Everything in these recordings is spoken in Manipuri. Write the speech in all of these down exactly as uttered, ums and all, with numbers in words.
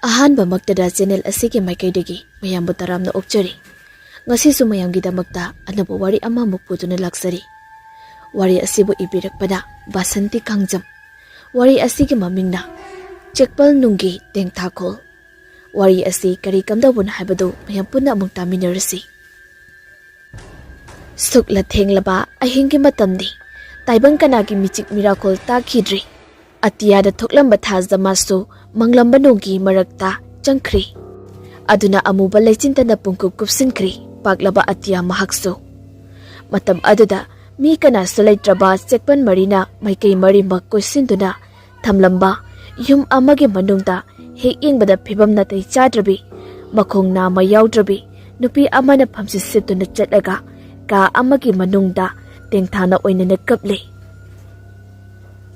ꯑꯍꯥꯟꯕꯃꯛꯇꯗ ꯆꯦꯅꯦꯜ ꯑꯁꯤꯒꯤ ꯃꯥꯏꯀꯩꯗꯒꯤ ꯃꯌꯥꯝꯕꯨ ꯇꯔꯥꯝꯅ ꯑꯣꯛꯆꯔꯤ꯫ ꯉꯁꯤꯁꯨ ꯃꯌꯥꯝꯒꯤꯗꯃꯛꯇ ꯑꯅꯧꯕ ꯋꯥꯔꯤ ꯑꯃꯃꯨꯛ ꯄꯨꯗꯨꯅ ꯂꯥꯛꯆꯔꯤ꯫ ꯋꯥꯔꯤ ꯑꯁꯤꯕꯨ ꯏꯕꯤꯔꯛꯄꯅ ꯕꯥꯁꯟꯇꯤ ꯀꯥꯡꯖꯝ꯫ ꯋꯥꯔꯤ ꯑꯁꯤꯒꯤ ꯃꯃꯤꯡꯅ ꯆꯦꯛꯄꯜ ꯅꯨꯡꯒꯤ ꯇꯦꯡꯊꯥꯈꯣꯜ꯫ ꯋꯥꯔꯤ ꯑꯁꯤ ꯀꯔꯤ ꯀꯝꯗꯧꯕꯅꯣ ꯍꯥꯏꯕꯗꯨ ꯃꯌꯥꯝ ꯄꯨꯟꯅ ꯑꯃꯨꯛ ꯇꯥꯃꯤꯟꯅꯔꯁꯤ꯫ ꯁꯨꯛꯂ ꯊꯦꯡꯂꯕ ꯑꯍꯤꯡꯒꯤ ꯃꯇꯝꯅꯤ꯫ ꯇꯥꯏꯕꯪ ꯀꯅꯥꯒꯤ ꯃꯤꯆꯤꯛ ꯃꯤꯔꯥꯈꯣꯜ ꯇꯥꯈꯤꯗ꯭ꯔꯤ꯫ ꯑꯇꯤꯌꯥꯗ ꯊꯣꯛꯂꯝꯕ ꯊꯥꯖ ꯃꯥꯁꯨ ꯃꯪꯂꯝꯕ ꯅꯣꯡꯒꯤ ꯃꯔꯛꯇ ꯆꯪꯈ꯭ꯔꯤ꯫ ꯑꯗꯨꯅ ꯑꯃꯨꯕ ꯂꯩꯆꯤꯟꯇꯅ ꯄꯨꯡꯀꯨꯞ ꯀꯨꯞꯁꯤꯟꯈ꯭ꯔꯤ ꯄꯥꯛꯂꯕ ꯑꯇꯤꯌꯥ ꯃꯍꯥꯛꯁꯨ꯫ ꯃꯇꯝ ꯑꯗꯨꯗ ꯃꯤ ꯀꯅꯥꯁꯨ ꯂꯩꯇ꯭ꯔꯕ ꯆꯦꯛꯄꯟ ꯃꯔꯤꯅ ꯃꯥꯏꯀꯩ ꯃꯔꯤꯃꯛ ꯀꯣꯏꯁꯤꯟꯗꯨꯅ ꯊꯝꯂꯝꯕ ꯌꯨꯝ ꯑꯃꯒꯤ ꯃꯅꯨꯡꯗ ꯍꯦꯛ ꯌꯦꯡꯕꯗ ꯐꯤꯕꯝ ꯅꯥꯇꯩ ꯆꯥꯗ꯭ꯔꯕꯤ, ꯃꯈꯣꯡ ꯅꯥꯝꯃ ꯌꯥꯎꯗ꯭ꯔꯕꯤ ꯅꯨꯄꯤ ꯑꯃꯅ ꯐꯝꯁꯤꯠ ꯁꯤꯠꯇꯨꯅ ꯆꯠꯂꯒ ꯀꯥ ꯑꯃꯒꯤ ꯃꯅꯨꯡꯗ ꯇꯦꯡꯊꯥꯅ ꯑꯣꯏꯅꯅ ꯀꯞꯂꯤ꯫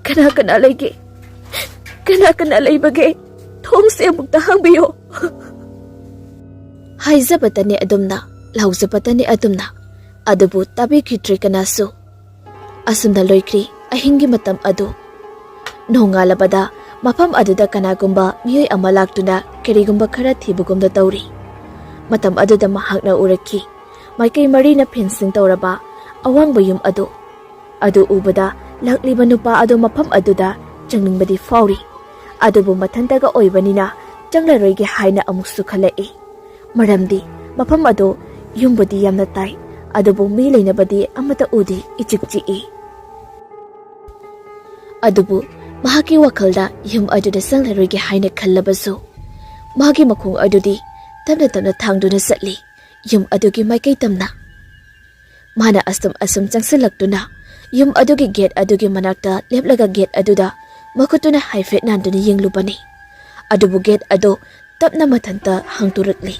"ꯀꯅꯥ ꯀꯅꯥ ꯂꯩꯒꯦ? ꯀꯅꯥ ꯀꯅꯥ ꯂꯩꯕꯒꯦ? ꯊꯣꯡꯁꯦ ꯑꯃꯨꯛꯇ ꯍꯥꯡꯕꯤꯌꯣ!" ꯍꯥꯏꯖꯕꯇꯅꯤ ꯑꯗꯨꯝꯅ, ꯂꯥꯎꯖꯕꯇꯅꯤ ꯑꯗꯨꯝꯅ, ꯑꯗꯨꯕꯨ ꯇꯥꯕꯤꯈꯤꯗ꯭ꯔꯦ ꯀꯅꯥꯁꯨ꯫ ꯑꯁꯨꯝꯅ ꯂꯣꯏꯈ꯭ꯔꯤ ꯑꯍꯤꯡꯒꯤ ꯃꯇꯝ ꯑꯗꯨ꯫ ꯅꯣꯡꯉꯥꯜꯂꯕꯗ ꯃꯐꯝ ꯑꯗꯨꯗ ꯀꯅꯥꯒꯨꯝꯕ ꯃꯤꯑꯣꯏ ꯑꯃ ꯂꯥꯛꯇꯨꯅ ꯀꯔꯤꯒꯨꯝꯕ ꯈꯔ ꯊꯤꯕꯒꯨꯝꯗ ꯇꯧꯔꯤ꯫ ꯃꯇꯝ ꯑꯗꯨꯗ ꯃꯍꯥꯛꯅ ꯎꯔꯛꯈꯤ, ꯃꯥꯏꯀꯩ ꯃꯔꯤꯅ ꯐꯦꯟꯁꯤꯡ ꯇꯧꯔꯕ ꯑꯋꯥꯡꯕ ꯌꯨꯝ ꯑꯗꯨ꯫ ꯑꯗꯨ ꯎꯕꯗ ꯂꯥꯛꯂꯤꯕ ꯅꯨꯄꯥ ꯑꯗꯨ ꯃꯐꯝ ꯑꯗꯨꯗ ꯆꯪꯅꯤꯡꯕꯗꯤ ꯐꯥꯎꯔꯤ, ꯑꯗꯨꯕꯨ ꯃꯊꯟꯇꯒ ꯑꯣꯏꯕꯅꯤꯅ ꯆꯪꯂꯔꯣꯏꯒꯦ ꯍꯥꯏꯅ ꯑꯃꯨꯛꯁꯨ ꯈꯜꯂꯛꯏ꯫ ꯃꯔꯝꯗꯤ ꯃꯐꯝ ꯑꯗꯨ ꯌꯨꯝꯕꯨꯗꯤ ꯌꯥꯝꯅ ꯇꯥꯏ, ꯑꯗꯨꯕꯨ ꯃꯤ ꯂꯩꯅꯕꯗꯤ ꯑꯃꯠꯇ ꯎꯗꯦ, ꯏꯆꯤꯛ ꯆꯤꯛꯏ꯫ ꯑꯗꯨꯕꯨ ꯃꯍꯥꯛꯀꯤ ꯋꯥꯈꯜꯗ ꯌꯨꯝ ꯑꯗꯨꯗ ꯆꯪꯂꯔꯣꯏꯒꯦ ꯍꯥꯏꯅ ꯈꯜꯂꯕꯁꯨ, ꯃꯥꯒꯤ ꯃꯈꯣꯡ ꯑꯗꯨꯗꯤ ꯇꯞꯅ ꯇꯞꯅ ꯊꯥꯡꯗꯨꯅ ꯆꯠꯂꯤ ꯌꯨꯝ ꯑꯗꯨꯒꯤ ꯃꯥꯏꯀꯩ ꯇꯝꯅ꯫ ꯃꯥꯅ ꯑꯁꯨꯝ ꯑꯁꯨꯝ ꯆꯪꯁꯤꯜꯂꯛꯇꯨꯅ ꯌꯨꯝ ꯑꯗꯨꯒꯤ ꯒꯦꯠ ꯑꯗꯨꯒꯤ ꯃꯅꯥꯛꯇ ꯂꯦꯞꯂꯒ ꯒꯦꯠ ꯑꯗꯨꯗ ꯃꯈꯨꯠꯇꯨꯅ ꯍꯥꯏꯐꯦꯠ ꯅꯥꯟꯗꯨꯅ ꯌꯦꯡꯂꯨꯕꯅꯤ꯫ ꯑꯗꯨꯕꯨ ꯒꯦꯠ ꯑꯗꯨ ꯇꯞꯅ ꯃꯊꯟꯇ ꯍꯥꯡꯗꯣꯔꯛꯂꯤ꯫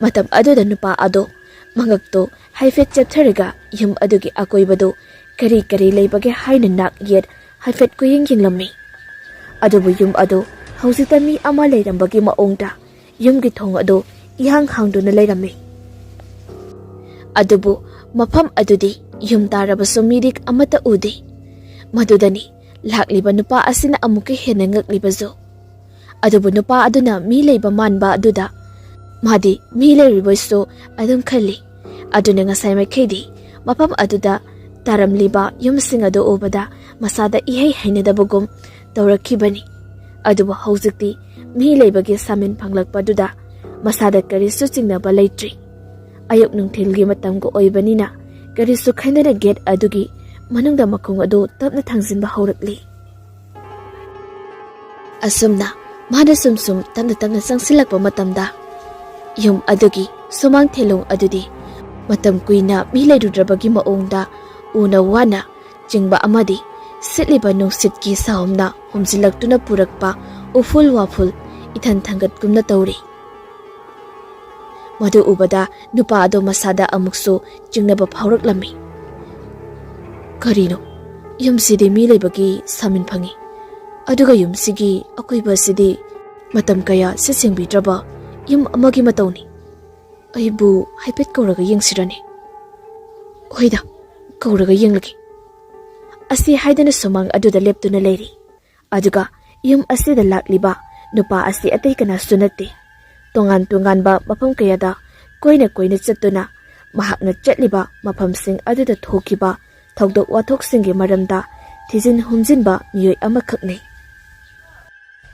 ꯃꯇꯝ ꯑꯗꯨꯗ ꯅꯨꯄꯥ ꯑꯗꯨ ꯃꯉꯛꯇꯨ ꯍꯥꯏꯐꯦꯠ ꯆꯦꯞꯊꯔꯒ ꯌꯨꯝ ꯑꯗꯨꯒꯤ ꯑꯀꯣꯏꯕꯗꯨ ꯀꯔꯤ ꯀꯔꯤ ꯂꯩꯕꯒꯦ ꯍꯥꯏꯅ ꯅꯥꯛ ꯌꯦꯠ ꯍꯥꯏꯐꯦꯠ ꯀꯨꯌꯦꯡ ꯌꯦꯡꯂꯝꯃꯤ꯫ ꯑꯗꯨꯕꯨ ꯌꯨꯝ ꯑꯗꯨ ꯍꯧꯖꯤꯛꯇ ꯃꯤ ꯑꯃ ꯂꯩꯔꯝꯕꯒꯤ ꯃꯑꯣꯡꯗ ꯌꯨꯝꯒꯤ ꯊꯣꯡ ꯑꯗꯨ ꯏꯍꯥꯡ ꯍꯥꯡꯗꯨꯅ ꯂꯩꯔꯝꯃꯤ꯫ ꯑꯗꯨꯕꯨ ꯃꯐꯝ ꯑꯗꯨꯗꯤ ꯌꯨꯝ ꯇꯥꯔꯕꯁꯨ ꯃꯤꯔꯤꯛ ꯑꯃꯠꯇ ꯎꯗꯦ꯫ ꯃꯗꯨꯗꯅꯤ ꯂꯥꯛꯂꯤꯕ ꯅꯨꯄꯥ ꯑꯁꯤꯅ ꯑꯃꯨꯛꯀ ꯍꯦꯟꯅ ꯉꯛꯂꯤꯕꯁꯨ꯫ ꯑꯗꯨꯕꯨ ꯅꯨꯄꯥ ꯑꯗꯨꯅ ꯃꯤ ꯂꯩꯕ ꯃꯥꯟꯕ ꯑꯗꯨꯗ ꯃꯥꯗꯤ ꯃꯤ ꯂꯩꯔꯤꯕꯣꯏꯁꯨ ꯑꯗꯨꯝ ꯈꯜꯂꯤ꯫ ꯑꯗꯨꯅ ꯉꯁꯥꯏ ꯃꯥꯏꯀꯩꯗꯤ ꯃꯐꯝ ꯑꯗꯨꯗ ꯇꯥꯔꯝꯂꯤꯕ ꯌꯨꯝꯁꯤꯡ ꯑꯗꯨ ꯎꯕꯗ ꯃꯁꯥꯗ ꯏꯍꯩ ꯍꯩꯅꯗꯕꯒꯨꯝ ꯇꯧꯔꯛꯈꯤꯕꯅꯤ꯫ ꯑꯗꯨꯕꯨ ꯍꯧꯖꯤꯛꯇꯤ ꯃꯤ ꯂꯩꯕꯒꯤ ꯁꯥꯃꯤꯟ ꯐꯪꯂꯛꯄꯗꯨꯗ ꯃꯁꯥꯗ ꯀꯔꯤꯁꯨ ꯆꯤꯡꯅꯕ ꯂꯩꯇ꯭ꯔꯤ꯫ ꯑꯌꯨꯛ ꯅꯨꯡꯊꯤꯜꯒꯤ ꯃꯇꯝꯒ ꯑꯣꯏꯕꯅꯤꯅ ꯀꯔꯤꯁꯨ ꯈꯟꯗꯅ ꯒꯦꯠ ꯑꯗꯨꯒꯤ ꯃꯅꯨꯡꯗ ꯃꯈꯣꯡ ꯑꯗꯨ ꯇꯞꯅ ꯊꯥꯡꯖꯤꯟꯕ ꯍꯧꯔꯛꯂꯤ꯫ ꯑꯁꯨꯝꯅ ꯃꯥꯅ ꯁꯨꯝ ꯁꯨꯝ ꯇꯞꯅ ꯇꯞꯅ ꯆꯪꯁꯤꯜꯂꯛꯄ ꯃꯇꯝꯗ ꯌꯨꯝ ꯑꯗꯨꯒꯤ ꯁꯨꯃꯥꯡ ꯊꯦꯂꯣꯡ ꯑꯗꯨꯗꯤ ꯃꯇꯝ ꯀꯨꯏꯅ ꯃꯤ ꯂꯩꯔꯨꯗ꯭ꯔꯕꯒꯤ ꯃꯑꯣꯡꯗ ꯎꯅ ꯋꯥꯅ ꯆꯤꯡꯕ ꯑꯃꯗꯤ ꯁꯤꯠꯂꯤꯕ ꯅꯨꯡꯁꯤꯠꯀꯤ ꯁꯥꯍꯨꯝꯅ ꯍꯨꯝꯖꯤꯜꯂꯛꯇꯨꯅ ꯄꯨꯔꯛꯄ ꯎꯐꯨꯜ ꯋꯥꯐꯨꯜ ꯏꯊꯟ ꯊꯥꯡꯒꯠꯀꯨꯝꯅ ꯇꯧꯔꯤ꯫ ꯃꯗꯨ ꯎꯕꯗ ꯅꯨꯄꯥ ꯑꯗꯨ ꯃꯁꯥꯗ ꯑꯃꯨꯛꯁꯨ ꯆꯤꯡꯅꯕ ꯐꯥꯎꯔꯛꯂꯝꯃꯤ꯫ ꯀꯔꯤꯅꯣ? ꯌꯨꯝꯁꯤꯗꯤ ꯃꯤ ꯂꯩꯕꯒꯤ ꯁꯥꯃꯤꯟ ꯐꯪꯏ, ꯑꯗꯨꯒ ꯌꯨꯝꯁꯤꯒꯤ ꯑꯀꯣꯏꯕ ꯑꯁꯤꯗꯤ ꯃꯇꯝ ꯀꯌꯥ ꯁꯤꯠ ꯁꯦꯡꯕꯤꯗ꯭ꯔꯕ ꯌꯨꯝ ꯑꯃꯒꯤ ꯃꯇꯧꯅꯤ꯫ ꯑꯩꯕꯨ ꯍꯥꯏꯐꯦꯠ ꯀꯧꯔꯒ ꯌꯦꯡꯁꯤꯔꯅꯦ? ꯍꯣꯏꯗ, ꯀꯧꯔꯒ ꯌꯦꯡꯂꯒꯦ꯫ ꯑꯁꯤ ꯍꯥꯏꯗꯅ ꯁꯨꯃꯥꯡ ꯑꯗꯨꯗ ꯂꯦꯞꯇꯨꯅ ꯂꯩꯔꯤ꯫ ꯑꯗꯨꯒ ꯌꯨꯝ ꯑꯁꯤꯗ ꯂꯥꯛꯂꯤꯕ ꯅꯨꯄꯥ ꯑꯁꯤ ꯑꯇꯩ ꯀꯅꯥꯁꯨ ꯅꯠꯇꯦ꯫ ꯇꯣꯉꯥꯟ ꯇꯣꯉꯥꯟꯕ ꯃꯐꯝ ꯀꯌꯥꯗ ꯀꯣꯏꯅ ꯀꯣꯏꯅ ꯆꯠꯇꯨꯅ ꯃꯍꯥꯛꯅ ꯆꯠꯂꯤꯕ ꯃꯐꯝꯁꯤꯡ ꯑꯗꯨꯗ ꯊꯣꯛꯈꯤꯕ ꯊꯧꯗꯣꯛ ꯋꯥꯊꯣꯛꯁꯤꯡꯒꯤ ꯃꯔꯝꯗ ꯊꯤꯖꯤꯟ ꯍꯨꯝꯖꯤꯟꯕ ꯃꯤꯑꯣꯏ ꯑꯃꯈꯛꯅꯤ꯫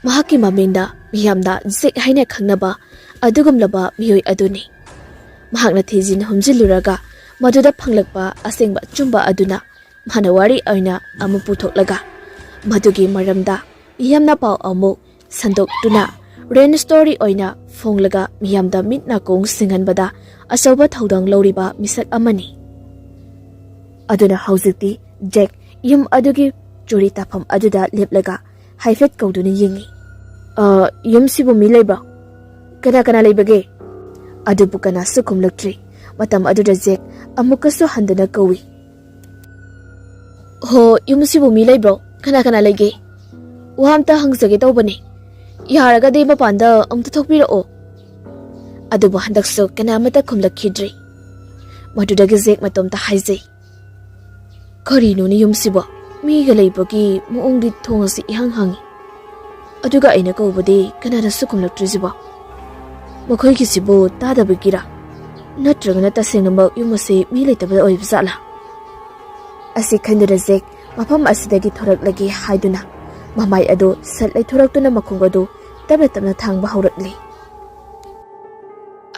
ꯃꯍꯥꯛꯀꯤ ꯃꯃꯤꯡꯅ ꯃꯤꯌꯥꯝꯗ ꯖꯦꯛ ꯍꯥꯏꯅ ꯈꯪꯅꯕ ꯑꯗꯨꯒꯨꯝꯂꯕ ꯃꯤꯑꯣꯏ ꯑꯗꯨꯅꯤ꯫ ꯃꯍꯥꯛꯅ ꯊꯤꯖꯤꯟ ꯍꯨꯝꯖꯤꯜꯂꯨꯔꯒ ꯃꯗꯨꯗ ꯐꯪꯂꯛꯄ ꯑꯁꯦꯡꯕ ꯑꯆꯨꯝꯕ ꯑꯗꯨꯅ ꯃꯥꯅ ꯋꯥꯔꯤ ꯑꯣꯏꯅ ꯑꯃꯨꯛ ꯄꯨꯊꯣꯛꯂꯒ ꯃꯗꯨꯒꯤ ꯃꯔꯝꯗ ꯃꯤꯌꯥꯝꯅ ꯄꯥꯎ ꯑꯃꯨꯛ ꯁꯟꯗꯣꯛꯇꯨꯅ ꯔꯦꯟ ꯁ꯭ꯇꯣꯔꯤ ꯑꯣꯏꯅ ꯐꯣꯡꯂꯒ ꯃꯤꯌꯥꯝꯗ ꯃꯤꯠ ꯅꯥꯀꯣꯡ ꯁꯤꯡꯍꯟꯕꯗ ꯑꯆꯧꯕ ꯊꯧꯗꯥꯡ ꯂꯧꯔꯤꯕ ꯃꯤꯁꯛ ꯑꯃꯅꯤ꯫ ꯑꯗꯨꯅ ꯍꯧꯖꯤꯛꯇꯤ ꯖꯦꯛ ꯌꯨꯝ ꯑꯗꯨꯒꯤ ꯆꯨꯔꯤ ꯇꯥꯐꯝ ꯑꯗꯨꯗ ꯂꯦꯞꯂꯒ ꯍꯥꯏꯐꯦꯠ ꯀꯧꯗꯨꯅ ꯌꯦꯡꯉꯤ꯫ "ꯑ, ꯌꯨꯝꯁꯤꯕꯨ ꯃꯤ ꯂꯩꯕ꯭ꯔꯣ? ꯀꯅꯥ ꯀꯅꯥ ꯂꯩꯕꯒꯦ?" ꯑꯗꯨꯕꯨ ꯀꯅꯥꯁꯨ ꯈꯨꯝꯂꯛꯇ꯭ꯔꯤ꯫ ꯃꯇꯝ ꯑꯗꯨꯗ ꯖꯦꯛ ꯑꯃꯨꯛꯀꯁꯨ ꯍꯟꯗꯨꯅ ꯀꯧꯏ꯫ "ꯍꯣ, ꯌꯨꯝꯁꯤꯕꯨ ꯃꯤ ꯂꯩꯕ꯭ꯔꯣ? ꯀꯅꯥ ꯀꯅꯥ ꯂꯩꯒꯦ? ꯋꯥ ꯑꯝꯇ ꯍꯪꯖꯒꯦ ꯇꯧꯕꯅꯦ꯫ ꯌꯥꯔꯒꯗꯤ ꯃꯄꯥꯟꯗ ꯑꯃꯨꯛꯇ ꯊꯣꯛꯄꯤꯔꯛꯑꯣ꯫" ꯑꯗꯨꯕꯨ ꯍꯟꯗꯛꯁꯨ ꯀꯅꯥ ꯑꯃꯠꯇ ꯈꯨꯝꯂꯛꯈꯤꯗ꯭ꯔꯤ꯫ ꯃꯗꯨꯗꯒꯤ ꯖꯦꯛ ꯃꯇꯣꯝꯇ ꯍꯥꯏꯖꯩ, "ꯀꯔꯤꯅꯣꯅꯦ ꯌꯨꯝꯁꯤꯕꯣ? ꯃꯤꯒ ꯂꯩꯕꯒꯤ ꯃꯑꯣꯡꯗꯤ ꯊꯣꯡ ꯑꯁꯤ ꯏꯍꯥꯡ ꯍꯥꯡꯉꯤ꯫ ꯑꯗꯨꯒ ꯑꯩꯅ ꯀꯧꯕꯗꯤ ꯀꯅꯥꯅꯁꯨ ꯈꯨꯝꯂꯛꯇ꯭ꯔꯤꯁꯤꯕꯣ? ꯃꯈꯣꯏꯒꯤꯁꯤꯕꯨ ꯇꯥꯗꯕꯒꯤꯔ? ꯅꯠꯇ꯭ꯔꯒꯅ ꯇꯁꯦꯡꯅꯃꯛ ꯌꯨꯝ ꯑꯁꯤ ꯃꯤ ꯂꯩꯇꯕ ꯑꯣꯏꯕ ꯖꯥꯠꯂꯥ? ꯑꯁꯤ ꯈꯟꯗꯨꯅ ꯖꯦꯛ ꯃꯐꯝ ꯑꯁꯤꯗꯒꯤ ꯊꯣꯔꯛꯂꯒꯦ ꯍꯥꯏꯗꯨꯅ ꯃꯃꯥꯏ ꯑꯗꯨ ꯁꯠ ꯂꯩꯊꯣꯔꯛꯇꯨꯅ ꯃꯈꯣꯡ ꯑꯗꯨ ꯇꯞꯅ ꯇꯞꯅ ꯊꯥꯡꯕ ꯍꯧꯔꯛꯂꯤ꯫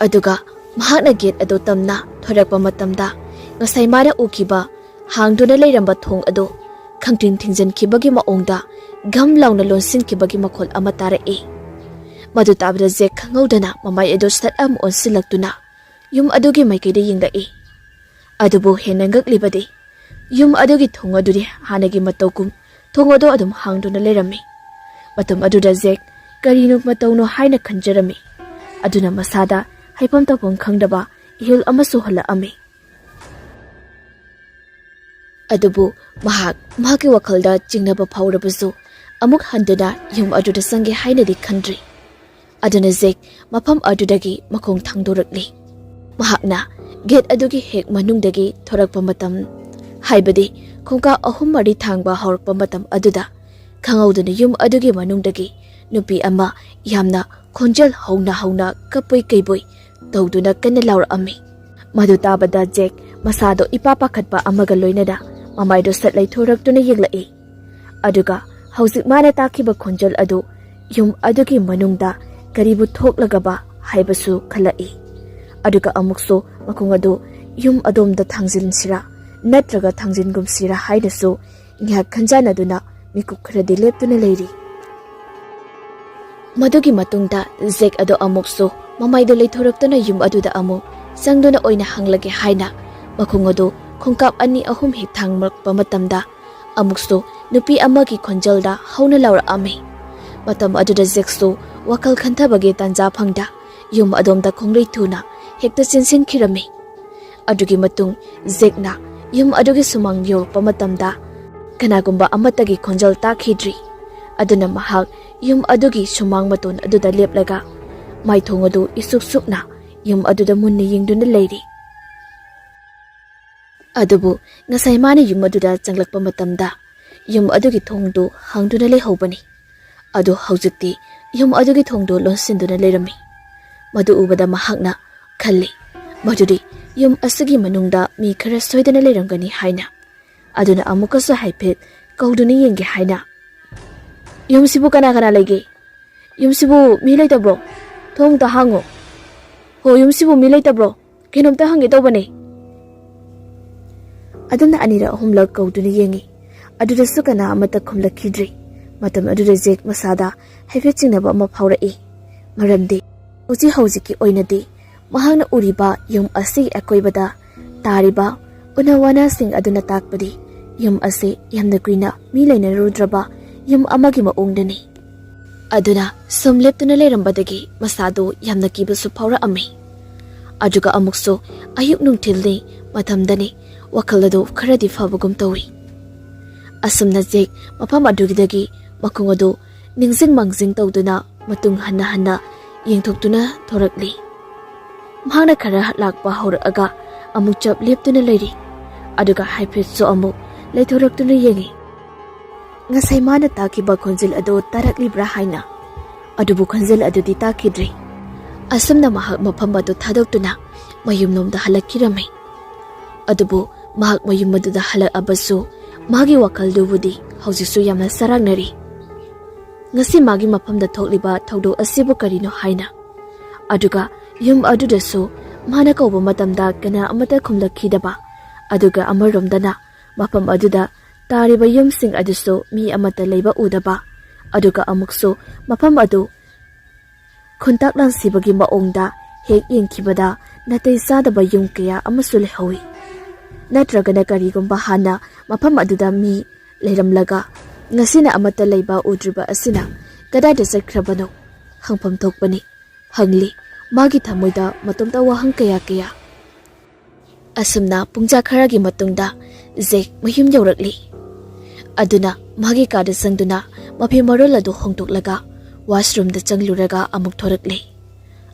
ꯑꯗꯨꯒ ꯃꯍꯥꯛꯅ ꯒꯦꯠ ꯑꯗꯨ ꯇꯝꯅ ꯊꯣꯔꯛꯄ ꯃꯇꯝꯗ, ꯉꯁꯥꯏ ꯃꯥꯅ ꯎꯈꯤꯕ ꯍꯥꯡꯗꯨꯅ ꯂꯩꯔꯝꯕ ꯊꯣꯡ ꯑꯗꯨ ꯈꯪꯊꯤꯡ ꯊꯤꯡꯖꯤꯟꯈꯤꯕꯒꯤ ꯃꯑꯣꯡꯗ ꯘꯝ ꯂꯥꯎꯅ ꯂꯣꯟꯁꯤꯟꯈꯤꯕꯒꯤ ꯃꯈꯣꯜ ꯑꯃ ꯇꯥꯔꯛꯏ꯫ ꯃꯗꯨ ꯇꯥꯕꯗ ꯖꯦꯛ ꯈꯪꯍꯧꯗꯅ ꯃꯃꯥꯏ ꯑꯗꯨ ꯁꯠ ꯑꯃ ꯑꯣꯟꯁꯤꯜꯂꯛꯇꯨꯅ ꯌꯨꯝ ꯑꯗꯨꯒꯤ ꯃꯥꯏꯀꯩꯗ ꯌꯦꯡꯂꯛꯏ꯫ ꯑꯗꯨꯕꯨ ꯍꯦꯟꯅ ꯉꯛꯂꯤꯕꯗꯤ, ꯌꯨꯝ ꯑꯗꯨꯒꯤ ꯊꯣꯡ ꯑꯗꯨꯗꯤ ꯍꯥꯟꯅꯒꯤ ꯃꯇꯧꯒꯨꯝ ꯊꯣꯡ ꯑꯗꯨ ꯑꯗꯨꯝ ꯍꯥꯡꯗꯨꯅ ꯂꯩꯔꯝꯃꯤ꯫ ꯃꯇꯝ ꯑꯗꯨꯗ ꯖꯦꯛ ꯀꯔꯤꯅꯣ ꯃꯇꯧꯅꯣ ꯍꯥꯏꯅ ꯈꯟꯖꯔꯝꯃꯤ꯫ ꯑꯗꯨꯅ ꯃꯁꯥꯗ ꯍꯥꯏꯐꯝ ꯇꯧꯐꯝ ꯈꯪꯗꯕ ꯏꯍꯨꯜ ꯑꯃꯁꯨ ꯍꯨꯜꯂꯛꯑꯝꯃꯤ꯫ ꯑꯗꯨꯕꯨ ꯃꯍꯥꯛ ꯃꯍꯥꯛꯀꯤ ꯋꯥꯈꯜꯗ ꯆꯤꯡꯅꯕ ꯐꯥꯎꯔꯕꯁꯨ, ꯑꯃꯨꯛ ꯍꯟꯗꯨꯅ ꯌꯨꯝ ꯑꯗꯨꯗ ꯆꯪꯒꯦ ꯍꯥꯏꯅꯗꯤ ꯈꯟꯗ꯭ꯔꯤ꯫ ꯑꯗꯨꯅ ꯖꯦꯛ ꯃꯐꯝ ꯑꯗꯨꯗꯒꯤ ꯃꯈꯣꯡ ꯊꯥꯡꯗꯣꯔꯛꯂꯤ꯫ ꯃꯍꯥꯛꯅ ꯒꯦꯠ ꯑꯗꯨꯒꯤ ꯍꯦꯛ ꯃꯅꯨꯡꯗꯒꯤ ꯊꯣꯔꯛꯄ ꯃꯇꯝ, ꯍꯥꯏꯕꯗꯤ ꯈꯣꯡꯀꯥꯞ ꯑꯍꯨꯝ ꯃꯔꯤ ꯊꯥꯡꯕ ꯍꯧꯔꯛꯄ ꯃꯇꯝ ꯑꯗꯨꯗ, ꯈꯪꯍꯧꯗꯅ ꯌꯨꯝ ꯑꯗꯨꯒꯤ ꯃꯅꯨꯡꯗꯒꯤ ꯅꯨꯄꯤ ꯑꯃ ꯌꯥꯝꯅ ꯈꯣꯟꯖꯦꯜ ꯍꯧꯅ ꯍꯧꯅ ꯀꯞꯄꯣꯏ ꯀꯩꯕꯣꯏ ꯇꯧꯗꯨꯅ ꯀꯟꯅ ꯂꯥꯎꯔꯛꯑꯝꯃꯤ꯫ ꯃꯗꯨ ꯇꯥꯕꯗ ꯖꯦꯛ ꯃꯁꯥꯗꯣ ꯏꯄꯥ ꯄꯥꯈꯠꯄ ꯑꯃꯒ ꯂꯣꯏꯅꯅ ꯃꯃꯥꯏꯗꯣ ꯁꯠ ꯂꯩꯊꯣꯔꯛꯇꯨꯅ ꯌꯦꯡꯂꯛꯏ꯫ ꯑꯗꯨꯒ ꯍꯧꯖꯤꯛ ꯃꯥꯅ ꯇꯥꯈꯤꯕ ꯈꯣꯟꯖꯦꯜ ꯑꯗꯨ ꯌꯨꯝ ꯑꯗꯨꯒꯤ ꯃꯅꯨꯡꯗ ꯀꯔꯤꯕꯨ ꯊꯣꯛꯂꯒꯕ ꯍꯥꯏꯕꯁꯨ ꯈꯜꯂꯛꯏ꯫ ꯑꯗꯨꯒ ꯑꯃꯨꯛꯁꯨ ꯃꯈꯣꯡ ꯑꯗꯨ ꯌꯨꯝ ꯑꯗꯣꯝꯗ ꯊꯥꯡꯖꯤꯟꯁꯤꯔꯥ ꯅꯠꯇ꯭ꯔꯒ ꯊꯥꯡꯖꯤꯟꯒꯨꯝꯁꯤꯔꯥ ꯍꯥꯏꯅꯁꯨ ꯉꯥꯏꯍꯥꯛ ꯈꯟꯖꯥꯟꯅꯗꯨꯅ ꯃꯤꯀꯨꯞ ꯈꯔꯗꯤ ꯂꯦꯞꯇꯨꯅ ꯂꯩꯔꯤ꯫ ꯃꯗꯨꯒꯤ ꯃꯇꯨꯡꯗ ꯖꯦꯛ ꯑꯗꯨ ꯑꯃꯨꯛꯁꯨ ꯃꯃꯥꯏꯗꯨ ꯂꯩꯊꯣꯔꯛꯇꯨꯅ ꯌꯨꯝ ꯑꯗꯨꯗ ꯑꯃꯨꯛ ꯆꯪꯗꯨꯅ ꯑꯣꯏꯅ ꯍꯪꯂꯒꯦ ꯍꯥꯏꯅ ꯃꯈꯣꯡ ꯑꯗꯨ ꯈꯣꯡꯀꯥꯞ ꯑꯅꯤ ꯑꯍꯨꯝ ꯍꯦꯛ ꯊꯥꯡꯂꯛꯄ ꯃꯇꯝꯗ, ꯑꯃꯨꯛꯁꯨ ꯅꯨꯄꯤ ꯑꯃꯒꯤ ꯈꯣꯟꯖꯦꯜꯗ ꯍꯧꯅ ꯂꯥꯎꯔꯛꯑꯝꯃꯤ꯫ ꯃꯇꯝ ꯑꯗꯨꯗ ꯖꯦꯛꯁꯨ ꯋꯥꯈꯜ ꯈꯟꯊꯕꯒꯤ ꯇꯥꯟꯖꯥ ꯐꯪꯗ ꯌꯨꯝ ꯑꯗꯣꯝꯗ ꯈꯣꯡꯂꯩ ꯊꯨꯅ ꯍꯦꯛꯇ ꯆꯦꯟꯁꯤꯟꯈꯤꯔꯝꯃꯤ꯫ ꯑꯗꯨꯒꯤ ꯃꯇꯨꯡ ꯖꯦꯛꯅ ꯌꯨꯝ ꯑꯗꯨꯒꯤ ꯁꯨꯃꯥꯡ ꯌꯧꯔꯛꯄ ꯃꯇꯝꯗ ꯀꯅꯥꯒꯨꯝꯕ ꯑꯃꯠꯇꯒꯤ ꯈꯣꯟꯖꯦꯜ ꯇꯥꯈꯤꯗ꯭ꯔꯤ꯫ ꯑꯗꯨꯅ ꯃꯍꯥꯛ ꯌꯨꯝ ꯑꯗꯨꯒꯤ ꯁꯨꯃꯥꯡ ꯃꯇꯣꯟ ꯑꯗꯨꯗ ꯂꯦꯞꯂꯒ ꯃꯥꯏꯊꯣꯡ ꯑꯗꯨ ꯏꯁꯨꯛ ꯁꯨꯛꯅ ꯌꯨꯝ ꯑꯗꯨꯗ ꯃꯨꯟꯅ ꯌꯦꯡꯗꯨꯅ ꯂꯩꯔꯤ꯫ ꯑꯗꯨꯕꯨ ꯉꯁꯥꯏ ꯃꯥꯅ ꯌꯨꯝ ꯑꯗꯨꯗ ꯆꯪꯂꯛꯄ ꯃꯇꯝꯗ ꯌꯨꯝ ꯑꯗꯨꯒꯤ ꯊꯣꯡꯗꯨ ꯍꯥꯡꯗꯨꯅ ꯂꯩꯍꯧꯕꯅꯤ꯫ ꯑꯗꯨ ꯍꯧꯖꯤꯛꯇꯤ ꯌꯨꯝ ꯑꯗꯨꯒꯤ ꯊꯣꯡꯗꯨ ꯂꯣꯟꯁꯤꯟꯗꯨꯅ ꯂꯩꯔꯝꯃꯤ꯫ ꯃꯗꯨ ꯎꯕꯗ ꯃꯍꯥꯛꯅ ꯈꯜꯂꯤ, ꯃꯗꯨꯗꯤ ꯌꯨꯝ ꯑꯁꯤꯒꯤ ꯃꯅꯨꯡꯗ ꯃꯤ ꯈꯔ ꯁꯣꯏꯗꯅ ꯂꯩꯔꯝꯒꯅꯤ ꯍꯥꯏꯅ꯫ ꯑꯗꯨꯅ ꯑꯃꯨꯛꯀꯁꯨ ꯍꯥꯏꯐꯦꯠ ꯀꯧꯗꯨꯅ ꯌꯦꯡꯒꯦ ꯍꯥꯏꯅ, "ꯌꯨꯝꯁꯤꯕꯨ ꯀꯅꯥ ꯀꯅꯥ ꯂꯩꯒꯦ? ꯌꯨꯝꯁꯤꯕꯨ ꯃꯤ ꯂꯩꯇꯕ꯭ꯔꯣ? ꯊꯣꯡ ꯑꯝꯇ ꯍꯥꯡꯉꯣ꯫ ꯍꯣ, ꯌꯨꯝꯁꯤꯕꯨ ꯃꯤ ꯂꯩꯇꯕ꯭ꯔꯣ? ꯀꯩꯅꯣꯝꯇ ꯍꯪꯒꯦ ꯇꯧꯕꯅꯦ꯫" ꯑꯗꯨꯝꯅ ꯑꯅꯤꯔꯛ ꯑꯍꯨꯝꯂꯛ ꯀꯧꯗꯨꯅ ꯌꯦꯡꯉꯤ꯫ ꯑꯗꯨꯗꯁꯨ ꯀꯅꯥ ꯑꯃꯠꯇ ꯈꯨꯝꯂꯛꯈꯤꯗ꯭ꯔꯤ꯫ ꯃꯇꯝ ꯑꯗꯨꯗ ꯖꯦꯛ ꯃꯁꯥꯗ ꯍꯥꯏꯐꯦꯠ ꯆꯤꯡꯅꯕ ꯑꯃ ꯐꯥꯎꯔꯛꯏ꯫ ꯃꯔꯝꯗꯤ ꯍꯧꯖꯤꯛ ꯍꯧꯖꯤꯛꯀꯤ ꯑꯣꯏꯅꯗꯤ ꯃꯍꯥꯛꯅ ꯎꯔꯤꯕ ꯌꯨꯝ ꯑꯁꯤꯒꯤ ꯑꯀꯣꯏꯕꯗ ꯇꯥꯔꯤꯕ ꯎꯅ ꯋꯥꯅꯁꯤꯡ ꯑꯗꯨꯅ ꯇꯥꯛꯄꯗꯤ ꯌꯨꯝ ꯑꯁꯤ ꯌꯥꯝꯅ ꯀꯨꯏꯅ ꯃꯤ ꯂꯩꯅꯔꯨꯗ꯭ꯔꯕ ꯌꯨꯝ ꯑꯃꯒꯤ ꯃꯑꯣꯡꯗꯅꯤ꯫ ꯑꯗꯨꯅ ꯁꯨꯝ ꯂꯦꯞꯇꯨꯅ ꯂꯩꯔꯝꯕꯗꯒꯤ ꯃꯁꯥꯗꯨ ꯌꯥꯝꯅ ꯀꯤꯕꯁꯨ ꯐꯥꯎꯔꯛꯑꯝꯃꯤ꯫ ꯑꯗꯨꯒ ꯑꯃꯨꯛꯁꯨ ꯑꯌꯨꯛ ꯅꯨꯡꯊꯤꯜꯅꯤ, ꯃꯇꯝꯗꯅꯤ, ꯋꯥꯈꯜ ꯑꯗꯨ ꯈꯔꯗꯤ ꯐꯕꯒꯨꯝ ꯇꯧꯏ꯫ ꯑꯁꯨꯝꯅ ꯖꯦꯛ ꯃꯐꯝ ꯑꯗꯨꯒꯤꯗꯒꯤ ꯃꯈꯣꯡ ꯑꯗꯨ ꯅꯤꯡꯁꯤꯡ ꯃꯥꯡꯖꯤꯡ ꯇꯧꯗꯨꯅ ꯃꯇꯨꯡ ꯍꯟꯅ ꯍꯟꯅ ꯌꯦꯡꯊꯣꯛꯇꯨꯅ ꯊꯣꯔꯛꯂꯤ꯫ ꯃꯍꯥꯛꯅ ꯈꯔ ꯂꯥꯛꯄ ꯍꯧꯔꯛꯑꯒ ꯑꯃꯨꯛ ꯆꯞ ꯂꯦꯞꯇꯨꯅ ꯂꯩꯔꯤ꯫ ꯑꯗꯨꯒ ꯍꯥꯏꯐꯦꯠꯁꯨ ꯑꯃꯨꯛ ꯂꯩꯊꯣꯔꯛꯇꯨꯅ ꯌꯦꯡꯉꯤ꯫ ꯉꯁꯥꯏ ꯃꯥꯅ ꯇꯥꯈꯤꯕ ꯈꯣꯟꯖꯦꯜ ꯑꯗꯨ ꯇꯥꯔꯛꯂꯤꯕ꯭ꯔꯥ ꯍꯥꯏꯅ꯫ ꯑꯗꯨꯕꯨ ꯈꯣꯟꯖꯦꯜ ꯑꯗꯨꯗꯤ ꯇꯥꯈꯤꯗ꯭ꯔꯤ꯫ ꯑꯁꯨꯝꯅ ꯃꯍꯥꯛ ꯃꯐꯝ ꯑꯗꯨ ꯊꯥꯗꯣꯛꯇꯨꯅ ꯃꯌꯨꯝꯂꯣꯝꯗ ꯍꯜꯂꯛꯈꯤꯔꯝꯃꯤ꯫ ꯑꯗꯨꯕꯨ ꯃꯍꯥꯛ ꯃꯌꯨꯝ ꯑꯗꯨꯗ ꯍꯜꯂꯛꯑꯕꯁꯨ ꯃꯥꯒꯤ ꯋꯥꯈꯜꯗꯨꯕꯨꯗꯤ ꯍꯧꯖꯤꯛꯁꯨ ꯌꯥꯝꯅ ꯆꯔꯥꯡꯅꯔꯤ꯫ ꯉꯁꯤ ꯃꯥꯒꯤ ꯃꯐꯝꯗ ꯊꯣꯛꯂꯤꯕ ꯊꯧꯗꯣꯛ ꯑꯁꯤꯕꯨ ꯀꯔꯤꯅꯣ ꯍꯥꯏꯅ꯫ ꯑꯗꯨꯒ ꯌꯨꯝ ꯑꯗꯨꯗꯁꯨ ꯃꯥꯅ ꯀꯧꯕ ꯃꯇꯝꯗ ꯀꯅꯥ ꯑꯃꯠꯇ ꯈꯨꯝꯂꯛꯈꯤꯗꯕ꯫ ꯑꯗꯨꯒ ꯑꯃꯔꯣꯝꯗꯅ ꯃꯐꯝ ꯑꯗꯨꯗ ꯇꯥꯔꯤꯕ ꯌꯨꯝꯁꯤꯡ ꯑꯗꯨꯁꯨ ꯃꯤ ꯑꯃꯠꯇ ꯂꯩꯕ ꯎꯗꯕ꯫ ꯑꯗꯨꯒ ꯑꯃꯨꯛꯁꯨ ꯃꯐꯝ ꯑꯗꯨ ꯈꯨꯟꯇꯥꯛ ꯂꯥꯟꯁꯤꯕꯒꯤ ꯃꯑꯣꯡꯗ ꯍꯦꯛ ꯌꯦꯡꯈꯤꯕꯗ ꯅꯥꯇꯩ ꯆꯥꯗꯕ ꯌꯨꯝ ꯀꯌꯥ ꯑꯃꯁꯨ ꯂꯩꯍꯧꯏ꯫ ꯅꯠꯇ꯭ꯔꯒꯅ ꯀꯔꯤꯒꯨꯝꯕ ꯍꯥꯟꯅ ꯃꯐꯝ ꯑꯗꯨꯗ ꯃꯤ ꯂꯩꯔꯝꯂꯒ ꯉꯁꯤꯅ ꯑꯃꯠꯇ ꯂꯩꯕ ꯎꯗ꯭ꯔꯤꯕ ꯑꯁꯤꯅ ꯀꯗꯥꯏꯗ ꯆꯠꯈ꯭ꯔꯕꯅꯣ? ꯍꯪꯐꯝ ꯊꯣꯛꯄꯅꯤ꯫ ꯍꯪꯂꯤ ꯃꯥꯒꯤ ꯊꯃꯣꯏꯗ ꯃꯇꯣꯝꯇ ꯋꯥꯍꯪ ꯀꯌꯥ ꯀꯌꯥ꯫ ꯑꯁꯨꯝꯅ ꯄꯨꯡꯖꯥ ꯈꯔꯒꯤ ꯃꯇꯨꯡꯗ ꯖꯦꯛ ꯃꯌꯨꯝ ꯌꯧꯔꯛꯂꯤ꯫ ꯑꯗꯨꯅ ꯃꯥꯒꯤ ꯀꯥꯗ ꯆꯪꯗꯨꯅ ꯃꯐꯤ ꯃꯔꯣꯜ ꯑꯗꯨ ꯍꯣꯡꯗꯣꯛꯂꯒ ꯋꯥꯁꯔꯨꯝꯗ ꯆꯪꯂꯨꯔꯒ ꯑꯃꯨꯛ ꯊꯣꯔꯛꯂꯤ꯫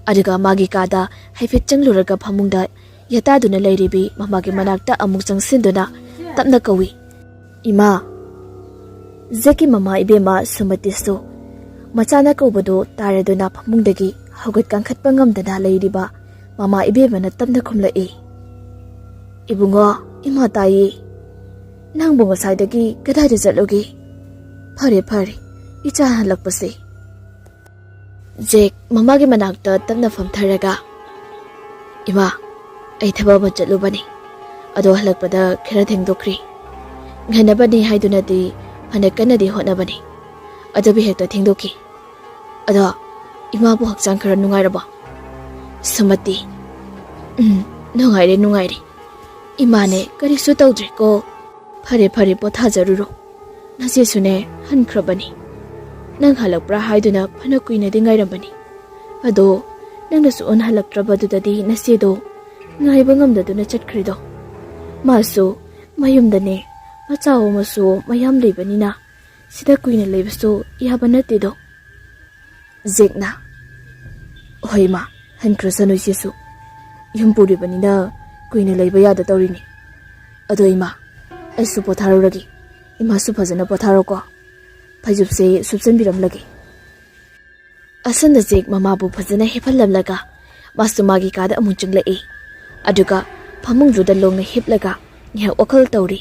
ꯑꯗꯨꯒ ꯃꯥꯒꯤ ꯀꯥꯗ ꯍꯥꯏꯐꯦꯠ ꯆꯪꯂꯨꯔꯒ ꯐꯃꯨꯡꯗ ꯌꯦꯇꯥꯗꯨꯅ ꯂꯩꯔꯤꯕꯤ ꯃꯃꯥꯒꯤ ꯃꯅꯥꯛꯇ ꯑꯃꯨꯛ ꯆꯪꯁꯤꯟꯗꯨꯅ ꯇꯞꯅ ꯀꯧꯏ, "ꯏꯃꯥ!" ꯖꯦꯛꯀꯤ ꯃꯃꯥ ꯏꯕꯦꯝꯃ ꯁꯨꯃꯇꯤꯁꯨ ꯃꯆꯥꯅ ꯀꯧꯕꯗꯨ ꯇꯥꯔꯗꯨꯅ ꯐꯃꯨꯡꯗꯒꯤ ꯍꯧꯒꯠ ꯀꯥꯡꯈꯠꯄ ꯉꯝꯗꯅ ꯂꯩꯔꯤꯕ ꯃꯃꯥ ꯏꯕꯦꯝꯃꯅ ꯇꯞꯅ ꯈꯨꯝꯂꯛꯏ, "ꯏꯕꯨꯡꯉꯣ, ꯏꯃꯥ ꯇꯥꯏꯌꯦ꯫ ꯅꯪꯕꯨ ꯉꯁꯥꯏꯗꯒꯤ ꯀꯗꯥꯏꯗ ꯆꯠꯂꯨꯒꯦ? ꯐꯔꯦ, ꯐꯔꯦ, ꯏꯆꯥ ꯍꯜꯂꯛꯄꯁꯦ꯫" ꯖꯦꯛ ꯃꯃꯥꯒꯤ ꯃꯅꯥꯛꯇ ꯇꯞꯅ ꯐꯝꯊꯔꯒ, "ꯏꯃꯥ, ꯑꯩ ꯊꯕꯛ ꯑꯃ ꯆꯠꯂꯨꯕꯅꯤ꯫ ꯑꯗꯣ ꯍꯜꯂꯛꯄꯗ ꯈꯔ ꯊꯦꯡꯗꯣꯛꯈ꯭ꯔꯦ꯫ ꯉꯟꯅꯕꯅꯤ ꯍꯥꯏꯗꯨꯅꯗꯤ ꯐꯅ ꯀꯟꯅꯗꯤ ꯍꯣꯠꯅꯕꯅꯤ꯫ ꯑꯗꯨꯕꯨ ꯍꯦꯛꯇ ꯊꯦꯡꯗꯣꯛꯈꯤ꯫ ꯑꯗꯣ ꯏꯃꯥꯕꯨ ꯍꯛꯆꯥꯡ ꯈꯔ ꯅꯨꯡꯉꯥꯏꯔꯕꯣ?" "ꯁꯨꯃꯇꯤ, ꯎꯝ, ꯅꯨꯡꯉꯥꯏꯔꯦ, ꯅꯨꯡꯉꯥꯏꯔꯦ꯫ ꯏꯃꯥꯅꯦ ꯀꯔꯤꯁꯨ ꯇꯧꯗ꯭ꯔꯦꯀꯣ꯫ ꯐꯔꯦ, ꯐꯔꯦ, ꯄꯣꯊꯥꯖꯔꯨꯔꯣ꯫ ꯅꯆꯦꯁꯨꯅꯦ ꯍꯟꯈ꯭ꯔꯕꯅꯤ꯫ ꯅꯪ ꯍꯜꯂꯛꯄ꯭ꯔꯥ ꯍꯥꯏꯗꯨꯅ ꯐꯅ ꯀꯨꯏꯅꯗꯤ ꯉꯥꯏꯔꯝꯕꯅꯤ꯫ ꯑꯗꯣ ꯅꯪꯅꯁꯨ ꯍꯜꯂꯛꯇ꯭ꯔꯕꯗꯨꯗꯗꯤ ꯅꯆꯦꯗꯣ ꯉꯥꯏꯕ ꯉꯝꯗꯗꯨꯅ ꯆꯠꯈ꯭ꯔꯤꯗꯣ꯫ ꯃꯥꯁꯨ ꯃꯌꯨꯝꯗꯅꯦ ꯃꯆꯥ ꯃꯁꯨ ꯃꯌꯥꯝ ꯂꯩꯕꯅꯤꯅ ꯁꯤꯗ ꯀꯨꯏꯅ ꯂꯩꯕꯁꯨ ꯌꯥꯕ ꯅꯠꯇꯦꯗꯣ꯫" ꯖꯦꯛꯅ, "ꯍꯣꯏ ꯏꯃꯥ, ꯍꯟꯈ꯭ꯔꯁꯅꯨ ꯏꯆꯦꯁꯨ꯫ ꯌꯨꯝ ꯄꯨꯔꯤꯕꯅꯤꯅ ꯀꯨꯏꯅ ꯂꯩꯕ ꯌꯥꯗ ꯇꯧꯔꯤꯅꯤ꯫ ꯑꯗꯣ ꯏꯃꯥ, ꯑꯩꯁꯨ ꯄꯣꯊꯥꯔꯨꯔꯒꯦ꯫ ꯏꯃꯥꯁꯨ ꯐꯖꯅ ꯄꯣꯊꯥꯔꯣꯀꯣ꯫ ꯐꯩꯖꯨꯞꯁꯦ ꯁꯨꯞꯆꯟꯕꯤꯔꯝꯂꯒꯦ꯫" ꯑꯁꯨꯝꯅ ꯖꯦꯛ ꯃꯃꯥꯕꯨ ꯐꯖꯅ ꯍꯤꯞꯍꯜꯂꯝꯂꯒ ꯃꯥꯁꯨ ꯃꯥꯒꯤ ꯀꯥꯗ ꯑꯃꯨꯛ ꯆꯪꯂꯛꯏ꯫ ꯑꯗꯨꯒ ꯐꯃꯨꯡꯗꯨꯗ ꯂꯣꯡꯅ ꯍꯤꯞꯂꯒ ꯉꯥꯏꯍꯥꯛ ꯋꯥꯈꯜ ꯇꯧꯔꯤ꯫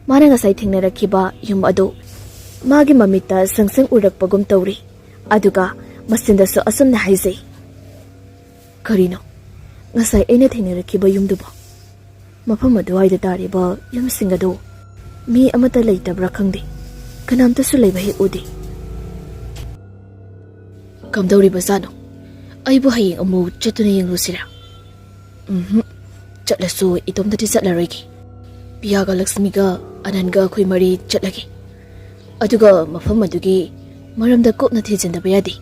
ꯃꯥꯅ ꯉꯁꯥꯏ ꯊꯦꯡꯅꯔꯛꯈꯤꯕ ꯌꯨꯝ ꯑꯗꯨ ꯃꯥꯒꯤ ꯃꯃꯤꯠꯇ ꯁꯪ ꯁꯪ ꯎꯔꯛꯄꯒꯨꯝ ꯇꯧꯔꯤ꯫ ꯑꯗꯨꯒ ꯃꯆꯤꯟꯗꯁꯨ ꯑꯁꯨꯝꯅ ꯍꯥꯏꯖꯩ, "ꯀꯔꯤꯅꯣ ꯉꯁꯥꯏ ꯑꯩꯅ ꯊꯦꯡꯅꯔꯛꯈꯤꯕ ꯌꯨꯝꯗꯨꯕꯣ? ꯃꯐꯝ ꯑꯗꯨꯋꯥꯏꯗ ꯇꯥꯔꯤꯕ ꯌꯨꯝꯁꯤꯡ ꯑꯗꯨ ꯃꯤ ꯑꯃꯠꯇ ꯂꯩꯇꯕ꯭ꯔꯥ ꯈꯪꯗꯦ꯫ ꯀꯅꯥꯝꯇꯁꯨ ꯂꯩꯕ ꯍꯦꯛ ꯎꯗꯦ꯫ ꯀꯝꯗꯧꯔꯤꯕꯖꯥꯠꯅꯣ? ꯑꯩꯕꯨ ꯍꯌꯦꯡ ꯑꯃꯨꯛ ꯆꯠꯇꯨꯅ ꯌꯦꯡꯂꯨꯁꯤꯔꯥ?" "ꯎꯝꯍꯨꯝ, ꯆꯠꯂꯁꯨ ꯏꯇꯣꯝꯇꯗꯤ ꯆꯠꯂꯔꯣꯏꯒꯦ꯫ ꯄꯤꯌꯥꯒ ꯂꯛꯁꯃꯤꯒ ꯑꯅꯟꯒ ꯑꯩꯈꯣꯏ ꯃꯔꯤ ꯆꯠꯂꯒꯦ꯫ ꯑꯗꯨꯒ ꯃꯐꯝ ꯑꯗꯨꯒꯤ ꯃꯔꯝꯗ ꯀꯨꯞꯅ ꯊꯤꯖꯤꯟꯗꯕ ꯌꯥꯗꯦ꯫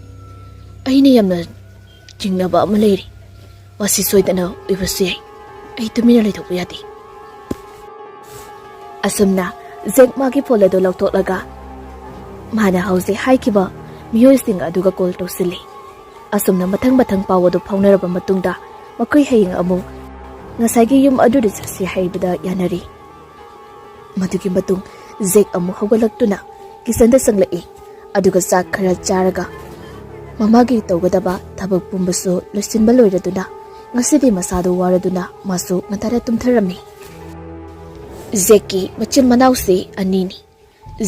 ꯑꯩꯅ ꯌꯥꯝꯅ ꯆꯤꯡꯅꯕ ꯑꯃ ꯂꯩꯔꯤ꯫ ꯃꯁꯤ ꯁꯣꯏꯗꯅ ꯑꯣꯏꯕꯁꯨ ꯌꯥꯏ꯫ ꯑꯩ ꯇꯨꯃꯤꯟꯅ ꯂꯩꯊꯣꯛꯄ ꯌꯥꯗꯦ꯫" ꯑꯁꯨꯝꯅ ꯖꯦꯛ ꯃꯥꯒꯤ ꯐꯣꯟ ꯑꯗꯨ ꯂꯧꯊꯣꯛꯂꯒ ꯃꯥꯅ ꯍꯧꯖꯤꯛ ꯍꯥꯏꯈꯤꯕ ꯃꯤꯑꯣꯏꯁꯤꯡ ꯑꯗꯨꯒ ꯀꯣꯜ ꯇꯧꯁꯤꯜꯂꯤ꯫ ꯑꯁꯨꯝꯅ ꯃꯊꯪ ꯃꯊꯪ ꯄꯥꯎ ꯑꯗꯨ ꯐꯥꯎꯅꯔꯕ ꯃꯇꯨꯡꯗ ꯃꯈꯣꯏ ꯍꯌꯦꯡ ꯑꯃꯨꯛ ꯉꯁꯥꯏꯒꯤ ꯌꯨꯝ ꯑꯗꯨꯗ ꯆꯠꯁꯤ ꯍꯥꯏꯕꯗ ꯌꯥꯅꯔꯤ꯫ ꯃꯗꯨꯒꯤ ꯃꯇꯨꯡ ꯖꯦꯛ ꯑꯃꯨꯛ ꯍꯧꯒꯠꯂꯛꯇꯨꯅ ꯀꯤꯆꯟꯗ ꯆꯪꯂꯛꯏ꯫ ꯑꯗꯨꯒ ꯆꯥꯛ ꯈꯔ ꯆꯥꯔꯒ ꯃꯃꯥꯒꯤ ꯇꯧꯒꯗꯕ ꯊꯕꯛ ꯄꯨꯝꯕꯁꯨ ꯂꯣꯏꯁꯤꯟꯕ ꯂꯣꯏꯔꯗꯨꯅ, ꯉꯁꯤꯗꯤ ꯃꯁꯥꯗꯨ ꯋꯥꯔꯗꯨꯅ ꯃꯥꯁꯨ ꯉꯟꯇꯥꯅ ꯇꯨꯝꯊꯔꯝꯃꯤ꯫ ꯖꯦꯛꯀꯤ ꯃꯆꯤꯟ ꯃꯅꯥꯎꯁꯤ ꯑꯅꯤꯅꯤ꯫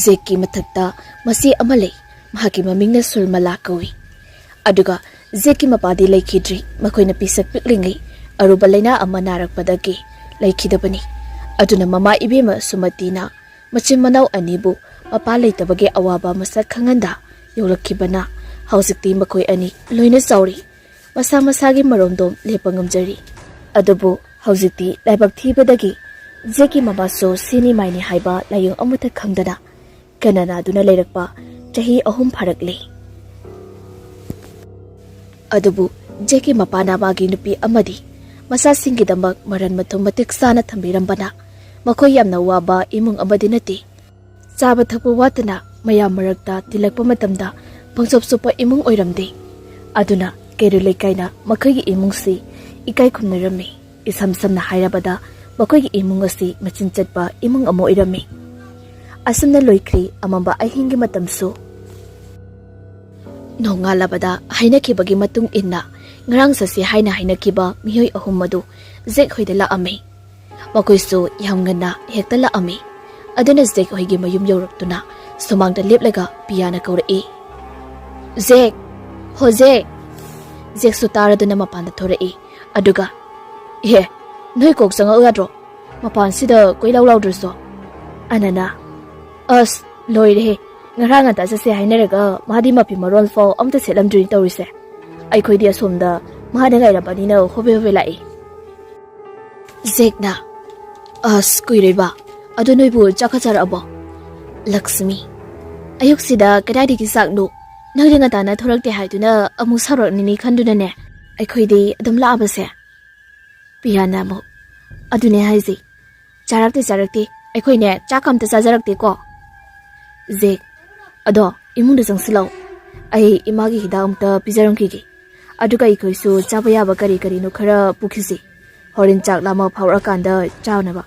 ꯖꯦꯛꯀꯤ ꯃꯊꯛꯇ ꯃꯆꯦ ꯑꯃ ꯂꯩ꯫ ꯃꯍꯥꯛꯀꯤ ꯃꯃꯤꯡꯅ ꯁꯨꯔꯃꯂꯥ ꯀꯧꯏ꯫ ꯑꯗꯨꯒ ꯖꯦꯛꯀꯤ ꯃꯄꯥꯗꯤ ꯂꯩꯈꯤꯗ꯭ꯔꯤ꯫ ꯃꯈꯣꯏꯅ ꯄꯤꯁꯛ ꯄꯤꯛꯂꯤꯉꯩ ꯑꯔꯨꯕ ꯂꯥꯏꯅꯥ ꯑꯃ ꯅꯥꯔꯛꯄꯗꯒꯤ ꯂꯩꯈꯤꯗꯕꯅꯤ꯫ ꯑꯗꯨꯅ ꯃꯃꯥ ꯏꯕꯦꯝꯃ ꯁꯨꯃꯇꯤꯅ ꯃꯆꯤꯟ ꯃꯅꯥꯎ ꯑꯅꯤꯕꯨ ꯃꯄꯥ ꯂꯩꯇꯕꯒꯤ ꯑꯋꯥꯕ ꯃꯁꯛ ꯈꯪꯍꯟꯗ ꯌꯣꯛꯂꯛꯈꯤꯕꯅ ꯍꯧꯖꯤꯛꯇꯤ ꯃꯈꯣꯏ ꯑꯅꯤ ꯂꯣꯏꯅ ꯆꯥꯎꯔꯤ꯫ ꯃꯁꯥ ꯃꯁꯥꯒꯤ ꯃꯔꯣꯝꯗꯣꯝ ꯂꯦꯞꯄ ꯉꯝꯖꯔꯤ꯫ ꯑꯗꯨꯕꯨ ꯍꯧꯖꯤꯛꯇꯤ ꯂꯥꯏꯕꯛ ꯊꯤꯕꯗꯒꯤ ꯖꯦꯛꯀꯤ ꯃꯃꯥꯁꯨ ꯁꯤꯅꯤ ꯃꯥꯏꯅꯤ ꯍꯥꯏꯕ ꯂꯥꯏꯑꯣꯡ ꯑꯃꯠꯇ ꯈꯪꯗꯅ ꯀꯟꯅ ꯅꯥꯗꯨꯅ ꯂꯩꯔꯛꯄ ꯆꯍꯤ ꯑꯍꯨꯝ ꯐꯥꯔꯛꯂꯦ꯫ ꯑꯗꯨꯕꯨ ꯖꯦꯛꯀꯤ ꯃꯄꯥꯅ ꯃꯥꯒꯤ ꯅꯨꯄꯤ ꯑꯃꯗꯤ ꯃꯆꯥꯁꯤꯡꯒꯤꯗꯃꯛ ꯃꯔꯟ ꯃꯊꯨꯝ ꯃꯇꯤꯛ ꯆꯥꯅ ꯊꯝꯕꯤꯔꯝꯕꯅ ꯃꯈꯣꯏ ꯌꯥꯝꯅ ꯋꯥꯕ ꯏꯃꯨꯡ ꯑꯃꯗꯤ ꯅꯠꯇꯦ꯫ ꯆꯥꯕ ꯊꯛꯄ ꯋꯥꯠꯇꯅ ꯃꯌꯥꯝ ꯃꯔꯛꯇ ꯇꯤꯜꯂꯛꯄ ꯃꯇꯝꯗ ꯄꯪꯆꯣꯞ ꯆꯣꯞꯄ ꯏꯃꯨꯡ ꯑꯣꯏꯔꯝꯗꯦ꯫ ꯑꯗꯨꯅ ꯀꯩꯔꯣꯏ ꯂꯩꯀꯥꯏꯅ ꯃꯈꯣꯏꯒꯤ ꯏꯃꯨꯡꯁꯤ ꯏꯀꯥꯏ ꯈꯨꯝꯅꯔꯝꯃꯤ꯫ ꯏꯁꯝ ꯁꯝꯅ ꯍꯥꯏꯔꯕꯗ ꯃꯈꯣꯏꯒꯤ ꯏꯃꯨꯡ ꯑꯁꯤ ꯃꯆꯤꯟ ꯆꯠꯄ ꯏꯃꯨꯡ ꯑꯃ ꯑꯣꯏꯔꯝꯃꯤ꯫ ꯑꯁꯨꯝꯅ ꯂꯣꯏꯈ꯭ꯔꯤ ꯑꯃꯝꯕ ꯑꯍꯤꯡꯒꯤ ꯃꯇꯝꯁꯨ꯫ ꯅꯣꯡꯉꯥꯜꯂꯕꯗ ꯍꯥꯏꯅꯈꯤꯕꯒꯤ ꯃꯇꯨꯡ ꯏꯟꯅ ꯉꯔꯥꯡ ꯆꯠꯁꯤ ꯍꯥꯏꯅ ꯍꯥꯏꯅꯈꯤꯕ ꯃꯤꯑꯣꯏ ꯑꯍꯨꯝ ꯑꯗꯨ ꯖꯦꯛ ꯍꯣꯏꯗ ꯂꯥꯛꯑꯝꯃꯤ꯫ ꯃꯈꯣꯏꯁꯨ ꯌꯥꯝ ꯉꯟꯅ ꯍꯦꯛꯇ ꯂꯥꯛꯑꯝꯃꯤ꯫ ꯑꯗꯨꯅ ꯖꯦꯛ ꯍꯣꯏꯒꯤ ꯃꯌꯨꯝ ꯌꯧꯔꯛꯇꯨꯅ ꯁꯨꯃꯥꯡꯗ ꯂꯦꯞꯂꯒ ꯄꯤꯌꯥꯅ ꯀꯧꯔꯛꯏ, "ꯖꯦꯛ! ꯍꯣ ꯖꯦꯛ!" ꯖꯦꯛꯁꯨ ꯇꯥꯔꯗꯨꯅ ꯃꯄꯥꯟꯗ ꯊꯣꯔꯛꯏ꯫ ꯑꯗꯨꯒ, "ꯏꯍꯦ, ꯅꯣꯏ ꯀꯣꯛ ꯆꯪꯉꯛꯎ ꯌꯥꯗ꯭ꯔꯣ? ꯃꯄꯥꯟꯁꯤꯗ ꯀꯣꯏꯂꯥꯎ ꯂꯥꯎꯗ꯭ꯔꯁꯨ?" ꯑꯅꯅ, "ꯑꯁ, ꯂꯣꯏꯔꯦꯍꯦ꯫ ꯉꯔꯥꯡ ꯉꯟꯇꯥ ꯆꯠꯁꯦ ꯍꯥꯏꯅꯔꯒ ꯃꯥꯗꯤ ꯃꯐꯤ ꯃꯔꯣꯜ ꯐꯥꯎ ꯑꯝꯇ ꯁꯦꯠꯂꯝꯗ꯭ꯔꯤꯅꯤ ꯇꯧꯔꯤꯁꯦ꯫ ꯑꯩꯈꯣꯏꯗꯤ ꯑꯁꯣꯝꯗ ꯃꯥꯗ ꯉꯥꯏꯔꯝꯕꯅꯤꯅ ꯍꯣꯕꯦ ꯍꯣꯕꯦ ꯂꯥꯛꯏ꯫" ꯖꯦꯛꯅ, "ꯑꯁ, ꯀꯨꯏꯔꯦꯕ꯫ ꯑꯗꯨ ꯅꯣꯏꯕꯨ ꯆꯥꯛꯀ ꯆꯥꯔꯛꯑꯕꯣ?" ꯂꯛꯁꯃꯤ, "ꯑꯌꯨꯛꯁꯤꯗ ꯀꯗꯥꯏꯗꯒꯤ ꯆꯥꯛꯅꯣ? ꯅꯪꯗꯤ ꯉꯟꯇꯥꯅ ꯊꯣꯔꯛꯇꯦ ꯍꯥꯏꯗꯨꯅ ꯑꯃꯨꯛ ꯁꯥꯎꯔꯛꯅꯤꯅꯤ ꯈꯟꯗꯨꯅꯅꯦ ꯑꯩꯈꯣꯏꯗꯤ ꯑꯗꯨꯝ ꯂꯥꯛꯑꯕꯁꯦ꯫" ꯄꯤꯌꯥꯅ ꯑꯃꯨꯛ, "ꯑꯗꯨꯅꯦ ꯍꯥꯏꯁꯦ, ꯆꯥꯔꯛꯇꯦ ꯆꯥꯔꯛꯇꯦ, ꯑꯩꯈꯣꯏꯅꯦ ꯆꯥꯛꯀ ꯑꯝꯇ ꯆꯥꯖꯔꯛꯇꯦꯀꯣ꯫" ꯖꯦꯛ, "ꯑꯗꯣ ꯏꯃꯨꯡꯗ ꯆꯪꯁꯤꯜꯂꯛꯑꯣ, ꯑꯩ ꯏꯃꯥꯒꯤ ꯍꯤꯗꯥꯛ ꯑꯝꯇ ꯄꯤꯖꯔꯝꯈꯤꯒꯦ꯫ ꯑꯗꯨꯒ ꯑꯩꯈꯣꯏꯁꯨ ꯆꯥꯕ ꯌꯥꯕ ꯀꯔꯤ ꯀꯔꯤꯅꯣ ꯈꯔ ꯄꯨꯈꯤꯁꯤ꯫ ꯍꯣꯔꯦꯟ ꯆꯥꯛ ꯂꯥꯝꯕ ꯐꯥꯎꯔꯛꯑꯀꯥꯟꯗ ꯆꯥꯅꯕ꯫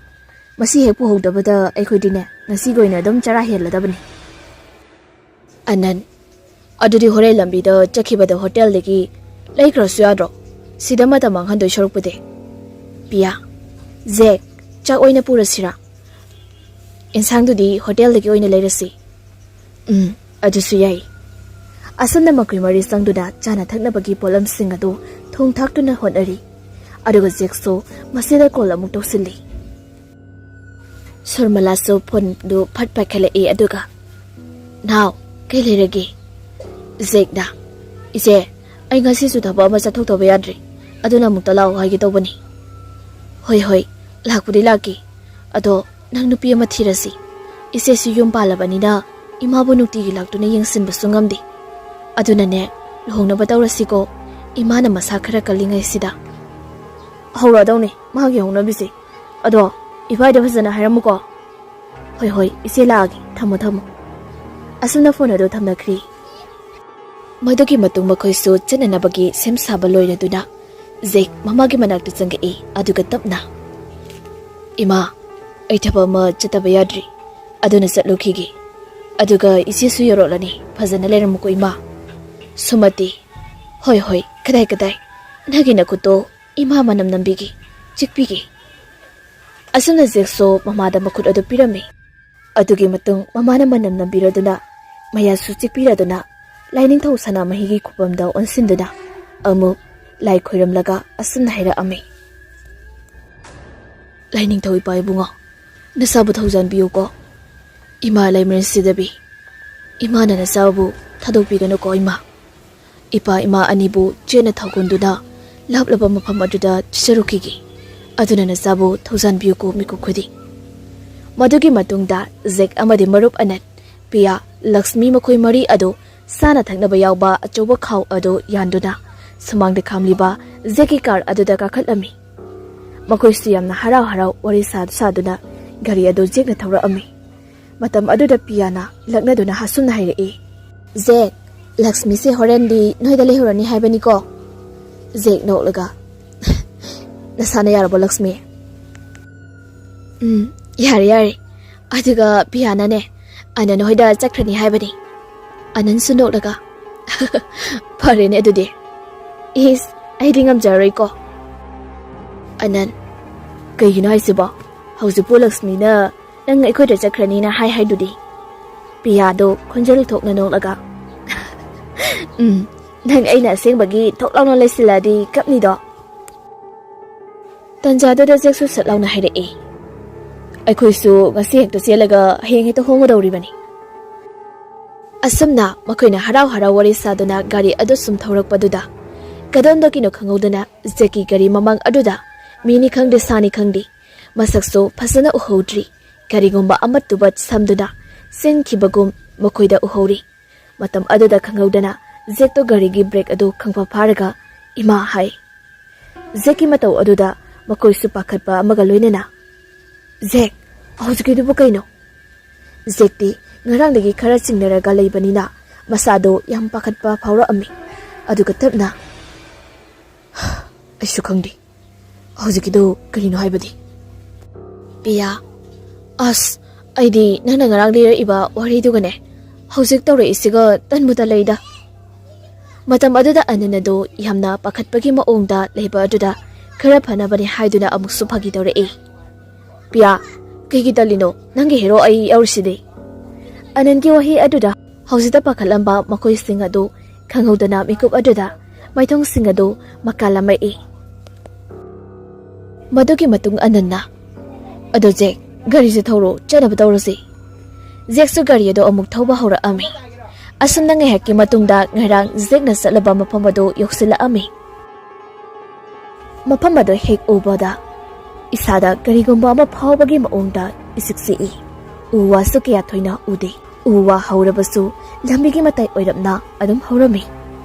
ꯃꯁꯤ ꯍꯦꯛ ꯄꯨꯍꯧꯗꯕꯗ ꯑꯩꯈꯣꯏꯗꯤꯅꯦ ꯉꯁꯤꯒꯤ ꯑꯣꯏꯅ ꯑꯗꯨꯝ ꯆꯔꯥ ꯍꯦꯜꯂꯗꯕꯅꯤ꯫" ꯑꯅꯟ, ꯑꯗꯨꯗꯤ ꯍꯣꯔꯦꯟ ꯂꯝꯕꯤꯗ ꯆꯠꯈꯤꯕꯗ ꯍꯣꯇꯦꯜꯗꯒꯤ ꯂꯩꯈ꯭ꯔꯁꯨ ꯌꯥꯗ꯭ꯔꯣ? ꯁꯤꯗ ꯃꯇꯝ ꯃꯥꯡꯍꯟꯗꯣꯏ ꯁꯔꯨꯛꯄꯨꯗꯤ꯫ ꯄꯤꯌꯥ, ꯖꯦꯛ, ꯆꯥꯛ ꯑꯣꯏꯅ ꯄꯨꯔꯁꯤꯔꯥ? ꯏꯟꯁꯥꯡꯗꯨꯗꯤ ꯍꯣꯇꯦꯜꯗꯒꯤ ꯑꯣꯏꯅ ꯂꯩꯔꯁꯤ꯫ ꯎꯝ, ꯑꯗꯨꯁꯨ ꯌꯥꯏ꯫ ꯑꯁꯨꯝꯅ ꯃꯈꯣꯏ ꯃꯔꯤ ꯆꯪꯗꯨꯅ ꯆꯥꯅ ꯊꯛꯅꯕꯒꯤ ꯄꯣꯠꯂꯝꯁꯤꯡ ꯑꯗꯨ ꯊꯣꯡ ꯊꯥꯛꯇꯨꯅ ꯍꯣꯠꯅꯔꯤ꯫ ꯑꯗꯨꯒ ꯖꯦꯛꯁꯨ ꯃꯁꯤꯗ ꯀꯣꯜ ꯑꯃꯨꯛ ꯇꯧꯁꯤꯜꯂꯤ꯫ ꯁꯨꯔꯃꯂꯥꯁꯨ ꯐꯣꯟꯗꯨ ꯐꯠ ꯄꯥꯏꯈꯠꯂꯛꯏ, ꯑꯗꯨꯒ, "ꯅꯥꯎ, ꯀꯩ ꯂꯩꯔꯒꯦ?" ꯖꯦꯛꯅ, "ꯏꯆꯦ, ꯑꯩ ꯉꯁꯤꯁꯨ ꯊꯕꯛ ꯑꯃ ꯆꯠꯊꯣꯛꯇꯕ ꯌꯥꯗ꯭ꯔꯤ, ꯑꯗꯨꯅ ꯑꯃꯨꯛꯇ ꯂꯥꯛꯑꯣ ꯍꯥꯏꯒꯦ ꯇꯧꯕꯅꯤ꯫" "ꯍꯣꯏ, ꯍꯣꯏ, ꯂꯥꯛꯄꯨꯗꯤ ꯂꯥꯛꯀꯦ꯫ ꯑꯗꯣ ꯅꯪ ꯅꯨꯄꯤ ꯑꯃ ꯊꯤꯔꯁꯤ꯫ ꯏꯆꯦꯁꯨ ꯌꯨꯝ ꯄꯥꯜꯂꯕꯅꯤꯅ ꯏꯃꯥꯕꯨ ꯅꯨꯡꯇꯤꯒꯤ ꯂꯥꯛꯇꯨꯅ ꯌꯦꯡꯁꯤꯟꯕꯁꯨ ꯉꯝꯗꯦ꯫ ꯑꯗꯨꯅꯅꯦ, ꯂꯨꯍꯣꯡꯅꯕ ꯇꯧꯔꯁꯤꯀꯣ꯫ ꯏꯃꯥꯅ ꯃꯁꯥ ꯈꯔ ꯀꯜꯂꯤꯉꯩꯁꯤꯗ꯫" "ꯍꯧꯔꯛꯑꯗꯧꯅꯦ ꯃꯥꯒꯤ ꯍꯧꯅꯕꯤꯁꯦ꯫ ꯑꯗꯣ ꯏꯕꯥꯏꯗ ꯐꯖꯅ ꯍꯥꯏꯔꯝꯃꯨꯀꯣ꯫" "ꯍꯣꯏ, ꯍꯣꯏ, ꯏꯆꯦ ꯂꯥꯛꯑꯒꯦ꯫ ꯊꯝꯃꯣ, ꯊꯝꯃꯣ꯫" ꯑꯁꯨꯝꯅ ꯐꯣꯟ ꯑꯗꯨ ꯊꯝꯅꯈ꯭ꯔꯤ꯫ ꯃꯗꯨꯒꯤ ꯃꯇꯨꯡ ꯃꯈꯣꯏꯁꯨ ꯆꯠꯅꯅꯕꯒꯤ ꯁꯦꯝ ꯁꯥꯕ ꯂꯣꯏꯔꯗꯨꯅ ꯖꯦꯛ ꯃꯃꯥꯒꯤ ꯃꯅꯥꯛꯇ ꯆꯪꯉꯛꯏ, ꯑꯗꯨꯒ ꯇꯞꯅ, "ꯏꯃꯥ, ꯑꯩ ꯊꯕꯛ ꯑꯃ ꯆꯠꯇꯕ ꯌꯥꯗ꯭ꯔꯤ, ꯑꯗꯨꯅ ꯆꯠꯂꯨꯈꯤꯒꯦ꯫ ꯑꯗꯨꯒ ꯏꯆꯦꯁꯨ ꯌꯧꯔꯛꯂꯅꯤ, ꯐꯖꯅ ꯂꯩꯔꯝꯃꯨꯀꯣ ꯏꯃꯥ꯫" ꯁꯨꯃꯇꯤ, "ꯍꯣꯏ, ꯍꯣꯏ, ꯀꯗꯥꯏ, ꯀꯗꯥꯏ? ꯅꯪꯒꯤ ꯅꯈꯨꯠꯇꯣ ꯏꯃꯥ ꯃꯅꯝ ꯅꯝꯕꯤꯒꯦ, ꯆꯤꯛꯄꯤꯒꯦ꯫" ꯑꯁꯨꯝꯅ ꯖꯦꯛꯁꯨ ꯃꯃꯥꯗ ꯃꯈꯨꯠ ꯑꯗꯨ ꯄꯤꯔꯝꯃꯤ꯫ ꯑꯗꯨꯒꯤ ꯃꯇꯨꯡ ꯃꯃꯥꯅ ꯃꯅꯝ ꯅꯝꯕꯤꯔꯗꯨꯅ ꯃꯌꯥꯁꯨ ꯆꯤꯛꯄꯤꯔꯗꯨꯅ ꯂꯥꯏꯅꯤꯡꯊꯧ ꯁꯅꯥꯃꯍꯤꯒꯤ ꯈꯨꯕꯝꯗ ꯑꯣꯟꯁꯤꯟꯗꯨꯅ ꯑꯃꯨꯛ ꯂꯥꯏ ꯈꯣꯏꯔꯝꯂꯒ ꯑꯁꯨꯝꯅ ꯍꯥꯏꯔꯛꯑꯝꯃꯤ, "ꯂꯥꯏꯅꯤꯡꯊꯧ ꯏꯄꯥ ꯏꯕꯨꯡꯉꯣ, ꯅꯆꯥꯕꯨ ꯊꯧꯖꯥꯟꯕꯤꯌꯨꯀꯣ꯫ ꯏꯃꯥ ꯂꯩꯃꯔꯦꯟ ꯁꯤꯗꯕꯤ, ꯏꯃꯥꯅ ꯅꯆꯥꯕꯨ ꯊꯥꯗꯣꯛꯄꯤꯒꯅꯨꯀꯣ ꯏꯃꯥ꯫ ꯏꯄꯥ ꯏꯃꯥ ꯑꯅꯤꯕꯨ ꯆꯦꯠꯅ ꯊꯧꯒꯣꯟꯗꯨꯅ ꯂꯥꯞꯂꯕ ꯃꯐꯝ ꯑꯗꯨꯗ ꯆꯠꯆꯔꯨꯈꯤꯒꯦ꯫ ꯑꯗꯨꯅ ꯅꯆꯥꯕꯨ ꯊꯧꯖꯥꯟꯕꯤꯌꯨꯀꯣ ꯃꯤꯀꯨꯞ ꯈꯨꯗꯤꯡ꯫" ꯃꯗꯨꯒꯤ ꯃꯇꯨꯡꯗ ꯖꯦꯛ ꯑꯃꯗꯤ ꯃꯔꯨꯞ ꯑꯅꯟ, ꯄꯤꯌꯥ, ꯂꯛꯁꯃꯤ ꯃꯈꯣꯏ ꯃꯔꯤ ꯑꯗꯨ ꯆꯥꯅ ꯊꯛꯅꯕ ꯌꯥꯎꯕ ꯑꯆꯧꯕ ꯈꯥꯎ ꯑꯗꯨ ꯌꯥꯟꯗꯨꯅ ꯁꯨꯃꯥꯡꯗ ꯈꯥꯝꯂꯤꯕ ꯖꯦꯛꯀꯤ ꯀꯥꯔ ꯑꯗꯨꯗ ꯀꯥꯈꯠꯂꯝꯃꯤ꯫ ꯃꯈꯣꯏꯁꯨ ꯌꯥꯝꯅ ꯍꯔꯥꯎ ꯍꯔꯥꯎ ꯋꯥꯔꯤ ꯁꯥꯗꯨ ꯁꯥꯗꯨꯅ ꯒꯥꯔꯤ ꯑꯗꯨ ꯖꯦꯛꯅ ꯊꯧꯔꯛꯑꯝꯃꯤ꯫ ꯃꯇꯝ ꯑꯗꯨꯗ ꯄꯤꯌꯥꯅ ꯂꯛꯅꯗꯨꯅ ꯑꯁꯨꯝꯅ ꯍꯥꯏꯔꯛꯏ, "ꯖꯦꯛ, ꯂꯛꯁꯃꯤꯁꯦ ꯍꯣꯔꯦꯟꯗꯤ ꯅꯣꯏꯗ ꯂꯩꯍꯧꯔꯅꯤ ꯍꯥꯏꯕꯅꯤꯀꯣ?" ꯖꯦꯛ ꯅꯣꯛꯂꯒ, "ꯅꯁꯥꯅ ꯌꯥꯔꯕꯣ ꯂꯛꯁꯃꯤ?" "ꯎꯝ, ꯌꯥꯔꯦ, ꯌꯥꯔꯦ꯫ ꯑꯗꯨꯒ ꯄꯤꯌꯥꯅꯅꯦ, ꯑꯅꯟ ꯍꯣꯏꯗ ꯆꯠꯈ꯭ꯔꯅꯤ ꯍꯥꯏꯕꯅꯤ꯫" ꯑꯅꯟꯁꯨ ꯅꯣꯛꯂꯒ, "ꯐꯔꯦꯅꯦ ꯑꯗꯨꯗꯤ꯫ ꯏꯁ, ꯑꯩꯗꯤ ꯉꯝꯖꯔꯔꯣꯏꯀꯣ꯫" "ꯑꯅꯟ, ꯀꯩꯒꯤꯅꯣ ꯍꯥꯏꯁꯤꯕꯣ? ꯍꯧꯖꯤꯛꯄꯨ ꯂꯛꯁꯃꯤꯅ ꯅꯪ ꯑꯩꯈꯣꯏꯗ ꯆꯠꯈ꯭ꯔꯅꯤꯅ ꯍꯥꯏ ꯍꯥꯏꯗꯨꯗꯤ?" ꯄꯤꯌꯥꯗꯣ ꯈꯣꯟꯖꯦꯜ ꯊꯣꯛꯅ ꯅꯣꯛꯂꯒ, "ꯎꯝ, ꯅꯪ ꯑꯩꯅ ꯑꯁꯦꯡꯕꯒꯤ ꯊꯣꯛ ꯂꯥꯎꯅ ꯂꯩꯁꯤꯜꯂꯛꯑꯗꯤ ꯀꯞꯅꯤꯗꯣ꯫" ꯇꯟꯖꯥꯗꯨꯗ ꯖꯦꯛꯁꯨ ꯁꯠ ꯂꯥꯎꯅ ꯍꯥꯏꯔꯛꯏ, "ꯑꯩꯈꯣꯏꯁꯨ ꯉꯁꯤ ꯍꯦꯛꯇ ꯆꯦꯜꯂꯒ ꯍꯌꯦꯡ ꯍꯦꯛꯇ ꯍꯣꯡꯒꯗꯧꯔꯤꯕꯅꯤ꯫" ꯑꯁꯨꯝꯅ ꯃꯈꯣꯏꯅ ꯍꯔꯥꯎ ꯍꯔꯥꯎ ꯋꯥꯔꯤ ꯁꯥꯗꯨꯅ ꯒꯥꯔꯤ ꯑꯗꯨ ꯁꯨꯝ ꯊꯧꯔꯛꯄꯗꯨꯗ, ꯀꯗꯣꯝꯗꯒꯤꯅꯣ ꯈꯪꯍꯧꯗꯅ ꯖꯦꯛꯀꯤ ꯒꯥꯔꯤ ꯃꯃꯥꯡ ꯑꯗꯨꯗ ꯃꯤꯅꯤ ꯈꯪꯗꯦ ꯁꯥꯅꯤ ꯈꯪꯗꯦ, ꯃꯁꯛꯁꯨ ꯐꯖꯅ ꯎꯍꯧꯗ꯭ꯔꯤ, ꯀꯔꯤꯒꯨꯝꯕ ꯑꯃꯠꯇꯨꯕ ꯁꯝꯗꯨꯅ ꯆꯦꯟꯈꯤꯕꯒꯨꯝ ꯃꯈꯣꯏꯗ ꯎꯍꯧꯔꯤ꯫ ꯃꯇꯝ ꯑꯗꯨꯗ ꯈꯪꯍꯧꯗꯅ ꯖꯦꯛꯇꯣ ꯒꯥꯔꯤꯒꯤ ꯕ꯭ꯔꯦꯛ ꯑꯗꯨ ꯈꯪꯐ ꯐꯥꯔꯒ "ꯏꯃꯥ" ꯍꯥꯏ꯫ ꯖꯦꯛꯀꯤ ꯃꯇꯧ ꯑꯗꯨꯗ ꯃꯈꯣꯏꯁꯨ ꯄꯥꯈꯠꯄ ꯑꯃꯒ ꯂꯣꯏꯅꯅ, "ꯖꯦꯛ, ꯍꯧꯖꯤꯛꯀꯤꯗꯨꯕꯨ ꯀꯩꯅꯣ?" ꯖꯦꯛꯇꯤ ꯉꯔꯥꯡꯗꯒꯤ ꯈꯔ ꯆꯤꯡꯅꯔꯒ ꯂꯩꯕꯅꯤꯅ ꯃꯁꯥꯗꯣ ꯌꯥꯝ ꯄꯥꯈꯠꯄ ꯐꯥꯎꯔꯛꯑꯝꯃꯤ꯫ ꯑꯗꯨꯒ ꯇꯞꯅ, "ꯑꯩꯁꯨ ꯈꯪꯗꯦ꯫ ꯍꯧꯖꯤꯛꯀꯤꯗꯨ ꯀꯔꯤꯅꯣ ꯍꯥꯏꯕꯗꯤ?" ꯄꯤꯌꯥ, "ꯑꯁ, ꯑꯩꯗꯤ ꯅꯪꯅ ꯉꯔꯥꯡ ꯂꯤꯔꯛꯏꯕ ꯋꯥꯔꯤꯗꯨꯒꯅꯦ ꯍꯧꯖꯤꯛ ꯇꯧꯔꯛꯏꯁꯤꯒ ꯇꯟꯕꯨ ꯇꯜꯂꯛꯏꯗ꯫" ꯃꯇꯝ ꯑꯗꯨꯗ ꯑꯅꯟ ꯑꯗꯨ ꯌꯥꯝꯅ ꯄꯥꯈꯠꯄꯒꯤ ꯃꯑꯣꯡꯗ ꯂꯩꯕ ꯑꯗꯨꯗ ꯈꯔ ꯐꯅꯕꯅꯤ ꯍꯥꯏꯗꯨꯅ ꯑꯃꯨꯛꯁꯨ ꯐꯥꯒꯤ ꯇꯧꯔꯛꯏ꯫ "ꯄꯤꯌꯥ, ꯀꯩꯒꯤ ꯇꯜꯂꯤꯅꯣ? ꯅꯪꯒꯤ ꯍꯦꯔꯣ ꯑꯩ ꯌꯥꯎꯔꯤꯁꯤꯗꯤ꯫" ꯑꯅꯟꯒꯤ ꯋꯥꯍꯩ ꯑꯗꯨꯗ ꯍꯧꯖꯤꯛꯇ ꯄꯥꯈꯠꯂꯝꯕ ꯃꯈꯣꯏꯁꯤꯡ ꯑꯗꯨ ꯈꯪꯍꯧꯗꯅ ꯃꯤꯀꯨꯞ ꯑꯗꯨꯗ ꯃꯥꯏꯊꯣꯡꯁꯤꯡ ꯑꯗꯨ ꯃꯀꯥ ꯂꯥꯝꯃꯛꯏ꯫ ꯃꯗꯨꯒꯤ ꯃꯇꯨꯡ ꯑꯅꯟꯅ, "ꯑꯗꯣ ꯖꯦꯛ, ꯒꯥꯔꯤꯁꯦ ꯊꯧꯔꯣ, ꯆꯠꯅꯕ ꯇꯧꯔꯁꯤ꯫" ꯖꯦꯛꯁꯨ ꯒꯥꯔꯤ ꯑꯗꯨ ꯑꯃꯨꯛ ꯊꯧꯕ ꯍꯧꯔꯛꯑꯝꯃꯤ꯫ ꯑꯁꯨꯝꯅ ꯉꯥꯏꯍꯥꯛꯀꯤ ꯃꯇꯨꯡꯗ ꯉꯔꯥꯡ ꯖꯦꯛꯅ ꯆꯠꯂꯕ ꯃꯐꯝ ꯑꯗꯨ ꯌꯧꯁꯤꯜꯂꯛꯑꯝꯃꯤ꯫ ꯃꯐꯝ ꯑꯗꯨ ꯍꯦꯛ ꯎꯕꯗ ꯏꯁꯥꯗ ꯀꯔꯤꯒꯨꯝꯕ ꯑꯃ ꯐꯥꯎꯕꯒꯤ ꯃꯑꯣꯡꯗ ꯏꯁꯤꯛ ꯁꯤꯛꯏ꯫ ꯎ ꯋꯥꯁꯨ ꯀꯌꯥ ꯊꯣꯏꯅ ꯎꯗꯦ꯫ ꯎ ꯋꯥ ꯍꯧꯔꯕꯁꯨ ꯂꯝꯕꯤꯒꯤ ꯃꯇꯥꯏ ꯑꯣꯏꯔꯞꯅ ꯑꯗꯨꯝ ꯍꯧꯔꯝꯃꯤ꯫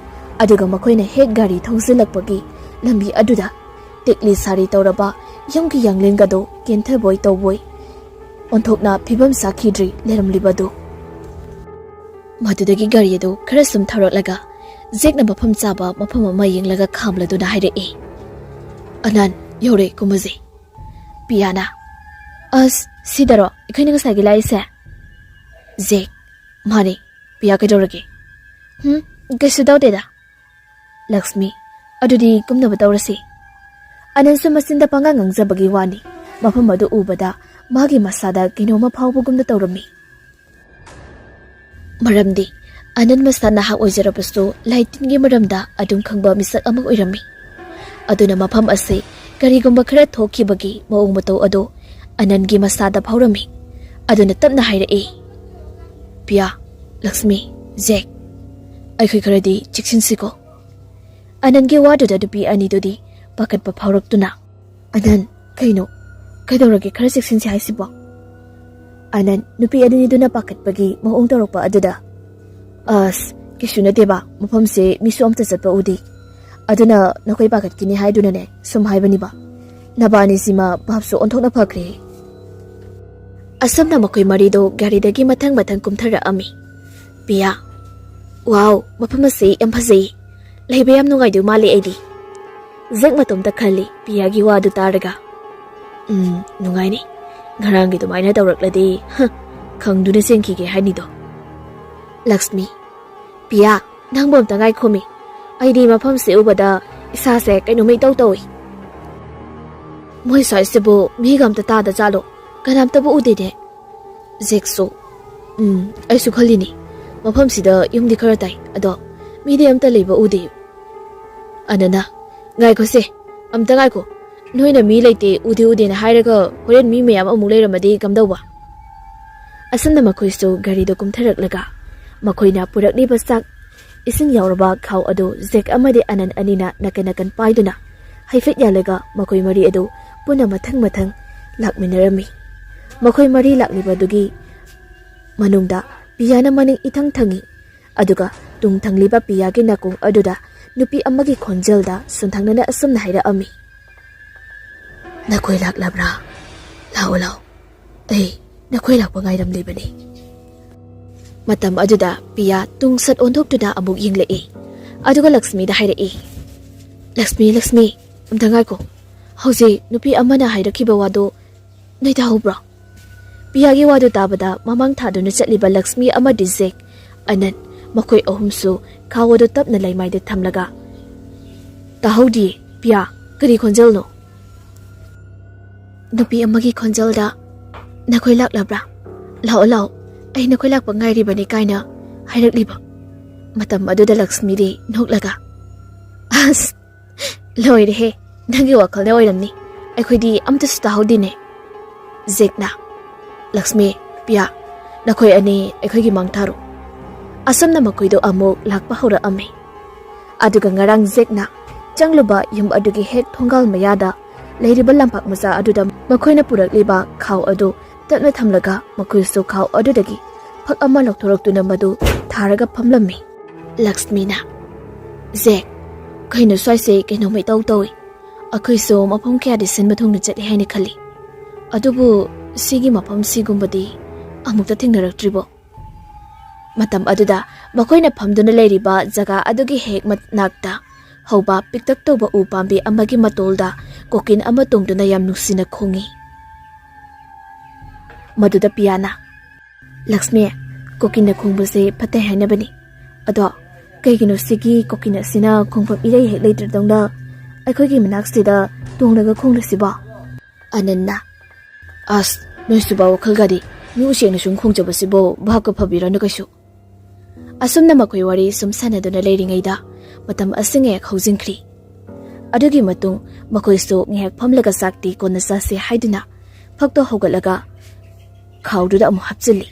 ꯑꯗꯨꯒ ꯃꯈꯣꯏꯅ ꯍꯦꯛ ꯒꯥꯔꯤ ꯊꯧꯖꯤꯜꯂꯛꯄꯒꯤ ꯂꯝꯕꯤ ꯑꯗꯨꯗ ꯇꯦꯛꯂꯤ ꯁꯥꯔꯤ ꯇꯧꯔꯕ ꯌꯨꯝꯒꯤ ꯌꯥꯡꯂꯦꯟꯒꯗꯣ ꯀꯦꯟꯊꯕꯣꯏ ꯇꯧꯕꯣꯏ ꯑꯣꯟꯊꯣꯛꯅ ꯐꯤꯕꯝ ꯆꯥꯈꯤꯗ꯭ꯔꯤ ꯂꯩꯔꯝꯂꯤꯕꯗꯨ꯫ ꯃꯗꯨꯗꯒꯤ ꯒꯥꯔꯤ ꯑꯗꯨ ꯈꯔ ꯁꯨꯝ ꯊꯧꯔꯛꯂꯒ ꯖꯦꯛꯅ ꯃꯐꯝ ꯆꯥꯕ ꯃꯐꯝ ꯑꯃ ꯌꯦꯡꯂꯒ ꯈꯥꯝꯂꯗꯨꯅ ꯍꯥꯏꯔꯛꯏ, "ꯑꯅꯟ, ꯌꯧꯔꯦ, ꯀꯨꯝꯃꯁꯦ꯫" ꯄꯤꯌꯥꯅ, "ꯑꯁ, ꯁꯤꯗꯔꯣ ꯑꯩꯈꯣꯏꯅ ꯉꯁꯥꯏꯒꯤ ꯂꯥꯛꯏꯁꯦ?" ꯖꯦꯛ, "ꯃꯥꯅꯦ, "ꯄꯤꯌꯥ, ꯀꯩꯗꯧꯔꯒꯦ?" "ꯍꯨꯝ, ꯀꯩꯁꯨ ꯇꯧꯗꯦꯗ꯫" "ꯂꯛꯁꯃꯤ, ꯑꯗꯨꯗꯤ ꯀꯨꯝꯅꯕ ꯇꯧꯔꯁꯤ꯫" ꯑꯅꯟꯁꯨ ꯃꯆꯤꯟꯗ ꯄꯉꯥꯡ ꯉꯥꯡꯖꯕꯒꯤ ꯋꯥꯅꯤ, ꯃꯐꯝ ꯑꯗꯨ ꯎꯕꯗ ꯃꯥꯒꯤ ꯃꯁꯥꯗ ꯀꯩꯅꯣꯝꯃ ꯐꯥꯎꯕꯒꯨꯝꯅ ꯇꯧꯔꯝꯃꯤ꯫ ꯃꯔꯝꯗꯤ ꯑꯅꯟ ꯃꯁꯥ ꯅꯍꯥ ꯑꯣꯏꯖꯔꯕꯁꯨ ꯂꯥꯏ ꯇꯤꯟꯒꯤ ꯃꯔꯝꯗ ꯑꯗꯨꯝ ꯈꯪꯕ ꯃꯤꯁꯛ ꯑꯃ ꯑꯣꯏꯔꯝꯃꯤ꯫ ꯑꯗꯨꯅ ꯃꯐꯝ ꯑꯁꯤ ꯀꯔꯤꯒꯨꯝꯕ ꯈꯔ ꯊꯣꯛꯈꯤꯕꯒꯤ ꯃꯑꯣꯡ ꯃꯇꯧ ꯑꯗꯨ ꯑꯅꯟꯒꯤ ꯃꯁꯥꯗ ꯐꯥꯎꯔꯝꯃꯤ꯫ ꯑꯗꯨꯅ ꯇꯞꯅ ꯍꯥꯏꯔꯛꯏ, "ꯄꯤꯌꯥ, ꯂꯛꯁꯃꯤ, ꯖꯦꯛ, ꯑꯩꯈꯣꯏ ꯈꯔꯗꯤ ꯆꯦꯛꯁꯤꯟꯁꯤꯀꯣ꯫" ꯑꯅꯟꯒꯤ ꯋꯥꯗꯨꯗ ꯅꯨꯄꯤ ꯑꯅꯤꯗꯨꯗꯤ ꯄꯥꯈꯠꯄ ꯐꯥꯎꯔꯛꯇꯨꯅ, "ꯑꯅꯟ, ꯀꯩꯅꯣ? ꯀꯩꯗꯧꯔꯒꯦ? ꯈꯔ ꯆꯦꯛꯁꯤꯟꯁꯤ ꯍꯥꯏꯁꯤꯕꯣ?" ꯑꯅꯟ, ꯅꯨꯄꯤ ꯑꯅꯤꯗꯨꯅ ꯄꯥꯈꯠꯄꯒꯤ ꯃꯑꯣꯡ ꯇꯧꯔꯛꯄ ꯑꯗꯨꯗ, "ꯑꯁ, ꯀꯩꯁꯨ ꯅꯠꯇꯦꯕ, ꯃꯐꯝꯁꯦ ꯃꯤꯁꯨ ꯑꯝꯇ ꯆꯠꯄ ꯎꯗꯦ꯫ ꯑꯗꯨꯅ ꯅꯈꯣꯏ ꯄꯥꯈꯠꯈꯤꯅꯤ ꯍꯥꯏꯗꯨꯅꯅꯦ ꯁꯨꯝ ꯍꯥꯏꯕꯅꯤꯕ꯫ ꯅꯕꯥꯅꯤꯁꯤꯃ ꯚꯥꯞꯁꯨ ꯑꯣꯟꯊꯣꯛꯅ ꯐꯈ꯭ꯔꯦ꯫" ꯑꯁꯨꯝꯅ ꯃꯈꯣꯏ ꯃꯔꯤꯗꯣ ꯒꯥꯔꯤꯗꯒꯤ ꯃꯊꯪ ꯃꯊꯪ ꯀꯨꯝꯊꯔꯛꯑꯝꯃꯤ꯫ "ꯄꯤꯌꯥ, ꯋꯥꯎ, ꯃꯐꯝ ꯑꯁꯤ ꯌꯥꯝ ꯐꯖꯩ꯫ ꯂꯩꯕ ꯌꯥꯝ ꯅꯨꯡꯉꯥꯏꯗꯣꯏ ꯃꯥꯜꯂꯤ ꯑꯩꯗꯤ꯫" ꯖꯦꯛ ꯃꯇꯣꯝꯇ ꯈꯜꯂꯤ ꯄꯤꯌꯥꯒꯤ ꯋꯥꯗꯨ ꯇꯥꯔꯒ꯫ "ꯎꯝ, ꯅꯨꯡꯉꯥꯏꯅꯤ꯫ ꯉꯔꯥꯡꯒꯤ ꯑꯗꯨꯃꯥꯏꯅ ꯇꯧꯔꯛꯂꯗꯤ, ꯍ, ꯈꯪꯗꯨꯅ ꯆꯦꯟꯈꯤꯒꯦ ꯍꯥꯏꯅꯤꯗꯣ꯫" ꯂꯛꯁꯃꯤ, "ꯄꯤꯌꯥ, ꯅꯪꯕꯨ ꯑꯝꯇ ꯉꯥꯏꯈꯣꯃꯤ꯫ ꯑꯩꯗꯤ ꯃꯐꯝꯁꯦ ꯎꯕꯗ ꯏꯁꯥꯁꯦ ꯀꯩꯅꯣꯝꯃ ꯏꯇꯧ ꯇꯧꯏ꯫ ꯃꯣꯏ ꯁ꯭ꯋꯥꯏꯁꯤꯕꯨ ꯃꯤꯒ ꯑꯝꯇ ꯇꯥꯗ ꯖꯥꯠꯂꯣ? ꯀꯅꯥꯝꯇꯕꯨ ꯎꯗꯦꯅꯦ꯫" ꯖꯦꯛꯁꯨ, "ꯎꯝ, ꯑꯩꯁꯨ ꯈꯜꯂꯤꯅꯤ꯫ ꯃꯐꯝꯁꯤꯗ ꯌꯨꯝꯗꯤ ꯈꯔ ꯇꯥꯏ, ꯑꯗꯣ ꯃꯤꯗꯤ ꯑꯝꯇ ꯂꯩꯕ ꯎꯗꯦ꯫" ꯑꯅꯟꯅ, "ꯉꯥꯏꯈꯣꯁꯦ, ꯑꯝꯇ ꯉꯥꯏꯈꯣ꯫ ꯅꯣꯏꯅ ꯃꯤ ꯂꯩꯇꯦ, ꯎꯗꯦ ꯎꯗꯦꯅ ꯍꯥꯏꯔꯒ ꯍꯣꯔꯦꯟ ꯃꯤ ꯃꯌꯥꯝ ꯑꯃꯨꯛ ꯂꯩꯔꯝꯃꯗꯤ ꯀꯝꯗꯧꯕ?" ꯑꯁꯨꯝꯅ ꯃꯈꯣꯏꯁꯨ ꯒꯥꯔꯤꯗ ꯀꯨꯝꯊꯔꯛꯂꯒ ꯃꯈꯣꯏꯅ ꯄꯨꯔꯛꯂꯤꯕ ꯆꯥꯛ, ꯏꯁꯤꯡ ꯌꯥꯎꯔꯕ ꯈꯥꯎ ꯑꯗꯨ ꯖꯦꯛ ꯑꯃꯗꯤ ꯑꯅꯟ ꯑꯅꯤꯅ ꯅꯥꯀꯟ ꯅꯥꯀꯟ ꯄꯥꯏꯗꯨꯅ ꯍꯥꯏꯐꯦꯠ ꯌꯥꯜꯂꯒ ꯃꯈꯣꯏ ꯃꯔꯤ ꯑꯗꯨ ꯄꯨꯟꯅ ꯃꯊꯪ ꯃꯊꯪ ꯂꯥꯛꯃꯤꯟꯅꯔꯝꯃꯤ꯫ ꯃꯈꯣꯏ ꯃꯔꯤ ꯂꯥꯛꯂꯤꯕ ꯑꯗꯨꯒꯤ ꯃꯅꯨꯡꯗ ꯄꯤꯌꯥꯅ ꯃꯅꯤꯡ ꯏꯊꯪ ꯊꯪꯉꯤ꯫ ꯑꯗꯨꯒ ꯇꯨꯡ ꯊꯪꯂꯤꯕ ꯄꯤꯌꯥꯒꯤ ꯅꯥꯀꯣꯡ ꯑꯗꯨꯗ ꯅꯨꯄꯤ ꯑꯃꯒꯤ ꯈꯣꯟꯖꯦꯜꯗ ꯁꯨꯟꯊꯪꯅꯅ ꯑꯁꯨꯝꯅ ꯍꯥꯏꯔꯛꯑꯝꯃꯤ, "ꯅꯈꯣꯏ ꯂꯥꯛꯂꯕ꯭ꯔꯥ? ꯂꯥꯛꯑꯣ, ꯂꯥꯛꯑꯣ꯫ ꯑꯩ ꯅꯈꯣꯏ ꯂꯥꯛꯄ ꯉꯥꯏꯔꯝꯂꯤꯕꯅꯤ꯫" ꯃꯇꯝ ꯑꯗꯨꯗ ꯄꯤꯌꯥ ꯇꯨꯡ ꯁꯠ ꯑꯣꯟꯊꯣꯛꯇꯨꯅ ꯑꯃꯨꯛ ꯌꯦꯡꯂꯛꯏ꯫ ꯑꯗꯨꯒ ꯂꯛꯁꯃꯤꯗ ꯍꯥꯏꯔꯛꯏ, "ꯂꯛꯁꯃꯤ, ꯂꯛꯁꯃꯤ, ꯑꯝꯇ ꯉꯥꯏꯈꯣ꯫ ꯍꯧꯖꯤꯛ ꯅꯨꯄꯤ ꯑꯃꯅ ꯍꯥꯏꯔꯛꯈꯤꯕ ꯋꯥꯗꯣ ꯅꯣꯏ ꯇꯥꯍꯧꯕ꯭ꯔꯣ?" ꯄꯤꯌꯥꯒꯤ ꯋꯥꯗꯨ ꯇꯥꯕꯗ ꯃꯃꯥꯡ ꯊꯥꯗꯨꯅ ꯆꯠꯂꯤꯕ ꯂꯛꯁꯃꯤ ꯑꯃꯗꯤ ꯖꯦꯛ ꯑꯅꯟ, ꯃꯈꯣꯏ ꯑꯍꯨꯝꯁꯨ ꯈꯥꯎ ꯑꯗꯨ ꯇꯞꯅ ꯂꯩꯃꯥꯏꯗ ꯊꯝꯂꯒ, "ꯇꯥꯍꯧꯗꯤꯌꯦ, ꯄꯤꯌꯥ, ꯀꯔꯤ ꯈꯣꯟꯖꯦꯜꯅꯣ?" "ꯅꯨꯄꯤ ꯑꯃꯒꯤ ꯈꯣꯟꯖꯦꯜꯗ, 'ꯅꯈꯣꯏ ꯂꯥꯛꯂꯕ꯭ꯔꯥ? ꯂꯥꯛꯑꯣ, ꯂꯥꯛꯑꯣ, ꯑꯩ ꯅꯈꯣꯏ ꯂꯥꯛꯄ ꯉꯥꯏꯔꯤꯕꯅꯤ' ꯀꯥꯏꯅ ꯍꯥꯏꯔꯛꯂꯤꯕ"꯫ ꯃꯇꯝ ꯑꯗꯨꯗ ꯂꯛꯁꯃꯤꯗꯤ ꯅꯣꯛꯂꯒ, "ꯑꯁ, ꯂꯣꯏꯔꯦꯍꯦ, ꯅꯪꯒꯤ ꯋꯥꯈꯜꯗ ꯑꯣꯏꯔꯝꯅꯤ, ꯑꯩꯈꯣꯏꯗꯤ ꯑꯝꯇꯁꯨ ꯇꯥꯍꯧꯗꯦꯅꯦ"꯫ ꯖꯦꯛꯅ, "ꯂꯛꯁꯃꯤ, ꯄꯤꯌꯥ, ꯅꯈꯣꯏ ꯑꯅꯤ ꯑꯩꯈꯣꯏꯒꯤ ꯃꯥꯡ ꯊꯥꯔꯣ꯫ ꯑꯁꯨꯝꯅ ꯃꯈꯣꯏꯗꯣ ꯑꯃꯨꯛ ꯂꯥꯛꯄ ꯍꯧꯔꯛꯑꯝꯃꯤ꯫ ꯑꯗꯨꯒ ꯉꯔꯥꯡ ꯖꯦꯛꯅ ꯆꯪꯂꯨꯕ ꯌꯨꯝ ꯑꯗꯨꯒꯤ ꯍꯦꯛ ꯊꯣꯡꯒꯥꯜ ꯃꯌꯥꯗ ꯂꯩꯔꯤꯕ ꯂꯝꯄꯥꯛ ꯃꯆꯥ ꯑꯗꯨꯗ ꯃꯈꯣꯏꯅ ꯄꯨꯔꯛꯂꯤꯕ ꯈꯥꯎ ꯑꯗꯨ ꯇꯞꯅ ꯊꯝꯂꯒ ꯃꯈꯣꯏꯁꯨ ꯈꯥꯎ ꯑꯗꯨꯗꯒꯤ ꯐꯛ ꯑꯃ ꯂꯧꯊꯣꯔꯛꯇꯨꯅ ꯃꯗꯨ ꯊꯥꯔꯒ ꯐꯝꯂꯝꯃꯤ꯫ ꯂꯛꯁꯃꯤꯅ, "ꯖꯦꯛ, ꯀꯩꯅꯣ ꯁ꯭ꯋꯥꯏꯁꯦ ꯀꯩꯅꯣꯝꯃ ꯏꯇꯧ ꯇꯧꯏ꯫ ꯑꯩꯈꯣꯏꯁꯨ ꯃꯐꯝ ꯀꯌꯥꯗꯤ ꯁꯤꯟꯕ ꯊꯨꯡꯅ ꯆꯠꯂꯤ ꯍꯥꯏꯅ ꯈꯜꯂꯤ, ꯑꯗꯨꯕꯨ ꯁꯤꯒꯤ ꯃꯐꯝ ꯁꯤꯒꯨꯝꯕꯗꯤ ꯑꯃꯨꯛꯇ ꯊꯦꯡꯅꯔꯛꯇ꯭ꯔꯤꯕꯣ?" ꯃꯇꯝ ꯑꯗꯨꯗ ꯃꯈꯣꯏꯅ ꯐꯝꯗꯨꯅ ꯂꯩꯔꯤꯕ ꯖꯒꯥ ꯑꯗꯨꯒꯤ ꯍꯦꯛ ꯃꯅꯥꯛꯇ ꯍꯧꯕ ꯄꯤꯛꯇꯛ ꯇꯧꯕ ꯎ ꯄꯥꯝꯕꯤ ꯑꯃꯒꯤ ꯃꯇꯣꯜꯗ ꯀꯣꯀꯤꯟ ꯑꯃ ꯇꯣꯡꯗꯨꯅ ꯌꯥꯝ ꯅꯨꯡꯁꯤꯅ ꯈꯣꯡꯏ꯫ ꯃꯗꯨꯗ ꯄꯤꯌꯥꯅ, "ꯂꯛꯁꯃꯤ, ꯀꯣꯀꯤꯟꯅ ꯈꯣꯡꯕꯁꯦ ꯐꯠꯇꯦ ꯍꯥꯏꯅꯕꯅꯤ꯫ ꯑꯗꯣ ꯀꯩꯒꯤꯅꯣ ꯁꯤꯒꯤ ꯀꯣꯀꯤꯟ ꯑꯁꯤꯅ ꯈꯣꯡꯐꯝ ꯏꯔꯩ ꯍꯦꯛ ꯂꯩꯇ꯭ꯔꯗꯧꯅ ꯑꯩꯈꯣꯏꯒꯤ ꯃꯅꯥꯛꯁꯤꯗ ꯇꯣꯡꯂꯒ ꯈꯣꯡꯂꯤꯁꯤꯕꯣ?" ꯑꯅꯟꯅ, "ꯑꯁ, ꯅꯣꯏꯁꯨꯕ ꯋꯥꯈꯜꯒꯗꯤ, ꯃꯤ ꯎꯆꯦꯛꯅ ꯁꯨꯝ ꯈꯣꯡꯖꯕꯁꯤꯕꯨ ꯚꯥꯞꯀ ꯐꯕꯤꯔꯅꯨ ꯀꯩꯁꯨ"꯫ ꯑꯁꯨꯝꯅ ꯃꯈꯣꯏ ꯋꯥꯔꯤ ꯁꯨꯝ ꯁꯥꯟꯅꯗꯨꯅ ꯂꯩꯔꯤꯉꯩꯗ ꯃꯇꯝ ꯑꯁꯤ ꯉꯥꯏꯍꯥꯛ ꯍꯧꯖꯤꯟꯈ꯭ꯔꯤ꯫ ꯑꯗꯨꯒꯤ ꯃꯇꯨꯡ ꯃꯈꯣꯏꯁꯨ ꯉꯥꯏꯍꯥꯛ ꯐꯝꯂꯒ ꯆꯥꯛꯇꯤ ꯀꯣꯟꯅ ꯆꯥꯁꯤ ꯍꯥꯏꯗꯨꯅ ꯐꯛꯇꯣ ꯍꯧꯒꯠꯂꯒ ꯈꯥꯎꯗꯨꯗ ꯑꯃꯨꯛ ꯍꯥꯞꯆꯤꯜꯂꯤ꯫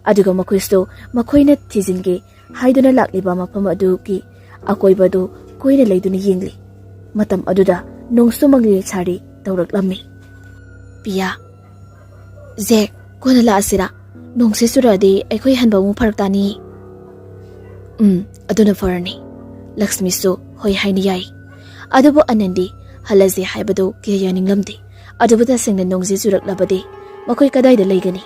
ꯑꯗꯨꯒ ꯃꯈꯣꯏꯁꯨ ꯃꯈꯣꯏꯅ ꯊꯤꯖꯤꯟꯒꯦ ꯍꯥꯏꯗꯨꯅ ꯂꯥꯛꯂꯤꯕ ꯃꯐꯝ ꯑꯗꯨꯒꯤ ꯑꯀꯣꯏꯕꯗꯨ ꯀꯣꯏꯅ ꯂꯩꯗꯨꯅ ꯌꯦꯡꯂꯤ꯫ ꯃꯇꯝ ꯑꯗꯨꯗ ꯅꯣꯡꯁꯨ ꯃꯪꯂꯤ ꯁꯥꯔꯤ ꯇꯧꯔꯛꯂꯝꯃꯤ꯫ ꯄꯤꯌꯥ, "ꯖꯦꯛ, ꯀꯣꯟꯅ ꯂꯥꯛꯑꯁꯤꯔꯥ? ꯅꯣꯡꯁꯦ ꯆꯨꯔꯛꯑꯗꯤ ꯑꯩꯈꯣꯏ ꯍꯟꯕ ꯑꯃꯨꯛ ꯐꯔꯛ ꯇꯥꯅꯤ"꯫ "ꯎꯝ, ꯑꯗꯨꯅ ꯐꯔꯅꯤ"꯫ ꯂꯛꯁꯃꯤꯁꯨ ꯍꯣꯏ ꯍꯥꯏꯅ ꯌꯥꯏ꯫ ꯑꯗꯨꯕꯨ ꯑꯅꯟꯗꯤ ꯍꯜꯂꯁꯤ ꯍꯥꯏꯕꯗꯨ ꯀꯌꯥ ꯌꯥꯅꯤꯡꯂꯝꯗꯦ꯫ ꯑꯗꯨꯕꯨ ꯇꯁꯦꯡꯅ ꯅꯣꯡꯁꯦ ꯆꯨꯔꯛꯂꯕꯗꯤ ꯃꯈꯣꯏ ꯀꯗꯥꯏꯗ ꯂꯩꯒꯅꯤ?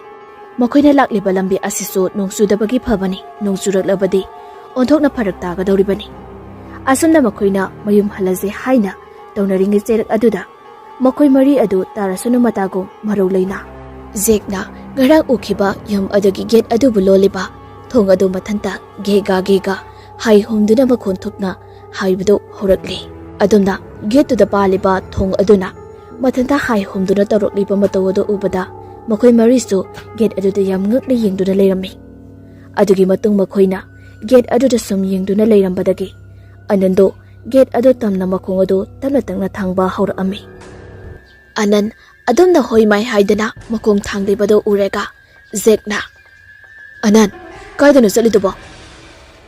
ꯃꯈꯣꯏꯅ ꯂꯥꯛꯂꯤꯕ ꯂꯝꯕꯤ ꯑꯁꯤꯁꯨ ꯅꯣꯡ ꯆꯨꯗꯕꯒꯤ ꯐꯕꯅꯤ, ꯅꯣꯡ ꯆꯨꯔꯛꯂꯕꯗꯤ ꯑꯣꯟꯊꯣꯛꯅ ꯐꯔꯛ ꯇꯥꯒꯗꯧꯔꯤꯕꯅꯤ꯫ ꯑꯁꯨꯝꯅ ꯃꯈꯣꯏꯅ ꯃꯌꯨꯝ ꯍꯜꯂꯁꯦ ꯍꯥꯏꯅ ꯇꯧꯅꯔꯤꯉꯩ ꯆꯩꯔꯛ ꯑꯗꯨꯗ ꯃꯈꯣꯏ ꯃꯔꯤ ꯑꯗꯨ ꯇꯥꯔꯁꯅꯨ ꯃꯇꯥꯒꯨꯝ ꯃꯔꯧ ꯂꯩꯅ ꯖꯦꯛꯅ ꯉꯔꯥꯡ ꯎꯈꯤꯕ ꯌꯨꯝ ꯑꯗꯨꯒꯤ ꯒꯦꯠ ꯑꯗꯨꯕꯨ ꯂꯣꯜꯂꯤꯕ ꯊꯣꯡ ꯑꯗꯨ ꯃꯊꯟꯇ ꯒꯦꯒꯥ ꯒꯦꯒꯥ ꯍꯥꯏ ꯍꯨꯝꯗꯨꯅ ꯃꯈꯣꯟ ꯊꯣꯛꯅ ꯍꯥꯏꯕꯗꯨ ꯍꯧꯔꯛꯂꯤ꯫ ꯑꯗꯨꯝꯅ ꯒꯦꯠꯇꯨꯗ ꯄꯥꯜꯂꯤꯕ ꯊꯣꯡ ꯑꯗꯨꯅ ꯃꯊꯟꯇ ꯍꯥꯏ ꯍꯨꯝꯗꯨꯅ ꯇꯧꯔꯛꯂꯤꯕ ꯃꯇꯧ ꯑꯗꯨ ꯎꯕꯗ ꯃꯈꯣꯏ ꯃꯔꯤꯁꯨ ꯒꯦꯠ ꯑꯗꯨꯗ ꯌꯥꯝ ꯉꯛꯅ ꯌꯦꯡꯗꯨꯅ ꯂꯩꯔꯝꯃꯤ꯫ ꯑꯗꯨꯒꯤ ꯃꯇꯨꯡ ꯃꯈꯣꯏꯅ ꯒꯦꯠ ꯑꯗꯨꯗ ꯁꯨꯝ ꯌꯦꯡꯗꯨꯅ ꯂꯩꯔꯝꯕꯗꯒꯤ ꯑꯅꯟꯗꯣ ꯒꯦꯠ ꯑꯗꯨ ꯇꯝꯅ ꯃꯈꯣꯡ ꯑꯗꯨ ꯇꯞꯅ ꯇꯞꯅ ꯊꯥꯡꯕ ꯍꯧꯔꯛꯑꯝꯃꯤ꯫ ꯑꯅꯟ ꯑꯗꯨꯝꯅ ꯍꯣꯏ ꯃꯥꯏ ꯍꯥꯏꯗꯅ ꯃꯈꯣꯡ ꯊꯥꯡꯂꯤꯕꯗꯨ ꯎꯔꯒ ꯖꯦꯛꯅ, "ꯑꯅꯟ, ꯀꯥꯏꯗꯅꯣ ꯆꯠꯂꯤꯗꯨꯕꯣ?"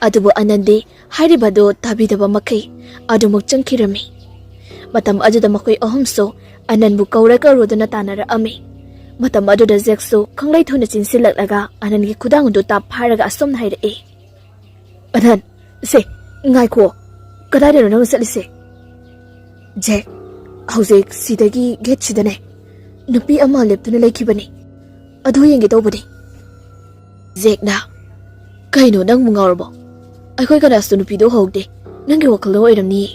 ꯑꯗꯨꯕꯨ ꯑꯅꯟꯗꯤ ꯍꯥꯏꯔꯤꯕꯗꯨ ꯇꯥꯕꯤꯗꯕ ꯃꯈꯩ ꯑꯗꯨꯃꯛ ꯆꯪꯈꯤꯔꯝꯃꯤ꯫ ꯃꯇꯝ ꯑꯗꯨꯗ ꯃꯈꯣꯏ ꯑꯍꯨꯝꯁꯨ ꯑꯅꯟꯕꯨ ꯀꯧꯔ ꯀꯧꯔꯨꯗꯨꯅ ꯇꯥꯟꯅꯔꯛꯑꯝꯃꯤ꯫ ꯃꯇꯝ ꯑꯗꯨꯗ ꯖꯦꯛꯁꯨ ꯈꯪꯂꯩ ꯊꯨꯅ ꯆꯦꯟꯁꯤꯜꯂꯛꯂꯒ ꯑꯅꯟꯒꯤ ꯈꯨꯗꯥꯡ ꯑꯗꯨ ꯇꯥꯞ ꯐꯥꯔꯒ ꯑꯁꯨꯝꯅ ꯍꯥꯏꯔꯛꯏ, "ꯑꯅꯟ, ꯁꯦ, ꯉꯥꯏꯈꯣ, ꯀꯗꯥꯏꯗꯅꯣ ꯅꯪꯅ ꯆꯠꯂꯤꯁꯦ?" "ꯖꯦꯛ, ꯍꯧꯖꯤꯛ ꯁꯤꯗꯒꯤ ꯒꯦꯠꯁꯤꯗꯅꯦ ꯅꯨꯄꯤ ꯑꯃ ꯂꯦꯞꯇꯨꯅ ꯂꯩꯈꯤꯕꯅꯤ, ꯑꯗꯨ ꯌꯦꯡꯒꯦ ꯇꯧꯕꯅꯤ꯫" ꯖꯦꯛꯅ, "ꯀꯩꯅꯣ, ꯅꯪꯕꯨ ꯉꯥꯎꯔꯕꯣ? ꯑꯩꯈꯣꯏ ꯀꯅꯥꯁꯨ ꯅꯨꯄꯤꯗꯣ ꯎꯍꯧꯗꯦ, ꯅꯪꯒꯤ ꯋꯥꯈꯜꯗ ꯑꯣꯏꯔꯝꯅꯤꯌꯦ꯫"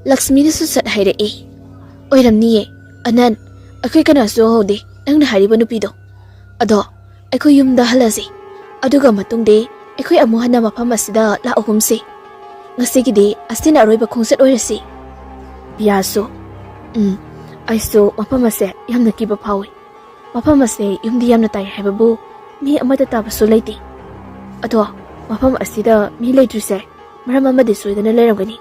ꯂꯛꯁꯃꯤꯅꯁꯨ ꯁꯠ ꯍꯥꯏꯔꯛꯏ, "ꯑꯣꯏꯔꯝꯅꯤꯌꯦ꯫ ꯑꯅꯟ, ꯑꯩꯈꯣꯏ ꯀꯅꯥꯁꯨ ꯎꯍꯧꯗꯦ ꯅꯪꯅ ꯍꯥꯏꯔꯤꯕ ꯅꯨꯄꯤꯗꯣ꯫ ꯑꯗꯣ ꯑꯩꯈꯣꯏ ꯌꯨꯝꯗ ꯍꯜꯂꯁꯤ, ꯑꯗꯨꯒ ꯃꯇꯨꯡꯗꯤ ꯑꯩꯈꯣꯏ ꯑꯃꯨꯛ ꯍꯟꯅ ꯃꯐꯝ ꯑꯁꯤꯗ ꯂꯥꯛꯑꯒꯨꯝꯁꯤ꯫ ꯉꯁꯤꯒꯤꯗꯤ ꯑꯁꯤꯅ ꯑꯔꯣꯏꯕ ꯈꯣꯡꯆꯠ ꯑꯣꯏꯔꯁꯤ꯫" ꯄꯤꯌꯥꯁꯨ, "ꯎꯝ, ꯑꯩꯁꯨ ꯃꯐꯝ ꯑꯁꯦ ꯌꯥꯝꯅ ꯀꯤꯕ ꯐꯥꯎꯏ꯫ ꯃꯐꯝ ꯑꯁꯦ ꯌꯨꯝꯗꯤ ꯌꯥꯝꯅ ꯇꯥꯏ ꯍꯥꯏꯕꯕꯨ ꯃꯤ ꯑꯃꯠꯇ ꯇꯥꯕꯁꯨ ꯂꯩꯇꯦ꯫ ꯑꯗꯣ ꯃꯐꯝ ꯑꯁꯤꯗ ꯃꯤ ꯂꯩꯇ꯭ꯔꯤꯁꯦ ꯃꯔꯝ ꯑꯃꯗꯤ ꯁꯣꯏꯗꯅ ꯂꯩꯔꯝꯒꯅꯤ꯫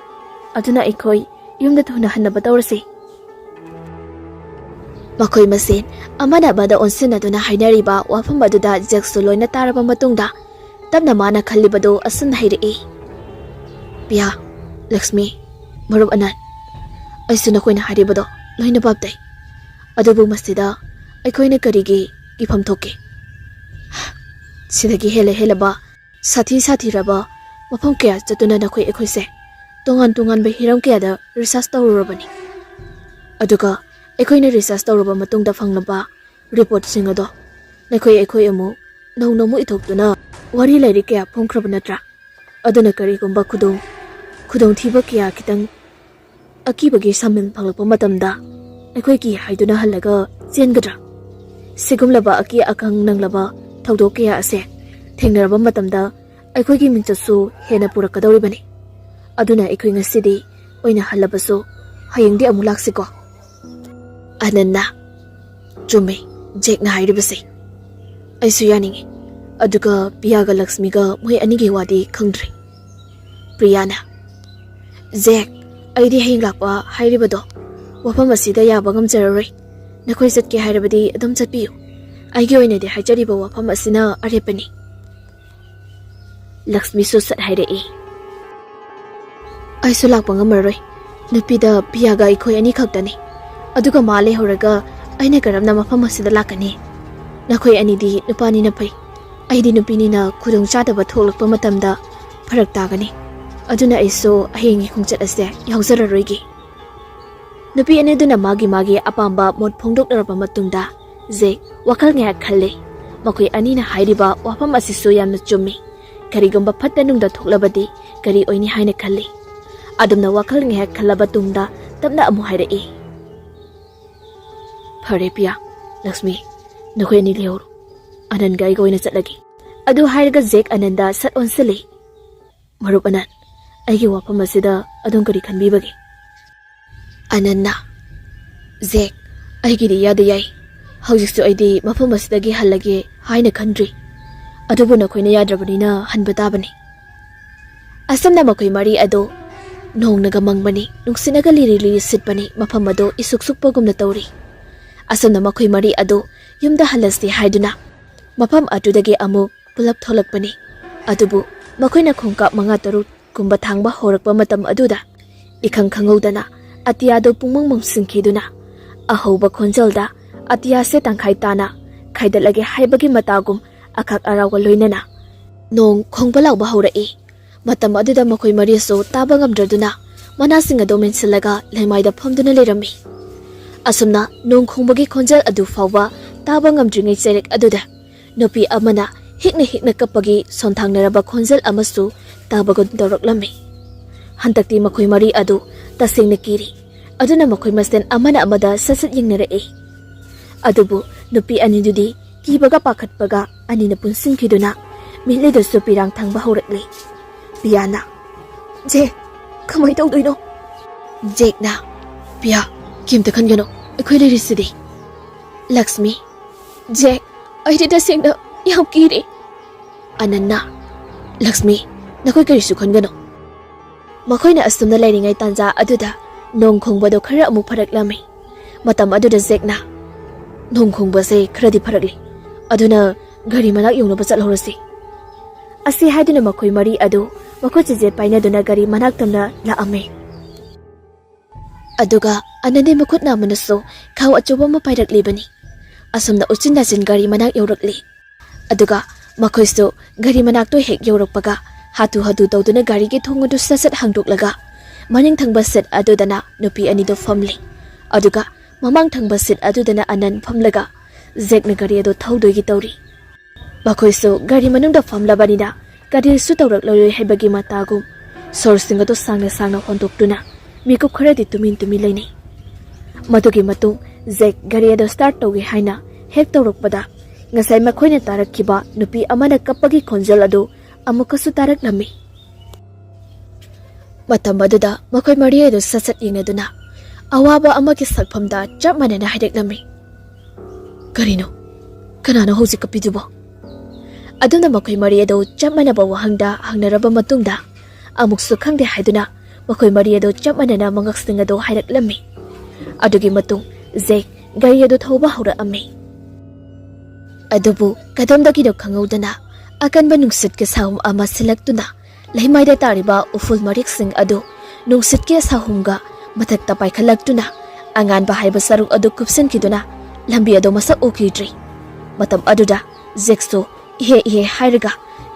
ꯑꯗꯨꯅ ꯑꯩꯈꯣꯏ ꯌꯨꯝꯗ ꯊꯨꯅ ꯍꯟꯅꯕ ꯇꯧꯔꯁꯤ꯫" ꯃꯈꯣꯏ ꯃꯁꯦꯟ ꯑꯃꯅ ꯑꯃꯗ ꯑꯣꯟꯁꯤꯟꯅꯗꯨꯅ ꯍꯥꯏꯅꯔꯤꯕ ꯋꯥꯐꯝ ꯑꯗꯨꯗ ꯖꯦꯛꯁꯨ ꯂꯣꯏꯅ ꯇꯥꯔꯕ ꯃꯇꯨꯡꯗ ꯇꯞꯅ ꯃꯥꯅ ꯈꯜꯂꯤꯕꯗꯨ ꯑꯁꯨꯝꯅ ꯍꯥꯏꯔꯛꯏ, "ꯄꯤꯌꯥ, ꯂꯛꯁꯃꯤ, ꯃꯔꯨꯞ ꯑꯅꯟ, ꯑꯩꯁꯨ ꯅꯈꯣꯏꯅ ꯍꯥꯏꯔꯤꯕꯗꯣ ꯂꯣꯏꯅ ꯚꯥꯞ ꯇꯥꯏ꯫ ꯑꯗꯨꯕꯨ ꯃꯁꯤꯗ ꯑꯩꯈꯣꯏꯅ ꯀꯔꯤꯒꯤ ꯀꯤꯐꯝ ꯊꯣꯛꯀꯦ? ꯁꯤꯗꯒꯤ ꯍꯦꯜꯂ ꯍꯦꯜꯂꯕ, ꯁꯥꯊꯤ ꯁꯥꯊꯤꯔꯕ ꯃꯐꯝ ꯀꯌꯥ ꯆꯠꯇꯨꯅ ꯅꯈꯣꯏ ꯑꯩꯈꯣꯏꯁꯦ ꯇꯣꯉꯥꯟ ꯇꯣꯉꯥꯟꯕ ꯍꯤꯔꯝ ꯀꯌꯥꯗ ꯔꯤꯁꯥꯔꯆ ꯇꯧꯔꯨꯔꯕꯅꯤ꯫ ꯑꯗꯨꯒ ꯑꯩꯈꯣꯏꯅ ꯔꯤꯁꯥꯔꯆ ꯇꯧꯔꯨꯕ ꯃꯇꯨꯡꯗ ꯐꯪꯂꯕ ꯔꯤꯄꯣꯔꯠꯁꯤꯡ ꯑꯗꯣ ꯅꯈꯣꯏ ꯑꯩꯈꯣꯏ ꯑꯃꯨꯛ ꯅꯧꯅ ꯑꯃꯨꯛ ꯏꯊꯣꯛꯇꯨꯅ ꯋꯥꯔꯤ ꯂꯥꯏꯔꯤꯛ ꯀꯌꯥ ꯐꯣꯡꯈ꯭ꯔꯕ ꯅꯠꯇ꯭ꯔꯥ? ꯑꯗꯨꯅ ꯀꯔꯤꯒꯨꯝꯕ ꯈꯨꯗꯣꯡ ꯈꯨꯗꯣꯡꯊꯤꯕ ꯀꯌꯥ ꯈꯤꯇꯪ ꯑꯀꯤꯕꯒꯤ ꯁꯥꯃꯤꯜ ꯐꯪꯂꯛꯄ ꯃꯇꯝꯗ ꯑꯩꯈꯣꯏ ꯀꯤ ꯍꯥꯏꯗꯨꯅ ꯍꯜꯂꯒ ꯆꯦꯟꯒꯗ꯭ꯔꯥ? ꯁꯤꯒꯨꯝꯂꯕ ꯑꯀꯤ ꯑꯈꯪ ꯅꯪꯂꯕ ꯊꯧꯗꯣꯛ ꯀꯌꯥ ꯑꯁꯦ ꯊꯦꯡꯅꯔꯕ ꯃꯇꯝꯗ ꯑꯩꯈꯣꯏꯒꯤ ꯃꯤꯡꯆꯠꯁꯨ ꯍꯦꯟꯅ ꯄꯨꯔꯛꯀꯗꯧꯔꯤꯕꯅꯤ꯫ ꯑꯗꯨꯅ ꯑꯩꯈꯣꯏ ꯉꯁꯤꯗꯤ ꯑꯣꯏꯅ ꯍꯜꯂꯕꯁꯨ ꯍꯌꯦꯡꯗꯤ ꯑꯃꯨꯛ ꯂꯥꯛꯁꯤꯀꯣ꯫ ꯑꯅꯟꯅ, "ꯆꯨꯝꯃꯦ, ꯖꯦꯛꯅ ꯍꯥꯏꯔꯤꯕꯁꯦ꯫ ꯑꯩꯁꯨ ꯌꯥꯅꯤꯡꯉꯤ꯫ ꯑꯗꯨꯒ ꯄꯤꯌꯥꯒ ꯂꯛꯁꯃꯤꯒ ꯃꯣꯏ ꯑꯅꯤꯒꯤ ꯋꯥꯗꯤ ꯈꯪꯗ꯭ꯔꯤ꯫" ꯄ꯭ꯔꯤꯌꯥꯅ, "ꯖꯦꯛ, ꯑꯩꯗꯤ ꯍꯌꯦꯡ ꯂꯥꯛꯄ ꯍꯥꯏꯔꯤꯕꯗꯣ ꯋꯥꯐꯝ ꯑꯁꯤꯗ ꯌꯥꯕ ꯉꯝꯖꯔꯔꯣꯏ꯫ ꯅꯈꯣꯏ ꯆꯠꯀꯦ ꯍꯥꯏꯔꯕꯗꯤ ꯑꯗꯨꯝ ꯆꯠꯄꯤꯌꯨ꯫ ꯑꯩꯒꯤ ꯑꯣꯏꯅꯗꯤ ꯍꯥꯏꯖꯔꯤꯕ ꯋꯥꯐꯝ ꯑꯁꯤꯅ ꯑꯔꯦꯞꯄꯅꯤ꯫" ꯂꯛꯁꯃꯤꯁꯨ ꯁꯠ ꯍꯥꯏꯔꯛꯏ, "ꯑꯩꯁꯨ ꯂꯥꯛꯄ ꯉꯝꯃꯔꯣꯏ꯫ ꯅꯨꯄꯤꯗ ꯄꯤꯌꯥꯒ ꯑꯩꯈꯣꯏ ꯑꯅꯤ ꯈꯛꯇꯅꯤ꯫ ꯑꯗꯨꯒ ꯃꯥ ꯂꯩꯍꯧꯔꯒ ꯑꯩꯅ ꯀꯔꯝꯅ ꯃꯐꯝ ꯑꯁꯤꯗ ꯂꯥꯛꯀꯅꯤ? ꯅꯈꯣꯏ ꯑꯅꯤꯗꯤ ꯅꯨꯄꯥꯅꯤꯅ ꯐꯩ꯫ ꯑꯩꯗꯤ ꯅꯨꯄꯤꯅꯤꯅ ꯈꯨꯗꯣꯡꯆꯥꯗꯕ ꯊꯣꯛꯂꯛꯄ ꯃꯇꯝꯗ ꯐꯔꯛ ꯇꯥꯒꯅꯤ꯫ ꯑꯗꯨꯅ ꯑꯩꯁꯨ ꯍꯌꯦꯡꯒꯤ ꯈꯣꯡꯆꯠ ꯑꯁꯦ ꯌꯥꯎꯖꯔꯔꯣꯏꯒꯦ꯫" ꯅꯨꯄꯤ ꯑꯅꯤꯗꯨꯅ ꯃꯥꯒꯤ ꯃꯥꯒꯤ ꯑꯄꯥꯝꯕ ꯃꯣꯠ ꯐꯣꯡꯗꯣꯛꯅꯔꯕ ꯃꯇꯨꯡꯗ ꯖꯦꯛ ꯋꯥꯈꯜ ꯉꯥꯏꯍꯥꯛ ꯈꯜꯂꯦ꯫ ꯃꯈꯣꯏ ꯑꯅꯤꯅ ꯍꯥꯏꯔꯤꯕ ꯋꯥꯐꯝ ꯑꯁꯤꯁꯨ ꯌꯥꯝꯅ ꯆꯨꯝꯃꯤ꯫ ꯀꯔꯤꯒꯨꯝꯕ ꯐꯠꯇ ꯅꯨꯡꯗ ꯊꯣꯛꯂꯕꯗꯤ ꯀꯔꯤ ꯑꯣꯏꯅꯤ ꯍꯥꯏꯅ ꯈꯜꯂꯤ꯫ ꯑꯗꯨꯝꯅ ꯋꯥꯈꯜ ꯉꯥꯏꯍꯥꯛ ꯈꯜꯂꯕ ꯇꯨꯡꯗ ꯇꯞꯅ ꯑꯃꯨꯛ ꯍꯥꯏꯔꯛꯏ, "ꯐꯔꯦ ꯄꯤꯌꯥ, ꯂꯛꯁꯃꯤ, ꯅꯈꯣꯏ ꯑꯅꯤ ꯂꯩꯍꯧꯔꯣ꯫ ꯑꯅꯟꯒ ꯑꯩꯒ ꯑꯣꯏꯅ ꯆꯠꯂꯒꯦ꯫" ꯑꯗꯨ ꯍꯥꯏꯔꯒ ꯖꯦꯛ ꯑꯅꯟꯗ ꯁꯠ ꯑꯣꯟꯁꯤꯜꯂꯤ꯫ "ꯃꯔꯨꯞ ꯑꯅꯟ, ꯑꯩꯒꯤ ꯋꯥꯐꯝ ꯑꯁꯤꯗ ꯑꯗꯣꯝ ꯀꯔꯤ ꯈꯟꯕꯤꯕꯒꯦ?" ꯑꯅꯟꯅ, "ꯖꯦꯛ, ꯑꯩꯒꯤꯗꯤ ꯏꯌꯥꯗ ꯌꯥꯏ꯫ ꯍꯧꯖꯤꯛꯁꯨ ꯑꯩꯗꯤ ꯃꯐꯝ ꯑꯁꯤꯗꯒꯤ ꯍꯜꯂꯒꯦ ꯍꯥꯏꯅ ꯈꯟꯗ꯭ꯔꯤ꯫ ꯑꯗꯨꯕꯨ ꯅꯈꯣꯏꯅ ꯌꯥꯗ꯭ꯔꯕꯅꯤꯅ ꯍꯟꯕ ꯇꯥꯕꯅꯤ꯫" ꯑꯁꯨꯝꯅ ꯃꯈꯣꯏ ꯃꯔꯤ ꯑꯗꯨ ꯅꯣꯡꯅꯒ ꯃꯪꯕꯅꯤ, ꯅꯨꯡꯁꯤꯠꯅꯒ ꯂꯤꯔꯤ ꯂꯤꯔꯤ ꯁꯤꯠꯄꯅꯤ, ꯃꯐꯝ ꯑꯗꯨ ꯏꯁꯨꯛ ꯁꯨꯛꯄꯒꯨꯝꯅ ꯇꯧꯔꯤ꯫ ꯑꯁꯨꯝꯅ ꯃꯈꯣꯏ ꯃꯔꯤ ꯑꯗꯨ ꯌꯨꯝꯗ ꯍꯜꯂꯁꯤ ꯍꯥꯏꯗꯨꯅ ꯃꯐꯝ ꯑꯗꯨꯗꯒꯤ ꯑꯃꯨꯛ ꯄꯨꯂꯞ ꯊꯣꯛꯂꯛꯄꯅꯤ꯫ ꯑꯗꯨꯕꯨ ꯃꯈꯣꯏꯅ ꯈꯣꯡꯀꯥꯞ ꯃꯉꯥ ꯇꯔꯨꯛ ꯀꯨꯝꯕ ꯊꯥꯡꯕ ꯍꯧꯔꯛꯄ ꯃꯇꯝ ꯑꯗꯨꯗ ꯏꯈꯪ ꯈꯪꯍꯧꯗꯅ ꯑꯇꯤꯌꯥꯗꯨ ꯄꯨꯡꯃꯝ ꯃꯝꯁꯤꯟꯈꯤꯗꯨꯅ ꯑꯍꯧꯕ ꯈꯣꯟꯖꯦꯜꯗ ꯑꯇꯤꯌꯥꯁꯦ ꯇꯪꯈꯥꯏ ꯇꯥꯅ ꯈꯥꯏꯗꯠꯂꯒꯦ ꯍꯥꯏꯕꯒꯤ ꯃꯇꯥꯒꯨꯝ ꯑꯈꯥꯛ ꯑꯔꯥꯎꯒ ꯂꯣꯏꯅꯅ ꯅꯣꯡ ꯈꯣꯡꯕ ꯂꯥꯎꯕ ꯍꯧꯔꯛꯏ꯫ ꯃꯇꯝ ꯑꯗꯨꯗ ꯃꯈꯣꯏ ꯃꯔꯤꯁꯨ ꯇꯥꯕ ꯉꯝꯗ꯭ꯔꯗꯨꯅ ꯃꯅꯥꯁꯤꯡ ꯑꯗꯨ ꯃꯦꯟꯁꯤꯜꯂꯒ ꯂꯩꯃꯥꯏꯗ ꯐꯝꯗꯨꯅ ꯂꯩꯔꯝꯃꯤ꯫ ꯑꯁꯨꯝꯅ ꯅꯣꯡ ꯈꯣꯡꯕꯒꯤ ꯈꯣꯟꯖꯦꯜ ꯑꯗꯨ ꯐꯥꯎꯕ ꯇꯥꯕ ꯉꯝꯗ꯭ꯔꯤꯉꯩ ꯆꯩꯔꯦꯛ ꯑꯗꯨꯗ ꯅꯨꯄꯤ ꯑꯃꯅ ꯍꯤꯛꯅ ꯍꯤꯛꯅ ꯀꯞꯄꯒꯤ ꯁꯣꯟꯊꯥꯡꯅꯔꯕ ꯈꯣꯟꯖꯦꯜ ꯑꯃꯁꯨ ꯇꯥꯕꯒꯨꯝ ꯇꯧꯔꯛꯂꯝꯃꯤ꯫ ꯍꯟꯗꯛꯇꯤ ꯃꯈꯣꯏ ꯃꯔꯤ ꯑꯗꯨ ꯇꯁꯦꯡꯅ ꯀꯤꯔꯤ꯫ ꯑꯗꯨꯅ ꯃꯈꯣꯏ ꯃꯁꯦꯟ ꯑꯃꯅ ꯑꯃꯗ ꯁꯠ ꯁꯠ ꯌꯦꯡꯅꯔꯛꯏ꯫ ꯑꯗꯨꯕꯨ ꯅꯨꯄꯤ ꯑꯅꯤꯗꯨꯗꯤ ꯀꯤꯕꯒ ꯄꯥꯈꯠꯄꯒ ꯑꯅꯤꯅ ꯄꯨꯟꯁꯤꯟꯈꯤꯗꯨꯅ ꯃꯤꯠꯂꯤꯗꯨꯁꯨ ꯄꯤꯔꯥꯡ ꯊꯪꯕ ꯍꯧꯔꯛꯂꯦ꯫ ꯄꯤꯌꯥꯅ, "ꯖꯦꯛ, ꯀꯃꯥꯏ ꯇꯧꯗꯣꯏꯅꯣ?" ꯖꯦꯛꯅ, "ꯄꯤꯌꯥ, ꯀꯩꯝꯇ ꯈꯟꯒꯅꯨ, ꯑꯩꯈꯣꯏ ꯂꯩꯔꯤꯁꯤꯗꯤ꯫" ꯂꯛꯁꯃꯤ, "ꯖꯦꯛ, ꯑꯩꯗꯤ ꯇꯁꯦꯡꯅ ꯌꯥꯝ ꯀꯤꯔꯦ꯫" ꯑꯅꯟꯅ, "ꯂꯛꯁꯃꯤ, ꯅꯈꯣꯏ ꯀꯔꯤꯁꯨ ꯈꯟꯒꯅꯨ꯫" ꯃꯈꯣꯏꯅ ꯑꯁꯨꯝꯅ ꯂꯩꯔꯤꯉꯩ ꯇꯥꯟꯖꯥ ꯑꯗꯨꯗ ꯅꯣꯡ ꯈꯣꯡꯕꯗꯣ ꯈꯔ ꯑꯃꯨꯛ ꯐꯔꯛꯂꯝꯃꯤ꯫ ꯃꯇꯝ ꯑꯗꯨꯗ ꯖꯦꯛꯅ, "ꯅꯣꯡ ꯈꯣꯡꯕꯁꯦ ꯈꯔꯗꯤ ꯐꯔꯛꯂꯤ, ꯑꯗꯨꯅ ꯒꯥꯔꯤ ꯃꯅꯥꯛ ꯌꯧꯅꯕ ꯆꯠꯍꯧꯔꯁꯤ꯫" ꯑꯁꯤ ꯍꯥꯏꯗꯨꯅ ꯃꯈꯣꯏ ꯃꯔꯤ ꯑꯗꯨ ꯃꯈꯨꯠ ꯆꯤꯖꯦꯠ ꯄꯥꯏꯅꯗꯨꯅ ꯒꯥꯔꯤ ꯃꯅꯥꯛ ꯇꯝꯅ ꯂꯥꯛꯑꯝꯃꯤ꯫ ꯑꯗꯨꯒ ꯑꯅꯟꯗꯤ ꯃꯈꯨꯠ ꯅꯥꯝꯃꯅꯁꯨ ꯈꯥꯎ ꯑꯆꯧꯕ ꯑꯃ ꯄꯥꯏꯔꯛꯂꯤꯕꯅꯤ꯫ ꯑꯁꯨꯝꯅ ꯎꯆꯤꯟ ꯅꯥꯆꯤꯟ ꯒꯥꯔꯤ ꯃꯅꯥꯛ ꯌꯧꯔꯛꯂꯤ꯫ ꯑꯗꯨꯒ ꯃꯈꯣꯏꯁꯨ ꯒꯥꯔꯤ ꯃꯅꯥꯛꯇ ꯍꯦꯛ ꯌꯧꯔꯛꯄꯒ ꯍꯥꯊꯨ ꯍꯥꯊꯨ ꯇꯧꯗꯨꯅ ꯒꯥꯔꯤꯒꯤ ꯊꯣꯡ ꯑꯗꯨ ꯁꯠ ꯁꯠ ꯍꯥꯡꯗꯣꯛꯂꯒ ꯃꯅꯤꯡ ꯊꯪꯕ ꯁꯤꯠ ꯑꯗꯨꯗꯅ ꯅꯨꯄꯤ ꯑꯅꯤꯗꯨ ꯐꯝꯂꯤ꯫ ꯑꯗꯨꯒ ꯃꯃꯥꯡ ꯊꯪꯕ ꯁꯤꯠ ꯑꯗꯨꯗꯅ ꯑꯅꯟ ꯐꯝꯂꯒ ꯖꯦꯛꯅ ꯒꯥꯔꯤ ꯑꯗꯨ ꯊꯧꯗꯣꯏꯒꯤ ꯇꯧꯔꯤ꯫ ꯃꯈꯣꯏꯁꯨ ꯒꯥꯔꯤ ꯃꯅꯨꯡꯗ ꯐꯝꯂꯕꯅꯤꯅ ꯀꯔꯤꯁꯨ ꯇꯧꯔꯛꯂꯔꯣꯏ ꯍꯥꯏꯕꯒꯤ ꯃꯇꯥꯒꯨꯝ ꯁꯣꯔꯁꯤꯡ ꯑꯗꯨ ꯁꯥꯡꯅ ꯁꯥꯡꯅ ꯍꯣꯟꯗꯣꯛꯇꯨꯅ ꯃꯤꯀꯨꯞ ꯈꯔꯗꯤ ꯇꯨꯃꯤꯟ ꯇꯨꯃꯤꯟ ꯂꯩꯅꯩ꯫ ꯃꯗꯨꯒꯤ ꯃꯇꯨꯡ ꯖꯦꯛ ꯒꯥꯔꯤ ꯑꯗꯨ ꯁ꯭ꯇꯥꯔꯠ ꯇꯧꯒꯦ ꯍꯥꯏꯅ ꯍꯦꯛ ꯇꯧꯔꯛꯄꯗ ꯉꯁꯥꯏ ꯃꯈꯣꯏꯅ ꯇꯥꯔꯛꯈꯤꯕ ꯅꯨꯄꯤ ꯑꯃꯅ ꯀꯞꯄꯒꯤ ꯈꯣꯟꯖꯦꯜ ꯑꯗꯨ ꯑꯃꯨꯛꯀꯁꯨ ꯇꯥꯔꯛꯂꯝꯃꯤ꯫ ꯃꯇꯝ ꯑꯗꯨꯗ ꯃꯈꯣꯏ ꯃꯔꯤ ꯑꯗꯨ ꯁꯠ ꯁꯠ ꯌꯦꯡꯅꯗꯨꯅ ꯑꯋꯥꯕ ꯑꯃꯒꯤ ꯁꯛꯐꯝꯗ ꯆꯞ ꯃꯥꯟꯅꯅ ꯍꯥꯏꯔꯛꯂꯝꯃꯤ꯫ "ꯀꯔꯤꯅꯣ? ꯀꯅꯥꯅꯣ ꯍꯧꯖꯤꯛ ꯀꯞꯄꯤꯗꯨꯕꯣ?" ꯑꯗꯨꯝꯅ ꯃꯈꯣꯏ ꯃꯔꯤ ꯑꯗꯨ ꯆꯞ ꯃꯥꯟꯅꯕ ꯋꯥꯍꯪꯗ ꯍꯪꯅꯔꯕ ꯃꯇꯨꯡꯗ ꯑꯃꯨꯛꯁꯨ ꯈꯪꯗꯦ ꯍꯥꯏꯗꯨꯅ ꯃꯈꯣꯏ ꯃꯔꯤ ꯑꯗꯨ ꯆꯞ ꯃꯥꯟꯅꯅ ꯃꯉꯛꯁꯤꯡ ꯑꯗꯨ ꯍꯥꯏꯔꯛꯂꯝꯃꯤ꯫ ꯑꯗꯨꯒꯤ ꯃꯇꯨꯡ ꯖꯦꯛ ꯒꯥꯔꯤ ꯑꯗꯨ ꯊꯧꯕ ꯍꯧꯔꯛꯑꯝꯃꯤ꯫ ꯑꯗꯨꯕꯨ ꯀꯗꯣꯝꯗꯒꯤꯅꯣ ꯈꯪꯍꯧꯗꯅ ꯑꯀꯟꯕ ꯅꯨꯡꯁꯤꯠꯀꯤ ꯁꯥꯍꯨꯝ ꯑꯃ ꯁꯤꯜꯂꯛꯇꯨꯅ ꯂꯩꯃꯥꯏꯗ ꯇꯥꯔꯤꯕ ꯎꯐꯨꯜ ꯃꯔꯤꯛꯁꯤꯡ ꯑꯗꯨ ꯅꯨꯡꯁꯤꯠꯀꯤ ꯁꯥꯍꯨꯝꯒ ꯃꯊꯛꯇ ꯄꯥꯏꯈꯠꯂꯛꯇꯨꯅ ꯑꯉꯥꯟꯕ ꯍꯥꯏꯕ ꯁꯔꯨꯛ ꯑꯗꯨ ꯀꯨꯞꯁꯤꯟꯈꯤꯗꯨꯅ ꯂꯝꯕꯤ ꯑꯗꯨ ꯃꯁꯛ ꯎꯈꯤꯗ꯭ꯔꯤ꯫ ꯃꯇꯝ ꯑꯗꯨꯗ ꯖꯦꯛꯁꯨ ꯏꯍꯦ ꯏꯍꯦ ꯍꯥꯏꯔꯒ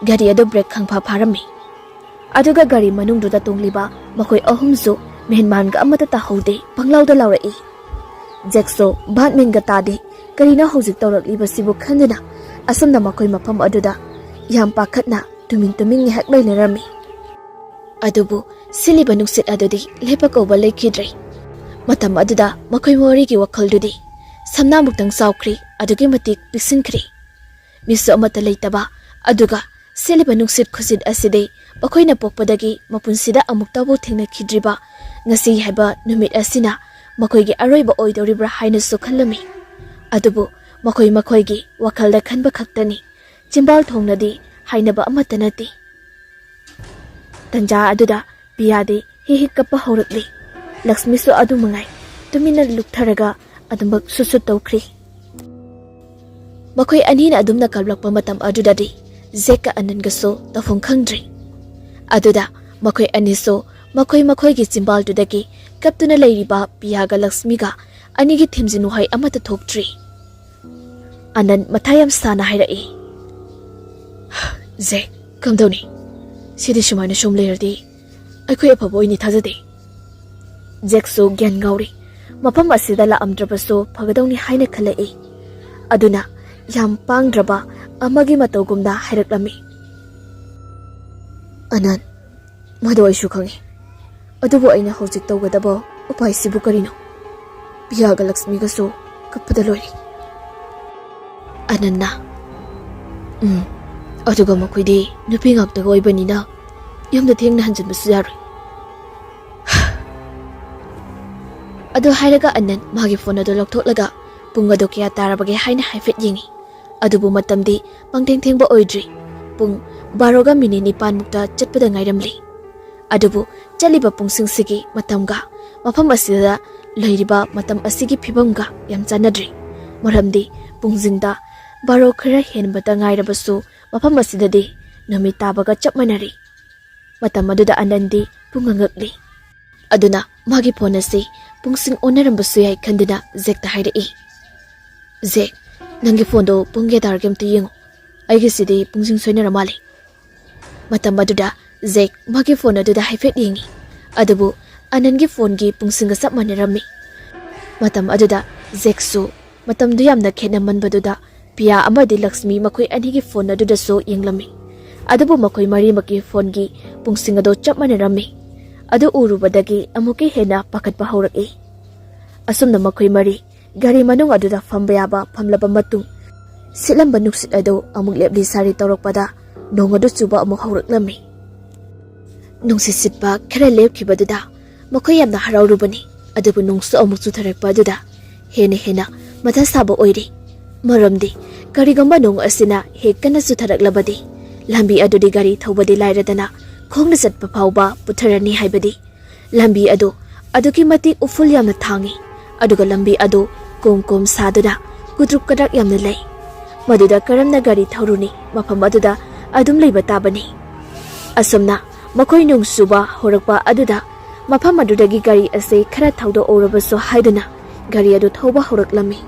ꯒꯥꯔꯤ ꯑꯗꯨ ꯕ꯭ꯔꯦꯛ ꯈꯪꯐꯥ ꯐꯥꯔꯝꯃꯤ꯫ ꯑꯗꯨꯒ ꯒꯥꯔꯤ ꯃꯅꯨꯡꯗꯨꯗ ꯇꯣꯡꯂꯤꯕ ꯃꯈꯣꯏ ꯑꯍꯨꯝꯁꯨ ꯃꯦꯟꯃꯥꯟꯒ ꯑꯃꯠꯇ ꯇꯥꯍꯧꯗꯦ, ꯄꯪꯂꯥꯎꯗ ꯂꯥꯎꯔꯛꯏ꯫ ꯖꯦꯛꯁꯨ ꯚꯥꯠ ꯃꯦꯟꯒ ꯇꯥꯗꯦ, ꯀꯔꯤꯅꯣ ꯍꯧꯖꯤꯛ ꯇꯧꯔꯛꯂꯤꯕꯁꯤꯕꯨ ꯈꯟꯗꯨꯅ ꯑꯁꯨꯝꯅ ꯃꯈꯣꯏ ꯃꯐꯝ ꯑꯗꯨꯗ ꯌꯥꯝ ꯄꯥꯈꯠꯅ ꯇꯨꯃꯤꯟ ꯇꯨꯃꯤꯟ ꯉꯥꯏꯍꯥꯛ ꯂꯩꯅꯔꯝꯃꯤ꯫ ꯑꯗꯨꯕꯨ ꯁꯤꯜꯂꯤꯕ ꯅꯨꯡꯁꯤꯠ ꯑꯗꯨꯗꯤ ꯂꯦꯞꯄ ꯀꯧꯕ ꯂꯩꯈꯤꯗ꯭ꯔꯦ꯫ ꯃꯇꯝ ꯑꯗꯨꯗ ꯃꯈꯣꯏ ꯃꯔꯤꯒꯤ ꯋꯥꯈꯜꯗꯨꯗꯤ ꯁꯝꯅꯥꯃꯨꯛꯇꯪ ꯆꯥꯎꯈ꯭ꯔꯤ, ꯑꯗꯨꯛꯀꯤ ꯃꯇꯤꯛ ꯄꯤꯛꯁꯤꯟꯈ꯭ꯔꯤ꯫ ꯃꯤꯁꯨ ꯑꯃꯠꯇ ꯂꯩꯇꯕ, ꯑꯗꯨꯒ ꯁꯤꯠꯂꯤꯕ ꯅꯨꯡꯁꯤꯠ ꯈꯨꯁꯤꯠ ꯑꯁꯤꯗꯤ ꯃꯈꯣꯏꯅ ꯄꯣꯛꯄꯗꯒꯤ ꯃꯄꯨꯟꯁꯤꯗ ꯑꯃꯨꯛꯇꯕꯨ ꯊꯦꯡꯅꯈꯤꯗ꯭ꯔꯤꯕ ꯉꯁꯤ ꯍꯥꯏꯕ ꯅꯨꯃꯤꯠ ꯑꯁꯤꯅ ꯃꯈꯣꯏꯒꯤ ꯑꯔꯣꯏꯕ ꯑꯣꯏꯗꯧꯔꯤꯕ꯭ꯔꯥ ꯍꯥꯏꯅꯁꯨ ꯈꯜꯂꯝꯃꯤ꯫ ꯑꯗꯨꯕꯨ ꯃꯈꯣꯏ ꯃꯈꯣꯏꯒꯤ ꯋꯥꯈꯜꯗ ꯈꯟꯕ ꯈꯛꯇꯅꯤ꯫ ꯆꯤꯝꯕꯥꯜ ꯊꯣꯡꯅꯗꯤ ꯍꯥꯏꯅꯕ ꯑꯃꯠꯇ ꯅꯠꯇꯦ꯫ ꯇꯟꯖꯥ ꯑꯗꯨꯗ ꯄꯤꯌꯥꯗꯤ ꯍꯤ ꯍꯤ ꯀꯞꯄ ꯍꯧꯔꯛꯂꯤ꯫ ꯂꯛꯁꯃꯤꯁꯨ ꯑꯗꯨ ꯃꯉꯥꯏ, ꯇꯨꯃꯤꯟꯅ ꯂꯨꯞꯊꯔꯒ ꯑꯗꯨꯃꯛ ꯁꯨꯠ ꯁꯨꯠ ꯇꯧꯈ꯭ꯔꯤ꯫ ꯃꯈꯣꯏ ꯑꯅꯤꯅ ꯑꯗꯨꯝꯅ ꯀꯞꯂꯛꯄ ꯃꯇꯝ ꯑꯗꯨꯗꯗꯤ ꯖꯦꯛꯀ ꯑꯅꯟꯒꯁꯨ ꯇꯧꯐꯝ ꯈꯪꯗ꯭ꯔꯤ꯫ ꯑꯗꯨꯗ ꯃꯈꯣꯏ ꯑꯅꯤꯁꯨ ꯃꯈꯣꯏ ꯃꯈꯣꯏꯒꯤ ꯆꯤꯝꯕꯥꯜꯗꯨꯗꯒꯤ ꯀꯞꯇꯨꯅ ꯂꯩꯔꯤꯕ ꯄꯤꯌꯥꯒ ꯂꯛꯁꯃꯤꯒ ꯑꯅꯤꯒꯤ ꯊꯦꯝꯖꯤꯟ ꯋꯥꯍꯩ ꯑꯃꯠꯇ ꯊꯣꯛꯇ꯭ꯔꯤ꯫ ꯑꯅꯟ ꯃꯊꯥ ꯌꯥꯝ ꯁꯥꯅ ꯍꯥꯏꯔꯛꯏ, "ꯖꯦꯛ, ꯀꯝꯗꯧꯅꯤ? ꯁꯤꯗꯤ ꯁꯨꯃꯥꯏꯅ ꯁꯨꯝ ꯂꯩꯔꯗꯤ ꯑꯩꯈꯣꯏ ꯑꯐꯕ ꯑꯣꯏꯅꯤ ꯊꯥꯖꯗꯦ꯫" ꯖꯦꯛꯁꯨ ꯒ꯭ꯌꯥꯟ ꯉꯥꯎꯔꯤ꯫ ꯃꯐꯝ ꯑꯁꯤꯗ ꯂꯥꯛꯑꯝꯗ꯭ꯔꯕꯁꯨ ꯐꯒꯗꯧꯅꯤ ꯍꯥꯏꯅ ꯈꯜꯂꯛꯏ꯫ ꯑꯗꯨꯅ ꯌꯥꯝ ꯄꯥꯡꯗ꯭ꯔꯕ ꯑꯃꯒꯤ ꯃꯇꯧꯒꯨꯝꯅ ꯍꯥꯏꯔꯛꯂꯝꯃꯤ, "ꯑꯅꯟ, ꯃꯗꯨ ꯑꯩꯁꯨ ꯈꯪꯏ꯫ ꯑꯗꯨꯕꯨ ꯑꯩꯅ ꯍꯧꯖꯤꯛ ꯇꯧꯒꯗꯕ ꯎꯄꯥꯏꯁꯤꯕꯨ ꯀꯔꯤꯅꯣ? ꯄꯤꯌꯥꯒ ꯂꯛꯁꯃꯤꯒꯁꯨ ꯀꯞꯄꯗ ꯂꯣꯏꯔꯦ꯫" ꯑꯅꯟꯅ, "ꯎꯝ, ꯑꯗꯨꯒ ꯃꯈꯣꯏꯗꯤ ꯅꯨꯄꯤ ꯉꯥꯛꯇꯒ ꯑꯣꯏꯕꯅꯤꯅ ꯌꯨꯝꯗ ꯊꯦꯡꯅ ꯍꯟꯖꯤꯟꯕꯁꯨ ꯌꯥꯔꯣꯏ꯫" ꯑꯗꯨ ꯍꯥꯏꯔꯒ ꯑꯅꯟ ꯃꯥꯒꯤ ꯐꯣꯟ ꯑꯗꯨ ꯂꯧꯊꯣꯛꯂꯒ ꯄꯨꯡ ꯑꯗꯨ ꯀꯌꯥ ꯇꯥꯔꯕꯒꯦ ꯍꯥꯏꯅ ꯍꯥꯏꯐꯦꯠ ꯌꯦꯡꯉꯤ꯫ ꯑꯗꯨꯕꯨ ꯃꯇꯝꯗꯤ ꯄꯪꯊꯦꯡ ꯊꯦꯡꯕ ꯑꯣꯏꯗ꯭ꯔꯤ꯫ ꯄꯨꯡ ꯕꯥꯔꯣꯒ ꯃꯤꯅꯤꯠ ꯅꯤꯄꯥꯟꯃꯨꯛꯇ ꯆꯠꯄꯗ ꯉꯥꯏꯔꯝꯂꯤ꯫ ꯑꯗꯨꯕꯨ ꯆꯠꯂꯤꯕ ꯄꯨꯡꯁꯤꯡꯁꯤꯒꯤ ꯃꯇꯝꯒ ꯃꯐꯝ ꯑꯁꯤꯗ ꯂꯩꯔꯤꯕ ꯃꯇꯝ ꯑꯁꯤꯒꯤ ꯐꯤꯕꯝꯒ ꯌꯥꯝ ꯆꯥꯟꯅꯗ꯭ꯔꯤ꯫ ꯃꯔꯝꯗꯤ ꯄꯨꯡꯁꯤꯡꯗ ꯕꯥꯔꯣ ꯈꯔ ꯍꯦꯟꯕꯇ ꯉꯥꯏꯔꯕꯁꯨ ꯃꯐꯝ ꯑꯁꯤꯗꯗꯤ ꯅꯨꯃꯤꯠ ꯇꯥꯕꯒ ꯆꯞ ꯃꯥꯟꯅꯔꯤ꯫ ꯃꯇꯝ ꯑꯗꯨꯗ ꯑꯅꯟꯗꯤ ꯄꯨꯡ ꯉꯛꯂꯤ꯫ ꯑꯗꯨꯅ ꯃꯥꯒꯤ ꯐꯣꯟ ꯑꯁꯤ ꯄꯨꯡꯁꯤꯡ ꯑꯣꯟꯅꯔꯝꯕꯁꯨ ꯌꯥꯏ ꯈꯟꯗꯨꯅ ꯖꯦꯛꯇ ꯍꯥꯏꯔꯛꯏ, "ꯖꯦꯛ, ꯅꯪꯒꯤ ꯐꯣꯟꯗꯣ ꯄꯨꯡ ꯀꯌꯥ ꯇꯥꯔꯒꯦ ꯑꯝꯇ ꯌꯦꯡꯉꯨ꯫ ꯑꯩꯒꯤꯁꯤꯗꯤ ꯄꯨꯡꯁꯤꯡ ꯁꯣꯏꯅꯔ ꯃꯥꯜꯂꯦ꯫" ꯃꯇꯝ ꯑꯗꯨꯗ ꯖꯦꯛ ꯃꯥꯒꯤ ꯐꯣꯟ ꯑꯗꯨꯗ ꯍꯥꯏꯐꯦꯠ ꯌꯦꯡꯉꯤ꯫ ꯑꯗꯨꯕꯨ ꯑꯅꯟꯒꯤ ꯐꯣꯟꯒꯤ ꯄꯨꯡꯁꯤꯡꯒ ꯆꯞ ꯃꯥꯟꯅꯔꯝꯃꯤ꯫ ꯃꯇꯝ ꯑꯗꯨꯗ ꯖꯦꯛꯁꯨ ꯃꯇꯝꯗꯨ ꯌꯥꯝꯅ ꯈꯦꯠꯅꯃꯟꯕꯗꯨꯗ ꯄꯤꯌꯥ ꯑꯃꯗꯤ ꯂꯛꯁꯃꯤ ꯃꯈꯣꯏ ꯑꯅꯤꯒꯤ ꯐꯣꯟ ꯑꯗꯨꯗꯁꯨ ꯌꯦꯡꯂꯝꯃꯤ꯫ ꯑꯗꯨꯕꯨ ꯃꯈꯣꯏ ꯃꯔꯤꯃꯛꯀꯤ ꯐꯣꯟꯒꯤ ꯄꯨꯡꯁꯤꯡ ꯑꯗꯨ ꯆꯞ ꯃꯥꯟꯅꯔꯝꯃꯤ꯫ ꯑꯗꯨ ꯎꯔꯨꯕꯗꯒꯤ ꯑꯃꯨꯛꯀ ꯍꯦꯟꯅ ꯄꯥꯈꯠꯄ ꯍꯧꯔꯛꯏ꯫ ꯑꯁꯨꯝꯅ ꯃꯈꯣꯏ ꯃꯔꯤ ꯒꯥꯔꯤ ꯃꯅꯨꯡ ꯑꯗꯨꯗ ꯐꯝꯕ ꯌꯥꯕ ꯐꯝꯂꯕ ꯃꯇꯨꯡ, ꯁꯤꯠꯂꯝꯕ ꯅꯨꯡꯁꯤꯠ ꯑꯗꯨ ꯑꯃꯨꯛ ꯂꯦꯞꯂꯤ ꯁꯥꯔꯤ ꯇꯧꯔꯛꯄꯗ ꯅꯣꯡ ꯑꯗꯨ ꯆꯨꯕ ꯑꯃꯨꯛ ꯍꯧꯔꯛꯂꯝꯃꯤ꯫ ꯅꯨꯡꯁꯤꯠ ꯁꯤꯠꯄ ꯈꯔ ꯂꯦꯞꯈꯤꯕꯗꯨꯗ ꯃꯈꯣꯏ ꯌꯥꯝꯅ ꯍꯔꯥꯎꯔꯨꯕꯅꯤ꯫ ꯑꯗꯨꯕꯨ ꯅꯣꯡꯁꯨ ꯑꯃꯨꯛ ꯆꯨꯊꯔꯛꯄ ꯑꯗꯨꯗ ꯍꯦꯟꯅ ꯍꯦꯟꯅ ꯃꯊꯥ ꯁꯥꯕ ꯑꯣꯏꯔꯤ꯫ ꯃꯔꯝꯗꯤ ꯀꯔꯤꯒꯨꯝꯕ ꯅꯣꯡ ꯑꯁꯤꯅ ꯍꯦꯛ ꯀꯟꯅ ꯆꯨꯊꯔꯛꯂꯕꯗꯤ ꯂꯝꯕꯤ ꯑꯗꯨꯗꯤ ꯒꯥꯔꯤ ꯊꯧꯕꯗꯤ ꯂꯥꯏꯔꯗꯅ ꯈꯣꯡꯅ ꯆꯠꯄ ꯐꯥꯎꯕ ꯄꯨꯊꯔꯅꯤ ꯍꯥꯏꯕꯗꯤ ꯂꯝꯕꯤ ꯑꯗꯨ ꯑꯗꯨꯛꯀꯤ ꯃꯇꯤꯛ ꯎꯐꯨꯜ ꯌꯥꯝꯅ ꯊꯥꯡꯏ꯫ ꯑꯗꯨꯒ ꯂꯝꯕꯤ ꯑꯗꯨ ꯀꯣꯝ ꯀꯣꯝ ꯁꯥꯗꯨꯅ ꯀꯨꯗ꯭ꯔꯨꯛ ꯀꯗ꯭ꯔꯛ ꯌꯥꯝꯅ ꯂꯩ꯫ ꯃꯗꯨꯗ ꯀꯔꯝꯅ ꯒꯥꯔꯤ ꯊꯧꯔꯨꯅꯤ? ꯃꯐꯝ ꯑꯗꯨꯗ ꯑꯗꯨꯝ ꯂꯩꯕ ꯇꯥꯕꯅꯤ꯫ ꯑꯁꯨꯝꯅ ꯃꯈꯣꯏ ꯅꯣꯡ ꯆꯨꯕ ꯍꯧꯔꯛꯄ ꯑꯗꯨꯗ ꯃꯐꯝ ꯑꯗꯨꯗꯒꯤ ꯒꯥꯔꯤ ꯑꯁꯤ ꯈꯔ ꯊꯧꯗꯣꯛꯍꯧꯔꯕꯁꯨ ꯍꯥꯏꯗꯨꯅ ꯒꯥꯔꯤ ꯑꯗꯨ ꯊꯧꯕ ꯍꯧꯔꯛꯂꯝꯃꯤ꯫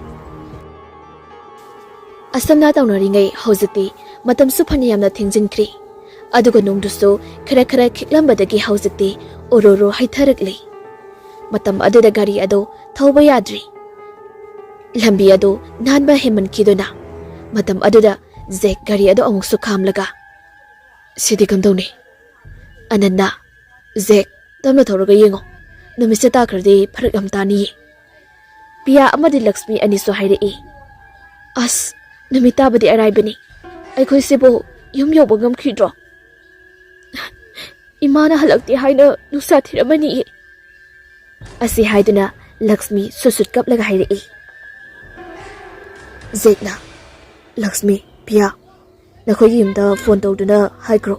ꯑꯁꯨꯝꯅ ꯇꯧꯅꯔꯤꯉꯩ ꯍꯧꯖꯤꯛꯇꯤ ꯃꯇꯝꯁꯨ ꯐꯅ ꯌꯥꯝꯅ ꯊꯦꯡꯖꯤꯟꯈ꯭ꯔꯦ꯫ ꯑꯗꯨꯒ ꯅꯣꯡꯗꯨꯁꯨ ꯈꯔ ꯈꯔ ꯈꯤꯛꯂꯝꯕꯗꯒꯤ ꯍꯧꯖꯤꯛꯇꯤ ꯎꯔꯨꯔꯨ ꯍꯩꯊꯔꯛꯂꯤ꯫ ꯃꯇꯝ ꯑꯗꯨꯗ ꯒꯥꯔꯤ ꯑꯗꯨ ꯊꯧꯕ ꯌꯥꯗ꯭ꯔꯤ꯫ ꯂꯝꯕꯤ ꯑꯗꯨ ꯅꯥꯟꯕ ꯍꯦꯟꯃꯟꯈꯤꯗꯨꯅ ꯃꯇꯝ ꯑꯗꯨꯗ ꯖꯦꯛ ꯒꯥꯔꯤ ꯑꯗꯨ ꯑꯃꯨꯛꯁꯨ ꯈꯥꯝꯂꯒ, "ꯁꯤꯗꯤ ꯀꯝꯗꯧꯅꯤ? ꯑꯅꯟꯅ, ꯖꯦꯛ, ꯇꯞꯅ ꯊꯧꯔꯒ ꯌꯦꯡꯉꯣ꯫ ꯅꯨꯃꯤꯠꯁꯦ ꯇꯥꯈ꯭ꯔꯗꯤ ꯐꯔꯛ ꯌꯥꯝ ꯇꯥꯅꯤꯌꯦ꯫" ꯄꯤꯌꯥ ꯑꯃꯗꯤ ꯂꯛꯁꯃꯤ ꯑꯅꯤꯁꯨ ꯍꯥꯏꯔꯛꯏ, "ꯑꯁ, ꯅꯨꯃꯤꯠ ꯇꯥꯕꯗꯤ ꯑꯔꯥꯏꯕꯅꯤ꯫ ꯑꯩꯈꯣꯏꯁꯤꯕꯨ ꯌꯨꯝ ꯌꯧꯕ ꯉꯝꯈꯤꯗ꯭ꯔꯣ? ꯏꯃꯥꯅ ꯍꯜꯂꯛꯇꯦ ꯍꯥꯏꯅ ꯅꯨꯡꯁꯥ ꯊꯤꯔꯝꯃꯅꯤꯌꯦ꯫" ꯑꯁꯤ ꯍꯥꯏꯗꯨꯅ ꯂꯛꯁꯃꯤ ꯁꯨꯠ ꯁꯨꯠ ꯀꯞꯂꯒ ꯍꯥꯏꯔꯛꯏ꯫ ꯖꯦꯛꯅ, "ꯂꯛꯁꯃꯤ, ꯄꯤꯌꯥ, ꯅꯈꯣꯏꯒꯤ ꯌꯨꯝꯗ ꯐꯣꯟ ꯇꯧꯗꯨꯅ ꯍꯥꯏꯈ꯭ꯔꯣ,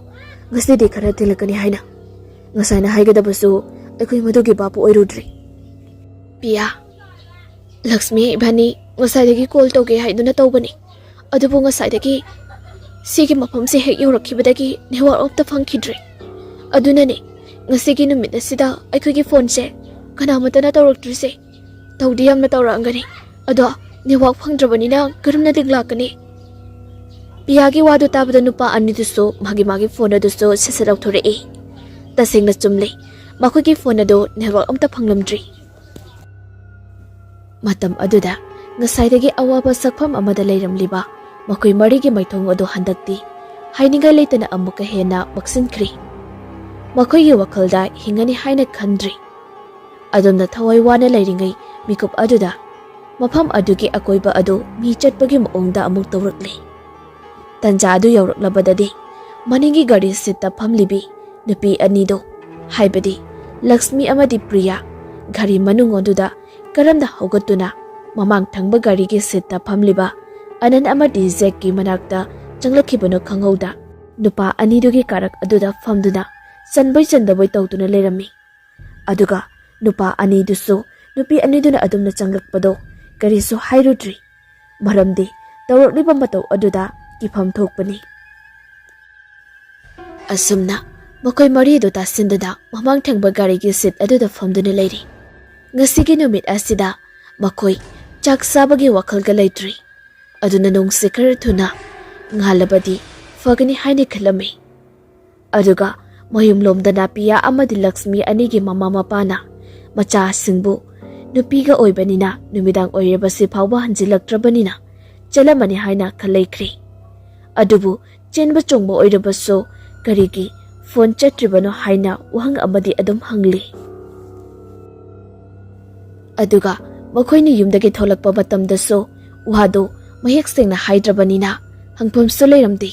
ꯉꯁꯤꯗꯤ ꯈꯔ ꯊꯦꯡꯂꯛꯀꯅꯤ ꯍꯥꯏꯅ꯫ ꯉꯁꯥꯏꯅ ꯍꯥꯏꯒꯗꯕꯁꯨ ꯑꯩꯈꯣꯏ ꯃꯗꯨꯒꯤ ꯚꯥꯞꯄꯨ ꯑꯣꯏꯔꯨꯗ꯭ꯔꯦ꯫" ꯄꯤꯌꯥ, ꯂꯛꯁꯃꯤ ꯏꯕꯥꯅꯤ ꯉꯁꯥꯏꯗꯒꯤ ꯀꯣꯜ ꯇꯧꯒꯦ ꯍꯥꯏꯗꯨꯅ ꯇꯧꯕꯅꯤ, ꯑꯗꯨꯕꯨ ꯉꯁꯥꯏꯗꯒꯤ ꯁꯤꯒꯤ ꯃꯐꯝꯁꯦ ꯍꯦꯛ ꯌꯧꯔꯛꯈꯤꯕꯗꯒꯤ ꯅꯦꯠꯋꯥꯔꯛ ꯑꯝꯇ ꯐꯪꯈꯤꯗ꯭ꯔꯦ꯫ ꯑꯗꯨꯅꯅꯦ ꯉꯁꯤꯒꯤ ꯅꯨꯃꯤꯠ ꯑꯁꯤꯗ ꯑꯩꯈꯣꯏꯒꯤ ꯐꯣꯟꯁꯦ ꯀꯅꯥꯃꯠꯇꯅ ꯇꯧꯔꯛꯇ꯭ꯔꯤꯁꯦ꯫ ꯇꯧꯗꯤ ꯌꯥꯝꯅ ꯇꯧꯔꯛꯑꯝꯒꯅꯤ, ꯑꯗꯣ ꯅꯦꯠꯋꯥꯛ ꯐꯪꯗ꯭ꯔꯕꯅꯤꯅ ꯀꯔꯝꯅ ꯂꯤꯛ ꯂꯥꯛꯀꯅꯤ? ꯄꯤꯌꯥꯒꯤ ꯋꯥꯗꯨ ꯇꯥꯕꯗ ꯅꯨꯄꯥ ꯑꯅꯤꯗꯨꯁꯨ ꯃꯥꯒꯤ ꯃꯥꯒꯤ ꯐꯣꯟ ꯑꯗꯨꯁꯨ ꯁꯠ ꯁꯠ ꯂꯧꯊꯣꯔꯛꯏ꯫ ꯇꯁꯦꯡꯅ ꯆꯨꯝꯂꯦ, ꯃꯈꯣꯏꯒꯤ ꯐꯣꯟ ꯑꯗꯨ ꯅꯦꯠꯋꯥꯛ ꯑꯝꯇ ꯐꯪꯂꯝꯗ꯭ꯔꯤ꯫ ꯃꯇꯝ ꯑꯗꯨꯗ ꯉꯁꯥꯏꯗꯒꯤ ꯑꯋꯥꯕ ꯁꯛꯐꯝ ꯑꯃꯗ ꯂꯩꯔꯝꯂꯤꯕ ꯃꯈꯣꯏ ꯃꯔꯤꯒꯤ ꯃꯥꯏꯊꯣꯡ ꯑꯗꯨ ꯍꯟꯗꯛꯇꯤ ꯍꯥꯏꯅꯤꯡꯉꯥꯏ ꯂꯩꯇꯅ ꯑꯃꯨꯛꯀ ꯍꯦꯟꯅ ꯃꯛꯁꯤꯟꯈ꯭ꯔꯦ꯫ ꯃꯈꯣꯏꯒꯤ ꯋꯥꯈꯜꯗ ꯍꯤꯡꯒꯅꯤ ꯍꯥꯏꯅ ꯈꯟꯗ꯭ꯔꯤ꯫ ꯑꯗꯣꯝꯅ ꯊꯋꯥꯏ ꯋꯥꯅ ꯂꯩꯔꯤꯉꯩ ꯃꯤꯀꯨꯞ ꯑꯗꯨꯗ ꯃꯐꯝ ꯑꯗꯨꯒꯤ ꯑꯀꯣꯏꯕ ꯑꯗꯨ ꯃꯤ ꯆꯠꯄꯒꯤ ꯃꯑꯣꯡꯗ ꯑꯃꯨꯛ ꯇꯧꯔꯛꯂꯦ꯫ ꯇꯟꯖꯥ ꯑꯗꯨ ꯌꯧꯔꯛꯂꯕꯗꯗꯤ ꯃꯅꯤꯡꯒꯤ ꯒꯥꯔꯤ ꯁꯤꯠꯇ ꯐꯝꯂꯤꯕꯤ ꯅꯨꯄꯤ ꯑꯅꯤꯗꯨ, ꯍꯥꯏꯕꯗꯤ ꯂꯛꯁꯃꯤ ꯑꯃꯗꯤ ꯄ꯭ꯔꯤꯌꯥ, ꯒꯥꯔꯤ ꯃꯅꯨꯡ ꯑꯗꯨꯗ ꯀꯔꯝꯅ ꯍꯧꯒꯠꯇꯨꯅ ꯃꯃꯥꯡ ꯊꯪꯕ ꯒꯥꯔꯤꯒꯤ ꯁꯤꯠꯇ ꯐꯝꯂꯤꯕ ꯑꯅꯟ ꯑꯃꯗꯤ ꯖꯦꯛꯀꯤ ꯃꯅꯥꯛꯇ ꯆꯪꯂꯛꯈꯤꯕꯅꯣ ꯈꯪꯍꯧꯗ, ꯅꯨꯄꯥ ꯑꯅꯤꯗꯨꯒꯤ ꯀꯥꯔꯛ ꯑꯗꯨꯗ ꯐꯝꯗꯨꯅ ꯆꯟꯕꯣꯏ ꯆꯟꯗꯕꯣꯏ ꯇꯧꯗꯨꯅ ꯂꯩꯔꯝꯃꯤ꯫ ꯑꯗꯨꯒ ꯅꯨꯄꯥ ꯑꯅꯤꯗꯨꯁꯨ ꯅꯨꯄꯤ ꯑꯅꯤꯗꯨꯅ ꯑꯗꯨꯝꯅ ꯆꯪꯂꯛꯄꯗꯣ ꯀꯔꯤꯁꯨ ꯍꯥꯏꯔꯨꯗ꯭ꯔꯤ꯫ ꯃꯔꯝꯗꯤ ꯇꯧꯔꯛꯂꯤꯕ ꯃꯇꯧ ꯑꯗꯨꯗ ꯀꯤꯐꯝ ꯊꯣꯛꯄꯅꯤ꯫ ꯑꯁꯨꯝꯅ ꯃꯈꯣꯏ ꯃꯔꯤꯗꯨ ꯇꯥꯁꯤꯟꯗꯨꯅ ꯃꯃꯥꯡ ꯊꯪꯕ ꯒꯥꯔꯤꯒꯤ ꯁꯤꯠ ꯑꯗꯨꯗ ꯐꯝꯗꯨꯅ ꯂꯩꯔꯤ꯫ ꯉꯁꯤꯒꯤ ꯅꯨꯃꯤꯠ ꯑꯁꯤꯗ ꯃꯈꯣꯏ ꯆꯥꯛ ꯆꯥꯕꯒꯤ ꯋꯥꯈꯜꯒ ꯂꯩꯇ꯭ꯔꯤ꯫ ꯑꯗꯨꯅ ꯅꯣꯡꯁꯦ ꯈꯔ ꯊꯨꯅ ꯉꯥꯜꯂꯕꯗꯤ ꯐꯒꯅꯤ ꯍꯥꯏꯅ ꯈꯜꯂꯝꯃꯤ꯫ ꯑꯗꯨꯒ ꯃꯌꯨꯝꯂꯣꯝꯗ ꯅꯥꯄꯤꯌꯥ ꯑꯃꯗꯤ ꯂꯛꯁꯃꯤ ꯑꯅꯤꯒꯤ ꯃꯃꯥ ꯃꯄꯥꯅ ꯃꯆꯥꯁꯤꯡꯕꯨ ꯅꯨꯄꯤꯒ ꯑꯣꯏꯕꯅꯤꯅ ꯅꯨꯃꯤꯗꯥꯡ ꯑꯣꯏꯔꯕꯁꯤ ꯐꯥꯎꯕ ꯍꯟꯖꯤꯜꯂꯛꯇ꯭ꯔꯕꯅꯤꯅ ꯆꯠꯂꯝꯃꯅꯤ ꯍꯥꯏꯅ ꯈꯜꯂꯩꯈ꯭ꯔꯦ꯫ ꯑꯗꯨꯕꯨ ꯆꯦꯟꯕ ꯆꯣꯡꯕ ꯑꯣꯏꯔꯕꯁꯨ ꯀꯔꯤꯒꯤ ꯐꯣꯟ ꯆꯠꯇ꯭ꯔꯤꯕꯅꯣ ꯍꯥꯏꯅ ꯋꯥꯍꯪ ꯑꯃꯗꯤ ꯑꯗꯨꯝ ꯍꯪꯂꯤ꯫ ꯑꯗꯨꯒ ꯃꯈꯣꯏꯅ ꯌꯨꯝꯗꯒꯤ ꯊꯣꯛꯂꯛꯄ ꯃꯇꯝꯗꯁꯨ ꯋꯥꯗꯨ ꯃꯌꯦꯛ ꯁꯦꯡꯅ ꯍꯥꯏꯗ꯭ꯔꯕꯅꯤꯅ ꯍꯪꯐꯝꯁꯨ ꯂꯩꯔꯝꯗꯦ꯫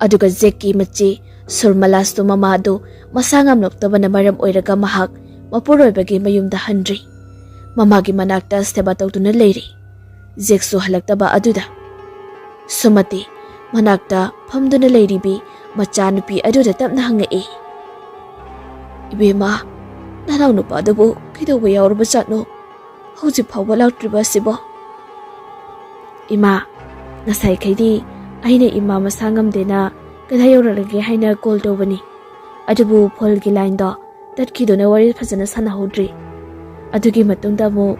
ꯑꯗꯨꯒ ꯖꯦꯛꯀꯤ ꯃꯆꯦ ꯁꯨꯔꯃꯂꯥꯁꯨ ꯃꯃꯥꯗꯨ ꯃꯁꯥ ꯉꯝꯂꯛꯇꯕꯅ ꯃꯔꯝ ꯑꯣꯏꯔꯒ ꯃꯍꯥꯛ ꯃꯄꯨꯔꯣꯏꯕꯒꯤ ꯃꯌꯨꯝꯗ ꯍꯟꯗ꯭ꯔꯤ꯫ ꯃꯃꯥꯒꯤ ꯃꯅꯥꯛꯇ ꯁꯦꯕꯥ ꯇꯧꯗꯨꯅ ꯂꯩꯔꯤ꯫ ꯖꯦꯛꯁꯨ ꯍꯜꯂꯛꯇꯕ ꯑꯗꯨꯗ ꯁꯨꯃꯇꯤ ꯃꯅꯥꯛꯇ ꯐꯝꯗꯨꯅ ꯂꯩꯔꯤꯕꯤ ꯃꯆꯥꯅꯨꯄꯤ ꯑꯗꯨꯗ ꯇꯞꯅ ꯍꯪꯉꯛꯏ, "ꯏꯕꯦꯝꯃ, ꯅꯅꯥꯎ ꯅꯨꯄꯥꯗꯨꯕꯨ ꯀꯩꯗꯧꯕ ꯌꯥꯎꯔꯕꯖꯥꯠꯅꯣ? ꯍꯧꯖꯤꯛ ꯐꯥꯎꯕ ꯂꯥꯛꯇ꯭ꯔꯤꯕ ꯑꯁꯤꯕꯣ?" "ꯏꯃꯥ, ꯉꯁꯥꯏꯈꯩꯗꯤ ꯑꯩꯅ ꯏꯃꯥ ꯃꯁꯥ ꯉꯝꯗꯦꯅ ꯀꯗꯥꯏ ꯌꯧꯔꯛꯂꯒꯦ ꯍꯥꯏꯅ ꯀꯣꯜ ꯇꯧꯕꯅꯤ, ꯑꯗꯨꯕꯨ ꯐꯣꯟꯒꯤ ꯂꯥꯏꯟꯗꯣ ꯇꯠꯈꯤꯗꯨꯅ ꯋꯥꯔꯤ ꯐꯖꯅ ꯁꯥꯟꯅꯍꯧꯗ꯭ꯔꯤ꯫ ꯑꯗꯨꯒꯤ ꯃꯇꯨꯡꯗ ꯑꯃꯨꯛ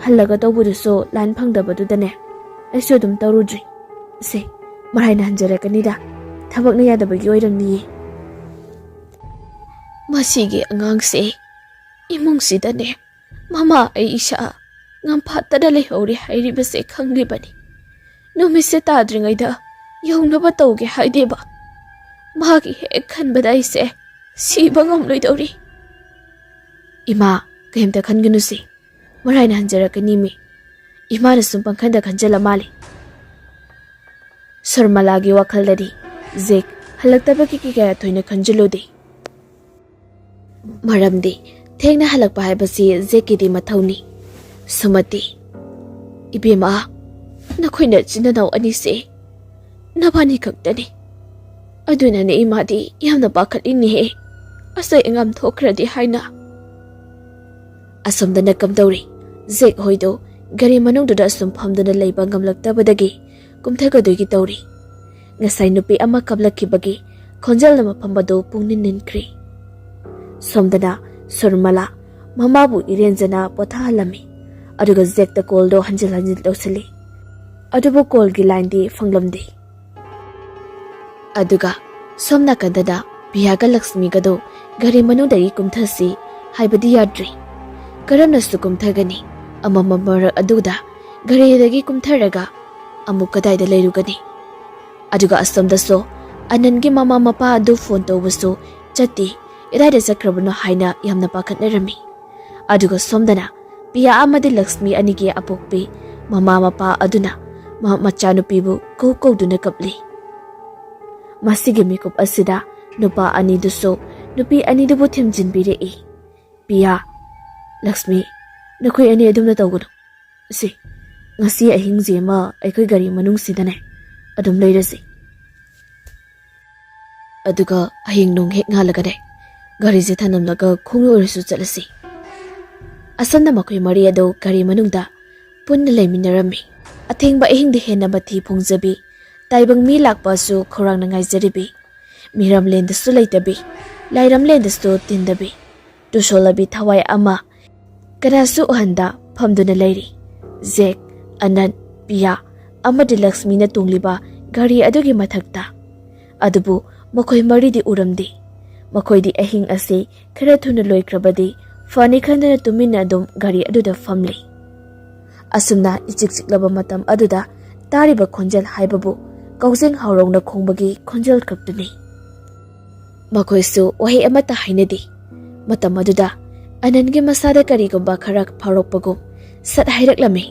ꯍꯜꯂꯒ ꯇꯧꯕꯗꯨꯁꯨ ꯂꯥꯏꯟ ꯐꯪꯗꯕꯗꯨꯗꯅꯦ ꯑꯩꯁꯨ ꯑꯗꯨꯝ ꯇꯧꯔꯨꯗ꯭ꯔꯤ꯫ ꯁꯦ, ꯃꯔꯥꯏꯅ ꯍꯟꯖꯔꯛꯀꯅꯤꯗ, ꯊꯕꯛꯅ ꯌꯥꯗꯕꯒꯤ ꯑꯣꯏꯔꯝꯅꯤꯌꯦ꯫ ꯃꯁꯤꯒꯤ ꯑꯉꯥꯡꯁꯦ ꯏꯃꯨꯡꯁꯤꯗꯅꯦ ꯃꯃꯥ ꯑꯩ ꯏꯁꯥ ꯉꯝꯐꯥꯠꯇꯅ ꯂꯩꯍꯧꯔꯦ ꯍꯥꯏꯔꯤꯕꯁꯦ ꯈꯪꯂꯤꯕꯅꯤ꯫ ꯅꯨꯃꯤꯠꯁꯦ ꯇꯥꯗ꯭ꯔꯤꯉꯩꯗ ꯌꯧꯅꯕ ꯇꯧꯒꯦ ꯍꯥꯏꯗꯦꯕ꯫ ꯃꯥꯒꯤ ꯍꯦꯛ ꯈꯟꯕꯗ ꯑꯩꯁꯦ ꯁꯤꯕ ꯉꯝꯂꯣꯏꯗꯧꯔꯤ꯫" "ꯏꯃꯥ, ꯀꯩꯝꯇ ꯈꯟꯒꯅꯨꯁꯦ, ꯃꯔꯥꯏꯅ ꯍꯟꯖꯔꯛꯀꯅꯤꯃꯤ꯫" ꯏꯃꯥꯅ ꯁꯨꯝ ꯄꯪꯈꯟꯗ ꯈꯟꯖꯜꯂ ꯃꯥꯜꯂꯤ꯫ ꯁꯔꯃꯂꯥꯒꯤ ꯋꯥꯈꯜꯗꯗꯤ ꯖꯦꯛ ꯍꯜꯂꯛꯇꯕꯒꯤ ꯀꯌꯥ ꯊꯣꯏꯅ ꯈꯟꯖꯤꯜꯂꯨꯗꯦ꯫ ꯃꯔꯝꯗꯤ ꯊꯦꯡꯅ ꯍꯜꯂꯛꯄ ꯍꯥꯏꯕꯁꯤ ꯖꯦꯛꯀꯤꯗꯤ ꯃꯊꯧꯅꯤ꯫ ꯁꯨꯃꯇꯤ, ꯏꯕꯦꯝꯃ, ꯅꯈꯣꯏ ꯅꯆꯤꯟ ꯅꯅꯥꯎ ꯑꯅꯤꯁꯦ ꯅꯕꯥꯅꯤ ꯈꯛꯇꯅꯤ꯫ ꯑꯗꯨꯅꯅꯦ ꯏꯃꯥꯗꯤ ꯌꯥꯝꯅ ꯄꯥꯈꯠꯂꯤꯅꯦꯍꯦ, ꯑꯁꯣꯏ ꯑꯉꯥꯝ ꯊꯣꯛꯈ꯭ꯔꯗꯤ ꯍꯥꯏꯅ꯫ ꯑꯁꯣꯝꯗꯅ ꯀꯝꯗꯧꯔꯤ? ꯖꯦꯛ ꯍꯣꯏꯗꯣ ꯒꯥꯔꯤ ꯃꯅꯨꯡꯗꯨꯗ ꯑꯁꯨꯝ ꯐꯝꯗꯨꯅ ꯂꯩꯕ ꯉꯝꯂꯛꯇꯕꯗꯒꯤ ꯀꯨꯝꯊꯒꯗꯣꯏꯒꯤ ꯇꯧꯔꯤ꯫ ꯉꯁꯥꯏ ꯅꯨꯄꯤ ꯑꯃ ꯀꯞꯂꯛꯈꯤꯕꯒꯤ ꯈꯣꯟꯖꯦꯜꯅ ꯃꯐꯝ ꯑꯗꯨ ꯄꯨꯡꯅꯤꯟ ꯅꯤꯟꯈ꯭ꯔꯤ꯫ ꯁꯣꯝꯗꯅ ꯁꯨꯔꯃꯂꯥ ꯃꯃꯥꯕꯨ ꯏꯔꯦꯟꯖꯅ ꯄꯣꯊꯥꯍꯜꯂꯝꯃꯤ, ꯑꯗꯨꯒ ꯖꯦꯛꯇ ꯀꯣꯜꯗꯣ ꯍꯟꯖꯤꯟ ꯍꯟꯖꯤꯟ ꯇꯧꯁꯤꯜꯂꯤ꯫ ꯑꯗꯨꯕꯨ ꯀꯣꯜꯒꯤ ꯂꯥꯏꯟꯗꯤ ꯐꯪꯂꯝꯗꯦ꯫ ꯑꯗꯨꯒ ꯁꯣꯝ ꯅꯥꯀꯟꯗꯅ ꯄꯤꯌꯥꯒ ꯂꯛꯁꯃꯤꯒꯗꯣ ꯒꯥꯔꯤ ꯃꯅꯨꯡꯗꯒꯤ ꯀꯨꯝꯊꯁꯤ ꯍꯥꯏꯕꯗꯤ ꯌꯥꯗ꯭ꯔꯤ꯫ ꯀꯔꯝꯅꯁꯨ ꯀꯨꯝꯊꯒꯅꯤ? ꯑꯃꯝꯕ ꯃꯔꯛ ꯑꯗꯨꯗ ꯒꯥꯔꯤꯗꯒꯤ ꯀꯨꯝꯊꯔꯒ ꯑꯃꯨꯛ ꯀꯗꯥꯏꯗ ꯂꯩꯔꯨꯒꯅꯤ? ꯑꯗꯨꯒ ꯑꯁꯣꯝꯗꯁꯨ ꯑꯅꯟꯒꯤ ꯃꯃꯥ ꯃꯄꯥ ꯑꯗꯨ ꯐꯣꯟ ꯇꯧꯕꯁꯨ ꯆꯠꯇꯦ, ꯀꯗꯥꯏꯗ ꯆꯠꯈ꯭ꯔꯕꯅꯣ ꯍꯥꯏꯅ ꯌꯥꯝꯅ ꯄꯥꯈꯠꯅꯔꯝꯃꯤ꯫ ꯑꯗꯨꯒ ꯁꯣꯝꯗꯅ ꯄꯤꯌꯥ ꯑꯃꯗꯤ ꯂꯛꯁꯃꯤ ꯑꯅꯤꯒꯤ ꯑꯄꯣꯛꯄꯤ ꯃꯃꯥ ꯃꯄꯥ ꯑꯗꯨꯅ ꯃ-, ꯃꯆꯥꯅꯨꯄꯤꯕꯨ ꯀꯧ ꯀꯧꯗꯨꯅ ꯀꯞꯂꯤ꯫ ꯃꯁꯤꯒꯤ ꯃꯤꯀꯨꯞ ꯑꯁꯤꯗ ꯅꯨꯄꯥ ꯑꯅꯤꯗꯨꯁꯨ ꯅꯨꯄꯤ ꯑꯅꯤꯗꯨꯕꯨ ꯊꯦꯝꯖꯤꯟꯕꯤꯔꯛꯏ꯫ "ꯄꯤꯌꯥ, ꯂꯛꯁꯃꯤ, ꯅꯈꯣꯏ ꯑꯅꯤ ꯑꯗꯨꯝꯅ ꯇꯧꯒꯅꯨ꯫ ꯁꯤ, ꯉꯁꯤ ꯑꯍꯤꯡꯁꯤ ꯑꯃ ꯑꯩꯈꯣꯏ ꯒꯥꯔꯤ ꯃꯅꯨꯡꯁꯤꯗꯅꯦ ꯑꯗꯨꯝ ꯂꯩꯔꯁꯤ꯫ ꯑꯗꯨꯒ ꯍꯌꯦꯡ ꯅꯣꯡ ꯍꯦꯛ ꯉꯥꯜꯂꯒꯅꯦ, ꯒꯥꯔꯤꯁꯦ ꯊꯅꯝꯂꯒ ꯈꯣꯡꯅ ꯑꯣꯏꯔꯁꯨ ꯆꯠꯂꯁꯤ꯫" ꯑꯁꯣꯝꯅ ꯃꯈꯣꯏ ꯃꯔꯤ ꯑꯗꯨ ꯒꯥꯔꯤ ꯃꯅꯨꯡꯗ ꯄꯨꯟꯅ ꯂꯩꯃꯤꯟꯅꯔꯝꯃꯤ꯫ ꯑꯊꯦꯡꯕ ꯑꯍꯤꯡꯗ ꯍꯦꯟꯅ ꯃꯊꯤ ꯐꯣꯡꯖꯕꯤ, ꯇꯥꯏꯕꯪ ꯃꯤ ꯂꯥꯛꯄꯁꯨ ꯈꯧꯔꯥꯡꯅ ꯉꯥꯏꯖꯔꯤꯕꯤ, ꯃꯤꯔꯝꯂꯦꯟꯗꯁꯨ ꯂꯩꯇꯕꯤ, ꯂꯥꯏꯔꯝꯂꯦꯟꯗꯁꯨ ꯇꯤꯟꯗꯕꯤ, ꯇꯨꯁꯣꯜꯂꯕꯤ ꯊꯋꯥꯏ ꯑꯃ ꯀꯅꯥꯁꯨ ꯎꯍꯟꯗ ꯐꯝꯗꯨꯅ ꯂꯩꯔꯤ꯫ ꯖꯦꯛ, ꯑꯅꯟ, ꯄꯤꯌꯥ ꯑꯃꯗꯤ ꯂꯛꯁꯃꯤꯅ ꯇꯣꯡꯂꯤꯕ ꯒꯥꯔꯤ ꯑꯗꯨꯒꯤ ꯃꯊꯛꯇ꯫ ꯑꯗꯨꯕꯨ ꯃꯈꯣꯏ ꯃꯔꯤꯗꯤ ꯎꯔꯝꯗꯦ꯫ ꯃꯈꯣꯏꯗꯤ ꯑꯍꯤꯡ ꯑꯁꯤ ꯈꯔ ꯊꯨꯅ ꯂꯣꯏꯈ꯭ꯔꯕꯗꯤ ꯐꯅꯤ ꯈꯟꯗꯨꯅ ꯇꯨꯃꯤꯟꯅ ꯑꯗꯨꯝ ꯒꯥꯔꯤ ꯑꯗꯨꯗ ꯐꯝꯂꯤ꯫ ꯑꯁꯨꯝꯅ ꯏꯆꯤꯛ ꯆꯤꯛꯂꯕ ꯃꯇꯝ ꯑꯗꯨꯗ ꯇꯥꯔꯤꯕ ꯈꯣꯟꯖꯦꯜ ꯍꯥꯏꯕꯕꯨ ꯀꯥꯎꯖꯦꯡ ꯍꯥꯎꯔꯧꯅ ꯈꯣꯡꯕꯒꯤ ꯈꯣꯟꯖꯦꯜ ꯈꯛꯇꯅꯤ꯫ ꯃꯈꯣꯏꯁꯨ ꯋꯥꯍꯩ ꯑꯃꯠꯇ ꯍꯥꯏꯅꯗꯦ꯫ ꯃꯇꯝ ꯑꯗꯨꯗ ꯑꯅꯟꯒꯤ ꯃꯁꯥꯗ ꯀꯔꯤꯒꯨꯝꯕ ꯈꯔ ꯐꯥꯎꯔꯛꯄꯒꯨꯝ ꯁꯠ ꯍꯥꯏꯔꯛꯂꯝꯃꯤ,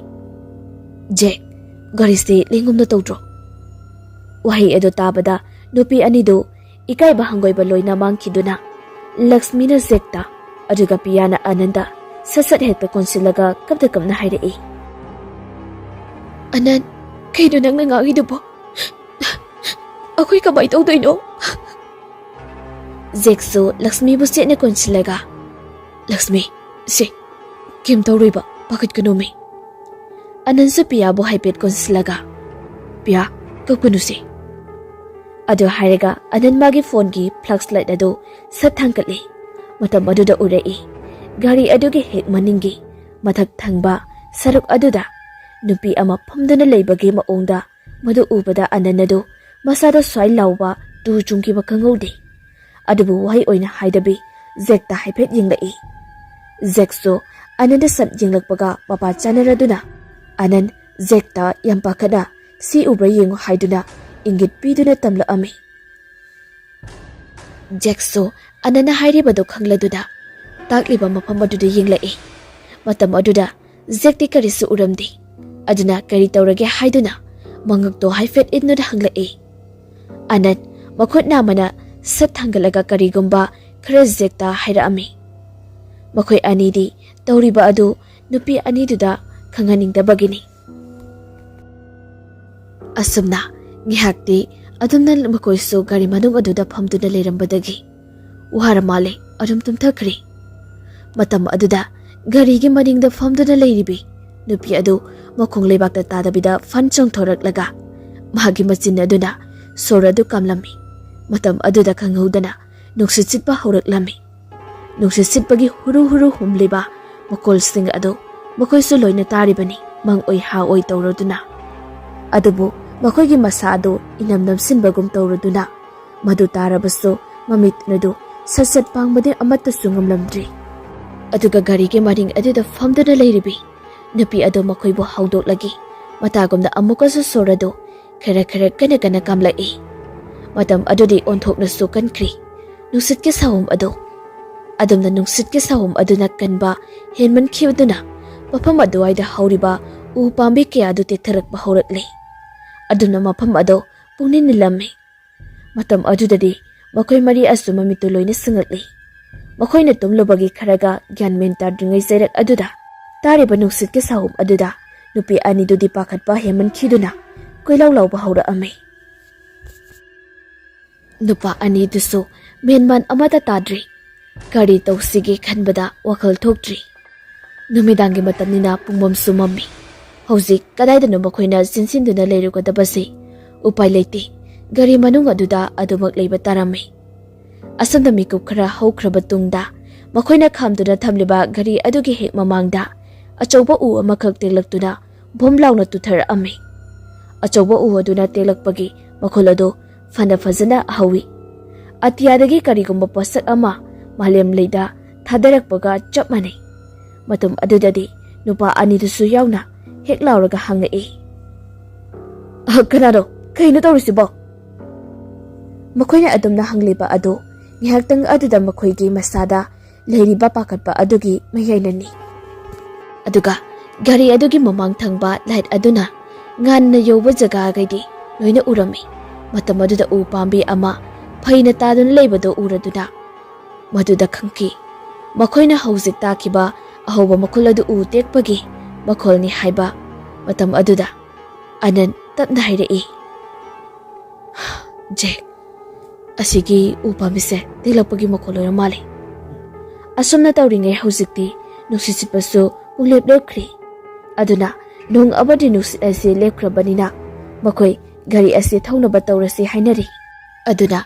"ꯖꯦꯛ, ꯒꯥꯔꯤꯁꯤ ꯂꯦꯡꯒꯨꯝꯗ ꯇꯧꯗ꯭ꯔꯣ?" ꯋꯥꯍꯩ ꯑꯗꯨ ꯇꯥꯕꯗ ꯅꯨꯄꯤ ꯑꯅꯤꯗꯨ ꯏꯀꯥꯏꯕ ꯍꯪꯒꯣꯏꯕ ꯂꯣꯏꯅ ꯃꯥꯡꯈꯤꯗꯨꯅ ꯂꯛꯁꯃꯤꯅ ꯖꯦꯛꯇ, ꯑꯗꯨꯒ ꯄꯤꯌꯥꯅ ꯑꯅꯟꯗ ꯁꯠ ꯁꯠ ꯍꯦꯛꯇ ꯀꯣꯟꯁꯤꯜꯂꯒ ꯀꯞꯇ ꯀꯞꯅ ꯍꯥꯏꯔꯛꯏ, "ꯑꯅꯟ, ꯀꯩꯅꯣ ꯅꯪꯅ ꯉꯥꯡꯉꯤꯗꯨꯕꯣ? ꯑꯩꯈꯣꯏ ꯀꯃꯥꯏ ꯇꯧꯗꯣꯏꯅꯣ?" ꯖꯦꯛꯁꯨ ꯂꯛꯁꯃꯤꯕꯨ ꯆꯦꯠꯅ ꯀꯣꯟꯁꯤꯜꯂꯒ, "ꯂꯛꯁꯃꯤ, ꯁꯦ, ꯀꯩꯝ ꯇꯧꯔꯣꯏꯕ, ꯄꯥꯈꯠꯀꯅꯣꯃꯤ꯫" ꯑꯅꯟꯁꯨ ꯄꯤꯌꯥꯕꯨ ꯍꯥꯏꯐꯦꯠ ꯀꯣꯟꯁꯤꯜꯂꯒ, "ꯄꯤꯌꯥ, ꯀꯞꯀꯅꯨꯁꯦ꯫" ꯑꯗꯨ ꯍꯥꯏꯔꯒ ꯑꯅꯟ ꯃꯥꯒꯤ ꯐꯣꯟꯒꯤ ꯐ꯭ꯂꯥꯁ ꯂꯥꯏꯠ ꯑꯗꯨ ꯁꯠ ꯊꯥꯡꯒꯠꯂꯤ꯫ ꯃꯇꯝ ꯑꯗꯨꯗ ꯎꯔꯛꯏ, ꯒꯥꯔꯤ ꯑꯗꯨꯒꯤ ꯍꯦꯛ ꯃꯅꯤꯡꯒꯤ ꯃꯊꯛ ꯊꯪꯕ ꯁꯔꯨꯛ ꯑꯗꯨꯗ ꯅꯨꯄꯤ ꯑꯃ ꯐꯝꯗꯨꯅ ꯂꯩꯕꯒꯤ ꯃꯑꯣꯡꯗ꯫ ꯃꯗꯨ ꯎꯕꯗ ꯑꯅꯟ ꯑꯗꯨ ꯃꯁꯥꯗ ꯁ꯭ꯋꯥꯏ ꯂꯥꯎꯕ ꯇꯨ ꯆꯨꯡꯈꯤꯕ ꯈꯪꯍꯧꯗꯦ꯫ ꯑꯗꯨꯕꯨ ꯋꯥꯍꯩ ꯑꯣꯏꯅ ꯍꯥꯏꯗꯕꯤ ꯖꯦꯛꯇ ꯍꯥꯏꯐꯦꯠ ꯌꯦꯡꯂꯛꯏ꯫ ꯖꯦꯛꯁꯨ ꯑꯅꯟꯗ ꯁꯠ ꯌꯦꯡꯂꯛꯄꯒ ꯃꯄꯥ ꯆꯥꯅꯔꯗꯨꯅ ꯑꯅꯟ ꯖꯦꯛꯇ ꯌꯥꯝ ꯄꯥꯈꯠꯅ "ꯁꯤ ꯎꯕ꯭ꯔꯥ ꯌꯦꯡꯉꯨ" ꯍꯥꯏꯗꯨꯅ ꯏꯪꯒꯤꯠ ꯄꯤꯗꯨꯅ ꯇꯝꯂꯛꯑꯝꯃꯤ꯫ ꯖꯦꯛꯁꯨ ꯑꯅꯟꯅ ꯍꯥꯏꯔꯤꯕꯗꯨ ꯈꯪꯂꯗꯨꯅ ꯇꯥꯛꯂꯤꯕ ꯃꯐꯝ ꯑꯗꯨꯗ ꯌꯦꯡꯂꯛꯏ꯫ ꯃꯇꯝ ꯑꯗꯨꯗ ꯖꯦꯛꯇꯤ ꯀꯔꯤꯁꯨ ꯎꯔꯝꯗꯦ꯫ ꯑꯗꯨꯅ ꯀꯔꯤ ꯇꯧꯔꯒꯦ ꯍꯥꯏꯗꯨꯅ ꯃꯉꯛꯇꯣ ꯍꯥꯏꯐꯦꯠ ꯏꯟꯗꯨꯅ ꯍꯪꯂꯛꯏ꯫ ꯑꯅꯟ ꯃꯈꯨꯠ ꯅꯥꯝꯃꯅ ꯁꯠ ꯊꯥꯡꯒꯠꯂꯒ ꯀꯔꯤꯒꯨꯝꯕ ꯈꯔ ꯖꯦꯛꯇ ꯍꯥꯏꯔꯛꯑꯝꯃꯤ꯫ ꯃꯈꯣꯏ ꯑꯅꯤꯗꯤ ꯇꯧꯔꯤꯕ ꯑꯗꯨ ꯅꯨꯄꯤ ꯑꯅꯤꯗꯨꯗ ꯈꯪꯍꯟꯅꯤꯡꯗꯕꯒꯤꯅꯤ꯫ ꯑꯁꯨꯝꯅ ꯉꯥꯏꯍꯥꯛꯇꯤ ꯑꯗꯨꯝꯅ ꯃꯈꯣꯏꯁꯨ ꯒꯥꯔꯤ ꯃꯅꯨꯡ ꯑꯗꯨꯗ ꯐꯝꯗꯨꯅ ꯂꯩꯔꯝꯕꯗꯒꯤ ꯋꯥꯔ ꯃꯥꯜꯂꯦ, ꯑꯗꯨꯝ ꯇꯨꯝꯊꯈ꯭ꯔꯦ꯫ ꯃꯇꯝ ꯑꯗꯨꯗ ꯒꯥꯔꯤꯒꯤ ꯃꯅꯤꯡꯗ ꯐꯝꯗꯨꯅ ꯂꯩꯔꯤꯕꯤ ꯅꯨꯄꯤ ꯑꯗꯨ ꯃꯈꯣꯡ ꯂꯩꯕꯥꯛꯇ ꯇꯥꯗꯕꯤꯗ ꯐꯟ ꯆꯣꯡꯊꯣꯔꯛꯂꯒ ꯃꯍꯥꯛꯀꯤ ꯃꯆꯤꯟ ꯑꯗꯨꯅ ꯁꯣꯔ ꯑꯗꯨ ꯀꯥꯝꯂꯝꯃꯤ꯫ ꯃꯇꯝ ꯑꯗꯨꯗ ꯈꯪꯍꯧꯗꯅ ꯅꯨꯡꯁꯤꯠ ꯁꯤꯠꯄ ꯍꯧꯔꯛꯂꯝꯃꯤ꯫ ꯅꯨꯡꯁꯤꯠ ꯁꯤꯠꯄꯒꯤ ꯍꯨꯔꯨ ꯍꯨꯔꯨ ꯍꯨꯝꯂꯤꯕ ꯃꯈꯣꯜꯁꯤꯡ ꯑꯗꯨ ꯃꯈꯣꯏꯁꯨ ꯂꯣꯏꯅ ꯇꯥꯔꯤꯕꯅꯤ, ꯃꯪ ꯑꯣꯏ ꯍꯥ ꯑꯣꯏ ꯇꯧꯔꯗꯨꯅ꯫ ꯑꯗꯨꯕꯨ ꯃꯈꯣꯏꯒꯤ ꯃꯁꯥ ꯑꯗꯨ ꯏꯅꯝ ꯅꯝꯁꯤꯟꯕꯒꯨꯝ ꯇꯧꯔꯗꯨꯅ ꯃꯗꯨ ꯇꯥꯔꯕꯁꯨ ꯃꯃꯤꯠ ꯑꯗꯨ ꯁꯠ ꯁꯠ ꯄꯥꯡꯕꯗꯤ ꯑꯃꯠꯇꯁꯨ ꯉꯝꯂꯝꯗ꯭ꯔꯤ꯫ ꯑꯗꯨꯒ ꯒꯥꯔꯤꯒꯤ ꯃꯅꯤꯡ ꯑꯗꯨꯗ ꯐꯝꯗꯨꯅ ꯂꯩꯔꯤꯕꯤ ꯅꯨꯄꯤ ꯑꯗꯨ ꯃꯈꯣꯏꯕꯨ ꯍꯧꯗꯣꯛꯂꯒ ꯃꯇꯥꯒꯨꯝꯅ ꯑꯃꯨꯛꯀꯁꯨ ꯁꯣꯔ ꯑꯗꯨ ꯈꯔ ꯈꯔ ꯀꯟꯅ ꯀꯟꯅ ꯀꯥꯝꯂꯛꯏ꯫ ꯃꯇꯝ ꯑꯗꯨꯗꯤ ꯑꯣꯟꯊꯣꯛꯅꯁꯨ ꯀꯟꯈ꯭ꯔꯤ ꯅꯨꯡꯁꯤꯠꯀꯤ ꯁꯥꯍꯨꯝ ꯑꯗꯨ꯫ ꯑꯗꯨꯝꯅ ꯅꯨꯡꯁꯤꯠꯀꯤ ꯁꯥꯍꯨꯝ ꯑꯗꯨꯅ ꯀꯟꯕ ꯍꯦꯟꯃꯟꯈꯤꯕꯗꯨꯅ ꯃꯐꯝ ꯑꯗꯨꯋꯥꯏꯗ ꯍꯧꯔꯤꯕ ꯎ ꯄꯥꯝꯕꯤ ꯀꯌꯥ ꯑꯗꯨ ꯇꯦꯛꯊꯔꯛꯄ ꯍꯧꯔꯛꯂꯤ꯫ ꯑꯗꯨꯝꯅ ꯃꯐꯝ ꯑꯗꯨ ꯄꯨꯡꯅꯤꯜ ꯅꯤꯜꯂꯝꯃꯤ꯫ ꯃꯇꯝ ꯑꯗꯨꯗꯗꯤ ꯃꯈꯣꯏ ꯃꯔꯤ ꯑꯁꯨ ꯃꯃꯤꯠꯇꯨ ꯂꯣꯏꯅ ꯁꯤꯡꯉꯛꯂꯤ꯫ ꯃꯈꯣꯏꯅ ꯇꯨꯝꯂꯨꯕꯒꯤ ꯈꯔꯒ ꯒ꯭ꯌꯥꯟ ꯃꯦꯟ ꯇꯥꯗ꯭ꯔꯤꯉꯩ ꯆꯩꯔꯛ ꯑꯗꯨꯗ, ꯇꯥꯔꯤꯕ ꯅꯨꯡꯁꯤꯠꯀꯤ ꯁꯥꯍꯨꯝ ꯑꯗꯨꯗ ꯅꯨꯄꯤ ꯑꯅꯤꯗꯨꯗꯤ ꯄꯥꯈꯠꯄ ꯍꯦꯟꯃꯟꯈꯤꯗꯨꯅ ꯀꯣꯏꯂꯥꯎ ꯂꯥꯎꯕ ꯍꯧꯔꯛꯑꯝꯃꯤ꯫ ꯅꯨꯄꯥ ꯑꯅꯤꯗꯨꯁꯨ ꯃꯦꯟꯃꯥꯟ ꯑꯃꯠꯇ ꯇꯥꯗ꯭ꯔꯤ꯫ ꯀꯔꯤ ꯇꯧꯁꯤꯒꯦ ꯈꯟꯕꯗ ꯋꯥꯈꯜ ꯊꯣꯛꯇ꯭ꯔꯤ꯫ ꯅꯨꯃꯤꯗꯥꯡꯒꯤ ꯃꯇꯝꯅꯤꯅ ꯄꯨꯡꯃꯝꯁꯨ ꯃꯝꯃꯤ꯫ ꯍꯧꯖꯤꯛ ꯀꯗꯥꯏꯗꯅꯣ ꯃꯈꯣꯏꯅ ꯆꯦꯟꯁꯤꯟꯗꯨꯅ ꯂꯩꯔꯨꯒꯗꯕꯁꯦ? ꯎꯄꯥꯏ ꯂꯩꯇꯦ꯫ ꯒꯥꯔꯤ ꯃꯅꯨꯡ ꯑꯗꯨꯗ ꯑꯗꯨꯃꯛ ꯂꯩꯕ ꯇꯥꯔꯝꯃꯤ꯫ ꯑꯁꯣꯝꯗ ꯃꯤꯀꯨꯞ ꯈꯔ ꯍꯧꯈ꯭ꯔꯕ ꯇꯨꯡꯗ, ꯃꯈꯣꯏꯅ ꯈꯥꯝꯗꯨꯅ ꯊꯝꯂꯤꯕ ꯒꯥꯔꯤ ꯑꯗꯨꯒꯤ ꯍꯦꯛ ꯃꯃꯥꯡꯗ ꯑꯆꯧꯕ ꯎ ꯑꯃꯈꯛ ꯇꯦꯛꯂꯛꯇꯨꯅ ꯚꯣꯝ ꯂꯥꯎꯅ ꯇꯨꯊꯔꯛꯑꯝꯃꯤ꯫ ꯑꯆꯧꯕ ꯎ ꯑꯗꯨꯅ ꯇꯦꯛꯂꯛꯄꯒꯤ ꯃꯈꯣꯜ ꯑꯗꯨ ꯐꯅ ꯐꯖꯅ ꯍꯧꯏ꯫ ꯑꯇꯤꯌꯥꯗꯒꯤ ꯀꯔꯤꯒꯨꯝꯕ ꯄꯣꯠꯁꯛ ꯑꯃ ꯃꯥꯂꯦꯝ ꯂꯩꯗ ꯊꯥꯗꯔꯛꯄꯒ ꯆꯞ ꯃꯥꯟꯅꯩ꯫ ꯃꯇꯝ ꯑꯗꯨꯗꯗꯤ ꯅꯨꯄꯥ ꯑꯅꯤꯗꯨꯁꯨ ꯌꯥꯎꯅ ꯍꯦꯛ ꯂꯥꯎꯔꯒ ꯍꯪꯉꯛꯏ, "ꯑ, ꯀꯅꯥꯅꯣ? ꯀꯩꯅꯣ ꯇꯧꯔꯤꯁꯤꯕꯣ?" ꯃꯈꯣꯏꯅ ꯑꯗꯨꯝꯅ ꯍꯪꯂꯤꯕ ꯑꯗꯨ ꯉꯥꯏꯍꯥꯛꯇꯪ ꯑꯗꯨꯗ ꯃꯈꯣꯏꯒꯤ ꯃꯁꯥꯗ ꯂꯩꯔꯤꯕ ꯄꯥꯈꯠꯄ ꯑꯗꯨꯒꯤ ꯃꯌꯥꯏꯅꯅꯤ꯫ ꯑꯗꯨꯒ ꯒꯥꯔꯤ ꯑꯗꯨꯒꯤ ꯃꯃꯥꯡ ꯊꯪꯕ ꯂꯥꯏꯠ ꯑꯗꯨꯅ ꯉꯥꯟꯅ ꯌꯧꯕ ꯖꯒꯥꯈꯩꯗꯤ ꯂꯣꯏꯅ ꯎꯔꯝꯃꯤ꯫ ꯃꯇꯝ ꯑꯗꯨꯗ ꯎ ꯄꯥꯝꯕꯤ ꯑꯃ ꯐꯩꯅ ꯇꯥꯗꯨꯅ ꯂꯩꯕꯗꯨ ꯎꯔꯗꯨꯅ ꯃꯗꯨꯗ ꯈꯪꯈꯤ꯫ ꯃꯈꯣꯏꯅ ꯍꯧꯖꯤꯛ ꯇꯥꯈꯤꯕ ꯑꯍꯧꯕ ꯃꯈꯣꯜ ꯑꯗꯨ ꯎ ꯇꯦꯛꯄꯒꯤ ꯃꯈꯣꯜꯅꯤ ꯍꯥꯏꯕ꯫ ꯃꯇꯝ ꯑꯗꯨꯗ ꯑꯅꯟ ꯇꯞꯅ ꯍꯥꯏꯔꯛꯏ, "ꯖꯦꯛ, ꯑꯁꯤꯒꯤ ꯎ ꯄꯥꯝꯕꯤꯁꯦ ꯇꯦꯛꯂꯛꯄꯒꯤ ꯃꯈꯣꯜ ꯑꯣꯏꯔ ꯃꯥꯜꯂꯦ꯫ ꯑꯁꯨꯝꯅ ꯇꯧꯔꯤꯉꯩ ꯍꯧꯖꯤꯛꯇꯤ ꯅꯨꯡꯁꯤꯠ ꯁꯤꯠꯄꯁꯨ ꯄꯨꯡꯂꯦꯞ ꯂꯦꯞꯈ꯭ꯔꯦ꯫ ꯑꯗꯨꯅ ꯅꯣꯡ ꯑꯃꯗꯤ ꯅꯨꯡꯁꯤꯠ ꯑꯁꯤ ꯂꯦꯞꯈ꯭ꯔꯕꯅꯤꯅ ꯃꯈꯣꯏ ꯒꯥꯔꯤ ꯑꯁꯤ ꯊꯧꯅꯕ ꯇꯧꯔꯁꯤ ꯍꯥꯏꯅꯔꯤ꯫" ꯑꯗꯨꯅ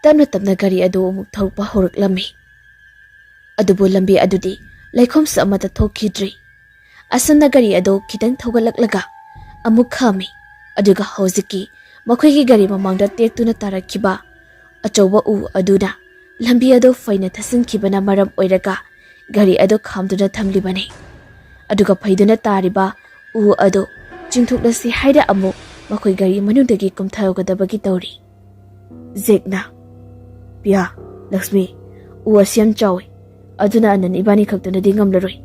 ꯇꯞꯅ ꯇꯞꯅ ꯒꯥꯔꯤ ꯑꯗꯨ ꯑꯃꯨꯛ ꯊꯧꯔꯛꯄ ꯍꯧꯔꯛꯂꯝꯃꯤ꯫ ꯑꯗꯨꯕꯨ ꯂꯝꯕꯤ ꯑꯗꯨꯗꯤ ꯂꯩꯈꯣꯝꯁꯨ ꯑꯃꯠꯇ ꯊꯣꯛꯈꯤꯗ꯭ꯔꯤ꯫ ꯑꯁꯨꯝꯅ ꯒꯥꯔꯤ ꯑꯗꯨ ꯈꯤꯇꯪ ꯊꯧꯒꯠꯂꯛꯂꯒ ꯑꯃꯨꯛ ꯈꯥꯝꯃꯤ꯫ ꯑꯗꯨꯒ ꯍꯧꯖꯤꯛꯀꯤ ꯃꯈꯣꯏꯒꯤ ꯒꯥꯔꯤ ꯃꯃꯥꯡꯗ ꯇꯦꯛꯇꯨꯅ ꯇꯥꯔꯛꯈꯤꯕ ꯑꯆꯧꯕ ꯎ ꯑꯗꯨꯅ ꯂꯝꯕꯤ ꯑꯗꯨ ꯐꯩꯅ ꯊꯠꯆꯤꯟꯈꯤꯕꯅ ꯃꯔꯝ ꯑꯣꯏꯔꯒ ꯒꯥꯔꯤ ꯑꯗꯨ ꯈꯥꯝꯗꯨꯅ ꯊꯝꯂꯤꯕꯅꯤ꯫ ꯑꯗꯨꯒ ꯐꯩꯗꯨꯅ ꯇꯥꯔꯤꯕ ꯎ ꯑꯗꯨ ꯆꯤꯡꯊꯣꯛꯂꯁꯤ ꯍꯥꯏꯔ ꯑꯃꯨꯛ ꯃꯈꯣꯏ ꯒꯥꯔꯤ ꯃꯅꯨꯡꯗꯒꯤ ꯀꯨꯝꯊꯒꯗꯕꯒꯤ ꯇꯧꯔꯤ꯫ ꯖꯦꯛꯅ, "ꯄꯤꯌꯥ, ꯂꯛꯁꯃꯤ, ꯎ ꯑꯁꯤ ꯌꯥꯝ ꯆꯥꯎꯏ, ꯑꯗꯨꯅ ꯑꯅꯟ ꯏꯕꯥꯅꯤ ꯈꯛꯇꯅꯗꯤ ꯉꯝꯂꯔꯣꯏ꯫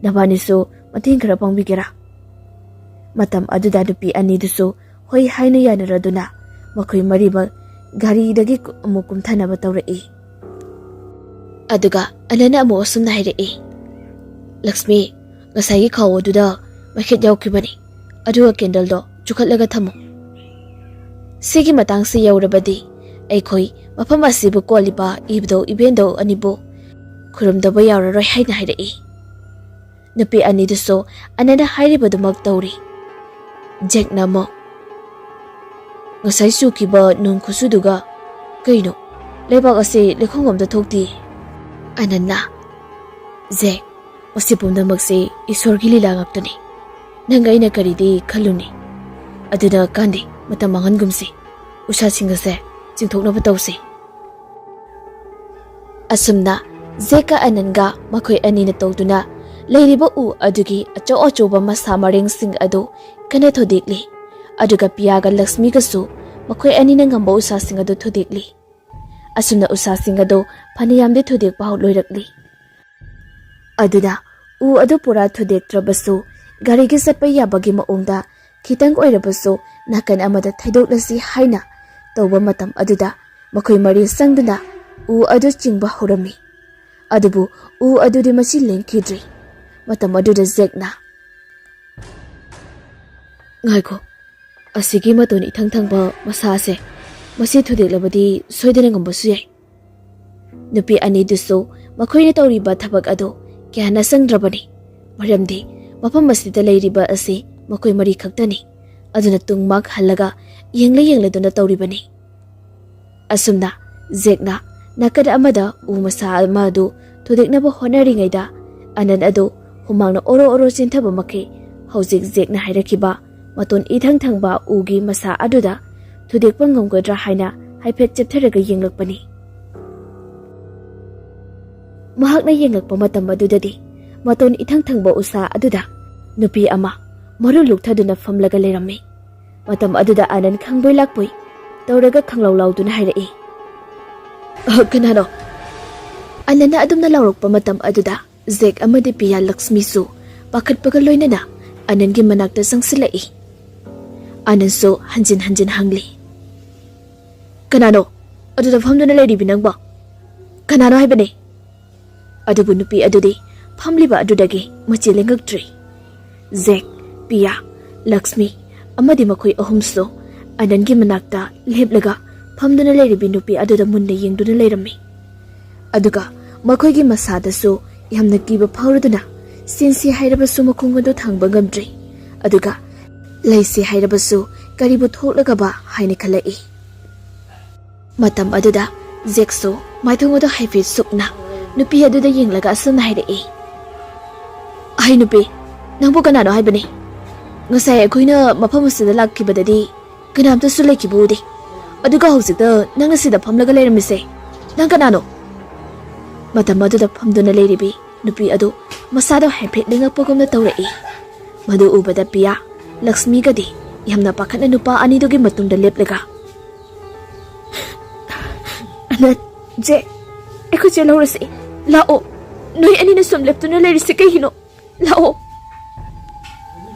ꯅꯕꯥꯅꯤꯁꯨ ꯃꯇꯦꯡ ꯈꯔ ꯄꯥꯡꯕꯤꯒꯦꯔꯥ?" ꯃꯇꯝ ꯑꯗꯨꯗ ꯅꯨꯄꯤ ꯑꯅꯤꯗꯨꯁꯨ ꯍꯣꯏ ꯍꯥꯏꯅ ꯌꯥꯅꯔꯗꯨꯅ ꯃꯈꯣꯏ ꯃꯔꯤꯃꯛ ꯒꯥꯔꯤꯗꯒꯤ ꯀꯨ-, ꯑꯃꯨꯛ ꯀꯨꯝꯊꯅꯕ ꯇꯧꯔꯛꯏ꯫ ꯑꯗꯨꯒ ꯑꯅꯟꯅ ꯑꯃꯨꯛ ꯑꯁꯨꯝꯅ ꯍꯥꯏꯔꯛꯏ, "ꯂꯛꯁꯃꯤ, ꯉꯁꯥꯏꯒꯤ ꯈꯥꯎ ꯑꯗꯨꯗ ꯃꯩꯈꯦꯠ ꯌꯥꯎꯈꯤꯕꯅꯤ, ꯑꯗꯨꯒ ꯀꯦꯟꯗꯜꯗꯣ ꯆꯨꯈꯠꯂꯒ ꯊꯝꯃꯨ꯫ ꯁꯤꯒꯤ ꯃꯇꯥꯡꯁꯤ ꯌꯧꯔꯕꯗꯤ ꯑꯩꯈꯣꯏ ꯃꯐꯝ ꯑꯁꯤꯕꯨ ꯀꯣꯜꯂꯤꯕ ꯏꯕꯨꯙꯧ ꯏꯕꯦꯟꯙꯧ ꯑꯅꯤꯕꯨ ꯈꯨꯔꯨꯝꯗꯕ ꯌꯥꯔꯔꯣꯏ" ꯍꯥꯏꯅ ꯍꯥꯏꯔꯛꯏ꯫ ꯅꯨꯄꯤ ꯑꯅꯤꯗꯨꯁꯨ ꯑꯅꯟꯅ ꯍꯥꯏꯔꯤꯕꯗꯨꯃꯛ ꯇꯧꯔꯤ꯫ ꯖꯦꯛꯅ ꯑꯃꯨꯛ, "ꯉꯁꯥꯏ ꯆꯨꯈꯤꯕ ꯅꯣꯡ ꯈꯨꯆꯨꯗꯨꯒ ꯀꯩꯅꯣ, ꯂꯩꯕꯥꯛ ꯑꯁꯤ ꯂꯩꯈꯣꯝ ꯑꯝꯇ ꯊꯣꯛꯇꯦ"꯫ ꯑꯅꯟꯅ, "ꯖꯦꯛ, ꯃꯁꯤ ꯄꯨꯝꯅꯃꯛꯁꯦ ꯏꯁꯣꯔꯒꯤ ꯂꯤꯂꯥ ꯉꯥꯛꯇꯅꯤ꯫ ꯅꯪ ꯑꯩꯅ ꯀꯔꯤꯗꯤ ꯈꯜꯂꯨꯅꯤ? ꯑꯗꯨꯅ ꯀꯥꯟꯗꯦ, ꯃꯇꯝ ꯃꯥꯡꯍꯟꯒꯨꯝꯁꯤ꯫ ꯎꯁꯥꯁꯤꯡ ꯑꯁꯦ ꯆꯤꯡꯊꯣꯛꯅꯕ ꯇꯧꯁꯤ"꯫ ꯑꯁꯨꯝꯅ ꯖꯦꯛꯀ ꯑꯅꯟꯒ ꯃꯈꯣꯏ ꯑꯅꯤꯅ ꯇꯧꯗꯨꯅ ꯂꯩꯔꯤꯕ ꯎ ꯑꯗꯨꯒꯤ ꯑꯆꯧ ꯑꯆꯧꯕ ꯃꯁꯥ ꯃꯔꯦꯡꯁꯤꯡ ꯑꯗꯨ ꯀꯟꯅ ꯊꯨꯗꯦꯛꯂꯤ꯫ ꯑꯗꯨꯒ ꯄꯤꯌꯥꯒ ꯂꯛꯁꯃꯤꯒꯁꯨ ꯃꯈꯣꯏ ꯑꯅꯤꯅ ꯉꯝꯕ ꯎꯁꯥꯁꯤꯡ ꯑꯗꯨ ꯊꯨꯗꯦꯛꯂꯤ꯫ ꯑꯁꯨꯝꯅ ꯎꯁꯥꯁꯤꯡ ꯑꯗꯨ ꯐꯅꯌꯥꯝꯗꯤ ꯊꯨꯗꯦꯛꯄ ꯍꯧ-, ꯂꯣꯏꯔꯛꯂꯤ꯫ ꯑꯗꯨꯅ ꯎ ꯑꯗꯨ ꯄꯨꯔꯥ ꯊꯨꯗꯦꯛꯇ꯭ꯔꯕꯁꯨ, ꯒꯥꯔꯤꯒꯤ ꯆꯠꯄ ꯌꯥꯕꯒꯤ ꯃꯑꯣꯡꯗ ꯈꯤꯇꯪ ꯑꯣꯏꯔꯕꯁꯨ ꯅꯥꯀꯟ ꯑꯃꯗ ꯊꯩꯗꯣꯛꯂꯁꯤ ꯍꯥꯏꯅ ꯇꯧꯕ ꯃꯇꯝ ꯑꯗꯨꯗ, ꯃꯈꯣꯏ ꯃꯔꯤ ꯆꯪꯗꯨꯅ ꯎ ꯑꯗꯨ ꯆꯤꯡꯕ ꯍꯧꯔꯝꯃꯤ꯫ ꯑꯗꯨꯕꯨ ꯎ ꯑꯗꯨꯗꯤ ꯃꯆꯤ ꯂꯦꯡꯈꯤꯗ꯭ꯔꯤ꯫ ꯃꯇꯝ ꯑꯗꯨꯗ ꯖꯦꯛꯅ, "ꯉꯥꯏꯈꯣ, ꯑꯁꯤꯒꯤ ꯃꯇꯣꯟ ꯏꯊꯪ ꯊꯪꯕ ꯃꯁꯥ ꯑꯁꯦ, ꯃꯁꯤ ꯊꯨꯗꯦꯛꯂꯕꯗꯤ ꯁꯣꯏꯗꯅ ꯉꯝꯕꯁꯨ ꯌꯥꯏ"꯫ ꯅꯨꯄꯤ ꯑꯅꯤꯗꯨꯁꯨ ꯃꯈꯣꯏꯅ ꯇꯧꯔꯤꯕ ꯊꯕꯛ ꯑꯗꯨ ꯀꯌꯥ ꯅꯆꯪꯗ꯭ꯔꯕꯅꯤ, ꯃꯔꯝꯗꯤ ꯃꯐꯝ ꯑꯁꯤꯗ ꯂꯩꯔꯤꯕ ꯑꯁꯤ ꯃꯈꯣꯏ ꯃꯔꯤ ꯈꯛꯇꯅꯤ꯫ ꯑꯗꯨꯅ ꯇꯨꯡ ꯃꯥꯛ ꯍꯜꯂꯒ ꯌꯦꯡꯂ ꯌꯦꯡꯂꯗꯨꯅ ꯇꯧꯔꯤꯕꯅꯤ꯫ ꯑꯁꯨꯝꯅ ꯖꯦꯛꯅ ꯅꯥꯀꯟ ꯑꯃꯗ ꯎ ꯃꯁꯥ ꯑꯃ ꯑꯗꯨ ꯊꯨꯗꯦꯛꯅꯕ ꯍꯣꯠꯅꯔꯤꯉꯩꯗ, ꯑꯅꯟ ꯑꯗꯨ ꯍꯨꯃꯥꯡꯅ ꯑꯣꯔꯣ ꯑꯣꯔꯣ ꯆꯦꯟꯊꯕ ꯃꯈꯩ, ꯍꯧꯖꯤꯛ ꯖꯦꯛꯅ ꯍꯥꯏꯔꯛꯈꯤꯕ ꯃꯇꯣꯟ ꯏꯊꯪ ꯊꯪꯕ ꯎꯒꯤ ꯃꯁꯥ ꯑꯗꯨꯗ ꯊꯨꯗꯦꯛꯄ ꯉꯝꯒꯗ꯭ꯔꯥ ꯍꯥꯏꯅ ꯍꯥꯏꯐꯦꯠ ꯆꯦꯞꯊꯔꯒ ꯌꯦꯡꯂꯛꯄꯅꯤ꯫ ꯃꯍꯥꯛꯅ ꯌꯦꯡꯂꯛꯄ ꯃꯇꯝ ꯑꯗꯨꯗꯗꯤ, ꯃꯇꯣꯟ ꯏꯊꯪ ꯊꯪꯕ ꯎꯁꯥ ꯑꯗꯨꯗ ꯅꯨꯄꯤ ꯑꯃ ꯃꯔꯨ ꯂꯨꯛꯊꯗꯨꯅ ꯐꯝꯂꯒ ꯂꯩꯔꯝꯃꯤ꯫ ꯃꯇꯝ ꯑꯗꯨꯗ ꯑꯅꯟ ꯈꯪꯕꯣꯏ ꯂꯥꯛꯄꯣꯏ ꯇꯧꯔꯒ ꯈꯪꯂꯥꯎ ꯂꯥꯎꯗꯨꯅ ꯍꯥꯏꯔꯛꯏ, "ꯑ, ꯀꯅꯥꯅꯣ?" ꯑꯅꯟꯅ ꯑꯗꯨꯝꯅ ꯂꯥꯎꯔꯛꯄ ꯃꯇꯝ ꯑꯗꯨꯗ, ꯖꯦꯛ ꯑꯃꯗꯤ ꯄꯤꯌꯥ ꯂꯛꯁꯃꯤꯁꯨ ꯄꯥꯈꯠꯄꯒ ꯂꯣꯏꯅꯅ ꯑꯅꯟꯒꯤ ꯃꯅꯥꯛꯇ ꯆꯪꯁꯤꯜꯂꯛꯏ꯫ ꯑꯅꯟꯁꯨ ꯍꯟꯖꯤꯟ ꯍꯟꯖꯤꯟ ꯍꯪꯂꯤ, "ꯀꯅꯥꯅꯣ ꯑꯗꯨꯗ ꯐꯝꯗꯨꯅ ꯂꯩꯔꯤꯕꯤ ꯅꯪꯕꯣ? ꯀꯅꯥꯅꯣ ꯍꯥꯏꯕꯅꯦ?" ꯑꯗꯨꯕꯨ ꯅꯨꯄꯤ ꯑꯗꯨꯗꯤ ꯐꯝꯂꯤꯕ ꯑꯗꯨꯗꯒꯤ ꯃꯆꯤ ꯂꯦꯡꯉꯛꯇ꯭ꯔꯤ꯫ ꯖꯦꯛ, ꯄꯤꯌꯥ, ꯂꯛꯁꯃꯤ ꯑꯃꯗꯤ ꯃꯈꯣꯏ ꯑꯍꯨꯝꯁꯨ ꯑꯅꯟꯒꯤ ꯃꯅꯥꯛꯇ ꯂꯦꯞꯂꯒ ꯐꯝꯗꯨꯅ ꯂꯩꯔꯤꯕꯤ ꯅꯨꯄꯤ ꯑꯗꯨꯗ ꯃꯨꯟꯅ ꯌꯦꯡꯗꯨꯅ ꯂꯩꯔꯝꯃꯤ꯫ ꯑꯗꯨꯒ ꯃꯈꯣꯏꯒꯤ ꯃꯁꯥꯗꯁꯨ ꯌꯥꯝꯅ ꯀꯤꯕ ꯐꯥꯎꯔꯗꯨꯅ ꯆꯦꯟꯁꯤ ꯍꯥꯏꯔꯕꯁꯨ ꯃꯈꯣꯡ ꯑꯗꯨ ꯊꯥꯡꯕ ꯉꯝꯗ꯭ꯔꯤ꯫ ꯑꯗꯨꯒ ꯂꯩꯁꯤ ꯍꯥꯏꯔꯕꯁꯨ ꯀꯔꯤꯕꯨ ꯊꯣꯛꯂꯒꯕ ꯍꯥꯏꯅ ꯈꯜꯂꯛꯏ꯫ ꯃꯇꯝ ꯑꯗꯨꯗ ꯖꯦꯛꯁꯨ ꯃꯥꯏꯊꯣꯡ ꯑꯗꯨ ꯍꯥꯏꯐꯦꯠ ꯁꯨꯛꯅ ꯅꯨꯄꯤ ꯑꯗꯨꯗ ꯌꯦꯡꯂꯒ ꯑꯁꯨꯝꯅ ꯍꯥꯏꯔꯛꯏ, "ꯑꯍꯩ ꯅꯨꯄꯤ, ꯅꯪꯕꯨ ꯀꯅꯥꯅꯣ ꯍꯥꯏꯕꯅꯤ? ꯉꯁꯥꯏ ꯑꯩꯈꯣꯏꯅ ꯃꯐꯝ ꯑꯁꯤꯗ ꯂꯥꯛꯈꯤꯕꯗꯗꯤ ꯀꯅꯥꯝꯇꯁꯨ ꯂꯩꯈꯤꯕ ꯎꯗꯦ꯫ ꯑꯗꯨꯒ ꯍꯧꯖꯤꯛꯇ ꯅꯪꯅ ꯁꯤꯗ ꯐꯝꯂꯒ ꯂꯩꯔꯝꯃꯤꯁꯦ, ꯅꯪ ꯀꯅꯥꯅꯣ?" ꯃꯇꯝ ꯑꯗꯨꯗ ꯐꯝꯗꯨꯅ ꯂꯩꯔꯤꯕꯤ ꯅꯨꯄꯤ ꯑꯗꯨ ꯃꯁꯥꯗꯣ ꯍꯥꯏꯐꯦꯠ ꯂꯦꯡꯉꯛꯄꯒꯨꯝꯅ ꯇꯧꯔꯛꯏ꯫ ꯃꯗꯨ ꯎꯕꯗ ꯄꯤꯌꯥ, ꯂꯛꯁꯃꯤꯒꯗꯤ ꯌꯥꯝꯅ ꯄꯥꯈꯠꯅ ꯅꯨꯄꯥ ꯑꯅꯤꯗꯨꯒꯤ ꯃꯇꯨꯡꯗ ꯂꯦꯞꯂꯒ, "ꯑꯅꯟ, ꯖꯦꯛ, ꯑꯩꯈꯣꯏ ꯆꯦꯜꯍꯧꯔꯁꯤ꯫ ꯂꯥꯛꯑꯣ, ꯅꯣꯏ ꯑꯅꯤꯅ ꯁꯨꯝ ꯂꯦꯞꯇꯨꯅ ꯂꯩꯔꯤꯁꯤ ꯀꯩꯒꯤꯅꯣ? ꯂꯥꯛꯑꯣ꯫"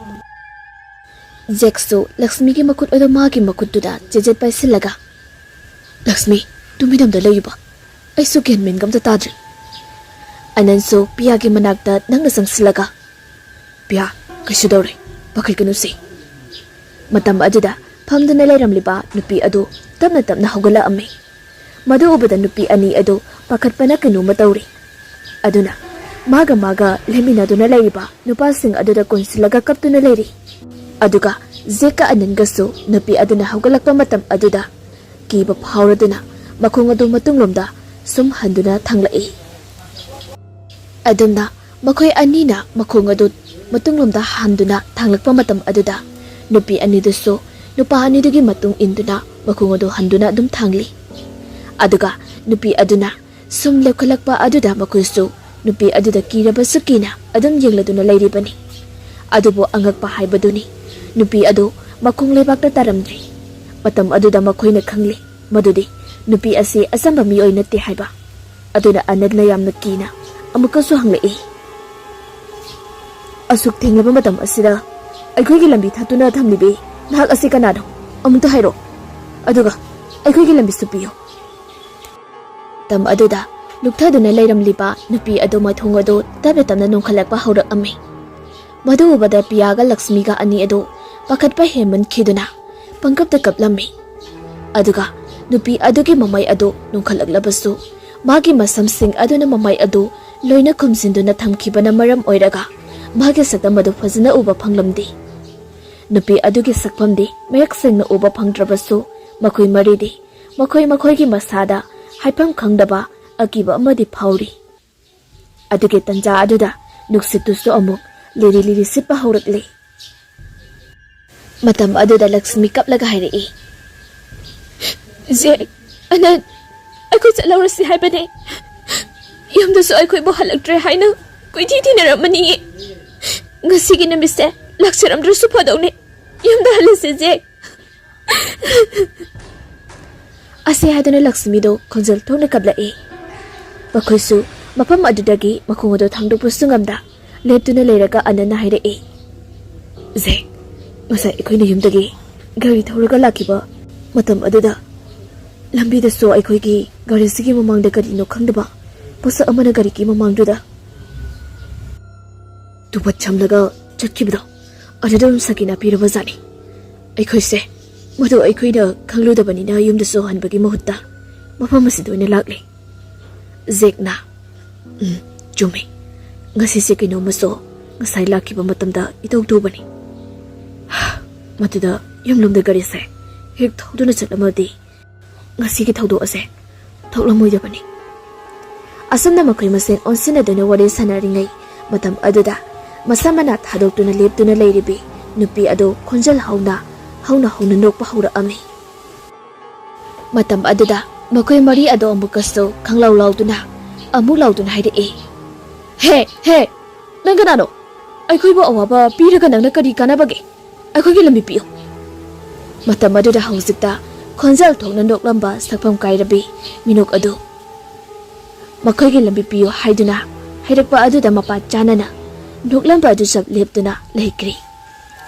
ꯖꯦꯛꯁꯨ ꯂꯛꯁꯃꯤꯒꯤ ꯃꯈꯨꯠ ꯑꯗꯨ ꯃꯥꯒꯤ ꯃꯈꯨꯠꯇꯨꯗ ꯆꯦꯖꯦꯠ ꯄꯥꯏꯁꯤꯜꯂꯒ, "ꯂꯛꯁꯃꯤ, ꯇꯨꯃꯤꯟ ꯑꯝꯇ ꯂꯩꯌꯨꯕ, ꯑꯩꯁꯨ ꯒ꯭ꯌꯥꯟ ꯃꯦꯟꯒ ꯑꯝꯇ ꯇꯥꯗ꯭ꯔꯦ꯫" ꯑꯅꯟꯁꯨ ꯄꯤꯌꯥꯒꯤ ꯃꯅꯥꯛꯇ ꯅꯪꯅ ꯆꯪꯁꯤꯜꯂꯒ, "ꯄꯤꯌꯥ, ꯀꯩꯁꯨ ꯇꯧꯔꯣꯏ, ꯄꯥꯈꯠꯀꯅꯨꯁꯦ꯫" ꯃꯇꯝ ꯑꯗꯨꯗ ꯐꯝꯗꯨꯅ ꯂꯩꯔꯝꯂꯤꯕ ꯅꯨꯄꯤ ꯑꯗꯨ ꯇꯞꯅ ꯇꯞꯅ ꯍꯧꯒꯠꯂꯛꯑꯝꯃꯤ꯫ ꯃꯗꯨ ꯎꯕꯗ ꯅꯨꯄꯤ ꯑꯅꯤ ꯑꯗꯨ ꯄꯥꯈꯠꯄꯅ ꯀꯩꯅꯣꯝꯃ ꯇꯧꯔꯤ꯫ ꯑꯗꯨꯅ ꯃꯥꯒ ꯃꯥꯒ ꯂꯦꯞꯃꯤꯟꯅꯗꯨꯅ ꯂꯩꯔꯤꯕ ꯅꯨꯄꯥꯁꯤꯡ ꯑꯗꯨꯗ ꯀꯣꯟꯁꯤꯜꯂꯒ ꯀꯞꯇꯨꯅ ꯂꯩꯔꯤ꯫ ꯑꯗꯨꯒ ꯖꯦꯛꯀ ꯑꯅꯟꯒꯁꯨ ꯅꯨꯄꯤ ꯑꯗꯨꯅ ꯍꯧꯒꯠꯂꯛꯄ ꯃꯇꯝ ꯑꯗꯨꯗ ꯀꯤꯕ ꯐꯥꯎꯔꯗꯨꯅ ꯃꯈꯣꯡ ꯑꯗꯨ ꯃꯇꯨꯡꯂꯣꯝꯗ ꯁꯨꯝ ꯍꯟꯗꯨꯅ ꯊꯥꯡꯂꯛꯏ꯫ ꯑꯗꯨꯝꯅ ꯃꯈꯣꯏ ꯑꯅꯤꯅ ꯃꯈꯣꯡ ꯑꯗꯨ ꯃꯇꯨꯡꯂꯣꯝꯗ ꯍꯟꯗꯨꯅ ꯊꯥꯡꯂꯛꯄ ꯃꯇꯝ ꯑꯗꯨꯗ ꯅꯨꯄꯤ ꯑꯅꯤꯗꯨꯁꯨ ꯅꯨꯄꯥ ꯑꯅꯤꯗꯨꯒꯤ ꯃꯇꯨꯡ ꯏꯟꯗꯨꯅ ꯃꯈꯣꯡ ꯑꯗꯨ ꯍꯟꯗꯨꯅ ꯑꯗꯨꯝ ꯊꯥꯡꯂꯤ꯫ ꯑꯗꯨꯒ ꯅꯨꯄꯤ ꯑꯗꯨꯅ ꯁꯨꯝ ꯂꯦꯞꯈꯠꯂꯛꯄ ꯑꯗꯨꯗ ꯃꯈꯣꯏꯁꯨ ꯅꯨꯄꯤ ꯑꯗꯨꯗ ꯀꯤꯔꯕꯁꯨ ꯀꯤꯅ ꯑꯗꯨꯝ ꯌꯦꯡꯂꯗꯨꯅ ꯂꯩꯔꯤꯕꯅꯤ꯫ ꯑꯗꯨꯕꯨ ꯑꯉꯛꯄ ꯍꯥꯏꯕꯗꯨꯅꯤ, ꯅꯨꯄꯤ ꯑꯗꯨ ꯃꯈꯣꯡ ꯂꯩꯕꯥꯛꯇ ꯇꯥꯔꯝꯗ꯭ꯔꯤ꯫ ꯃꯇꯝ ꯑꯗꯨꯗ ꯃꯈꯣꯏꯅ ꯈꯪꯂꯦ ꯃꯗꯨꯗꯤ ꯅꯨꯄꯤ ꯑꯁꯤ ꯑꯆꯝꯕ ꯃꯤꯑꯣꯏ ꯅꯠꯇꯦ ꯍꯥꯏꯕ꯫ ꯑꯗꯨꯅ ꯑꯅꯟꯅ ꯌꯥꯝꯅ ꯀꯤꯅ ꯑꯃꯨꯛꯀꯁꯨ ꯍꯪꯂꯛꯏ, "ꯑꯁꯨꯛ ꯊꯦꯡꯂꯕ ꯃꯇꯝ ꯑꯁꯤꯗ ꯑꯩꯈꯣꯏꯒꯤ ꯂꯝꯕꯤ ꯊꯠꯇꯨꯅ ꯊꯝꯂꯤꯕꯤ ꯅꯍꯥꯛ ꯑꯁꯤ ꯀꯅꯥꯅꯣ? ꯑꯃꯨꯛꯇ ꯍꯥꯏꯔꯛꯑꯣ꯫ ꯑꯗꯨꯒ ꯑꯩꯈꯣꯏꯒꯤ ꯂꯝꯕꯤꯁꯨ ꯄꯤꯌꯨ꯫ ꯃꯇꯝ ꯑꯗꯨꯗ ꯂꯨꯞꯊꯗꯨꯅ ꯂꯩꯔꯝꯂꯤꯕ ꯅꯨꯄꯤ ꯑꯗꯨ ꯃꯊꯣꯡ ꯑꯗꯨ ꯇꯞꯅ ꯇꯞꯅ ꯅꯣꯡꯈꯠꯂꯛꯄ ꯍꯧꯔꯛꯑꯝꯃꯤ꯫ ꯃꯗꯨ ꯎꯕꯗ ꯄꯤꯌꯥꯒ ꯂꯛꯁꯃꯤꯒ ꯑꯅꯤ ꯑꯗꯨ ꯄꯥꯈꯠꯄ ꯍꯦꯟꯃꯟꯈꯤꯗꯨꯅ ꯄꯪꯀꯞꯇ ꯀꯞꯂꯝꯃꯤ꯫ ꯑꯗꯨꯒ ꯅꯨꯄꯤ ꯑꯗꯨꯒꯤ ꯃꯃꯩ ꯑꯗꯨ ꯅꯣꯡꯈꯠꯂꯛꯂꯕꯁꯨ, ꯃꯥꯒꯤ ꯃꯁꯝꯁꯤꯡ ꯑꯗꯨꯅ ꯃꯃꯩ ꯑꯗꯨ ꯂꯣꯏꯅ ꯈꯨꯝꯖꯤꯟꯗꯨꯅ ꯊꯝꯈꯤꯕꯅ ꯃꯔꯝ ꯑꯣꯏꯔꯒ ꯃꯥꯒꯤ ꯁꯛꯇꯝ ꯑꯗꯨ ꯐꯖꯅ ꯎꯕ ꯐꯪꯂꯝꯗꯦ꯫ ꯅꯨꯄꯤ ꯑꯗꯨꯒꯤ ꯁꯛꯐꯝꯗꯤ ꯃꯌꯦꯛ ꯁꯦꯡꯅ ꯎꯕ ꯐꯪꯗ꯭ꯔꯕꯁꯨ, ꯃꯈꯣꯏ ꯃꯔꯤꯗꯤ ꯃꯈꯣꯏ ꯃꯈꯣꯏꯒꯤ ꯃꯁꯥꯗ ꯍꯥꯏꯐꯝ ꯈꯪꯗꯕ ꯑꯀꯤꯕ ꯑꯃꯗꯤ ꯐꯥꯎꯔꯤ꯫ ꯑꯗꯨꯒꯤ ꯇꯟꯖꯥ ꯑꯗꯨꯗ ꯅꯨꯡꯁꯤꯠꯇꯨꯁꯨ ꯑꯃꯨꯛ ꯂꯤꯔꯤ ꯂꯤꯔꯤ ꯁꯤꯠꯄ ꯍꯧꯔꯛꯂꯦ꯫ ꯃꯇꯝ ꯑꯗꯨꯗ ꯂꯛꯁꯃꯤ ꯀꯞꯂꯒ ꯍꯥꯏꯔꯛꯏ, "ꯖꯦꯛ, ꯑꯅꯟ, ꯑꯩꯈꯣꯏ ꯆꯠꯍꯧꯔꯁꯤ ꯍꯥꯏꯕꯅꯦ꯫ ꯌꯨꯝꯗꯁꯨ ꯑꯩꯈꯣꯏꯕꯨ ꯍꯜꯂꯛꯇ꯭ꯔꯦ ꯍꯥꯏꯅ ꯀꯣꯏꯊꯤ ꯊꯤꯅꯔꯝꯃꯅꯤꯌꯦ꯫ ꯉꯁꯤꯒꯤ ꯅꯨꯃꯤꯠꯁꯦ ꯂꯥꯛꯆꯔꯝꯗ꯭ꯔꯁꯨ ꯐꯗꯧꯅꯦ꯫ ꯌꯨꯝꯗ ꯍꯜꯂꯁꯤ, ꯖꯦꯛ꯫" ꯑꯁꯤ ꯍꯥꯏꯗꯨꯅ ꯂꯛꯁꯃꯤꯗꯨ ꯈꯣꯟꯖꯦꯜ ꯊꯣꯛꯅ ꯀꯞꯂꯛꯏ꯫ ꯃꯈꯣꯏꯁꯨ ꯃꯐꯝ ꯑꯗꯨꯗꯒꯤ ꯃꯈꯣꯡ ꯑꯗꯨ ꯊꯥꯡꯗꯣꯛꯄꯁꯨ ꯉꯝꯗ ꯂꯦꯞꯇꯨꯅ ꯂꯩꯔꯒ ꯑꯅꯟꯅ ꯍꯥꯏꯔꯛꯏ, "ꯖꯦꯛ, ꯉꯁꯥꯏ ꯑꯩꯈꯣꯏꯅ ꯌꯨꯝꯗꯒꯤ ꯒꯥꯔꯤ ꯊꯧꯔꯒ ꯂꯥꯛꯈꯤꯕ ꯃꯇꯝ ꯑꯗꯨꯗ ꯂꯝꯕꯤꯗꯁꯨ ꯑꯩꯈꯣꯏꯒꯤ ꯒꯥꯔꯤꯁꯤꯒꯤ ꯃꯃꯥꯡꯗ ꯀꯔꯤꯅꯣ ꯈꯪꯗꯕ ꯄꯣꯠꯁꯛ ꯑꯃꯅ ꯒꯥꯔꯤꯒꯤ ꯃꯃꯥꯡꯗꯨꯗ ꯇꯨꯄꯠ ꯁꯝꯂꯒ ꯆꯠꯈꯤꯕꯗꯣ ꯑꯗꯨꯗ ꯑꯗꯨꯝ ꯁꯥꯀꯤꯅꯥ ꯄꯤꯔꯕꯖꯥꯠꯅꯤ꯫ ꯑꯩꯈꯣꯏꯁꯦ ꯃꯗꯨ ꯑꯩꯈꯣꯏꯅ ꯈꯪꯂꯨꯗꯕꯅꯤꯅ ꯌꯨꯝꯗꯁꯨ ꯍꯟꯕꯒꯤ ꯃꯍꯨꯠꯇ ꯃꯐꯝ ꯑꯁꯤꯗ ꯑꯣꯏꯅ ꯂꯥꯛꯂꯦ꯫" ꯖꯦꯛꯅ, "ꯎꯝ, ꯆꯨꯝꯃꯤ꯫ ꯉꯁꯤꯁꯦ ꯀꯩꯅꯣꯝꯃꯁꯨ ꯉꯁꯥꯏ ꯂꯥꯛꯈꯤꯕ ꯃꯇꯝꯗ ꯏꯇꯧ ꯇꯧꯕꯅꯤ꯫ ꯃꯗꯨꯗ ꯌꯨꯝꯂꯣꯝꯗ ꯒꯥꯔꯤꯁꯦ ꯍꯦꯛ ꯊꯧꯗꯨꯅ ꯆꯠꯂꯝꯃꯗꯤ ꯉꯁꯤꯒꯤ ꯊꯧꯗꯣꯛ ꯑꯁꯦ ꯊꯣꯛꯂꯝꯃꯣꯏꯗꯕꯅꯤ꯫" ꯑꯁꯨꯝꯅ ꯃꯈꯣꯏ ꯃꯁꯦꯟ ꯑꯣꯟꯁꯤꯟꯅꯗꯨꯅ ꯋꯥꯔꯤ ꯁꯥꯟꯅꯔꯤꯉꯩ ꯃꯇꯝ ꯑꯗꯨꯗ ꯃꯁꯝ ꯃꯅꯥ ꯊꯥꯗꯣꯛꯇꯨꯅ ꯂꯦꯞꯇꯨꯅ ꯂꯩꯔꯤꯕꯤ ꯅꯨꯄꯤ ꯑꯗꯨ ꯈꯣꯟꯖꯦꯜ ꯍꯧꯅ, ꯍꯧꯅ ꯍꯧꯅ ꯅꯣꯛꯄ ꯍꯧꯔꯛꯑꯝꯃꯤ꯫ ꯃꯇꯝ ꯑꯗꯨꯗ ꯃꯈꯣꯏ ꯃꯔꯤ ꯑꯗꯨ ꯑꯃꯨꯛꯀꯁꯨ ꯈꯪꯂꯥꯎ ꯂꯥꯎꯗꯨꯅ, ꯑꯃꯨꯛ ꯂꯥꯎꯗꯨꯅ ꯍꯥꯏꯔꯛꯏ, "ꯍꯦ, ꯍꯦ, ꯅꯪ ꯀꯅꯥꯅꯣ? ꯑꯩꯈꯣꯏꯕꯨ ꯑꯋꯥꯕ ꯄꯤꯔꯒ ꯅꯪꯅ ꯀꯔꯤ ꯀꯥꯟꯅꯕꯒꯦ? ꯑꯩꯈꯣꯏꯒꯤ ꯂꯝꯕꯤ ꯄꯤꯌꯨ꯫" ꯃꯇꯝ ꯑꯗꯨꯗ ꯍꯧꯖꯤꯛꯇ ꯈꯣꯟꯖꯦꯜ ꯊꯣꯛꯅ ꯅꯣꯛꯂꯝꯕ ꯁꯛꯐꯝ ꯀꯥꯏꯔꯕꯤ ꯃꯤꯅꯣꯛ ꯑꯗꯨ ꯃꯈꯣꯏꯒꯤ ꯂꯝꯕꯤ ꯄꯤꯌꯨ ꯍꯥꯏꯗꯨꯅ ꯍꯥꯏꯔꯛꯄ ꯑꯗꯨꯗ ꯃꯄꯥ ꯆꯥꯅꯅ ꯅꯣꯛꯂꯝꯕ ꯑꯗꯨ ꯆꯞ ꯂꯦꯞꯇꯨꯅ ꯂꯩꯈ꯭ꯔꯤ꯫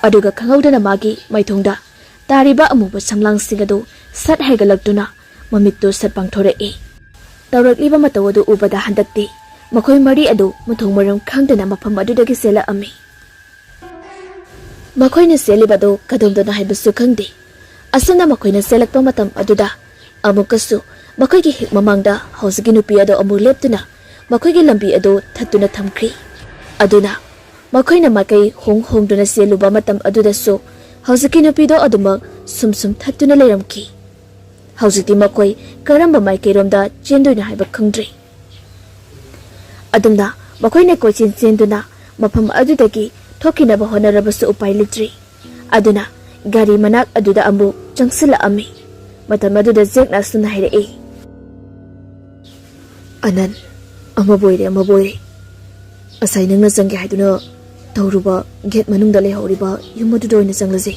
ꯑꯗꯨꯒ ꯈꯪꯍꯧꯗꯅ ꯃꯥꯒꯤ ꯃꯥꯏꯊꯣꯡꯗ ꯇꯥꯔꯤꯕ ꯑꯃꯨꯕ ꯁꯝꯂꯥꯡꯁꯤꯡ ꯑꯗꯨ ꯁꯠ ꯍꯥꯏꯒꯠꯂꯛꯇꯨꯅ ꯃꯃꯤꯠꯇꯨ ꯁꯠ ꯄꯥꯡꯊꯣꯔꯛꯏ꯫ ꯇꯧꯔꯛꯂꯤꯕ ꯃꯇꯧ ꯑꯗꯨ ꯎꯕꯗ ꯍꯟꯗꯛꯇꯤ ꯃꯈꯣꯏ ꯃꯔꯤ ꯑꯗꯨ ꯃꯊꯣꯡ ꯃꯔꯝ ꯈꯪꯗꯅ ꯃꯐꯝ ꯑꯗꯨꯗꯒꯤ ꯆꯦꯜꯂꯛꯑꯝꯃꯤ꯫ ꯃꯈꯣꯏꯅ ꯆꯦꯜꯂꯤꯕꯗꯨ ꯀꯗꯣꯝꯗꯅꯣ ꯍꯥꯏꯕꯁꯨ ꯈꯪꯗꯦ꯫ ꯑꯁꯨꯝꯅ ꯃꯈꯣꯏꯅ ꯆꯦꯜꯂꯛꯄ ꯃꯇꯝ ꯑꯗꯨꯗ ꯑꯃꯨꯛꯀꯁꯨ ꯃꯈꯣꯏꯒꯤ ꯍꯦꯛ ꯃꯃꯥꯡꯗ ꯍꯧꯖꯤꯛꯀꯤ ꯅꯨꯄꯤ ꯑꯗꯨ ꯑꯃꯨꯛ ꯂꯦꯞꯇꯨꯅ ꯃꯈꯣꯏꯒꯤ ꯂꯝꯕꯤ ꯑꯗꯨ ꯊꯠꯇꯨꯅ ꯊꯝꯈ꯭ꯔꯤ꯫ ꯑꯗꯨꯅ ꯃꯈꯣꯏꯅ ꯃꯥꯏꯀꯩ ꯍꯣꯡ ꯍꯣꯡꯗꯨꯅ ꯆꯦꯜꯂꯨꯕ ꯃꯇꯝ ꯑꯗꯨꯗꯁꯨ ꯍꯧꯖꯤꯛꯀꯤ ꯅꯨꯄꯤꯗꯣ ꯑꯗꯨꯃꯛ ꯁꯨꯝ ꯁꯨꯝ ꯊꯠꯇꯨꯅ ꯂꯩꯔꯝꯈꯤ꯫ ꯍꯧꯖꯤꯛꯇꯤ ꯃꯈꯣꯏ ꯀꯔꯝꯕ ꯃꯥꯏꯀꯩꯔꯣꯝꯗ ꯆꯦꯟꯗꯣꯏꯅꯣ ꯍꯥꯏꯕ ꯈꯪꯗ꯭ꯔꯦ꯫ ꯑꯗꯨꯝꯅ ꯃꯈꯣꯏꯅ ꯀꯣꯏꯆꯦꯟ ꯆꯦꯟꯗꯨꯅ ꯃꯐꯝ ꯑꯗꯨꯗꯒꯤ ꯊꯣꯛꯈꯤꯅꯕ ꯍꯣꯠꯅꯔꯕꯁꯨ ꯎꯄꯥꯏ ꯂꯩꯇ꯭ꯔꯦ꯫ ꯑꯗꯨꯅ ꯒꯥꯔꯤ ꯃꯅꯥꯛ ꯑꯗꯨꯗ ꯑꯃꯨꯛ ꯆꯪꯁꯤꯜꯂꯛꯑꯝꯃꯤ꯫ ꯃꯇꯝ ꯑꯗꯨꯗ ꯖꯦꯛꯅ ꯑꯁꯨꯝꯅ ꯍꯥꯏꯔꯛꯏ, "ꯑꯅꯟ, ꯑꯃꯕꯨ ꯑꯣꯏꯔꯦ, ꯑꯃꯕꯨ ꯑꯣꯏꯔꯦ꯫ ꯉꯁꯥꯏ ꯅꯪꯅ ꯆꯪꯒꯦ ꯍꯥꯏꯗꯨꯅ ꯇꯧꯔꯨꯕ ꯒꯦꯠ ꯃꯅꯨꯡꯗ ꯂꯩꯍꯧꯔꯤꯕ ꯌꯨꯝ ꯑꯗꯨꯗ ꯑꯣꯏꯅ ꯆꯪꯂꯁꯤ꯫"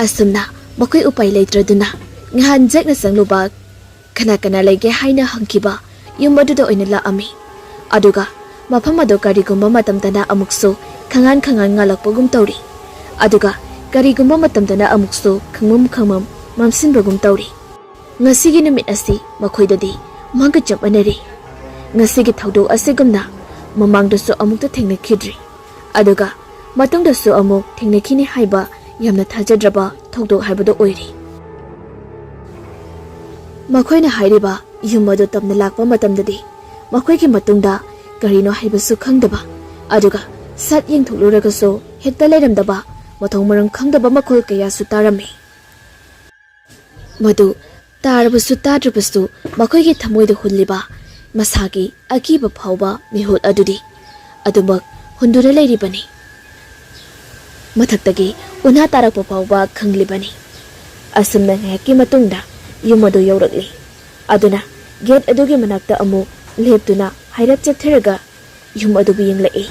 ꯑꯁꯨꯝꯅ ꯃꯈꯣꯏ ꯎꯄꯥꯏ ꯂꯩꯇ꯭ꯔꯗꯨꯅ ꯉꯍꯥꯟ ꯖꯦꯛꯅ ꯆꯪꯂꯨꯕ ꯀꯅꯥ ꯀꯅꯥ ꯂꯩꯒꯦ ꯍꯥꯏꯅ ꯍꯪꯈꯤꯕ ꯌꯨꯝ ꯑꯗꯨꯗ ꯑꯣꯏꯅ ꯂꯥꯛꯑꯝꯃꯤ꯫ ꯑꯗꯨꯒ ꯃꯐꯝ ꯑꯗꯨ ꯀꯔꯤꯒꯨꯝꯕ ꯃꯇꯝꯗꯅ ꯑꯃꯨꯛꯁꯨ ꯈꯪꯉꯥꯟ ꯈꯪꯉꯥꯟ ꯉꯥꯜꯂꯛꯄꯒꯨꯝ ꯇꯧꯔꯤ, ꯑꯗꯨꯒ ꯀꯔꯤꯒꯨꯝꯕ ꯃꯇꯝꯗꯅ ꯑꯃꯨꯛꯁꯨ ꯈꯪꯃꯝ ꯈꯪꯃꯝ ꯃꯝꯁꯤꯟꯕꯒꯨꯝ ꯇꯧꯔꯤ꯫ ꯉꯁꯤꯒꯤ ꯅꯨꯃꯤꯠ ꯑꯁꯤ ꯃꯈꯣꯏꯗꯗꯤ ꯃꯪꯒ ꯆꯞ ꯃꯥꯟꯅꯔꯤ꯫ ꯉꯁꯤꯒꯤ ꯊꯧꯗꯣꯛ ꯑꯁꯤꯒꯨꯝꯅ ꯃꯃꯥꯡꯗꯁꯨ ꯑꯃꯨꯛꯇ ꯊꯦꯡꯅꯈꯤꯗ꯭ꯔꯤ, ꯑꯗꯨꯒ ꯃꯇꯨꯡꯗꯁꯨ ꯑꯃꯨꯛ ꯊꯦꯡꯅꯈꯤꯅꯤ ꯍꯥꯏꯕ ꯌꯥꯝꯅ ꯊꯥꯖꯗ꯭ꯔꯕ ꯊꯧꯗꯣꯛ ꯍꯥꯏꯕꯗꯨ ꯑꯣꯏꯔꯤ꯫ ꯃꯈꯣꯏꯅ ꯍꯥꯏꯔꯤꯕ ꯌꯨꯝ ꯑꯗꯨ ꯇꯝꯅ ꯂꯥꯛꯄ ꯃꯇꯝꯗꯗꯤ ꯃꯈꯣꯏꯒꯤ ꯃꯇꯨꯡꯗ ꯀꯔꯤꯅꯣ ꯍꯥꯏꯕꯁꯨ ꯈꯪꯗꯕ, ꯑꯗꯨꯒ ꯁꯠ ꯌꯦꯡꯊꯣꯛꯂꯨꯔꯒꯁꯨ ꯍꯦꯛꯇ ꯂꯩꯔꯝꯗꯕ, ꯃꯊꯣꯡ ꯃꯔꯝ ꯈꯪꯗꯕ ꯃꯈꯣꯜ ꯀꯌꯥꯁꯨ ꯇꯥꯔꯝꯃꯤ꯫ ꯃꯗꯨ ꯇꯥꯔꯕꯁꯨ ꯇꯥꯗ꯭ꯔꯕꯁꯨ ꯃꯈꯣꯏꯒꯤ ꯊꯃꯣꯏꯗ ꯍꯨꯜꯂꯤꯕ ꯃꯁꯥꯒꯤ ꯑꯀꯤꯕ ꯐꯥꯎꯕ ꯃꯤꯍꯨꯜ ꯑꯗꯨꯗꯤ ꯑꯗꯨꯃꯛ ꯍꯨꯟꯗꯨꯅ ꯂꯩꯔꯤꯕꯅꯤ꯫ ꯃꯊꯛꯇꯒꯤ ꯎꯅꯥ ꯇꯥꯔꯛꯄ ꯐꯥꯎꯕ ꯈꯪꯂꯤꯕꯅꯤ꯫ ꯑꯁꯨꯝꯅ ꯉꯥꯏꯍꯥꯛꯀꯤ ꯃꯇꯨꯡꯗ ꯌꯨꯝ ꯑꯗꯨ ꯌꯧꯔꯛꯂꯤ꯫ ꯑꯗꯨꯅ ꯒꯦꯠ ꯑꯗꯨꯒꯤ ꯃꯅꯥꯛꯇ ꯑꯃꯨꯛ ꯂꯦꯞꯇꯨꯅ ꯍꯥꯏꯔꯞ ꯆꯠꯊꯔꯒ ꯌꯨꯝ ꯑꯗꯨꯕꯨ ꯌꯦꯡꯂꯛꯏ꯫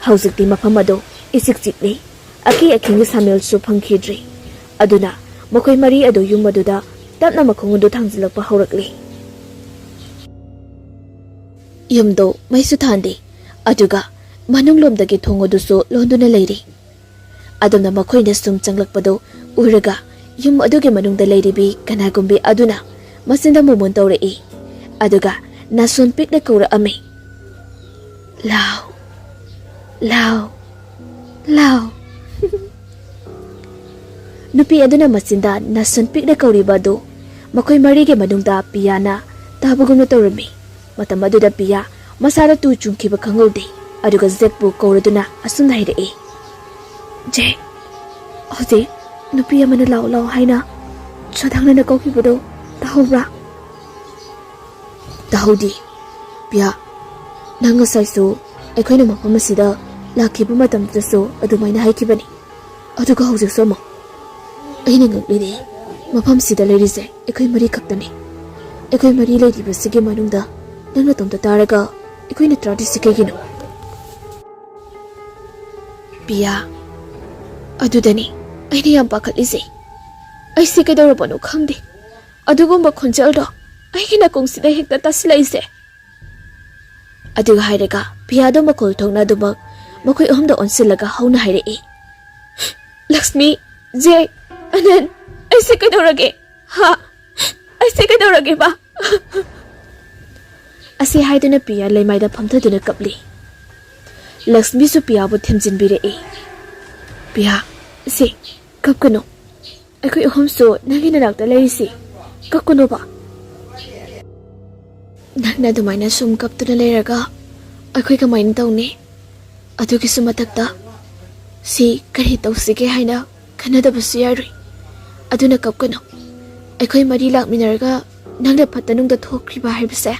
ꯍꯧꯖꯤꯛꯇꯤ ꯃꯐꯝ ꯑꯗꯨ ꯏꯆꯤꯛ ꯆꯤꯛꯂꯤ꯫ ꯑꯀꯤ ꯑꯈꯪꯒꯤ ꯁꯥꯃꯦꯜꯁꯨ ꯐꯪꯈꯤꯗ꯭ꯔꯤ꯫ ꯑꯗꯨꯅ ꯃꯈꯣꯏ ꯃꯔꯤ ꯑꯗꯨ ꯌꯨꯝ ꯑꯗꯨꯗ ꯇꯞꯅ ꯃꯈꯣꯡ ꯑꯗꯨ ꯊꯥꯡꯖꯤꯜꯂꯛꯄ ꯍꯧꯔꯛꯂꯤ꯫ ꯌꯨꯝꯗꯨ ꯃꯩꯁꯨ ꯊꯥꯟꯗꯦ, ꯑꯗꯨꯒ ꯃꯅꯨꯡꯂꯣꯝꯗꯒꯤ ꯊꯣꯡ ꯑꯗꯨꯁꯨ ꯂꯣꯟꯗꯨꯅ ꯂꯩꯔꯤ꯫ ꯑꯗꯨꯝꯅ ꯃꯈꯣꯏꯅ ꯁꯨꯝ ꯆꯪꯂꯛꯄꯗꯨ ꯎꯔꯒ ꯌꯨꯝ ꯑꯗꯨꯒꯤ ꯃꯅꯨꯡꯗ ꯂꯩꯔꯤꯕꯤ ꯀꯅꯥꯒꯨꯝꯕꯤ ꯑꯗꯨꯅ ꯃꯆꯤꯟꯗ ꯃꯣꯃꯣꯟ ꯇꯧꯔꯛꯏ꯫ ꯑꯗꯨꯒ ꯅꯥꯁꯣꯟ ꯄꯤꯛꯅ ꯀꯧꯔꯛꯑꯝꯃꯤ, "ꯂꯥꯎ, ꯂꯥꯎ, ꯂꯥꯎ!" ꯅꯨꯄꯤ ꯑꯗꯨꯅ ꯃꯆꯤꯟꯗ ꯅꯥꯁꯣꯟ ꯄꯤꯛꯅ ꯀꯧꯔꯤꯕ ꯑꯗꯨ ꯃꯈꯣꯏ ꯃꯔꯤꯒꯤ ꯃꯅꯨꯡꯗ ꯄꯤꯌꯥꯅ ꯇꯥꯕꯒꯨꯝꯅ ꯇꯧꯔꯝꯃꯤ꯫ ꯃꯇꯝ ꯑꯗꯨꯗ ꯄꯤꯌꯥ ꯃꯁꯥꯗ ꯇꯨ ꯆꯨꯡꯈꯤꯕ ꯈꯪꯍꯧꯗꯦ꯫ ꯑꯗꯨꯒ ꯖꯦꯛꯄꯨ ꯀꯧꯔꯗꯨꯅ ꯑꯁꯨꯝꯅ ꯍꯥꯏꯔꯛꯏ, "ꯖꯦꯛ, ꯍꯧꯖꯤꯛ ꯅꯨꯄꯤ ꯑꯃꯅ ꯂꯥꯎ ꯂꯥꯎ ꯍꯥꯏꯅ ꯁꯣꯗꯥꯡꯅꯅ ꯀꯧꯈꯤꯕꯗꯣ ꯇꯥꯍꯧꯕ꯭ꯔꯥ?" "ꯇꯥꯍꯧꯗꯦ꯫ ꯄꯤꯌꯥ, ꯅꯪ ꯉꯁꯥꯏꯁꯨ ꯑꯩꯈꯣꯏꯅ ꯃꯐꯝ ꯑꯁꯤꯗ ꯂꯥꯛꯈꯤꯕ ꯃꯇꯝꯗꯁꯨ ꯑꯗꯨꯃꯥꯏꯅ ꯍꯥꯏꯈꯤꯕꯅꯤ꯫ ꯑꯗꯨꯒ ꯍꯧꯖꯤꯛꯁꯨ ꯑꯃꯨꯛ?" "ꯑꯩꯅ ꯉꯛꯂꯤꯅꯦ, ꯃꯐꯝꯁꯤꯗ ꯂꯩꯔꯤꯁꯦ ꯑꯩꯈꯣꯏ ꯃꯔꯤ ꯈꯛꯇꯅꯤ꯫ ꯑꯩꯈꯣꯏ ꯃꯔꯤ ꯂꯩꯔꯤꯕꯁꯤꯒꯤ ꯃꯅꯨꯡꯗ ꯅꯪ ꯅꯇꯣꯝꯇ ꯇꯥꯔꯒ ꯑꯩꯈꯣꯏꯅ ꯇꯥꯗ꯭ꯔꯤꯁꯤ ꯀꯩꯒꯤꯅꯣ?" "ꯄꯤꯌꯥ, ꯑꯗꯨꯗꯅꯤ ꯑꯩꯅ ꯌꯥꯝ ꯄꯥꯈꯠꯂꯤꯁꯦ꯫ ꯑꯩꯁꯦ ꯀꯩꯗꯧꯔꯕꯅꯣ ꯈꯪꯗꯦ꯫ ꯑꯗꯨꯒꯨꯝꯕ ꯈꯣꯟꯖꯦꯜꯗꯣ ꯑꯩꯒꯤ ꯅꯥꯀꯣꯡꯁꯤꯗ ꯍꯦꯛꯇ ꯇꯥꯁꯤꯜꯂꯛꯏꯁꯦ꯫" ꯑꯗꯨꯒ ꯍꯥꯏꯔꯒ ꯄꯤꯌꯥꯗꯣ ꯃꯈꯣꯜ ꯊꯣꯛꯅ ꯑꯗꯨꯃꯛ ꯃꯈꯣꯏ ꯑꯍꯨꯝꯗ ꯑꯣꯟꯁꯤꯜꯂꯒ ꯍꯧꯅ ꯍꯥꯏꯔꯛꯏ, "ꯂꯛꯁꯃꯤ, ꯖꯦꯛ, ꯑꯅꯟ, ꯑꯩꯁꯦ ꯀꯩꯗꯧꯔꯒꯦ? ꯍꯥ? ꯑꯩꯁꯦ ꯀꯩꯗꯧꯔꯒꯦꯕ?" ꯑꯁꯤ ꯍꯥꯏꯗꯨꯅ ꯄꯤꯌꯥ ꯂꯩꯃꯥꯏꯗ ꯐꯝꯊꯗꯨꯅ ꯀꯞꯂꯤ꯫ ꯂꯛꯁꯃꯤꯁꯨ ꯄꯤꯌꯥꯕꯨ ꯊꯦꯝꯖꯤꯟꯕꯤꯔꯛꯏ꯫ "ꯄꯤꯌꯥ, ꯁꯦ, ꯀꯞꯀꯅꯨ꯫ ꯑꯩꯈꯣꯏ ꯑꯍꯨꯝꯁꯨ ꯅꯪꯒꯤ ꯅꯅꯥꯛꯇ ꯂꯩꯔꯤꯁꯤ꯫ ꯀꯞꯀꯅꯣꯕ꯫ ꯅꯪꯅ ꯑꯗꯨꯃꯥꯏꯅ ꯁꯨꯝ ꯀꯞꯇꯨꯅ ꯂꯩꯔꯒ ꯑꯩꯈꯣꯏ ꯀꯃꯥꯏꯅ ꯇꯧꯅꯤ? ꯑꯗꯨꯒꯤꯁꯨ ꯃꯊꯛꯇ ꯁꯤ ꯀꯔꯤ ꯇꯧꯁꯤꯒꯦ ꯍꯥꯏꯅ ꯈꯟꯅꯗꯕꯁꯨ ꯌꯥꯔꯣꯏ꯫ ꯑꯗꯨꯅ ꯀꯞꯀꯅꯨ꯫ ꯑꯩꯈꯣꯏ ꯃꯔꯤ ꯂꯥꯛꯃꯤꯟꯅꯔꯒ ꯅꯪꯅ ꯐꯠꯇ ꯅꯨꯡꯗ ꯊꯣꯛꯈ꯭ꯔꯤꯕ ꯍꯥꯏꯕꯁꯦ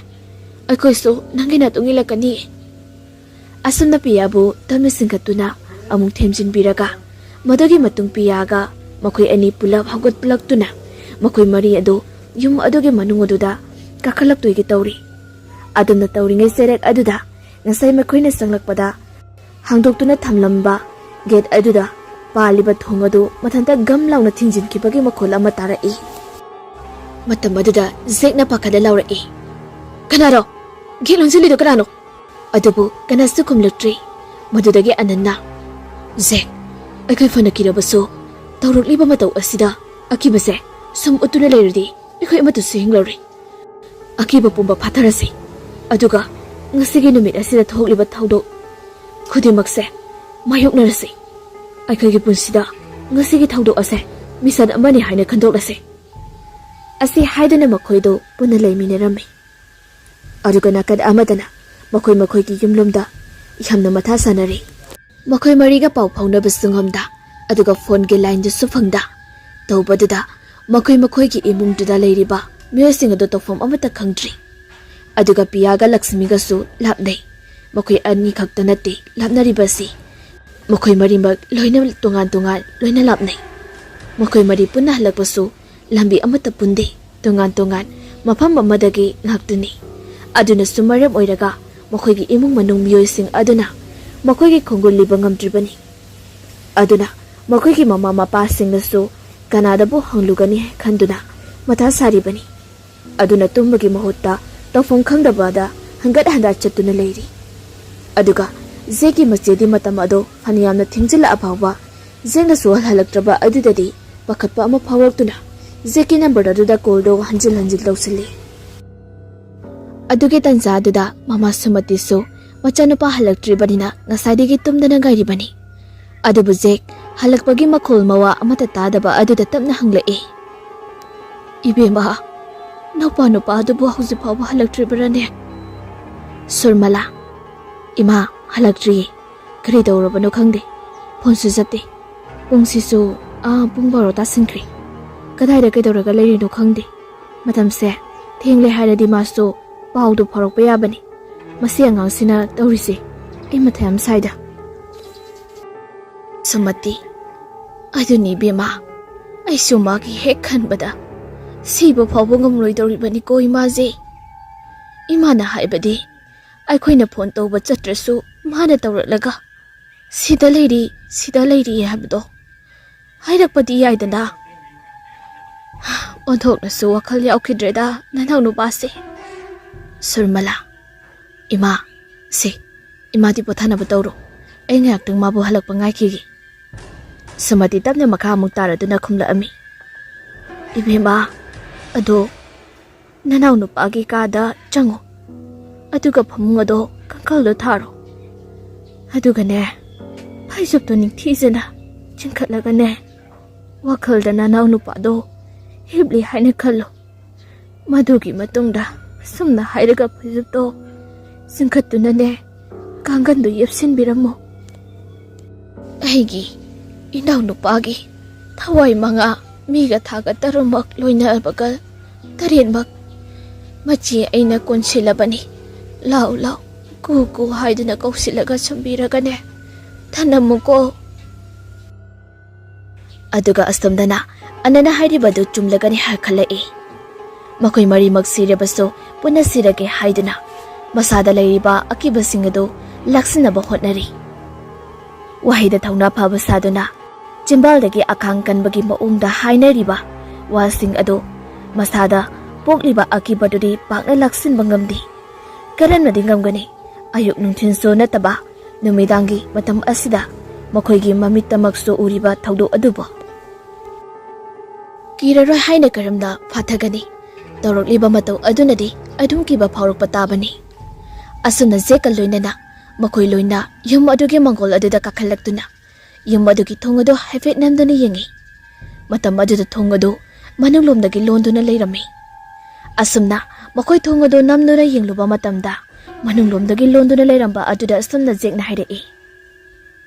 ꯑꯩꯈꯣꯏꯁꯨ ꯅꯪꯒꯤ ꯅꯇꯨꯡ ꯏꯜꯂꯛꯀꯅꯤ꯫" ꯑꯁꯨꯝꯅ ꯄꯤꯌꯥꯕꯨ ꯇꯞꯅ ꯆꯤꯡꯈꯠꯇꯨꯅ ꯑꯃꯨꯛ ꯊꯦꯝꯖꯤꯟꯕꯤꯔꯒ, ꯃꯗꯨꯒꯤ ꯃꯇꯨꯡ ꯄꯤꯌꯥꯒ ꯃꯈꯣꯏ ꯑꯅꯤ ꯄꯨꯂꯞ ꯍꯧꯒꯠꯂꯛꯇꯨꯅ ꯃꯈꯣꯏ ꯃꯔꯤ ꯑꯗꯨ ꯌꯨꯝ ꯑꯗꯨꯒꯤ ꯃꯅꯨꯡ ꯑꯗꯨꯗ ꯀꯥꯈꯠꯂꯛꯇꯣꯏꯒꯤ ꯇꯧꯔꯤ꯫ ꯑꯗꯨꯝꯅ ꯇꯧꯔꯤꯉꯩ ꯆꯩꯔꯛ ꯑꯗꯨꯗ ꯉꯁꯥꯏ ꯃꯈꯣꯏꯅ ꯆꯪꯂꯛꯄꯗ ꯍꯥꯡꯗꯣꯛꯇꯨꯅ ꯊꯝꯂꯝꯕ ꯒꯦꯠ ꯑꯗꯨꯗ ꯄꯥꯜꯂꯤꯕ ꯊꯣꯡ ꯑꯗꯨ ꯃꯊꯟꯇ ꯒꯝ ꯂꯥꯎꯅ ꯊꯤꯡꯖꯤꯟꯈꯤꯕꯒꯤ ꯃꯈꯣꯜ ꯑꯃ ꯇꯥꯔꯛꯏ꯫ ꯃꯇꯝ ꯑꯗꯨꯗ ꯖꯦꯛꯅ ꯄꯥꯈꯠꯂ ꯂꯥꯎꯔꯛꯏ, "ꯀꯅꯥꯅꯣ? ꯒꯦꯠ ꯂꯣꯟꯁꯤꯜꯂꯤꯗꯣ ꯀꯅꯥꯅꯣ?" ꯑꯗꯨꯕꯨ ꯀꯅꯥꯁꯨ ꯈꯨꯝꯂꯛꯇ꯭ꯔꯤ꯫ ꯃꯗꯨꯗꯒꯤ ꯑꯅꯟꯅ, "ꯖꯦꯛ, ꯑꯩꯈꯣꯏ ꯐꯅ ꯀꯤꯔꯕꯁꯨ ꯇꯧꯔꯛꯂꯤꯕ ꯃꯇꯧ ꯑꯁꯤꯗ ꯑꯀꯤꯕꯁꯦ ꯁꯨꯝ ꯎꯠꯇꯨꯅ ꯂꯩꯔꯗꯤ ꯑꯩꯈꯣꯏ ꯑꯃꯠꯇꯁꯨ ꯍꯤꯡꯂꯔꯣꯏ꯫ ꯑꯀꯤꯕ ꯄꯨꯝꯕ ꯐꯥꯊꯔꯁꯤ꯫ ꯑꯗꯨꯒ ꯉꯁꯤꯒꯤ ꯅꯨꯃꯤꯠ ꯑꯁꯤꯗ ꯊꯣꯛꯂꯤꯕ ꯊꯧꯗꯣꯛ ꯈꯨꯗꯤꯡꯃꯛꯁꯦ ꯃꯥꯌꯣꯛꯅꯔꯁꯤ꯫ ꯑꯩꯈꯣꯏꯒꯤ ꯄꯨꯟꯁꯤꯗ ꯉꯁꯤꯒꯤ ꯊꯧꯗꯣꯛ ꯑꯁꯦ ꯃꯤꯁꯟ ꯑꯃꯅꯤ ꯍꯥꯏꯅ ꯈꯟꯗꯣꯛꯂꯁꯤ꯫ ꯑꯁꯤ ꯍꯥꯏꯗꯨꯅ ꯃꯈꯣꯏꯗꯨ ꯄꯨꯟꯅ ꯂꯩꯃꯤꯟꯅꯔꯝꯃꯤ꯫ ꯑꯗꯨꯒ ꯅꯥꯀꯟ ꯑꯃꯗꯅ ꯃꯈꯣꯏ ꯃꯈꯣꯏꯒꯤ ꯌꯨꯝꯂꯣꯝꯗ ꯌꯥꯝꯅ ꯃꯊꯥ ꯁꯥꯅꯔꯤ꯫ ꯃꯈꯣꯏ ꯃꯔꯤꯒ ꯄꯥꯎ ꯐꯥꯎꯅꯕꯁꯨ ꯉꯝꯗ, ꯑꯗꯨꯒ ꯐꯣꯟꯒꯤ ꯂꯥꯏꯟꯗꯨꯁꯨ ꯐꯪꯗ꯫ ꯇꯧꯕꯗꯨꯗ ꯃꯈꯣꯏ ꯃꯈꯣꯏꯒꯤ ꯏꯃꯨꯡꯗꯨꯗ ꯂꯩꯔꯤꯕ ꯃꯤꯑꯣꯏꯁꯤꯡ ꯑꯗꯨ ꯇꯧꯐꯝ ꯑꯃꯠꯇ ꯈꯪꯗ꯭ꯔꯤ꯫ ꯑꯗꯨꯒ ꯄꯤꯌꯥꯒ ꯂꯛꯁꯃꯤꯒꯁꯨ ꯂꯥꯞꯅꯩ꯫ ꯃꯈꯣꯏ ꯑꯅꯤ ꯈꯛꯇ ꯅꯠꯇꯦ ꯂꯥꯞꯅꯔꯤꯕꯁꯤ, ꯃꯈꯣꯏ ꯃꯔꯤꯃꯛ ꯂꯣꯏꯅ ꯇꯣꯉꯥꯟ ꯇꯣꯉꯥꯟ ꯂꯣꯏꯅ ꯂꯥꯞꯅꯩ꯫ ꯃꯈꯣꯏ ꯃꯔꯤ ꯄꯨꯟꯅ ꯍꯜꯂꯛꯄꯁꯨ ꯂꯝꯕꯤ ꯑꯃꯠꯇ ꯄꯨꯟꯗꯦ, ꯇꯣꯉꯥꯟ ꯇꯣꯉꯥꯟ ꯃꯐꯝ ꯑꯃꯗꯒꯤ ꯉꯥꯛꯇꯅꯤ꯫ ꯑꯗꯨꯅꯁꯨ ꯃꯔꯝ ꯑꯣꯏꯔꯒ ꯃꯈꯣꯏꯒꯤ ꯏꯃꯨꯡ ꯃꯅꯨꯡ ꯃꯤꯑꯣꯏꯁꯤꯡ ꯑꯗꯨꯅ ꯃꯈꯣꯏꯒꯤ ꯈꯣꯡꯒꯨꯜ ꯂꯤꯕ ꯉꯝꯗ꯭ꯔꯤꯕꯅꯤ꯫ ꯑꯗꯨꯅ ꯃꯈꯣꯏꯒꯤ ꯃꯃꯥ ꯃꯄꯥꯁꯤꯡꯅꯁꯨ ꯀꯅꯥꯗꯕꯨ ꯍꯪꯂꯨꯒꯅꯤ ꯈꯟꯗꯨꯅ ꯃꯊꯥ ꯁꯥꯔꯤꯕꯅꯤ꯫ ꯑꯗꯨꯅ ꯇꯨꯝꯕꯒꯤ ꯃꯍꯨꯠꯇ ꯇꯧꯐꯝ ꯈꯪꯗꯕꯗ ꯍꯟꯒꯠ ꯍꯟꯗ ꯆꯠꯇꯨꯅ ꯂꯩꯔꯤ꯫ ꯑꯗꯨꯒ ꯖꯦꯛꯀꯤ ꯃꯆꯦꯗꯤ ꯃꯇꯝ ꯑꯗꯣ ꯐꯅꯌꯥꯝꯅ ꯊꯦꯡꯖꯤꯜꯂꯛꯑ ꯐꯥꯎꯕ ꯖꯦꯛꯅꯁꯨ ꯍꯜꯍꯜꯂꯛꯇ꯭ꯔꯕ ꯑꯗꯨꯗꯗꯤ ꯄꯥꯈꯠꯄ ꯑꯃ ꯐꯥꯎꯔꯛꯇꯨꯅ ꯖꯦꯛꯀꯤ ꯅꯝꯕꯔ ꯑꯗꯨꯗ ꯀꯣꯜꯗꯣ ꯍꯟꯖꯤꯟ ꯍꯟꯖꯤꯟ ꯇꯧꯁꯤꯜꯂꯤ꯫ ꯑꯗꯨꯒꯤ ꯇꯟꯖꯥ ꯑꯗꯨꯗ ꯃꯃꯥ ꯁꯨꯃꯇꯤꯁꯨ ꯃꯆꯥꯅꯨꯄꯥ ꯍꯜꯂꯛꯇ꯭ꯔꯤꯕꯅꯤꯅ ꯉꯁꯥꯏꯗꯒꯤ ꯇꯨꯝꯗꯅ ꯉꯥꯏꯔꯤꯕꯅꯤ꯫ ꯑꯗꯨꯕꯨ ꯖꯦꯛ ꯍꯜꯂꯛꯄꯒꯤ ꯃꯈꯣꯜ ꯃꯋꯥ ꯑꯃꯠꯇ ꯇꯥꯗꯕ ꯑꯗꯨꯗ ꯇꯞꯅ ꯍꯪꯂꯛꯏ, "ꯏꯕꯦꯝꯃ, ꯅꯧꯄꯥ ꯅꯨꯄꯥ ꯑꯗꯨꯕꯨ ꯍꯧꯖꯤꯛ ꯐꯥꯎꯕ ꯍꯜꯂꯛꯇ꯭ꯔꯤꯕꯔꯅꯦ?" ꯁꯨꯔꯃꯂꯥ, "ꯏꯃꯥ, ꯍꯜꯂꯛꯇ꯭ꯔꯤꯌꯦ꯫ ꯀꯔꯤ ꯇꯧꯔꯕꯅꯣ ꯈꯪꯗꯦ꯫ ꯐꯣꯟꯁꯨ ꯆꯠꯇꯦ꯫ ꯄꯨꯡꯁꯤꯁꯨ ꯑꯥ ꯄꯨꯡ ꯕꯥꯔꯣ ꯇꯥꯁꯤꯟꯈ꯭ꯔꯦ꯫ ꯀꯗꯥꯏꯗ ꯀꯩꯗꯧꯔꯒ ꯂꯩꯔꯤꯅꯣ ꯈꯪꯗꯦ꯫ ꯃꯇꯝꯁꯦ ꯊꯦꯡꯂꯦ ꯍꯥꯏꯔꯗꯤ ꯃꯥꯁꯨ ꯄꯥꯎꯗꯨ ꯐꯥꯎꯔꯛꯄ ꯌꯥꯕꯅꯤ꯫ ꯃꯁꯤ ꯑꯉꯥꯡꯁꯤꯅ ꯇꯧꯔꯤꯁꯦ ꯑꯩ ꯃꯊꯥ ꯌꯥꯝ ꯁꯥꯏꯗ꯫" ꯁꯨꯃꯇꯤ, "ꯑꯗꯨꯅꯤ ꯏꯕꯦꯝꯃ, ꯑꯩꯁꯨ ꯃꯥꯒꯤ ꯍꯦꯛ ꯈꯟꯕꯗ ꯁꯤꯕ ꯐꯥꯎꯕ ꯉꯝꯂꯣꯏꯗꯧꯔꯤꯕꯅꯤꯀꯣ ꯏꯃꯥꯁꯦ꯫ ꯏꯃꯥꯅ ꯍꯥꯏꯕꯗꯤ ꯑꯩꯈꯣꯏꯅ ꯐꯣꯟ ꯇꯧꯕ ꯆꯠꯇ꯭ꯔꯁꯨ ꯃꯥꯅ ꯇꯧꯔꯛꯂꯒ ꯁꯤꯗ ꯂꯩꯔꯤ, ꯁꯤꯗ ꯂꯩꯔꯤ ꯍꯥꯏꯕꯗꯣ ꯍꯥꯏꯔꯛꯄꯗꯤ ꯌꯥꯏꯗꯅ꯫" ꯑꯣꯟꯊꯣꯛꯅꯁꯨ ꯋꯥꯈꯜ ꯌꯥꯎꯈꯤꯗ꯭ꯔꯦꯗ ꯅꯅꯥꯎ ꯅꯨꯄꯥꯁꯦ꯫ ꯁꯨꯔꯃꯂꯥ, "ꯏꯃꯥ, ꯁꯦ, ꯏꯃꯥꯗꯤ ꯄꯣꯊꯥꯅꯕ ꯇꯧꯔꯣ꯫ ꯑꯩ ꯉꯥꯏꯍꯥꯛꯇꯪ ꯃꯥꯕꯨ ꯍꯜꯂꯛꯄ ꯉꯥꯏꯈꯤꯒꯦ꯫" ꯁꯨꯃꯇꯤ ꯇꯞꯅ ꯃꯈꯥ ꯑꯃꯨꯛ ꯇꯥꯔꯗꯨꯅ ꯈꯨꯝꯂꯛꯑꯝꯃꯤ, "ꯏꯕꯦꯝꯃ, ꯑꯗꯣ ꯅꯅꯥꯎ ꯅꯨꯄꯥꯒꯤ ꯀꯥꯗ ꯆꯪꯉꯣ, ꯑꯗꯨꯒ ꯐꯃꯨꯡ ꯑꯗꯣ ꯀꯥꯡꯈꯜꯗꯣ ꯊꯥꯔꯣ, ꯑꯗꯨꯒꯅꯦ, ꯐꯩꯖꯨꯞꯇꯣ ꯅꯤꯡꯊꯤꯖꯅ ꯆꯤꯡꯈꯠꯂꯒꯅꯦ, ꯋꯥꯈꯜꯗ ꯅꯅꯥꯎ ꯅꯨꯄꯥꯗꯣ ꯍꯤꯞꯂꯤ ꯍꯥꯏꯅ ꯈꯜꯂꯣ꯫ ꯃꯗꯨꯒꯤ ꯃꯇꯨꯡꯗ ꯑꯁꯨꯝꯅ ꯍꯥꯏꯔꯒ ꯐꯩꯖꯨꯞꯇꯣ ꯆꯤꯡꯈꯠꯇꯨꯅꯅꯦ, ꯀꯥꯡꯒꯟꯗꯨ ꯌꯦꯞꯁꯤꯟꯕꯤꯔꯝꯃꯨ꯫ ꯑꯩꯒꯤ ꯏꯅꯥꯎꯅꯨꯄꯥꯒꯤ ꯊꯋꯥꯏ ꯃꯉꯥ, ꯃꯤꯒ ꯊꯥꯒ ꯇꯔꯨꯛꯃꯛ ꯂꯣꯏꯅꯕꯒ ꯇꯔꯦꯠꯃꯛ ꯃꯆꯦ ꯑꯩꯅ ꯀꯣꯟꯁꯤꯜꯂꯕꯅꯤ꯫ ꯂꯥꯎ ꯂꯥꯎ, ꯀꯨ ꯀꯨ ꯍꯥꯏꯗꯨꯅ ꯀꯧꯁꯤꯜꯂꯒ ꯁꯨꯝꯕꯤꯔꯒꯅꯦ, ꯊꯅꯝꯃꯨꯀꯣ"꯫ ꯑꯗꯨꯒ ꯑꯁꯣꯝꯗꯅ ꯑꯅꯟꯅ ꯍꯥꯏꯔꯤꯕꯗꯨ ꯆꯨꯝꯂꯒꯅꯤ ꯍꯥꯏ ꯈꯜꯂꯛꯏ꯫ ꯃꯈꯣꯏ ꯃꯔꯤꯃꯛ ꯁꯤꯔꯕꯁꯨ ꯄꯨꯟꯅ ꯁꯤꯔꯒꯦ ꯍꯥꯏꯗꯨꯅ ꯃꯁꯥꯗ ꯂꯩꯔꯤꯕ ꯑꯀꯤꯕꯁꯤꯡ ꯑꯗꯨ ꯂꯥꯛꯁꯤꯟꯅꯕ ꯍꯣꯠꯅꯔꯤ꯫ ꯋꯥꯍꯩꯗ ꯊꯧꯅꯥ ꯐꯕ ꯁꯥꯗꯨꯅ ꯆꯤꯝꯕꯥꯜꯗꯒꯤ ꯑꯈꯥꯡ ꯀꯟꯕꯒꯤ ꯃꯑꯣꯡꯗ ꯍꯥꯏꯅꯔꯤꯕ ꯋꯥꯁꯤꯡ ꯑꯗꯨ ꯃꯁꯥꯗ ꯄꯣꯛꯂꯤꯕ ꯑꯀꯤꯕꯗꯨꯗꯤ ꯄꯥꯛꯅ ꯂꯥꯛꯁꯤꯟꯕ ꯉꯝꯗꯦ꯫ ꯀꯔꯝꯅꯗꯤ ꯉꯝꯒꯅꯤ? ꯑꯌꯨꯛ ꯅꯨꯡꯊꯤꯜꯁꯨ ꯅꯠꯇꯕ ꯅꯨꯃꯤꯗꯥꯡꯒꯤ ꯃꯇꯝ ꯑꯁꯤꯗ ꯃꯈꯣꯏꯒꯤ ꯃꯃꯤꯠꯇꯃꯛꯁꯨ ꯎꯔꯤꯕ ꯊꯧꯗꯣꯛ ꯑꯗꯨꯕꯨ ꯀꯤꯔꯔꯣꯏ ꯍꯥꯏꯅ ꯀꯔꯝꯅ ꯐꯥꯊꯒꯅꯤ? ꯇꯧꯔꯛꯂꯤꯕ ꯃꯇꯧ ꯑꯗꯨꯅꯗꯤ ꯑꯗꯨꯝ ꯀꯤꯕ ꯐꯥꯎꯔꯛꯄ ꯇꯥꯕꯅꯤ꯫ ꯑꯁꯨꯝꯅ ꯖꯦꯛꯀ ꯂꯣꯏꯅꯅ ꯃꯈꯣꯏ ꯂꯣꯏꯅ ꯌꯨꯝ ꯑꯗꯨꯒꯤ ꯃꯪꯒꯣꯜ ꯑꯗꯨꯗ ꯀꯥꯈꯠꯂꯛꯇꯨꯅ ꯌꯨꯝ ꯑꯗꯨꯒꯤ ꯊꯣꯡ ꯑꯗꯨ ꯍꯥꯏꯐꯦꯠ ꯅꯝꯗꯨꯅ ꯌꯦꯡꯉꯤ꯫ ꯃꯇꯝ ꯑꯗꯨꯗ ꯊꯣꯡ ꯑꯗꯨ ꯃꯅꯨꯡꯂꯣꯝꯗꯒꯤ ꯂꯣꯟꯗꯨꯅ ꯂꯩꯔꯝꯃꯤ꯫ ꯑꯁꯨꯝꯅ ꯃꯈꯣꯏ ꯊꯣꯡ ꯑꯗꯨ ꯅꯝꯗꯨꯅ ꯌꯦꯡꯂꯨꯕ ꯃꯇꯝꯗ, ꯃꯅꯨꯡꯂꯣꯝꯗꯒꯤ ꯂꯣꯟꯗꯨꯅ ꯂꯩꯔꯝꯕ ꯑꯗꯨꯗ ꯑꯁꯨꯝꯅ ꯖꯦꯛꯅ ꯍꯥꯏꯔꯛꯏ,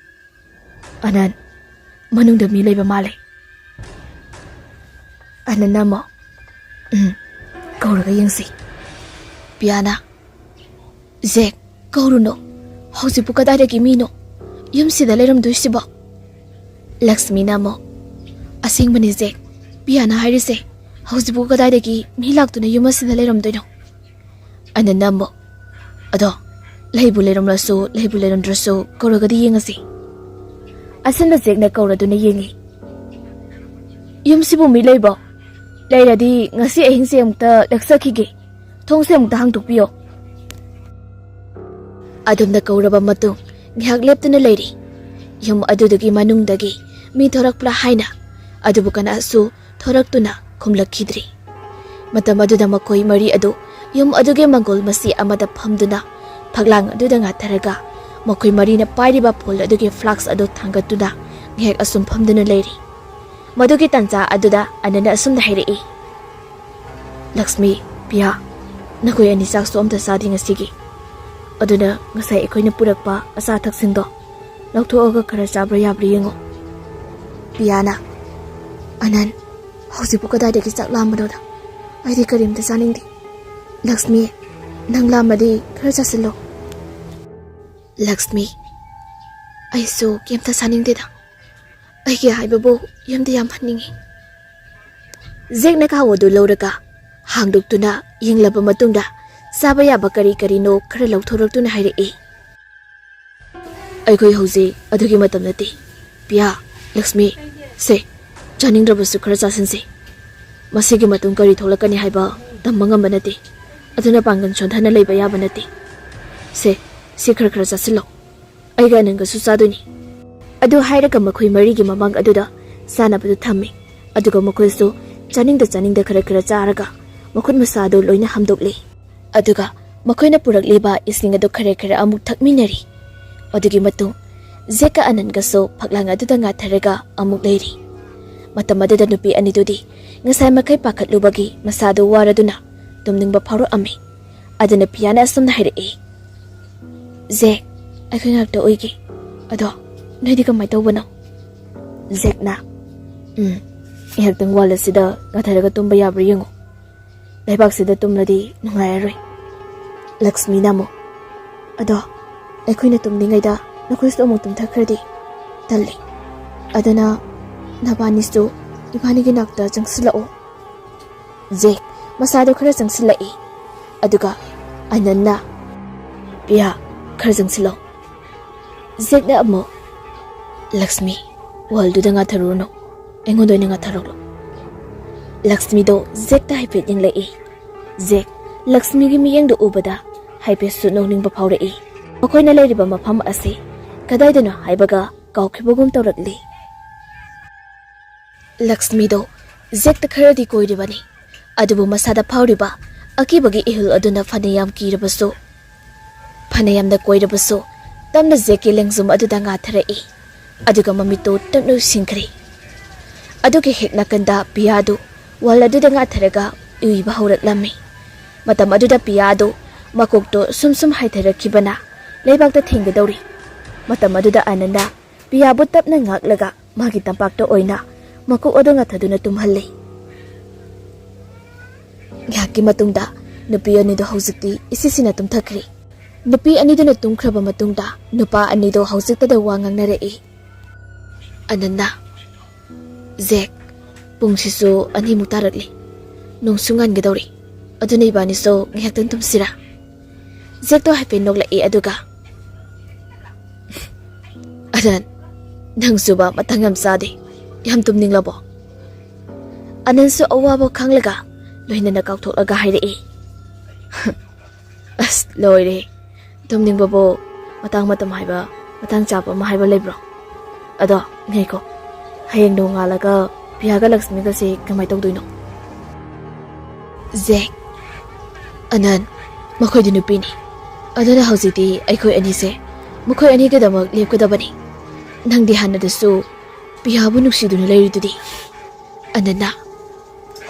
"ꯑꯅꯟ, ꯃꯅꯨꯡꯗ ꯃꯤ ꯂꯩꯕ ꯃꯥꯜꯂꯦ"꯫ ꯑꯅꯟꯅ ꯑꯃꯨꯛ, "ꯎꯝ, ꯀꯧꯔꯒ ꯌꯦꯡꯁꯤ꯫ ꯄꯤꯌꯥꯅ, ꯖꯦꯛ, ꯀꯧꯔꯨꯅꯨ꯫ ꯍꯧꯖꯤꯛꯄꯨ ꯀꯗꯥꯏꯗꯒꯤ ꯃꯤꯅꯣ ꯌꯨꯝꯁꯤꯗ ꯂꯩꯔꯝꯗꯣꯏꯁꯤꯕꯣ?" ꯂꯛꯁꯃꯤꯅ ꯑꯃꯨꯛ, "ꯑꯁꯦꯡꯕꯅꯤ ꯖꯦꯛ, ꯄꯤꯌꯥꯅ ꯍꯥꯏꯔꯤꯁꯦ꯫ ꯍꯧꯖꯤꯛꯄꯨ ꯀꯗꯥꯏꯗꯒꯤ ꯃꯤ ꯂꯥꯛꯇꯨꯅ ꯌꯨꯝ ꯑꯁꯤꯗ ꯂꯩꯔꯝꯗꯣꯏꯅꯣ?" ꯑꯅꯟꯅ ꯑꯃꯨꯛ, "ꯑꯗꯣ, ꯂꯩꯕꯨ ꯂꯩꯔꯝꯂꯁꯨ, ꯂꯩꯕꯨ ꯂꯩꯔꯝꯗ꯭ꯔꯁꯨ, ꯀꯧꯔꯒꯗꯤ ꯌꯦꯡꯉꯁꯤ"꯫ ꯑꯁꯨꯝꯅ ꯖꯦꯛꯅ ꯀꯧꯔꯗꯨꯅ ꯌꯦꯡꯉꯤ꯫ "ꯌꯨꯝꯁꯤꯕꯨ ꯃꯤ ꯂꯩꯕꯣ? ꯂꯩꯔꯗꯤ ꯉꯁꯤ ꯑꯍꯤꯡꯁꯦ ꯑꯃꯨꯛꯇ ꯂꯦꯛꯆꯈꯤꯒꯦ꯫ ꯊꯣꯡꯁꯦ ꯑꯃꯨꯛꯇ ꯍꯥꯡꯗꯣꯛꯄꯤꯌꯣ"꯫ ꯑꯗꯨꯝꯅ ꯀꯧꯔꯕ ꯃꯇꯨꯡ ꯉꯥꯏꯍꯥꯛ ꯂꯦꯞꯇꯨꯅ ꯂꯩꯔꯤ꯫ ꯌꯨꯝ ꯑꯗꯨꯗꯨꯒꯤ ꯃꯅꯨꯡꯗꯒꯤ ꯃꯤ ꯊꯣꯔꯛꯄ꯭ꯔꯥ ꯍꯥꯏꯅ, ꯑꯗꯨꯕꯨ ꯀꯅꯥꯁꯨ ꯊꯣꯔꯛꯇꯨꯅ ꯈꯨꯝꯂꯛꯈꯤꯗ꯭ꯔꯤ꯫ ꯃꯇꯝ ꯑꯗꯨꯗ ꯃꯈꯣꯏ ꯃꯔꯤ ꯑꯗꯨ ꯌꯨꯝ ꯑꯗꯨꯒꯤ ꯃꯪꯒꯣꯜ ꯃꯆꯤ ꯑꯃꯗ ꯐꯝꯗꯨꯅ ꯐꯛꯂꯥꯡ ꯑꯗꯨꯗ ꯉꯥꯊꯔꯒ ꯃꯈꯣꯏ ꯃꯔꯤꯅ ꯄꯥꯏꯔꯤꯕ ꯐꯣꯜ ꯑꯗꯨꯒꯤ ꯐ꯭ꯂꯥꯛꯁ ꯑꯗꯨ ꯊꯥꯡꯒꯠꯇꯨꯅ ꯉꯥꯏꯍꯥꯛ ꯑꯁꯨꯝ ꯐꯝꯗꯨꯅ ꯂꯩꯔꯤ꯫ ꯃꯗꯨꯒꯤ ꯇꯥꯟꯖꯥ ꯑꯗꯨꯗ ꯑꯅꯟꯅ ꯑꯁꯨꯝꯅ ꯍꯥꯏꯔꯛꯏ, "ꯂꯛꯁꯃꯤ, ꯄꯤꯌꯥ, ꯅꯈꯣꯏ ꯑꯅꯤ ꯆꯥꯛꯁꯨ ꯑꯝꯇ ꯆꯥꯗꯦ ꯉꯁꯤꯒꯤ꯫ ꯑꯗꯨꯅ ꯉꯁꯥꯏ ꯑꯩꯈꯣꯏꯅ ꯄꯨꯔꯛꯄ ꯑꯆꯥ ꯑꯊꯛꯁꯤꯡꯗꯣ ꯂꯧꯊꯣꯛꯑꯒ ꯈꯔ ꯆꯥꯕ꯭ꯔꯥ ꯌꯥꯕ꯭ꯔꯥ ꯌꯦꯡꯉꯣ꯫" ꯄꯤꯌꯥꯅ, "ꯑꯅꯟ, ꯍꯧꯖꯤꯛꯄꯨ ꯀꯗꯥꯏꯗꯒꯤ ꯆꯥꯛ ꯂꯥꯝꯕꯅꯣꯗ? ꯑꯩꯗꯤ ꯀꯔꯤꯝꯇ ꯆꯥꯅꯤꯡꯗꯦ꯫ ꯂꯛꯁꯃꯤ, ꯅꯪ ꯂꯥꯝꯃꯗꯤ ꯈꯔ ꯆꯥꯁꯤꯜꯂꯣ꯫" ꯂꯛꯁꯃꯤ, "ꯑꯩꯁꯨ ꯀꯩꯝꯇ ꯆꯥꯅꯤꯡꯗꯦꯗ꯫ ꯑꯩꯒꯤ ꯍꯥꯏꯕꯕꯨ ꯌꯨꯝꯗ ꯌꯥꯝ ꯍꯟꯅꯤꯡꯉꯤ꯫" ꯖꯦꯛꯅ ꯈꯥꯎ ꯑꯗꯨ ꯂꯧꯔꯒ ꯍꯥꯡꯗꯣꯛꯇꯨꯅ ꯌꯦꯡꯂꯕ ꯃꯇꯨꯡꯗ ꯆꯥꯕ ꯌꯥꯕ ꯀꯔꯤ ꯀꯔꯤꯅꯣ ꯈꯔ ꯂꯧꯊꯣꯔꯛꯇꯨꯅ ꯍꯥꯏꯔꯛꯏ꯫ "ꯑꯩꯈꯣꯏ ꯍꯧꯖꯤꯛ ꯑꯗꯨꯒꯤ ꯃꯇꯝ ꯅꯠꯇꯦ꯫ ꯄꯤꯌꯥ, ꯂꯛꯁꯃꯤ, ꯁꯦ, ꯆꯥꯅꯤꯡꯗ꯭ꯔꯕꯁꯨ ꯈꯔ ꯆꯥꯁꯤꯟꯁꯦ꯫ ꯃꯁꯤꯒꯤ ꯃꯇꯨꯡ ꯀꯔꯤ ꯊꯣꯛꯂꯛꯀꯅꯤ ꯍꯥꯏꯕ ꯇꯝꯕ ꯉꯝꯕ ꯅꯠꯇꯦ꯫ ꯑꯗꯨꯅ ꯄꯥꯡꯒꯜ ꯁꯣꯟꯊꯅ ꯂꯩꯕ ꯌꯥꯕ ꯅꯠꯇꯦ꯫ ꯁꯦ, ꯁꯤ ꯈꯔ ꯈꯔ ꯆꯥꯁꯤꯜꯂꯣ꯫ ꯑꯩꯒ ꯑꯅꯟꯒꯁꯨ ꯆꯥꯗꯣꯏꯅꯤ꯫" ꯑꯗꯨ ꯍꯥꯏꯔꯒ ꯃꯈꯣꯏ ꯃꯔꯤꯒꯤ ꯃꯃꯥꯡ ꯑꯗꯨꯗ ꯆꯥꯅꯕꯗꯨ ꯊꯝꯃꯤ꯫ ꯑꯗꯨꯒ ꯃꯈꯣꯏꯁꯨ ꯆꯥꯅꯤꯡꯗ ꯆꯥꯅꯤꯡꯗ ꯈꯔ ꯈꯔ ꯆꯥꯔꯒ ꯃꯈꯨꯠ ꯃꯁꯥꯗꯨ ꯂꯣꯏꯅ ꯍꯥꯝꯗꯣꯛꯂꯤ꯫ ꯑꯗꯨꯒ ꯃꯈꯣꯏꯅ ꯄꯨꯔꯛꯂꯤꯕ ꯏꯁꯤꯡ ꯑꯗꯨ ꯈꯔ ꯈꯔ ꯑꯃꯨꯛ ꯊꯛꯃꯤꯟꯅꯔꯤ꯫ ꯑꯗꯨꯒꯤ ꯃꯇꯨꯡ ꯖꯦꯛꯀ ꯑꯅꯟꯒꯁꯨ ꯐꯛꯂꯥꯡ ꯑꯗꯨꯗ ꯉꯥꯊꯔꯒ ꯑꯃꯨꯛ ꯂꯩꯔꯤ꯫ ꯃꯇꯝ ꯑꯗꯨꯗ ꯅꯨꯄꯤ ꯑꯅꯤꯗꯨꯗꯤ ꯉꯁꯥꯏ ꯃꯈꯩ ꯄꯥꯈꯠꯂꯨꯕꯒꯤ ꯃꯁꯥꯗꯨ ꯋꯥꯔꯗꯨꯅ ꯇꯨꯝꯅꯤꯡꯕ ꯐꯥꯎꯔꯛꯑꯝꯃꯤ꯫ ꯑꯗꯨꯅ ꯄꯤꯌꯥꯅ ꯑꯁꯨꯝꯅ ꯍꯥꯏꯔꯛꯏ, "ꯖꯦꯛ, ꯑꯩꯈꯣꯏ ꯉꯥꯛꯇ ꯎꯏꯒꯦ꯫ ꯑꯗꯣ ꯅꯣꯏꯗꯤ ꯀꯃꯥꯏ ꯇꯧꯕꯅꯣ?" ꯖꯦꯛꯅ, "ꯎꯝ, ꯉꯥꯏꯍꯥꯛꯇꯪ ꯋꯥꯜ ꯑꯁꯤꯗ ꯉꯥꯊꯔꯒ ꯇꯨꯝꯕ ꯌꯥꯕ꯭ꯔꯥ ꯌꯦꯡꯉꯨ꯫ ꯂꯩꯕꯥꯛꯁꯤꯗ ꯇꯨꯝꯂꯗꯤ ꯅꯨꯡꯉꯥꯏꯔꯔꯣꯏ꯫" ꯂꯛꯁꯃꯤꯅ ꯑꯃꯨꯛ, "ꯑꯗꯣ ꯑꯩꯈꯣꯏꯅ ꯇꯨꯝꯂꯤꯉꯩꯗ ꯅꯈꯣꯏꯁꯨ ꯑꯃꯨꯛ ꯇꯨꯝꯊꯈ꯭ꯔꯗꯤ ꯇꯜꯂꯤ꯫ ꯑꯗꯨꯅ ꯅꯕꯥꯅꯤꯁꯨ ꯏꯕꯥꯅꯤꯒꯤ ꯅꯥꯛꯇ ꯆꯪꯁꯤꯜꯂꯛꯑꯣ꯫" ꯖꯦꯛ ꯃꯁꯥꯗꯣ ꯈꯔ ꯆꯪꯁꯤꯜꯂꯛꯏ꯫ ꯑꯗꯨꯒ ꯑꯅꯟꯅ, "ꯄꯤꯌꯥ, ꯈꯔ ꯆꯪꯁꯤꯜꯂꯣ꯫" ꯖꯦꯛꯅ ꯑꯃꯨꯛ, "ꯂꯛꯁꯃꯤ, ꯋꯥꯜꯗꯨꯗ ꯉꯥꯊꯔꯨꯔꯅꯨ, ꯑꯩꯉꯣꯟꯗ ꯑꯣꯏꯅ ꯉꯥꯊꯔꯛꯂꯣ꯫" ꯂꯛꯁꯃꯤꯗꯣ ꯖꯦꯛꯇ ꯍꯥꯏꯐꯦꯠ ꯌꯦꯡꯂꯛꯏ꯫ ꯖꯦꯛ ꯂꯛꯁꯃꯤꯒꯤ ꯃꯤꯠꯌꯦꯡꯗꯨ ꯎꯕꯗ ꯍꯥꯏꯐꯦꯠꯁꯨ ꯅꯣꯛꯅꯤꯡꯕ ꯐꯥꯎꯔꯛꯏ꯫ ꯃꯈꯣꯏꯅ ꯂꯩꯔꯤꯕ ꯃꯐꯝ ꯑꯁꯤ ꯀꯗꯥꯏꯗꯅꯣ ꯍꯥꯏꯕꯒ ꯀꯥꯎꯈꯤꯕꯒꯨꯝ ꯇꯧꯔꯛꯂꯤ꯫ ꯂꯛꯁꯃꯤꯗꯣ ꯖꯦꯛꯇ ꯈꯔꯗꯤ ꯀꯣꯏꯔꯤꯕꯅꯤ꯫ ꯑꯗꯨꯕꯨ ꯃꯁꯥꯗ ꯐꯥꯎꯔꯤꯕ ꯑꯀꯤꯕꯒꯤ ꯏꯍꯨꯜ ꯑꯗꯨꯅ ꯐꯅꯌꯥꯝ ꯀꯤꯔꯕꯁꯨ, ꯐꯅꯌꯥꯝꯅ ꯀꯣꯏꯔꯕꯁꯨ, ꯇꯞꯅ ꯖꯦꯛꯀꯤ ꯂꯦꯡꯖꯨꯝ ꯑꯗꯨꯗ ꯉꯥꯊꯔꯛꯏ꯫ ꯑꯗꯨꯒ ꯃꯃꯤꯠꯇꯨ ꯇꯞꯅ ꯎꯏꯁꯤꯟꯈ꯭ꯔꯦ꯫ ꯑꯗꯨꯒꯤ ꯍꯦꯛ ꯅꯥꯀꯟꯗ ꯄꯤꯌꯥꯗꯨ ꯋꯥꯜ ꯑꯗꯨꯗ ꯉꯥꯊꯔꯒ ꯎꯏꯕ ꯍꯧꯔꯛꯂꯝꯃꯤ꯫ ꯃꯇꯝ ꯑꯗꯨꯗ ꯄꯤꯌꯥꯗꯨ ꯃꯀꯣꯛꯇꯨ ꯁꯨꯝ ꯁꯨꯝ ꯍꯥꯏꯊꯔꯛꯈꯤꯕꯅ ꯂꯩꯕꯥꯛꯇ ꯊꯦꯡꯒꯗꯧꯔꯤ꯫ ꯃꯇꯝ ꯑꯗꯨꯗ ꯑꯅꯟꯗ ꯄꯤꯌꯥꯕꯨ ꯇꯞꯅ ꯉꯥꯛꯂꯒ ꯃꯥꯒꯤ ꯇꯝꯄꯥꯛꯇ ꯑꯣꯏꯅ ꯃꯀꯣꯛ ꯑꯗꯨ ꯉꯥꯊꯗꯨꯅ ꯇꯨꯝꯍꯜꯂꯤ꯫ ꯉꯥꯏꯍꯥꯛꯀꯤ ꯃꯇꯨꯡꯗ ꯅꯨꯄꯤ ꯑꯅꯤꯗꯨ ꯍꯧꯖꯤꯛꯇꯤ ꯏꯁꯤꯁꯤꯅ ꯇꯨꯝꯊꯈ꯭ꯔꯦ꯫ ꯅꯨꯄꯤ ꯑꯅꯤꯗꯨꯅ ꯇꯨꯝꯈ꯭ꯔꯕ ꯃꯇꯨꯡꯗ ꯅꯨꯄꯥ ꯑꯅꯤꯗꯨ ꯍꯧꯖꯤꯛꯇꯗ ꯋꯥ ꯉꯥꯡꯅꯔꯛꯏ꯫ ꯑꯅꯟꯅ, "ꯖꯦꯛ, ꯄꯨꯡꯁꯤꯁꯨ ꯑꯅꯤꯃꯨꯛ ꯇꯥꯔꯛꯂꯤ꯫ ꯅꯣꯡꯁꯨ ꯉꯥꯟꯒꯗꯧꯔꯤ꯫ ꯑꯗꯨꯅ ꯏꯕꯥꯅꯤꯁꯨ ꯉꯥꯏꯍꯥꯛꯇꯪ ꯇꯨꯝꯁꯤꯔꯥ?" ꯖꯦꯛꯇꯣ ꯍꯥꯏꯐꯦꯠ ꯅꯣꯛꯂꯛꯏ, ꯑꯗꯨꯒ, "ꯑꯅꯟ, ꯅꯪꯁꯨꯕ ꯃꯇꯥꯡ ꯌꯥꯝ ꯆꯥꯗꯦ꯫ ꯌꯥꯝ ꯇꯨꯝꯅꯤꯡꯂꯕꯣ?" ꯑꯅꯟꯁꯨ ꯑꯋꯥꯕ ꯈꯪꯂꯒ ꯂꯣꯏꯅꯅ ꯀꯥꯎꯊꯣꯛꯂꯒ ꯍꯥꯏꯔꯛꯏ, "ꯑꯁ, ꯂꯣꯏꯔꯦ꯫ ꯇꯨꯝꯅꯤꯡꯕꯕꯨ ꯃꯇꯥꯡ ꯃꯇꯝ ꯍꯥꯏꯕ, ꯃꯇꯥꯡ ꯆꯥꯕ ꯑꯃ ꯍꯥꯏꯕ ꯂꯩꯕ꯭ꯔꯣ? ꯑꯗꯣ ꯉꯥꯏꯈꯣ, ꯍꯌꯦꯡ ꯅꯣꯡꯉꯥꯜꯂꯒ ꯄꯤꯌꯥꯒ ꯂꯛꯁꯃꯤꯒꯁꯦ ꯀꯃꯥꯏꯅ ꯇꯧꯗꯣꯏꯅꯣ?" "ꯖꯦꯛ, ꯑꯅꯟ, ꯃꯈꯣꯏꯗꯤ ꯅꯨꯄꯤꯅꯤ꯫ ꯑꯗꯨꯅ ꯍꯧꯖꯤꯛꯇꯤ ꯑꯩꯈꯣꯏ ꯑꯅꯤꯁꯦ ꯃꯈꯣꯏ ꯑꯅꯤꯒꯤꯗꯃꯛ ꯂꯦꯞꯀꯗꯕꯅꯤ꯫ ꯅꯪꯗꯤ ꯍꯥꯟꯅꯗꯁꯨ ꯄꯤꯌꯥꯕꯨ ꯅꯨꯡꯁꯤꯗꯨꯅ ꯂꯩꯔꯤꯗꯨꯗꯤ?" ꯑꯅꯟꯅ,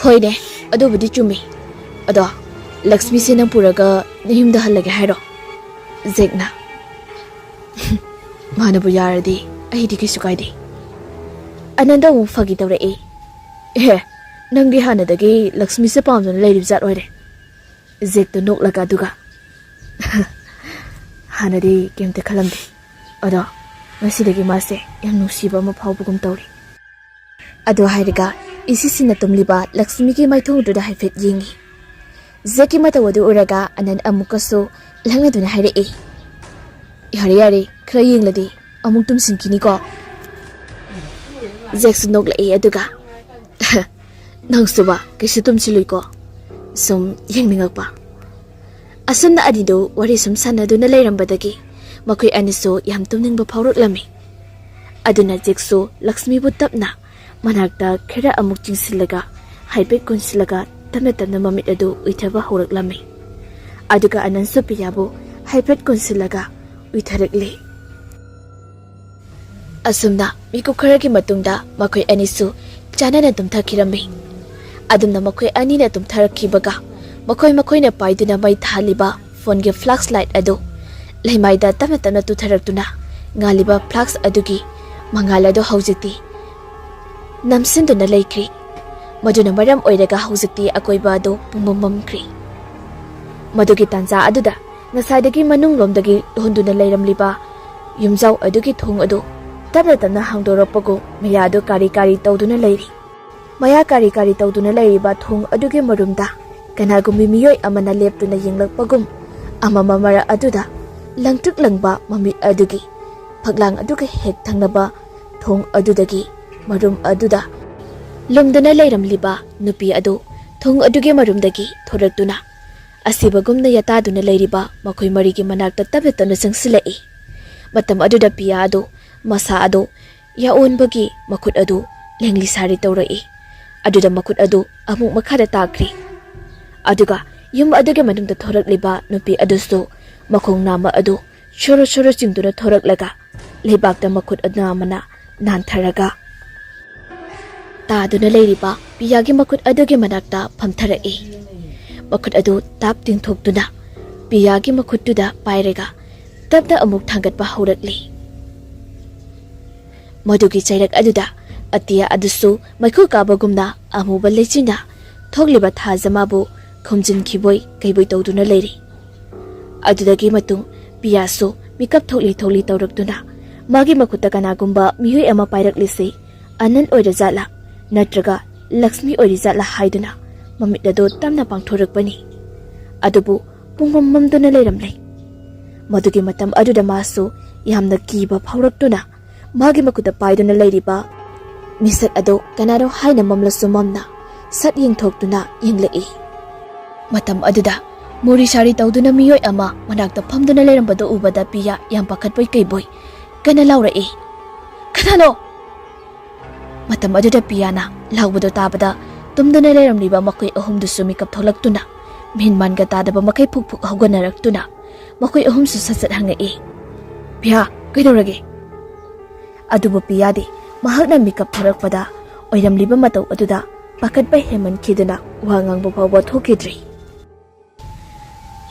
"ꯍꯣꯏꯅꯦ, ꯑꯗꯨꯕꯨꯗꯤ ꯆꯨꯝꯃꯤ꯫ ꯑꯗꯣ ꯂꯛꯁꯃꯤꯁꯦ ꯅꯪ ꯄꯨꯔꯒ ꯅꯌꯨꯝꯗ ꯍꯜꯂꯒꯦ ꯍꯥꯏꯔꯣ?" ꯖꯦꯛꯅ, "ꯃꯥꯅꯕꯨ ꯌꯥꯔꯗꯤ ꯑꯩꯗꯤ ꯀꯩꯁꯨ ꯀꯥꯏꯗꯦ꯫" ꯑꯅꯟꯗ ꯑꯃꯨꯛ ꯐꯥꯒꯤ ꯇꯧꯔꯛꯏ, "ꯑꯦ, ꯅꯪꯗꯤ ꯍꯥꯟꯅꯗꯒꯤ ꯂꯛꯁꯃꯤꯁꯦ ꯄꯥꯝꯗꯨꯅ ꯂꯩꯔꯤꯕ ꯖꯥꯠ ꯑꯣꯏꯔꯦ?" ꯖꯦꯛꯇꯣ ꯅꯣꯛꯂꯒ, ꯑꯗꯨꯒ, "ꯍꯥꯟꯅꯗꯤ ꯀꯩꯝꯇ ꯈꯜꯂꯝꯗꯦ, ꯑꯗꯣ ꯉꯁꯤꯗꯒꯤ ꯃꯥꯁꯦ ꯌꯥꯝ ꯅꯨꯡꯁꯤꯕ ꯑꯃ ꯐꯥꯎꯕꯒꯨꯝ ꯇꯧꯔꯤ꯫" ꯑꯗꯨ ꯍꯥꯏꯔꯒ ꯏꯁꯤꯁꯤꯅ ꯇꯨꯝꯂꯤꯕ ꯂꯛꯁꯃꯤꯒꯤ ꯃꯥꯏꯊꯣꯡꯗꯨꯗ ꯍꯥꯏꯐꯦꯠ ꯌꯦꯡꯉꯤ꯫ ꯖꯦꯛꯀꯤ ꯃꯇꯧ ꯑꯗꯨ ꯎꯔꯒ ꯑꯅꯟ ꯑꯃꯨꯛꯀꯁꯨ ꯂꯛꯅꯗꯨꯅ ꯍꯥꯏꯔꯛꯏ, "ꯌꯥꯔꯦ, ꯌꯥꯔꯦ, ꯈꯔ ꯌꯦꯡꯂꯗꯤ ꯑꯃꯨꯛ ꯇꯨꯝꯁꯤꯟꯈꯤꯅꯤꯀꯣ?" ꯖꯦꯛꯁꯨ ꯅꯣꯛꯂꯛꯏ, ꯑꯗꯨꯒ, "ꯅꯪꯁꯨꯕ ꯀꯩꯁꯨ ꯇꯨꯝꯁꯤꯜꯂꯨꯏꯀꯣ, ꯁꯨꯝ ꯌꯦꯡꯅꯤꯡꯉꯛꯄ꯫" ꯑꯁꯨꯝꯅ ꯑꯅꯤꯗꯨ ꯋꯥꯔꯤ ꯁꯨꯝ ꯁꯥꯟꯅꯗꯨꯅ ꯂꯩꯔꯝꯕꯗꯒꯤ ꯃꯈꯣꯏ ꯑꯅꯤꯁꯨ ꯌꯥꯝ ꯇꯨꯝꯅꯤꯡꯕ ꯐꯥꯎꯔꯛꯂꯝꯃꯤ꯫ ꯑꯗꯨꯅ ꯖꯦꯛꯁꯨ ꯂꯛꯁꯃꯤꯕꯨ ꯇꯞꯅ ꯃꯅꯥꯛꯇ ꯈꯔ ꯑꯃꯨꯛ ꯆꯤꯡꯁꯤꯜꯂꯒ, ꯍꯥꯏꯐꯦꯠ ꯀꯨꯟꯁꯤꯜꯂꯒ, ꯇꯞꯅ ꯇꯞꯅ ꯃꯃꯤꯠ ꯑꯗꯨ ꯎꯏꯊꯕ ꯍꯧꯔꯛꯂꯝꯃꯤ꯫ ꯑꯗꯨꯒ ꯑꯅꯟꯁꯨ ꯄꯤꯌꯥꯕꯨ ꯍꯥꯏꯐꯦꯠ ꯀꯨꯟꯁꯤꯜꯂꯒ ꯎꯏꯊꯔꯛꯂꯤ꯫ ꯑꯁꯨꯝꯅ ꯃꯤꯀꯨꯞ ꯈꯔꯒꯤ ꯃꯇꯨꯡꯗ ꯃꯈꯣꯏ ꯑꯅꯤꯁꯨ ꯆꯥꯟꯅꯅ ꯇꯨꯝꯊꯈꯤꯔꯝꯃꯤ꯫ ꯑꯗꯨꯝꯅ ꯃꯈꯣꯏ ꯑꯅꯤꯅ ꯇꯨꯝꯊꯔꯛꯈꯤꯕꯒ, ꯃꯈꯣꯏ ꯃꯈꯣꯏꯅ ꯄꯥꯏꯗꯨꯅ ꯃꯩ ꯊꯥꯜꯂꯤꯕ ꯐꯣꯟꯒꯤ ꯐ꯭ꯂꯥꯁ ꯂꯥꯏꯠ ꯑꯗꯨ ꯂꯩꯃꯥꯏꯗ ꯇꯞꯅ ꯇꯞꯅ ꯇꯨꯊꯔꯛꯇꯨꯅ, ꯉꯥꯜꯂꯤꯕ ꯐ꯭ꯂꯥꯁ ꯑꯗꯨꯒꯤ ꯃꯉꯥꯜ ꯑꯗꯨ ꯍꯧꯖꯤꯛꯇꯤ ꯅꯝꯁꯤꯟꯗꯨꯅ ꯂꯩꯈ꯭ꯔꯤ꯫ ꯃꯗꯨꯅ ꯃꯔꯝ ꯑꯣꯏꯔꯒ ꯍꯧꯖꯤꯛꯇꯤ ꯑꯀꯣꯏꯕ ꯑꯗꯨ ꯄꯨꯡꯃꯝ ꯃꯝꯈ꯭ꯔꯤ꯫ ꯃꯗꯨꯒꯤ ꯇꯥꯟꯖꯥ ꯑꯗꯨꯗ ꯉꯁꯥꯏꯗꯒꯤ ꯃꯅꯨꯡꯂꯣꯝꯗꯒꯤ ꯂꯣꯟꯗꯨꯅ ꯂꯩꯔꯝꯂꯤꯕ ꯌꯨꯝꯖꯥꯎ ꯑꯗꯨꯒꯤ ꯊꯣꯡ ꯑꯗꯨ ꯇꯞꯅ ꯇꯞꯅ ꯍꯥꯡꯗꯣꯔꯛꯄꯒꯨꯝ ꯃꯌꯥ ꯑꯗꯨ ꯀꯥꯔꯤ ꯀꯥꯔꯤ ꯇꯧꯗꯨꯅ ꯂꯩꯔꯤ꯫ ꯃꯌꯥ ꯀꯥꯔꯤ ꯀꯥꯔꯤ ꯇꯧꯗꯨꯅ ꯂꯩꯔꯤꯕ ꯊꯣꯡ ꯑꯗꯨꯒꯤ ꯃꯔꯨꯝꯗ ꯀꯅꯥꯒꯨꯝꯕꯤ ꯃꯤꯑꯣꯏ ꯑꯃꯅ ꯂꯦꯞꯇꯨꯅ ꯌꯦꯡꯂꯛꯄꯒꯨꯝ, ꯑꯃꯝꯕ ꯃꯔꯛ ꯑꯗꯨꯗ ꯂꯪꯇ꯭ꯔꯤꯛ ꯂꯪꯕ ꯃꯃꯤꯠ ꯑꯗꯨꯒꯤ ꯐꯛꯂꯥꯡ ꯑꯗꯨꯒ ꯍꯦꯛ ꯊꯪꯅꯕ ꯊꯣꯡ ꯑꯗꯨꯗꯒꯤ ꯃꯔꯨꯝ ꯑꯗꯨꯗ ꯂꯨꯝꯗꯨꯅ ꯂꯩꯔꯝꯂꯤꯕ ꯅꯨꯄꯤ ꯑꯗꯨ ꯊꯣꯡ ꯑꯗꯨꯒꯤ ꯃꯔꯨꯝꯗꯒꯤ ꯊꯣꯔꯛꯇꯨꯅ, ꯑꯁꯤꯕꯒꯨꯝꯅ ꯌꯥꯇꯥꯗꯨꯅ ꯂꯩꯔꯤꯕ ꯃꯈꯣꯏ ꯃꯔꯤꯒꯤ ꯃꯅꯥꯛꯇ ꯇꯞꯅ ꯇꯞꯅ ꯆꯪꯁꯤꯜꯂꯛꯏ꯫ ꯃꯇꯝ ꯑꯗꯨꯗ ꯄꯤꯌꯥ ꯑꯗꯨ ꯃꯁꯥ ꯑꯗꯨ ꯌꯥꯑꯣꯟꯕꯒꯤ ꯃꯈꯨꯠ ꯑꯗꯨ ꯂꯦꯡꯂꯤ ꯁꯥꯔꯤ ꯇꯧꯔꯛꯏ꯫ ꯑꯗꯨꯗ ꯃꯈꯨꯠ ꯑꯗꯨ ꯑꯃꯨꯛ ꯃꯈꯥꯗ ꯇꯥꯈ꯭ꯔꯤ꯫ ꯑꯗꯨꯒ ꯌꯨꯝ ꯑꯗꯨꯒꯤ ꯃꯅꯨꯡꯗ ꯊꯣꯔꯛꯂꯤꯕ ꯅꯨꯄꯤ ꯑꯗꯨꯁꯨ ꯃꯈꯣꯡ ꯅꯥꯝꯃ ꯑꯗꯨ ꯁꯣꯔꯣ ꯁꯣꯔꯣ ꯆꯤꯡꯗꯨꯅ ꯊꯣꯔꯛꯂꯒ, ꯂꯩꯕꯥꯛꯇ ꯃꯈꯨꯠ ꯑꯗꯨ ꯑꯃꯅ ꯅꯥꯟꯊꯔꯒ ꯇꯥꯗꯨꯅ ꯂꯩꯔꯤꯕ ꯄꯤꯌꯥꯒꯤ ꯃꯈꯨꯠ ꯑꯗꯨꯒꯤ ꯃꯅꯥꯛꯇ ꯐꯝꯊꯔꯛꯏ꯫ ꯃꯈꯨꯠ ꯑꯗꯨ ꯇꯥꯞ ꯇꯤꯡꯊꯣꯛꯇꯨꯅ ꯄꯤꯌꯥꯒꯤ ꯃꯈꯨꯠꯇꯨꯗ ꯄꯥꯏꯔꯒ ꯇꯞꯅ ꯑꯃꯨꯛ ꯊꯥꯡꯒꯠꯄ ꯍꯧꯔꯛꯂꯤ꯫ ꯃꯗꯨꯒꯤ ꯆꯩꯔꯛ ꯑꯗꯨꯗ ꯑꯇꯤꯌꯥ ꯑꯗꯨꯁꯨ ꯃꯩꯈꯨ ꯀꯥꯕꯒꯨꯝꯅ ꯑꯃꯨꯕ ꯂꯩꯆꯤꯟꯅ ꯊꯣꯛꯂꯤꯕ ꯊꯥꯖ ꯃꯥꯕꯨ ꯈꯨꯝꯖꯤꯟꯈꯤꯕꯣꯏ ꯀꯩꯕꯣꯏ ꯇꯧꯗꯨꯅ ꯂꯩꯔꯤ꯫ ꯑꯗꯨꯗꯒꯤ ꯃꯇꯨꯡ ꯄꯤꯌꯥꯁꯨ ꯃꯤꯀꯞ ꯊꯣꯛꯂꯤ ꯊꯣꯛꯂꯤ ꯇꯧꯔꯛꯇꯨꯅ ꯃꯥꯒꯤ ꯃꯈꯨꯠꯇ ꯀꯅꯥꯒꯨꯝꯕ ꯃꯤꯑꯣꯏ ꯑꯃ ꯄꯥꯏꯔꯛꯂꯤꯁꯤ ꯑꯅꯟ ꯑꯣꯏꯔꯖꯥꯠꯂꯥ ꯅꯠꯇ꯭ꯔꯒ ꯂꯛꯁꯃꯤ ꯑꯣꯏꯔꯤꯖꯥꯠꯂꯥ ꯍꯥꯏꯗꯨꯅ ꯃꯃꯤꯠ ꯑꯗꯨ ꯇꯞꯅ ꯄꯥꯡꯊꯣꯔꯛꯄꯅꯤ꯫ ꯑꯗꯨꯕꯨ ꯄꯨꯡꯃꯝ ꯃꯝꯗꯨꯅ ꯂꯩꯔꯝꯂꯦ꯫ ꯃꯗꯨꯒꯤ ꯃꯇꯝ ꯑꯗꯨꯗ ꯃꯥꯁꯨ ꯌꯥꯝꯅ ꯀꯤꯕ ꯐꯥꯎꯔꯛꯇꯨꯅ ꯃꯥꯒꯤ ꯃꯈꯨꯠꯇ ꯄꯥꯏꯗꯨꯅ ꯂꯩꯔꯤꯕ ꯃꯤꯁꯛ ꯑꯗꯨ ꯀꯅꯥꯅꯣ ꯍꯥꯏꯅ ꯃꯝꯂꯁꯨ ꯃꯝꯅ ꯁꯠ ꯌꯦꯡꯊꯣꯛꯇꯨꯅ ꯌꯦꯡꯂꯛꯏ꯫ ꯃꯇꯝ ꯑꯗꯨꯗ ꯃꯣꯔꯤ ꯁꯥꯔꯤ ꯇꯧꯗꯨꯅ ꯃꯤꯑꯣꯏ ꯑꯃ ꯃꯅꯥꯛꯇ ꯐꯝꯗꯨꯅ ꯂꯩꯔꯝꯕꯗꯨ ꯎꯕꯗ ꯄꯤꯌꯥ ꯌꯥꯝ ꯄꯥꯈꯠꯄꯣꯏ ꯀꯩꯕꯣꯏ ꯀꯟꯅ ꯂꯥꯎꯔꯛꯏ, "ꯀꯅꯥꯅꯣ?" ꯃꯇꯝ ꯑꯗꯨꯗ ꯄꯤꯌꯥꯅ ꯂꯥꯎꯕꯗꯨ ꯇꯥꯕꯗ, ꯇꯨꯝꯗꯨꯅ ꯂꯩꯔꯝꯂꯤꯕ ꯃꯈꯣꯏ ꯑꯍꯨꯝꯗꯨꯁꯨ ꯃꯤꯀꯞ ꯊꯣꯛꯂꯛꯇꯨꯅ, ꯃꯤꯟ ꯃꯥꯟꯒ ꯇꯥꯗꯕ ꯃꯈꯩ ꯐꯨꯛ ꯐꯨꯛ ꯍꯧꯒꯠꯅꯔꯛꯇꯨꯅ, ꯃꯈꯣꯏ ꯑꯍꯨꯝꯁꯨ ꯁꯠ ꯁꯠ ꯍꯪꯉꯛꯏ, "ꯄꯤꯌꯥ, ꯀꯩꯗꯧꯔꯒꯦ?" ꯑꯗꯨꯕꯨ ꯄꯤꯌꯥꯗꯤ ꯃꯍꯥꯛꯅ ꯃꯤꯀꯞ ꯊꯣꯔꯛꯄꯗ ꯑꯣꯏꯔꯝꯂꯤꯕ ꯃꯇꯧ ꯑꯗꯨꯗ ꯄꯥꯈꯠꯄ ꯍꯦꯟꯃꯟꯈꯤꯗꯨꯅ ꯋꯥ ꯉꯥꯡꯕ ꯐꯥꯎꯕ ꯊꯣꯛꯈꯤꯗ꯭ꯔꯤ꯫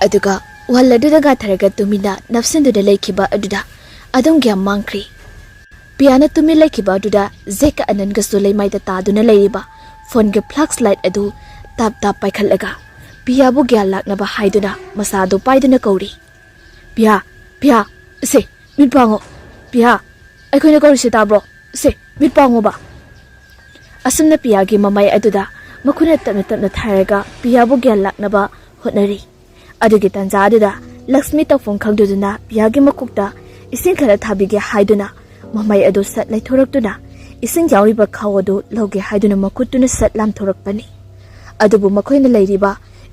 ꯑꯗꯨꯒ ꯋꯥꯜ ꯑꯗꯨꯗ ꯉꯥꯊꯔꯒ ꯇꯨꯃꯤꯟꯅ ꯅꯞꯁꯤꯟꯗꯨꯅ ꯂꯩꯈꯤꯕ ꯑꯗꯨꯗ ꯑꯗꯨꯝ ꯒ꯭ꯌꯥꯟ ꯃꯥꯡꯈ꯭ꯔꯤ꯫ ꯄꯤꯌꯥꯅ ꯇꯨꯃꯤꯟ ꯂꯩꯈꯤꯕ ꯑꯗꯨꯗ ꯖꯦꯛꯀ ꯑꯅꯟꯒꯁꯨ ꯂꯩꯃꯥꯏꯗ ꯇꯥꯗꯨꯅ ꯂꯩꯔꯤꯕ ꯐꯣꯟꯒꯤ ꯐ꯭ꯂꯥꯁ ꯂꯥꯏꯠ ꯑꯗꯨ ꯇꯥꯞ ꯇꯥꯞ ꯄꯥꯏꯈꯠꯂꯒ ꯄꯤꯌꯥꯕꯨ ꯒ꯭ꯌꯥꯟ ꯂꯥꯛꯅꯕ ꯍꯥꯏꯗꯨꯅ ꯃꯁꯥꯗꯨ ꯄꯥꯏꯗꯨꯅ ꯀꯧꯔꯤ, "ꯄꯤꯌꯥ, ꯄꯤꯌꯥ, ꯁꯦ, ꯃꯤꯠ ꯄꯥꯡꯉꯣ꯫ ꯄꯤꯌꯥ, ꯑꯩꯈꯣꯏꯅ ꯀꯧꯔꯤꯁꯦ ꯇꯥꯕ꯭ꯔꯣ? ꯁꯦ, ꯃꯤꯠ ꯄꯥꯡꯉꯣꯕ꯫" ꯑꯁꯨꯝꯅ ꯄꯤꯌꯥꯒꯤ ꯃꯃꯥꯏ ꯑꯗꯨꯗ ꯃꯈꯨꯠꯅ ꯇꯞꯅ ꯇꯞꯅ ꯊꯥꯔꯒ ꯄꯤꯌꯥꯕꯨ ꯒ꯭ꯌꯥꯟ ꯂꯥꯛꯅꯕ ꯍꯣꯠꯅꯔꯤ꯫ ꯑꯗꯨꯒꯤ ꯇꯥꯟꯖꯥ ꯑꯗꯨꯗ ꯂꯛꯁꯃꯤ ꯇꯧꯐꯝ ꯈꯪꯗꯗꯨꯅ ꯄꯤꯌꯥꯒꯤ ꯃꯀꯣꯛꯇ ꯏꯁꯤꯡ ꯈꯔ ꯊꯥꯕꯤꯒꯦ ꯍꯥꯏꯗꯨꯅ ꯃꯃꯥꯏ ꯑꯗꯨ ꯁꯠ ꯂꯩꯊꯣꯔꯛꯇꯨꯅ ꯏꯁꯤꯡ ꯌꯥꯎꯔꯤꯕ ꯈꯥꯎ ꯑꯗꯨ ꯂꯧꯒꯦ ꯍꯥꯏꯗꯨꯅ ꯃꯈꯨꯠꯇꯨꯅ ꯁꯠ ꯂꯥꯝꯊꯣꯔꯛꯄꯅꯤ꯫ ꯑꯗꯨꯕꯨ ꯃꯈꯣꯏꯅ ꯂꯩꯔꯤꯕ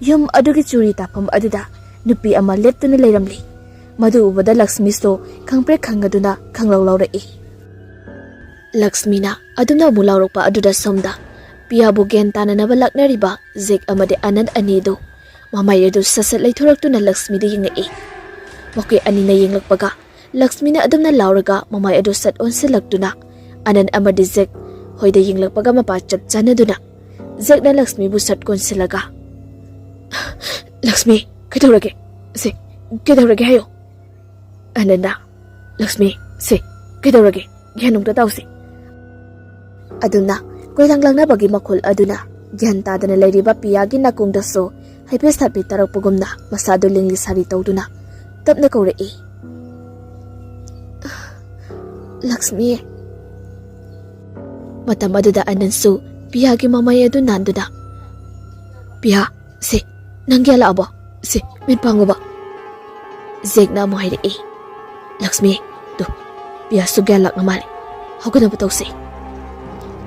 ꯌꯨꯝ ꯑꯗꯨꯒꯤ ꯆꯨꯔꯤ ꯇꯥꯐꯝ ꯑꯗꯨꯗ ꯅꯨꯄꯤ ꯑꯃ ꯂꯦꯞꯇꯨꯅ ꯂꯩꯔꯝꯂꯤ꯫ ꯃꯗꯨ ꯎꯕꯗ ꯂꯛꯁꯃꯤꯁꯨ ꯈꯪꯄ꯭ꯔꯦꯛ ꯈꯪꯉꯗꯨꯅ ꯈꯪꯂꯧ ꯂꯧꯔꯛꯏ꯫ ꯂꯛꯁꯃꯤꯅ ꯑꯗꯨꯝꯅ ꯑꯃꯨꯛ ꯂꯥꯎꯔꯛꯄ ꯑꯗꯨꯗ ꯁꯣꯝꯗ ꯄꯤꯌꯥꯕꯨ ꯒ꯭ꯌꯥꯟ ꯇꯥꯅꯅꯕ ꯂꯥꯛꯅꯔꯤꯕ ꯖꯦꯛ ꯑꯃꯗꯤ ꯑꯅꯟ ꯑꯅꯤꯗꯨ ꯃꯃꯥꯏ ꯑꯗꯨ ꯁꯠ ꯁꯠ ꯂꯩꯊꯣꯔꯛꯇꯨꯅ ꯂꯛꯁꯃꯤꯗ ꯌꯦꯡꯉꯛꯏ꯫ ꯃꯈꯣꯏ ꯑꯅꯤꯅ ꯌꯦꯡꯂꯛꯄꯒ ꯂꯛꯁꯃꯤꯅ ꯑꯗꯨꯝꯅ ꯂꯥꯎꯔꯒ ꯃꯃꯥꯏ ꯑꯗꯨ ꯁꯠ ꯑꯣꯟꯁꯤꯜꯂꯛꯇꯨꯅ ꯑꯅꯟ ꯑꯃꯗꯤ ꯖꯦꯛ ꯍꯣꯏꯗ ꯌꯦꯡꯂꯛꯄꯒ ꯃꯄꯥ ꯆꯞ ꯆꯥꯟꯅꯗꯨꯅ ꯖꯦꯛꯅ ꯂꯛꯁꯃꯤꯕꯨ ꯁꯠ ꯀꯣꯟꯁꯤꯜꯂꯒ, "ꯂꯛꯁꯃꯤ, ꯀꯩꯗꯧꯔꯒꯦ? ꯁꯦ, ꯀꯩꯗꯧꯔꯒꯦ ꯍꯥꯏꯌꯣ?" ꯑꯅꯟꯅ, "ꯂꯛꯁꯃꯤ, ꯁꯦ, ꯀꯩꯗꯧꯔꯒꯦ? ꯒ꯭ꯌꯥꯟ ꯑꯝꯇ ꯇꯥꯎꯁꯦ꯫" ꯑꯗꯨꯅ ꯀꯣꯏꯂꯥꯡ ꯂꯥꯡꯅꯕꯒꯤ ꯃꯈꯣꯜ ꯑꯗꯨꯅ ꯒ꯭ꯌꯥꯟ ꯇꯥꯗꯅ ꯂꯩꯔꯤꯕ ꯄꯤꯌꯥꯒꯤ ꯅꯥꯀꯣꯡꯗꯁꯨ ꯍꯥꯏꯐꯦꯠ ꯍꯥꯏꯐꯦꯠ ꯇꯥꯔꯛꯄꯒꯨꯝꯅ ꯃꯁꯥꯗꯨ ꯂꯦꯡꯂꯤ ꯁꯥꯔꯤ ꯇꯧꯗꯨꯅ ꯇꯞꯅ ꯀꯧꯔꯛꯏ, "ꯂꯛꯁꯃꯤ꯫" ꯃꯇꯝ ꯑꯗꯨꯗ ꯑꯅꯟꯁꯨ ꯄꯤꯌꯥꯒꯤ ꯃꯃꯥꯏ ꯑꯗꯨ ꯅꯥꯟꯗꯨꯅ, "ꯄꯤꯌꯥ, ꯁꯦ, ꯅꯪ ꯒ꯭ꯌꯥꯟ ꯂꯥꯛꯑꯕꯣ? ꯁꯦ, ꯃꯤꯠ ꯄꯥꯡꯉꯨꯕ꯫" ꯖꯦꯛꯅ ꯑꯃꯨꯛ ꯍꯥꯏꯔꯛꯏ, "ꯂꯛꯁꯃꯤ, ꯇꯨ, ꯄꯤꯌꯥꯁꯨ ꯒ꯭ꯌꯥꯟ ꯂꯥꯛꯅ ꯃꯥꯜꯂꯦ꯫ ꯍꯧꯒꯠꯅꯕ ꯇꯧꯁꯦ꯫"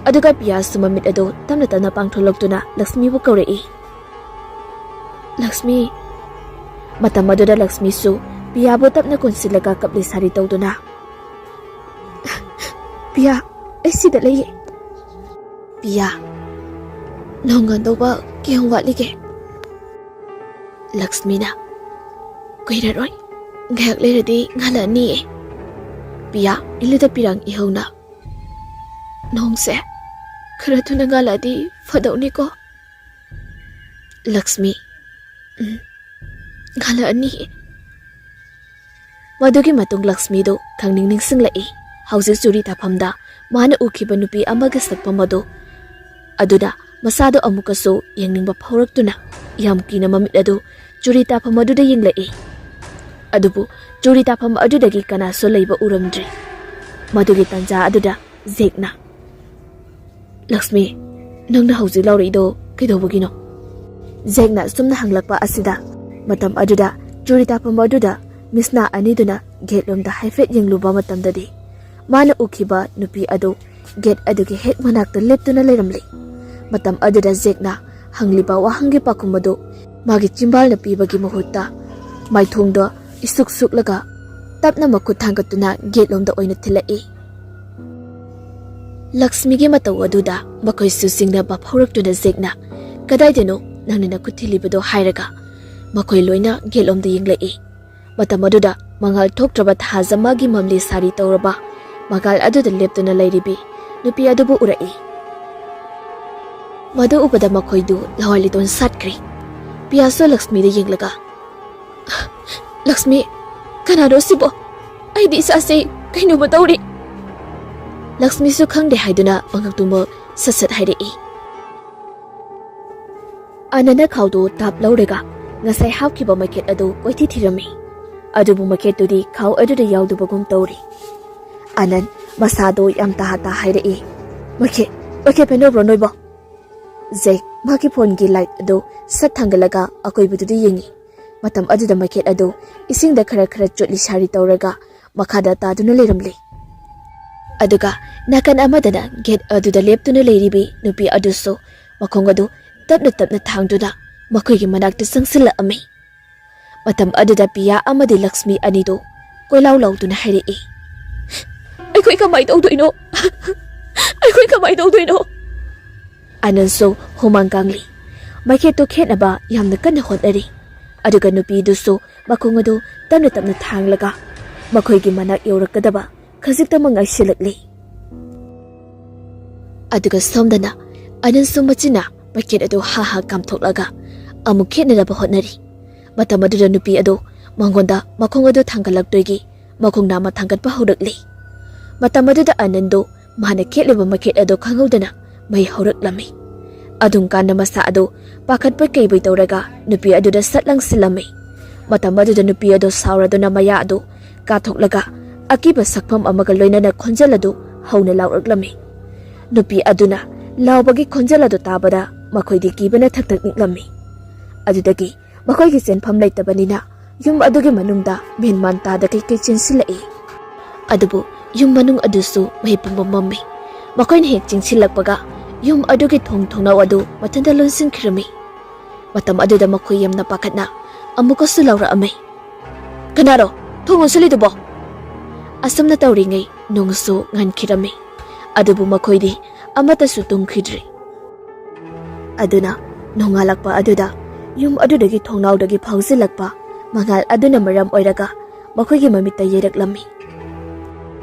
ꯑꯗꯨꯒ ꯄꯤꯌꯥꯁꯨ ꯃꯃꯤꯠ ꯑꯗꯨ ꯇꯞꯅ ꯇꯞꯅ ꯄꯥꯡꯊꯣꯛꯂꯛꯇꯨꯅ ꯂꯛꯁꯃꯤꯕꯨ ꯀꯧꯔꯛꯏ, "ꯂꯛꯁꯃꯤ꯫" ꯃꯇꯝ ꯑꯗꯨꯗ ꯂꯛꯁꯃꯤꯁꯨ ꯄꯤꯌꯥꯕꯨ ꯇꯞꯅ ꯀꯣꯟꯁꯤꯜꯂꯒ ꯀꯞꯂꯤ ꯁꯥꯔꯤ ꯇꯧꯗꯨꯅ, "ꯄꯤꯌꯥ, ꯑꯩ ꯁꯤꯗ ꯂꯩꯌꯦ꯫ "ꯄꯤꯌꯥ, ꯅꯣꯡ ꯉꯥꯟꯗꯧꯕ ꯀꯌꯥꯝ ꯋꯥꯠꯂꯤꯒꯦ?" ꯂꯛꯁꯃꯤꯅ, "ꯀꯨꯏꯔꯔꯣꯏ, ꯉꯥꯏꯍꯥꯛ ꯂꯩꯔꯗꯤ ꯉꯥꯜꯂꯛꯑꯅꯤꯌꯦ꯫ ꯄꯤꯌꯥ, ꯏꯜꯂꯨꯗ ꯄꯤꯔꯥꯡ ꯏꯍꯧꯅ, ꯅꯣꯡꯁꯦ ꯈꯔ ꯊꯨꯅ ꯉꯥꯜꯂꯛꯑꯗꯤ ꯐꯗꯧꯅꯤꯀꯣ꯫" ꯂꯛꯁꯃꯤ, "ꯎꯝ, ꯉꯥꯜꯂꯛꯑꯅꯤ꯫" ꯃꯗꯨꯒꯤ ꯃꯇꯨꯡ ꯂꯛꯁꯃꯤꯗꯨ ꯈꯪꯅꯤꯡ ꯅꯤꯡꯁꯤꯡꯂꯛꯏ꯫ ꯍꯧꯖꯤꯛ ꯆꯨꯔꯤ ꯇꯥꯐꯝꯗ ꯃꯥꯅ ꯎꯈꯤꯕ ꯅꯨꯄꯤ ꯑꯃꯒꯤ ꯁꯛꯐꯝ ꯑꯗꯨ, ꯑꯗꯨꯗ ꯃꯁꯥꯗꯣ ꯑꯃꯨꯛꯀꯁꯨ ꯌꯦꯡꯅꯤꯡꯕ ꯐꯥꯎꯔꯛꯇꯨꯅ ꯌꯥꯝ ꯀꯤꯅ ꯃꯃꯤꯠ ꯑꯗꯨ ꯆꯨꯔꯤ ꯇꯥꯐꯝ ꯑꯗꯨꯗ ꯌꯦꯡꯂꯛꯏ꯫ ꯑꯗꯨꯕꯨ ꯆꯨꯔꯤ ꯇꯥꯐꯝ ꯑꯗꯨꯗꯒꯤ ꯀꯅꯥꯁꯨ ꯂꯩꯕ ꯎꯔꯝꯗ꯭ꯔꯦ꯫ ꯃꯗꯨꯒꯤ ꯇꯥꯟꯖꯥ ꯑꯗꯨꯗ ꯖꯦꯛꯅ, "ꯂꯛꯁꯃꯤ, ꯅꯪꯅ ꯍꯧꯖꯤꯛ ꯂꯥꯎꯔꯛꯏꯗꯣ ꯀꯩꯗꯧꯕꯒꯤꯅꯣ?" ꯖꯦꯛꯅ ꯁꯨꯝꯅ ꯍꯪꯂꯛꯄ ꯑꯁꯤꯗ, ꯃꯇꯝ ꯑꯗꯨꯗ ꯆꯨꯔꯤ ꯇꯥꯐꯝ ꯑꯗꯨꯗ ꯃꯤꯁꯅꯥ ꯑꯅꯤꯗꯨꯅ ꯒꯦꯠ ꯂꯣꯝꯗ ꯍꯥꯏꯐꯦꯠ ꯌꯦꯡꯂꯨꯕ ꯃꯇꯝꯗꯗꯤ, ꯃꯥꯅ ꯎꯈꯤꯕ ꯅꯨꯄꯤ ꯑꯗꯨ ꯒꯦꯠ ꯑꯗꯨꯒꯤ ꯍꯦꯛ ꯃꯅꯥꯛꯇ ꯂꯦꯞꯇꯨꯅ ꯂꯩꯔꯝꯂꯤ꯫ ꯃꯇꯝ ꯑꯗꯨꯗ ꯖꯦꯛꯅ ꯍꯪꯂꯤꯕ ꯋꯥꯍꯪꯒꯤ ꯄꯥꯎꯈꯨꯝ ꯑꯗꯨ ꯃꯥꯒꯤ ꯆꯤꯝꯕꯥꯜꯅ ꯄꯤꯕꯒꯤ ꯃꯍꯨꯠꯇ, ꯃꯥꯏꯊꯣꯡꯗꯣ ꯏꯁꯨꯛ ꯁꯨꯛꯂꯒ ꯇꯞꯅ ꯃꯈꯨꯠ ꯊꯥꯡꯒꯠꯇꯨꯅ ꯒꯦꯠ ꯂꯣꯝꯗ ꯑꯣꯏꯅ ꯊꯤꯜꯂꯛꯏ꯫ ꯂꯛꯁꯃꯤꯒꯤ ꯃꯇꯧ ꯑꯗꯨꯗ ꯃꯈꯣꯏꯁꯨ ꯆꯤꯡꯅꯕ ꯐꯥꯎꯔꯛꯇꯨꯅ ꯖꯦꯛꯅ, "ꯀꯗꯥꯏꯗꯅꯣ ꯅꯪꯅ ꯅꯈꯨꯠ ꯊꯤꯜꯂꯤꯕꯗꯣ?" ꯍꯥꯏꯔꯒ ꯃꯈꯣꯏ ꯂꯣꯏꯅ ꯒꯦꯠ ꯂꯣꯝꯗ ꯌꯦꯡꯂꯛꯏ꯫ ꯃꯇꯝ ꯑꯗꯨꯗ ꯃꯉꯥꯜ ꯊꯣꯛꯇ꯭ꯔꯕ ꯊꯥꯖ ꯑꯃꯒꯤ ꯃꯝꯂꯤ ꯁꯥꯔꯤ ꯇꯧꯔꯕ ꯃꯉꯥꯜ ꯑꯗꯨꯗ ꯂꯦꯞꯇꯨꯅ ꯂꯩꯔꯤꯕꯤ ꯅꯨꯄꯤ ꯑꯗꯨꯕꯨ ꯎꯔꯛꯏ꯫ ꯃꯗꯨ ꯎꯕꯗ ꯃꯈꯣꯏꯗꯨ ꯂꯋꯥꯏ ꯂꯤꯇꯣꯟ ꯁꯥꯠꯈ꯭ꯔꯦ꯫ ꯄꯤꯌꯥꯁꯨ ꯂꯛꯁꯃꯤꯗ ꯌꯦꯡꯂꯒ, "ꯂꯛꯁꯃꯤ, ꯀꯅꯥꯅꯣ ꯁꯤꯕꯣ? ꯑꯩꯗꯤ ꯏꯁꯥꯁꯦ ꯀꯩꯅꯣꯝꯃ ꯇꯧꯔꯤ꯫" ꯂꯛꯁꯃꯤꯁꯨ ꯈꯪꯗꯦ ꯍꯥꯏꯗꯨꯅ ꯃꯉꯛꯇꯨꯃꯛ ꯁꯠ ꯁꯠ ꯍꯥꯏꯔꯛꯏ꯫ ꯑꯅꯟꯅ ꯈꯥꯎꯗꯨ ꯇꯥꯞ ꯂꯧꯔꯒ ꯉꯁꯥꯏ ꯍꯥꯞꯈꯤꯕ ꯃꯩꯈꯦꯠ ꯑꯗꯨ ꯀꯣꯏꯊꯤ ꯊꯤꯔꯝꯃꯤ꯫ ꯑꯗꯨꯕꯨ ꯃꯩꯈꯦꯠꯇꯨꯗꯤ ꯈꯥꯎ ꯑꯗꯨꯗ ꯌꯥꯎꯗꯕꯒꯨꯝ ꯇꯧꯔꯤ꯫ ꯑꯅꯟ ꯃꯁꯥꯗꯨ ꯌꯥꯝ ꯇꯍꯥ ꯇꯍꯥ ꯍꯥꯏꯔꯛꯏ, "ꯃꯩꯈꯦꯠ, ꯃꯩꯈꯦꯠ ꯐꯦꯡꯗꯣꯛꯄ꯭ꯔꯣ ꯅꯣꯏꯕꯣ?" ꯖꯦꯛ ꯃꯥꯒꯤ ꯐꯣꯟꯒꯤ ꯂꯥꯏꯠ ꯑꯗꯨ ꯁꯠ ꯊꯥꯡꯒꯠꯂꯒ ꯑꯀꯣꯏꯕꯗꯨꯗ ꯌꯦꯡꯉꯤ꯫ ꯃꯇꯝ ꯑꯗꯨꯗ ꯃꯩꯈꯦꯠ ꯑꯗꯨ ꯏꯁꯤꯡꯗ ꯈꯔ ꯈꯔ ꯆꯣꯠꯂꯤ ꯁꯥꯔꯤ ꯇꯧꯔꯒ ꯃꯈꯥꯗ ꯇꯥꯗꯨꯅ ꯂꯩꯔꯝꯂꯦ꯫ ꯑꯗꯨꯒ ꯅꯥꯀꯟ ꯑꯃꯗꯅ ꯒꯦꯠ ꯑꯗꯨꯗ ꯂꯦꯞꯇꯨꯅ ꯂꯩꯔꯤꯕꯤ ꯅꯨꯄꯤ ꯑꯗꯨꯁꯨ ꯃꯈꯣꯡ ꯑꯗꯨ ꯇꯞꯅ ꯇꯞꯅ ꯊꯥꯡꯗꯨꯅ ꯃꯈꯣꯏꯒꯤ ꯃꯅꯥꯛꯇ ꯆꯪꯁꯤꯜꯂꯛꯑꯝꯃꯤ꯫ ꯃꯇꯝ ꯑꯗꯨꯗ ꯄꯤꯌꯥ ꯑꯃꯗꯤ ꯂꯛꯁꯃꯤ ꯑꯅꯤꯗꯨ ꯀꯣꯏꯂꯥꯎ ꯂꯥꯎꯗꯨꯅ ꯍꯥꯏꯔꯛꯏ, "ꯑꯩꯈꯣꯏ ꯀꯃꯥꯏ ꯇꯧꯗꯣꯏꯅꯣ? ꯑꯩꯈꯣꯏ ꯀꯃꯥꯏ ꯇꯧꯗꯣꯏꯅꯣ?" ꯑꯥꯅꯟꯁꯨ ꯍꯨꯃꯥꯡ ꯀꯥꯡꯂꯤ꯫ ꯃꯩꯈꯦꯠꯇꯨ ꯈꯦꯠꯅꯕ ꯌꯥꯝꯅ ꯀꯟꯅ ꯍꯣꯠꯅꯔꯤ꯫ ꯑꯗꯨꯒ ꯅꯨꯄꯤꯗꯨꯁꯨ ꯃꯈꯣꯡ ꯑꯗꯨ ꯇꯞꯅ ꯇꯞꯅ ꯊꯥꯡꯂꯒ ꯃꯈꯣꯏꯒꯤ ꯃꯅꯥꯛ ꯌꯧꯔꯛꯀꯗꯕ ꯈꯖꯤꯛꯇꯃꯛ ꯉꯥꯏꯁꯤꯜꯂꯛꯂꯤ꯫ ꯑꯗꯨꯒ ꯁꯣꯝꯗꯅ ꯑꯥꯅꯟꯁꯨ ꯃꯆꯤꯟꯅ ꯃꯩꯈꯦꯠ ꯑꯗꯨ ꯍꯥ ꯍꯥ ꯀꯥꯝꯊꯣꯛꯂꯒ ꯑꯃꯨꯛ ꯈꯦꯠꯅꯅꯕ ꯍꯣꯠꯅꯔꯤ꯫ ꯃꯇꯝ ꯑꯗꯨꯗ ꯅꯨꯄꯤ ꯑꯗꯨ ꯃꯉꯣꯟꯗ ꯃꯈꯣꯡ ꯑꯗꯨ ꯊꯥꯡꯒꯠꯂꯛꯇꯣꯏꯒꯤ ꯃꯈꯣꯡ ꯅꯥꯝꯃ ꯊꯥꯡꯒꯠꯄ ꯍꯧꯔꯛꯂꯤ꯫ ꯃꯇꯝ ꯑꯗꯨꯗ ꯑꯥꯅꯟꯗꯨ ꯃꯥꯅ ꯈꯦꯠꯂꯤꯕ ꯃꯩꯈꯦꯠ ꯑꯗꯨ ꯈꯪꯍꯧꯗꯅ ꯃꯩ ꯍꯧꯔꯛꯂꯝꯃꯤ꯫ ꯑꯗꯨꯝ ꯀꯥꯟꯗ ꯃꯁꯥ ꯑꯗꯨ ꯄꯥꯈꯠꯄꯣꯏ ꯀꯩꯕꯣꯏ ꯇꯧꯔꯒ ꯅꯨꯄꯤ ꯑꯗꯨꯗ ꯁꯠ ꯂꯪꯁꯤꯜꯂꯝꯃꯤ꯫ ꯃꯇꯝ ꯑꯗꯨꯗ ꯅꯨꯄꯤ ꯑꯗꯨ ꯁꯥꯎꯔꯗꯨꯅ ꯃꯌꯥ ꯑꯗꯨ ꯀꯥꯊꯣꯛꯂꯒ ꯑꯀꯤꯕ ꯁꯛꯐꯝ ꯑꯃꯒ ꯂꯣꯏꯅꯅ ꯈꯣꯟꯖꯦꯜ ꯑꯗꯨ ꯍꯧꯅ ꯂꯥꯎꯔꯛꯂꯝꯃꯤ꯫ ꯅꯨꯄꯤ ꯑꯗꯨꯅ ꯂꯥꯎꯕꯒꯤ ꯈꯣꯟꯖꯦꯜ ꯑꯗꯨ ꯇꯥꯕꯗ ꯃꯈꯣꯏꯗꯤ ꯀꯤꯕꯅ ꯊꯛ ꯊꯛ ꯅꯤꯛꯂꯝꯃꯤ꯫ ꯑꯗꯨꯗꯒꯤ ꯃꯈꯣꯏꯒꯤ ꯆꯦꯟꯐꯝ ꯂꯩꯇꯕꯅꯤꯅ ꯌꯨꯝ ꯑꯗꯨꯒꯤ ꯃꯅꯨꯡꯗ ꯃꯦꯟꯃꯥꯟ ꯇꯥꯗ ꯀꯩꯀꯩ ꯆꯦꯟꯁꯤꯜꯂꯛꯏ꯫ ꯑꯗꯨꯕꯨ ꯌꯨꯝ ꯃꯅꯨꯡ ꯑꯗꯨꯁꯨ ꯃꯩ ꯄꯨꯝꯕ ꯃꯝꯃꯤ꯫ ꯃꯈꯣꯏꯅ ꯍꯦꯛ ꯆꯦꯟꯁꯤꯜꯂꯛꯄꯒ ꯌꯨꯝ ꯑꯗꯨꯒꯤ ꯊꯣꯡ ꯊꯣꯡꯅꯥꯎ ꯑꯗꯨ ꯃꯊꯟꯇ ꯂꯣꯟꯁꯤꯟꯈꯤꯔꯝꯃꯤ꯫ ꯃꯇꯝ ꯑꯗꯨꯗ ꯃꯈꯣꯏ ꯌꯥꯝꯅ ꯄꯥꯈꯠꯅ ꯑꯃꯨꯛꯀꯁꯨ ꯂꯥꯎꯔꯛꯑꯝꯃꯤ, "ꯀꯅꯥꯔꯣ ꯊꯣꯡ ꯂꯣꯟꯁꯤꯜꯂꯤꯗꯨꯕꯣ?" ꯑꯁꯨꯝꯅ ꯇꯧꯔꯤꯉꯩ ꯅꯣꯡꯁꯨ ꯉꯟꯈꯤꯔꯝꯃꯤ꯫ ꯑꯗꯨꯕꯨ ꯃꯈꯣꯏꯗꯤ ꯑꯃꯠꯇꯁꯨ ꯇꯨꯝꯈꯤꯗ꯭ꯔꯤ꯫ ꯑꯗꯨꯅ ꯅꯣꯡꯉꯥꯜꯂꯛꯄ ꯑꯗꯨꯗ ꯌꯨꯝ ꯑꯗꯨꯗꯒꯤ ꯊꯣꯡꯅꯥꯎꯗꯒꯤ ꯐꯥꯎꯖꯤꯜꯂꯛꯄ ꯃꯉꯥꯜ ꯑꯗꯨꯅ ꯃꯔꯝ ꯑꯣꯏꯔꯒ ꯃꯈꯣꯏꯒꯤ ꯃꯃꯤꯠꯇ ꯌꯩꯔꯛꯂꯝꯃꯤ꯫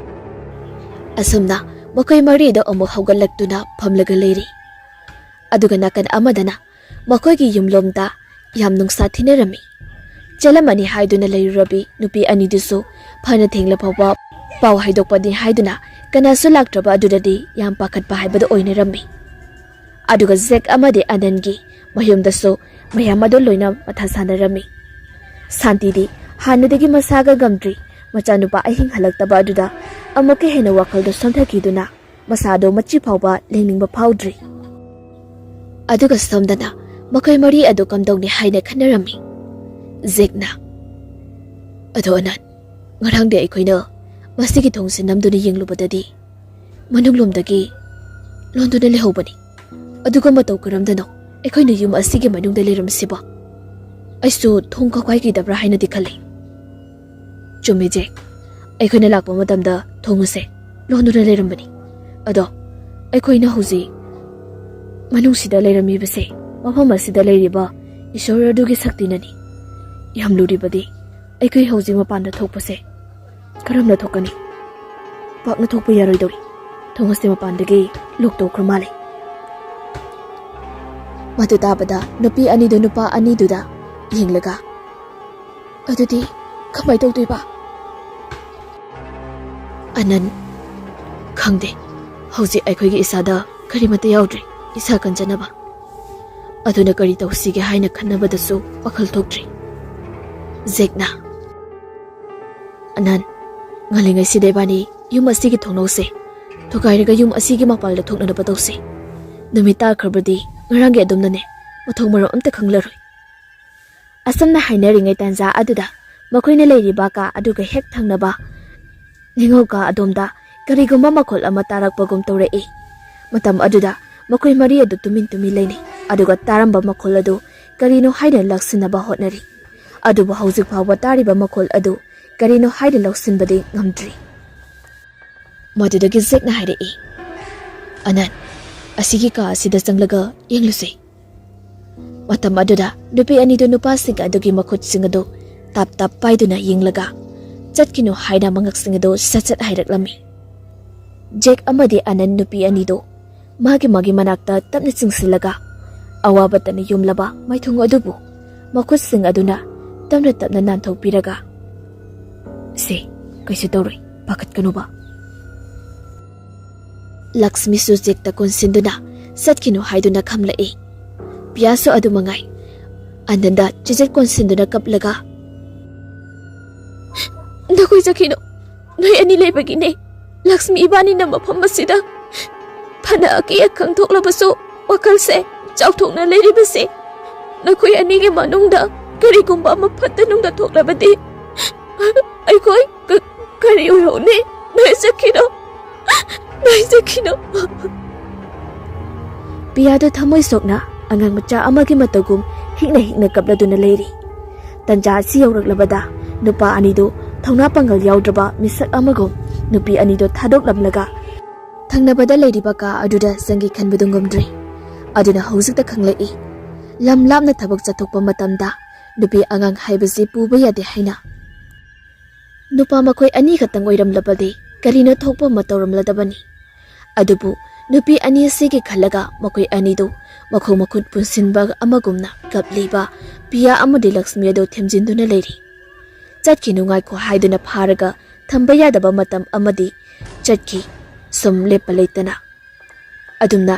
ꯑꯁꯨꯝꯅ ꯃꯈꯣꯏ ꯃꯔꯤꯗꯣ ꯑꯃꯨꯛ ꯍꯧꯒꯠꯂꯛꯇꯨꯅ ꯐꯝꯂꯒ ꯂꯩꯔꯤ꯫ ꯑꯗꯨꯒ ꯅꯥꯀꯟ ꯑꯃꯗꯅ ꯃꯈꯣꯏꯒꯤ ꯌꯨꯝꯂꯣꯝꯗ ꯌꯥꯝ ꯅꯨꯡꯁꯥ ꯊꯤꯅꯔꯝꯃꯤ꯫ ꯆꯦꯜꯂꯝꯃꯅꯤ ꯍꯥꯏꯗꯨꯅ ꯂꯩꯔꯨꯔꯕꯤ ꯅꯨꯄꯤ ꯑꯅꯤꯗꯨꯁꯨ ꯐꯅ ꯊꯦꯡꯂ ꯐꯥꯎꯕ ꯄꯥꯎ ꯍꯥꯏꯗꯣꯛꯄꯅꯤ ꯍꯥꯏꯗꯨꯅ ꯀꯅꯥꯁꯨ ꯂꯥꯛꯇ꯭ꯔꯕ ꯑꯗꯨꯗꯗꯤ ꯌꯥꯝ ꯄꯥꯈꯠꯄ ꯍꯥꯏꯕꯗꯨ ꯑꯣꯏꯅꯔꯝꯃꯤ꯫ ꯑꯗꯨꯒ ꯖꯦꯛ ꯑꯃꯗꯤ ꯑꯅꯟꯒꯤ ꯃꯌꯨꯝꯗꯁꯨ ꯃꯌꯥꯝ ꯑꯗꯨ ꯂꯣꯏꯅ ꯃꯊꯥ ꯁꯥꯟꯅꯔꯝꯃꯤ꯫ ꯁꯥꯟꯇꯤꯗꯤ ꯍꯥꯟꯅꯗꯒꯤ ꯃꯁꯥꯒ ꯉꯝꯗ꯭ꯔꯤ꯫ ꯃꯆꯥꯅꯨꯄꯥ ꯑꯍꯤꯡ ꯍꯜꯂꯛꯇꯕ ꯑꯗꯨꯗ ꯑꯃꯨꯛꯀ ꯍꯦꯟꯅ ꯋꯥꯈꯜꯗꯣ ꯁꯣꯟꯊꯈꯤꯗꯨꯅ ꯃꯁꯥꯗꯣ ꯃꯆꯤ ꯐꯥꯎꯕ ꯂꯦꯡꯅꯤꯡꯕ ꯐꯥꯎꯗ꯭ꯔꯤ꯫ ꯑꯗꯨꯒ ꯁꯣꯝꯗꯅ ꯃꯈꯣꯏ ꯃꯔꯤ ꯑꯗꯨ ꯀꯝꯗꯧꯅꯤ ꯍꯥꯏꯅ ꯈꯟꯅꯔꯝꯃꯤ꯫ ꯖꯦꯛꯅ, "ꯑꯗꯣ ꯑꯅꯟ, ꯉꯔꯥꯡꯗꯤ ꯑꯩꯈꯣꯏꯅ ꯃꯁꯤꯒꯤ ꯊꯣꯡꯁꯦ ꯅꯝꯗꯨꯅ ꯌꯦꯡꯂꯨꯕꯗꯗꯤ ꯃꯅꯨꯡꯂꯣꯝꯗꯒꯤ ꯂꯣꯟꯗꯨꯅ ꯂꯩꯍꯧꯕꯅꯤ꯫ ꯑꯗꯨꯒ ꯃꯇꯧ ꯀꯔꯝꯗꯅꯣ ꯑꯩꯈꯣꯏꯅ ꯌꯨꯝ ꯑꯁꯤꯒꯤ ꯃꯅꯨꯡꯗ ꯂꯩꯔꯝꯁꯤꯕꯣ? ꯑꯩꯁꯨ ꯊꯣꯡ ꯀꯀꯥꯏꯈꯤꯗꯕ꯭ꯔꯥ ꯍꯥꯏꯅꯗꯤ ꯈꯜꯂꯤ꯫" "ꯆꯨꯝꯃꯤ ꯖꯦꯛ, ꯑꯩꯈꯣꯏꯅ ꯂꯥꯛꯄ ꯃꯇꯝꯗ ꯊꯣꯡ ꯑꯁꯦ ꯂꯣꯟꯗꯨꯅ ꯂꯩꯔꯝꯕꯅꯤ꯫ ꯑꯗꯣ ꯑꯩꯈꯣꯏꯅ ꯍꯧꯖꯤꯛ ꯃꯅꯨꯡꯁꯤꯗ ꯂꯩꯔꯝꯃꯤꯕꯁꯦ, ꯃꯐꯝ ꯑꯁꯤꯗ ꯂꯩꯔꯤꯕ ꯏꯁꯣꯔ ꯑꯗꯨꯒꯤ ꯁꯛꯇꯤꯅꯅꯤ꯫ ꯌꯥꯝ ꯂꯨꯔꯤꯕꯗꯤ ꯑꯩꯈꯣꯏ ꯍꯧꯖꯤꯛ ꯃꯄꯥꯟꯗ ꯊꯣꯛꯄꯁꯦ꯫ ꯀꯔꯝꯅ ꯊꯣꯛꯀꯅꯤ? ꯄꯥꯛꯅ ꯊꯣꯛꯄ ꯌꯥꯔꯣꯏꯗꯧꯔꯤ꯫ ꯊꯣꯡ ꯑꯁꯤ ꯃꯄꯥꯟꯗꯒꯤ ꯂꯣꯛ ꯇꯧꯈ꯭ꯔ ꯃꯥꯜꯂꯦ꯫ ꯃꯗꯨ ꯇꯥꯕꯗ ꯅꯨꯄꯤ ꯑꯅꯤꯗꯨ ꯅꯨꯄꯥ ꯑꯅꯤꯗꯨꯗ ꯌꯦꯡꯂꯒ, "ꯑꯗꯨꯗꯤ ꯀꯃꯥꯏ ꯇꯧꯗꯣꯏꯕ?" ꯑꯅꯟ, "ꯈꯪꯗꯦ꯫ ꯍꯧꯖꯤꯛ ꯑꯩꯈꯣꯏꯒꯤ ꯏꯁꯥꯗ ꯀꯔꯤꯃꯠꯇ ꯌꯥꯎꯗ꯭ꯔꯤ, ꯏꯁꯥ ꯀꯟꯖꯅꯕ꯫ ꯑꯗꯨꯅ ꯀꯔꯤ ꯇꯧꯁꯤꯒꯦ ꯍꯥꯏꯅ ꯈꯟꯅꯕꯗꯁꯨ ꯋꯥꯈꯜ ꯊꯣꯛꯇ꯭ꯔꯤ꯫" ꯖꯦꯛꯅ, "ꯑꯅꯟ, ꯉꯜꯂꯤꯉꯩꯁꯤꯗ ꯏꯕꯥꯅꯤ ꯌꯨꯝ ꯑꯁꯤꯒꯤ ꯊꯣꯡꯅꯧꯁꯦ ꯊꯨꯒꯥꯏꯔꯒ ꯌꯨꯝ ꯑꯁꯤꯒꯤ ꯃꯄꯥꯜꯗ ꯊꯣꯛꯅꯅꯕ ꯇꯧꯁꯤ꯫ ꯅꯨꯃꯤꯠ ꯇꯥꯈ꯭ꯔꯕꯗꯤ ꯉꯔꯥꯡꯒꯤ ꯑꯗꯨꯝꯅꯅꯦ, ꯃꯊꯣꯡ ꯃꯔꯝ ꯑꯝꯇ ꯈꯪꯂꯔꯣꯏ꯫" ꯑꯁꯨꯝꯅ ꯍꯥꯏꯅꯔꯤꯉꯩ ꯇꯥꯟꯖꯥ ꯑꯗꯨꯗ ꯃꯈꯣꯏꯅ ꯂꯩꯔꯤꯕ ꯀꯥ ꯑꯗꯨꯒ ꯍꯦꯛ ꯊꯪꯅꯕ ꯅꯤꯡꯉꯧ ꯀꯥ ꯑꯗꯣꯝꯗ ꯀꯔꯤꯒꯨꯝꯕ ꯃꯈꯣꯜ ꯑꯃ ꯇꯥꯔꯛꯄꯒꯨꯝ ꯇꯧꯔꯛꯏ꯫ ꯃꯇꯝ ꯑꯗꯨꯗ ꯃꯈꯣꯏ ꯃꯔꯤ ꯑꯗꯨ ꯇꯨꯃꯤꯟ ꯇꯨꯃꯤꯟ ꯂꯩꯅꯩ, ꯑꯗꯨꯒ ꯇꯥꯔꯝꯕ ꯃꯈꯣꯜ ꯑꯗꯨ ꯀꯔꯤꯅꯣ ꯍꯥꯏꯅ ꯂꯥꯛꯁꯤꯟꯅꯕ ꯍꯣꯠꯅꯔꯤ꯫ ꯑꯗꯨꯕꯨ ꯍꯧꯖꯤꯛ ꯐꯥꯎꯕ ꯇꯥꯔꯤꯕ ꯃꯈꯣꯜ ꯑꯗꯨ ꯀꯔꯤꯅꯣ ꯍꯥꯏꯅ ꯂꯧꯁꯤꯟꯕꯗꯤ ꯉꯝꯗ꯭ꯔꯤ꯫ ꯃꯗꯨꯗꯒꯤ ꯖꯦꯛꯅ ꯍꯥꯏꯔꯛꯏ, "ꯑꯅꯟ, ꯑꯁꯤꯒꯤ ꯀꯥ ꯑꯁꯤꯗ ꯆꯪꯂꯒ ꯌꯦꯡꯂꯨꯁꯤ꯫" ꯃꯇꯝ ꯑꯗꯨꯗ ꯅꯨꯄꯤ ꯑꯅꯤꯗꯨ ꯅꯨꯄꯥꯁꯤꯡ ꯑꯗꯨꯒꯤ ꯃꯈꯨꯠꯁꯤꯡ ꯑꯗꯨ ꯇꯥꯞ ꯇꯥꯞ ꯄꯥꯏꯗꯨꯅ ꯌꯦꯡꯂꯒ, "ꯆꯠꯈꯤꯅꯨ" ꯍꯥꯏꯅ ꯃꯉꯛꯁꯤꯡ ꯑꯗꯨ ꯁꯠ ꯁꯠ ꯍꯥꯏꯔꯛꯂꯝꯃꯤ꯫ ꯖꯦꯛ ꯑꯃꯗꯤ ꯑꯅꯟ ꯅꯨꯄꯤ ꯑꯅꯤꯗꯨ ꯃꯥꯒꯤ ꯃꯥꯒꯤ ꯃꯅꯥꯛꯇ ꯇꯞꯅ ꯆꯤꯡꯁꯤꯜꯂꯒ, ꯑꯋꯥꯕꯇꯅ ꯌꯨꯝꯂꯕ ꯃꯥꯏꯊꯣꯡ ꯑꯗꯨꯕꯨ ꯃꯈꯨꯠꯁꯤꯡ ꯑꯗꯨꯅ ꯇꯞꯅ ꯇꯞꯅ ꯅꯥꯟꯊꯣꯛꯄꯤꯔꯒ, "ꯁꯦ, ꯀꯩꯁꯨ ꯇꯧꯔꯣꯏ, ꯄꯥꯈꯠꯀꯅꯨꯕ꯫" ꯂꯛꯁꯃꯤꯁꯨ ꯖꯦꯛꯇ ꯀꯣꯟꯁꯤꯟꯗꯨꯅ ꯆꯠꯈꯤꯅꯨ ꯍꯥꯏꯗꯨꯅ ꯈꯝꯂꯛꯏ꯫ ꯄꯤꯌꯥꯁꯨ ꯑꯗꯨ ꯃꯉꯥꯏ꯫ ꯑꯅꯟꯗ ꯆꯤꯖꯦꯠ ꯀꯣꯟꯁꯤꯟꯗꯨꯅ ꯀꯞꯂꯒ, "ꯅꯈꯣꯏ ꯆꯠꯈꯤꯅꯨ, ꯅꯣꯏ ꯑꯅꯤ ꯂꯩꯕꯒꯤꯅꯦ ꯂꯛꯁꯃꯤ ꯏꯕꯥꯅꯤꯅ ꯃꯐꯝ ꯑꯁꯤꯗ ꯐꯅ ꯑꯀꯤ ꯑꯈꯪ ꯊꯣꯛꯂꯕꯁꯨ ꯋꯥꯈꯜꯁꯦ ꯆꯥꯎꯊꯣꯛꯅ ꯂꯩꯔꯤꯕꯁꯦ꯫ ꯅꯈꯣꯏ ꯑꯅꯤꯒꯤ ꯃꯅꯨꯡꯗ ꯀꯔꯤꯒꯨꯝꯕ ꯑꯃ ꯐꯠꯇ ꯅꯨꯡꯗ ꯊꯣꯛꯂꯕꯗꯤ ꯑꯩꯈꯣꯏ ꯀ-, ꯀꯔꯤ ꯑꯣꯏꯍꯧꯅꯤ? ꯅꯣꯏ ꯆꯠꯈꯤꯅꯨ, ꯅꯣꯏ ꯆꯠꯈꯤꯅꯨ꯫" ꯄꯤꯌꯥꯗꯨ ꯊꯃꯣꯏ ꯁꯣꯛꯅ ꯑꯉꯥꯡ ꯃꯆꯥ ꯑꯃꯒꯤ ꯃꯇꯧꯒꯨꯝ ꯍꯤꯛꯅ ꯍꯤꯛꯅ ꯀꯞꯂꯗꯨꯅ ꯂꯩꯔꯤ꯫ ꯇꯟꯖꯥ ꯑꯁꯤ ꯌꯧꯔꯛꯂꯕꯗ ꯅꯨꯄꯥ ꯑꯅꯤꯗꯨ ꯊꯧꯅꯥ ꯄꯥꯡꯒꯜ ꯌꯥꯎꯗ꯭ꯔꯕ ꯃꯤꯁꯛ ꯑꯃꯒꯨꯝ ꯅꯨꯄꯤ ꯑꯅꯤꯗꯨ ꯊꯥꯗꯣꯛꯂꯝꯂꯒ ꯊꯪꯅꯕꯗ ꯂꯩꯔꯤꯕ ꯀꯥ ꯑꯗꯨꯗ ꯆꯪꯒꯦ ꯈꯟꯕꯗꯨ ꯉꯝꯗ꯭ꯔꯤ꯫ ꯑꯗꯨꯅ ꯍꯧꯖꯤꯛꯇ ꯈꯪꯂꯛꯏ꯫ ꯂꯝ ꯂꯥꯞꯅ ꯊꯕꯛ ꯆꯠꯊꯣꯛꯄ ꯃꯇꯝꯗ ꯅꯨꯄꯤ ꯑꯉꯥꯡ ꯍꯥꯏꯕꯁꯤ ꯄꯨꯕ ꯌꯥꯗꯦ ꯍꯥꯏꯅ꯫ ꯅꯨꯄꯥ ꯃꯈꯣꯏ ꯑꯅꯤꯈꯛꯇꯪ ꯑꯣꯏꯔꯝꯂꯕꯗꯤ ꯀꯔꯤꯅꯣ ꯊꯣꯛꯄ ꯑꯃ ꯇꯧꯔꯝꯂꯗꯕꯅꯤ꯫ ꯑꯗꯨꯕꯨ ꯅꯨꯄꯤ ꯑꯅꯤ ꯑꯁꯤꯒꯤ ꯈꯜꯂꯒ ꯃꯈꯣꯏ ꯑꯅꯤꯗꯨ ꯃꯈꯣꯡ ꯃꯈꯨꯠ ꯄꯨꯟꯁꯤꯟꯕ ꯑꯃꯒꯨꯝꯅ ꯀꯞꯂꯤꯕ ꯄꯤꯌꯥ ꯑꯃꯗꯤ ꯂꯛꯁꯃꯤ ꯑꯗꯨ ꯊꯦꯝꯖꯤꯟꯗꯨꯅ ꯂꯩꯔꯤ꯫ ꯆꯠꯈꯤꯅꯨ ꯉꯥꯏꯈꯣ ꯍꯥꯏꯗꯨꯅ ꯐꯥꯔꯒ ꯊꯝꯕ ꯌꯥꯗꯕ ꯃꯇꯝ ꯑꯃꯗꯤ ꯆꯠꯈꯤ꯫ ꯁꯨꯝ ꯂꯦꯞꯄ ꯂꯩꯇꯅ ꯑꯗꯨꯝꯅ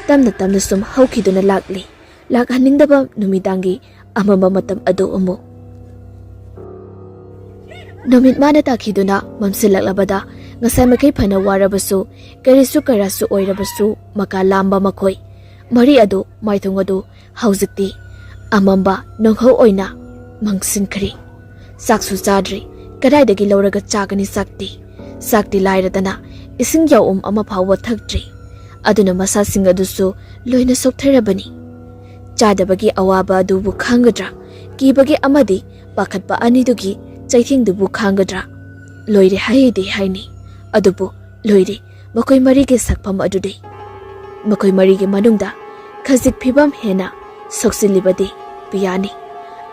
ꯇꯞꯅ ꯇꯞꯅ ꯁꯨꯝ ꯍꯧꯈꯤꯗꯨꯅ ꯂꯥꯛꯂꯤ꯫ ꯂꯥꯛꯍꯟꯅꯤꯡꯗꯕ ꯅꯨꯃꯤꯗꯥꯡꯒꯤ ꯑꯃꯝꯕ ꯃꯇꯝ ꯑꯗꯨ ꯑꯃꯨꯛ꯫ ꯅꯨꯃꯤꯠ ꯃꯥꯅ ꯇꯥꯈꯤꯗꯨꯅ ꯃꯝꯁꯤꯜꯂꯛꯂꯕꯗ ꯉꯁꯥꯏ ꯃꯈꯩ ꯐꯅ ꯋꯥꯔꯕꯁꯨ, ꯀꯔꯤꯁꯨ ꯀꯔꯥꯁꯨ ꯑꯣꯏꯔꯕꯁꯨ ꯃꯀꯥ ꯂꯥꯝꯕ ꯃꯈꯣꯏ ꯃꯔꯤ ꯑꯗꯨ ꯃꯥꯏꯊꯣꯡ ꯑꯗꯨ ꯍꯧꯖꯤꯛꯇꯤ ꯑꯃꯝꯕ ꯅꯣꯡꯍꯧ ꯑꯣꯏꯅ ꯃꯪꯁꯤꯟꯈ꯭ꯔꯦ꯫ ꯆꯥꯛꯁꯨ ꯆꯥꯗ꯭ꯔꯤ꯫ ꯀꯗꯥꯏꯗꯒꯤ ꯂꯧꯔꯒ ꯆꯥꯒꯅꯤ ꯆꯥꯛꯇꯤ? ꯆꯥꯛꯇꯤ ꯂꯥꯏꯔꯗꯅ ꯏꯁꯤꯡ ꯌꯥꯎꯝ ꯑꯃ ꯐꯥꯎꯕ ꯊꯛꯇ꯭ꯔꯤ꯫ ꯑꯗꯨꯅ ꯃꯁꯥꯁꯤꯡ ꯑꯗꯨꯁꯨ ꯂꯣꯏꯅ ꯁꯣꯛꯊꯔꯕꯅꯤ꯫ ꯆꯥꯗꯕꯒꯤ ꯑꯋꯥꯕ ꯑꯗꯨꯕꯨ ꯈꯥꯡꯒꯗ꯭ꯔꯥ? ꯀꯤꯕꯒꯤ ꯑꯃꯗꯤ ꯄꯥꯈꯠꯄ ꯑꯅꯤꯗꯨꯒꯤ ꯆꯩꯊꯦꯡꯗꯨꯕꯨ ꯈꯥꯡꯒꯗ꯭ꯔꯥ? ꯂꯣꯏꯔꯦ ꯍꯥꯏꯗꯤ ꯍꯥꯏꯅꯤ꯫ ꯑꯗꯨꯕꯨ ꯂꯣꯏꯔꯦ ꯃꯈꯣꯏ ꯃꯔꯤꯒꯤ ꯁꯛꯐꯝ ꯑꯗꯨꯗꯤ꯫ ꯃꯈꯣꯏ ꯃꯔꯤꯒꯤ ꯃꯅꯨꯡꯗ ꯈꯖꯤꯛ ꯐꯤꯕꯝ ꯍꯦꯟꯅ ꯁꯣꯛꯆꯤꯜꯂꯤꯕꯗꯤ ꯄꯤꯌꯥꯅꯤ꯫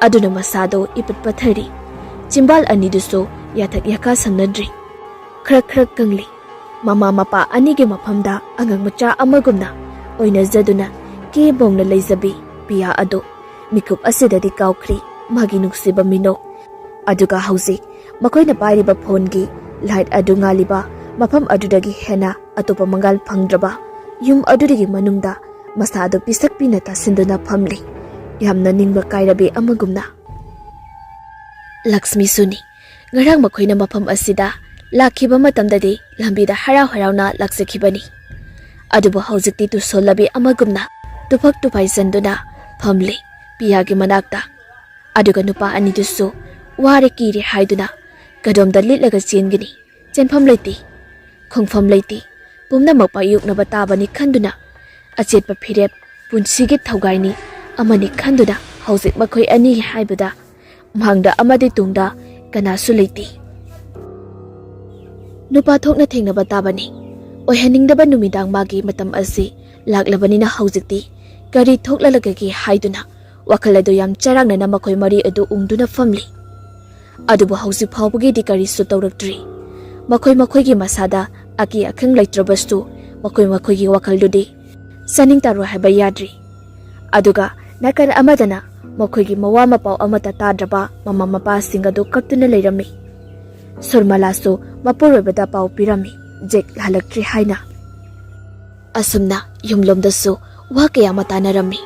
ꯑꯗꯨꯅ ꯃꯁꯥꯗꯣ ꯏꯄꯠ ꯄꯠꯊꯔꯤ꯫ ꯆꯤꯝꯕꯥꯜ ꯑꯅꯤꯗꯨꯁꯨ ꯌꯥꯊꯛ ꯌꯥꯈꯥ ꯁꯝꯅꯗ꯭ꯔꯤ꯫ ꯈ꯭ꯔꯛ ꯈ꯭ꯔꯛ ꯀꯪꯂꯤ꯫ ꯃꯃꯥ ꯃꯄꯥ ꯑꯅꯤꯒꯤ ꯃꯐꯝꯗ ꯑꯉꯥꯡ ꯃꯆꯥ ꯑꯃꯒꯨꯝꯅ ꯑꯣꯏꯅꯖꯗꯨꯅ ꯀꯦ ꯃꯧꯅ ꯂꯩꯖꯕꯤ ꯄꯤꯌꯥ ꯑꯗꯨ ꯃꯤꯀꯨꯞ ꯑꯁꯤꯗꯗꯤ ꯀꯥꯎꯈ꯭ꯔꯤ ꯃꯥꯒꯤ ꯅꯨꯡꯁꯤꯕ ꯃꯤꯅꯣꯛ꯫ ꯑꯗꯨꯒ ꯍꯧꯖꯤꯛ ꯃꯈꯣꯏꯅ ꯄꯥꯏꯔꯤꯕ ꯐꯣꯟꯒꯤ ꯂꯥꯏꯠ ꯑꯗꯨ ꯉꯥꯜꯂꯤꯕ ꯃꯐꯝ ꯑꯗꯨꯗꯒꯤ ꯍꯦꯟꯅ ꯑꯇꯣꯞꯄ ꯃꯉꯥꯜ ꯐꯪꯗ꯭ꯔꯕ ꯌꯨꯝ ꯑꯗꯨꯗꯒꯤ ꯃꯅꯨꯡꯗ ꯃꯁꯥꯗꯨ ꯄꯤꯁꯛ ꯄꯤꯅ ꯇꯥꯁꯤꯟꯗꯨꯅ ꯐꯝꯂꯤ꯫ ꯌꯥꯝꯅ ꯅꯤꯡꯕ ꯀꯥꯏꯔꯕꯤ ꯑꯃꯒꯨꯝꯅ꯫ ꯂꯛꯁꯃꯤꯁꯨꯅꯤ꯫ ꯉꯔꯥꯡ ꯃꯈꯣꯏꯅ ꯃꯐꯝ ꯑꯁꯤꯗ ꯂꯥꯛꯈꯤꯕ ꯃꯇꯝꯗꯗꯤ ꯂꯝꯕꯤꯗ ꯍꯔꯥꯎ ꯍꯔꯥꯎꯅ ꯂꯥꯛꯆꯈꯤꯕꯅꯤ꯫ ꯑꯗꯨꯕꯨ ꯍꯧꯖꯤꯛꯇꯤ ꯇꯨꯁꯣꯜꯂꯕꯤ ꯑꯃꯒꯨꯝꯅ ꯇꯨꯐꯛ ꯇꯨꯐꯥꯏꯖꯟꯗꯨꯅ ꯐꯝꯂꯤ ꯄꯤꯌꯥꯒꯤ ꯃꯅꯥꯛꯇ꯫ ꯑꯗꯨꯒ ꯅꯨꯄꯥ ꯑꯅꯤꯗꯨꯁꯨ ꯋꯥꯔꯦ ꯀꯤꯔꯦ ꯍꯥꯏꯗꯨꯅ ꯀꯗꯣꯝꯗ ꯂꯤꯠꯂꯒ ꯆꯦꯟꯒꯅꯤ? ꯆꯦꯟꯐꯝ ꯂꯩꯇꯦ, ꯈꯣꯡꯐꯝ ꯂꯩꯇꯦ꯫ ꯄꯨꯝꯅꯃꯛ ꯄꯥꯏꯌꯣꯛꯅꯕ ꯇꯥꯕꯅꯤ ꯈꯟꯗꯨꯅ ꯑꯆꯦꯠꯄ ꯐꯤꯔꯦꯞ ꯄꯨꯟꯁꯤꯒꯤ ꯊꯧꯒꯥꯏꯅꯤ ꯑꯃꯅꯤ ꯈꯟꯗꯨꯅ ꯍꯧꯖꯤꯛ ꯃꯈꯣꯏ ꯑꯅꯤ ꯍꯥꯏꯕꯗ ꯃꯥꯡꯗ ꯑꯃꯗꯤ ꯇꯨꯡꯗ ꯀꯅꯥꯁꯨ ꯂꯩꯇꯦ꯫ ꯅꯨꯄꯥ ꯊꯣꯛꯅ ꯊꯦꯡꯅꯕ ꯇꯥꯕꯅꯤ꯫ ꯑꯣꯏꯍꯟꯅꯤꯡꯗꯕ ꯅꯨꯃꯤꯗꯥꯡ ꯃꯥꯒꯤ ꯃꯇꯝ ꯑꯁꯤ ꯂꯥꯛꯂꯕꯅꯤꯅ ꯍꯧꯖꯤꯛꯇꯤ ꯀꯔꯤ ꯊꯣꯛꯂꯒꯦ ꯍꯥꯏꯗꯨꯅ ꯋꯥꯈꯜ ꯑꯗꯨ ꯌꯥꯝ ꯆꯔꯥꯡꯅꯅ ꯃꯈꯣꯏ ꯃꯔꯤ ꯑꯗꯨ ꯎꯪꯗꯨꯅ ꯐꯝꯂꯤ꯫ ꯑꯗꯨꯕꯨ ꯍꯧꯖꯤꯛ ꯐꯥꯎꯕꯒꯤꯗꯤ ꯀꯔꯤꯁꯨ ꯇꯧꯔꯛꯇ꯭ꯔꯤ꯫ ꯃꯈꯣꯏ ꯃꯈꯣꯏꯒꯤ ꯃꯁꯥꯗ ꯑꯀꯤ ꯑꯈꯪ ꯂꯩꯇ꯭ꯔꯕꯁꯨ ꯃꯈꯣꯏ ꯃꯈꯣꯏꯒꯤ ꯋꯥꯈꯜꯗꯨꯗꯤ ꯆꯥꯅꯤꯡ ꯇꯥꯔꯣꯏ ꯍꯥꯏꯕ ꯌꯥꯗ꯭ꯔꯤ꯫ ꯑꯗꯨꯒ ꯅꯥꯀꯜ ꯑꯃꯗꯅ ꯃꯈꯣꯏꯒꯤ ꯃꯋꯥ ꯃꯄꯥꯎ ꯑꯃꯠꯇ ꯇꯥꯗ꯭ꯔꯕ ꯃꯃꯥ ꯃꯄꯥꯁꯤꯡ ꯑꯗꯨ ꯀꯞꯇꯨꯅ ꯂꯩꯔꯝꯃꯤ꯫ ꯁꯨꯔꯃꯂꯥꯁꯨ ꯃꯄꯨꯔꯣꯏꯕꯗ ꯄꯥꯎ ꯄꯤꯔꯝꯃꯤ, ꯖꯦꯛ ꯍꯜꯂꯛꯇ꯭ꯔꯤ ꯍꯥꯏꯅ꯫ ꯑꯁꯨꯝꯅ ꯌꯨꯝꯂꯣꯝꯗꯁꯨ ꯋꯥ ꯀꯌꯥ ꯑꯃ ꯇꯥꯅꯔꯝꯃꯤ꯫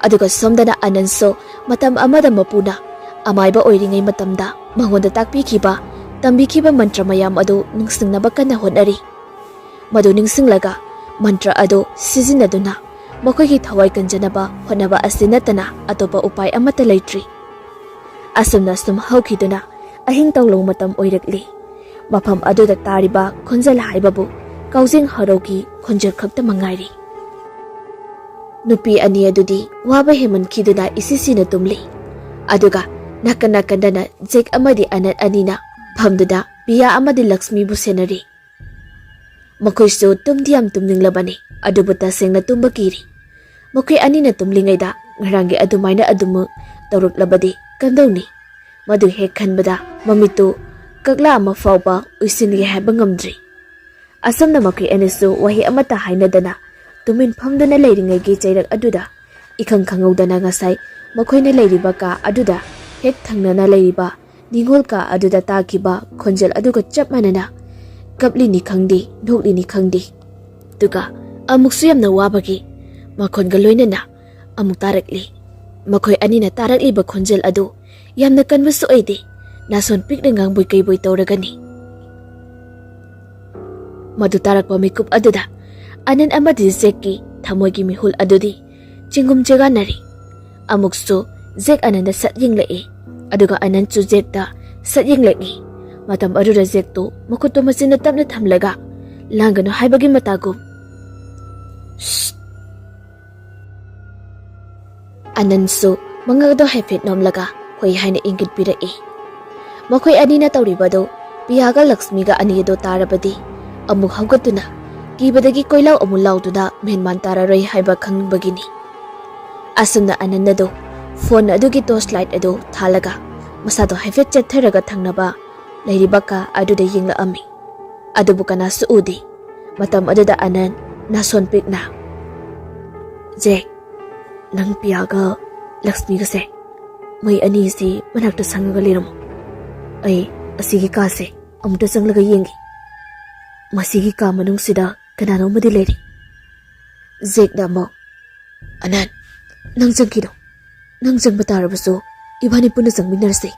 ꯑꯗꯨꯒ ꯁꯣꯝꯗꯅ ꯑꯅꯟꯁꯨ ꯃꯇꯝ ꯑꯃꯗ ꯃꯄꯨꯅ ꯑꯃꯥꯏꯕ ꯑꯣꯏꯔꯤꯉꯩ ꯃꯇꯝꯗ ꯃꯉꯣꯟꯗ ꯇꯥꯛꯄꯤꯈꯤꯕ, ꯇꯝꯕꯤꯈꯤꯕ ꯃꯟꯇ꯭ꯔ ꯃꯌꯥꯝ ꯑꯗꯨ ꯅꯤꯡꯁꯤꯡꯅꯕ ꯀꯟꯅ ꯍꯣꯠꯅꯔꯤ꯫ ꯃꯗꯨ ꯅꯤꯡꯁꯤꯡꯂꯒ ꯃꯟꯇ꯭ꯔ ꯑꯗꯨ ꯁꯤꯖꯤꯟꯅꯗꯨꯅ ꯃꯈꯣꯏꯒꯤ ꯊꯋꯥꯏ ꯀꯟꯖꯅꯕ ꯍꯣꯠꯅꯕ ꯑꯁꯤ ꯅꯠꯇꯅ ꯑꯇꯣꯞꯄ ꯎꯄꯥꯏ ꯑꯃꯠꯇ ꯂꯩꯇ꯭ꯔꯤ꯫ ꯑꯁꯨꯝꯅ ꯁꯨꯝ ꯍꯧꯈꯤꯗꯨꯅ ꯑꯍꯤꯡ ꯇꯧꯂꯧ ꯃꯇꯝ ꯑꯣꯏꯔꯛꯂꯤ꯫ ꯃꯐꯝ ꯑꯗꯨꯗ ꯇꯥꯔꯤꯕ ꯈꯣꯟꯖꯦꯜ ꯍꯥꯏꯕꯕꯨ ꯀꯥꯎꯖꯦꯡ ꯍꯔꯧꯒꯤ ꯈꯣꯟꯖꯦꯜ ꯈꯛꯇ ꯃꯉꯥꯏꯔꯤ꯫ ꯅꯨꯄꯤ ꯑꯅꯤ ꯑꯗꯨꯗꯤ ꯋꯥꯕ ꯍꯦꯟꯃꯟꯈꯤꯗꯨꯅ ꯏꯁꯤꯁꯤꯅ ꯇꯨꯝꯂꯤ꯫ ꯑꯗꯨꯒ ꯅꯥꯀꯟ ꯅꯥꯀꯟꯗꯅ ꯖꯦꯛ ꯑꯃꯗꯤ ꯑꯅꯟ ꯑꯅꯤꯅ ꯐꯝꯗꯨꯅ ꯄꯤꯌꯥ ꯑꯃꯗꯤ ꯂꯛꯁꯃꯤꯕꯨ ꯁꯦꯟꯅꯔꯤ꯫ ꯃꯈꯣꯏꯁꯨ ꯇꯨꯝꯗꯤ ꯌꯥꯝ ꯇꯨꯝꯅꯤꯡꯂꯕꯅꯤ, ꯑꯗꯨꯕꯨ ꯇꯁꯦꯡꯅ ꯇꯨꯝꯕ ꯀꯤꯔꯤ꯫ ꯃꯈꯣꯏ ꯑꯅꯤꯅ ꯇꯨꯝꯂꯤꯉꯩꯗ ꯉꯔꯥꯡꯒꯤ ꯑꯗꯨꯃꯥꯏꯅ ꯑꯗꯨꯃꯛ ꯇꯧꯔꯛꯂꯕꯗꯤ ꯀꯝꯗꯧꯅꯤ? ꯃꯗꯨ ꯍꯦꯛ ꯈꯟꯕꯗ ꯃꯃꯤꯠꯇꯨ ꯀꯛꯂꯥ ꯑꯃ ꯐꯥꯎꯕ ꯎꯏꯁꯤꯟꯒꯦ ꯍꯥꯏꯕ ꯉꯝꯗ꯭ꯔꯤ꯫ ꯑꯁꯨꯝꯅ ꯃꯈꯣꯏ ꯑꯅꯤꯁꯨ ꯋꯥꯍꯩ ꯑꯃꯠꯇ ꯍꯥꯏꯅꯗꯅ ꯇꯨꯃꯤꯟ ꯐꯝꯗꯨꯅ ꯂꯩꯔꯤꯉꯩꯒꯤ ꯆꯩꯔꯛ ꯑꯗꯨꯗ ꯏꯈꯪ ꯈꯪꯍꯧꯗꯅ ꯉꯁꯥꯏ ꯃꯈꯣꯏꯅ ꯂꯩꯔꯤꯕ ꯀꯥ ꯑꯗꯨꯗ ꯍꯦꯛ ꯊꯪꯅꯅ ꯂꯩꯔꯤꯕ ꯅꯤꯉꯣꯜ ꯀꯥ ꯑꯗꯨꯗ ꯇꯥꯈꯤꯕ ꯈꯣꯟꯖꯦꯜ ꯑꯗꯨꯒ ꯆꯞ ꯃꯥꯟꯅꯅ ꯀꯞꯂꯤꯅꯤ ꯈꯪꯗꯦ, ꯅꯣꯛꯂꯤꯅꯤ ꯈꯪꯗꯦ, ꯑꯗꯨꯒ ꯑꯃꯨꯛꯁꯨ ꯌꯥꯝꯅ ꯋꯥꯕꯒꯤ ꯃꯈꯣꯟꯒ ꯂꯣꯏꯅꯅ ꯑꯃꯨꯛ ꯇꯥꯔꯛꯂꯤ꯫ ꯃꯈꯣꯏ ꯑꯅꯤꯅ ꯇꯥꯔꯛꯂꯤꯕ ꯈꯣꯟꯖꯦꯜ ꯑꯗꯨ ꯌꯥꯝꯅ ꯀꯟꯕꯁꯨ ꯑꯣꯏꯗꯦ, ꯅꯥꯁꯣꯟ ꯄꯤꯛꯅ ꯉꯥꯡꯕꯣꯏ ꯀꯩꯕꯣꯏ ꯇꯧꯔꯒꯅꯤ꯫ ꯃꯗꯨ ꯇꯥꯔꯛꯄ ꯃꯤꯀꯨꯞ ꯑꯗꯨꯗ ꯑꯅꯟ ꯑꯃꯗꯤ ꯖꯦꯛꯀꯤ ꯊꯃꯣꯏꯒꯤ ꯃꯤꯍꯨꯜ ꯑꯗꯨꯗꯤ ꯆꯤꯡꯒꯨꯝ ꯆꯦꯒꯥꯟꯅꯔꯤ꯫ ꯑꯃꯨꯛꯁꯨ ꯖꯦꯛ ꯑꯅꯟꯗ ꯁꯠ ꯌꯦꯡꯂꯛꯏ, ꯑꯗꯨꯒ ꯑꯅꯟꯁꯨ ꯖꯦꯛꯇ ꯁꯠ ꯌꯦꯡꯂꯛꯏ꯫ ꯃꯇꯝ ꯑꯗꯨꯗ ꯖꯦꯛꯇꯨ ꯃꯈꯨꯠꯇꯨ ꯃꯆꯤꯟꯗ ꯇꯞꯅ ꯊꯝꯂꯒ ꯂꯥꯡꯒꯅꯨ ꯍꯥꯏꯕꯒꯤ ꯃꯇꯥꯒꯨꯝ꯫ "ꯁ꯭ꯁ!" ꯑꯅꯟꯁꯨ ꯃꯉꯛ ꯑꯗꯨ ꯍꯥꯏꯐꯦꯠ ꯅꯣꯝꯂꯒ ꯍꯣꯏ ꯍꯥꯏꯅ ꯏꯪꯒꯤꯠ ꯄꯤꯔꯛꯏ꯫ ꯃꯈꯣꯏ ꯑꯅꯤꯅ ꯇꯧꯔꯤꯕꯗꯨ ꯄꯤꯌꯥꯒ ꯂꯛꯁꯃꯤꯒ ꯑꯅꯤ ꯑꯗꯨ ꯇꯥꯔꯕꯗꯤ ꯑꯃꯨꯛ ꯍꯧꯒꯠꯇꯨꯅ ꯀꯤꯕꯗꯒꯤ ꯀꯣꯏꯂꯥꯎ ꯑꯃꯨꯛ ꯂꯥꯎꯗꯨꯅ ꯃꯦꯟꯃꯥꯟ ꯇꯥꯔꯔꯣꯏ ꯍꯥꯏꯕ ꯈꯪꯕꯒꯤꯅꯤ꯫ ꯑꯁꯨꯝꯅ ꯑꯅꯟ ꯑꯗꯨ ꯐꯣꯟ ꯑꯗꯨꯒꯤ ꯇꯣꯔꯆ ꯂꯥꯏꯠ ꯑꯗꯨ ꯊꯥꯜꯂꯒ ꯃꯁꯥꯗꯣ ꯍꯥꯏꯐꯦꯠ ꯆꯦꯞꯊꯔꯒ ꯊꯪꯅꯕ ꯂꯩꯔꯤꯕ ꯀꯥ ꯑꯗꯨꯗ ꯌꯦꯡꯂꯛꯑꯝꯃꯤ꯫ ꯑꯗꯨꯕꯨ ꯀꯅꯥꯁꯨ ꯎꯗꯦ꯫ ꯃꯇꯝ ꯑꯗꯨꯗ ꯑꯅꯟ ꯅꯥꯁꯣꯟ ꯄꯤꯛꯅ, "ꯖꯦꯛ, ꯅꯪ ꯄꯤꯌꯥꯒ ꯂꯛꯁꯃꯤꯒꯁꯦ ꯃꯣꯏ ꯑꯅꯤꯁꯤ ꯃꯅꯥꯛꯇ ꯁꯪꯉꯒ ꯂꯩꯔꯝꯃꯣ꯫ ꯑꯩ ꯑꯁꯤꯒꯤ ꯀꯥꯁꯦ ꯑꯃꯨꯛꯇ ꯆꯪꯂꯒ ꯌꯦꯡꯒꯦ꯫ ꯃꯁꯤꯒꯤ ꯀꯥ ꯃꯅꯨꯡꯁꯤꯗ ꯀꯅꯥꯅꯣ ꯑꯃꯗꯤ ꯂꯩꯔꯤ꯫" ꯖꯦꯛꯅ ꯑꯃꯨꯛ, "ꯑꯅꯟ, ꯅꯪ ꯆꯪꯈꯤꯅꯣ꯫ ꯅꯪ ꯆꯪꯕ ꯇꯥꯔꯕꯁꯨ ꯏꯕꯥꯅꯤ ꯄꯨꯟꯅ ꯆꯪꯃꯤꯟꯅꯔꯁꯤ꯫"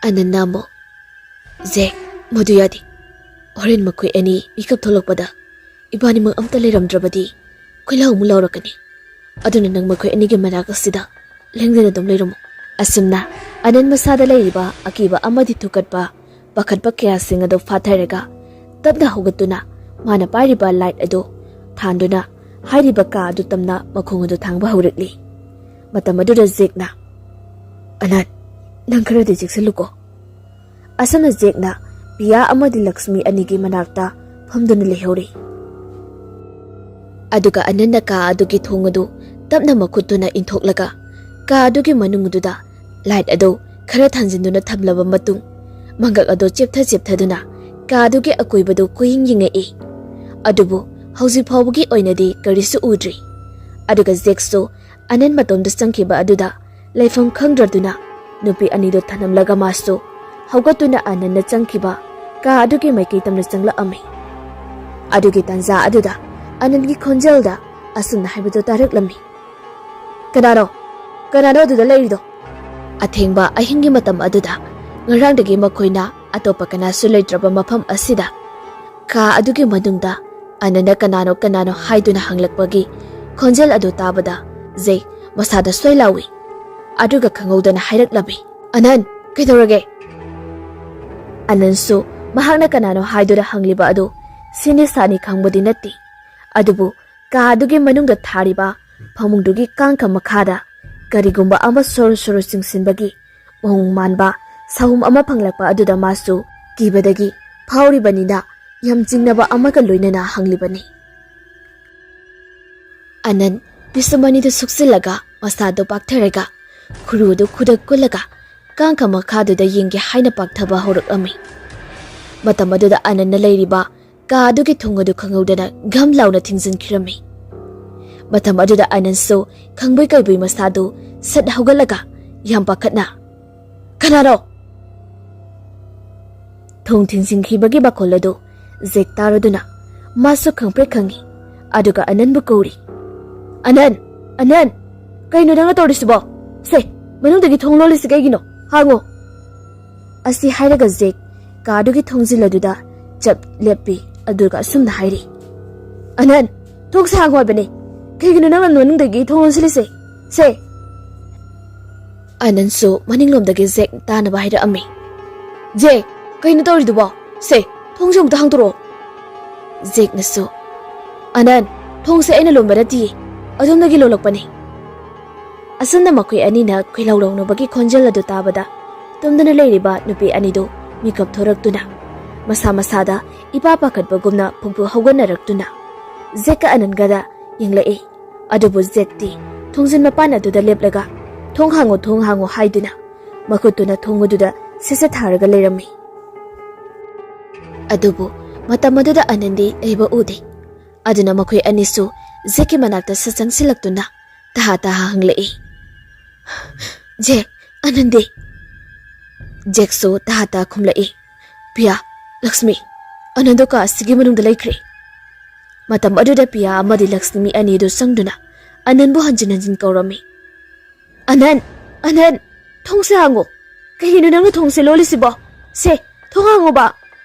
ꯑꯅꯟꯅ ꯑꯃꯨꯛ, "ꯖꯦꯛ, ꯃꯗꯨ ꯌꯥꯗꯦ꯫ ꯍꯣꯔꯦꯟ ꯃꯈꯣꯏ ꯑꯅꯤ ꯃꯤꯀꯞ ꯊꯣꯛꯂꯛꯄꯗ ꯏꯕꯥꯅꯤꯃꯛ ꯑꯝꯇ ꯂꯩꯔꯝꯗ꯭ꯔꯕꯗꯤ ꯈꯣꯏꯂꯥꯎ ꯑꯃꯨꯛ ꯂꯥꯎꯔꯛꯀꯅꯤ꯫ ꯑꯗꯨꯅ ꯅꯪ ꯃꯈꯣꯏ ꯑꯅꯤꯒꯤ ꯃꯅꯥꯛ ꯑꯁꯤꯗ ꯂꯦꯡꯗꯅ ꯑꯗꯨꯝ ꯂꯩꯔꯝꯃꯨ꯫" ꯑꯁꯨꯝꯅ ꯑꯅꯟ ꯃꯁꯥꯗ ꯂꯩꯔꯤꯕ ꯑꯀꯤꯕ ꯑꯃꯗꯤ ꯊꯨꯀꯠꯄ, ꯄꯥꯈꯠꯄ ꯀꯌꯥꯁꯤꯡ ꯑꯗꯨ ꯐꯥꯊꯔꯒ ꯇꯞꯅ ꯍꯧꯒꯠꯇꯨꯅ ꯃꯥꯅ ꯄꯥꯏꯔꯤꯕ ꯂꯥꯏꯠ ꯑꯗꯨ ꯊꯥꯟꯗꯨꯅ ꯍꯥꯏꯔꯤꯕ ꯀꯥ ꯑꯗꯨ ꯇꯝꯅ ꯃꯈꯣꯡ ꯑꯗꯨ ꯊꯥꯡꯕ ꯍꯧꯔꯛꯂꯤ꯫ ꯃꯇꯝ ꯑꯗꯨꯗ ꯖꯦꯛꯅ, "ꯑꯅꯟ, ꯅꯪ ꯈꯔꯗꯤ ꯆꯦꯛꯁꯤꯜꯂꯨꯀꯣ꯫" ꯑꯁꯨꯝꯅ ꯖꯦꯛꯅ ꯄꯤꯌꯥ ꯑꯃꯗꯤ ꯂꯛꯁꯃꯤ ꯑꯅꯤꯒꯤ ꯃꯅꯥꯛꯇ ꯐꯝꯗꯨꯅ ꯂꯩꯍꯧꯔꯤ꯫ ꯑꯗꯨꯒ ꯑꯅꯟꯅ ꯀꯥ ꯑꯗꯨꯒꯤ ꯊꯣꯡ ꯑꯗꯨ ꯇꯞꯅ ꯃꯈꯨꯠꯇꯨꯅ ꯏꯟꯊꯣꯛꯂꯒ ꯀꯥ ꯑꯗꯨꯒꯤ ꯃꯅꯨꯡ ꯑꯗꯨꯗ ꯂꯥꯏꯠ ꯑꯗꯨ ꯈꯔ ꯊꯥꯟꯖꯤꯟꯗꯨꯅ ꯊꯝꯂꯕ ꯃꯇꯨꯡ, ꯃꯪꯒꯛ ꯑꯗꯨ ꯆꯦꯞꯊ ꯆꯦꯞꯊꯗꯨꯅ ꯀꯥ ꯑꯗꯨꯒꯤ ꯑꯀꯣꯏꯕꯗꯨ ꯀꯣꯏꯌꯦꯡ ꯌꯦꯡꯉꯛꯏ꯫ ꯑꯗꯨꯕꯨ ꯍꯧꯖꯤꯛ ꯐꯥꯎꯕꯒꯤ ꯑꯣꯏꯅꯗꯤ ꯀꯔꯤꯁꯨ ꯎꯗ꯭ꯔꯤ꯫ ꯑꯗꯨꯒ ꯖꯦꯛꯁꯨ ꯑꯅꯟ ꯃꯇꯣꯝꯗ ꯆꯪꯈꯤꯕ ꯑꯗꯨꯗ ꯂꯩꯐꯝ ꯈꯪꯗ꯭ꯔꯗꯨꯅ ꯅꯨꯄꯤ ꯑꯅꯤꯗꯨ ꯊꯅꯝꯂꯒ ꯃꯥꯁꯨ ꯍꯧꯒꯠꯇꯨꯅ ꯑꯅꯟꯅ ꯆꯪꯈꯤꯕ ꯀꯥ ꯑꯗꯨꯒꯤ ꯃꯥꯏꯀꯩ ꯇꯝꯅ ꯆꯪꯂꯛꯑꯝꯃꯤ꯫ ꯑꯗꯨꯒꯤ ꯇꯥꯟꯖꯥ ꯑꯗꯨꯗ ꯑꯅꯟꯒꯤ ꯈꯣꯟꯖꯦꯜꯗ ꯑꯁꯨꯝꯅ ꯍꯥꯏꯕꯗꯨ ꯇꯥꯔꯛꯂꯝꯃꯤ, "ꯀꯅꯥꯅꯣ? ꯀꯅꯥꯅꯣ ꯑꯗꯨꯗ ꯂꯩꯔꯤꯗꯣ?" ꯑꯊꯦꯡꯕ ꯑꯍꯤꯡꯒꯤ ꯃꯇꯝ ꯑꯗꯨꯗ ꯉꯔꯥꯡꯗꯒꯤ ꯃꯈꯣꯏꯅ ꯑꯇꯣꯞꯄ ꯀꯅꯥꯁꯨ ꯂꯩꯇ꯭ꯔꯕ ꯃꯐꯝ ꯑꯁꯤꯗ ꯀꯥ ꯑꯗꯨꯒꯤ ꯃꯅꯨꯡꯗ ꯑꯅꯟꯅ "ꯀꯅꯥꯅꯣ, ꯀꯅꯥꯅꯣ?" ꯍꯥꯏꯗꯨꯅ ꯍꯪꯂꯛꯄꯒꯤ ꯈꯣꯟꯖꯦꯜ ꯑꯗꯨ ꯇꯥꯕꯗ ꯖꯦꯛ ꯃꯁꯥꯗ ꯁꯣꯏ ꯂꯥꯎꯏ꯫ ꯑꯗꯨꯒ ꯈꯪꯍꯧꯗꯅ ꯍꯥꯏꯔꯛꯂꯝꯃꯤ, "ꯑꯅꯟ, ꯀꯩꯗꯧꯔꯒꯦ?" ꯑꯅꯟꯁꯨ ꯃꯍꯥꯛꯅ ꯀꯅꯥꯅꯣ ꯍꯥꯏꯗꯨꯅ ꯍꯪꯂꯤꯕ ꯑꯗꯨ ꯁꯤꯅꯤ ꯁꯥꯅꯤ ꯈꯪꯕꯗꯤ ꯅꯠꯇꯦ꯫ ꯑꯗꯨꯕꯨ ꯀꯥ ꯑꯗꯨꯒꯤ ꯃꯅꯨꯡꯗ ꯊꯥꯔꯤꯕ ꯐꯃꯨꯡꯗꯨꯒꯤ ꯀꯥꯡꯈ ꯃꯈꯥꯗ ꯀꯔꯤꯒꯨꯝꯕ ꯑꯃ ꯁꯣꯔꯣ ꯁꯣꯔꯣ ꯆꯤꯡꯁꯤꯟꯕꯒꯤ ꯃꯑꯣꯡ ꯃꯥꯟꯕ ꯁꯥꯍꯨꯝ ꯑꯃ ꯐꯪꯂꯛꯄ ꯑꯗꯨꯗ ꯃꯥꯁꯨ ꯀꯤꯕꯗꯒꯤ ꯐꯥꯎꯔꯤꯕꯅꯤꯅ ꯌꯥꯝ ꯆꯤꯡꯅꯕ ꯑꯃꯒ ꯂꯣꯏꯅꯅ ꯍꯪꯂꯤꯕꯅꯤ꯫ ꯑꯅꯟ ꯄꯤꯁꯨꯝ ꯑꯅꯤꯗꯨ ꯁꯨꯛꯆꯤꯜꯂꯒ ꯃꯁꯥꯗꯨ ꯄꯥꯛꯊꯔꯒ ꯈꯨꯔꯨꯗꯨ ꯈꯨꯗ ꯀꯨꯜꯂꯒ ꯀꯥꯡꯈ ꯃꯈꯥꯗꯨꯗ ꯌꯦꯡꯒꯦ ꯍꯥꯏꯅ ꯄꯥꯛꯊꯕ ꯍꯧꯔꯛꯂꯝꯃꯤ꯫ ꯃꯇꯝ ꯑꯗꯨꯗ ꯑꯅꯟꯅ ꯂꯩꯔꯤꯕ ꯀꯥ ꯑꯗꯨꯒꯤ ꯊꯣꯡ ꯑꯗꯨ ꯈꯪꯍꯧꯗꯅ ꯘꯝ ꯂꯥꯎꯅ ꯊꯤꯡꯖꯤꯟꯈꯤꯔꯝꯃꯤ꯫ ꯃꯇꯝ ꯑꯗꯨꯗ ꯑꯅꯟꯁꯨ ꯈꯪꯕꯣꯏ ꯀꯩꯕꯣꯏ ꯃꯁꯥꯗꯨ ꯁꯠ ꯍꯧꯒꯠꯂꯒ ꯌꯥꯝ ꯄꯥꯈꯠꯅ, "ꯀꯅꯥꯅꯣ?" ꯊꯣꯡ ꯊꯤꯡꯖꯤꯟꯈꯤꯕꯒꯤ ꯃꯈꯣꯜ ꯑꯗꯨ ꯖꯦꯛ ꯇꯥꯔꯗꯨꯅ ꯃꯥꯁꯨ ꯈꯪꯄ꯭ꯔꯦꯛ ꯈꯪꯉꯤ꯫ ꯑꯗꯨꯒ ꯑꯅꯟꯕꯨ ꯀꯧꯔꯤ, "ꯑꯅꯟ! ꯑꯅꯟ! ꯀꯩꯅꯣ ꯅꯪꯅ ꯇꯧꯔꯤꯁꯤꯕꯣ? ꯁꯦ, ꯃꯅꯨꯡꯗꯒꯤ ꯊꯣꯡ ꯂꯣꯜꯂꯤꯁꯤ ꯀꯩꯒꯤꯅꯣ? ꯍꯥꯡꯉꯣ!" ꯑꯁꯤ ꯍꯥꯏꯔꯒ ꯖꯦꯛ ꯀꯥꯗꯨꯒꯤ ꯊꯣꯡꯖꯤꯜ ꯑꯗꯨꯗ ꯆꯞ ꯂꯦꯞꯄꯤ꯫ ꯑꯗꯨꯒ ꯑꯁꯨꯝꯅ ꯍꯥꯏꯔꯤ, "ꯑꯅꯟ, ꯊꯣꯡꯁꯦ ꯍꯥꯡꯉꯣ ꯍꯥꯏꯕꯅꯦ꯫ ꯀꯩꯒꯤꯅꯣ ꯅꯪꯅ ꯃꯅꯨꯡꯗꯒꯤ ꯊꯣꯡ ꯂꯣꯟꯁꯤꯜꯂꯤꯁꯦ? ꯁꯦ!" ꯑꯅꯟꯁꯨ ꯃꯅꯤꯡꯂꯣꯝꯗꯒꯤ ꯖꯦꯛ ꯇꯥꯅꯕ ꯍꯥꯏꯔꯛꯑꯝꯃꯤ꯫ "ꯖꯦꯛ, ꯀꯩꯅꯣ ꯇꯧꯔꯤꯗꯨꯕꯣ? ꯁꯦ, ꯊꯣꯡꯁꯦ ꯑꯃꯨꯛꯇ ꯍꯥꯡꯗꯣꯔꯛꯑꯣ!" ꯖꯦꯛꯅꯁꯨ, "ꯑꯅꯟ, ꯊꯣꯡꯁꯦ ꯑꯩꯅ ꯂꯣꯟꯕ ꯅꯠꯇꯤꯌꯦ, ꯑꯗꯣꯝꯗꯒꯤ ꯂꯣꯜꯂꯛꯄꯅꯦ!" ꯑꯁꯨꯝꯅ ꯃꯈꯣꯏ ꯑꯅꯤꯅ ꯈꯣꯏꯂꯧ ꯂꯧꯅꯕꯒꯤ ꯈꯣꯟꯖꯦꯜ ꯑꯗꯨ ꯇꯥꯕꯗ, ꯇꯨꯝꯗꯨꯅ ꯂꯩꯔꯤꯕ ꯅꯨꯄꯤ ꯑꯅꯤꯗꯨ ꯃꯤꯀꯞ ꯊꯣꯔꯛꯇꯨꯅ, ꯃꯁꯥ ꯃꯁꯥꯗ ꯏꯄꯥ ꯄꯥꯈꯠꯄꯒꯨꯝꯅ ꯄꯨꯛꯄꯨ ꯍꯧꯒꯠꯅꯔꯛꯇꯨꯅ, ꯖꯦꯛꯀ ꯑꯅꯟꯒꯗ ꯌꯦꯡꯂꯛꯏ꯫ ꯑꯗꯨꯕꯨ ꯖꯦꯛꯇꯤ ꯊꯣꯡꯖꯤꯟ ꯃꯄꯥꯟ ꯑꯗꯨꯗ ꯂꯦꯞꯂꯒ, "ꯊꯣꯡ ꯍꯥꯡꯉꯨ, ꯊꯣꯡ ꯍꯥꯡꯉꯨ" ꯍꯥꯏꯗꯨꯅ ꯃꯈꯨꯠꯇꯨꯅ ꯊꯣꯡ ꯑꯗꯨꯗ ꯁꯦꯠ ꯁꯦꯠ ꯊꯥꯔꯒ ꯂꯩꯔꯝꯃꯤ꯫ ꯑꯗꯨꯕꯨ ꯃꯇꯝ ꯑꯗꯨꯗ ꯑꯅꯟꯗꯤ ꯂꯩꯕ ꯎꯗꯦ꯫ ꯑꯗꯨꯅ ꯃꯈꯣꯏ ꯑꯅꯤꯁꯨ ꯖꯦꯛꯀꯤ ꯃꯅꯥꯛꯇ ꯁꯠ ꯆꯪꯁꯤꯜꯂꯛꯇꯨꯅ ꯇꯍꯥ ꯇꯍꯥ ꯍꯪꯂꯛꯏ, "ꯖꯦꯛ, ꯑꯅꯟꯗꯤ?" ꯖꯦꯛꯁꯨ ꯇꯍꯥ ꯇꯍꯥ ꯈꯨꯝꯂꯛꯏ, "ꯄꯤꯌꯥ, ꯂꯛꯁꯃꯤ, ꯑꯅꯟꯗꯣ ꯀꯥ ꯑꯁꯤꯒꯤ ꯃꯅꯨꯡꯗ ꯂꯩꯈ꯭ꯔꯦ꯫" ꯃꯇꯝ ꯑꯗꯨꯗ ꯄꯤꯌꯥ ꯑꯃꯗꯤ ꯂꯛꯁꯃꯤ ꯑꯅꯤꯗꯨ ꯆꯪꯗꯨꯅ ꯑꯅꯟꯕꯨ ꯍꯟꯖꯤꯟ ꯍꯟꯖꯤꯟ ꯀꯧꯔꯝꯃꯤ꯫ "ꯑꯅꯟ! ꯑꯅꯟ! ꯊꯣꯡꯁꯦ ꯍꯥꯡꯉꯣ! ꯀꯩꯒꯤꯅꯣ ꯅꯪꯅ ꯊꯣꯡꯁꯦ ꯂꯣꯜꯂꯤꯁꯤꯕꯣ? ꯁꯦ, ꯊꯣꯡ ꯍꯥꯡꯉꯣꯕ!"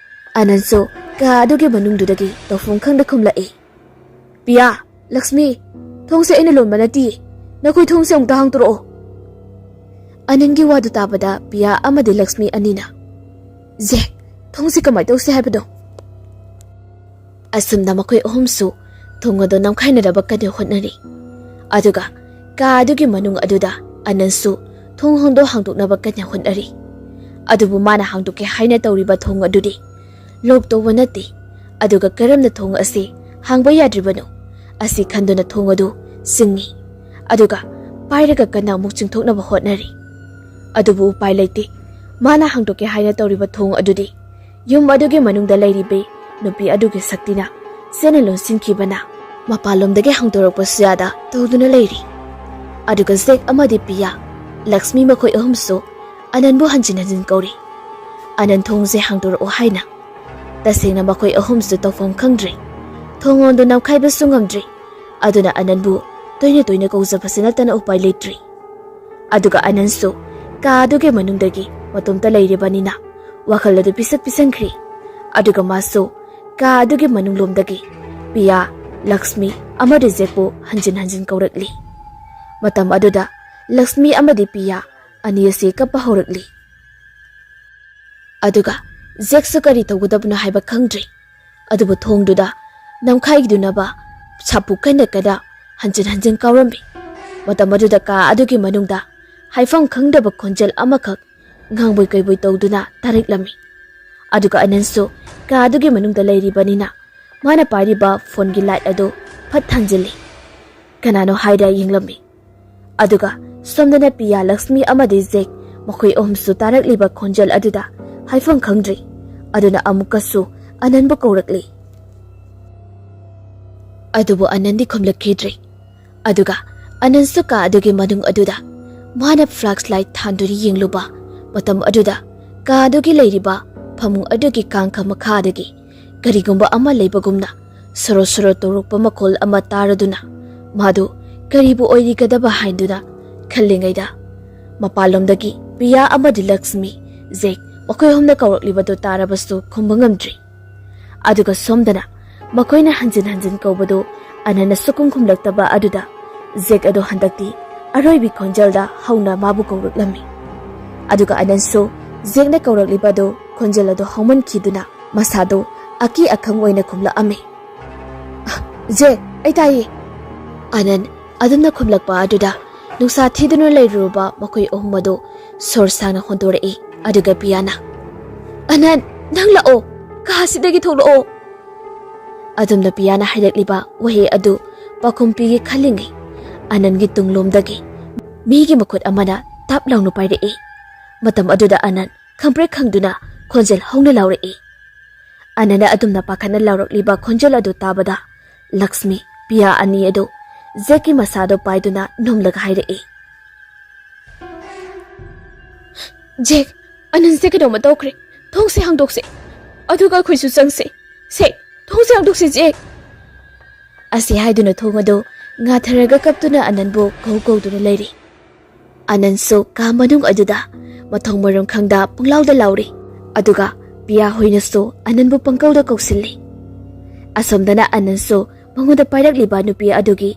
ꯑꯅꯟꯁꯨ ꯀꯥ ꯑꯗꯨꯒꯤ ꯃꯅꯨꯡꯗꯨꯗꯒꯤ ꯇꯧꯐꯝ ꯈꯪꯗ ꯈꯨꯝꯂꯛꯏ, "ꯄꯤꯌꯥ, ꯂꯛꯁꯃꯤ, ꯊꯣꯡꯁꯦ ꯑꯩꯅ ꯂꯣꯟꯕ ꯅꯠꯇꯤꯌꯦ꯫ ꯅꯈꯣꯏ ꯊꯣꯡꯁꯦ ꯑꯃꯨꯛꯇ ꯍꯥꯡꯗꯣꯔꯛꯑꯣ꯫" ꯑꯅꯟꯒꯤ ꯋꯥꯗꯨ ꯇꯥꯕꯗ ꯄꯤꯌꯥ ꯑꯃꯗꯤ ꯂꯛꯁꯃꯤ ꯑꯅꯤꯅ, "ꯖꯦꯛ, ꯊꯣꯡꯁꯦ ꯀꯃꯥꯏ ꯇꯧꯁꯦ ꯍꯥꯏꯕꯅꯣ?" ꯑꯁꯨꯝꯅ ꯃꯈꯣꯏ ꯑꯍꯨꯝꯁꯨ ꯊꯣꯡ ꯑꯗꯨ ꯅꯝꯈꯥꯏꯅꯅꯕ ꯀꯟꯅ ꯍꯣꯠꯅꯔꯤ꯫ ꯑꯗꯨꯒ ꯀꯥ ꯑꯗꯨꯒꯤ ꯃꯅꯨꯡ ꯑꯗꯨꯗ ꯑꯅꯟꯁꯨ ꯊꯣꯡ ꯍꯣꯡꯗꯣ ꯍꯥꯡꯗꯣꯛꯅꯕ ꯀꯟꯅ ꯍꯣꯠꯅꯔꯤ꯫ ꯑꯗꯨꯕꯨ ꯃꯥꯅ ꯍꯥꯡꯗꯣꯛꯀꯦ ꯍꯥꯏꯅ ꯇꯧꯔꯤꯕ ꯊꯣꯡ ꯑꯗꯨꯗꯤ ꯂꯣꯛ ꯇꯧꯕ ꯅꯠꯇꯦ, ꯑꯗꯨꯒ ꯀꯔꯝꯅ ꯊꯣꯡ ꯑꯁꯤ ꯍꯥꯡꯕ ꯌꯥꯗ꯭ꯔꯤꯕꯅꯣ ꯑꯁꯤ ꯈꯟꯗꯨꯅ ꯊꯣꯡ ꯑꯗꯨ ꯁꯤꯡꯉꯤ꯫ ꯑꯗꯨꯒ ꯄꯥꯏꯔꯒ ꯀꯟꯅ ꯑꯃꯨꯛ ꯆꯤꯡꯊꯣꯛꯅꯕ ꯍꯣꯠꯅꯔꯤ꯫ ꯑꯗꯨꯕꯨ ꯎꯄꯥꯏ ꯂꯩꯇꯦ꯫ ꯃꯥꯅ ꯍꯥꯡꯗꯣꯛꯀꯦ ꯍꯥꯏꯅ ꯇꯧꯔꯤꯕ ꯊꯣꯡ ꯑꯗꯨꯗꯤ ꯌꯨꯝ ꯑꯗꯨꯒꯤ ꯃꯅꯨꯡꯗ ꯂꯩꯔꯤꯕꯤ ꯅꯨꯄꯤ ꯑꯗꯨꯒꯤ ꯁꯛꯇꯤꯅ ꯆꯦꯟꯅ ꯂꯣꯟꯁꯤꯟꯈꯤꯕꯅ ꯃꯄꯥꯟꯂꯣꯝꯗꯒꯤ ꯍꯥꯡꯗꯣꯔꯛꯄꯁꯨ ꯌꯥꯗ ꯇꯧꯗꯨꯅ ꯂꯩꯔꯤ꯫ ꯑꯗꯨꯒ ꯖꯦꯛ ꯑꯃꯗꯤ ꯄꯤꯌꯥ, ꯂꯛꯁꯃꯤ ꯃꯈꯣꯏ ꯑꯍꯨꯝꯁꯨ ꯑꯅꯟꯕꯨ ꯍꯟꯖꯤꯟ ꯍꯟꯖꯤꯟ ꯀꯧꯔꯤ꯫ ꯑꯅꯟ ꯊꯣꯡꯁꯦ ꯍꯥꯡꯗꯣꯔꯛꯑꯣ ꯍꯥꯏꯅ꯫ ꯇꯁꯦꯡꯅ ꯃꯈꯣꯏ ꯑꯍꯨꯝꯁꯨ ꯇꯧꯐꯝ ꯈꯪꯗ꯭ꯔꯦ꯫ ꯊꯣꯡ ꯂꯣꯟꯗꯨ ꯅꯝꯈꯥꯏꯕꯁꯨ ꯉꯝꯗ꯭ꯔꯦ꯫ ꯑꯗꯨꯅ ꯑꯅꯟꯕꯨ ꯇꯣꯏꯅ ꯇꯣꯏꯅ ꯀꯧꯖꯕꯁꯤ ꯅꯠꯇꯅ ꯎꯄꯥꯏ ꯂꯩꯇ꯭ꯔꯤ꯫ ꯑꯗꯨꯒ ꯑꯅꯟꯁꯨ ꯀꯥ ꯑꯗꯨꯒꯤ ꯃꯅꯨꯡꯗꯒꯤ ꯃꯇꯣꯝꯇ ꯂꯩꯔꯤꯕꯅꯤꯅ ꯋꯥꯈꯜ ꯑꯗꯨ ꯄꯤꯁꯛ ꯄꯤꯁꯟꯈ꯭ꯔꯤ꯫ ꯑꯗꯨꯒ ꯃꯥꯁꯨ ꯀꯥ ꯑꯗꯨꯒꯤ ꯃꯅꯨꯡꯂꯣꯝꯗꯒꯤ ꯄꯤꯌꯥ, ꯂꯛꯁꯃꯤ ꯑꯃꯗꯤ ꯖꯦꯛꯄꯨ ꯍꯟꯖꯤꯟ ꯍꯟꯖꯤꯟ ꯀꯧꯔꯛꯂꯤ꯫ ꯃꯇꯝ ꯑꯗꯨꯗ ꯂꯛꯁꯃꯤ ꯑꯃꯗꯤ ꯄꯤꯌꯥ ꯑꯅꯤ ꯑꯁꯤ ꯀꯞꯄ ꯍꯧꯔꯛꯂꯤ꯫ ꯑꯗꯨꯒ ꯖꯦꯛꯁꯨ ꯀꯔꯤ ꯇꯧꯒꯗꯕꯅꯣ ꯍꯥꯏꯕ ꯈꯪꯗ꯭ꯔꯦ꯫ ꯑꯗꯨꯕꯨ ꯊꯣꯡꯗꯨꯗ ꯅꯝꯈꯥꯏꯗꯨꯅꯕ ꯁꯥꯄꯨ ꯀꯟꯅ ꯀꯟꯅ ꯍꯟꯖꯤꯟ ꯍꯟꯖꯤꯟ ꯀꯥꯎꯔꯝꯃꯤ꯫ ꯃꯇꯝ ꯑꯗꯨꯗ ꯀꯥ ꯑꯗꯨꯒꯤ ꯃꯅꯨꯡꯗ ꯍꯥꯏꯐꯝ ꯈꯪꯗꯕ ꯈꯣꯟꯖꯦꯜ ꯑꯃꯈꯛ ꯉꯥꯡꯕꯣꯏ ꯀꯩꯕꯣꯏ ꯇꯧꯗꯨꯅ ꯇꯥꯔꯛꯂꯝꯃꯤ꯫ ꯑꯗꯨꯒ ꯑꯅꯟꯁꯨ ꯀꯥ ꯑꯗꯨꯒꯤ ꯃꯅꯨꯡꯗ ꯂꯩꯔꯤꯕꯅꯤꯅ ꯃꯥꯅ ꯄꯥꯏꯔꯤꯕ ꯐꯣꯟꯒꯤ ꯂꯥꯏꯠ ꯑꯗꯨ ꯐꯠ ꯊꯥꯟꯖꯤꯜꯂꯤ꯫ ꯀꯅꯥꯅꯣ ꯍꯥꯏꯔ ꯌꯦꯡꯂꯝꯃꯤ꯫ ꯑꯗꯨꯒ ꯁꯣꯝꯗꯅ ꯄꯤꯌꯥ, ꯂꯛꯁꯃꯤ ꯑꯃꯗꯤ ꯖꯦꯛ ꯃꯈꯣꯏ ꯑꯍꯨꯝꯁꯨ ꯇꯥꯔꯛꯂꯤꯕ ꯈꯣꯟꯖꯦꯜ ꯑꯗꯨꯗ ꯍꯥꯏꯐꯝ ꯈꯪꯗ꯭ꯔꯤ꯫ ꯑꯗꯨꯅ ꯑꯃꯨꯛꯀꯁꯨ ꯑꯅꯟꯕꯨ ꯀꯧꯔꯛꯂꯤ꯫ ꯑꯗꯨꯕꯨ ꯑꯅꯟꯗꯤ ꯈꯨꯝꯂꯛꯈꯤꯗ꯭ꯔꯦ꯫ ꯑꯗꯨꯒ ꯑꯅꯟꯁꯨ ꯀꯥ ꯑꯗꯨꯒꯤ ꯃꯅꯨꯡ ꯑꯗꯨꯗ ꯃꯥꯅ ꯐ꯭ꯂꯥꯁ ꯂꯥꯏꯠ ꯊꯥꯟꯗꯨꯅ ꯌꯦꯡꯂꯨꯕ ꯃꯇꯝ ꯑꯗꯨꯗ ꯀꯥ ꯑꯗꯨꯒꯤ ꯂꯩꯔꯤꯕ ꯐꯃꯨꯡ ꯑꯗꯨꯒꯤ ꯀꯥꯡꯈ ꯃꯈꯥꯗꯒꯤ ꯀꯔꯤꯒꯨꯝꯕ ꯑꯃ ꯂꯩꯕꯒꯨꯝꯅ ꯁꯣꯔꯣ ꯁꯣꯔꯣ ꯇꯧꯔꯛꯄ ꯃꯈꯣꯜ ꯑꯃ ꯇꯥꯔꯗꯨꯅ ꯃꯥꯗꯨ ꯀꯔꯤꯕꯨ ꯑꯣꯏꯔꯤꯒꯗꯕ ꯍꯥꯏꯗꯨꯅ ꯈꯜꯂꯤꯉꯩꯗ ꯃꯄꯥꯟꯂꯣꯝꯗꯒꯤ ꯄꯤꯌꯥ ꯑꯃꯗꯤ ꯂꯛꯁꯃꯤ, ꯖꯦꯛ ꯃꯈꯣꯏ ꯑꯍꯨꯝꯅ ꯀꯧꯔꯛꯂꯤꯕꯗꯨ ꯇꯥꯔꯕꯁꯨ ꯈꯨꯝꯕ ꯉꯝꯗ꯭ꯔꯤ꯫ ꯑꯗꯨꯒ ꯁꯣꯝꯗꯅ ꯃꯈꯣꯏꯅ ꯍꯟꯖꯤꯟ ꯍꯟꯖꯤꯟ ꯀꯧꯕꯗꯨ ꯑꯅꯟꯅ ꯁꯨꯛꯈꯨꯝ ꯈꯨꯝꯂꯛꯇꯕ ꯑꯗꯨꯗ ꯖꯦꯛ ꯑꯗꯣ ꯍꯟꯗꯛꯇꯤ ꯑꯔꯣꯏꯕꯤ ꯈꯣꯟꯖꯦꯜꯗ ꯍꯧꯅ ꯃꯥꯕꯨ ꯀꯧꯔꯛꯂꯝꯃꯤ꯫ ꯑꯗꯨꯒ ꯑꯅꯟꯁꯨ ꯖꯦꯛꯅ ꯀꯧꯔꯛꯂꯤꯕ ꯑꯗꯨ ꯈꯣꯟꯖꯦꯜ ꯑꯗꯨ ꯍꯧꯃꯟꯈꯤꯗꯨꯅ ꯃꯁꯥꯗꯨ ꯑꯀꯤ ꯑꯈꯪ ꯑꯣꯏꯅ ꯈꯨꯝꯂꯛꯑꯝꯃꯤ꯫ "ꯖꯦꯛ, ꯑꯩ ꯇꯥꯏꯌꯦ!" ꯑꯅꯟ ꯑꯗꯨꯝꯅ ꯈꯨꯝꯂꯛꯄ ꯑꯗꯨꯗ ꯅꯨꯡꯁꯥ ꯊꯤꯗꯨꯅ ꯂꯩꯔꯨꯔꯕ ꯃꯈꯣꯏ ꯑꯍꯨꯝ ꯑꯗꯨ ꯁꯣꯔ ꯁꯥꯡꯅ ꯍꯣꯟꯗꯣꯔꯛꯏ꯫ ꯑꯗꯨꯒ ꯄꯤꯌꯥꯅ, "ꯑꯅꯟ, ꯅꯪ ꯂꯥꯛꯑꯣ, ꯀꯥ ꯑꯁꯤꯗꯒꯤ ꯊꯣꯛꯂꯛꯑꯣ!" ꯑꯗꯨꯝꯅ ꯄꯤꯌꯥꯅ ꯍꯥꯏꯔꯛꯂꯤꯕ ꯋꯥꯍꯩ ꯑꯗꯨ ꯄꯥꯎꯈꯨꯝ ꯄꯤꯒꯦ ꯈꯜꯂꯤꯉꯩ, ꯑꯅꯟꯒꯤ ꯇꯨꯡꯂꯣꯝꯗꯒꯤ ꯃꯤꯒꯤ ꯃꯈꯨꯠ ꯑꯃꯅ ꯇꯞ ꯂꯥꯎꯅ ꯄꯥꯏꯔꯛꯏ꯫ ꯃꯇꯝ ꯑꯗꯨꯗ ꯑꯅꯟ ꯈꯪꯄ꯭ꯔꯦꯛ ꯈꯪꯗꯨꯅ ꯈꯣꯟꯖꯦꯜ ꯍꯧꯅ ꯂꯥꯎꯔꯛꯏ꯫ ꯑꯅꯟꯅ ꯑꯗꯨꯝꯅ ꯄꯥꯈꯠꯅ ꯂꯥꯎꯔꯛꯂꯤꯕ ꯈꯣꯟꯖꯦꯜ ꯑꯗꯨ ꯇꯥꯕꯗ, ꯂꯛꯁꯃꯤ, ꯄꯤꯌꯥ ꯑꯅꯤ ꯑꯗꯨ ꯖꯦꯛꯀꯤ ꯃꯁꯥꯗꯣ ꯄꯥꯏꯗꯨꯅ ꯅꯣꯝꯂꯒ ꯍꯥꯏꯔꯛꯏ, "ꯖꯦꯛ, ꯑꯅꯟꯁꯦ ꯀꯩꯅꯣꯝꯃ ꯇꯧꯈ꯭ꯔꯦ꯫ ꯊꯣꯡꯁꯦ ꯍꯥꯡꯗꯣꯛꯁꯦ, ꯑꯗꯨꯒ ꯑꯩꯈꯣꯏꯁꯨ ꯆꯪꯁꯦ꯫ ꯁꯦ, ꯊꯣꯡꯁꯦ ꯍꯥꯡꯗꯣꯛꯁꯦ, ꯖꯦꯛ!" ꯑꯁꯤ ꯍꯥꯏꯗꯨꯅ ꯊꯣꯡ ꯑꯗꯨ ꯉꯥꯊꯔꯒ ꯀꯞꯇꯨꯅ ꯑꯅꯟꯕꯨ ꯀꯧ ꯀꯧꯗꯨꯅ ꯂꯩꯔꯤ꯫ ꯑꯅꯟꯁꯨ ꯀꯥ ꯃꯅꯨꯡ ꯑꯗꯨꯗ ꯃꯊꯣꯡ ꯃꯔꯝ ꯈꯪꯗ ꯄꯨꯡꯂꯥꯎꯗ ꯂꯥꯎꯔꯤ꯫ ꯑꯗꯨꯒ ꯄꯤꯌꯥ ꯍꯣꯏꯅꯁꯨ ꯑꯅꯟꯕꯨ ꯄꯪꯀꯧꯗ ꯀꯧꯁꯤꯜꯂꯤ꯫ ꯑꯁꯣꯝꯗꯅ ꯑꯅꯟꯁꯨ ꯃꯉꯣꯟꯗ ꯄꯥꯏꯔꯛꯂꯤꯕ ꯅꯨꯄꯤ ꯑꯗꯨꯒꯤ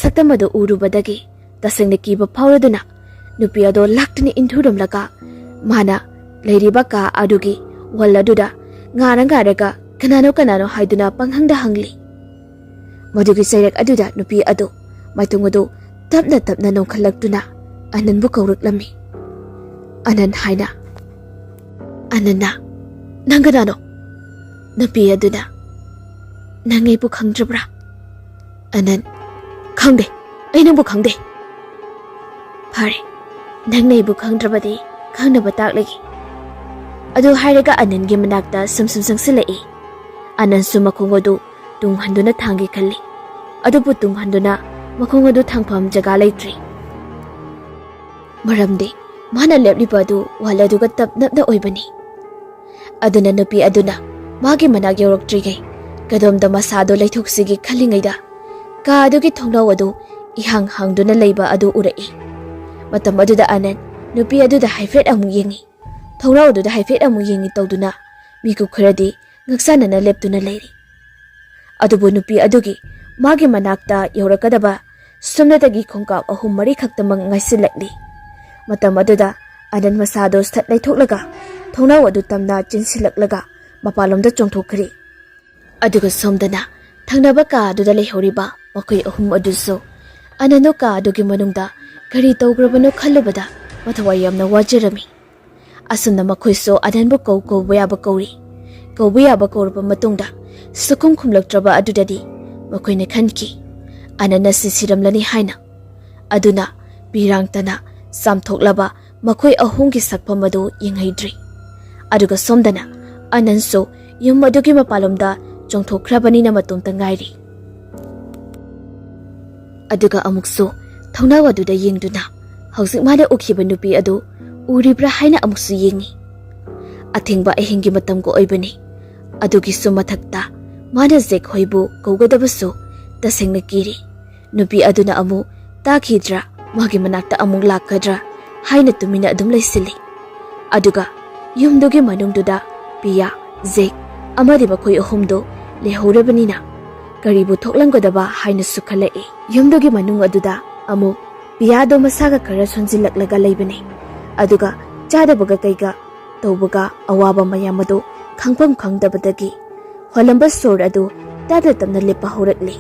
ꯁꯛꯇꯝ ꯑꯗꯨ ꯎꯔꯨꯕꯗꯒꯤ ꯇꯁꯦꯡꯅ ꯀꯤꯕ ꯐꯥꯎꯔꯗꯨꯅ ꯅꯨꯄꯤ ꯑꯗꯣ ꯂꯥꯛꯇꯨꯅ ꯏꯟꯊꯨꯔꯝꯂꯒ, ꯃꯥꯅ ꯂꯩꯔꯤꯕ ꯀꯥ ꯑꯗꯨꯒꯤ ꯋꯥꯜ ꯑꯗꯨꯗ ꯉꯥꯔ ꯉꯥꯔꯒ ꯀꯅꯥꯅꯣ ꯀꯅꯥꯅꯣ ꯍꯥꯏꯗꯨꯅ ꯄꯪꯍꯪꯗ ꯍꯪꯂꯤ꯫ ꯃꯗꯨꯒꯤ ꯆꯩꯔꯛ ꯑꯗꯨꯗ ꯅꯨꯄꯤ ꯑꯗꯨ ꯃꯥꯏꯊꯣꯡ ꯑꯗꯨ ꯇꯞꯅ ꯇꯞꯅ ꯅꯣꯡꯈꯠꯂꯛꯇꯨꯅ ꯑꯅꯟꯕꯨ ꯀꯧꯔꯛꯂꯝꯃꯤ꯫ "ꯑꯅꯟ" ꯍꯥꯏꯅ꯫ ꯑꯅꯟꯅ, "ꯅꯪ ꯀꯅꯥꯅꯣ?" ꯅꯨꯄꯤ ꯑꯗꯨꯅ, "ꯅꯪ ꯑꯩꯕꯨ ꯈꯪꯗ꯭ꯔꯕ꯭ꯔꯥ?" ꯑꯅꯟ, "ꯈꯪꯗꯦ, ꯑꯩ ꯅꯪꯕꯨ ꯈꯪꯗꯦ"꯫ "ꯐꯔꯦ, ꯅꯪꯅ ꯑꯩꯕꯨ ꯈꯪꯗ꯭ꯔꯕꯗꯤ ꯈꯪꯅꯕ ꯇꯥꯛꯂꯒꯦ"꯫ ꯑꯗꯨ ꯍꯥꯏꯔꯒ ꯑꯅꯟꯒꯤ ꯃꯅꯥꯛꯇ ꯁꯨꯝ ꯁꯨꯝ ꯆꯪꯁꯤꯜꯂꯛꯏ꯫ ꯑꯅꯟꯁꯨ ꯃꯈꯣꯡ ꯑꯗꯨ ꯇꯨꯡ ꯍꯟꯗꯨꯅ ꯊꯥꯡꯒꯦ ꯈꯜꯂꯤ꯫ ꯑꯗꯨꯕꯨ ꯇꯨꯡ ꯍꯟꯗꯨꯅ ꯃꯈꯣꯡ ꯑꯗꯨ ꯊꯥꯡꯐꯝ ꯖꯒꯥ ꯂꯩꯇ꯭ꯔꯤ꯫ ꯃꯔꯝꯗꯤ ꯃꯥꯅ ꯂꯦꯞꯂꯤꯕ ꯑꯗꯨ ꯋꯥꯜ ꯑꯗꯨꯒ ꯇꯞ ꯅꯞꯅ ꯑꯣꯏꯕꯅꯤ꯫ ꯑꯗꯨꯅ ꯅꯨꯄꯤ ꯑꯗꯨꯅ ꯃꯥꯒꯤ ꯃꯅꯥꯛ ꯌꯧꯔꯛꯇ꯭ꯔꯤꯉꯩ ꯀꯗꯣꯝꯗ ꯃꯁꯥꯗꯣ ꯂꯩꯊꯣꯛꯁꯤꯒꯦ ꯈꯜꯂꯤꯉꯩꯗ, ꯀꯥ ꯑꯗꯨꯒꯤ ꯊꯣꯡꯅꯥꯎ ꯑꯗꯨ ꯏꯍꯥꯡ ꯍꯥꯡꯗꯨꯅ ꯂꯩꯕ ꯑꯗꯨ ꯎꯔꯛꯏ꯫ ꯃꯇꯝ ꯑꯗꯨꯗ ꯑꯅꯟ ꯅꯨꯄꯤ ꯑꯗꯨꯗ ꯍꯥꯏꯐꯦꯠ ꯑꯃꯨꯛ ꯌꯦꯡꯉꯤ, ꯊꯣꯡꯅꯥꯎ ꯑꯗꯨꯗ ꯍꯥꯏꯐꯦꯠ ꯑꯃꯨꯛ ꯌꯦꯡꯉꯤ ꯇꯧꯗꯨꯅ ꯃꯤꯀꯨꯞ ꯈꯔꯗꯤ ꯉꯛꯁꯥꯅꯅ ꯂꯦꯞꯇꯨꯅ ꯂꯩꯔꯤ꯫ ꯑꯗꯨꯕꯨ ꯅꯨꯄꯤ ꯑꯗꯨꯒꯤ ꯃꯥꯒꯤ ꯃꯅꯥꯛꯇ ꯌꯧꯔꯛꯀꯗꯕ ꯁꯣꯝꯗꯇꯒꯤ ꯈꯣꯡꯀꯥꯞ ꯑꯍꯨꯝ ꯃꯔꯤ ꯈꯛꯇꯃꯛ ꯉꯥꯏꯁꯤꯜꯂꯛꯂꯤ꯫ ꯃꯇꯝ ꯑꯗꯨꯗ ꯑꯅꯟ ꯃꯁꯥꯗꯣ ꯁꯠ ꯂꯩꯊꯣꯛꯂꯒ ꯊꯣꯡꯅꯥꯎ ꯑꯗꯨ ꯇꯝꯅ ꯆꯤꯟꯁꯤꯜꯂꯛꯂꯒ ꯃꯄꯥꯟꯂꯣꯝꯗ ꯆꯣꯡꯊꯣꯛꯈ꯭ꯔꯤ꯫ ꯑꯗꯨꯒ ꯁꯣꯝꯗꯅ ꯊꯪꯅꯕ ꯀꯥ ꯑꯗꯨꯗ ꯂꯩꯍꯧꯔꯤꯕ ꯃꯈꯣꯏ ꯑꯍꯨꯝ ꯑꯗꯨꯁꯨ ꯑꯅꯟꯗꯣ ꯀꯥ ꯑꯗꯨꯒꯤ ꯃꯅꯨꯡꯗ ꯀꯔꯤ ꯇꯧꯈ꯭ꯔꯕꯅꯣ ꯈꯜꯂꯨꯕꯗ ꯃꯊꯋꯥꯏ ꯌꯥꯝꯅ ꯋꯥꯖꯔꯝꯃꯤ꯫ ꯑꯁꯨꯝꯅ ꯃꯈꯣꯏꯁꯨ ꯑꯅꯟꯕꯨ ꯀꯧ ꯀꯧꯕ ꯌꯥꯕ ꯀꯧꯔꯤ꯫ ꯀꯧꯕ ꯌꯥꯕ ꯀꯧꯔꯕ ꯃꯇꯨꯡꯗ ꯁꯨꯈꯨꯝ ꯈꯨꯝꯂꯛꯇ꯭ꯔꯕ ꯑꯗꯨꯗꯗꯤ ꯃꯈꯣꯏꯅ ꯈꯟꯈꯤ, ꯑꯅꯟ ꯑꯁꯤ ꯁꯤꯔꯝꯂꯅꯤ ꯍꯥꯏꯅ꯫ ꯑꯗꯨꯅ ꯄꯤꯔꯥꯡꯇꯅ ꯆꯥꯝꯊꯣꯛꯂꯕ ꯃꯈꯣꯏ ꯑꯍꯨꯝꯒꯤ ꯁꯛꯐꯝ ꯑꯗꯨ ꯌꯦꯡꯍꯩꯗ꯭ꯔꯤ꯫ ꯑꯗꯨꯒ ꯁꯣꯝꯗꯅ ꯑꯅꯟꯁꯨ ꯌꯨꯝ ꯑꯗꯨꯒꯤ ꯃꯄꯥꯟꯂꯣꯝꯗ ꯆꯣꯡꯊꯣꯛꯈ꯭ꯔꯕꯅꯤꯅ ꯃꯇꯣꯝꯇ ꯉꯥꯏꯔꯤ꯫ ꯑꯗꯨꯒ ꯑꯃꯨꯛꯁꯨ ꯊꯣꯡꯅꯥꯎ ꯑꯗꯨꯗ ꯌꯦꯡꯗꯨꯅ ꯍꯧꯖꯤꯛ ꯃꯥꯅ ꯎꯈꯤꯕ ꯅꯨꯄꯤ ꯑꯗꯨ ꯎꯔꯤꯕ꯭ꯔꯥ ꯍꯥꯏꯅ ꯑꯃꯨꯛꯁꯨ ꯌꯦꯡꯉꯤ꯫ ꯑꯊꯦꯡꯕ ꯑꯍꯤꯡꯒꯤ ꯃꯇꯝꯒ ꯑꯣꯏꯕꯅꯤ꯫ ꯑꯗꯨꯒꯤꯁꯨ ꯃꯊꯛꯇ ꯃꯥꯅ ꯖꯦꯛ ꯍꯣꯏꯕꯨ ꯀꯧꯒꯗꯕꯁꯨ ꯇꯁꯦꯡꯅ ꯀꯤꯔꯤ꯫ ꯅꯨꯄꯤ ꯑꯗꯨꯅ ꯑꯃꯨꯛ ꯇꯥꯈꯤꯗ꯭ꯔꯥ, ꯃꯥꯒꯤ ꯃꯅꯥꯛꯇ ꯑꯃꯨꯛ ꯂꯥꯛꯀꯗ꯭ꯔꯥ ꯍꯥꯏꯅ ꯇꯨꯃꯤꯟꯅ ꯑꯗꯨꯝ ꯂꯩꯁꯤꯜꯂꯤ꯫ ꯑꯗꯨꯒ ꯌꯨꯝꯗꯨꯒꯤ ꯃꯅꯨꯡꯗꯨꯗ ꯄꯤꯌꯥ, ꯖꯦꯛ ꯑꯃꯗꯤ ꯃꯈꯣꯏ ꯑꯍꯨꯝꯗꯨ ꯂꯩꯍꯧꯔꯕꯅꯤꯅ ꯀꯔꯤꯕꯨ ꯊꯣꯛꯂꯝꯒꯗꯕ ꯍꯥꯏꯅꯁꯨ ꯈꯜꯂꯛꯏ꯫ ꯌꯨꯝꯗꯨꯒꯤ ꯃꯅꯨꯡ ꯑꯗꯨꯗ ꯑꯃꯨꯛ ꯄꯤꯌꯥꯗꯣ ꯃꯁꯥꯒ ꯈꯔ ꯁꯣꯟꯖꯤꯜꯂꯛꯂꯒ ꯂꯩꯕꯅꯤ꯫ ꯑꯗꯨꯒ ꯆꯥꯗꯕꯒ ꯀꯩꯒ ꯇꯧꯕꯒ ꯑꯋꯥꯕ ꯃꯌꯥꯝ ꯑꯗꯨ ꯈꯪꯐꯝ ꯈꯪꯗꯕꯗꯒꯤ ꯍꯣꯜꯂꯝꯕ ꯁꯣꯔ ꯑꯗꯨ ꯇꯞꯅ ꯇꯞꯅ ꯂꯦꯞꯄ ꯍꯧꯔꯛꯂꯤ꯫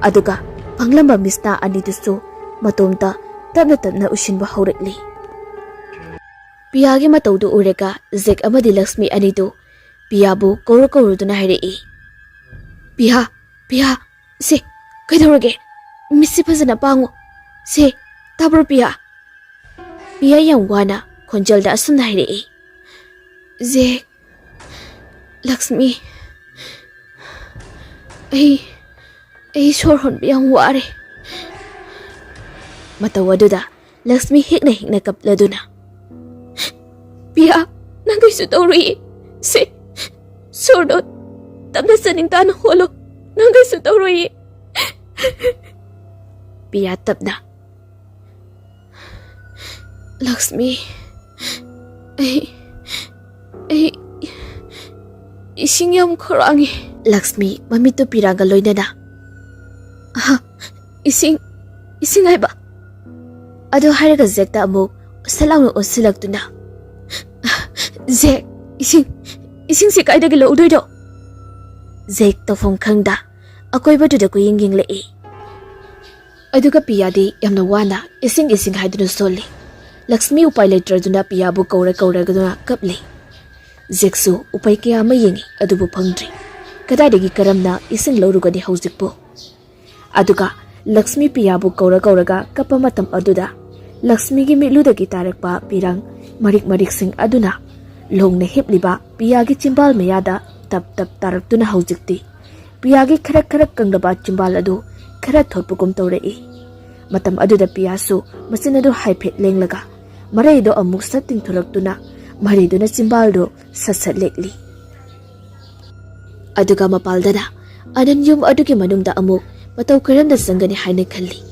ꯑꯗꯨꯒ ꯐꯪꯂꯝꯕ ꯃꯤꯁꯅꯥ ꯑꯅꯤꯗꯨꯁꯨ ꯃꯇꯣꯝꯇ ꯇꯞꯅ ꯇꯞꯅ ꯎꯁꯤꯟꯕ ꯍꯧꯔꯛꯂꯤ꯫ ꯄꯤꯌꯥꯒꯤ ꯃꯇꯧꯗꯨ ꯎꯔꯒ ꯖꯦꯛ ꯑꯃꯗꯤ ꯂꯛꯁꯃꯤ ꯑꯅꯤꯗꯨ ꯄꯤꯌꯥꯕꯨ ꯀꯧꯔ ꯀꯧꯔꯗꯨꯅ ꯍꯥꯏꯔꯛꯏ, "ꯄꯤꯌꯥ, ꯄꯤꯌꯥ, ꯁꯦ, ꯀꯩꯗꯧꯔꯒꯦ? ꯃꯤꯠꯁꯤ ꯐꯖꯅ ꯄꯥꯡꯉꯨ꯫ ꯁꯦ, ꯇꯥꯕ꯭ꯔꯣ ꯄꯤꯌꯥ?" ꯄꯤꯌꯥ ꯌꯥꯝ ꯋꯥꯅ ꯈꯣꯟꯖꯦꯜꯗ ꯑꯁꯨꯝꯅ ꯍꯥꯏꯔꯛꯏ, "ꯖꯦꯛ, ꯂꯛꯁꯃꯤ, ꯑꯩ, ꯑꯩ ꯁꯣꯔ ꯍꯣꯟꯕ ꯌꯥꯝ ꯋꯥꯔꯦ꯫" ꯃꯇꯧ ꯑꯗꯨꯗ ꯂꯛꯁꯃꯤ ꯍꯤꯛꯅ ꯍꯤꯛꯅ ꯀꯞꯂꯗꯨꯅ, "ꯄꯤꯌꯥ, ꯅꯪ ꯀꯩꯁꯨ ꯇꯧꯔꯣꯏꯌꯦ꯫ ꯁꯦ, ꯁꯣꯔꯗꯣ ꯇꯞꯅ ꯆꯅꯤꯡ ꯇꯥꯅ ꯍꯣꯜꯂꯣ꯫ ꯅꯪ ꯀꯩꯁꯨ ꯇꯧꯔꯣꯏꯌꯦ꯫" ꯄꯤꯌꯥ ꯇꯞꯅ, "ꯂꯛꯁꯃꯤ, ꯑꯩ, ꯑꯩ ꯏꯁꯤꯡ ꯌꯥꯝ ꯈꯧꯔꯥꯡꯉꯤ꯫" ꯂꯛꯁꯃꯤ ꯃꯃꯤꯠꯇꯨ ꯄꯤꯔꯥꯒ ꯂꯣꯏꯅꯅ, "ꯑꯍ, ꯏꯁꯤꯡ, ꯏꯁꯤꯡ ꯍꯥꯏꯕ?" ꯑꯗꯨ ꯍꯥꯏꯔꯒ ꯖꯦꯛꯇ ꯑꯃꯨꯛ ꯁꯠ ꯂꯥꯎꯅ ꯑꯣꯟꯁꯤꯜꯂꯛꯇꯨꯅ, "ꯖꯦꯛ, ꯏꯁꯤꯡ, ꯏꯁꯤꯡꯁꯤ ꯀꯥꯏꯗꯒꯤ ꯂꯧꯗꯣꯏꯅꯣ?" ꯖꯦꯛ ꯇꯧꯐꯝ ꯈꯪꯗ ꯑꯀꯣꯏꯕꯗꯨꯗ ꯀꯨꯌꯦꯡ ꯌꯦꯡꯂꯛꯏ꯫ ꯑꯗꯨꯒ ꯄꯤꯌꯥꯗꯤ ꯌꯥꯝꯅ ꯋꯥꯅ "ꯏꯁꯤꯡ, ꯏꯁꯤꯡ" ꯍꯥꯏꯗꯨꯅ ꯁꯣꯜꯂꯤ꯫ ꯂꯛꯁꯃꯤ ꯎꯄꯥꯏ ꯂꯩꯇ꯭ꯔꯗꯨꯅ ꯄꯤꯌꯥꯕꯨ ꯀꯧꯔ ꯀꯧꯔꯗꯨꯅ ꯀꯞꯂꯤ꯫ ꯖꯦꯛꯁꯨ ꯎꯄꯥꯏ ꯀꯌꯥ ꯑꯃ ꯌꯦꯡꯉꯤ, ꯑꯗꯨꯕꯨ ꯐꯪꯗ꯭ꯔꯤ꯫ ꯀꯗꯥꯏꯗꯒꯤ ꯀꯔꯝꯅ ꯏꯁꯤꯡ ꯂꯧꯔꯨꯒꯅꯤ ꯍꯧꯖꯤꯛꯄꯨ? ꯑꯗꯨꯒ ꯂꯛꯁꯃꯤ ꯄꯤꯌꯥꯕꯨ ꯀꯧꯔ ꯀꯧꯔꯒ ꯀꯞꯄ ꯃꯇꯝ ꯑꯗꯨꯗ ꯂꯛꯁꯃꯤꯒꯤ ꯃꯤꯠꯂꯨꯗꯒꯤ ꯇꯥꯔꯛꯄ ꯄꯤꯔꯥꯡ ꯃꯔꯤꯛ ꯃꯔꯤꯛꯁꯤꯡ ꯑꯗꯨꯅ ꯂꯣꯡꯅ ꯍꯤꯞꯂꯤꯕ ꯄꯤꯌꯥꯒꯤ ꯆꯤꯝꯕꯥꯜ ꯃꯌꯥꯗ ꯇꯞ ꯇꯞ ꯇꯥꯔꯛꯇꯨꯅ ꯍꯧꯖꯤꯛꯇꯤ ꯄꯤꯌꯥꯒꯤ ꯈꯔꯛ ꯈꯔꯛ ꯀꯪꯂꯕ ꯆꯤꯝꯕꯥꯜ ꯑꯗꯨ ꯈꯔ ꯊꯣꯠꯄꯒꯨꯝ ꯇꯧꯔꯛꯏ꯫ ꯃꯇꯝ ꯑꯗꯨꯗ ꯄꯤꯌꯥꯁꯨ ꯃꯆꯤꯟ ꯑꯗꯨ ꯍꯥꯏꯐꯦꯠ ꯂꯦꯡꯂꯒ ꯃꯔꯩꯗꯣ ꯑꯃꯨꯛ ꯁꯠ ꯇꯤꯡꯊꯣꯔꯛꯇꯨꯅ ꯃꯔꯩꯗꯨꯅ ꯆꯤꯝꯕꯥꯜꯗꯨ ꯁꯠ ꯁꯠ ꯂꯦꯛꯂꯤ꯫ ꯑꯗꯨꯒ ꯃꯄꯥꯜꯗꯅ ꯑꯅꯟ ꯌꯨꯝ ꯑꯗꯨꯒꯤ ꯃꯅꯨꯡꯗ ꯑꯃꯨꯛ ꯃꯇꯧ ꯀꯔꯝꯅ ꯆꯪꯒꯅꯤ ꯍꯥꯏꯅ ꯈꯜꯂꯤ꯫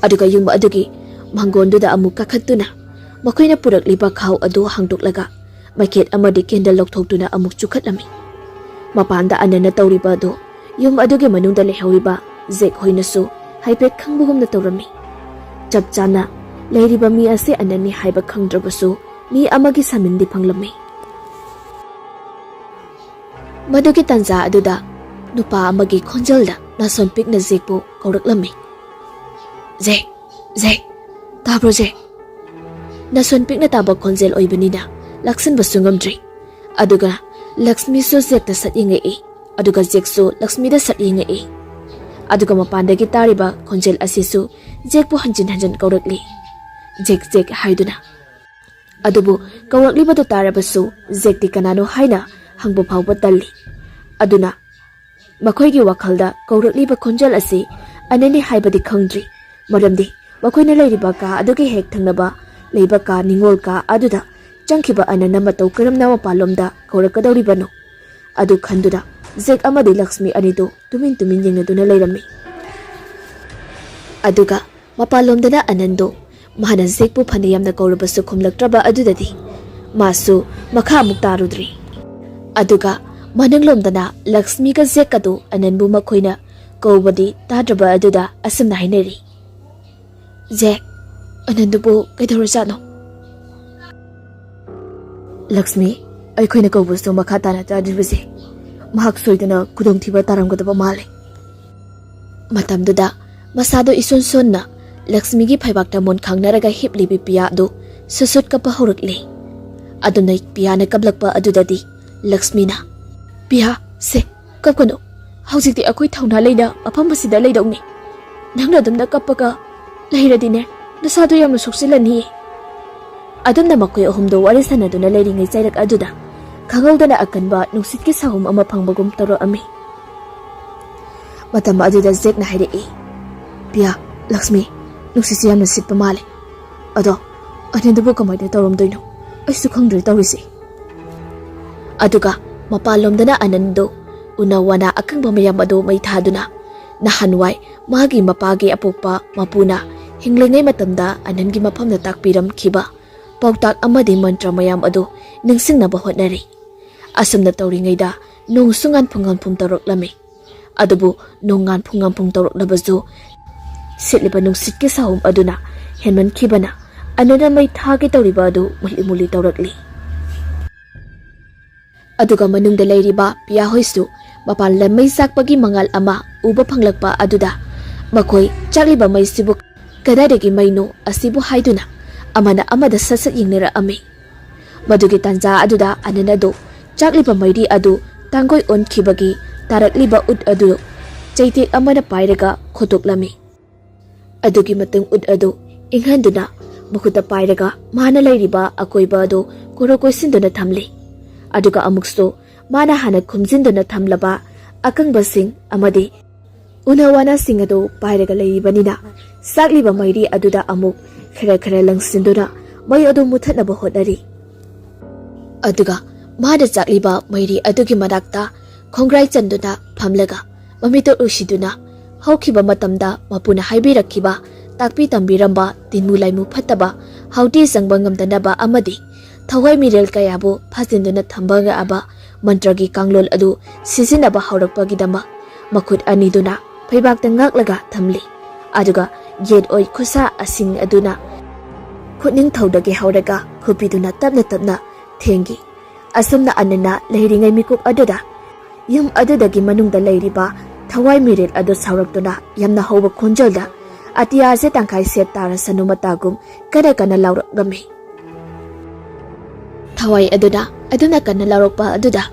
ꯑꯗꯨꯒ ꯌꯨꯝ ꯑꯗꯨꯒꯤ ꯃꯥꯡꯒꯣꯟꯗꯨꯗ ꯑꯃꯨꯛ ꯀꯥꯈꯠꯇꯨꯅ ꯃꯈꯣꯏꯅ ꯄꯨꯔꯛꯂꯤꯕ ꯈꯥꯎ ꯑꯗꯨ ꯍꯥꯡꯗꯣꯛꯂꯒ ꯃꯩꯈꯦꯠ ꯑꯃꯗꯤ ꯀꯦꯟꯗꯜ ꯂꯧꯊꯣꯛꯇꯨꯅ ꯑꯃꯨꯛ ꯆꯨꯈꯠꯂꯝꯃꯤ꯫ ꯃꯄꯥꯟꯗ ꯑꯅꯟꯅ ꯇꯧꯔꯤꯕ ꯑꯗꯨ ꯌꯨꯝ ꯑꯗꯨꯒꯤ ꯃꯅꯨꯡꯗ ꯂꯩꯍꯧꯔꯤꯕ ꯖꯦꯛ ꯍꯣꯏꯅꯁꯨ ꯍꯥꯏꯐꯦꯠ ꯈꯪꯕꯒꯨꯝꯅ ꯇꯧꯔꯝꯃꯤ꯫ ꯆꯞ ꯆꯥꯅ ꯂꯩꯔꯤꯕ ꯃꯤ ꯑꯁꯤ ꯑꯅꯟꯅꯤ ꯍꯥꯏꯕ ꯈꯪꯗ꯭ꯔꯕꯁꯨ ꯃꯤ ꯑꯃꯒꯤ ꯁꯥꯃꯤꯟꯗꯤ ꯐꯪꯂꯝꯃꯤ꯫ ꯃꯗꯨꯒꯤ ꯇꯥꯟꯖꯥ ꯑꯗꯨꯗ ꯅꯨꯄꯥ ꯑꯃꯒꯤ ꯈꯣꯟꯖꯦꯜꯗ ꯅꯥꯁꯣꯟ ꯄꯤꯛꯅ ꯖꯦꯛꯄꯨ ꯀꯧꯔꯛꯂꯝꯃꯤ꯫ "ꯖꯦꯛ, ꯖꯦꯛ, ꯇꯥꯕ꯭ꯔꯣ ꯖꯦꯛ?" ꯅꯥꯁꯣꯟ ꯄꯤꯛꯅ ꯇꯥꯕ ꯈꯣꯟꯖꯦꯜ ꯑꯣꯏꯕꯅꯤꯅ ꯂꯥꯛꯁꯤꯟꯕꯁꯨ ꯉꯝꯗ꯭ꯔꯤ꯫ ꯑꯗꯨꯒ ꯂꯛꯁꯃꯤꯁꯨ ꯖꯦꯛꯇ ꯁꯠ ꯌꯦꯡꯉꯛꯏ, ꯑꯗꯨꯒ ꯖꯦꯛꯁꯨ ꯂꯛꯁꯃꯤꯗ ꯁꯠ ꯌꯦꯡꯉꯛꯏ꯫ ꯑꯗꯨꯒ ꯃꯄꯥꯟꯗꯒꯤ ꯇꯥꯔꯤꯕ ꯈꯣꯟꯖꯦꯜ ꯑꯁꯤꯁꯨ ꯖꯦꯛꯄꯨ ꯍꯟꯖꯤꯟ ꯍꯟꯖꯤꯟ ꯀꯧꯔꯛꯂꯤ, "ꯖꯦꯛ, ꯖꯦꯛ" ꯍꯥꯏꯗꯨꯅ꯫ ꯑꯗꯨꯕꯨ ꯀꯧꯔꯛꯂꯤꯕꯗꯨ ꯇꯥꯔꯕꯁꯨ ꯖꯦꯛꯇꯤ ꯀꯅꯥꯅꯣ ꯍꯥꯏꯅ ꯍꯪꯕ ꯐꯥꯎꯕ ꯇꯜꯂꯤ꯫ ꯑꯗꯨꯅ ꯃꯈꯣꯏꯒꯤ ꯋꯥꯈꯜꯗ ꯀꯧꯔꯛꯂꯤꯕ ꯈꯣꯟꯖꯦꯜ ꯑꯁꯤ ꯑꯅꯟꯅꯤ ꯍꯥꯏꯕꯗꯤ ꯈꯪꯗ꯭ꯔꯤ, ꯃꯔꯝꯗꯤ ꯃꯈꯣꯏꯅ ꯂꯩꯔꯤꯕ ꯀꯥ ꯑꯗꯨꯒꯤ ꯍꯦꯛ ꯊꯪꯅꯕ ꯂꯩꯕ ꯀꯥ ꯅꯤꯉꯣꯜ ꯀꯥ ꯑꯗꯨꯗ ꯆꯪꯈꯤꯕ ꯑꯅꯟꯅ ꯃꯇꯧ ꯀꯔꯝꯅ ꯃꯄꯥꯟꯂꯣꯝꯗ ꯀꯧꯔꯛꯀꯗꯧꯔꯤꯕꯅꯣ? ꯑꯗꯨ ꯈꯟꯗꯨꯅ ꯖꯦꯛ ꯑꯃꯗꯤ ꯂꯛꯁꯃꯤ ꯑꯅꯤꯗꯨ ꯇꯨꯃꯤꯟ ꯇꯨꯃꯤꯟ ꯌꯦꯡꯅꯗꯨꯅ ꯂꯩꯔꯝꯃꯤ꯫ ꯑꯗꯨꯒ ꯃꯄꯥꯟꯂꯣꯝꯗꯅ ꯑꯅꯟꯗꯣ ꯃꯥꯅ ꯖꯦꯛꯄꯨ ꯐꯅ ꯌꯥꯝꯅ ꯀꯧꯔꯕꯁꯨ ꯈꯨꯝꯂꯛꯇ꯭ꯔꯕ ꯑꯗꯨꯗꯗꯤ ꯃꯥꯁꯨ ꯃꯈꯥ ꯑꯃꯨꯛ ꯇꯥꯔꯨꯗ꯭ꯔꯤ꯫ ꯑꯗꯨꯒ ꯃꯅꯤꯡꯂꯣꯝꯗꯅ ꯂꯛꯁꯃꯤꯒ ꯖꯦꯛ ꯑꯗꯨ ꯑꯅꯟꯕꯨ ꯃꯈꯣꯏꯅ ꯀꯧꯕꯗꯤ ꯇꯥꯗ꯭ꯔꯕ ꯑꯗꯨꯗ ꯑꯁꯨꯝꯅ ꯍꯥꯏꯅꯔꯤ, "ꯖꯦꯛ, ꯑꯅꯟꯗꯨꯕꯨ ꯀꯩꯗꯧꯔꯖꯥꯠꯅꯣ?" "ꯂꯛꯁꯃꯤ, ꯑꯩꯈꯣꯏꯅ ꯀꯧꯕꯁꯨ ꯃꯈꯥ ꯇꯥꯅ ꯇꯥꯗ꯭ꯔꯤꯕꯁꯦ ꯃꯍꯥꯛ ꯁꯣꯏꯗꯅ ꯈꯨꯗꯣꯡꯊꯤꯕ ꯇꯥꯔꯝꯒꯗꯕ ꯃꯥꯜꯂꯦ꯫" ꯃꯇꯝꯗꯨꯗ ꯃꯁꯥꯗꯣ ꯏꯁꯣꯟ ꯁꯣꯟꯅ ꯂꯛꯁꯃꯤꯒꯤ ꯐꯩꯕꯥꯛꯇ ꯃꯣꯟ ꯈꯥꯡꯅꯔꯒ ꯍꯤꯞꯂꯤꯕꯤ ꯄꯤꯌꯥ ꯑꯗꯨ ꯁꯨꯠ ꯁꯨꯠ ꯀꯞꯄ ꯍꯧꯔꯛꯂꯦ꯫ ꯑꯗꯨꯅ ꯄꯤꯌꯥꯅ ꯀꯞꯂꯛꯄ ꯑꯗꯨꯗꯗꯤ ꯂꯛꯁꯃꯤꯅ, "ꯄꯤꯌꯥ, ꯁꯦ, "ꯀꯞꯀꯅꯨ, ꯍꯧꯖꯤꯛꯇꯤ ꯑꯩꯈꯣꯏ ꯊꯧꯅꯥ ꯂꯩꯅ ꯃꯐꯝ ꯑꯁꯤꯗ ꯂꯩꯗꯧꯅꯤ꯫ ꯅꯪꯅ ꯑꯗꯨꯝꯅ ꯀꯞꯄꯒ ꯂꯩꯔꯗꯤꯅꯦ, ꯅꯁꯥꯗꯣ ꯌꯥꯝꯅ ꯁꯣꯛꯆꯤꯜꯂꯅꯤꯌꯦ꯫" ꯑꯗꯨꯝꯅ ꯃꯈꯣꯏ ꯑꯍꯨꯝꯗꯣ ꯋꯥꯔꯤ ꯁꯥꯟꯅꯗꯨꯅ ꯂꯩꯔꯤꯉꯩ ꯆꯩꯔꯛ ꯑꯗꯨꯗ ꯈꯪꯍꯧꯗꯅ ꯑꯀꯟꯕ ꯅꯨꯡꯁꯤꯠꯀꯤ ꯁꯥꯍꯨꯝ ꯑꯃ ꯐꯪꯕꯒꯨꯝ ꯇꯧꯔꯛꯑꯝꯃꯤ꯫ ꯃꯇꯝ ꯑꯗꯨꯗ ꯖꯦꯛꯅ ꯍꯥꯏꯔꯛꯏ, "ꯄꯤꯌꯥ, ꯂꯛꯁꯃꯤ, ꯅꯨꯡꯁꯤꯠꯁꯦ ꯌꯥꯝꯅ ꯁꯤꯠꯄ ꯃꯥꯜꯂꯦ꯫ ꯑꯗꯣ ꯑꯅꯤꯗꯨꯕꯨ ꯀꯃꯥꯏꯅ ꯇꯧꯔꯝꯗꯣꯏꯅꯣ? ꯑꯩꯁꯨ ꯈꯪꯗ꯭ꯔꯦ ꯇꯧꯔꯤꯁꯦ꯫" ꯑꯗꯨꯒ ꯃꯄꯥꯟꯂꯣꯝꯗꯅ ꯑꯅꯟꯗꯣ ꯎꯅ ꯋꯥꯅ ꯑꯀꯪꯕ ꯃꯌꯥꯝ ꯑꯗꯨ ꯃꯩ ꯊꯥꯗꯨꯅ, ꯅꯍꯥꯟꯋꯥꯏ ꯃꯥꯒꯤ ꯃꯄꯥꯒꯤ ꯑꯄꯣꯛꯄ ꯃꯄꯨꯅ ꯍꯤꯡꯂꯤꯉꯩ ꯃꯇꯝꯗ ꯑꯅꯟꯒꯤ ꯃꯐꯝꯗ ꯇꯥꯛꯄꯤꯔꯝꯈꯤꯕ ꯄꯥꯎꯇꯥꯛ ꯑꯃꯗꯤ ꯃꯟꯇ꯭ꯔ ꯃꯌꯥꯝ ꯑꯗꯨ ꯅꯤꯡꯁꯤꯡꯅꯕ ꯍꯣꯠꯅꯔꯤ꯫ ꯑꯁꯨꯝꯅ ꯇꯧꯔꯤꯉꯩꯗ ꯅꯣꯡꯁꯨ ꯉꯥꯟꯐꯨꯡ ꯉꯥꯟꯐꯨꯡ ꯇꯧꯔꯛꯂꯝꯃꯤ꯫ ꯑꯗꯨꯕꯨ ꯅꯣꯡ ꯉꯥꯟꯐꯨꯡ ꯉꯥꯟꯐꯨꯡ ꯇꯧꯔꯛꯂꯕꯁꯨ, ꯁꯤꯠꯂꯤꯕ ꯅꯨꯡꯁꯤꯠꯀꯤ ꯁꯥꯍꯨꯝ ꯑꯗꯨꯅ ꯍꯦꯟꯃꯟꯈꯤꯕꯅ ꯑꯅꯟꯅ ꯃꯩ ꯊꯥꯒꯦ ꯇꯧꯔꯤꯕ ꯑꯗꯨ ꯃꯨꯂꯤ ꯃꯨꯂꯤ ꯇꯧꯔꯛꯂꯤ꯫ ꯑꯗꯨꯒ ꯃꯅꯨꯡꯗ ꯂꯩꯔꯤꯕ ꯄꯤꯌꯥ ꯍꯣꯏꯁꯨ ꯃꯄꯥꯟ ꯂꯝ ꯃꯩ ꯆꯥꯛꯄꯒꯤ ꯃꯉꯥꯜ ꯑꯃ ꯎꯕ ꯐꯪꯂꯛꯄ ꯑꯗꯨꯗ, ꯃꯈꯣꯏ ꯆꯥꯛꯂꯤꯕ ꯃꯩꯁꯤꯕꯨ ꯀꯗꯥꯏꯗꯒꯤ ꯃꯩꯅꯣ ꯑꯁꯤꯕꯨ ꯍꯥꯏꯗꯨꯅ ꯑꯃꯅ ꯑꯃꯗ ꯁꯠ ꯁꯠ ꯌꯦꯡꯅꯔꯛꯑꯝꯃꯤ꯫ ꯃꯗꯨꯒꯤ ꯇꯥꯟꯖꯥ ꯑꯗꯨꯗ ꯑꯅꯟ ꯑꯗꯨ ꯆꯥꯛꯂꯤꯕ ꯃꯩꯔꯤ ꯑꯗꯨ ꯇꯥꯡꯒꯣꯏ ꯑꯣꯟꯈꯤꯕꯒꯤ ꯇꯥꯔꯛꯂꯤꯕ ꯎꯠ ꯑꯗꯨ ꯆꯩꯇꯦꯛ ꯑꯃꯅ ꯄꯥꯏꯔꯒ ꯈꯣꯠꯇꯣꯛꯂꯝꯃꯤ꯫ ꯑꯗꯨꯒꯤ ꯃꯇꯨꯡ ꯎꯠ ꯑꯗꯨ ꯏꯪꯍꯟꯗꯨꯅ ꯃꯈꯨꯠꯇ ꯄꯥꯏꯔꯒ ꯃꯥꯅ ꯂꯩꯔꯤꯕ ꯑꯀꯣꯏꯕ ꯑꯗꯨ ꯀꯣꯔꯣ ꯀꯣꯏꯁꯤꯟꯗꯨꯅ ꯊꯝꯂꯤ꯫ ꯑꯗꯨꯒ ꯑꯃꯨꯛꯁꯨ ꯃꯥꯅ ꯍꯥꯟꯅ ꯈꯨꯝꯖꯤꯟꯗꯨꯅ ꯊꯝꯂꯕ ꯑꯀꯪꯕꯁꯤꯡ ꯑꯃꯗꯤ ꯎꯅ ꯋꯥꯅꯁꯤꯡ ꯑꯗꯨ ꯄꯥꯏꯔꯒ ꯂꯩꯔꯤꯕꯅꯤꯅ, ꯆꯥꯛꯂꯤꯕ ꯃꯩꯔꯤ ꯑꯗꯨꯗ ꯑꯃꯨꯛ ꯈꯔ ꯈꯔ ꯂꯪꯁꯤꯟꯗꯨꯅ ꯃꯩ ꯑꯗꯨ ꯃꯨꯊꯠꯅꯕ ꯍꯣꯠꯅꯔꯤ꯫ ꯑꯗꯨꯒ ꯃꯥꯅ ꯆꯥꯛꯂꯤꯕ ꯃꯩꯔꯤ ꯑꯗꯨꯒꯤ ꯃꯅꯥꯛꯇ ꯈꯣꯡꯒ꯭ꯔꯥꯏ ꯆꯟꯗꯨꯅ ꯐꯝꯂꯒ ꯃꯃꯤꯠꯇ ꯎꯁꯤꯗꯨꯅ, ꯍꯧꯈꯤꯕ ꯃꯇꯝꯗ ꯃꯄꯨꯅ ꯍꯥꯏꯕꯤꯔꯛꯈꯤꯕ, ꯇꯥꯛꯄꯤ ꯇꯝꯕꯤꯔꯝꯕ ꯇꯤꯟꯃꯨ ꯂꯥꯏꯃꯨ ꯐꯠꯇꯕ, ꯍꯥꯎꯇꯤ ꯆꯪꯕ ꯉꯝꯗꯅꯕ ꯑꯃꯗꯤ ꯊꯋꯥꯏ ꯃꯤꯔꯦꯜ ꯀꯌꯥꯕꯨ ꯐꯥꯖꯤꯟꯗꯨꯅ ꯊꯝꯕ ꯉꯛꯑꯕ ꯃꯟꯇ꯭ꯔꯒꯤ ꯀꯥꯡꯂꯣꯟ ꯑꯗꯨ ꯁꯤꯖꯤꯟꯅꯕ ꯍꯧꯔꯛꯄꯒꯤꯗꯃꯛ ꯃꯈꯨꯠ ꯑꯅꯤꯗꯨꯅ ꯐꯩꯕꯥꯛꯇ ꯉꯥꯛꯂꯒ ꯊꯝꯂꯤ꯫ ꯑꯗꯨꯒ ꯌꯦꯠ ꯑꯣꯏ ꯈꯨꯠꯁꯥ ꯑꯁꯤꯡ ꯑꯗꯨꯅ ꯈꯨꯠꯅꯤꯡꯊꯧꯗꯒꯤ ꯍꯧꯔꯒ ꯈꯨꯄꯤꯗꯨꯅ ꯇꯞꯅ ꯇꯞꯅ ꯊꯦꯡꯈꯤ꯫ ꯑꯁꯨꯝꯅ ꯑꯅꯟꯅ ꯂꯩꯔꯤꯉꯩ ꯃꯤꯀꯨꯞ ꯑꯗꯨꯗ ꯌꯨꯝ ꯑꯗꯨꯗꯒꯤ ꯃꯅꯨꯡꯗ ꯂꯩꯔꯤꯕ ꯊꯋꯥꯏ ꯃꯤꯔꯦꯜ ꯑꯗꯨ ꯁꯥꯎꯔꯛꯇꯨꯅ ꯌꯥꯝꯅ ꯍꯧꯕ ꯈꯣꯟꯖꯦꯜꯗ "ꯑꯇꯤꯌꯥꯁꯦ ꯇꯪꯈꯥꯏ ꯁꯦꯞ ꯇꯥꯔꯁꯅꯨ" ꯃꯇꯥꯒꯨꯝ ꯀꯟꯅ ꯀꯟꯅ ꯂꯥꯎꯔꯛꯂꯝꯃꯤ꯫ ꯊꯋꯥꯏ ꯑꯗꯨꯅ ꯑꯗꯨꯝꯅ ꯀꯟꯅ ꯂꯥꯎꯔꯛꯄ ꯑꯗꯨꯗ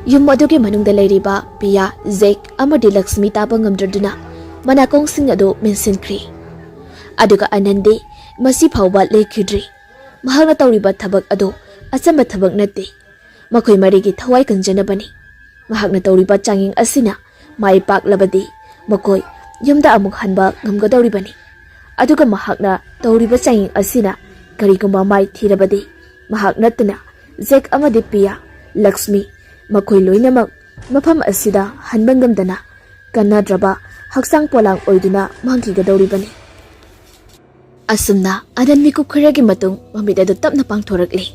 ꯌꯨꯝ ꯑꯗꯨꯒꯤ ꯃꯅꯨꯡꯗ ꯂꯩꯔꯤꯕ ꯄꯤꯌꯥ, ꯖꯦꯛ ꯑꯃꯗꯤ ꯂꯛꯁꯃꯤ ꯇꯥꯕ ꯉꯝꯗ꯭ꯔꯗꯨꯅ ꯃꯅꯥꯀꯣꯡꯁꯤꯡ ꯑꯗꯨ ꯃꯦꯟꯁꯤꯟꯈ꯭ꯔꯤ꯫ ꯑꯗꯨꯒ ꯑꯅꯟꯗꯤ ꯃꯁꯤ ꯐꯥꯎꯕ ꯂꯦꯞꯈꯤꯗ꯭ꯔꯤ꯫ ꯃꯍꯥꯛꯅ ꯇꯧꯔꯤꯕ ꯊꯕꯛ ꯑꯗꯨ ꯑꯆꯝꯕ ꯊꯕꯛ ꯅꯠꯇꯦ꯫ ꯃꯈꯣꯏ ꯃꯔꯤꯒꯤ ꯊꯋꯥꯏ ꯀꯟꯖꯅꯕꯅꯤ꯫ ꯃꯍꯥꯛꯅ ꯇꯧꯔꯤꯕ ꯆꯥꯡꯌꯦꯡ ꯑꯁꯤꯅ ꯃꯥꯏ ꯄꯥꯛꯂꯕꯗꯤ ꯃꯈꯣꯏ ꯌꯨꯝꯗ ꯑꯃꯨꯛ ꯍꯟꯕ ꯉꯝꯒꯗꯧꯔꯤꯕꯅꯤ꯫ ꯑꯗꯨꯒ ꯃꯍꯥꯛꯅ ꯇꯧꯔꯤꯕ ꯆꯥꯡꯌꯦꯡ ꯑꯁꯤꯅ ꯀꯔꯤꯒꯨꯝꯕ ꯃꯥꯏ ꯊꯤꯔꯕꯗꯤ ꯃꯍꯥꯛ ꯅꯠꯇꯅ ꯖꯦꯛ ꯑꯃꯗꯤ ꯄꯤꯌꯥ, ꯂꯛꯁꯃꯤ ꯃꯈꯣꯏ ꯂꯣꯏꯅꯃꯛ ꯃꯐꯝ ꯑꯁꯤꯗ ꯍꯟꯕ ꯉꯝꯗꯅ ꯀꯟꯅꯗ꯭ꯔꯕ ꯍꯛꯆꯥꯡ ꯄꯣꯂꯥꯡ ꯑꯣꯏꯗꯨꯅ ꯃꯥꯡꯈꯤꯒꯗꯧꯔꯤꯕꯅꯤ꯫ ꯑꯁꯨꯝꯅ ꯑꯅꯟ ꯃꯤꯀꯨꯞ ꯈꯔꯒꯤ ꯃꯇꯨꯡ ꯃꯃꯤꯠ ꯑꯗꯨ ꯇꯞꯅ ꯄꯥꯡꯊꯣꯔꯛꯂꯤ꯫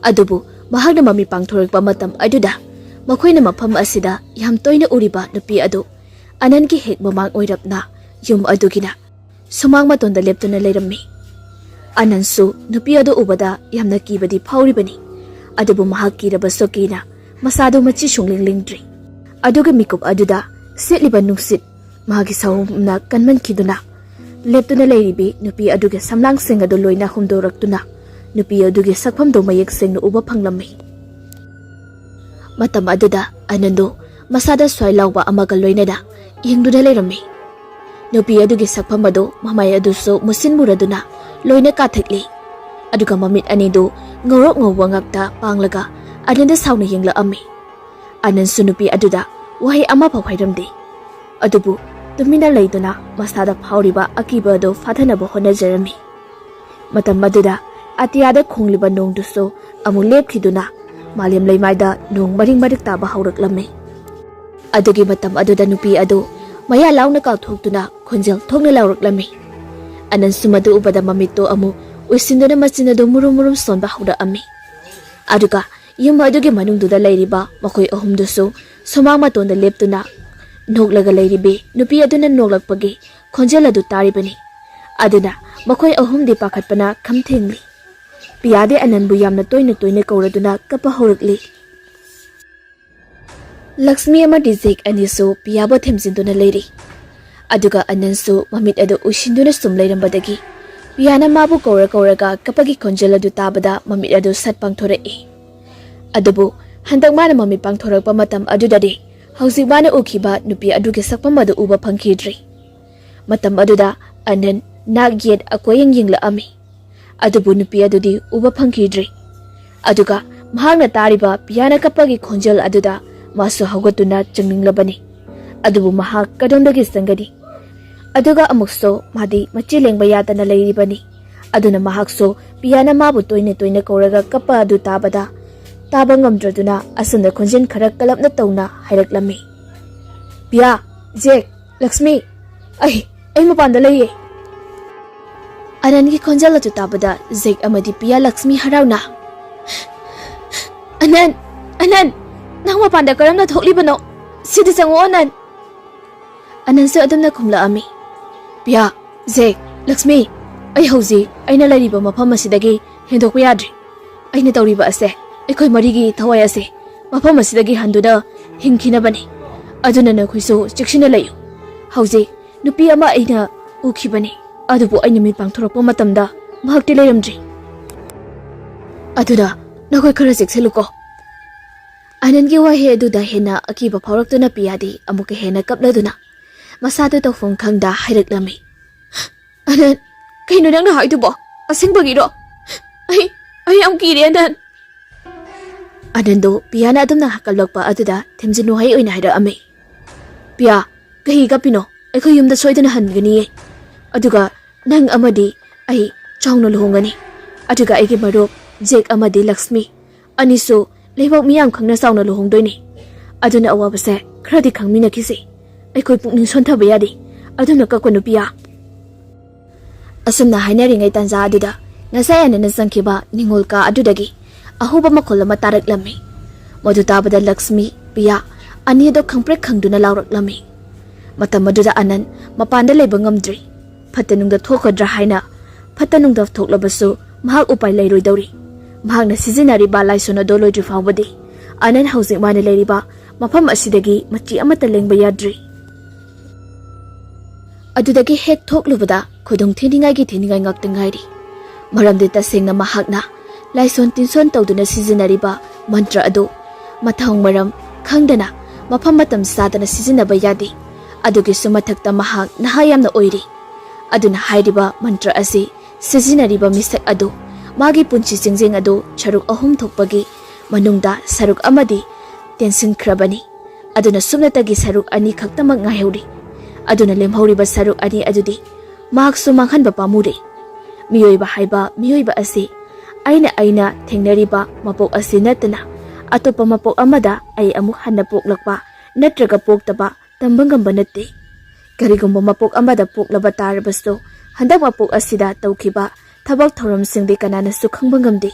ꯑꯗꯨꯕꯨ ꯃꯍꯥꯛꯅ ꯃꯃꯤꯠ ꯄꯥꯡꯊꯣꯔꯛꯄ ꯃꯇꯝ ꯑꯗꯨꯗ ꯃꯈꯣꯏꯅ ꯃꯐꯝ ꯑꯁꯤꯗ ꯌꯥꯝ ꯇꯣꯏꯅ ꯎꯔꯤꯕ ꯅꯨꯄꯤ ꯑꯗꯨ ꯑꯅꯟꯒꯤ ꯍꯦꯛ ꯃꯃꯥꯡ ꯑꯣꯏꯔꯞꯅ ꯌꯨꯝ ꯑꯗꯨꯒꯤꯅ ꯁꯨꯃꯥꯡ ꯃꯇꯣꯟꯗ ꯂꯦꯞꯇꯨꯅ ꯂꯩꯔꯝꯃꯤ꯫ ꯑꯅꯟꯁꯨ ꯅꯨꯄꯤ ꯑꯗꯨ ꯎꯕꯗ ꯌꯥꯝꯅ ꯀꯤꯕꯗꯤ ꯐꯥꯎꯔꯤꯕꯅꯤ꯫ ꯑꯗꯨꯕꯨ ꯃꯍꯥꯛ ꯀꯤꯔꯕꯁꯨ ꯀꯤꯅ ꯃꯁꯥꯗꯨ ꯃꯆꯤ ꯁꯨꯡꯂꯦꯡ ꯂꯦꯡꯗ꯭ꯔꯤ꯫ ꯑꯗꯨꯒꯤ ꯃꯤꯀꯨꯞ ꯑꯗꯨꯗ ꯁꯤꯠꯂꯤꯕ ꯅꯨꯡꯁꯤꯠ ꯃꯍꯥꯛꯀꯤ ꯁꯥꯍꯨꯝꯅ ꯀꯟꯃꯟꯈꯤꯗꯨꯅ ꯂꯦꯞꯇꯨꯅ ꯂꯩꯔꯤꯕꯤ ꯅꯨꯄꯤ ꯑꯗꯨꯒꯤ ꯁꯝꯂꯥꯡꯁꯤꯡ ꯑꯗꯨ ꯂꯣꯏꯅ ꯍꯨꯝꯗꯣꯔꯛꯇꯨꯅ ꯅꯨꯄꯤ ꯑꯗꯨꯒꯤ ꯁꯛꯐꯝꯗꯨ ꯃꯌꯦꯛ ꯁꯦꯡꯅ ꯎꯕ ꯐꯪꯂꯝꯃꯤ꯫ ꯃꯇꯝ ꯑꯗꯨꯗ ꯑꯅꯟꯗꯨ ꯃꯁꯥꯗ ꯁ꯭ꯋꯥꯏ ꯂꯥꯎꯕ ꯑꯃꯒ ꯂꯣꯏꯅꯅ ꯌꯦꯡꯗꯨꯅ ꯂꯩꯔꯝꯃꯤ꯫ ꯅꯨꯄꯤ ꯑꯗꯨꯒꯤ ꯁꯛꯐꯝ ꯑꯗꯨ ꯃꯃꯥꯏ ꯑꯗꯨꯁꯨ ꯃꯨꯁꯤꯟ ꯃꯨꯔꯗꯨꯅ ꯂꯣꯏꯅ ꯀꯥꯊꯛꯂꯤ꯫ ꯑꯗꯨꯒ ꯃꯃꯤꯠ ꯑꯅꯤꯗꯨ ꯉꯧꯔꯣꯛ ꯉꯧꯕ ꯉꯥꯛꯇ ꯄꯥꯡꯂꯒ ꯑꯅꯟꯗ ꯁꯥꯎꯅ ꯌꯦꯡꯂꯛꯑꯝꯃꯤ꯫ ꯑꯅꯟꯁꯨ ꯅꯨꯄꯤ ꯑꯗꯨꯗ ꯋꯥꯍꯩ ꯑꯃꯐꯥꯎ ꯍꯥꯏꯔꯝꯗꯦ꯫ ꯑꯗꯨꯕꯨ ꯇꯨꯃꯤꯟꯅ ꯂꯩꯗꯨꯅ ꯃꯁꯥꯗ ꯐꯥꯎꯔꯤꯕ ꯑꯀꯤꯕ ꯑꯗꯨ ꯐꯥꯊꯅꯕ ꯍꯣꯠꯅꯖꯔꯝꯃꯤ꯫ ꯃꯇꯝ ꯑꯗꯨꯗ ꯑꯇꯤꯌꯥꯗ ꯈꯣꯡꯂꯤꯕ ꯅꯣꯡꯗꯨꯁꯨ ꯑꯃꯨꯛ ꯂꯦꯞꯈꯤꯗꯨꯅ ꯃꯥꯂꯦꯝ ꯂꯩꯃꯥꯏꯗ ꯅꯣꯡ ꯃꯔꯤꯛ ꯃꯔꯤꯛ ꯇꯥꯕ ꯍꯧꯔꯛꯂꯝꯃꯤ꯫ ꯑꯗꯨꯒꯤ ꯃꯇꯝ ꯑꯗꯨꯗ ꯅꯨꯄꯤ ꯑꯗꯨ ꯃꯌꯥ ꯂꯥꯎꯅ ꯀꯥꯎꯊꯣꯛꯇꯨꯅ ꯈꯣꯟꯖꯦꯜ ꯊꯣꯛꯅ ꯂꯥꯎꯔꯛꯂꯝꯃꯤ꯫ ꯑꯅꯟꯁꯨ ꯃꯗꯨ ꯎꯕꯗ ꯃꯃꯤꯠꯇꯨ ꯑꯃꯨꯛ ꯎꯏꯁꯤꯟꯗꯨꯅ ꯃꯆꯤꯟ ꯑꯗꯨ ꯃꯨꯔꯨꯝ ꯃꯨꯔꯨꯝ ꯁꯣꯟꯕ ꯍꯧꯔꯛꯑꯝꯃꯤ꯫ ꯑꯗꯨꯒ ꯌꯨꯝ ꯑꯗꯨꯒꯤ ꯃꯅꯨꯡꯗꯨꯗ ꯂꯩꯔꯤꯕ ꯃꯈꯣꯏ ꯑꯍꯨꯝꯗꯨꯁꯨ ꯁꯨꯃꯥꯡ ꯃꯇꯣꯟꯗ ꯂꯦꯞꯇꯨꯅ ꯅꯣꯛꯂꯒ ꯂꯩꯔꯤꯕꯤ ꯅꯨꯄꯤ ꯑꯗꯨꯅ ꯅꯣꯛꯂꯛꯄꯒꯤ ꯈꯣꯟꯖꯦꯜ ꯑꯗꯨ ꯇꯥꯔꯤꯕꯅꯤ꯫ ꯑꯗꯨꯅ ꯃꯈꯣꯏ ꯑꯍꯨꯝꯗꯤ ꯄꯥꯈꯠꯄꯅ ꯈꯝ ꯊꯦꯡꯂꯤ꯫ ꯄꯤꯌꯥꯗꯤ ꯑꯅꯟꯕꯨ ꯌꯥꯝꯅ ꯇꯣꯏꯅ ꯇꯣꯏꯅ ꯀꯧꯔꯗꯨꯅ ꯀꯞꯄ ꯍꯧꯔꯛꯂꯤ꯫ ꯂꯛꯁꯃꯤ ꯑꯃꯗꯤ ꯖꯦꯛ ꯑꯅꯤꯁꯨ ꯄꯤꯌꯥꯕꯨ ꯊꯦꯝꯖꯤꯟꯗꯨꯅ ꯂꯩꯔꯤ꯫ ꯑꯗꯨꯒ ꯑꯅꯟꯁꯨ ꯃꯃꯤꯠ ꯑꯗꯨ ꯎꯏꯁꯤꯟꯗꯨꯅ ꯁꯨꯝ ꯂꯩꯔꯝꯕꯗꯒꯤ ꯄꯤꯌꯥꯅ ꯃꯥꯕꯨ ꯀꯧꯔ ꯀꯧꯔꯒ ꯀꯞꯄꯒꯤ ꯈꯣꯟꯖꯦꯜ ꯑꯗꯨ ꯇꯥꯕꯗ ꯃꯃꯤꯠ ꯑꯗꯨ ꯁꯠ ꯄꯥꯡꯊꯣꯔꯛꯏ꯫ ꯑꯗꯨꯕꯨ ꯍꯟꯗꯛ ꯃꯥꯅ ꯃꯃꯤꯠ ꯄꯥꯡꯊꯣꯔꯛꯄ ꯃꯇꯝ ꯑꯗꯨꯗꯗꯤ ꯍꯧꯖꯤꯛ ꯃꯥꯅ ꯎꯈꯤꯕ ꯅꯨꯄꯤ ꯑꯗꯨꯒꯤ ꯁꯛꯐꯝ ꯑꯗꯨ ꯎꯕ ꯐꯪꯈꯤꯗ꯭ꯔꯤ꯫ ꯃꯇꯝ ꯑꯗꯨꯗ ꯑꯅꯟ ꯅꯥꯛ ꯌꯦꯠ ꯑꯀꯣꯏꯌꯦꯡ ꯌꯦꯡꯂꯛꯑꯝꯃꯤ꯫ ꯑꯗꯨꯕꯨ ꯅꯨꯄꯤ ꯑꯗꯨꯗꯤ ꯎꯕ ꯐꯪꯈꯤꯗ꯭ꯔꯤ꯫ ꯑꯗꯨꯒ ꯃꯍꯥꯛꯅ ꯇꯥꯔꯤꯕ ꯄꯤꯌꯥꯅ ꯀꯞꯄꯒꯤ ꯈꯣꯟꯖꯦꯜ ꯑꯗꯨꯗ ꯃꯥꯁꯨ ꯍꯧꯒꯠꯇꯨꯅ ꯆꯪꯅꯤꯡꯂꯕꯅꯤ꯫ ꯑꯗꯨꯕꯨ ꯃꯍꯥꯛ ꯀꯗꯣꯝꯗꯒꯤ ꯆꯪꯒꯅꯤ? ꯑꯗꯨꯒ ꯑꯃꯨꯛꯁꯨ ꯃꯥꯗꯤ ꯃꯆꯤ ꯂꯦꯡꯕ ꯌꯥꯗꯅ ꯂꯩꯔꯤꯕꯅꯤ꯫ ꯑꯗꯨꯅ ꯃꯍꯥꯛꯁꯨ ꯄꯤꯌꯥꯅ ꯃꯥꯕꯨ ꯇꯣꯏꯅ ꯇꯣꯏꯅ ꯀꯧꯔꯒ ꯀꯞꯄ ꯑꯗꯨ ꯇꯥꯕꯗ, ꯇꯥꯕ ꯉꯝꯗ꯭ꯔꯗꯨꯅ ꯑꯁꯨꯝꯅ ꯈꯣꯟꯖꯦꯜ ꯈꯔ ꯀꯂꯞꯅ ꯇꯧꯅ ꯍꯥꯏꯔꯛꯂꯝꯃꯤ, "ꯄꯤꯌꯥ, ꯖꯦꯛ, ꯂꯛꯁꯃꯤ, ꯑꯩ, ꯑꯩ ꯃꯄꯥꯟꯗ ꯂꯩꯌꯦ꯫" ꯑꯅꯟꯒꯤ ꯈꯣꯟꯖꯦꯜ ꯑꯗꯨ ꯇꯥꯕꯗ ꯖꯦꯛ ꯑꯃꯗꯤ ꯄꯤꯌꯥ ꯂꯛꯁꯃꯤ ꯍꯔꯥꯎꯅ, "ꯑꯅꯟ, ꯑꯅꯟ, ꯅꯪ ꯃꯄꯥꯟꯗ ꯀꯔꯝꯅ ꯊꯣꯛꯂꯤꯕꯅꯣ? ꯁꯤꯗ ꯆꯪꯉꯛꯑꯣ, ꯑꯅꯟ꯫" ꯑꯅꯟꯁꯨ ꯑꯗꯨꯝꯅ ꯈꯨꯝꯂꯛꯑꯝꯃꯤ, "ꯄꯤꯌꯥ, ꯖꯦꯛ, ꯂꯛꯁꯃꯤ, ꯑꯩ ꯍꯧꯖꯤꯛ ꯑꯩꯅ ꯂꯩꯔꯤꯕ ꯃꯐꯝ ꯑꯁꯤꯗꯒꯤ ꯍꯦꯟꯗꯣꯛꯄ ꯌꯥꯗ꯭ꯔꯤ꯫ ꯑꯩꯅ ꯇꯧꯔꯤꯕ ꯑꯁꯦ ꯑꯩꯈꯣꯏ ꯃꯔꯤꯒꯤ ꯊꯋꯥꯏ ꯑꯁꯦ ꯃꯐꯝ ꯑꯁꯤꯗꯒꯤ ꯍꯟꯗꯨꯅ ꯍꯤꯡꯈꯤꯅꯕꯅꯤ꯫ ꯑꯗꯨꯅ ꯅꯈꯣꯏꯁꯨ ꯆꯦꯛꯁꯤꯟꯅ ꯂꯩꯌꯨ꯫ ꯍꯧꯖꯤꯛ ꯅꯨꯄꯤ ꯑꯃ ꯑꯩꯅ ꯎꯈꯤꯕꯅꯤ, ꯑꯗꯨꯕꯨ ꯑꯩꯅ ꯃꯤꯠ ꯄꯥꯡꯊꯣꯔꯛꯄ ꯃꯇꯝꯗ ꯃꯍꯥꯛꯇꯤ ꯂꯩꯔꯝꯗ꯭ꯔꯤ꯫ ꯑꯗꯨꯅ ꯅꯈꯣꯏ ꯈꯔ ꯆꯦꯛꯁꯤꯜꯂꯨꯀꯣ꯫" ꯑꯅꯟꯒꯤ ꯋꯥꯍꯩ ꯑꯗꯨꯗ ꯍꯦꯟꯅ ꯑꯀꯤꯕ ꯐꯥꯎꯔꯛꯇꯨꯅ ꯄꯤꯌꯥꯗꯤ ꯑꯃꯨꯛꯀ ꯍꯦꯟꯅ ꯀꯞꯂꯗꯨꯅ ꯃꯁꯥꯗꯨ ꯇꯧꯐꯝ ꯈꯪꯗ ꯍꯥꯏꯔꯛꯂꯝꯃꯤ, "ꯑꯅꯟ, ꯀꯩꯅꯣ ꯅꯪꯅ ꯍꯥꯏꯗꯨꯕꯣ? ꯑꯁꯦꯡꯕꯒꯤꯔꯣ? ꯑꯩ, ꯑꯩ ꯌꯥꯝ ꯀꯤꯔꯦ, ꯑꯅꯟ꯫" ꯑꯅꯟꯗꯣ ꯄꯤꯌꯥꯅ ꯑꯗꯨꯝꯅ ꯍꯥꯀꯠꯂꯛꯄ ꯑꯗꯨꯗ ꯊꯦꯝꯖꯤꯟ ꯋꯥꯍꯩ ꯑꯣꯏꯅ ꯍꯥꯏꯔꯛꯑꯝꯃꯤ, "ꯄꯤꯌꯥ, ꯀꯩꯒꯤ ꯀꯞꯄꯤꯅꯣ? ꯑꯩꯈꯣꯏ ꯌꯨꯝꯗ ꯁꯣꯏꯗꯅ ꯍꯟꯒꯅꯤꯌꯦ꯫ ꯑꯗꯨꯒ ꯅꯪ ꯑꯃꯗꯤ ꯑꯩ ꯆꯥꯎꯅ ꯂꯨꯍꯣꯡꯒꯅꯤ꯫ ꯑꯗꯨꯒ ꯑꯩꯒꯤ ꯃꯔꯨꯞ ꯖꯦꯛ ꯑꯃꯗꯤ ꯂꯛꯁꯃꯤ ꯑꯅꯤꯁꯨ ꯂꯩꯕꯥꯛ ꯃꯤꯌꯥꯝ ꯈꯪꯅ ꯆꯥꯎꯅ ꯂꯨꯍꯣꯡꯗꯣꯏꯅꯤ꯫ ꯑꯗꯨꯅ ꯑꯋꯥꯕꯁꯦ ꯈꯔꯗꯤ ꯈꯪꯃꯤꯟꯅꯈꯤꯁꯤ꯫ ꯑꯩꯈꯣꯏ ꯄꯨꯛꯅꯤꯡ ꯁꯣꯟꯊꯕ ꯌꯥꯗꯦ꯫ ꯑꯗꯨꯅ ꯀꯞꯀꯅꯨ, ꯄꯤꯌꯥ꯫" ꯑꯁꯨꯝꯅ ꯍꯥꯏꯅꯔꯤꯉꯩ ꯇꯥꯟꯖꯥ ꯑꯗꯨꯗ ꯉꯁꯥꯏ ꯑꯅꯟꯅ ꯆꯪꯈꯤꯕ ꯅꯤꯡꯉꯣꯜ ꯀꯥ ꯑꯗꯨꯗꯒꯤ ꯑꯍꯧꯕ ꯃꯈꯣꯜ ꯑꯃ ꯇꯥꯔꯛꯂꯝꯃꯤ꯫ ꯃꯗꯨ ꯇꯥꯕꯗ ꯂꯛꯁꯃꯤ, ꯄꯤꯌꯥ ꯑꯅꯤ ꯑꯗꯨ ꯈꯪꯄ꯭ꯔꯦꯛ ꯈꯪꯗꯨꯅ ꯂꯥꯎꯔꯛꯂꯝꯃꯤ꯫ ꯃꯇꯝ ꯑꯗꯨꯗ ꯑꯅꯟ ꯃꯄꯥꯟꯗ ꯂꯩꯕ ꯉꯝꯗ꯭ꯔꯤ꯫ ꯐꯠꯇ ꯅꯨꯡꯗ ꯊꯣꯛꯀꯗ꯭ꯔꯥ ꯍꯥꯏꯅ ꯐꯠꯇ ꯅꯨꯡꯗ ꯊꯣꯛꯂꯕꯁꯨ ꯃꯍꯥꯛ ꯎꯄꯥꯏ ꯂꯩꯔꯣꯏꯗꯧꯔꯤ꯫ ꯃꯍꯥꯛꯅ ꯁꯤꯖꯤꯟꯅꯔꯤꯕ ꯂꯥꯏꯁꯣꯟ ꯑꯗꯨ ꯂꯣꯏꯗ꯭ꯔꯤ ꯐꯥꯎꯕꯗꯤ ꯑꯅꯟ ꯍꯧꯖꯤꯛ ꯃꯥꯅ ꯂꯩꯔꯤꯕ ꯃꯐꯝ ꯑꯁꯤꯗꯒꯤ ꯃꯆꯤ ꯑꯃꯠꯇ ꯂꯦꯡꯕ ꯌꯥꯗ꯭ꯔꯤ꯫ ꯑꯗꯨꯗꯒꯤ ꯍꯦꯛ ꯊꯣꯛꯂꯨꯕꯗ ꯈꯨꯗꯣꯡ ꯊꯤꯅꯤꯡꯉꯥꯏꯒꯤ ꯊꯤꯅꯤꯡꯉꯥꯏ ꯉꯥꯛꯇ ꯉꯥꯏꯔꯤ꯫ ꯃꯔꯝꯗꯤ ꯇꯁꯦꯡꯅ ꯃꯍꯥꯛꯅ ꯂꯥꯏꯁꯣꯟ ꯇꯤꯟꯁꯣꯟ ꯇꯧꯗꯨꯅ ꯁꯤꯖꯤꯟꯅꯔꯤꯕ ꯃꯟꯇ꯭ꯔ ꯑꯗꯨ ꯃꯊꯣꯡ ꯃꯔꯝ ꯈꯪꯗꯅ ꯃꯐꯝ ꯃꯇꯝ ꯆꯥꯗꯅ ꯁꯤꯖꯤꯟꯅꯕ ꯌꯥꯗꯦ꯫ ꯑꯗꯨꯒꯤꯁꯨ ꯃꯊꯛꯇ ꯃꯍꯥꯛ ꯅꯍꯥ ꯌꯥꯝꯅ ꯑꯣꯏꯔꯤ꯫ ꯑꯗꯨꯅ ꯍꯥꯏꯔꯤꯕ ꯃꯟꯇ꯭ꯔ ꯑꯁꯤ ꯁꯤꯖꯤꯟꯅꯔꯤꯕ ꯃꯤꯁꯛ ꯑꯗꯨ ꯃꯥꯒꯤ ꯄꯨꯟꯁꯤ ꯆꯤꯡꯖꯦꯜ ꯑꯗꯨ ꯁꯔꯨꯛ ꯑꯍꯨꯝ ꯊꯣꯛꯄꯒꯤ ꯃꯅꯨꯡꯗ ꯁꯔꯨꯛ ꯑꯃꯗꯤ ꯇꯦꯟꯁꯤꯟꯈ꯭ꯔꯕꯅꯤ꯫ ꯑꯗꯨꯅ ꯁꯨꯞꯅꯇꯒꯤ ꯁꯔꯨꯛ ꯑꯅꯤ ꯈꯛꯇꯃꯛ ꯉꯥꯏꯍꯧꯔꯤ꯫ ꯑꯗꯨꯅ ꯂꯦꯝꯍꯧꯔꯤꯕ ꯁꯔꯨꯛ ꯑꯅꯤ ꯑꯗꯨꯗꯤ ꯃꯍꯥꯛꯁꯨ ꯃꯥꯡꯍꯟꯕ ꯄꯥꯝꯃꯨꯔꯦ꯫ ꯃꯤꯑꯣꯏꯕ ꯍꯥꯏꯕ ꯃꯤꯑꯣꯏꯕ ꯑꯁꯤ ꯑꯩꯅ ꯑꯩꯅ ꯊꯦꯡꯅꯔꯤꯕ ꯃꯄꯣꯛ ꯑꯁꯤ ꯅꯠꯇꯅ ꯑꯇꯣꯞꯄ ꯃꯄꯣꯛ ꯑꯃꯗ ꯑꯩ ꯑꯃꯨꯛ ꯍꯟꯅ ꯄꯣꯛꯂꯛꯄ ꯅꯠꯇ꯭ꯔꯒ ꯄꯣꯛꯇꯕ ꯇꯝꯕ ꯉꯝꯕ ꯅꯠꯇꯦ꯫ ꯀꯔꯤꯒꯨꯝꯕ ꯃꯄꯣꯛ ꯑꯃꯗ ꯄꯣꯛꯂꯕ ꯇꯥꯔꯕꯁꯨ, ꯍꯟꯗꯛ ꯃꯄꯣꯛ ꯑꯁꯤꯗ ꯇꯧꯈꯤꯕ ꯊꯕꯛ ꯊꯧꯔꯝꯁꯤꯡꯗꯤ ꯀꯅꯥꯅꯁꯨ ꯈꯪꯕ ꯉꯝꯗꯦ꯫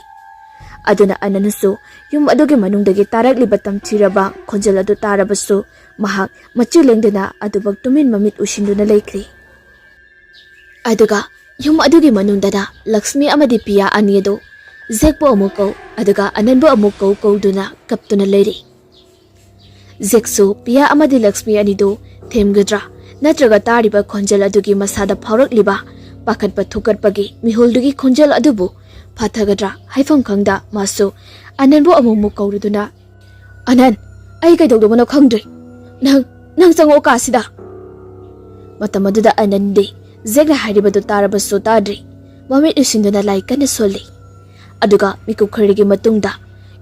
ꯑꯗꯨꯅ ꯑꯅꯟꯁꯨ ꯌꯨꯝ ꯑꯗꯨꯒꯤ ꯃꯅꯨꯡꯗꯒꯤ ꯇꯥꯔꯛꯂꯤꯕ ꯇꯝꯊꯤꯔꯕ ꯈꯣꯟꯖꯦꯜ ꯑꯗꯨ ꯇꯥꯔꯕꯁꯨ, ꯃꯍꯥꯛ ꯃꯆꯨ ꯂꯦꯡꯗꯅ ꯑꯗꯨꯃꯛ ꯇꯨꯃꯤꯟ ꯃꯃꯤꯠ ꯎꯏꯁꯤꯟꯗꯨꯅ ꯂꯩꯈ꯭ꯔꯦ꯫ ꯑꯗꯨꯒ ꯌꯨꯝ ꯑꯗꯨꯒꯤ ꯃꯅꯨꯡꯗꯅ ꯂꯛꯁꯃꯤ ꯑꯃꯗꯤ ꯄꯤꯌꯥ ꯑꯅꯤ ꯑꯗꯨ ꯖꯦꯛꯄꯨ ꯑꯃꯨꯛ ꯀꯧ, ꯑꯗꯨꯒ ꯑꯅꯟꯕꯨ ꯑꯃꯨꯛ ꯀꯧ ꯀꯧꯗꯨꯅ ꯀꯞꯇꯨꯅ ꯂꯩꯔꯤ꯫ ꯖꯦꯛꯁꯨ ꯄꯤꯌꯥ ꯑꯃꯗꯤ ꯂꯛꯁꯃꯤ ꯑꯅꯤꯗꯨ ꯊꯦꯝꯒꯗ꯭ꯔꯥ, ꯅꯠꯇ꯭ꯔꯒ ꯇꯥꯔꯤꯕ ꯈꯣꯟꯖꯦꯜ ꯑꯗꯨꯒꯤ ꯃꯁꯥꯗ ꯐꯥꯎꯔꯛꯂꯤꯕ ꯄꯥꯈꯠꯄ ꯊꯨꯀꯠꯄꯒꯤ ꯃꯤꯍꯨꯜꯗꯨꯒꯤ ꯈꯣꯟꯖꯦꯜ ꯑꯗꯨꯕꯨ ꯐꯥꯊꯒꯗ꯭ꯔꯥ ꯍꯥꯏꯐꯝ ꯈꯪꯗ ꯃꯥꯁꯨ ꯑꯅꯟꯕꯨ ꯑꯃꯨꯛ ꯑꯃꯨꯛ ꯀꯧꯔꯨꯗꯨꯅ, "ꯑꯅꯟ, ꯑꯩ ꯀꯩꯗꯧꯗꯧꯕꯅꯣ ꯈꯪꯗ꯭ꯔꯦ꯫ ꯅꯪ, ꯅꯪ ꯆꯪꯉꯛꯑꯣ ꯀꯥꯁꯤꯗ꯫" ꯃꯇꯝ ꯑꯗꯨꯗ ꯑꯅꯟꯗꯤ ꯖꯦꯛꯅ ꯍꯥꯏꯔꯤꯕꯗꯨ ꯇꯥꯔꯕꯁꯨ ꯇꯥꯗ꯭ꯔꯤ꯫ ꯃꯃꯤꯠ ꯎꯏꯁꯤꯟꯗꯨꯅ ꯂꯥꯏ ꯀꯟꯅ ꯁꯣꯜꯂꯤ꯫ ꯑꯗꯨꯒ ꯃꯤꯀꯨꯞ ꯈꯔꯒꯤ ꯃꯇꯨꯡꯗ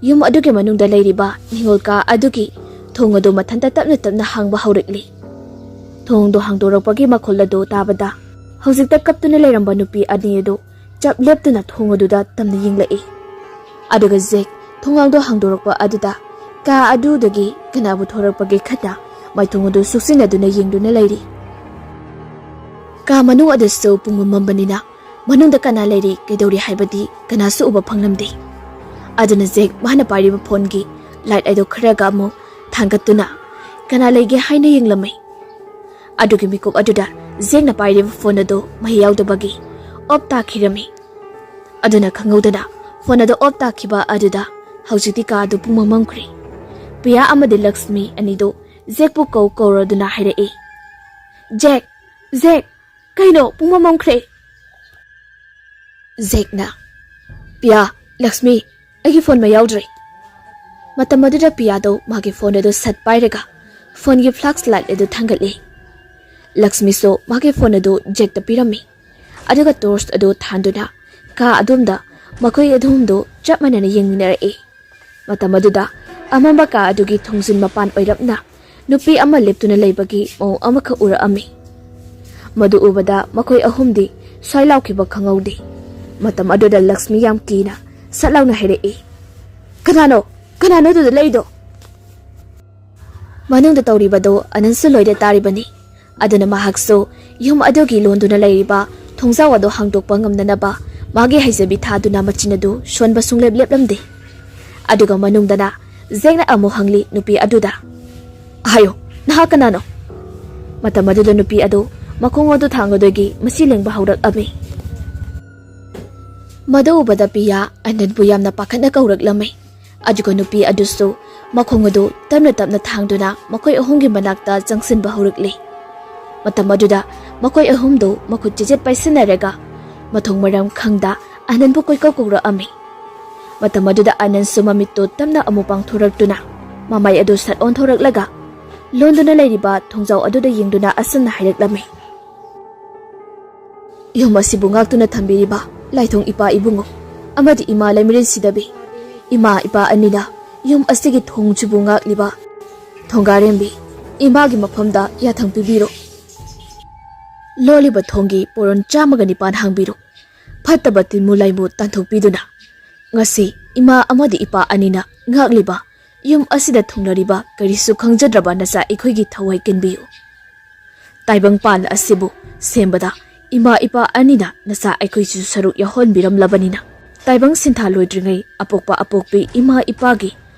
ꯌꯨꯝ ꯑꯗꯨꯒꯤ ꯃꯅꯨꯡꯗ ꯂꯩꯔꯤꯕ ꯅꯤꯡꯉꯣꯜ ꯀꯥ ꯑꯗꯨꯒꯤ ꯊꯣꯡ ꯑꯗꯨ ꯃꯊꯟꯇ ꯇꯞꯅ ꯇꯞꯅ ꯍꯥꯡꯕ ꯍꯧꯔꯛꯂꯤ꯫ ꯊꯣꯡꯗꯨ ꯍꯥꯡꯗꯣꯔꯛꯄꯒꯤ ꯃꯈꯣꯜ ꯑꯗꯨ ꯇꯥꯕꯗ ꯍꯧꯖꯤꯛꯇ ꯀꯞꯇꯨꯅ ꯂꯩꯔꯝꯕ ꯅꯨꯄꯤ ꯑꯅꯤ ꯑꯗꯨ ꯆꯞ ꯂꯦꯞꯇꯨꯅ ꯊꯣꯡ ꯑꯗꯨꯗ ꯇꯝꯅ ꯌꯦꯡꯂꯛꯏ꯫ ꯑꯗꯨꯒ ꯖꯦꯛ ꯊꯣꯡꯅꯥꯎꯗꯣ ꯍꯥꯡꯗꯣꯔꯛꯄ ꯑꯗꯨꯗ ꯀꯥ ꯑꯗꯨꯗꯒꯤ ꯀꯅꯥꯕꯨ ꯊꯣꯔꯛꯄꯒꯦ ꯈꯟꯅ ꯃꯥꯏꯊꯣꯡ ꯑꯗꯨ ꯁꯨꯛꯆꯤꯟꯅꯗꯨꯅ ꯌꯦꯡꯗꯨꯅ ꯂꯩꯔꯤ꯫ ꯀꯥ ꯃꯅꯨꯡ ꯑꯗꯨꯁꯨ ꯄꯨꯡꯃꯝ ꯃꯝꯕꯅꯤꯅ ꯃꯅꯨꯡꯗ ꯀꯅꯥ ꯂꯩꯔꯤ, ꯀꯩꯗꯧꯔꯤ ꯍꯥꯏꯕꯗꯤ ꯀꯅꯥꯁꯨ ꯎꯕ ꯐꯪꯂꯝꯗꯦ꯫ ꯑꯗꯨꯅ ꯖꯦꯛ ꯃꯥꯅ ꯄꯥꯏꯔꯤꯕ ꯐꯣꯟꯒꯤ ꯂꯥꯏꯠ ꯑꯗꯨ ꯈꯔꯒ ꯑꯃꯨꯛ ꯊꯥꯡꯒꯠꯇꯨꯅ ꯀꯅꯥ ꯂꯩꯒꯦ ꯍꯥꯏꯅ ꯌꯦꯡꯂꯝꯃꯤ꯫ ꯑꯗꯨꯒꯤ ꯃꯤꯀꯨꯞ ꯑꯗꯨꯗ ꯖꯦꯛꯅ ꯄꯥꯏꯔꯤꯕ ꯐꯣꯟ ꯑꯗꯨ ꯃꯩ ꯌꯥꯎꯗꯕꯒꯤ ꯑꯣꯞ ꯇꯥꯈꯤꯔꯝꯃꯤ꯫ ꯑꯗꯨꯅ ꯈꯪꯍꯧꯗꯅ ꯐꯣꯟ ꯑꯗꯨ ꯑꯣꯞ ꯇꯥꯈꯤꯕ ꯑꯗꯨꯗ ꯍꯧꯖꯤꯛꯇꯤ ꯀꯥ ꯑꯗꯨ ꯄꯨꯡꯃꯝ ꯃꯝꯈ꯭ꯔꯦ꯫ ꯄ꯭ꯔꯤꯌꯥ ꯑꯃꯗꯤ ꯂꯛꯁꯃꯤ ꯑꯅꯤꯗꯨ ꯖꯦꯛꯄꯨ ꯀꯧ ꯀꯧꯔꯗꯨꯅ ꯍꯥꯏꯔꯛꯏ, "ꯖꯦꯛ, ꯖꯦꯛ, ꯀꯩꯅꯣ ꯄꯨꯡꯃꯝ ꯃꯝꯈ꯭ꯔꯦ?" ꯖꯦꯛꯅ, "ꯄ꯭ꯔꯤꯌꯥ, ꯂꯛꯁꯃꯤ, ꯑꯩꯒꯤ ꯐꯣꯟ ꯃꯩ ꯌꯥꯎꯗ꯭ꯔꯦ꯫" ꯃꯇꯝ ꯑꯗꯨꯗ ꯄꯤꯌꯥꯗꯣ ꯃꯥꯒꯤ ꯐꯣꯟ ꯑꯗꯨ ꯁꯠ ꯄꯥꯏꯔꯒ ꯐꯣꯟꯒꯤ ꯐ꯭ꯂꯥꯁ ꯂꯥꯏꯠ ꯑꯗꯨ ꯊꯥꯡꯒꯠꯂꯤ꯫ ꯂꯛꯁꯃꯤꯁꯨ ꯃꯥꯒꯤ ꯐꯣꯟ ꯑꯗꯨ ꯖꯦꯛꯇ ꯄꯤꯔꯝꯃꯤ꯫ ꯑꯗꯨꯒ ꯇꯣꯔꯆ ꯑꯗꯨ ꯊꯥꯟꯗꯨꯅ ꯀꯥ ꯑꯗꯨꯝꯗ ꯃꯈꯣꯏ ꯑꯍꯨꯝꯗꯨ ꯆꯞ ꯃꯥꯟꯅꯅ ꯌꯦꯡꯃꯤꯟꯅꯔꯛꯏ꯫ ꯃꯇꯝ ꯑꯗꯨꯗ ꯑꯃꯝꯕ ꯀꯥ ꯑꯗꯨꯒꯤ ꯊꯣꯡꯖꯤꯟ ꯃꯄꯥꯟ ꯑꯣꯏꯔꯞꯅ ꯅꯨꯄꯤ ꯑꯃ ꯂꯦꯞꯇꯨꯅ ꯂꯩꯕꯒꯤ ꯃꯑꯣꯡ ꯑꯃꯈꯛ ꯎꯔꯛꯑꯝꯃꯤ꯫ ꯃꯗꯨ ꯎꯕꯗ ꯃꯈꯣꯏ ꯑꯍꯨꯝꯗꯤ ꯁ꯭ꯋꯥꯏ ꯂꯥꯎꯈꯤꯕ ꯈꯪꯍꯧꯗꯦ꯫ ꯃꯇꯝ ꯑꯗꯨꯗ ꯂꯛꯁꯃꯤ ꯌꯥꯝ ꯀꯤꯅ ꯁꯠ ꯂꯥꯎꯅ ꯍꯥꯏꯔꯛꯏ, "ꯀꯅꯥꯅꯣ? ꯀꯅꯥꯅꯣ ꯑꯗꯨꯗ ꯂꯩꯗꯣ?" ꯃꯅꯨꯡꯗ ꯇꯧꯔꯤꯕꯗꯨ ꯑꯅꯟꯁꯨ ꯂꯣꯏꯅ ꯇꯥꯔꯤꯕꯅꯤ꯫ ꯑꯗꯨꯅ ꯃꯍꯥꯛꯁꯨ ꯌꯨꯝ ꯑꯗꯨꯒꯤ ꯂꯣꯟꯗꯨꯅ ꯂꯩꯔꯤꯕ ꯊꯣꯡꯖꯥꯎ ꯑꯗꯨ ꯍꯥꯡꯗꯣꯛꯄ ꯉꯝꯅꯅꯕ ꯃꯥꯒꯤ ꯍꯩꯖꯕꯤ ꯊꯥꯗꯨꯅ ꯃꯆꯤꯟ ꯑꯗꯨ ꯁꯣꯟꯕ ꯁꯨꯡꯂꯦꯞ ꯂꯦꯞꯂꯝꯗꯦ꯫ ꯑꯗꯨꯒ ꯃꯅꯨꯡꯗꯅ ꯖꯦꯛꯅ ꯑꯃꯨꯛ ꯍꯪꯂꯤ ꯅꯨꯄꯤ ꯑꯗꯨꯗ, "ꯍꯥꯏꯌꯣ, ꯅꯍꯥꯛ ꯀꯅꯥꯅꯣ?" ꯃꯇꯝ ꯑꯗꯨꯗ ꯅꯨꯄꯤ ꯑꯗꯨ ꯃꯈꯣꯡ ꯑꯗꯨ ꯊꯥꯡꯒꯗꯣꯏꯒꯤ ꯃꯁꯤ ꯂꯦꯡꯕ ꯍꯧꯔꯛꯂꯝꯃꯤ꯫ ꯃꯗꯨ ꯎꯕꯗ ꯄꯤꯌꯥ ꯑꯅꯟꯕꯨ ꯌꯥꯝꯅ ꯄꯥꯈꯠꯅ ꯀꯧꯔꯛꯂꯝꯃꯤ꯫ ꯑꯗꯨꯒ ꯅꯨꯄꯤ ꯑꯗꯨꯁꯨ ꯃꯈꯣꯡ ꯑꯗꯨ ꯇꯞꯅ ꯇꯞꯅ ꯊꯥꯡꯗꯨꯅ ꯃꯈꯣꯏ ꯑꯍꯨꯝꯒꯤ ꯃꯅꯥꯛꯇ ꯆꯪꯁꯤꯟꯕ ꯍꯧꯔꯛꯂꯤ꯫ ꯃꯇꯝ ꯑꯗꯨꯗ ꯃꯈꯣꯏ ꯑꯍꯨꯝꯗꯨ ꯃꯈꯨꯠ ꯆꯦꯖꯦꯠ ꯄꯥꯏꯁꯤꯟꯅꯔꯒ ꯃꯊꯣꯡ ꯃꯔꯝ ꯈꯪꯗ ꯑꯅꯟꯕꯨ ꯀꯣꯏꯀꯧ ꯀꯧꯔꯛꯑꯝꯃꯤ꯫ ꯃꯇꯝ ꯑꯗꯨꯗ ꯑꯅꯟꯁꯨ ꯃꯃꯤꯠꯇꯨ ꯇꯞꯅ ꯑꯃꯨꯛ ꯄꯥꯡꯊꯣꯔꯛꯇꯨꯅ ꯃꯃꯥꯏ ꯑꯗꯨ ꯁꯠ ꯑꯣꯟꯊꯣꯔꯛꯂꯒ ꯂꯣꯟꯗꯨꯅ ꯂꯩꯔꯤꯕ ꯊꯣꯡꯖꯥꯎ ꯑꯗꯨꯗ ꯌꯦꯡꯗꯨꯅ ꯑꯁꯨꯝꯅ ꯍꯥꯏꯔꯛꯂꯝꯃꯤ, "ꯌꯨꯝ ꯑꯁꯤꯕꯨ ꯉꯥꯛꯇꯨꯅ ꯊꯝꯕꯤꯔꯤꯕ ꯂꯥꯏꯊꯣꯡ ꯏꯄꯥ ꯏꯕꯨꯡꯉꯣ ꯑꯃꯗꯤ ꯏꯃꯥ ꯂꯩꯃꯔꯦꯟ ꯁꯤꯗꯕꯤ, ꯏꯃꯥ ꯏꯄꯥ ꯑꯅꯤꯅ ꯌꯨꯝ ꯑꯁꯤꯒꯤ ꯊꯣꯡꯁꯤꯕꯨ ꯉꯥꯛꯂꯤꯕ ꯊꯣꯡꯒꯥꯔꯦꯝꯕꯤ ꯏꯃꯥꯒꯤ ꯃꯐꯝꯗ ꯌꯥꯊꯪ ꯄꯤꯕꯤꯔꯣ꯫ ꯂꯣꯜꯂꯤꯕ ꯊꯣꯡꯒꯤ ꯄꯣꯔꯣꯟ ꯆꯥꯝꯃꯒ ꯅꯤꯄꯥꯟ ꯍꯥꯡꯕꯤꯔꯣ꯫ ꯐꯠꯇꯕ ꯇꯤꯟꯃꯨ ꯂꯥꯏꯃꯨ ꯇꯥꯟꯊꯣꯛꯄꯤꯗꯨꯅ ꯉꯁꯤ ꯏꯃꯥ ꯑꯃꯗꯤ ꯏꯄꯥ ꯑꯅꯤꯅ ꯉꯥꯛꯂꯤꯕ ꯌꯨꯝ ꯑꯁꯤꯗ ꯊꯨꯡꯂꯔꯤꯕ ꯀꯔꯤꯁꯨ ꯈꯪꯖꯗ꯭ꯔꯕ ꯅꯆꯥ ꯑꯩꯈꯣꯏꯒꯤ ꯊꯋꯥꯏ ꯀꯟꯕꯤꯌꯨ꯫ ꯇꯥꯏꯕꯪ ꯄꯥꯟ ꯑꯁꯤꯕꯨ ꯁꯦꯝꯕꯗ ꯏꯃꯥ ꯏꯄꯥ ꯑꯅꯤꯅ ꯅꯆꯥ ꯑꯩꯈꯣꯏꯁꯨ ꯁꯔꯨꯛ ꯌꯥꯎꯍꯟꯕꯤꯔꯝꯂꯕꯅꯤꯅ ꯇꯥꯏꯕꯪ ꯁꯤꯟꯊꯥ ꯂꯣꯏꯗ꯭ꯔꯤꯉꯩ ꯑꯄꯣꯛꯄ ꯑꯄꯣꯛꯄꯤ ꯏꯃꯥ ꯏꯄꯥꯒꯤ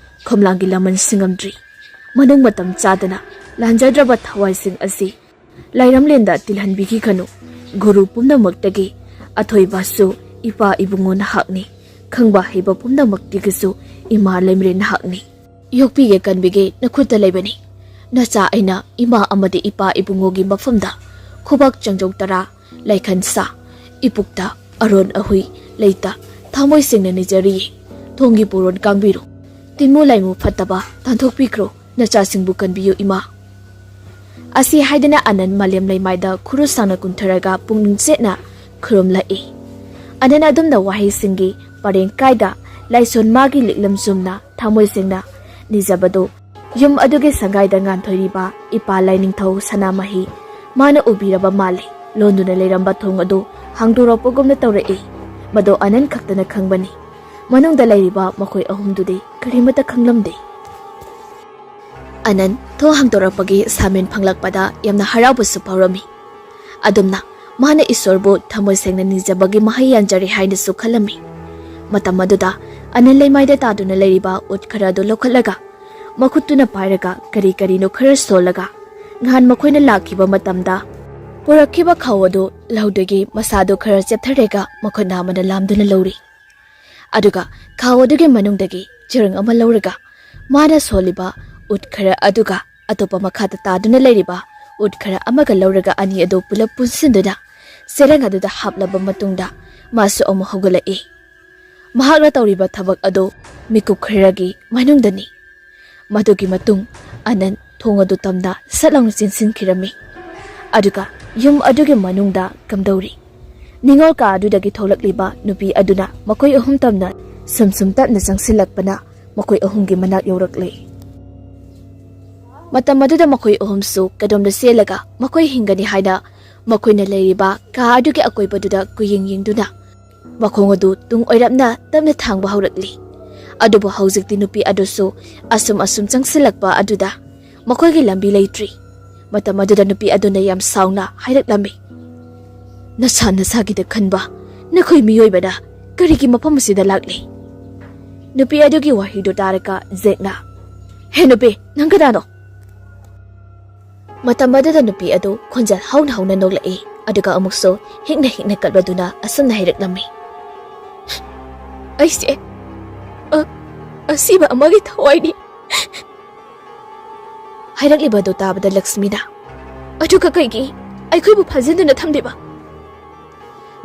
ꯈꯣꯝꯂꯥꯡꯒꯤ ꯂꯃꯟ ꯁꯤꯡꯉꯝꯗ꯭ꯔꯤ꯫ ꯃꯅꯨꯡ ꯃꯇꯝ ꯆꯥꯗꯅ ꯂꯥꯟꯖꯗ꯭ꯔꯕ ꯊꯋꯥꯏꯁꯤꯡ ꯑꯁꯤ ꯂꯥꯏꯔꯝꯂꯦꯟꯗ ꯇꯤꯜꯍꯟꯕꯤꯈꯤꯒꯅꯨ꯫ ꯒꯨꯔꯨ ꯄꯨꯝꯅꯃꯛꯇꯒꯤ ꯑꯊꯣꯏꯕꯁꯨ ꯏꯄꯥ ꯏꯕꯨꯡꯉꯣ ꯅꯍꯥꯛꯅꯤ꯫ ꯈꯪꯕ ꯍꯩꯕ ꯄꯨꯝꯅꯃꯛꯇꯒꯤꯁꯨ ꯏꯃꯥ ꯂꯩꯃꯔꯦꯟ ꯅꯍꯥꯛꯅꯤ꯫ ꯌꯣꯛꯄꯤꯒꯦ ꯀꯟꯕꯤꯒꯦ ꯅꯈꯨꯠꯇ ꯂꯩꯕꯅꯤ꯫ ꯅꯆꯥ ꯑꯩꯅ ꯏꯃꯥ ꯑꯃꯗꯤ ꯏꯄꯥ ꯏꯕꯨꯡꯉꯣꯒꯤ ꯃꯐꯝꯗ ꯈꯨꯕꯥꯛ ꯆꯪꯖꯧ ꯇꯔꯥ, ꯂꯥꯏꯈꯟ ꯁꯥ, ꯏꯄꯨꯛꯇ ꯑꯔꯣꯟ ꯑꯍꯨꯏ ꯂꯩꯇ ꯊꯃꯣꯏ ꯁꯦꯡꯅ ꯅꯤꯖꯔꯤꯌꯦ꯫ ꯊꯣꯡꯒꯤ ꯄꯣꯔꯣꯟ ꯀꯥꯡꯕꯤꯔꯣ꯫ ꯇꯤꯟꯃꯨ ꯂꯥꯏꯃꯨ ꯐꯠꯇꯕ ꯇꯥꯟꯊꯣꯛꯄꯤꯈ꯭ꯔꯣ, ꯅꯆꯥꯁꯤꯡꯕꯨ ꯀꯟꯕꯤꯌꯨ ꯏꯃꯥ꯫ ꯑꯁꯤ ꯍꯥꯏꯗꯨꯅ ꯑꯅꯟ ꯃꯥꯂꯦꯝ ꯂꯩꯃꯥꯏꯗ ꯈꯨꯔꯨ ꯁꯥꯡꯅ ꯀꯨꯝꯊꯔꯒ ꯄꯨꯛꯅꯤꯡ ꯆꯦꯠꯅ ꯈꯨꯔꯨꯝꯂꯛꯏ꯫ ꯑꯅꯟ ꯑꯗꯨꯝꯅ ꯋꯥꯍꯩꯁꯤꯡꯒꯤ ꯄꯔꯦꯡ ꯀꯥꯏꯗ ꯂꯥꯏꯁꯣꯟ ꯃꯥꯒꯤ ꯂꯤꯛꯂꯝ ꯆꯨꯝꯅ ꯊꯃꯣꯏ ꯁꯦꯡꯅ ꯅꯤꯖꯕꯗꯨ ꯌꯨꯝ ꯑꯗꯨꯒꯤ ꯁꯪꯒꯥꯏꯗ ꯉꯥꯟꯊꯣꯏꯔꯤꯕ ꯏꯄꯥ ꯂꯥꯏꯅꯤꯡꯊꯧ ꯁꯅꯥꯃꯍꯤ ꯃꯥꯅ ꯎꯕꯤꯔꯕ ꯃꯥꯜꯂꯤ꯫ ꯂꯣꯟꯗꯨꯅ ꯂꯩꯔꯝꯕ ꯊꯣꯡ ꯑꯗꯨ ꯍꯥꯡꯗꯣꯔꯛꯄꯒꯨꯝꯅ ꯇꯧꯔꯛꯏ꯫ ꯃꯗꯨ ꯑꯅꯟ ꯈꯛꯇꯅ ꯈꯪꯕꯅꯤ꯫ ꯃꯅꯨꯡꯗ ꯂꯩꯔꯤꯕ ꯃꯈꯣꯏ ꯑꯍꯨꯝꯗꯨꯗꯤ ꯀꯔꯤꯃꯠꯇ ꯈꯪꯂꯝꯗꯦ꯫ ꯑꯅꯟ ꯊꯣꯡ ꯍꯥꯡꯗꯣꯔꯛꯄꯒꯤ ꯁꯥꯃꯤꯟ ꯐꯪꯂꯛꯄꯗ ꯌꯥꯝꯅ ꯍꯔꯥꯎꯕꯁꯨ ꯐꯥꯎꯔꯝꯃꯤ꯫ ꯑꯗꯨꯝꯅ ꯃꯥꯅ ꯏꯁꯣꯔꯕꯨ ꯊꯃꯣꯏ ꯁꯦꯡꯅ ꯅꯤꯖꯕꯒꯤ ꯃꯍꯩ ꯌꯥꯟꯖꯔꯦ ꯍꯥꯏꯅꯁꯨ ꯈꯜꯂꯝꯃꯤ꯫ ꯃꯇꯝ ꯑꯗꯨꯗ ꯑꯅꯟ ꯂꯩꯃꯥꯏꯗ ꯇꯥꯗꯨꯅ ꯂꯩꯔꯤꯕ ꯎꯠ ꯈꯔ ꯑꯗꯨ ꯂꯧꯈꯠꯂꯒ ꯃꯈꯨꯠꯇꯨꯅ ꯄꯥꯏꯔꯒ ꯀꯔꯤ ꯀꯔꯤꯅꯣ ꯈꯔ ꯁꯣꯜꯂꯒ ꯅꯍꯥꯟ ꯃꯈꯣꯏꯅ ꯂꯥꯛꯈꯤꯕ ꯃꯇꯝꯗ ꯄꯨꯔꯛꯈꯤꯕ ꯈꯥꯎ ꯑꯗꯨ ꯂꯧꯗꯒꯤ ꯃꯁꯥꯗꯨ ꯈꯔ ꯆꯦꯞꯊꯔꯒ ꯃꯈꯨꯠ ꯅꯥꯝꯃꯅ ꯂꯥꯝꯗꯨꯅ ꯂꯧꯔꯤ꯫ ꯑꯗꯨꯒ ꯈꯥꯎ ꯑꯗꯨꯒꯤ ꯃꯅꯨꯡꯗꯒꯤ ꯆꯦꯔꯪ ꯑꯃ ꯂꯧꯔꯒ ꯃꯥꯅ ꯁꯣꯜꯂꯤꯕ ꯎꯠ ꯈꯔ ꯑꯗꯨꯒ ꯑꯇꯣꯞꯄ ꯃꯈꯥꯗ ꯇꯥꯗꯨꯅ ꯂꯩꯔꯤꯕ ꯎꯠ ꯈꯔ ꯑꯃꯒ ꯂꯧꯔꯒ ꯑꯅꯤ ꯑꯗꯨ ꯄꯨꯂꯞ ꯄꯨꯟꯁꯤꯟꯗꯨꯅ ꯆꯦꯔꯪ ꯑꯗꯨꯗ ꯍꯥꯞꯂꯕ ꯃꯇꯨꯡꯗ ꯃꯥꯁꯨ ꯑꯃꯨꯛ ꯍꯧꯒꯠꯂꯛꯏ꯫ ꯃꯍꯥꯛꯅ ꯇꯧꯔꯤꯕ ꯊꯕꯛ ꯑꯗꯨ ꯃꯤꯀꯨꯞ ꯈꯔꯒꯤ ꯃꯅꯨꯡꯗꯅꯤ꯫ ꯃꯗꯨꯒꯤ ꯃꯇꯨꯡ ꯑꯅꯟ ꯊꯣꯡ ꯑꯗꯨ ꯇꯝꯅ ꯁꯠ ꯂꯥꯎꯅ ꯆꯦꯟꯁꯤꯟꯈꯤꯔꯝꯃꯤ꯫ ꯑꯗꯨꯒ ꯌꯨꯝ ꯑꯗꯨꯒꯤ ꯃꯅꯨꯡꯗ ꯀꯝꯗꯧꯔꯤ? ꯅꯤꯡꯉꯣꯜ ꯀꯥ ꯑꯗꯨꯗꯒꯤ ꯊꯣꯛꯂꯛꯂꯤꯕ ꯅꯨꯄꯤ ꯑꯗꯨꯅ ꯃꯈꯣꯏ ꯑꯍꯨꯝ ꯇꯝꯅ ꯁꯨꯝ ꯁꯨꯝ ꯇꯞꯅ ꯆꯪꯁꯤꯜꯂꯛꯄꯅ ꯃꯈꯣꯏ ꯑꯍꯨꯝꯒꯤ ꯃꯅꯥꯛ ꯌꯧꯔꯛꯂꯦ꯫ ꯃꯇꯝ ꯑꯗꯨꯗ ꯃꯈꯣꯏ ꯑꯍꯨꯝꯁꯨ ꯀꯗꯣꯝꯗ ꯆꯦꯜꯂꯒ ꯃꯈꯣꯏ ꯍꯤꯡꯒꯅꯤ ꯍꯥꯏꯅ ꯃꯈꯣꯏꯅ ꯂꯩꯔꯤꯕ ꯀꯥ ꯑꯗꯨꯒꯤ ꯑꯀꯣꯏꯕꯗꯨꯗ ꯀꯨꯌꯦꯡ ꯌꯦꯡꯗꯨꯅ ꯃꯈꯣꯡ ꯑꯗꯨ ꯇꯨꯡ ꯑꯣꯏꯔꯞꯅ ꯇꯞꯅ ꯊꯥꯡꯕ ꯍꯧꯔꯛꯂꯤ꯫ ꯑꯗꯨꯕꯨ ꯍꯧꯖꯤꯛꯇꯤ ꯅꯨꯄꯤ ꯑꯗꯨꯁꯨ ꯑꯁꯨꯝ ꯑꯁꯨꯝ ꯆꯪꯁꯤꯜꯂꯛꯄ ꯑꯗꯨꯗ ꯃꯈꯣꯏꯒꯤ ꯂꯝꯕꯤ ꯂꯩꯇ꯭ꯔꯤ꯫ ꯃꯇꯝ ꯑꯗꯨꯗ ꯅꯨꯄꯤ ꯑꯗꯨꯅ ꯌꯥꯝ ꯁꯥꯎꯅ ꯍꯥꯏꯔꯛꯂꯝꯃꯤ, "ꯅꯁꯥ ꯅꯁꯥꯒꯤꯗ ꯈꯟꯕ ꯅꯈꯣꯏ ꯃꯤꯑꯣꯏꯕꯅ ꯀꯔꯤꯒꯤ ꯃꯐꯝ ꯑꯁꯤꯗ ꯂꯥꯛꯂꯤ?" ꯅꯨꯄꯤ ꯑꯗꯨꯒꯤ ꯋꯥꯍꯩꯗꯨ ꯇꯥꯔꯒ ꯖꯦꯛꯅ, "ꯍꯦ ꯅꯨꯄꯤ, ꯅꯪ ꯀꯅꯥꯅꯣ?" ꯃꯇꯝ ꯑꯗꯨꯗ ꯅꯨꯄꯤ ꯑꯗꯨ ꯈꯣꯟꯖꯦꯜ ꯍꯧꯅ ꯍꯧꯅ ꯅꯣꯛꯂꯛꯏ, ꯑꯗꯨꯒ ꯑꯃꯨꯛꯁꯨ ꯍꯤꯛꯅ ꯍꯤꯛꯅ ꯀꯞꯂꯗꯨꯅ ꯑꯁꯨꯝꯅ ꯍꯥꯏꯔꯛꯂꯝꯃꯤ, "ꯑꯩꯁꯦ ꯑ-, ꯑꯁꯤꯕ ꯑꯃꯒꯤ ꯊꯋꯥꯏꯅꯤ꯫" ꯍꯥꯏꯔꯛꯂꯤꯕ ꯑꯗꯨ ꯇꯥꯕꯗ ꯂꯛꯁꯃꯤꯅ, "ꯑꯗꯨꯒ ꯀꯩꯒꯤ ꯑꯩꯈꯣꯏꯕꯨ ꯐꯥꯖꯤꯟꯗꯨꯅ ꯊꯝꯂꯤꯕ?"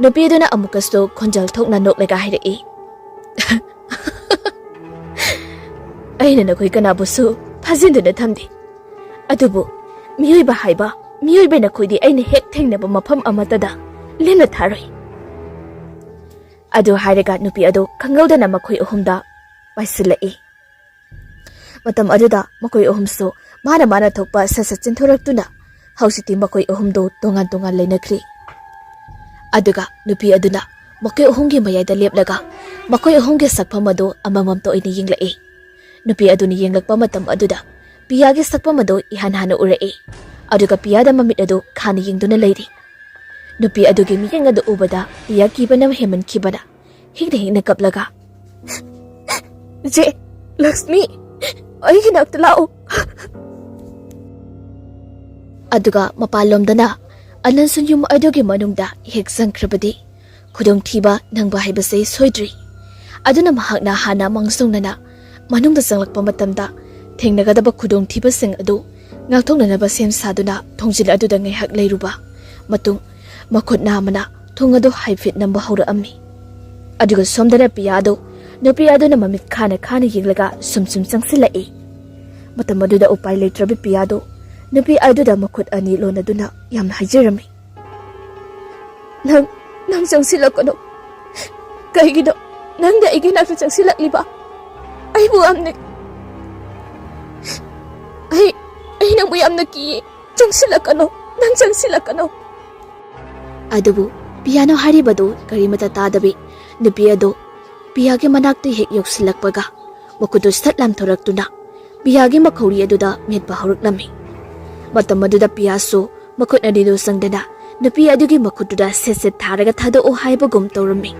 ꯅꯨꯄꯤ ꯑꯗꯨꯅ ꯑꯃꯨꯛꯀꯁꯨ ꯈꯣꯟꯖꯦꯜ ꯊꯣꯛꯅ ꯅꯣꯛꯂꯒ ꯍꯥꯏꯔꯛꯏ, ꯑꯩꯅ ꯅꯈꯣꯏ ꯀꯅꯥꯕꯨꯁꯨ ꯐꯥꯖꯤꯟꯗꯨꯅ ꯊꯝꯗꯦ꯫ ꯑꯗꯨꯕꯨ ꯃꯤꯑꯣꯏꯕ ꯍꯥꯏꯕ, ꯃꯤꯑꯣꯏꯕ ꯅꯈꯣꯏꯗꯤ ꯑꯩꯅ ꯍꯦꯛ ꯊꯦꯡꯅꯕ ꯃꯐꯝ ꯑꯃꯠꯇꯗ ꯂꯦꯝꯅ ꯊꯥꯔꯣꯏ꯫ ꯑꯗꯨ ꯍꯥꯏꯔꯒ ꯅꯨꯄꯤ ꯑꯗꯨ ꯈꯪꯍꯧꯗꯅ ꯃꯈꯣꯏ ꯑꯍꯨꯝꯗ ꯄꯥꯏꯁꯤꯜꯂꯛꯏ꯫ ꯃꯇꯝ ꯑꯗꯨꯗ ꯃꯈꯣꯏ ꯑꯍꯨꯝꯁꯨ ꯃꯥꯅ ꯃꯥꯅ ꯊꯣꯛꯄ ꯁꯠ ꯁꯠ ꯆꯦꯟꯊꯣꯔꯛꯇꯨꯅ ꯍꯧꯖꯤꯛꯇꯤ ꯃꯈꯣꯏ ꯑꯍꯨꯝꯗꯨ ꯇꯣꯉꯥꯟ ꯇꯣꯉꯥꯟ ꯂꯩꯅꯈ꯭ꯔꯦ꯫ ꯑꯗꯨꯒ ꯅꯨꯄꯤ ꯑꯗꯨꯅ ꯃꯈꯣꯏ ꯑꯍꯨꯝꯒꯤ ꯃꯌꯥꯏꯗ ꯂꯦꯞꯂꯒ ꯃꯈꯣꯏ ꯑꯍꯨꯝꯒꯤ ꯁꯛꯐꯝ ꯑꯗꯨ ꯑꯃꯃꯝꯇ ꯑꯣꯏꯅ ꯌꯦꯡꯂꯛꯏ꯫ ꯅꯨꯄꯤ ꯑꯗꯨꯅ ꯌꯦꯡꯂꯛꯄ ꯃꯇꯝ ꯑꯗꯨꯗ ꯄꯤꯌꯥꯒꯤ ꯁꯛꯐꯝ ꯑꯗꯨ ꯏꯍꯥꯟ ꯍꯥꯟꯅ ꯎꯔꯛꯏ꯫ ꯑꯗꯨꯒ ꯄꯤꯌꯥꯗ ꯃꯃꯤꯠ ꯑꯗꯨ ꯈꯥꯅ ꯌꯦꯡꯗꯨꯅ ꯂꯩꯔꯤ꯫ ꯅꯨꯄꯤ ꯑꯗꯨꯒꯤ ꯃꯤꯠꯌꯦꯡ ꯑꯗꯨ ꯎꯕꯗ ꯄꯤꯌꯥ ꯀꯤꯕꯅ ꯍꯦꯟꯃꯟꯈꯤꯕꯅ ꯍꯤꯛꯅ ꯍꯤꯛꯅ ꯀꯞꯂꯒ, "ꯆꯦ ꯂꯛꯁꯃꯤ, ꯑꯩꯒꯤ ꯅꯥꯛꯇ ꯂꯥꯛꯑꯣ꯫" ꯑꯗꯨꯒ ꯃꯄꯥꯟꯂꯣꯝꯗꯅ ꯑꯅꯟꯁꯨꯟ ꯌꯨꯝ ꯑꯗꯨꯒꯤ ꯃꯅꯨꯡꯗ ꯍꯦꯛ ꯆꯪꯈ꯭ꯔꯕꯗꯤ ꯈꯨꯗꯣꯡꯊꯤꯕ ꯅꯪꯕ ꯍꯥꯏꯕꯁꯦ ꯁꯣꯏꯗ꯭ꯔꯤ꯫ ꯑꯗꯨꯅ ꯃꯍꯥꯛꯅ ꯍꯥꯟꯅ ꯃꯥꯡꯖꯧꯅꯅ ꯃꯅꯨꯡꯗ ꯆꯪꯂꯛꯄ ꯃꯇꯝꯗ ꯊꯦꯡꯅꯒꯗꯕ ꯈꯨꯗꯣꯡꯊꯤꯕꯁꯤꯡ ꯑꯗꯨ ꯉꯥꯛꯊꯣꯛꯅꯅꯕ ꯁꯦꯝ ꯁꯥꯗꯨꯅ ꯊꯣꯡꯖꯤꯜ ꯑꯗꯨꯗ ꯉꯥꯏꯍꯥꯛ ꯂꯩꯔꯨꯕ ꯃꯇꯨꯡ, ꯃꯈꯨꯠ ꯅꯥꯝꯃꯅ ꯊꯣꯡ ꯑꯗꯨ ꯍꯥꯏꯐꯦꯠ ꯅꯝꯕ ꯍꯧꯔꯛꯑꯝꯃꯤ꯫ ꯑꯗꯨꯒ ꯁꯣꯝꯗꯅ ꯄꯤꯌꯥꯗꯨ ꯅꯨꯄꯤ ꯑꯗꯨꯅ ꯃꯃꯤꯠ ꯈꯥꯅ ꯈꯥꯅ ꯌꯦꯡꯂꯒ ꯁꯨꯝ ꯁꯨꯝ ꯆꯪꯁꯤꯜꯂꯛꯏ꯫ ꯃꯇꯝ ꯑꯗꯨꯗ ꯎꯄꯥꯏ ꯂꯩꯇ꯭ꯔꯕꯤ ꯄꯤꯌꯥꯗꯨ ꯅꯨꯄꯤ ꯑꯗꯨꯗ ꯃꯈꯨꯠ ꯑꯅꯤ ꯂꯣꯟꯅꯗꯨꯅ ꯌꯥꯝꯅ ꯍꯥꯏꯖꯔꯝꯃꯤ꯫ "ꯅꯪ, ꯅꯪ ꯆꯪꯁꯤꯜꯂꯛꯀꯅꯨ꯫ ꯀꯩꯒꯤꯅꯣ ꯅꯪꯗꯤ ꯑꯩꯒꯤ ꯅꯥꯛꯇ ꯆꯪꯁꯤꯜꯂꯛꯂꯤꯕ? ꯑꯩꯕꯨ ꯌꯥꯝꯅ, ꯑꯩ, ꯑꯩ ꯅꯪꯕꯨ ꯌꯥꯝꯅ ꯀꯤꯌꯦ꯫ ꯆꯪꯁꯤꯜꯂꯛꯀꯅꯨ, ꯅꯪ ꯆꯪꯁꯤꯜꯂꯛꯀꯅꯨ꯫" ꯑꯗꯨꯕꯨ ꯄꯤꯌꯥꯅ ꯍꯥꯏꯔꯤꯕꯗꯨ ꯀꯔꯤꯃꯇ ꯇꯥꯗꯕꯤ ꯅꯨꯄꯤ ꯑꯗꯨ ꯄꯤꯌꯥꯒꯤ ꯃꯅꯥꯛꯇ ꯍꯦꯛ ꯌꯧꯁꯤꯜꯂꯛꯄꯒ ꯃꯈꯨꯠꯇꯨ ꯁꯠ ꯂꯥꯝꯊꯣꯔꯛꯇꯨꯅ ꯄꯤꯌꯥꯒꯤ ꯃꯈꯧꯔꯤ ꯑꯗꯨꯗ ꯃꯦꯠꯄ ꯍꯧꯔꯛꯂꯝꯃꯤ꯫ ꯃꯇꯝ ꯑꯗꯨꯗ ꯄꯤꯌꯥꯁꯨ ꯃꯈꯨꯠ ꯑꯅꯤꯗꯨ ꯆꯪꯗꯅ ꯅꯨꯄꯤ ꯑꯗꯨꯒꯤ ꯃꯈꯨꯠꯇꯨꯗ ꯁꯦꯠ ꯁꯦꯠ ꯊꯥꯔꯒ ꯊꯥꯗꯣꯛꯑꯣ ꯍꯥꯏꯕꯒꯨꯝ ꯇꯧꯔꯝꯃꯤ꯫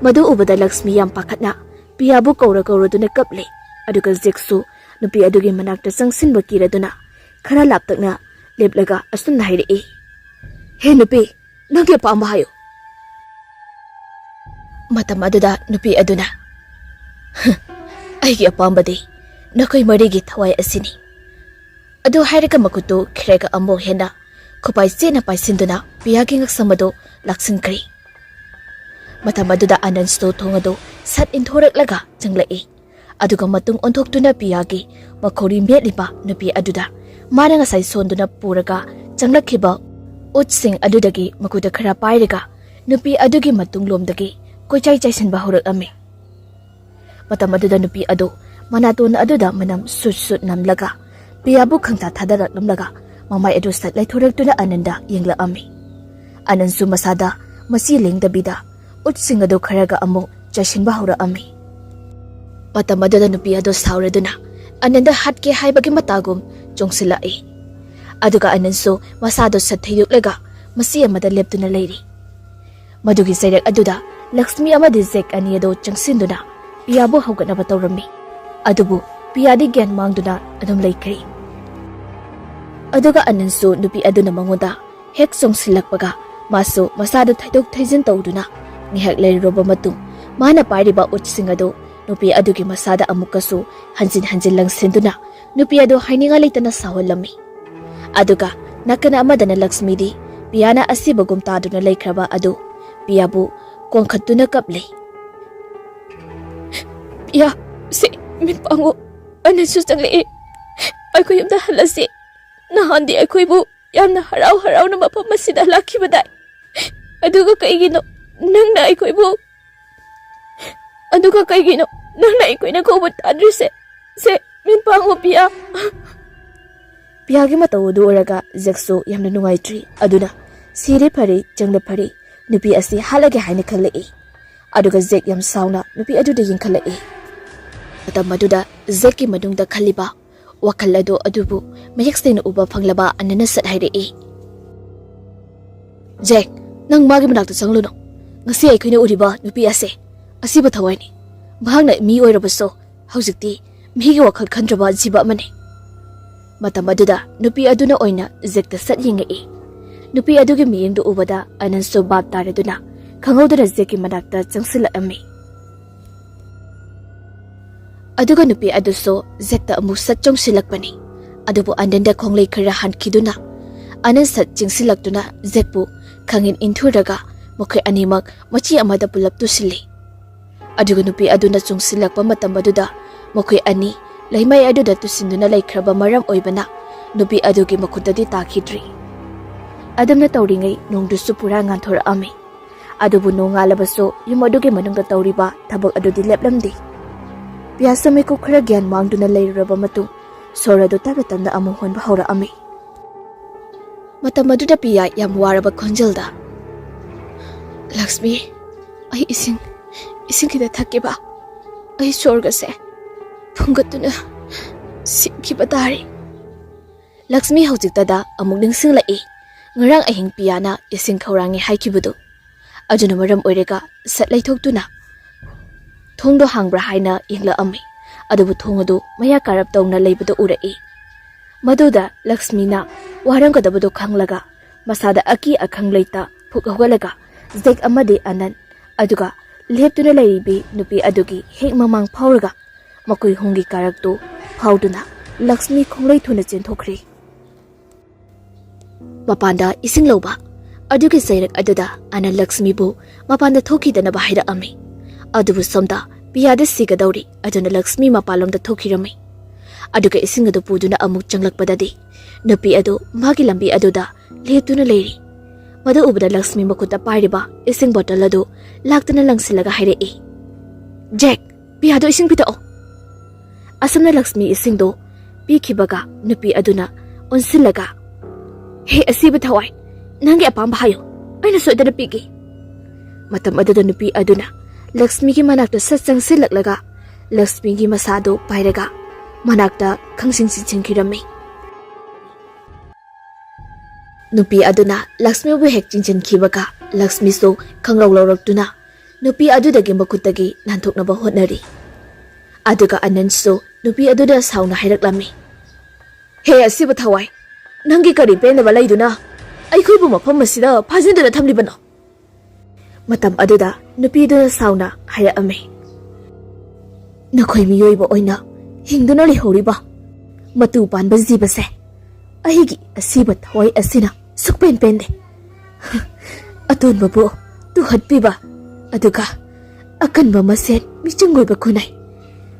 ꯃꯗꯨ ꯎꯕꯗ ꯂꯛꯁꯃꯤ ꯌꯥꯝ ꯄꯥꯈꯠꯅ ꯄꯤꯌꯥꯕꯨ ꯀꯧꯔ ꯀꯧꯔꯗꯨꯅ ꯀꯞꯂꯦ꯫ ꯑꯗꯨꯒ ꯖꯦꯛꯁꯨ ꯅꯨꯄꯤ ꯑꯗꯨꯒꯤ ꯃꯅꯥꯛꯇ ꯆꯪꯁꯤꯟꯕ ꯀꯤꯔꯗꯨꯅ ꯈꯔ ꯂꯥꯞꯇꯛꯅ ꯂꯦꯞꯂꯒ ꯑꯁꯨꯝꯅ ꯍꯥꯏꯔꯛꯏ, "ꯍꯦ ꯅꯨꯄꯤ, ꯅꯪꯒꯤ ꯑꯄꯥꯝꯕ ꯍꯥꯏꯌꯨ꯫" ꯃꯇꯝ ꯑꯗꯨꯗ ꯅꯨꯄꯤ ꯑꯗꯨꯅ, "ꯍ, ꯑꯩꯒꯤ ꯑꯄꯥꯝꯕꯗꯤ ꯅꯈꯣꯏ ꯃꯔꯤꯒꯤ ꯊꯋꯥꯏ ꯑꯁꯤꯅꯤ꯫" ꯑꯗꯨ ꯍꯥꯏꯔꯒ ꯃꯈꯨꯠꯇꯨ ꯈꯦꯔꯒ ꯑꯃꯨꯛ ꯍꯦꯟꯅ ꯈꯨꯄꯥꯏ ꯆꯦꯠꯅ ꯄꯥꯏꯁꯤꯟꯗꯨꯅ ꯄꯤꯌꯥꯒꯤ ꯉꯛꯁꯝ ꯑꯗꯨ ꯂꯥꯛꯁꯤꯟꯈ꯭ꯔꯦ꯫ ꯃꯇꯝ ꯑꯗꯨꯗ ꯑꯅꯟꯁꯇꯨ ꯊꯣꯡ ꯑꯗꯨ ꯁꯠ ꯏꯟꯊꯣꯔꯛꯂꯒ ꯆꯪꯂꯛꯏ꯫ ꯑꯗꯨꯒ ꯃꯇꯨꯡ ꯑꯣꯟꯊꯣꯛꯇꯨꯅ ꯄꯤꯌꯥꯒꯤ ꯃꯈꯧꯔꯤ ꯃꯦꯠꯂꯤꯕ ꯅꯨꯄꯤ ꯑꯗꯨꯗ ꯃꯥꯅ ꯉꯁꯥꯏ ꯁꯣꯟꯗꯨꯅ ꯄꯨꯔꯒ ꯆꯪꯂꯛꯈꯤꯕ ꯎꯠꯁꯤꯡ ꯑꯗꯨꯗꯒꯤ ꯃꯈꯨꯠꯇ ꯈꯔ ꯄꯥꯏꯔꯒ ꯅꯨꯄꯤ ꯑꯗꯨꯒꯤ ꯃꯇꯨꯡꯂꯣꯝꯗꯒꯤ ꯀꯣꯏꯆꯥꯏ ꯆꯥꯏꯁꯤꯟꯕ ꯍꯧꯔꯛꯂꯝꯃꯤ꯫ ꯃꯇꯝ ꯑꯗꯨꯗ ꯅꯨꯄꯤ ꯑꯗꯨ ꯃꯅꯥꯇꯣꯟ ꯑꯗꯨꯗ ꯃꯅꯝ ꯁꯨꯠ ꯁꯨꯠ ꯅꯝꯂꯒ ꯄꯤꯌꯥꯕꯨ ꯈꯪꯇꯥ ꯊꯥꯗꯔꯛꯂꯝꯂꯒ ꯃꯃꯥꯏ ꯑꯗꯨ ꯁꯠ ꯂꯩꯊꯣꯔꯛꯇꯨꯅ ꯑꯅꯟꯗ ꯌꯦꯡꯂꯛꯑꯝꯃꯤ꯫ ꯑꯅꯟꯁꯨ ꯃꯁꯥꯗ ꯃꯆꯤ ꯂꯦꯡꯗꯕꯤꯗ ꯎꯠꯁꯤꯡ ꯑꯗꯨ ꯈꯔꯒ ꯑꯃꯨꯛ ꯆꯥꯏꯁꯤꯟꯕ ꯍꯧꯔꯛꯑꯝꯃꯤ꯫ ꯃꯇꯝ ꯑꯗꯨꯗ ꯅꯨꯄꯤ ꯑꯗꯨ ꯁꯥꯎꯔꯗꯨꯅ ꯑꯅꯟꯗ ꯍꯥꯠꯀꯦ ꯍꯥꯏꯕꯒꯤ ꯃꯇꯥꯒꯨꯝ ꯆꯣꯡꯁꯤꯜꯂꯛꯏ꯫ ꯑꯗꯨꯒ ꯑꯅꯟꯁꯨ ꯃꯁꯥꯗꯨ ꯁꯠ ꯊꯩꯗꯣꯛꯂꯒ ꯃꯆꯤ ꯑꯃꯗ ꯂꯦꯞꯇꯨꯅ ꯂꯩꯔꯤ꯫ ꯃꯗꯨꯒꯤ ꯆꯩꯔꯛ ꯑꯗꯨꯗ ꯂꯛꯁꯃꯤ ꯑꯃꯗꯤ ꯖꯦꯛ ꯑꯅꯤ ꯑꯗꯨ ꯆꯪꯁꯤꯟꯗꯨꯅ ꯄꯤꯌꯥꯕꯨ ꯍꯧꯒꯠꯅꯕ ꯇꯧꯔꯝꯃꯤ꯫ ꯑꯗꯨꯕꯨ ꯄꯤꯌꯥꯗꯤ ꯒ꯭ꯌꯥꯟ ꯃꯥꯡꯗꯨꯅ ꯑꯗꯨꯝ ꯂꯩꯈ꯭ꯔꯦ꯫ ꯑꯗꯨꯒ ꯑꯅꯟꯁꯨ ꯅꯨꯄꯤ ꯑꯗꯨꯅ ꯃꯉꯣꯟꯗ ꯍꯦꯛ ꯆꯣꯡꯁꯤꯜꯂꯛꯄꯒ ꯃꯥꯁꯨ ꯃꯁꯥꯗꯨ ꯊꯩꯗꯣꯛ ꯊꯩꯖꯤꯟ ꯇꯧꯗꯨꯅ ꯉꯥꯏꯍꯥꯛ ꯂꯩꯔꯨꯔꯕ ꯃꯇꯨꯡ ꯃꯥꯅ ꯄꯥꯏꯔꯤꯕ ꯎꯠꯁꯤꯡ ꯑꯗꯨ ꯅꯨꯄꯤ ꯑꯗꯨꯒꯤ ꯃꯁꯥꯗ ꯑꯃꯨꯛꯀꯁꯨ ꯍꯟꯖꯤꯟ ꯍꯟꯖꯤꯟ ꯂꯪꯁꯤꯟꯗꯨꯅ ꯅꯨꯄꯤ ꯑꯗꯨ ꯍꯥꯏꯅꯤꯡꯉꯥꯏ ꯂꯩꯇꯅ ꯁꯥꯎꯍꯜꯂꯝꯃꯤ꯫ ꯑꯗꯨꯒ ꯅꯥꯀꯟ ꯑꯃꯗꯅ ꯂꯛꯁꯃꯤꯗꯤ ꯄꯤꯌꯥꯅ ꯑꯁꯤꯕꯒꯨꯝ ꯇꯥꯗꯨꯅ ꯂꯩꯈ꯭ꯔꯕ ꯑꯗꯨ ꯄꯤꯌꯥꯕꯨ ꯀꯣꯟꯈꯠꯇꯨꯅ ꯀꯞꯂꯤ꯫ "ꯄꯤꯌꯥ, ꯁꯤ ꯃꯤꯠ ꯄꯥꯡꯉꯨ, ꯑꯅꯟꯁꯨ ꯆꯪꯂꯛꯏ꯫ ꯑꯩꯈꯣꯏ ꯌꯨꯝꯗ ꯍꯜꯂꯁꯤ꯫ ꯅꯍꯥꯟꯗꯤ ꯑꯩꯈꯣꯏꯕꯨ ꯌꯥꯝꯅ ꯍꯔꯥꯎ ꯍꯔꯥꯎꯅ ꯃꯐꯝ ꯑꯁꯤꯗ ꯂꯥꯛꯈꯤꯕꯗꯥꯏ꯫ ꯑꯗꯨꯒ ꯀꯩꯒꯤꯅꯣ ꯅꯪꯅ ꯑꯩꯈꯣꯏꯕꯨ, ꯑꯗꯨꯒ ꯀꯩꯒꯤꯅꯣ ꯅꯪꯅ ꯑꯩꯈꯣꯏꯅ ꯀꯧꯕ ꯇꯥꯗ꯭ꯔꯤꯁꯦ? ꯁꯦ, ꯃꯤꯠ ꯄꯥꯡꯉꯨ, ꯄꯤꯌꯥ꯫" ꯄꯤꯌꯥꯒꯤ ꯃꯇꯧ ꯑꯗꯨ ꯎꯔꯒ ꯖꯦꯛꯁꯨ ꯌꯥꯝꯅ ꯅꯨꯡꯉꯥꯏꯇ꯭ꯔꯤ꯫ ꯑꯗꯨꯅ "ꯁꯤꯔꯦ ꯐꯔꯦ, ꯆꯪꯂꯦ ꯐꯔꯦ, ꯅꯨꯄꯤ ꯑꯁꯤ ꯍꯥꯠꯂꯒꯦ" ꯍꯥꯏꯅ ꯈꯜꯂꯛꯏ꯫ ꯑꯗꯨꯒ ꯖꯦꯛ ꯌꯥꯝ ꯁꯥꯎꯅ ꯅꯨꯄꯤ ꯑꯗꯨꯗ ꯌꯦꯡꯈꯠꯂꯛꯏ꯫ ꯃꯇꯝ ꯑꯗꯨꯗ ꯖꯦꯛꯀꯤ ꯃꯅꯨꯡꯗ ꯈꯜꯂꯤꯕ ꯋꯥꯈꯜ ꯑꯗꯨ ꯑꯗꯨꯕꯨ ꯃꯌꯦꯛ ꯁꯦꯡꯅ ꯎꯕ ꯐꯪꯂꯕ ꯑꯅꯟꯅ ꯁꯠ ꯍꯥꯏꯔꯛꯏ, "ꯖꯦꯛ, ꯅꯪ ꯃꯥꯒꯤ ꯃꯅꯥꯛꯇ ꯆꯪꯂꯨꯅꯨ꯫ ꯉꯁꯤ ꯑꯩꯈꯣꯏꯅ ꯎꯔꯤꯕ ꯅꯨꯄꯤ ꯑꯁꯦ ꯑꯁꯤꯕ ꯊꯋꯥꯏꯅꯤ꯫ ꯃꯍꯥꯛꯅ ꯃꯤ ꯑꯣꯏꯔꯕꯁꯨ ꯍꯧꯖꯤꯛꯇꯤ ꯃꯤꯒꯤ ꯋꯥꯈꯜ ꯈꯟꯗ꯭ꯔꯕ ꯖꯤꯕ ꯑꯃꯅꯤ꯫" ꯃꯇꯝ ꯑꯗꯨꯗ ꯅꯨꯄꯤ ꯑꯗꯨꯅ ꯑꯣꯏꯅ ꯖꯦꯛꯇ ꯁꯠ ꯌꯦꯡꯉꯛꯏ꯫ ꯅꯨꯄꯤ ꯑꯗꯨꯒꯤ ꯃꯤꯠꯌꯦꯡꯗꯨ ꯎꯕꯗ ꯑꯅꯟꯁꯨ ꯚꯥꯞ ꯇꯥꯔꯗꯨꯅ ꯈꯪꯍꯧꯗꯅ ꯖꯦꯛꯀꯤ ꯃꯅꯥꯛꯇ ꯆꯪꯁꯤꯜꯂꯛꯂꯝꯃꯤ꯫ ꯑꯗꯨꯒ ꯅꯨꯄꯤ ꯑꯗꯨꯁꯨ ꯖꯦꯛꯇ ꯑꯃꯨꯛ ꯁꯠ ꯆꯣꯡꯁꯤꯜꯂꯛꯄꯅꯤ꯫ ꯑꯗꯨꯕꯨ ꯑꯅꯟꯗ ꯈꯣꯡꯂꯩ ꯈꯔ ꯍꯟꯈꯤꯗꯨꯅ ꯑꯅꯟ ꯁꯠ ꯆꯤꯡꯁꯤꯜꯂꯛꯇꯨꯅ ꯖꯦꯛꯄꯨ ꯈꯪꯏꯟ ꯏꯟꯊꯨꯔꯒ ꯃꯈꯣꯏ ꯑꯅꯤꯃꯛ ꯃꯆꯤ ꯑꯃꯗ ꯄꯨꯂꯞ ꯇꯨꯁꯤꯜꯂꯤ꯫ ꯑꯗꯨꯒ ꯅꯨꯄꯤ ꯑꯗꯨꯅ ꯆꯣꯡꯁꯤꯜꯂꯛꯄ ꯃꯇꯝ ꯑꯗꯨꯗ ꯃꯈꯣꯏ ꯑꯅꯤ ꯂꯩꯃꯥꯏ ꯑꯗꯨꯗ ꯇꯨꯁꯤꯟꯗꯨꯅ ꯂꯩꯈ꯭ꯔꯕ ꯃꯔꯝ ꯑꯣꯏꯕꯅ ꯅꯨꯄꯤ ꯑꯗꯨꯒꯤ ꯃꯈꯨꯠꯇꯗꯤ ꯇꯥꯈꯤꯗ꯭ꯔꯤ꯫ ꯑꯗꯨꯝꯅ ꯇꯧꯔꯤꯉꯩ ꯅꯣꯡꯗꯨꯁꯨ ꯄꯨꯔꯥ ꯉꯥꯟꯊꯣꯔꯛꯑꯝꯃꯤ꯫ ꯑꯗꯨꯕꯨ ꯅꯣꯡꯉꯥꯜꯂꯕꯁꯨ ꯌꯨꯝ ꯑꯗꯨꯒꯤ ꯃꯅꯨꯡꯗ ꯇꯧꯔꯤꯕ ꯊꯕꯛ ꯑꯗꯨꯗꯤ ꯂꯦꯞꯂꯝꯗꯦ꯫ ꯄꯤꯌꯥꯁꯁꯨ ꯃꯤꯀꯨꯞ ꯈꯔ ꯒ꯭ꯌꯥꯟ ꯃꯥꯡꯗꯨꯅ ꯂꯩꯔꯨꯔꯕ ꯃꯇꯨꯡ ꯁꯣꯔ ꯑꯗꯨ ꯇꯞꯅ ꯇꯞꯅ ꯑꯃꯨꯛ ꯍꯣꯟꯕ ꯍꯧꯔꯛꯑꯝꯃꯤ꯫ ꯃꯇꯝ ꯑꯗꯨꯗ ꯄꯤꯌꯥ ꯌꯥꯝ ꯋꯥꯔꯕ ꯈꯣꯟꯖꯦꯜꯗ, "ꯂꯛꯁꯃꯤ, ꯑꯩ ꯏꯁꯤꯡ, ꯏꯁꯤꯡ ꯈꯤꯇ ꯊꯛꯀꯦꯕ꯫ ꯑꯩ ꯁꯣꯔꯒꯁꯦ ꯐꯨꯡꯒꯠꯇꯨꯅ ꯁꯤꯈꯤꯕ ꯇꯥꯔꯦ꯫" ꯂꯛꯁꯃꯤ ꯍꯧꯖꯤꯛꯇꯗ ꯑꯃꯨꯛ ꯅꯤꯡꯁꯤꯡꯂꯛꯏ, ꯉꯔꯥꯡ ꯑꯍꯤꯡ ꯄꯤꯌꯥꯅ ꯏꯁꯤꯡ ꯈꯧꯔꯥꯡꯉꯦ ꯍꯥꯏꯈꯤꯕꯗꯨ꯫ ꯑꯗꯨꯅ ꯃꯔꯝ ꯑꯣꯏꯔꯒ ꯁꯠ ꯂꯩꯊꯣꯛꯇꯨꯅ ꯊꯣꯡꯗꯣ ꯍꯥꯡꯕ꯭ꯔꯥ ꯍꯥꯏꯅ ꯌꯦꯡꯂꯛꯑꯝꯃꯤ꯫ ꯑꯗꯨꯕꯨ ꯊꯣꯡ ꯑꯗꯨ ꯃꯌꯥ ꯀꯥꯔꯞ ꯇꯧꯅ ꯂꯩꯕꯗꯨ ꯎꯔꯛꯏ꯫ ꯃꯗꯨꯗ ꯂꯛꯁꯃꯤꯅ ꯋꯥꯔꯝꯒꯗꯕꯗꯨ ꯈꯪꯂꯒ ꯃꯁꯥꯗ ꯑꯀꯤ ꯑꯈꯪ ꯂꯩꯇ ꯐꯨꯛ ꯍꯧꯒꯠꯂꯒ ꯖꯦꯛ ꯑꯃꯗꯤ ꯑꯅꯟ, ꯑꯗꯨꯒ ꯂꯦꯞꯇꯨꯅ ꯂꯩꯔꯤꯕꯤ ꯅꯨꯄꯤ ꯑꯗꯨꯒꯤ ꯍꯦꯛ ꯃꯃꯥꯡ ꯐꯥꯎꯔꯒ ꯃꯈꯣꯏ ꯍꯨꯝꯒꯤ ꯀꯥꯔꯛꯇꯨ ꯐꯥꯎꯗꯨꯅ ꯂꯛꯁꯃꯤ ꯈꯣꯡꯂꯩ ꯊꯨꯅ ꯆꯦꯟꯊꯣꯛꯈ꯭ꯔꯦ꯫ ꯃꯄꯥꯟꯗ ꯏꯁꯤꯡ ꯂꯧꯕ ꯑꯗꯨꯒꯤ ꯆꯩꯔꯛ ꯑꯗꯨꯗ ꯑꯅꯟ ꯂꯛꯁꯃꯤꯕꯨ ꯃꯄꯥꯟꯗ ꯊꯣꯛꯈꯤꯗꯅꯕ ꯍꯥꯏꯔꯛꯑꯝꯃꯤ꯫ ꯑꯗꯨꯕꯨ ꯁꯣꯝꯗ ꯄꯤꯌꯥꯗ ꯁꯤꯒꯗꯧꯔꯤ ꯑꯗꯨꯅ ꯂꯛꯁꯃꯤ ꯃꯄꯥꯟꯂꯣꯝꯗ ꯊꯣꯛꯈꯤꯔꯝꯃꯤ꯫ ꯑꯗꯨꯒ ꯏꯁꯤꯡ ꯑꯗꯨ ꯄꯨꯗꯨꯅ ꯑꯃꯨꯛ ꯆꯪꯂꯛꯄꯗꯗꯤ ꯅꯨꯄꯤ ꯑꯗꯨ ꯃꯥꯒꯤ ꯂꯝꯕꯤ ꯑꯗꯨꯗ ꯂꯦꯞꯇꯨꯅ ꯂꯩꯔꯤ꯫ ꯃꯗꯨ ꯎꯕꯗ ꯂꯛꯁꯃꯤ ꯃꯈꯨꯠꯇ ꯄꯥꯏꯔꯤꯕ ꯏꯁꯤꯡ ꯕꯣꯇꯜ ꯑꯗꯨ ꯂꯥꯛꯇꯨꯅ ꯂꯪꯁꯤꯜꯂꯒ ꯍꯥꯏꯔꯛꯏ, "ꯖꯦꯛ, ꯄꯤꯌꯥꯗꯣ ꯏꯁꯤꯡ ꯄꯤꯊꯛꯑꯣ꯫" ꯑꯁꯨꯝꯅ ꯂꯛꯁꯃꯤ ꯏꯁꯤꯡꯗꯣ ꯄꯤꯈꯤꯕꯒ ꯅꯨꯄꯤ ꯑꯗꯨꯅ ꯑꯣꯟꯁꯤꯜꯂꯒ, "ꯍꯦ ꯑꯁꯤꯕ ꯊꯋꯥꯏ, ꯅꯪꯒꯤ ꯑꯄꯥꯝꯕ ꯍꯥꯏꯌꯨ, ꯑꯩꯅ ꯁꯣꯏꯗꯅ ꯄꯤꯒꯦ꯫" ꯃꯇꯝ ꯑꯗꯨꯗ ꯅꯨꯄꯤ ꯑꯗꯨꯅ ꯂꯛꯁꯃꯤꯒꯤ ꯃꯅꯥꯛꯇ ꯁꯠ ꯆꯪꯁꯤꯜꯂꯛꯂꯒ ꯂꯛꯁꯃꯤꯒꯤ ꯃꯁꯥꯗꯨ ꯄꯥꯏꯔꯒ ꯃꯅꯥꯛꯇ ꯈꯪꯁꯤꯡ ꯁꯤꯡꯁꯤꯟꯈꯤꯔꯝꯃꯤ꯫ ꯅꯨꯄꯤ ꯑꯗꯨꯅ ꯂꯛꯁꯃꯤꯕꯨ ꯍꯦꯛ ꯆꯤꯡꯁꯤꯟꯈꯤꯕꯒ ꯂꯛꯁꯃꯤꯁꯨ ꯈꯪꯂꯧ ꯂꯧꯔꯛꯇꯨꯅ ꯅꯨꯄꯤ ꯑꯗꯨꯗꯒꯤ ꯃꯈꯨꯠꯇꯒꯤ ꯅꯥꯟꯊꯣꯛꯅꯕ ꯍꯣꯠꯅꯔꯤ꯫ ꯑꯗꯨꯒ ꯑꯅꯟꯁꯨ ꯅꯨꯄꯤ ꯑꯗꯨꯗ ꯁꯥꯎꯅ ꯍꯥꯏꯔꯛꯂꯝꯃꯤ, "ꯍꯦ ꯑꯁꯤꯕ ꯊꯋꯥꯏ, ꯅꯪꯒꯤ ꯀꯔꯤ ꯄꯦꯟꯗꯕ ꯂꯩꯗꯨꯅ ꯑꯩꯈꯣꯏꯕꯨ ꯃꯐꯝ ꯑꯁꯤꯗ ꯐꯥꯖꯤꯟꯗꯨꯅ ꯊꯝꯂꯤꯕꯅꯣ?" ꯃꯇꯝ ꯑꯗꯨꯗ ꯅꯨꯄꯤꯗꯨꯅ ꯁꯥꯎꯅ ꯍꯥꯏꯔꯛꯑꯝꯃꯤ, "ꯅꯈꯣꯏ ꯃꯤꯑꯣꯏꯕ ꯑꯣꯏꯅ ꯍꯤꯡꯗꯨꯅ ꯂꯩꯍꯧꯔꯤꯕ ꯃꯇꯨ ꯄꯥꯟꯕ ꯖꯤꯕꯁꯦ ꯑꯩꯒꯤ ꯑꯁꯤꯕ ꯊꯋꯥꯏ ꯑꯁꯤꯅ ꯁꯨꯛꯄꯦꯟ ꯄꯦꯟꯗꯦ꯫ ꯑꯇꯣꯟꯕꯕꯨ ꯇꯨꯍꯠꯄꯤꯕ, ꯑꯗꯨꯒ ꯑꯀꯟꯕ ꯃꯁꯦꯟ ꯃꯤꯆꯪ ꯑꯣꯏꯕ ꯈꯨꯟꯅꯩ꯫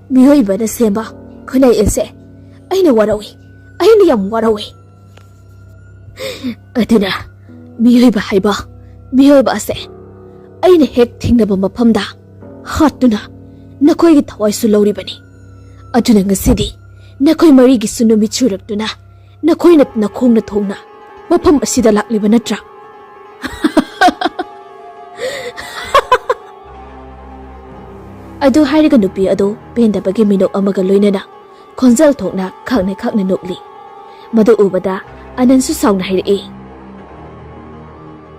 ꯃꯤꯑꯣꯏꯕꯅ ꯁꯦꯝꯕ ꯈꯨꯟꯅꯥꯏ ꯑꯁꯦ ꯑꯩꯅ ꯋꯥꯔꯧꯏ, ꯑꯩꯅ ꯌꯥꯝ ꯋꯥꯔꯧꯏ꯫ ꯑꯗꯨꯅ ꯃꯤꯑꯣꯏꯕ ꯍꯥꯏꯕ, ꯃꯤꯑꯣꯏꯕ ꯑꯁꯦ ꯑꯩꯅ ꯍꯦꯛ ꯊꯦꯡꯅꯕ ꯃꯐꯝꯗ ꯍꯥꯠꯇꯨꯅ ꯅꯈꯣꯏꯒꯤ ꯊꯋꯥꯏꯁꯨ ꯂꯧꯔꯤꯕꯅꯤ꯫ ꯑꯗꯨꯅ ꯉꯁꯤꯗꯤ ꯅꯈꯣꯏ ꯃꯔꯤꯒꯤꯁꯨ ꯅꯨꯃꯤꯠ ꯁꯨꯔꯛꯇꯨꯅ ꯅꯈꯣꯏꯅ ꯅꯈꯣꯡꯅ ꯊꯣꯡꯅ ꯃꯐꯝ ꯑꯁꯤꯗ ꯂꯥꯛꯂꯤꯕ ꯅꯠꯇ꯭ꯔꯥ? ꯑꯗꯨ ꯍꯥꯏꯔꯒ ꯅꯨꯄꯤ ꯑꯗꯨ ꯄꯦꯟꯗꯕꯒꯤ ꯃꯤꯅꯣꯛ ꯑꯃꯒ ꯂꯣꯏꯅꯅ ꯈꯣꯟꯖꯦꯜ ꯊꯣꯛꯅ ꯈꯛꯅ ꯈꯛꯅ ꯅꯣꯛꯂꯤ꯫ ꯃꯗꯨ ꯎꯕꯗ ꯑꯅꯟꯁꯨ ꯁꯥꯎꯅ ꯍꯥꯏꯔꯛꯏ,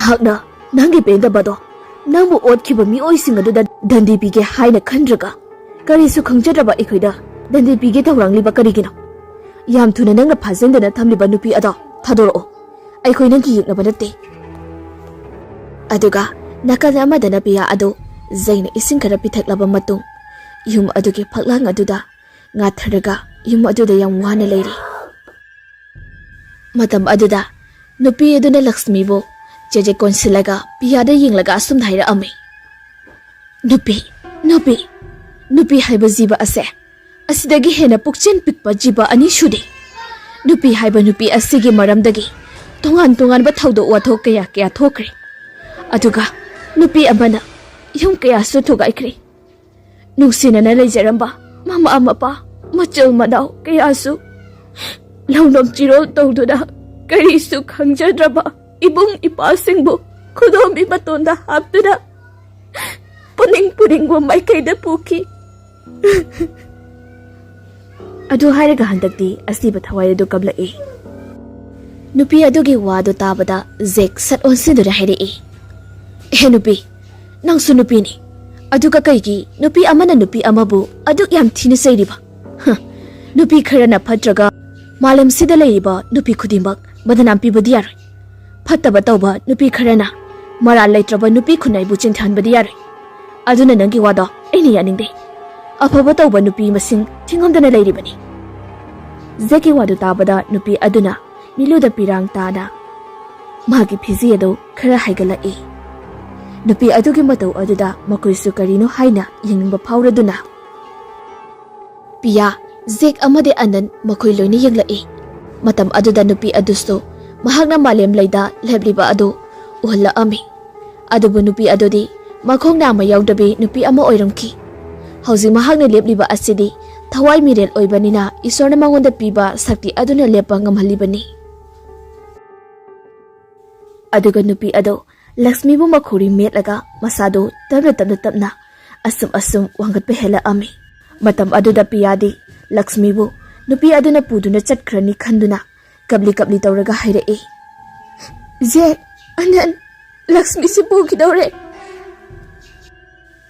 "ꯅꯍꯥꯛꯅ ꯅꯪꯒꯤ ꯄꯦꯟꯗꯕꯗꯣ ꯅꯪꯕꯨ ꯑꯣꯠꯈꯤꯕ ꯃꯤꯑꯣꯏꯁꯤꯡ ꯑꯗꯨꯗ ꯗꯟꯗꯤ ꯄꯤꯒꯦ ꯍꯥꯏꯅ ꯈꯟꯗ꯭ꯔꯒ, ꯀꯔꯤꯁꯨ ꯈꯪꯖꯗ꯭ꯔꯕ ꯑꯩꯈꯣꯏꯗ ꯗꯟꯗꯤ ꯄꯤꯒꯦ ꯇꯧꯔꯥꯡꯂꯤꯕ ꯀꯔꯤꯒꯤꯅꯣ? ꯌꯥꯝ ꯊꯨꯅ ꯅꯪꯅ ꯐꯥꯖꯤꯟꯗꯅ ꯊꯝꯂꯤꯕ ꯅꯨꯄꯤ ꯑꯗꯣ ꯊꯥꯗꯣꯔꯛꯑꯣ꯫ ꯑꯩꯈꯣꯏ ꯅꯪꯒꯤ ꯌꯦꯛꯅꯕ ꯅꯠꯇꯦ꯫" ꯑꯗꯨꯒ ꯅꯥꯀꯜ ꯑꯃꯗꯅ ꯄꯤꯌꯥ ꯑꯗꯨ ꯖꯩꯅ ꯏꯁꯤꯡ ꯈꯔ ꯄꯤꯊꯛꯂꯕ ꯃꯇꯨꯡ, ꯌꯨꯝ ꯑꯗꯨꯒꯤ ꯐꯛꯂꯥꯡ ꯑꯗꯨꯗ ꯉꯥꯊꯔꯒ ꯌꯨꯝ ꯑꯗꯨꯗ ꯌꯥꯝ ꯋꯥꯅ ꯂꯩꯔꯤ꯫ ꯃꯇꯝ ꯑꯗꯨꯗ ꯅꯨꯄꯤ ꯑꯗꯨꯅ ꯂꯛꯁꯃꯤꯕꯨ ꯆꯦꯖꯦꯛ ꯀꯣꯟꯁꯤꯜꯂꯒ ꯄꯤꯌꯥꯗ ꯌꯦꯡꯂꯒ ꯑꯁꯨꯝꯅ ꯍꯥꯏꯔꯛꯑꯝꯃꯤ, "ꯅꯨꯄꯤ, ꯅꯨꯄꯤ, ꯅꯨꯄꯤ ꯍꯥꯏꯕ ꯖꯤꯕ ꯑꯁꯦ ꯑꯁꯤꯗꯒꯤ ꯍꯦꯟꯅ ꯄꯨꯛꯆꯦꯜ ꯄꯤꯛꯄ ꯖꯤꯕ ꯑꯅꯤ ꯁꯨꯗꯦ꯫ ꯅꯨꯄꯤ ꯍꯥꯏꯕ ꯅꯨꯄꯤ ꯑꯁꯤꯒꯤ ꯃꯔꯝꯗꯒꯤ ꯇꯣꯉꯥꯟ ꯇꯣꯉꯥꯟꯕ ꯊꯧꯗꯣꯛ ꯋꯥꯊꯣꯛ ꯀꯌꯥ ꯀꯌꯥ ꯊꯣꯛꯈ꯭ꯔꯦ꯫ ꯑꯗꯨꯒ ꯅꯨꯄꯤ ꯑꯃꯅ ꯌꯨꯝ ꯀꯌꯥꯁꯨ ꯊꯨꯒꯥꯏꯈ꯭ꯔꯦ꯫ ꯅꯨꯡꯁꯤꯅꯅ ꯂꯩꯖꯔꯝꯕ ꯃꯃꯥ ꯃꯄꯥ, ꯃꯆꯤꯜ ꯃꯅꯥꯎ ꯀꯌꯥꯁꯨ ꯂꯧꯅꯣꯝ ꯆꯤꯔꯣꯜ ꯇꯧꯗꯨꯅ ꯀꯔꯤꯁꯨ ꯈꯪꯖꯗ꯭ꯔꯕ ꯏꯕꯨꯡ ꯏꯄꯥꯁꯤꯡꯕꯨ ꯈꯨꯗꯣꯝꯕꯤ ꯃꯇꯣꯟꯗ ꯍꯥꯞꯇꯨꯅ ꯄꯨꯅꯤꯡ ꯄꯨꯅꯤꯡꯕ ꯃꯥꯏꯀꯩꯗ ꯄꯨꯈꯤ꯫" ꯑꯗꯨ ꯍꯥꯏꯔꯒ ꯍꯟꯗꯛꯇꯤ ꯑꯁꯤꯕ ꯊꯋꯥꯏ ꯑꯗꯨ ꯀꯞꯂꯛꯏ꯫ ꯅꯨꯄꯤ ꯑꯗꯨꯒꯤ ꯋꯥꯗꯨ ꯇꯥꯕꯗ ꯖꯦꯛ ꯁꯠ ꯑꯣꯟꯁꯤꯟꯗꯨꯅ ꯍꯥꯏꯔꯛꯏ, "ꯍꯦ ꯅꯨꯄꯤ, ꯅꯪꯁꯨ ꯅꯨꯄꯤꯅꯤ, ꯑꯗꯨꯒ ꯀꯩꯒꯤ ꯅꯨꯄꯤ ꯑꯃꯅ ꯅꯨꯄꯤ ꯑꯃꯕꯨ ꯑꯗꯨꯛ ꯌꯥꯝ ꯊꯤꯅ ꯆꯩꯔꯤꯕ? ꯍ, ꯅꯨꯄꯤ ꯈꯔꯅ ꯐꯠꯇ꯭ꯔꯒ ꯃꯥꯂꯦꯝꯁꯤꯗ ꯂꯩꯔꯤꯕ ꯅꯨꯄꯤ ꯈꯨꯗꯤꯡꯃꯛ ꯕꯗꯅꯥꯝ ꯄꯤꯕꯗꯤ ꯌꯥꯔꯣꯏ꯫ ꯐꯠꯇꯕ ꯇꯧꯕ ꯅꯨꯄꯤ ꯈꯔꯅ ꯃꯔꯥꯜ ꯂꯩꯇ꯭ꯔꯕ ꯅꯨꯄꯤ ꯈꯨꯟꯅꯥꯏꯕꯨ ꯆꯤꯡꯊꯍꯟꯕꯗꯤ ꯌꯥꯔꯣꯏ꯫ ꯑꯗꯨꯅ ꯅꯪꯒꯤ ꯋꯥꯗꯣ ꯑꯩꯅ ꯌꯥꯅꯤꯡꯗꯦ꯫ ꯑꯐꯕ ꯇꯧꯕ ꯅꯨꯄꯤ ꯃꯁꯤꯡ ꯊꯤꯉꯝꯗꯅ ꯂꯩꯔꯤꯕꯅꯤ꯫" ꯖꯦꯛꯀꯤ ꯋꯥꯗꯨ ꯇꯥꯕꯗ ꯅꯨꯄꯤ ꯑꯗꯨꯅ ꯃꯤꯠꯂꯨꯗ ꯄꯤꯔꯥꯡ ꯇꯥꯅ ꯃꯥꯒꯤ ꯐꯤꯖꯤ ꯑꯗꯨ ꯈꯔ ꯍꯥꯏꯒꯠꯂꯛꯏ꯫ ꯅꯨꯄꯤ ꯑꯗꯨꯒꯤ ꯃꯇꯧ ꯑꯗꯨꯗ ꯃꯈꯣꯏꯁꯨ ꯀꯔꯤꯅꯣ ꯍꯥꯏꯅ ꯌꯦꯡꯅꯤꯡꯕ ꯐꯥꯎꯔꯗꯨꯅ, ꯄꯤꯌꯥ, ꯖꯦꯛ ꯑꯃꯗꯤ ꯑꯅꯟ ꯃꯈꯣꯏ ꯂꯣꯏꯅ ꯌꯦꯡꯂꯛꯏ꯫ ꯃꯇꯝ ꯑꯗꯨꯗ ꯅꯨꯄꯤ ꯑꯗꯨꯁꯨ ꯃꯍꯥꯛꯅ ꯃꯥꯂꯦꯝ ꯂꯩꯗ ꯂꯦꯞꯂꯤꯕ ꯑꯗꯨ ꯎꯍꯜꯂꯛꯑꯝꯃꯤ꯫ ꯑꯗꯨꯕꯨ ꯅꯨꯄꯤ ꯑꯗꯨꯗꯤ ꯃꯈꯣꯡ ꯅꯥꯝꯃ ꯌꯥꯎꯗꯕꯤ ꯅꯨꯄꯤ ꯑꯃ ꯑꯣꯏꯔꯝꯈꯤ꯫ ꯍꯧꯖꯤꯛ ꯃꯍꯥꯛꯅ ꯂꯦꯞꯂꯤꯕ ꯑꯁꯤꯗꯤ ꯊꯋꯥꯏ ꯃꯤꯔꯦꯜ ꯑꯣꯏꯕꯅꯤꯅ ꯏꯁꯣꯔꯅ ꯃꯉꯣꯟꯗ ꯄꯤꯕ ꯁꯛꯇꯤ ꯑꯗꯨꯅ ꯂꯦꯞꯄ ꯉꯝꯍꯜꯂꯤꯕꯅꯤ꯫ ꯑꯗꯨꯒ ꯅꯨꯄꯤ ꯑꯗꯨ ꯂꯛꯁꯃꯤꯕꯨ ꯃꯈꯧꯔꯤ ꯃꯦꯠꯂꯒ ꯃꯁꯥꯗꯨ ꯇꯞꯅ ꯇꯞꯅ ꯇꯞꯅ ꯑꯁꯨꯝ ꯑꯁꯨꯝ ꯋꯥꯡꯈꯠꯄ ꯍꯦꯜꯂꯛꯑꯝꯃꯤ꯫ ꯃꯇꯝ ꯑꯗꯨꯗ ꯄꯤꯌꯥꯗꯤ ꯂꯛꯁꯃꯤꯕꯨ ꯅꯨꯄꯤ ꯑꯗꯨꯅ ꯄꯨꯗꯨꯅ ꯆꯠꯈ꯭ꯔꯅꯤ ꯈꯟꯗꯨꯅ ꯀꯞꯂꯤ ꯀꯞꯂꯤ ꯇꯧꯔꯒ ꯍꯥꯏꯔꯛꯏ, "ꯖꯦꯛ, ꯑꯅꯟ, ꯂꯛꯁꯃꯤꯁꯤ ꯄꯨꯈꯤꯗꯧꯔꯦ꯫"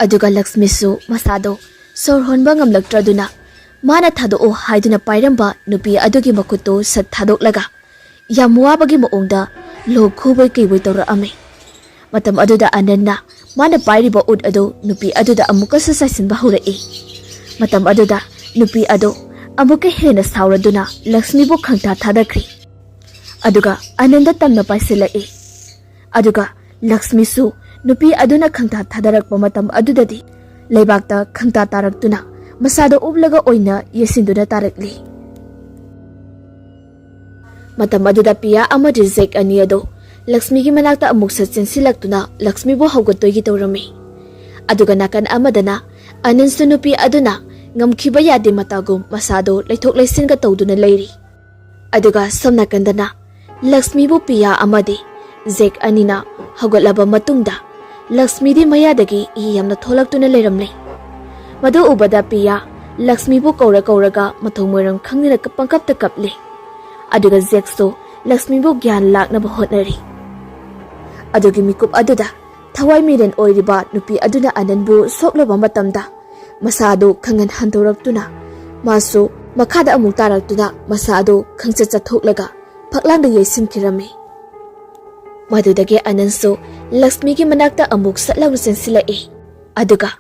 ꯑꯗꯨꯒ ꯂꯛꯁꯃꯤꯁꯨ ꯃꯁꯥꯗꯣ ꯁꯣꯔ ꯍꯣꯟꯕ ꯉꯝꯂꯛꯇ꯭ꯔꯗꯨꯅ ꯃꯥꯅ ꯊꯥꯗꯣꯛꯑꯣ ꯍꯥꯏꯗꯨꯅ ꯄꯥꯏꯔꯝꯕ ꯅꯨꯄꯤ ꯑꯗꯨꯒꯤ ꯃꯈꯨꯠꯇꯨ ꯁꯠ ꯊꯥꯗꯣꯛꯂꯒ ꯌꯥꯝ ꯋꯥꯕꯒꯤ ꯃꯑꯣꯡꯗ ꯂꯣꯛ ꯈꯨꯕꯣꯏ ꯀꯩꯕꯣꯏ ꯇꯧꯔꯛꯑꯝꯃꯤ꯫ ꯃꯇꯝ ꯑꯗꯨꯗ ꯑꯅꯟꯅ ꯃꯥꯅ ꯄꯥꯏꯔꯤꯕ ꯎꯠ ꯑꯗꯨ ꯅꯨꯄꯤ ꯑꯗꯨꯗ ꯑꯃꯨꯛꯀꯁꯨ ꯆꯥꯏꯁꯤꯟꯕ ꯍꯧꯔꯛꯏ꯫ ꯃꯇꯝ ꯑꯗꯨꯗ ꯅꯨꯄꯤ ꯑꯗꯨ ꯑꯃꯨꯛꯀ ꯍꯦꯟꯅ ꯁꯥꯎꯔꯗꯨꯅ ꯂꯛꯁꯃꯤꯕꯨ ꯈꯪꯊꯥ ꯊꯥꯗꯈ꯭ꯔꯤ꯫ ꯑꯗꯨꯒ ꯑꯅꯟꯗ ꯇꯝꯅ ꯄꯥꯏꯁꯤꯜꯂꯛꯏ꯫ ꯑꯗꯨꯒ ꯂꯛꯁꯃꯤꯁꯨ ꯅꯨꯄꯤ ꯑꯗꯨꯅ ꯈꯪꯇꯥ ꯊꯥꯗꯔꯛꯄ ꯃꯇꯝ ꯑꯗꯨꯗꯗꯤ ꯂꯩꯕꯥꯛꯇ ꯈꯪꯇꯥ ꯇꯥꯔꯛꯇꯨꯅ ꯃꯁꯥꯗ ꯎꯞꯂꯒ ꯑꯣꯏꯅ ꯌꯦꯁꯤꯟꯗꯨꯅ ꯇꯥꯔꯛꯂꯤ꯫ ꯃꯇꯝ ꯑꯗꯨꯗ ꯄꯤꯌꯥ ꯑꯃꯗꯤ ꯖꯦꯛ ꯑꯅꯤ ꯑꯗꯨ ꯂꯛꯁꯃꯤꯒꯤ ꯃꯅꯥꯛꯇ ꯑꯃꯨꯛꯁꯨ ꯆꯦꯟꯁꯤꯜꯂꯛꯇꯨꯅ ꯂꯛꯁꯃꯤꯕꯨ ꯍꯧꯒꯠꯇꯣꯏꯒꯤ ꯇꯧꯔꯝꯃꯤ꯫ ꯑꯗꯨꯒ ꯅꯥꯀꯟ ꯑꯃꯗꯅ ꯑꯅꯟꯁꯨ ꯅꯨꯄꯤ ꯑꯗꯨꯅ ꯉꯝꯈꯤꯕ ꯌꯥꯗꯦ ꯃꯇꯥꯒꯨꯝ ꯃꯁꯥꯗꯨ ꯂꯩꯊꯣꯛ ꯂꯩꯁꯤꯟꯒ ꯇꯧꯗꯨꯅ ꯂꯩꯔꯤ꯫ ꯑꯗꯨꯒ ꯁꯣꯝ ꯅꯥꯀꯟꯗꯅ ꯂꯛꯁꯃꯤꯕꯨ ꯄꯤꯌꯥ ꯑꯃꯗꯤ ꯖꯦꯛ ꯑꯅꯤꯅ ꯍꯧꯒꯠꯂꯕ ꯃꯇꯨꯡꯗ ꯂꯛꯁꯃꯤꯗꯤ ꯃꯌꯥꯗꯒꯤ ꯏ ꯌꯥꯝꯅ ꯊꯣꯛꯂꯛꯇꯨꯅ ꯂꯩꯔꯝꯂꯦ꯫ ꯃꯗꯨ ꯎꯕꯗ ꯄꯤꯌꯥ ꯂꯛꯁꯃꯤꯕꯨ ꯀꯧꯔ ꯀꯧꯔꯒ ꯃꯊꯧ ꯃꯔꯝ ꯈꯪꯗꯅ ꯄꯪꯀꯞꯇ ꯀꯞꯂꯦ꯫ ꯑꯗꯨꯒ ꯖꯦꯛꯁꯨ ꯂꯛꯁꯃꯤꯕꯨ ꯒ꯭ꯌꯥꯟ ꯂꯥꯛꯅꯕ ꯍꯣꯠꯅꯔꯤ꯫ ꯑꯗꯨꯒꯤ ꯃꯤꯀꯨꯞ ꯑꯗꯨꯗ ꯊꯋꯥꯏ ꯃꯤꯔꯦꯟ ꯑꯣꯏꯔꯤꯕ ꯅꯨꯄꯤ ꯑꯗꯨꯅ ꯑꯅꯟꯕꯨ ꯁꯣꯛꯂꯨꯕ ꯃꯇꯝꯗ ꯃꯁꯥ ꯑꯗꯨ ꯈꯪꯍꯟ ꯍꯟꯗꯣꯔꯛꯇꯨꯅ ꯃꯥꯁꯨ ꯃꯈꯥꯗ ꯑꯃꯨꯛ ꯇꯥꯔꯛꯇꯨꯅ ꯃꯁꯥ ꯑꯗꯨ ꯈꯪꯆꯠ ꯆꯠꯊꯣꯛꯂꯒ ꯐꯛꯂꯥꯡꯗ ꯌꯩꯁꯤꯟꯈꯤꯔꯝꯃꯤ꯫ ꯃꯗꯨꯗꯒꯤ ꯑꯅꯟꯁꯨ ꯂꯛꯁꯃꯤꯒꯤ ꯃꯅꯥꯛꯇ ꯑꯃꯨꯛ ꯁꯠ ꯂꯥꯎꯅ ꯆꯦꯟꯁꯤꯜꯂꯛꯏ꯫ ꯑꯗꯨꯒ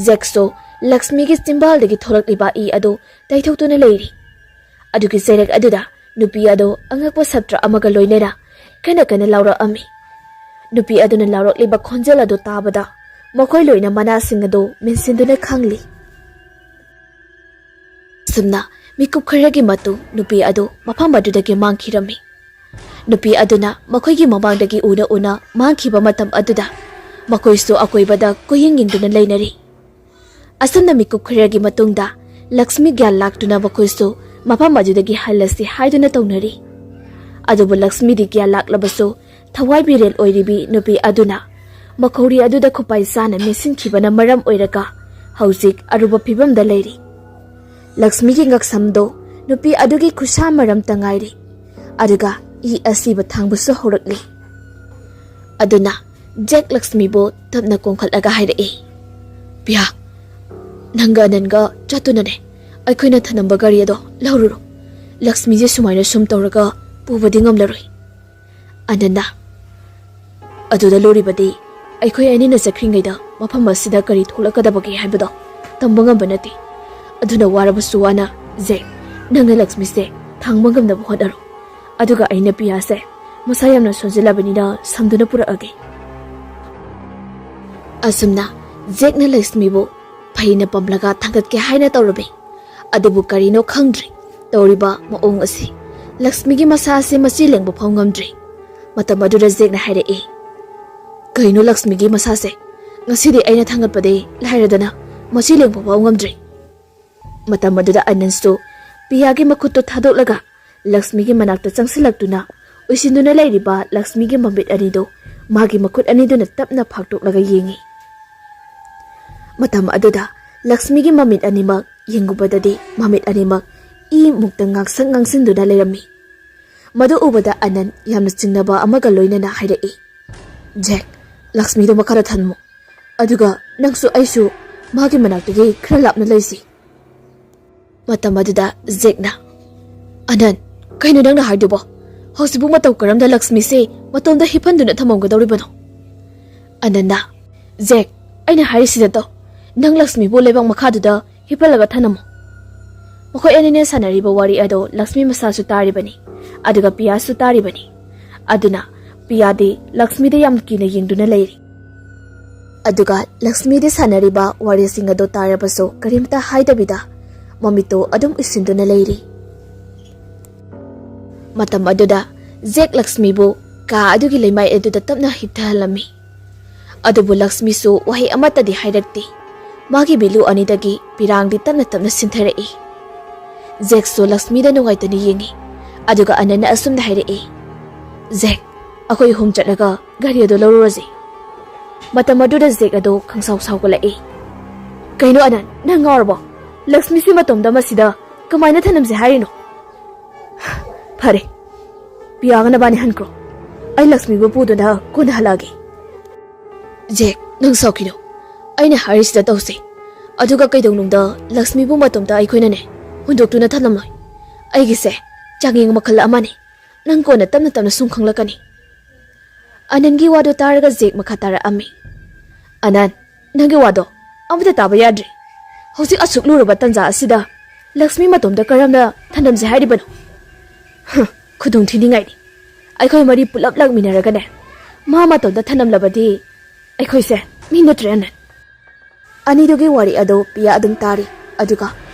ꯖꯦꯛꯁꯨ ꯂꯛꯁꯃꯤꯒꯤ ꯆꯤꯝꯕꯥꯜꯗꯒꯤ ꯊꯣꯛꯂꯛꯂꯤꯕ ꯏ ꯑꯗꯨ ꯇꯩꯊꯣꯛꯇꯨꯅ ꯂꯩꯔꯤ꯫ ꯑꯗꯨꯒꯤ ꯆꯩꯔꯛ ꯑꯗꯨꯗ ꯅꯨꯄꯤ ꯑꯗꯨ ꯑꯉꯛꯄ ꯁꯥꯇ꯭ꯔ ꯑꯃꯒ ꯂꯣꯏꯅꯅ ꯀꯟꯅ ꯀꯟꯅ ꯂꯥꯎꯔꯛꯑꯝꯃꯤ꯫ ꯅꯨꯄꯤ ꯑꯗꯨꯅ ꯂꯥꯎꯔꯛꯂꯤꯕ ꯈꯣꯟꯖꯦꯜ ꯑꯗꯨ ꯇꯥꯕꯗ ꯃꯈꯣꯏ ꯂꯣꯏꯅ ꯃꯅꯥꯁꯤꯡ ꯑꯗꯨ ꯃꯦꯟꯁꯤꯟꯗꯨꯅ ꯈꯪꯂꯤ꯫ ꯑꯁꯨꯝꯅ ꯃꯤꯀꯨꯞ ꯈꯔꯒꯤ ꯃꯇꯨꯡ ꯅꯨꯄꯤ ꯑꯗꯨ ꯃꯐꯝ ꯑꯗꯨꯗꯒꯤ ꯃꯥꯡꯈꯤꯔꯝꯃꯤ꯫ ꯅꯨꯄꯤ ꯑꯗꯨꯅ ꯃꯈꯣꯏꯒꯤ ꯃꯃꯥꯡꯗꯒꯤ ꯎꯅ ꯎꯅ ꯃꯥꯡꯈꯤꯕ ꯃꯇꯝ ꯑꯗꯨꯗ ꯃꯈꯣꯏꯁꯨ ꯑꯀꯣꯏꯕꯗ ꯀꯣꯏꯌꯦꯡ ꯌꯦꯡꯗꯨꯅ ꯂꯩꯅꯔꯤ꯫ ꯑꯁꯨꯝꯅ ꯃꯤꯀꯨꯞ ꯈꯔꯒꯤ ꯃꯇꯨꯡꯗ ꯂꯛꯁꯃꯤ ꯒ꯭ꯌꯥꯟ ꯂꯥꯛꯇꯨꯅ ꯃꯈꯣꯏꯁꯨ ꯃꯐꯝ ꯑꯗꯨꯗꯒꯤ ꯍꯜꯂꯁꯤ ꯍꯥꯏꯗꯨꯅ ꯇꯧꯅꯔꯤ꯫ ꯑꯗꯨꯕꯨ ꯂꯛꯁꯃꯤꯗꯤ ꯒ꯭ꯌꯥꯟ ꯂꯥꯛꯂꯕꯁꯨ ꯊꯋꯥꯏ ꯃꯤꯔꯦꯜ ꯑꯣꯏꯔꯤꯕꯤ ꯅꯨꯄꯤ ꯑꯗꯨꯅ ꯃꯈꯧꯔꯤ ꯑꯗꯨꯗ ꯈꯨꯄꯥꯏ ꯆꯥꯅ ꯃꯦꯠꯁꯤꯟꯈꯤꯕꯅ ꯃꯔꯝ ꯑꯣꯏꯔꯒ ꯍꯧꯖꯤꯛ ꯑꯔꯨꯕ ꯐꯤꯕꯝꯗ ꯂꯩꯔꯤ꯫ ꯂꯛꯁꯃꯤꯒꯤ ꯉꯛꯁꯝꯗꯣ ꯅꯨꯄꯤ ꯑꯗꯨꯒꯤ ꯈꯨꯠꯁꯥ ꯃꯔꯝꯇ ꯉꯥꯏꯔꯤ꯫ ꯑꯗꯨꯒ ꯏ ꯑꯁꯤꯕ ꯊꯥꯡꯕꯁꯨ ꯍꯧꯔꯛꯂꯤ꯫ ꯑꯗꯨꯅ ꯖꯦꯛ ꯂꯛꯁꯃꯤꯕꯨ ꯇꯞꯅ ꯀꯣꯡꯈꯠꯂꯒ ꯍꯥꯏꯔꯛꯏ, "ꯄꯤꯌꯥ, ꯅꯪꯒ ꯑꯅꯟꯒ ꯆꯠꯇꯨꯅꯅꯦ ꯑꯩꯈꯣꯏꯅ ꯊꯅꯝꯕ ꯒꯥꯔꯤ ꯑꯗꯣ ꯂꯧꯔꯨꯔꯣ꯫ ꯂꯛꯁꯃꯤꯁꯦ ꯁꯨꯃꯥꯏꯅ ꯁꯨꯝ ꯇꯧꯔꯒ ꯄꯨꯕꯗꯤ ꯉꯝꯂꯔꯣꯏ꯫ ꯑꯅꯟꯅ ꯑꯗꯨꯗ ꯂꯨꯔꯤꯕꯗꯤ ꯑꯩꯈꯣꯏ ꯑꯅꯤꯅ ꯆꯠꯈ꯭ꯔꯤꯉꯩꯗ ꯃꯐꯝ ꯑꯁꯤꯗ ꯀꯔꯤ ꯊꯣꯛꯂꯛꯀꯗꯕꯒꯦ ꯍꯥꯏꯕꯗꯣ ꯇꯝꯕ ꯉꯝꯕ ꯅꯠꯇꯦ꯫ ꯑꯗꯨꯅ ꯋꯥꯔꯕꯁꯨ ꯋꯥꯅ ꯖꯦꯛ, ꯅꯪꯅ ꯂꯛꯁꯃꯤꯁꯦ ꯊꯥꯡꯕ ꯉꯝꯅꯕ ꯍꯣꯠꯅꯔꯣ꯫ ꯑꯗꯨꯒ ꯑꯩꯅ ꯄꯤꯌꯥꯁꯦ ꯃꯁꯥ ꯌꯥꯝꯅ ꯁꯣꯟꯖꯤꯜꯂꯕꯅꯤꯅ ꯁꯝꯗꯨꯅ ꯄꯨꯔꯛꯑꯒꯦ꯫" ꯑꯁꯨꯝꯅ ꯖꯦꯛꯅ ꯂꯛꯁꯃꯤꯕꯨ ꯐꯩꯅ ꯄꯝꯂꯒ ꯊꯥꯡꯒꯠꯀꯦ ꯍꯥꯏꯅ ꯇꯧꯔꯝꯃꯤ꯫ ꯑꯗꯨꯕꯨ ꯀꯔꯤꯅꯣ ꯈꯪꯗ꯭ꯔꯤ ꯇꯧꯔꯤꯕ ꯃꯑꯣꯡ ꯑꯁꯤ꯫ ꯂꯛꯁꯃꯤꯒꯤ ꯃꯁꯥ ꯑꯁꯤ ꯃꯆꯤ ꯂꯦꯡꯕ ꯐꯥꯎ ꯉꯝꯗ꯭ꯔꯤ꯫ ꯃꯇꯝ ꯑꯗꯨꯗ ꯖꯦꯛꯅ ꯍꯥꯏꯔꯛꯏ, "ꯀꯩꯅꯣ ꯂꯛꯁꯃꯤꯒꯤ ꯃꯁꯥꯁꯦ? ꯉꯁꯤꯗꯤ ꯑꯩꯅ ꯊꯥꯡꯒꯠꯄꯗꯤ ꯂꯥꯏꯔꯗꯅ ꯃꯆꯤ ꯂꯦꯡꯕ ꯐꯥꯎ ꯉꯝꯗ꯭ꯔꯤ꯫" ꯃꯇꯝ ꯑꯗꯨꯗ ꯑꯅꯟꯁꯨ ꯄꯤꯌꯥꯒꯤ ꯃꯈꯨꯠꯇꯨ ꯊꯥꯗꯣꯛꯂꯒ ꯂꯛꯁꯃꯤꯒꯤ ꯃꯅꯥꯛꯇ ꯆꯪꯁꯤꯜꯂꯛꯇꯨꯅ ꯎꯏꯁꯤꯟꯗꯨꯅ ꯂꯩꯔꯤꯕ ꯂꯛꯁꯃꯤꯒꯤ ꯃꯃꯤꯠ ꯑꯅꯤꯗꯨ ꯃꯥꯒꯤ ꯃꯈꯨꯠ ꯑꯅꯤꯗꯨꯅ ꯇꯞꯅ ꯐꯥꯛꯇꯣꯛꯂꯒ ꯌꯦꯡꯉꯤ꯫ ꯃꯇꯝ ꯑꯗꯨꯗ ꯂꯛꯁꯃꯤꯒꯤ ꯃꯃꯤꯠ ꯑꯅꯤꯃꯛ ꯌꯦꯡꯉꯨꯕꯗꯗꯤ ꯃꯃꯤꯠ ꯑꯅꯤꯃꯛ ꯏ ꯃꯨꯛꯇ ꯉꯥꯡꯁꯪ ꯉꯥꯡꯁꯤꯟꯗꯨꯅ ꯂꯩꯔꯝꯃꯤ꯫ ꯃꯗꯨ ꯎꯕꯗ ꯑꯅꯟ ꯌꯥꯝꯅ ꯆꯤꯡꯅꯕ ꯑꯃꯒ ꯂꯣꯏꯅꯅ ꯍꯥꯏꯔꯛꯏ, "ꯖꯦꯛ, ꯂꯛꯁꯃꯤꯗꯣ ꯃꯈꯥꯗ ꯊꯝꯃꯨ꯫ ꯑꯗꯨꯒ ꯅꯪꯁꯨ ꯑꯩꯁꯨ ꯃꯥꯒꯤ ꯃꯅꯥꯛꯇꯒꯤ ꯈꯔ ꯂꯥꯞꯅ ꯂꯩꯁꯤ꯫" ꯃꯇꯝ ꯑꯗꯨꯗ ꯖꯦꯛꯅ, "ꯑꯅꯟ, ꯀꯩꯅꯣ ꯅꯪꯅ ꯍꯥꯏꯗꯨꯕꯣ? ꯍꯧꯖꯤꯛꯄꯨ ꯃꯇꯧ ꯀꯔꯝꯅ ꯂꯛꯁꯃꯤꯁꯦ ꯃꯇꯣꯝꯗ ꯍꯤꯞꯍꯟꯗꯨꯅ ꯊꯝꯃꯝꯒꯗꯧꯔꯤꯕꯅꯣ?" ꯑꯅꯟꯅ, "ꯖꯦꯛ, ꯑꯩꯅ ꯍꯥꯏꯔꯤꯁꯤꯗ ꯇꯧ꯫ ꯅꯪ ꯂꯛꯁꯃꯤꯕꯨ ꯂꯩꯕꯥꯛ ꯃꯈꯥꯗꯨꯗ ꯍꯤꯞꯍꯜꯂꯒ ꯊꯅꯝꯃꯨ꯫" ꯃꯈꯣꯏ ꯑꯅꯤꯅ ꯁꯥꯟꯅꯔꯤꯕ ꯋꯥꯔꯤ ꯑꯗꯣ ꯂꯛꯁꯃꯤ ꯃꯁꯥꯁꯨ ꯇꯥꯔꯤꯕꯅꯤ, ꯑꯗꯨꯒ ꯄꯤꯌꯥꯁꯨ ꯇꯥꯔꯤꯕꯅꯤ꯫ ꯑꯗꯨꯅ ꯄꯤꯌꯥꯗꯤ ꯂꯛꯁꯃꯤꯗ ꯌꯥꯝ ꯀꯤꯅ ꯌꯦꯡꯗꯨꯅ ꯂꯩꯔꯤ꯫ ꯑꯗꯨꯒ ꯂꯛꯁꯃꯤꯗꯤ ꯁꯥꯟꯅꯔꯤꯕ ꯋꯥꯔꯤꯁꯤꯡ ꯑꯗꯣ ꯇꯥꯔꯕꯁꯨ ꯀꯔꯤꯝꯇ ꯍꯥꯏꯗꯕꯤꯗ ꯃꯃꯤꯠꯇꯨ ꯑꯗꯨꯝ ꯎꯏꯁꯤꯟꯗꯨꯅ ꯂꯩꯔꯤ꯫ ꯃꯇꯝ ꯑꯗꯨꯗ ꯖꯦꯛ ꯂꯛꯁꯃꯤꯕꯨ ꯀꯥ ꯑꯗꯨꯒꯤ ꯂꯩꯃꯥꯏ ꯑꯗꯨꯗ ꯇꯞꯅ ꯍꯤꯞꯊꯍꯜꯂꯝꯃꯤ꯫ ꯑꯗꯨꯕꯨ ꯂꯛꯁꯃꯤꯁꯨ ꯋꯥꯍꯩ ꯑꯃꯠꯇꯗꯤ ꯍꯥꯏꯔꯛꯇꯦ꯫ ꯃꯥꯒꯤ ꯃꯤꯠꯂꯨ ꯑꯅꯤꯗꯒꯤ ꯄꯤꯔꯥꯡꯗꯤ ꯇꯞꯅ ꯇꯞꯅ ꯁꯤꯟꯊꯔꯛꯏ꯫ ꯖꯦꯛꯁꯨ ꯂꯛꯁꯃꯤꯗ ꯅꯨꯡꯉꯥꯏꯇꯅ ꯌꯦꯡꯉꯤ꯫ ꯑꯗꯨꯒ ꯑꯅꯟꯅ ꯑꯁꯨꯝꯅ ꯍꯥꯏꯔꯛꯏ, "ꯖꯦꯛ, ꯑꯩꯈꯣꯏ ꯑꯍꯨꯝ ꯆꯠꯂꯒ ꯒꯥꯔꯤ ꯑꯗꯨ ꯂꯧꯔꯨꯔꯁꯤ꯫" ꯃꯇꯝ ꯑꯗꯨꯗ ꯖꯦꯛ ꯑꯗꯨ ꯈꯪꯁꯥꯎ ꯁꯥꯎꯒꯠꯂꯛꯏ꯫ "ꯀꯩꯅꯣ ꯑꯅꯟ, ꯅꯪ ꯉꯥꯎꯔꯕꯣ? ꯂꯛꯁꯃꯤꯁꯤ ꯃꯇꯣꯝꯗ ꯃꯁꯤꯗ ꯀꯃꯥꯏꯅ ꯊꯅꯝꯁꯦ ꯍꯥꯏꯔꯤꯅꯣ?" "ꯐꯔꯦ, ꯄꯤꯌꯥꯒ ꯅꯕꯥꯅꯤ ꯍꯟꯈ꯭ꯔꯣ꯫ ꯑꯩ ꯂꯛꯁꯃꯤꯕꯨ ꯄꯨꯗꯨꯅ ꯀꯣꯟꯅ ꯍꯜꯂꯛꯑꯒꯦ꯫" "ꯖꯦꯛ, ꯅꯪ ꯁꯥꯎꯈꯤꯅꯣ꯫ ꯑꯩꯅ ꯍꯥꯏꯔꯤꯁꯤꯗ ꯇꯧꯁꯦ꯫ ꯑꯗꯨꯒ ꯀꯩꯗꯧꯅꯨꯡꯗ ꯂꯛꯁꯃꯤꯕꯨ ꯃꯇꯣꯝꯇ ꯑꯩꯈꯣꯏꯅꯅꯦ ꯍꯨꯟꯗꯣꯛꯇꯨꯅ ꯊꯝꯂꯝꯂꯣꯏ꯫ ꯑꯩꯒꯤꯁꯦ ꯆꯥꯡꯌꯦꯡ ꯃꯈꯜ ꯑꯃꯅꯤ꯫ ꯅꯪ ꯀꯣꯟꯅ ꯇꯞꯅ ꯇꯞꯅ ꯁꯨꯝ ꯈꯪꯂꯛꯀꯅꯤ꯫" ꯑꯅꯟꯒꯤ ꯋꯥꯗꯨ ꯇꯥꯔꯒ ꯖꯦꯛ ꯃꯈꯥ ꯇꯥꯔꯛꯑꯝꯃꯤ꯫ "ꯑꯅꯟ, ꯅꯪꯒꯤ ꯋꯥꯗꯣ ꯑꯃꯠꯇ ꯇꯥꯕ ꯌꯥꯗ꯭ꯔꯤ꯫ ꯍꯧꯖꯤꯛ ꯑꯁꯨꯛ ꯂꯨꯔꯕ ꯇꯟꯖꯥ ꯑꯁꯤꯗ ꯂꯛꯁꯃꯤ ꯃꯇꯣꯝꯇ ꯀꯔꯝꯅ ꯊꯅꯝꯁꯦ ꯍꯥꯏꯔꯤꯕꯅꯣ? ꯍ, ꯈꯨꯗꯣꯡ ꯊꯤꯅꯤꯡꯉꯥꯏꯅꯤ꯫ ꯑꯩꯈꯣꯏ ꯃꯔꯤ ꯄꯨꯂꯞ ꯂꯥꯛꯃꯤꯟꯅꯔꯒꯅꯦ, ꯃꯥ ꯃꯇꯣꯝꯇ ꯊꯅꯝꯂꯕꯗꯤ ꯑꯩꯈꯣꯏꯁꯦ ꯃꯤ ꯅꯠꯇ꯭ꯔꯦ ꯑꯅꯟ꯫" ꯑꯅꯤꯗꯨꯒꯤ ꯋꯥꯔꯤ ꯑꯗꯨ ꯄꯤꯌꯥ ꯑꯗꯨꯝ ꯇꯥꯔꯤ, ꯑꯗꯨꯒ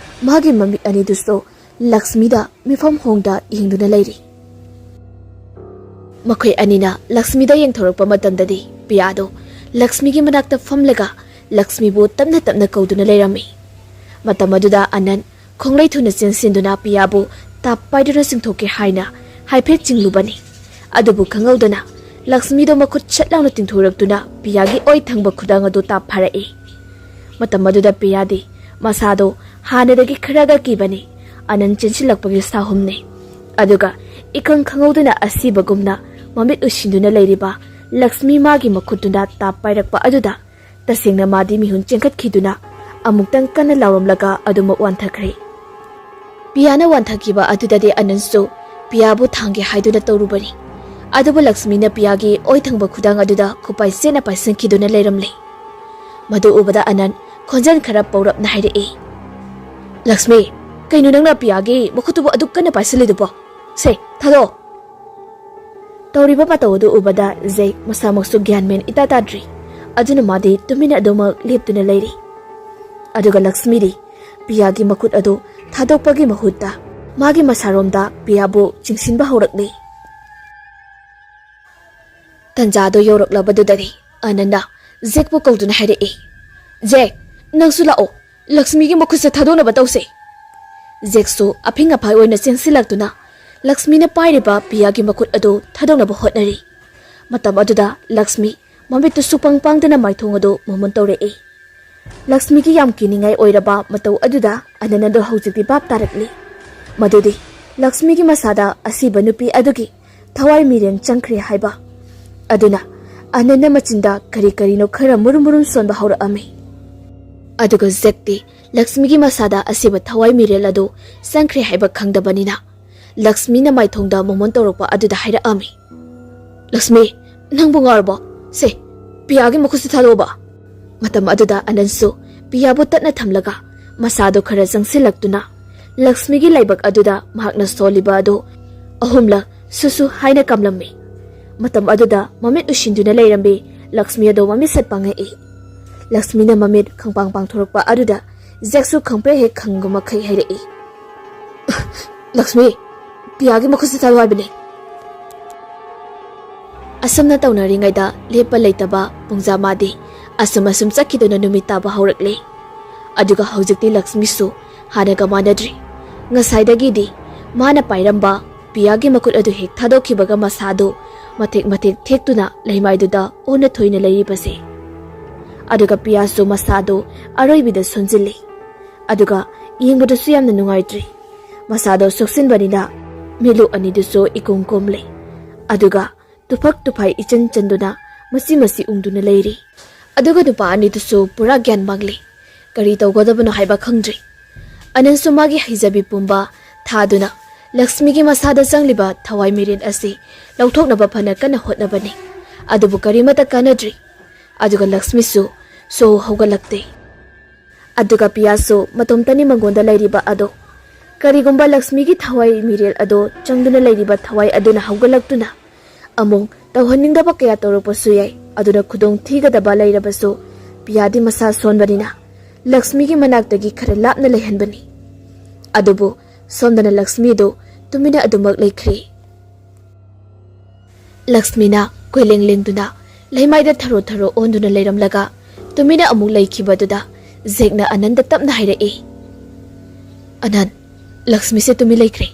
ꯃꯥꯒꯤ ꯃꯃꯤꯠ ꯑꯅꯤꯗꯨꯁꯨ ꯂꯛꯁꯃꯤꯗ ꯃꯤꯐꯝ ꯍꯣꯡꯗ ꯌꯦꯡꯗꯨꯅ ꯂꯩꯔꯤ꯫ ꯃꯈꯣꯏ ꯑꯅꯤꯅ ꯂꯛꯁꯃꯤꯗ ꯌꯦꯡꯊꯣꯔꯛꯄ ꯃꯇꯝꯗꯗꯤ ꯄꯤꯌꯥꯗꯣ ꯂꯛꯁꯃꯤꯒꯤ ꯃꯅꯥꯛꯇ ꯐꯝꯂꯒ ꯂꯛꯁꯃꯤꯕꯨ ꯇꯞꯅ ꯇꯞꯅ ꯀꯧꯗꯨꯅ ꯂꯩꯔꯝꯃꯤ꯫ ꯃꯇꯝ ꯑꯗꯨꯗ ꯑꯅꯟ ꯈꯣꯡꯂꯩ ꯊꯨꯅ ꯆꯦꯟꯁꯤꯟꯗꯨꯅ ꯄꯤꯌꯥꯕꯨ ꯇꯥꯞ ꯄꯥꯏꯗꯨꯅ ꯆꯤꯡꯊꯣꯛꯀꯦ ꯍꯥꯏꯅ ꯍꯥꯏꯐꯦꯠ ꯆꯤꯡꯂꯨꯕꯅꯤ꯫ ꯑꯗꯨꯕꯨ ꯈꯪꯍꯧꯗꯅ ꯂꯛꯁꯃꯤꯗꯣ ꯃꯈꯨꯠ ꯁꯠ ꯂꯥꯎꯅ ꯇꯤꯡꯊꯣꯔꯛꯇꯨꯅ ꯄꯤꯌꯥꯒꯤ ꯑꯣꯏ ꯊꯪꯕ ꯈꯨꯗꯥꯡ ꯑꯗꯨ ꯇꯥꯞ ꯐꯥꯔꯛꯏ꯫ ꯃꯇꯝ ꯑꯗꯨꯗ ꯄꯤꯌꯥꯗꯤ ꯃꯁꯥꯗꯣ ꯍꯥꯟꯅꯗꯒꯤ ꯈꯔꯒ ꯀꯤꯕꯅꯤ꯫ ꯑꯅꯟ ꯆꯦꯟꯁꯤꯜꯂꯛꯄꯒꯤ ꯁꯥꯍꯨꯝꯅꯤ꯫ ꯑꯗꯨꯒ ꯏꯈꯪ ꯈꯪꯍꯧꯗꯅ ꯑꯁꯤꯕꯒꯨꯝꯅ ꯃꯃꯤꯠ ꯎꯏꯁꯤꯟꯗꯨꯅ ꯂꯩꯔꯤꯕ ꯂꯛꯁꯃꯤ ꯃꯥꯒꯤ ꯃꯈꯨꯠꯇꯨꯅ ꯇꯥꯞ ꯄꯥꯏꯔꯛꯄ ꯑꯗꯨꯗ ꯇꯁꯦꯡꯅ ꯃꯥꯗꯤ ꯃꯤꯍꯨꯟ ꯆꯦꯟꯈꯠꯈꯤꯗꯨꯅ ꯑꯃꯨꯛꯇꯪ ꯀꯟꯅ ꯂꯥꯎꯔꯝꯂꯒ ꯑꯗꯨꯃꯛ ꯋꯥꯟꯊꯈ꯭ꯔꯦ꯫ ꯄꯤꯌꯥꯅ ꯋꯥꯟꯊꯈꯤꯕ ꯑꯗꯨꯗꯗꯤ ꯑꯅꯟꯁꯨ ꯄꯤꯌꯥꯕꯨ ꯊꯥꯡꯒꯦ ꯍꯥꯏꯗꯨꯅ ꯇꯧꯔꯨꯕꯅꯤ꯫ ꯑꯗꯨꯕꯨ ꯂꯛꯁꯃꯤꯅ ꯄꯤꯌꯥꯒꯤ ꯑꯣꯏ ꯊꯪꯕ ꯈꯨꯗꯥꯡ ꯑꯗꯨꯗ ꯈꯨꯄꯥꯏ ꯆꯦꯠꯅ ꯄꯥꯏꯁꯤꯟꯈꯤꯗꯨꯅ ꯂꯩꯔꯝꯂꯦ꯫ ꯃꯗꯨ ꯎꯕꯗ ꯑꯅꯟ ꯈꯣꯟꯖꯦꯜ ꯈꯔ ꯄꯧꯔꯞꯅ ꯍꯥꯏꯔꯛꯏ, "ꯂꯛꯁꯃꯤ, ꯀꯩꯅꯣ ꯅꯪꯅ ꯄꯤꯌꯥꯒꯤ ꯃꯈꯨꯠꯇꯨꯕꯨ ꯑꯗꯨꯛ ꯀꯟꯅ ꯄꯥꯏꯁꯤꯜꯂꯤꯗꯨꯕꯣ? ꯁꯦ, ꯊꯥꯗꯣꯛꯑꯣ!" ꯇꯧꯔꯤꯕ ꯃꯇꯧ ꯑꯗꯨ ꯎꯕꯗ ꯖꯦꯛ ꯃꯁꯥꯃꯛꯁꯨ ꯒ꯭ꯌꯥꯟ ꯃꯦꯟ ꯏꯇꯥ ꯇꯥꯗ꯭ꯔꯤ꯫ ꯑꯗꯨꯅ ꯃꯥꯗꯤ ꯇꯨꯃꯤꯟꯅ ꯑꯗꯨꯃꯛ ꯂꯦꯞꯇꯨꯅ ꯂꯩꯔꯤ꯫ ꯑꯗꯨꯒ ꯂꯛꯁꯃꯤꯗꯤ ꯄꯤꯌꯥꯒꯤ ꯃꯈꯨꯠ ꯑꯗꯨ ꯊꯥꯗꯣꯛꯄꯒꯤ ꯃꯍꯨꯠꯇ ꯃꯥꯒꯤ ꯃꯁꯥꯔꯣꯝꯗ ꯄꯤꯌꯥꯕꯨ ꯆꯤꯡꯁꯤꯟꯕ ꯍꯧꯔꯛꯂꯤ꯫ ꯇꯟꯖꯥꯗꯣ ꯌꯧꯔꯛꯂꯕꯗꯨꯗꯗꯤ ꯑꯅꯟꯅ ꯖꯦꯛꯄꯨ ꯀꯧꯗꯨꯅ ꯍꯥꯏꯔꯛꯏ, "ꯖꯦꯛ, ꯅꯪꯁꯨ ꯂꯥꯛꯑꯣ, ꯂꯛꯁꯃꯤꯒꯤ ꯃꯈꯨꯠꯁꯦ ꯊꯥꯗꯣꯛꯅꯕ ꯇꯧꯁꯦ꯫" ꯖꯦꯛꯁꯨ ꯑꯐꯤꯡ ꯑꯐꯥꯏ ꯑꯣꯏꯅ ꯆꯦꯟꯁꯤꯜꯂꯛꯇꯨꯅ ꯂꯛꯁꯃꯤꯅ ꯄꯥꯏꯔꯤꯕ ꯄꯤꯌꯥꯒꯤ ꯃꯈꯨꯠ ꯑꯗꯨ ꯊꯥꯗꯣꯛꯅꯕ ꯍꯣꯠꯅꯔꯤ꯫ ꯃꯇꯝ ꯑꯗꯨꯗ ꯂꯛꯁꯃꯤ ꯃꯃꯤꯠꯇꯨ ꯁꯨꯛꯄꯪ ꯄꯥꯡꯗꯅ ꯃꯥꯏꯊꯣꯡ ꯑꯗꯨ ꯃꯨꯃꯨꯟ ꯇꯧꯔꯛꯏ꯫ ꯂꯛꯁꯃꯤꯒꯤ ꯌꯥꯝ ꯀꯤꯅꯤꯡꯉꯥꯏ ꯑꯣꯏꯔꯕ ꯃꯇꯧ ꯑꯗꯨꯗ ꯑꯅꯟꯗꯣ ꯍꯧꯖꯤꯛꯇꯤ ꯚꯥꯞ ꯇꯥꯔꯛꯂꯤ꯫ ꯃꯗꯨꯗꯤ ꯂꯛꯁꯃꯤꯒꯤ ꯃꯁꯥꯗ ꯑꯁꯤꯕ ꯅꯨꯄꯤ ꯑꯗꯨꯒꯤ ꯊꯋꯥꯏ ꯃꯤꯔꯦꯟ ꯆꯪꯈ꯭ꯔꯦ ꯍꯥꯏꯕ꯫ ꯑꯗꯨꯅ ꯑꯅꯟꯗ ꯃꯆꯤꯟꯗ ꯀꯔꯤ ꯀꯔꯤꯅꯣ ꯈꯔ ꯃꯨꯔꯨꯝ ꯃꯨꯔꯨꯝ ꯁꯣꯟꯕ ꯍꯧꯔꯛꯑꯝꯃꯤ꯫ ꯑꯗꯨꯒ ꯖꯦꯛꯇꯤ ꯂꯛꯁꯃꯤꯒꯤ ꯃꯁꯥꯗ ꯑꯁꯤꯕ ꯊꯋꯥꯏ ꯃꯤꯔꯦꯜ ꯑꯗꯨ ꯆꯪꯈ꯭ꯔꯦ ꯍꯥꯏꯕ ꯈꯪꯗꯕꯅꯤꯅ ꯂꯛꯁꯃꯤꯅ ꯃꯥꯏꯊꯣꯡꯗ ꯃꯣꯃꯣꯟ ꯇꯧꯔꯛꯄ ꯑꯗꯨꯗ ꯍꯥꯏꯔꯛꯑꯝꯃꯤ, "ꯂꯛꯁꯃꯤ, ꯅꯪꯕꯨ ꯉꯥꯎꯔꯕꯣ? ꯁꯦ, ꯄꯤꯌꯥꯒꯤ ꯃꯈꯨꯠꯁꯤ ꯊꯥꯗꯣꯛꯑꯣꯕ꯫" ꯃꯇꯝ ꯑꯗꯨꯗ ꯑꯅꯟꯁꯨ ꯄꯤꯌꯥꯕꯨ ꯇꯠꯅ ꯊꯝꯂꯒ ꯃꯁꯥꯗꯨ ꯈꯔ ꯆꯪꯁꯤꯜꯂꯛꯇꯨꯅ ꯂꯛꯁꯃꯤꯒꯤ ꯂꯥꯏꯕꯛ ꯑꯗꯨꯗ ꯃꯍꯥꯛꯅ ꯁꯣꯜꯂꯤꯕ ꯑꯗꯨ ꯑꯍꯨꯝꯂꯛ ꯁꯨꯁꯨ ꯍꯥꯏꯅ ꯀꯥꯝꯂꯝꯃꯤ꯫ ꯃꯇꯝ ꯑꯗꯨꯗ ꯃꯃꯤꯠ ꯎꯏꯁꯤꯟꯗꯨꯅ ꯂꯩꯔꯝꯕꯤ ꯂꯛꯁꯃꯤ ꯑꯗꯨ ꯃꯃꯤꯠ ꯁꯠ ꯄꯥꯡꯉꯛꯏ꯫ ꯂꯛꯁꯃꯤꯅ ꯃꯃꯤꯠ ꯈꯪꯄꯥꯡ ꯄꯥꯡꯊꯣꯔꯛꯄ ꯑꯗꯨꯗ ꯖꯦꯛꯁꯨ ꯈꯪꯄ꯭ꯔꯦꯛ ꯍꯦꯛ ꯈꯪꯕ ꯃꯈꯩ ꯍꯥꯏꯔꯛꯏ, "ꯂꯛꯁꯃꯤ, ꯄꯤꯌꯥꯒꯤ ꯃꯈꯨꯠꯁꯤ ꯊꯥꯗꯣꯛ ꯍꯥꯏꯕꯅꯤ꯫" ꯑꯁꯨꯝꯅ ꯇꯧꯅꯔꯤꯉꯩꯗ ꯂꯦꯞꯄ ꯂꯩꯇꯕ ꯄꯨꯡꯖꯥ ꯃꯥꯗꯤ ꯑꯁꯨꯝ ꯑꯁꯨꯝ ꯆꯠꯈꯤꯗꯨꯅ ꯅꯨꯃꯤꯠ ꯇꯥꯕ ꯍꯧꯔꯛꯂꯦ꯫ ꯑꯗꯨꯒ ꯍꯧꯖꯤꯛꯇꯤ ꯂꯛꯁꯃꯤꯁꯨ ꯍꯥꯟꯅꯒ ꯃꯥꯟꯅꯗ꯭ꯔꯤ꯫ ꯉꯁꯥꯏꯗꯒꯤꯗꯤ ꯃꯥꯅ ꯄꯥꯏꯔꯝꯕ ꯄꯤꯌꯥꯒꯤ ꯃꯈꯨꯠ ꯑꯗꯨ ꯍꯦꯛ ꯊꯥꯗꯣꯛꯈꯤꯕꯒ ꯃꯁꯥꯗꯨ ꯃꯊꯦꯛ ꯃꯊꯦꯛ ꯊꯦꯛꯇꯨꯅ ꯂꯩꯃꯥꯏꯗꯨꯗ ꯑꯣꯟꯅ ꯊꯣꯏꯅ ꯂꯩꯔꯤꯕꯁꯦ꯫ ꯑꯗꯨꯒ ꯄꯤꯌꯥꯁꯨ ꯃꯁꯥꯗꯨ ꯑꯔꯣꯏꯕꯤꯗ ꯁꯣꯟꯖꯤꯜꯂꯤ꯫ ꯑꯗꯨꯒ ꯌꯦꯡꯕꯗꯁꯨ ꯌꯥꯝꯅ ꯅꯨꯡꯉꯥꯏꯇ꯭ꯔꯤ꯫ ꯃꯁꯥꯗꯣ ꯁꯣꯛꯆꯤꯟꯕꯅꯤꯅ ꯃꯤꯠꯂꯨ ꯑꯅꯤꯗꯨꯁꯨ ꯏꯀꯨꯝ ꯀꯨꯝꯂꯤ꯫ ꯑꯗꯨꯒ ꯇꯨꯐꯛ ꯇꯨꯐꯥꯏ ꯏꯆꯟ ꯆꯟꯗꯨꯅ ꯃꯆꯤ ꯃꯆꯤ ꯎꯪꯗꯨꯅ ꯂꯩꯔꯤ꯫ ꯑꯗꯨꯒ ꯅꯨꯄꯥ ꯑꯅꯤꯗꯨꯁꯨ ꯄꯨꯔꯥ ꯒ꯭ꯌꯥꯟ ꯃꯥꯡꯂꯤ꯫ ꯀꯔꯤ ꯇꯧꯒꯗꯕꯅꯣ ꯍꯥꯏꯕ ꯈꯪꯗ꯭ꯔꯤ꯫ ꯑꯅꯟꯁꯨ ꯃꯥꯒꯤ ꯍꯩꯖꯕꯤ ꯄꯨꯝꯕ ꯊꯥꯗꯨꯅ ꯂꯛꯁꯃꯤꯒꯤ ꯃꯁꯥꯗ ꯆꯪꯂꯤꯕ ꯊꯋꯥꯏ ꯃꯤꯔꯦꯟ ꯑꯁꯤ ꯂꯧꯊꯣꯛꯅꯕ ꯐꯅ ꯀꯟꯅ ꯍꯣꯠꯅꯕꯅꯤ꯫ ꯑꯗꯨꯕꯨ ꯀꯔꯤꯃꯠꯇ ꯀꯥꯟꯅꯗ꯭ꯔꯤ꯫ ꯑꯗꯨꯒ ꯂꯛꯁꯃꯤꯁꯨ ꯁꯣ ꯍꯧꯒꯠꯂꯛꯇꯦ꯫ ꯑꯗꯨꯒ ꯄꯤꯌꯥꯁꯨ ꯃꯇꯣꯝꯇꯅꯤ ꯃꯉꯣꯟꯗ ꯂꯩꯔꯤꯕ ꯑꯗꯣ꯫ ꯀꯔꯤꯒꯨꯝꯕ ꯂꯛꯁꯃꯤꯒꯤ ꯊꯋꯥꯏ ꯃꯤꯔꯦꯜ ꯑꯗꯣ ꯆꯪꯗꯨꯅ ꯂꯩꯔꯤꯕ ꯊꯋꯥꯏ ꯑꯗꯨꯅ ꯍꯧꯒꯠꯂꯛꯇꯨꯅ ꯑꯃꯨꯛ ꯇꯧꯍꯟꯅꯤꯡꯗꯕ ꯀꯌꯥ ꯇꯧꯔꯛꯄꯁꯨ ꯌꯥꯏ꯫ ꯑꯗꯨꯅ ꯈꯨꯗꯣꯡ ꯊꯤꯒꯗꯕ ꯂꯩꯔꯕꯁꯨ ꯄꯤꯌꯥꯗꯤ ꯃꯁꯥ ꯁꯣꯟꯕꯅꯤꯅ ꯂꯛꯁꯃꯤꯒꯤ ꯃꯅꯥꯛꯇꯒꯤ ꯈꯔ ꯂꯥꯞꯅ ꯂꯩꯍꯟꯕꯅꯤ꯫ ꯑꯗꯨꯕꯨ ꯁꯣꯝꯗꯅ ꯂꯛꯁꯃꯤꯗꯨ ꯇꯨꯃꯤꯟꯅ ꯑꯗꯨꯃꯛ ꯂꯩꯈ꯭ꯔꯦ꯫ ꯂꯛꯁꯃꯤꯅ ꯀꯣꯏꯂꯦꯡ ꯂꯦꯡꯗꯨꯅ ꯂꯩꯃꯥꯏꯗ ꯊꯔꯣ ꯊꯔꯣ ꯑꯣꯟꯗꯨꯅ ꯂꯩꯔꯝꯂꯒ ꯇꯨꯃꯤꯟꯅ ꯑꯃꯨꯛ ꯂꯩꯈꯤꯕ ꯑꯗꯨꯗ ꯖꯦꯛꯅ ꯑꯅꯟꯗ ꯇꯞꯅ ꯍꯥꯏꯔꯛꯏ, "ꯑꯅꯟ, ꯂꯛꯁꯃꯤꯁꯦ ꯇꯨꯃꯤꯟ ꯂꯩꯈ꯭ꯔꯦ꯫"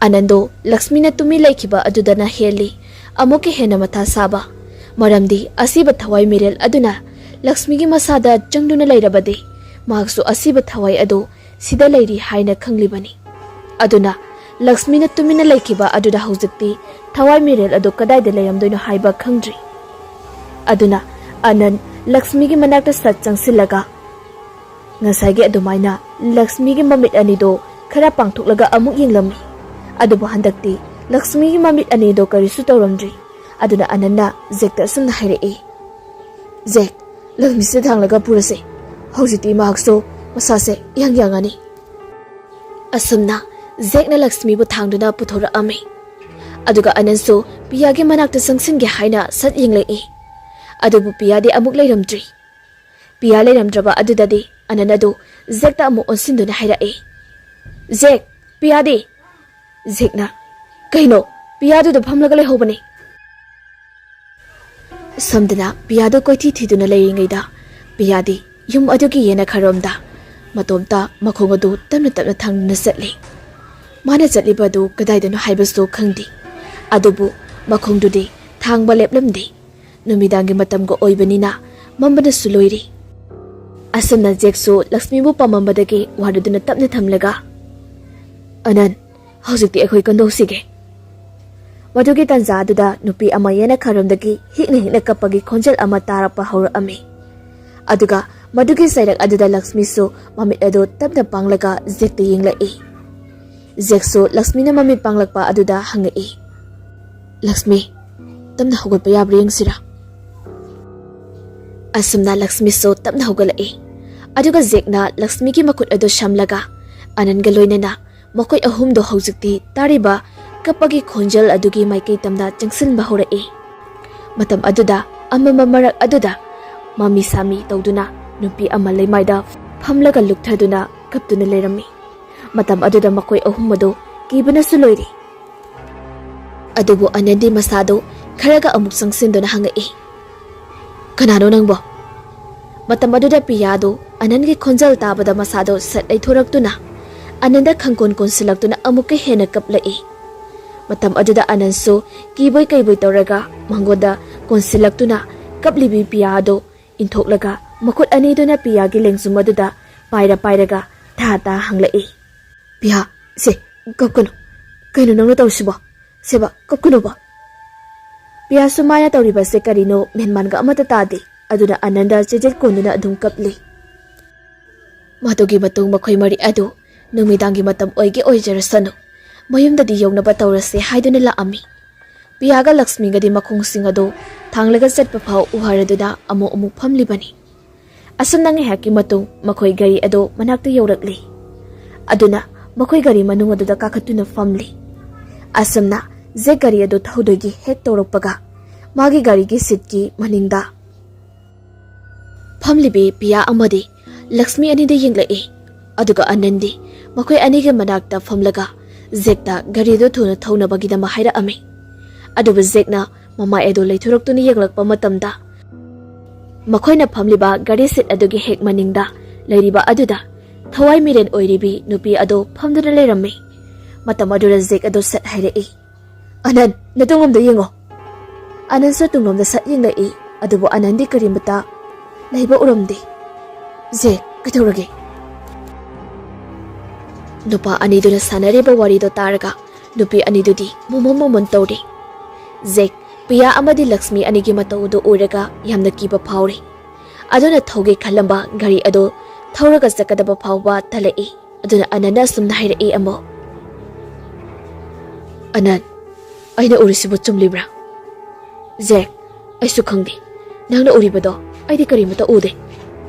ꯑꯅꯟꯗꯣ ꯂꯛꯁꯃꯤꯅ ꯇꯨꯃꯤꯟ ꯂꯩꯈꯤꯕ ꯑꯗꯨꯗꯅ ꯍꯦꯜꯂꯤ ꯑꯃꯨꯛꯀ ꯍꯦꯟꯅ ꯃꯊꯥ ꯁꯥꯕ꯫ ꯃꯔꯝꯗꯤ ꯑꯁꯤꯕ ꯊꯋꯥꯏ ꯃꯤꯔꯦꯜ ꯑꯗꯨꯅ ꯂꯛꯁꯃꯤꯒꯤ ꯃꯁꯥꯗ ꯆꯪꯗꯨꯅ ꯂꯩꯔꯕꯗꯤ ꯃꯍꯥꯛꯁꯨ ꯑꯁꯤꯕ ꯊꯋꯥꯏ ꯑꯗꯨ ꯁꯤꯗ ꯂꯩꯔꯤ ꯍꯥꯏꯅ ꯈꯪꯂꯤꯕꯅꯤ꯫ ꯑꯗꯨꯅ ꯂꯛꯁꯃꯤꯅ ꯇꯨꯃꯤꯟꯅ ꯂꯩꯈꯤꯕ ꯑꯗꯨꯗ ꯍꯧꯖꯤꯛꯇꯤ ꯊꯋꯥꯏ ꯃꯤꯔꯦꯜ ꯑꯗꯨ ꯀꯗꯥꯏꯗ ꯂꯩꯔꯝꯗꯣꯏꯅꯣ ꯍꯥꯏꯕ ꯈꯪꯗ꯭ꯔꯤ꯫ ꯑꯗꯨꯅ ꯑꯅꯟ ꯂꯛꯁꯃꯤꯒꯤ ꯃꯅꯥꯛꯇ ꯁꯠ ꯆꯪꯁꯤꯜꯂꯒ ꯉꯁꯥꯏꯒꯤ ꯑꯗꯨꯃꯥꯏꯅ ꯂꯛꯁꯃꯤꯒꯤ ꯃꯃꯤꯠ ꯑꯅꯤꯗꯣ ꯈꯔ ꯄꯥꯡꯊꯣꯛꯂꯒ ꯑꯃꯨꯛ ꯌꯦꯡꯂꯝꯃꯤ꯫ ꯑꯗꯨꯕꯨ ꯍꯟꯗꯛꯇꯤ ꯂꯛꯁꯃꯤꯒꯤ ꯃꯃꯤꯠ ꯑꯅꯤꯗꯣ ꯀꯔꯤꯁꯨ ꯇꯧꯔꯝꯗ꯭ꯔꯤ꯫ ꯑꯗꯨꯅ ꯑꯅꯟꯅ ꯖꯦꯛꯇ ꯑꯁꯨꯝꯅ ꯍꯥꯏꯔꯛꯏ, "ꯖꯦꯛ, ꯂꯛꯁꯃꯤꯁꯦ ꯊꯥꯡꯂꯒ ꯄꯨꯔꯁꯦ꯫ ꯍꯧꯖꯤꯛꯇꯤ ꯃꯍꯥꯛꯁꯨ ꯃꯁꯥꯁꯦ ꯏꯌꯥꯡ ꯌꯥꯡꯉꯅꯤ꯫" ꯑꯁꯨꯝꯅ ꯖꯦꯛꯅ ꯂꯛꯁꯃꯤꯕꯨ ꯊꯥꯡꯗꯨꯅ ꯄꯨꯊꯣꯔꯛꯑꯝꯃꯤ꯫ ꯑꯗꯨꯒ ꯑꯅꯟꯁꯨ ꯄꯤꯌꯥꯒꯤ ꯃꯅꯥꯛꯇ ꯆꯪꯁꯤꯟꯒꯦ ꯍꯥꯏꯅ ꯁꯠ ꯌꯦꯡꯂꯛꯏ꯫ ꯑꯗꯨꯕꯨ ꯄꯤꯌꯥꯗꯤ ꯑꯃꯨꯛ ꯂꯩꯔꯝꯗ꯭ꯔꯤ꯫ ꯄꯤꯌꯥ ꯂꯩꯔꯝꯗ꯭ꯔꯕ ꯑꯗꯨꯗꯗꯤ ꯑꯅꯟ ꯑꯗꯨ ꯖꯦꯛꯇ ꯑꯃꯨꯛ ꯑꯣꯟꯁꯤꯟꯗꯨꯅ ꯍꯥꯏꯔꯛꯏ, "ꯖꯦꯛ, ꯄꯤꯌꯥꯗꯤ?" ꯖꯦꯛꯅ, "ꯀꯩꯅꯣ? ꯄꯤꯌꯥꯗꯨꯗ ꯐꯝꯂꯒ ꯂꯩꯍꯧꯕꯅꯤ꯫" ꯁꯣꯝꯗꯅ ꯄꯤꯌꯥꯗꯨ ꯀꯣꯏꯊꯤ ꯊꯤꯗꯨꯅ ꯂꯩꯔꯤꯉꯩꯗ ꯄꯤꯌꯥꯗꯤ ꯌꯨꯝ ꯑꯗꯨꯒꯤ ꯌꯦꯅꯈꯥꯔꯣꯝꯗ ꯃꯇꯣꯝꯇ ꯃꯈꯣꯡ ꯑꯗꯨ ꯇꯞꯅ ꯇꯞꯅ ꯊꯥꯡꯗꯨꯅ ꯆꯠꯂꯤ꯫ ꯃꯥꯅ ꯆꯠꯂꯤꯕ ꯑꯗꯨ ꯀꯗꯥꯏꯗꯅꯣ ꯍꯥꯏꯕꯁꯨ ꯈꯪꯗꯦ꯫ ꯑꯗꯨꯕꯨ ꯃꯈꯣꯡꯗꯨꯗꯤ ꯊꯥꯡꯕ ꯂꯦꯞꯂꯝꯗꯦ꯫ ꯅꯨꯃꯤꯗꯥꯡꯒꯤ ꯃꯇꯝꯒ ꯑꯣꯏꯕꯅꯤꯅ ꯃꯝꯕꯅꯁꯨ ꯂꯣꯏꯔꯤ꯫ ꯑꯁꯨꯝꯅ ꯖꯦꯛꯁꯨ ꯂꯛꯁꯃꯤꯕꯨ ꯄꯥꯝꯃꯝꯕꯗꯒꯤ ꯋꯥꯔꯨꯗꯨꯅ ꯇꯞꯅ ꯊꯝꯂꯒ, "ꯑꯅꯟ, ꯍꯧꯖꯤꯛꯇꯤ ꯑꯩꯈꯣꯏ ꯀꯝꯗꯧꯁꯤꯒꯦ?" ꯃꯗꯨꯒꯤ ꯇꯥꯟꯖꯥ ꯑꯗꯨꯗ ꯅꯨꯄꯤ ꯑꯃ ꯌꯦꯅꯈꯥꯔꯣꯝꯗꯒꯤ ꯍꯤꯛꯅ ꯍꯤꯛꯅ ꯀꯞꯄꯒꯤ ꯈꯣꯟꯖꯦꯜ ꯑꯃ ꯇꯥꯔꯛꯄ ꯍꯧꯔꯛꯑꯝꯃꯤ꯫ ꯑꯗꯨꯒ ꯃꯗꯨꯒꯤ ꯆꯩꯔꯛ ꯑꯗꯨꯗ ꯂꯛꯁꯃꯤꯁꯨ ꯃꯃꯤꯠ ꯑꯗꯨ ꯇꯞꯅ ꯄꯥꯡꯂꯒ ꯖꯦꯛꯇ ꯌꯦꯡꯂꯛꯏ꯫ ꯖꯦꯛꯁꯨ ꯂꯛꯁꯃꯤꯅ ꯃꯃꯤꯠ ꯄꯥꯡꯂꯛꯄ ꯑꯗꯨꯗ ꯍꯪꯉꯛꯏ, "ꯂꯛꯁꯃꯤ, ꯇꯞꯅ ꯍꯧꯒꯠꯄ ꯌꯥꯕ꯭ꯔꯥ ꯌꯦꯡꯁꯤꯔꯥ?" ꯑꯁꯨꯝꯅ ꯂꯛꯁꯃꯤꯁꯨ ꯇꯞꯅ ꯍꯧꯒꯠꯂꯛꯏ꯫ ꯑꯗꯨꯒ ꯖꯦꯛꯅ ꯂꯛꯁꯃꯤꯒꯤ ꯃꯈꯨꯠ ꯑꯗꯨ ꯁꯝꯂꯒ ꯑꯅꯟꯒ ꯂꯣꯏꯅꯅ ꯃꯈꯣꯏ ꯑꯍꯨꯝꯗꯣ ꯍꯧꯖꯤꯛꯇꯤ ꯇꯥꯔꯤꯕ ꯀꯞꯄꯒꯤ ꯈꯣꯟꯖꯦꯜ ꯑꯗꯨꯒꯤ ꯃꯥꯏꯀꯩ ꯇꯝꯅ ꯆꯪꯁꯤꯟꯕ ꯍꯧꯔꯛꯏ꯫ ꯃꯇꯝ ꯑꯗꯨꯗ ꯑꯃꯝꯕ ꯃꯔꯛ ꯑꯗꯨꯗ ꯃꯃꯤ ꯁꯥꯃꯤ ꯇꯧꯗꯨꯅ ꯅꯨꯄꯤ ꯑꯃ ꯂꯩꯃꯥꯏꯗ ꯐꯝꯂꯒ ꯂꯨꯞꯊꯗꯨꯅ ꯀꯞꯇꯨꯅ ꯂꯩꯔꯝꯃꯤ꯫ ꯃꯇꯝ ꯑꯗꯨꯗ ꯃꯈꯣꯏ ꯑꯍꯨꯝ ꯑꯗꯨ ꯀꯤꯕꯅꯁꯨ ꯂꯣꯏꯔꯦ꯫ ꯑꯗꯨꯕꯨ ꯑꯅꯟꯗꯤ ꯃꯁꯥꯗꯨ ꯈꯔꯒ ꯑꯃꯨꯛ ꯆꯪꯁꯤꯟꯗꯨꯅ ꯍꯪꯉꯛꯏ, "ꯀꯅꯥꯅꯣ ꯅꯪꯕꯣ?" ꯃꯇꯝ ꯑꯗꯨꯗ ꯄꯤꯌꯥꯗꯨ ꯑꯅꯟꯒꯤ ꯈꯣꯟꯖꯦꯜ ꯇꯥꯕꯗ ꯃꯁꯥꯗꯣ ꯁꯠ ꯂꯩꯊꯣꯔꯛꯇꯨꯅ ꯑꯅꯟꯗ ꯈꯪꯀꯣꯟ ꯀꯣꯟꯁꯤꯜꯂꯛꯇꯨꯅ ꯑꯃꯨꯛꯀ ꯍꯦꯟꯅ ꯀꯞꯂꯛꯏ꯫ ꯃꯇꯝ ꯑꯗꯨꯗ ꯑꯅꯟꯁꯨ ꯀꯤꯕꯣꯏ ꯀꯩꯕꯣꯏ ꯇꯧꯔꯒ ꯃꯉꯣꯟꯗ ꯀꯣꯟꯁꯤꯜꯂꯛꯇꯨꯅ ꯀꯞꯂꯤꯕꯤ ꯄꯤꯌꯥ ꯑꯗꯨ ꯏꯟꯊꯣꯛꯂꯒ ꯃꯈꯨꯠ ꯑꯅꯤꯗꯨꯅ ꯄꯤꯌꯥꯒꯤ ꯂꯦꯡꯖꯨꯝ ꯑꯗꯨꯗ ꯄꯥꯏꯔ ꯄꯥꯏꯔꯒ ꯊꯥ ꯊꯥ ꯍꯪꯂꯛꯏ, "ꯄꯤꯌꯥ, ꯁꯦ, ꯀꯞꯀꯅꯨ꯫ ꯀꯩꯅꯣ ꯅꯪꯅ ꯇꯧꯔꯤꯁꯤꯕꯣ? ꯁꯦꯕ, ꯀꯞꯀꯅꯨꯕ꯫" ꯄꯤꯌꯥꯁꯨ ꯃꯥꯅ ꯇꯧꯔꯤꯕꯁꯦ ꯀꯔꯤꯅꯣ ꯃꯦꯟꯃꯥꯟꯒ ꯑꯃꯠꯇ ꯇꯥꯗꯦ꯫ ꯑꯗꯨꯅ ꯑꯅꯟꯗ ꯆꯦꯖꯦꯠ ꯀꯣꯟꯗꯨꯅ ꯑꯗꯨꯝ ꯀꯞꯂꯤ꯫ ꯃꯗꯨꯒꯤ ꯃꯇꯨꯡ ꯃꯈꯣꯏ ꯃꯔꯤ ꯑꯗꯨ ꯅꯨꯃꯤꯗꯥꯡꯒꯤ ꯃꯇꯝ ꯑꯣꯏꯒꯦ ꯑꯣꯏꯖꯔꯁꯅꯨ, ꯃꯌꯨꯝꯗꯗꯤ ꯌꯧꯅꯕ ꯇꯧꯔꯁꯦ ꯍꯥꯏꯗꯨꯅ ꯂꯥꯛꯑꯝꯃꯤ꯫ ꯄꯤꯌꯥꯒ ꯂꯛꯁꯃꯤꯒꯗꯤ ꯃꯈꯣꯡꯁꯤꯡ ꯑꯗꯨ ꯊꯥꯡꯂꯒ ꯆꯠꯄ ꯐꯥꯎ ꯎꯍꯔꯗꯨꯅ ꯑꯃꯨꯛ ꯑꯃꯨꯛ ꯐꯝꯂꯤꯕꯅꯤ꯫ ꯑꯁꯨꯝꯅ ꯉꯥꯏꯍꯥꯛꯀꯤ ꯃꯇꯨꯡ ꯃꯈꯣꯏ ꯒꯥꯔꯤ ꯑꯗꯨ ꯃꯅꯥꯛꯇ ꯌꯧꯔꯛꯂꯤ꯫ ꯑꯗꯨꯅ ꯃꯈꯣꯏ ꯒꯥꯔꯤ ꯃꯅꯨꯡ ꯑꯗꯨꯗ ꯀꯥꯈꯠꯇꯨꯅ ꯐꯝꯂꯤ꯫ ꯑꯁꯨꯝꯅ ꯖꯦꯛ ꯒꯥꯔꯤ ꯑꯗꯨ ꯊꯧꯗꯣꯏꯒꯤ ꯍꯦꯛ ꯇꯧꯔꯛꯄꯒ ꯃꯥꯒꯤ ꯒꯥꯔꯤꯒꯤ ꯁꯤꯠꯀꯤ ꯃꯅꯤꯡꯗ ꯐꯝꯂꯤꯕꯤ ꯄꯤꯌꯥ ꯑꯃꯗꯤ ꯂꯛꯁꯃꯤ ꯑꯅꯤꯗ ꯌꯦꯡꯂꯛꯏ꯫ ꯑꯗꯨꯒ ꯑꯅꯟꯗꯤ ꯃꯈꯣꯏ ꯑꯅꯤꯒꯤ ꯃꯅꯥꯛꯇ ꯐꯝꯂꯒ ꯖꯦꯛꯇ ꯒꯥꯔꯤꯗꯨ ꯊꯨꯅ ꯊꯧꯅꯕꯒꯤꯗꯃꯛ ꯍꯥꯏꯔꯛꯑꯝꯃꯤ꯫ ꯑꯗꯨꯕꯨ ꯖꯦꯛꯅ ꯃꯃꯥꯏ ꯑꯗꯨ ꯂꯩꯊꯣꯔꯛꯇꯨꯅ ꯌꯦꯡꯂꯛꯄ ꯃꯇꯝꯗ ꯃꯈꯣꯏꯅ ꯐꯝꯂꯤꯕ ꯒꯥꯔꯤ ꯁꯤꯠ ꯑꯗꯨꯒꯤ ꯍꯦꯛ ꯃꯅꯤꯡꯗ ꯂꯩꯔꯤꯕ ꯑꯗꯨꯗ ꯊꯋꯥꯏ ꯃꯤꯔꯦꯟ ꯑꯣꯏꯔꯤꯕꯤ ꯅꯨꯄꯤ ꯑꯗꯨ ꯐꯝꯗꯨꯅ ꯂꯩꯔꯝꯃꯤ꯫ ꯃꯇꯝ ꯑꯗꯨꯗ ꯖꯦꯛ ꯑꯗꯨ ꯁꯠ ꯍꯥꯏꯔꯛꯏ, "ꯑꯅꯟ, ꯅꯇꯨꯡꯂꯣꯝꯗ ꯌꯦꯡꯉꯣ꯫" ꯑꯅꯟꯁꯨ ꯇꯨꯡꯂꯣꯝꯗ ꯁꯠ ꯌꯦꯡꯂꯛꯏ, ꯑꯗꯨꯕꯨ ꯑꯅꯟꯗꯤ ꯀꯔꯤꯃꯇ ꯂꯩꯕ ꯎꯔꯝꯗꯦ꯫ "ꯖꯦꯛ, ꯀꯩꯗꯧꯔꯒꯦ?" ꯅꯨꯄꯥ ꯑꯅꯤꯗꯨꯅ ꯁꯥꯟꯅꯔꯤꯕ ꯋꯥꯔꯤꯗꯣ ꯇꯥꯔꯒ ꯅꯨꯄꯤ ꯑꯅꯤꯗꯨꯗꯤ ꯃꯣꯃꯣꯟ ꯃꯣꯃꯣꯟ ꯇꯧꯔꯤ꯫ ꯖꯦꯛ, ꯄꯤꯌꯥ ꯑꯃꯗꯤ ꯂꯛꯁꯃꯤ ꯑꯅꯤꯒꯤ ꯃꯇꯧ ꯑꯗꯨ ꯎꯔꯒ ꯌꯥꯝꯅ ꯀꯤꯕ ꯐꯥꯎꯔꯤ꯫ ꯑꯗꯨꯅ ꯊꯧꯒꯦ ꯈꯜꯂꯝꯕ ꯒꯥꯔꯤ ꯑꯗꯨ ꯊꯧꯔꯒ ꯆꯠꯀꯗꯕ ꯐꯥꯎꯕ ꯇꯜꯂꯛꯏ꯫ ꯑꯗꯨꯅ ꯑꯅꯟꯅ ꯑꯁꯨꯝꯅ ꯍꯥꯏꯔꯛꯏ ꯑꯃꯨꯛ, "ꯑꯅꯟ, ꯑꯩꯅ ꯎꯔꯤꯁꯤꯕꯨ ꯆꯨꯝꯂꯤꯕ꯭ꯔꯥ?" "ꯖꯦꯛ, ꯑꯩꯁꯨ ꯈꯪꯗꯦ꯫ ꯅꯪꯅ ꯎꯔꯤꯕꯗꯣ ꯑꯩꯗꯤ ꯀꯔꯤꯃꯠꯇ ꯎꯗꯦ꯫"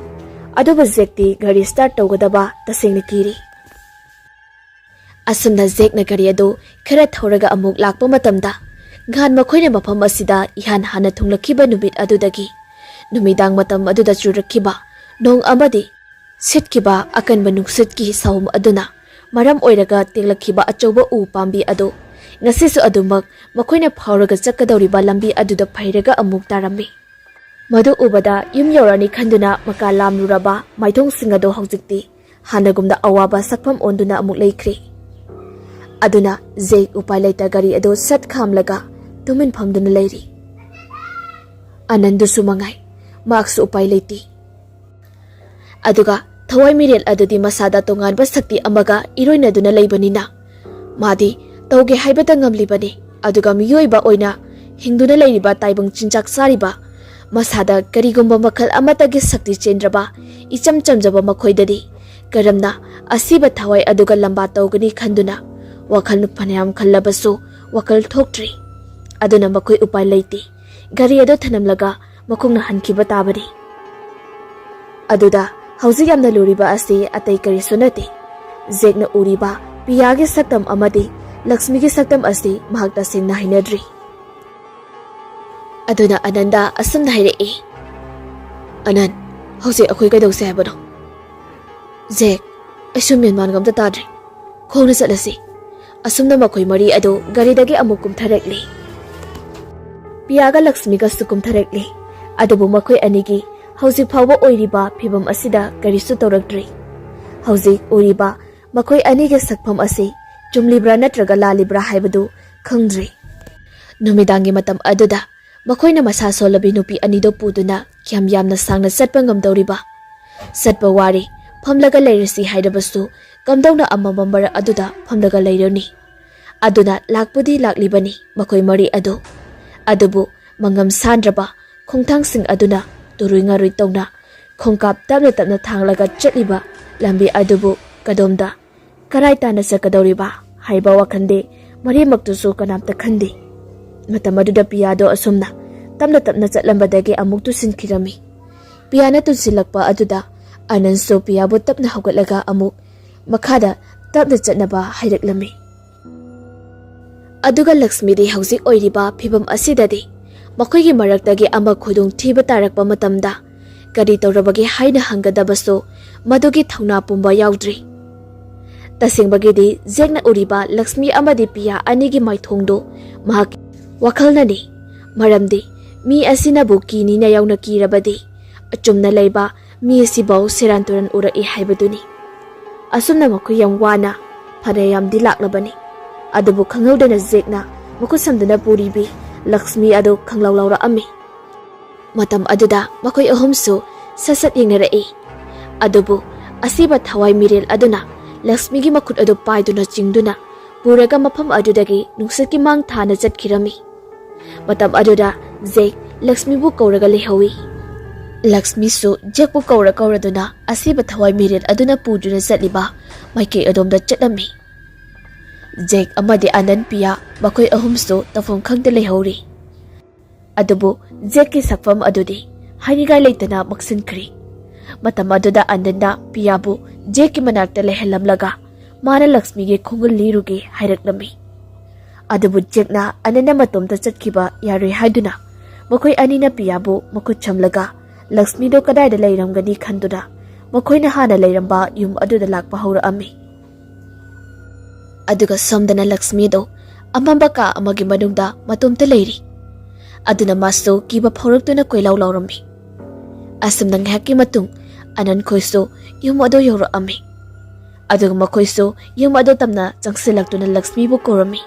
ꯑꯗꯨꯕꯨ ꯖꯦꯛꯇꯤ ꯒꯥꯔꯤ ꯁ꯭ꯇꯥꯔꯠ ꯇꯧꯒꯗꯕ ꯇꯁꯦꯡꯅ ꯀꯤꯔꯤ꯫ ꯑꯁꯨꯝꯅ ꯖꯦꯛꯅ ꯒꯥꯔꯤ ꯑꯗꯨ ꯈꯔ ꯊꯧꯔꯒ ꯑꯃꯨꯛ ꯂꯥꯛꯄ ꯃꯇꯝꯗ, ꯅꯍꯥꯟ ꯃꯈꯣꯏꯅ ꯃꯐꯝ ꯑꯁꯤꯗ ꯏꯍꯥꯟ ꯍꯥꯟꯅ ꯊꯨꯡꯂꯛꯈꯤꯕ ꯅꯨꯃꯤꯠ ꯑꯗꯨꯗꯒꯤ ꯅꯨꯃꯤꯗꯥꯡ ꯃꯇꯝ ꯑꯗꯨꯗ ꯆꯨꯔꯛꯈꯤꯕ ꯅꯣꯡ ꯑꯃꯗꯤ ꯁꯤꯠꯈꯤꯕ ꯑꯀꯟꯕ ꯅꯨꯡꯁꯤꯠꯀꯤ ꯁꯥꯍꯨꯝ ꯑꯗꯨꯅ ꯃꯔꯝ ꯑꯣꯏꯔꯒ ꯇꯦꯛꯂꯛꯈꯤꯕ ꯑꯆꯧꯕ ꯎ ꯄꯥꯝꯕꯤ ꯑꯗꯨ ꯉꯁꯤꯁꯨ ꯑꯗꯨꯃꯛ ꯃꯈꯣꯏꯅ ꯐꯥꯎꯔꯒ ꯆꯠꯀꯗꯧꯔꯤꯕ ꯂꯝꯕꯤ ꯑꯗꯨꯗ ꯐꯩꯔꯒ ꯑꯃꯨꯛ ꯇꯥꯔꯝꯃꯤ꯫ ꯃꯗꯨ ꯎꯕꯗ ꯌꯨꯝ ꯌꯧꯔꯅꯤ ꯈꯟꯗꯨꯅ ꯃꯀꯥ ꯂꯥꯝꯂꯨꯔꯕ ꯃꯥꯏꯊꯣꯡꯁꯤꯡ ꯑꯗꯨ ꯍꯧꯖꯤꯛꯇꯤ ꯍꯥꯟꯅꯒꯨꯝꯅ ꯑꯋꯥꯕ ꯁꯛꯐꯝ ꯑꯣꯟꯗꯨꯅ ꯑꯃꯨꯛ ꯂꯩꯈ꯭ꯔꯦ꯫ ꯑꯗꯨꯅ ꯖꯦꯛ ꯎꯄꯥꯏ ꯂꯩꯇ ꯒꯥꯔꯤ ꯑꯗꯨ ꯁꯠ ꯈꯥꯝꯂꯒ ꯇꯨꯃꯤꯟ ꯐꯝꯗꯨꯅ ꯂꯩꯔꯤ꯫ ꯑꯅꯟꯗꯨꯁꯨ ꯃꯉꯥꯏ, ꯃꯍꯥꯛꯁꯨ ꯎꯄꯥꯏ ꯂꯩꯇꯦ꯫ ꯑꯗꯨꯒ ꯊꯋꯥꯏ ꯃꯤꯔꯦꯜ ꯑꯗꯨꯗꯤ ꯃꯁꯥꯗ ꯇꯣꯉꯥꯟꯕ ꯁꯛꯇꯤ ꯑꯃꯒ ꯏꯔꯣꯏꯅꯗꯨꯅ ꯂꯩꯕꯅꯤꯅ ꯃꯥꯗꯤ ꯇꯧꯒꯦ ꯍꯥꯏꯕꯇ ꯉꯝꯂꯤꯕꯅꯤ꯫ ꯑꯗꯨꯒ ꯃꯤꯑꯣꯏꯕ ꯑꯣꯏꯅ ꯍꯤꯡꯗꯨꯅ ꯂꯩꯔꯤꯕ, ꯇꯥꯏꯕꯪ ꯆꯤꯟꯖꯥꯛ ꯆꯥꯔꯤꯕ, ꯃꯁꯥꯗ ꯀꯔꯤꯒꯨꯝꯕ ꯃꯈꯜ ꯑꯃꯠꯇꯒꯤ ꯁꯛꯇꯤ ꯆꯦꯟꯗ꯭ꯔꯕ ꯏꯆꯝ ꯆꯝꯖꯕ ꯃꯈꯣꯏꯗꯗꯤ ꯀꯔꯝꯅ ꯑꯁꯤꯕ ꯊꯋꯥꯏ ꯑꯗꯨꯒ ꯂꯝꯕꯥ ꯇꯧꯒꯅꯤ ꯈꯟꯗꯨꯅ ꯋꯥꯈꯜ ꯐꯅꯌꯥꯝ ꯈꯜꯂꯕꯁꯨ ꯋꯥꯈꯜ ꯊꯣꯛꯇ꯭ꯔꯤ꯫ ꯑꯗꯨꯅ ꯃꯈꯣꯏ ꯎꯄꯥꯏ ꯂꯩꯇꯦ꯫ ꯒꯥꯔꯤ ꯑꯗꯨ ꯊꯅꯝꯂꯒ ꯃꯈꯣꯡꯅ ꯍꯟꯈꯤꯕ ꯇꯥꯕꯅꯤ꯫ ꯑꯗꯨꯗ ꯍꯧꯖꯤꯛ ꯌꯥꯝꯅ ꯂꯨꯔꯤꯕ ꯑꯁꯤ ꯑꯇꯩ ꯀꯔꯤꯁꯨ ꯅꯠꯇꯦ꯫ ꯖꯦꯛꯅ ꯎꯔꯤꯕ ꯄꯤꯌꯥꯒꯤ ꯁꯛꯇꯝ ꯑꯃꯗꯤ ꯂꯛꯁꯃꯤꯒꯤ ꯁꯛꯇꯝ ꯑꯁꯤ ꯃꯍꯥꯛ ꯇꯁꯦꯡꯅ ꯍꯩꯅꯗ꯭ꯔꯤ꯫ ꯑꯗꯨꯅ ꯑꯅꯟꯗ ꯑꯁꯨꯝꯅ ꯍꯥꯏꯔꯛꯏ, "ꯑꯅꯟ, ꯍꯧꯖꯤꯛ ꯑꯩꯈꯣꯏ ꯀꯩꯗꯧꯁꯦ ꯍꯥꯏꯕꯅꯣ?" "ꯖꯦꯛ, ꯑꯩꯁꯨ ꯃꯦꯟꯃꯥꯟꯒ ꯑꯝꯇ ꯇꯥꯗ꯭ꯔꯦ꯫ ꯈꯣꯡꯅ ꯆꯠꯂꯁꯤ꯫" ꯑꯁꯨꯝꯅ ꯃꯈꯣꯏ ꯃꯔꯤ ꯑꯗꯨ ꯒꯥꯔꯤꯗꯒꯤ ꯑꯃꯨꯛ ꯀꯨꯝꯊꯔꯛꯂꯤ꯫ ꯄꯤꯌꯥꯒ ꯂꯛꯁꯃꯤꯒꯁꯨ ꯀꯨꯝꯊꯔꯛꯂꯤ꯫ ꯑꯗꯨꯕꯨ ꯃꯈꯣꯏ ꯑꯅꯤꯒꯤ ꯍꯧꯖꯤꯛ ꯐꯥꯎꯕ ꯑꯣꯏꯔꯤꯕ ꯐꯤꯚꯝ ꯑꯁꯤꯗ ꯀꯔꯤꯁꯨ ꯇꯧꯔꯛꯇ꯭ꯔꯤ꯫ ꯍꯧꯖꯤꯛ ꯎꯔꯤꯕ ꯃꯈꯣꯏ ꯑꯅꯤꯒꯤ ꯁꯛꯐꯝ ꯑꯁꯤ ꯆꯨꯝꯂꯤꯕ꯭ꯔꯥ ꯅꯠꯇ꯭ꯔꯒ ꯂꯥꯜꯂꯤꯕ꯭ꯔꯥ ꯍꯥꯏꯕꯗꯨ ꯈꯪꯗ꯭ꯔꯤ꯫ ꯅꯨꯃꯤꯗꯥꯡꯒꯤ ꯃꯇꯝ ꯑꯗꯨꯗ ꯃꯈꯣꯏꯅ ꯃꯁꯥ ꯁꯣꯜꯂꯕꯤ ꯅꯨꯄꯤ ꯑꯅꯤꯗꯨ ꯄꯨꯗꯨꯅ ꯀꯌꯥꯝ ꯌꯥꯝꯅ ꯁꯥꯡꯅ ꯆꯠꯄ ꯉꯝꯗꯧꯔꯤꯕ? ꯆꯠꯄ ꯋꯥꯔꯦ, ꯐꯝꯂꯒ ꯂꯩꯔꯁꯤ ꯍꯥꯏꯔꯕꯁꯨ ꯀꯝꯗꯧꯅ ꯑꯃꯝꯕ ꯃꯔꯛ ꯑꯗꯨꯗ ꯐꯝꯂꯒ ꯂꯩꯔꯨꯅꯤ? ꯑꯗꯨꯅ ꯂꯥꯛꯄꯨꯗꯤ ꯂꯥꯛꯂꯤꯕꯅꯤ ꯃꯈꯣꯏ ꯃꯔꯤ ꯑꯗꯨ꯫ ꯑꯗꯨꯕꯨ ꯃꯉꯝ ꯁꯥꯟꯗ꯭ꯔꯕ ꯈꯣꯡꯊꯥꯡꯁꯤꯡ ꯑꯗꯨꯅ ꯇꯨꯔꯨꯏ ꯉꯥꯔꯨꯏ ꯇꯧꯅ ꯈꯣꯡꯀꯥꯞ ꯇꯞꯅ ꯇꯞꯅ ꯊꯥꯡꯂꯒ ꯆꯠꯂꯤꯕ ꯂꯝꯕꯤ ꯑꯗꯨꯕꯨ ꯀꯗꯣꯝꯗ, ꯀꯔꯥꯏ ꯇꯥꯟꯅ ꯆꯠꯀꯗꯧꯔꯤꯕ ꯍꯥꯏꯕ ꯋꯥꯈꯜꯗꯤ ꯃꯔꯤꯃꯛꯇꯨꯁꯨ ꯀꯅꯥꯝꯇ ꯈꯟꯗꯦ꯫ ꯃꯇꯝ ꯑꯗꯨꯗ ꯄꯤꯌꯥꯗꯣ ꯑꯁꯨꯝꯅ ꯇꯞꯅ ꯇꯞꯅ ꯆꯠꯂꯝꯕꯗꯒꯤ ꯑꯃꯨꯛ ꯇꯨꯁꯤꯟꯈꯤꯔꯝꯃꯤ꯫ ꯄꯤꯌꯥꯅ ꯇꯨꯁꯤꯜꯂꯛꯄ ꯑꯗꯨꯗ ꯑꯅꯟꯁꯨ ꯄꯤꯌꯥꯕꯨ ꯇꯞꯅ ꯍꯧꯒꯠꯂꯒ ꯑꯃꯨꯛ ꯃꯈꯥꯗ ꯇꯞꯅ ꯆꯠꯅꯕ ꯍꯥꯏꯔꯛꯂꯝꯃꯤ꯫ ꯑꯗꯨꯒ ꯂꯛꯁꯃꯤꯗꯤ ꯍꯧꯖꯤꯛ ꯑꯣꯏꯔꯤꯕ ꯐꯤꯚꯝ ꯑꯁꯤꯗꯗꯤ ꯃꯈꯣꯏꯒꯤ ꯃꯔꯛꯇꯒꯤ ꯑꯃ ꯈꯨꯗꯣꯡ ꯊꯤꯕ ꯇꯥꯔꯛꯄ ꯃꯇꯝꯗ ꯀꯔꯤ ꯇꯧꯔꯕꯒꯦ ꯍꯥꯏꯅ ꯍꯪꯒꯗꯕꯁꯨ ꯃꯗꯨꯒꯤ ꯊꯧꯅꯥ ꯄꯨꯝꯕ ꯌꯥꯎꯗ꯭ꯔꯤ꯫ ꯇꯁꯦꯡꯕꯒꯤꯗꯤ ꯖꯦꯛꯅ ꯎꯔꯤꯕ ꯂꯛꯁꯃꯤ ꯑꯃꯗꯤ ꯄꯤꯌꯥ ꯑꯅꯤꯒꯤ ꯃꯥꯏꯊꯣꯡꯗꯨ ꯃꯍꯥꯛꯀꯤ ꯋꯥꯈꯜꯅꯅꯤ꯫ ꯃꯔꯝꯗꯤ ꯃꯤ ꯑꯁꯤꯅꯕꯨ ꯀꯤꯅꯤꯅ ꯌꯥꯎꯅ ꯀꯤꯔꯕꯗꯤ ꯑꯆꯨꯝꯅ ꯂꯩꯕ ꯃꯤ ꯑꯁꯤꯐꯥꯎ ꯁꯦꯔꯥꯟ ꯇꯨꯔꯥꯟ ꯎꯔꯛꯏ ꯍꯥꯏꯕꯗꯨꯅꯤ꯫ ꯑꯁꯨꯝꯅ ꯃꯈꯣꯏ ꯌꯥꯝ ꯋꯥꯅ ꯐꯅ ꯌꯥꯝꯗꯤ ꯂꯥꯛꯂꯕꯅꯤ꯫ ꯑꯗꯨꯕꯨ ꯈꯪꯍꯧꯗꯅ ꯖꯦꯛꯅ ꯃꯈꯨꯠ ꯁꯝꯗꯨꯅ ꯄꯨꯔꯤꯕꯤ ꯂꯛꯁꯃꯤ ꯑꯗꯨ ꯈꯪꯂꯥꯎ ꯂꯥꯎꯔꯛꯑꯝꯃꯤ꯫ ꯃꯇꯝ ꯑꯗꯨꯗ ꯃꯈꯣꯏ ꯑꯍꯨꯝꯁꯨ ꯁꯠ ꯁꯠ ꯌꯦꯡꯅꯔꯛꯏ꯫ ꯑꯗꯨꯕꯨ ꯑꯁꯤꯕ ꯊꯋꯥꯏ ꯃꯤꯔꯦꯜ ꯑꯗꯨꯅ ꯂꯛꯁꯃꯤꯒꯤ ꯃꯈꯨꯠ ꯑꯗꯨ ꯄꯥꯏꯗꯨꯅ ꯆꯤꯡꯗꯨꯅ ꯄꯨꯔꯒ ꯃꯐꯝ ꯑꯗꯨꯗꯒꯤ ꯅꯨꯡꯁꯤꯠꯀꯤ ꯃꯥꯡ ꯊꯥꯅ ꯆꯠꯈꯤꯔꯝꯃꯤ꯫ ꯃꯇꯝ ꯑꯗꯨꯗ ꯖꯦꯛ ꯂꯛꯁꯃꯤꯕꯨ ꯀꯧꯔꯒ ꯂꯩꯍꯧꯏ꯫ ꯂꯛꯁꯃꯤꯁꯨ ꯖꯦꯛꯄꯨ ꯀꯧꯔ ꯀꯧꯔꯗꯨꯅ ꯑꯁꯤꯕ ꯊꯋꯥꯏ ꯃꯤꯔꯦꯜ ꯑꯗꯨꯅ ꯄꯨꯗꯨꯅ ꯆꯠꯂꯤꯕ ꯃꯥꯏꯀꯩ ꯑꯗꯣꯝꯗ ꯆꯠꯂꯝꯃꯤ꯫ ꯖꯦꯛ ꯑꯃꯗꯤ ꯑꯅꯟ ꯄꯤꯌꯥ ꯃꯈꯣꯏ ꯑꯍꯨꯝꯁꯨ ꯇꯧꯐꯝ ꯈꯪꯗ ꯂꯩꯍꯧꯔꯤ꯫ ꯑꯗꯨꯕꯨ ꯖꯦꯛꯀꯤ ꯁꯛꯐꯝ ꯑꯗꯨꯗꯤ ꯍꯥꯏꯅꯤꯡꯉꯥꯏ ꯂꯩꯇꯅ ꯃꯛꯁꯤꯟꯈ꯭ꯔꯤ꯫ ꯃꯇꯝ ꯑꯗꯨꯗ ꯑꯅꯟꯅ ꯄꯤꯌꯥꯕꯨ ꯖꯦꯛꯀꯤ ꯃꯅꯥꯛꯇ ꯂꯩꯍꯜꯂꯝꯂꯒ ꯃꯥꯅ ꯂꯛꯁꯃꯤꯒꯤ ꯈꯣꯡꯒꯨꯜ ꯂꯤꯔꯨꯒꯦ ꯍꯥꯏꯔꯛꯂꯝꯃꯤ꯫ ꯑꯗꯨꯕꯨ ꯖꯦꯛꯅ ꯑꯅꯟꯅ ꯃꯇꯣꯝꯇ ꯆꯠꯈꯤꯕ ꯌꯥꯔꯣꯏ ꯍꯥꯏꯗꯨꯅ ꯃꯈꯣꯏ ꯑꯅꯤꯅ ꯄꯤꯌꯥꯕꯨ ꯃꯈꯨꯠ ꯁꯝꯂꯒ ꯂꯛꯁꯃꯤꯗꯣ ꯀꯗꯥꯏꯗ ꯂꯩꯔꯝꯒꯅꯤ ꯈꯟꯗꯨꯅ ꯃꯈꯣꯏꯅ ꯍꯥꯟꯅ ꯂꯩꯔꯝꯕ ꯌꯨꯝ ꯑꯗꯨꯗ ꯂꯥꯛꯄ ꯍꯧꯔꯛꯑꯝꯃꯤ꯫ ꯑꯗꯨꯒ ꯁꯣꯝꯗꯅ ꯂꯛꯁꯃꯤꯗꯣ ꯑꯃꯝꯕ ꯀꯥ ꯑꯃꯒꯤ ꯃꯅꯨꯡꯗ ꯃꯇꯣꯝꯇ ꯂꯩꯔꯤ꯫ ꯑꯗꯨꯅ ꯃꯥꯁꯨ ꯀꯤꯕ ꯐꯥꯎꯔꯛꯇꯨꯅ ꯀꯣꯏꯂꯥꯎ ꯂꯥꯎꯔꯝꯃꯤ꯫ ꯑꯁꯨꯝꯅ ꯉꯥꯏꯍꯥꯛꯀꯤ ꯃꯇꯨꯡ ꯑꯅꯟ ꯈꯣꯏꯁꯨ ꯌꯨꯝ ꯑꯗꯨ ꯌꯧꯔꯛꯑꯝꯃꯤ꯫ ꯑꯗꯨꯒ ꯃꯈꯣꯏꯁꯨ ꯌꯨꯝ ꯑꯗꯨ ꯇꯝꯅ ꯆꯪꯁꯤꯜꯂꯛꯇꯨꯅ ꯂꯛꯁꯃꯤꯕꯨ ꯀꯧꯔꯝꯃꯤ꯫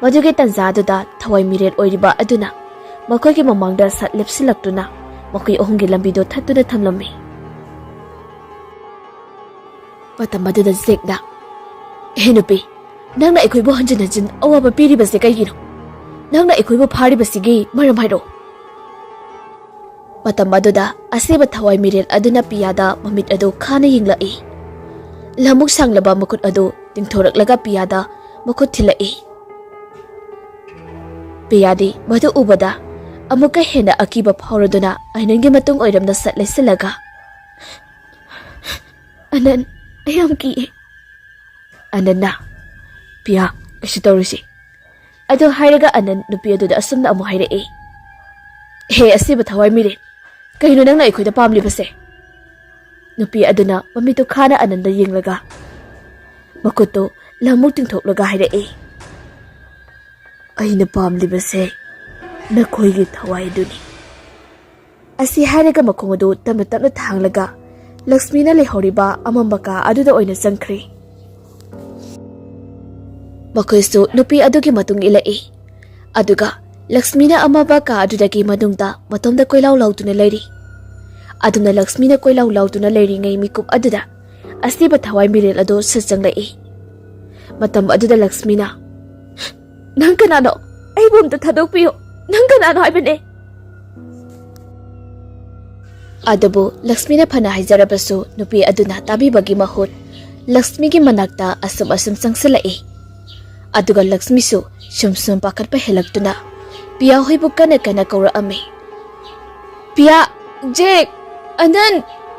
ꯃꯗꯨꯒꯤ ꯇꯟꯖꯥ ꯑꯗꯨꯗ ꯊꯋꯥꯏ ꯃꯤꯔꯦꯜ ꯑꯣꯏꯔꯤꯕ ꯑꯗꯨꯅ ꯃꯈꯣꯏꯒꯤ ꯃꯃꯥꯡꯗ ꯁꯠ ꯂꯦꯞꯁꯤꯜꯂꯛꯇꯨꯅ ꯃꯈꯣꯏ ꯑꯍꯨꯝꯒꯤ ꯂꯝꯕꯤꯗꯨ ꯊꯠꯇꯨꯅ ꯊꯝꯂꯝꯃꯤ꯫ ꯃꯇꯝ ꯑꯗꯨꯗ ꯖꯦꯛꯅ, "ꯍꯦ ꯅꯨꯄꯤ, ꯅꯪꯅ ꯑꯩꯈꯣꯏꯕꯨ ꯍꯟꯖꯤꯟ ꯍꯟꯖꯤꯟ ꯑꯋꯥꯕ ꯄꯤꯔꯤꯕꯁꯦ ꯀꯩꯒꯤꯅꯣ? ꯅꯪꯅ ꯑꯩꯈꯣꯏꯕꯨ ꯐꯥꯔꯤꯕꯁꯤꯒꯤ ꯃꯔꯝ ꯍꯥꯏꯔꯛꯑꯣ꯫" ꯃꯇꯝ ꯑꯗꯨꯗ ꯑꯁꯤꯕ ꯊꯋꯥꯏ ꯃꯤꯔꯦꯜ ꯑꯗꯨꯅ ꯄꯤꯌꯥꯗ ꯃꯃꯤꯠ ꯑꯗꯨ ꯈꯥꯅ ꯌꯦꯡꯂꯛꯏ꯫ ꯂꯃꯨꯛ ꯁꯥꯡꯂꯕ ꯃꯈꯨꯠ ꯑꯗꯨ ꯇꯤꯡꯊꯣꯔꯛꯂꯒ ꯄꯤꯌꯥꯗ ꯃꯈꯨꯠ ꯊꯤꯜꯂꯛꯏ꯫ ꯄꯤꯌꯥꯗꯤ ꯃꯗꯨ ꯎꯕꯗ ꯑꯃꯨꯛꯀ ꯍꯦꯟꯅ ꯑꯀꯤꯕ ꯐꯥꯎꯔꯗꯨꯅ ꯑꯅꯟꯒꯤ ꯃꯇꯨꯡ ꯑꯣꯏꯔꯝꯅ ꯁꯠ ꯂꯩꯁꯤꯜꯂꯒ, "ꯑꯅꯟ, ꯑꯩ ꯌꯥꯝ ꯀꯤꯌꯦ꯫" ꯑꯅꯟꯅ, "ꯄꯤꯌꯥ, ꯀꯩꯁꯨ ꯇꯧꯔꯨꯁꯤ꯫" ꯑꯗꯨ ꯍꯥꯏꯔꯒ ꯑꯅꯟ ꯅꯨꯄꯤ ꯑꯗꯨꯗ ꯑꯁꯨꯝꯅ ꯑꯃꯨꯛ ꯍꯥꯏꯔꯛꯏ, "ꯍꯦ ꯑꯁꯤꯕ ꯊꯋꯥꯏ ꯃꯤꯔꯦꯜ, "ꯀꯩꯅꯣ ꯅꯪꯅ ꯑꯩꯈꯣꯏꯗ ꯄꯥꯝꯂꯤꯕꯁꯦ?" ꯅꯨꯄꯤ ꯑꯗꯨꯅ ꯃꯃꯤꯠꯇꯨ ꯈꯥꯅ ꯑꯅꯟꯗ ꯌꯦꯡꯂꯒ ꯃꯈꯨꯠꯇꯨ ꯂꯝꯃꯨꯛ ꯇꯤꯡꯊꯣꯛꯂꯒ ꯍꯥꯏꯔꯛꯏ, "ꯑꯩꯅ ꯄꯥꯝꯂꯤꯕꯁꯦ ꯅꯈꯣꯏꯒꯤ ꯊꯋꯥꯏ ꯑꯗꯨꯅꯤ"꯫ ꯑꯁꯤ ꯍꯥꯏꯔꯒ ꯃꯈꯣꯡ ꯑꯗꯨ ꯇꯞꯅ ꯇꯞꯅ ꯊꯥꯡꯂꯒ ꯂꯛꯁꯃꯤꯅ ꯂꯩꯍꯧꯔꯤꯕ ꯑꯃꯝꯕ ꯀꯥ ꯑꯗꯨꯗ ꯑꯣꯏꯅ ꯆꯪꯈ꯭ꯔꯦ꯫ ꯃꯈꯣꯏꯁꯨ ꯅꯨꯄꯤ ꯑꯗꯨꯒꯤ ꯃꯇꯨꯡ ꯏꯜꯂꯛꯏ꯫ ꯑꯗꯨꯒ ꯂꯛꯁꯃꯤꯅ ꯑꯃꯝꯕ ꯀꯥ ꯑꯗꯨꯗꯒꯤ ꯃꯅꯨꯡꯗ ꯃꯇꯣꯝꯗ ꯀꯣꯏꯂꯥꯎ ꯂꯥꯎꯗꯨꯅ ꯂꯩꯔꯤ꯫ ꯑꯗꯨꯝꯅ ꯂꯛꯁꯃꯤꯅ ꯀꯣꯏꯂꯥꯎ ꯂꯥꯎꯗꯨꯅ ꯂꯩꯔꯤꯉꯩ ꯃꯤꯀꯨꯞ ꯑꯗꯨꯗ ꯑꯁꯤꯕ ꯊꯋꯥꯏ ꯃꯤꯔꯦꯜ ꯑꯗꯨ ꯁꯠ ꯆꯪꯂꯛꯏ꯫ ꯃꯇꯝ ꯑꯗꯨꯗ ꯂꯛꯁꯃꯤꯅ, "ꯅꯪ ꯀꯅꯥꯅꯣ? ꯑꯩꯕꯨ ꯑꯝꯇ ꯊꯥꯗꯣꯛꯄꯤꯌꯨ꯫ ꯅꯪ ꯀꯅꯥꯅꯣ ꯍꯥꯏꯕꯅꯦ?" ꯑꯗꯨꯕꯨ ꯂꯛꯁꯃꯤꯅ ꯐꯅ ꯍꯥꯏꯖꯔꯕꯁꯨ ꯅꯨꯄꯤ ꯑꯗꯨꯅ ꯇꯥꯕꯤꯕꯒꯤ ꯃꯍꯨꯠ ꯂꯛꯁꯃꯤꯒꯤ ꯃꯅꯥꯛꯇ ꯑꯁꯨꯝ ꯑꯁꯨꯝ ꯆꯪꯁꯤꯜꯂꯛꯏ꯫ ꯑꯗꯨꯒ ꯂꯛꯁꯃꯤꯁꯨ ꯁꯨꯝ ꯁꯨꯝ ꯄꯥꯈꯠꯄ ꯍꯦꯜꯂꯛꯇꯨꯅ ꯄꯤꯌꯥ ꯍꯣꯏꯕꯨ ꯀꯟꯅ ꯀꯟꯅ ꯀꯧꯔꯛꯑꯝꯃꯤ꯫ "ꯄꯤꯌꯥ, ꯖꯦꯛ, ꯑꯅꯟ,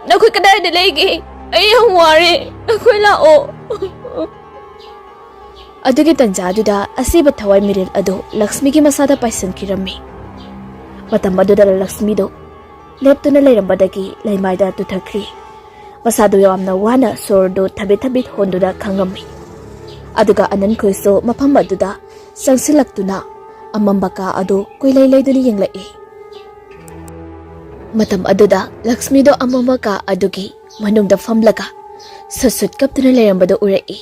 ꯅꯈꯣꯏ ꯀꯗꯥꯏꯗ ꯂꯩꯒꯦ? ꯑꯩ ꯌꯥꯝ ꯋꯥꯔꯦ, ꯅꯈꯣꯏ ꯂꯥꯛꯑꯣ"꯫ ꯑꯗꯨꯒꯤ ꯇꯟꯖꯥꯗꯨꯗ ꯑꯁꯤꯕ ꯊꯋꯥꯏ ꯃꯤꯔꯦꯜ ꯑꯗꯨ ꯂꯛꯁꯃꯤꯒꯤ ꯃꯁꯥꯗ ꯄꯥꯏꯁꯤꯟꯈꯤꯔꯝꯃꯤ꯫ ꯃꯇꯝ ꯑꯗꯨꯗ ꯂꯛꯁꯃꯤꯗꯨ ꯂꯦꯞꯇꯨꯅ ꯂꯩꯔꯝꯕꯗꯒꯤ ꯂꯩꯃꯥꯏꯗ ꯇꯨꯊꯈ꯭ꯔꯤ꯫ ꯃꯁꯥꯗꯨ ꯌꯥꯝꯅ ꯋꯥꯅ ꯁꯣꯔꯗꯨ ꯊꯕꯦꯠ ꯊꯕꯦꯠ ꯍꯣꯟꯗꯨꯅ ꯈꯪꯉꯝꯃꯤ꯫ ꯑꯗꯨꯒ ꯑꯅꯟꯈꯣꯏꯁꯨ ꯃꯐꯝ ꯑꯗꯨꯗ ꯆꯪꯁꯤꯜꯂꯛꯇꯨꯅ ꯑꯃꯝꯕ ꯀꯥ ꯑꯗꯨ ꯀꯣꯏꯂꯩ ꯂꯩꯗꯨꯅ ꯌꯦꯡꯂꯛꯏ꯫ ꯃꯇꯝ ꯑꯗꯨꯗ ꯂꯛꯁꯃꯤꯗꯣ ꯑꯃꯝꯕ ꯀꯥ ꯑꯗꯨꯒꯤ ꯃꯅꯨꯡꯗ ꯐꯝꯂꯒ ꯁꯨꯠ ꯁꯨꯠ ꯀꯞꯇꯨꯅ ꯂꯩꯔꯝꯕꯗꯨ ꯎꯔꯛꯏ꯫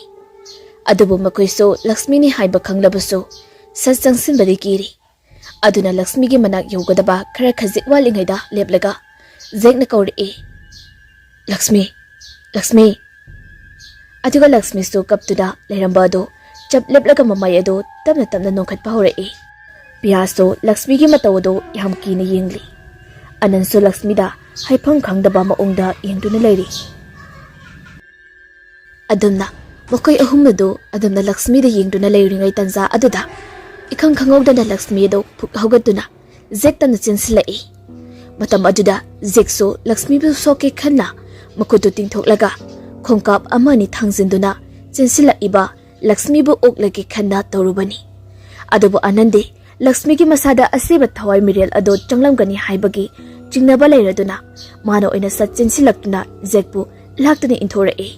ꯑꯗꯨꯕꯨ ꯃꯈꯣꯏꯁꯨ ꯂꯛꯁꯃꯤꯅꯤ ꯍꯥꯏꯕ ꯈꯪꯂꯕꯁꯨ ꯁꯠ ꯆꯪꯁꯤꯟꯕꯗꯤ ꯀꯤꯔꯤ꯫ ꯑꯗꯨꯅ ꯂꯛꯁꯃꯤꯒꯤ ꯃꯅꯥꯛ ꯌꯧꯒꯗꯕ ꯈꯔ ꯈꯖꯤꯛ ꯋꯥꯠꯂꯤꯉꯩꯗ ꯂꯦꯞꯂꯒ ꯖꯦꯛꯅ ꯀꯧꯔꯛꯏ, "ꯂꯛꯁꯃꯤ, ꯂꯛꯁꯃꯤ!" ꯑꯗꯨꯒ ꯂꯛꯁꯃꯤꯁꯨ ꯀꯞꯇꯨꯅ ꯂꯩꯔꯝꯕ ꯑꯗꯨ ꯆꯞ ꯂꯦꯞꯂꯒ ꯃꯃꯥꯏ ꯑꯗꯨ ꯇꯞꯅ ꯇꯞꯅ ꯅꯣꯡꯈꯠꯄ ꯍꯧꯔꯛꯏ꯫ ꯄꯤꯌꯥꯁꯨ ꯂꯛꯁꯃꯤꯒꯤ ꯃꯇꯧ ꯑꯗꯨ ꯌꯥꯝ ꯀꯤꯅ ꯌꯦꯡꯂꯤ꯫ ꯑꯅꯟꯁꯨ ꯂꯛꯁꯃꯤꯗ ꯍꯥꯏꯐꯝ ꯈꯪꯗꯕ ꯃꯑꯣꯡꯗ ꯌꯦꯡꯗꯨꯅ ꯂꯩꯔꯤ꯫ ꯑꯗꯨꯝꯅ ꯃꯈꯣꯏ ꯑꯍꯨꯝ ꯑꯗꯨ ꯑꯗꯨꯝꯅ ꯂꯛꯁꯃꯤꯗ ꯌꯦꯡꯗꯨꯅ ꯂꯩꯔꯤꯉꯩ ꯇꯟꯖꯥ ꯑꯗꯨꯗ ꯏꯈꯪ ꯈꯪꯍꯧꯗꯅ ꯂꯛꯁꯃꯤ ꯑꯗꯨ ꯐꯨꯛ ꯍꯧꯒꯠꯇꯨꯅ ꯖꯦꯛꯇꯅ ꯆꯦꯟꯁꯤꯜꯂꯛꯏ꯫ ꯃꯇꯝ ꯑꯗꯨꯗ ꯖꯦꯛꯁꯨ ꯂꯛꯁꯃꯤꯕꯨ ꯁꯣꯛꯀꯦ ꯈꯟꯅ ꯃꯈꯨꯠꯇꯨ ꯇꯤꯡꯊꯣꯛꯂꯒ ꯈꯣꯡꯀꯥꯞ ꯑꯃ ꯑꯅꯤ ꯊꯥꯡꯖꯤꯟꯗꯨꯅ ꯆꯦꯟꯁꯤꯜꯂꯛꯏꯕ ꯂꯛꯁꯃꯤꯕꯨ ꯑꯣꯛꯂꯒꯦ ꯈꯟꯅ ꯇꯧꯔꯨꯕꯅꯤ꯫ ꯑꯗꯨꯕꯨ ꯑꯅꯟꯗꯤ ꯂꯛꯁꯃꯤꯒꯤ ꯃꯁꯥꯗ ꯑꯁꯤꯕ ꯊꯋꯥꯏ ꯃꯤꯔꯦꯜ ꯑꯗꯨ ꯆꯪꯂꯝꯒꯅꯤ ꯍꯥꯏꯕꯒꯤ ꯆꯤꯡꯅꯕ ꯂꯩꯔꯗꯨꯅ ꯃꯥꯅ ꯑꯣꯏꯅ ꯁꯠ ꯆꯦꯟꯁꯤꯜꯂꯛꯇꯨꯅ ꯖꯦꯛꯄꯨ ꯂꯥꯛꯇꯨꯅ ꯏꯟꯊꯣꯔꯛꯏ꯫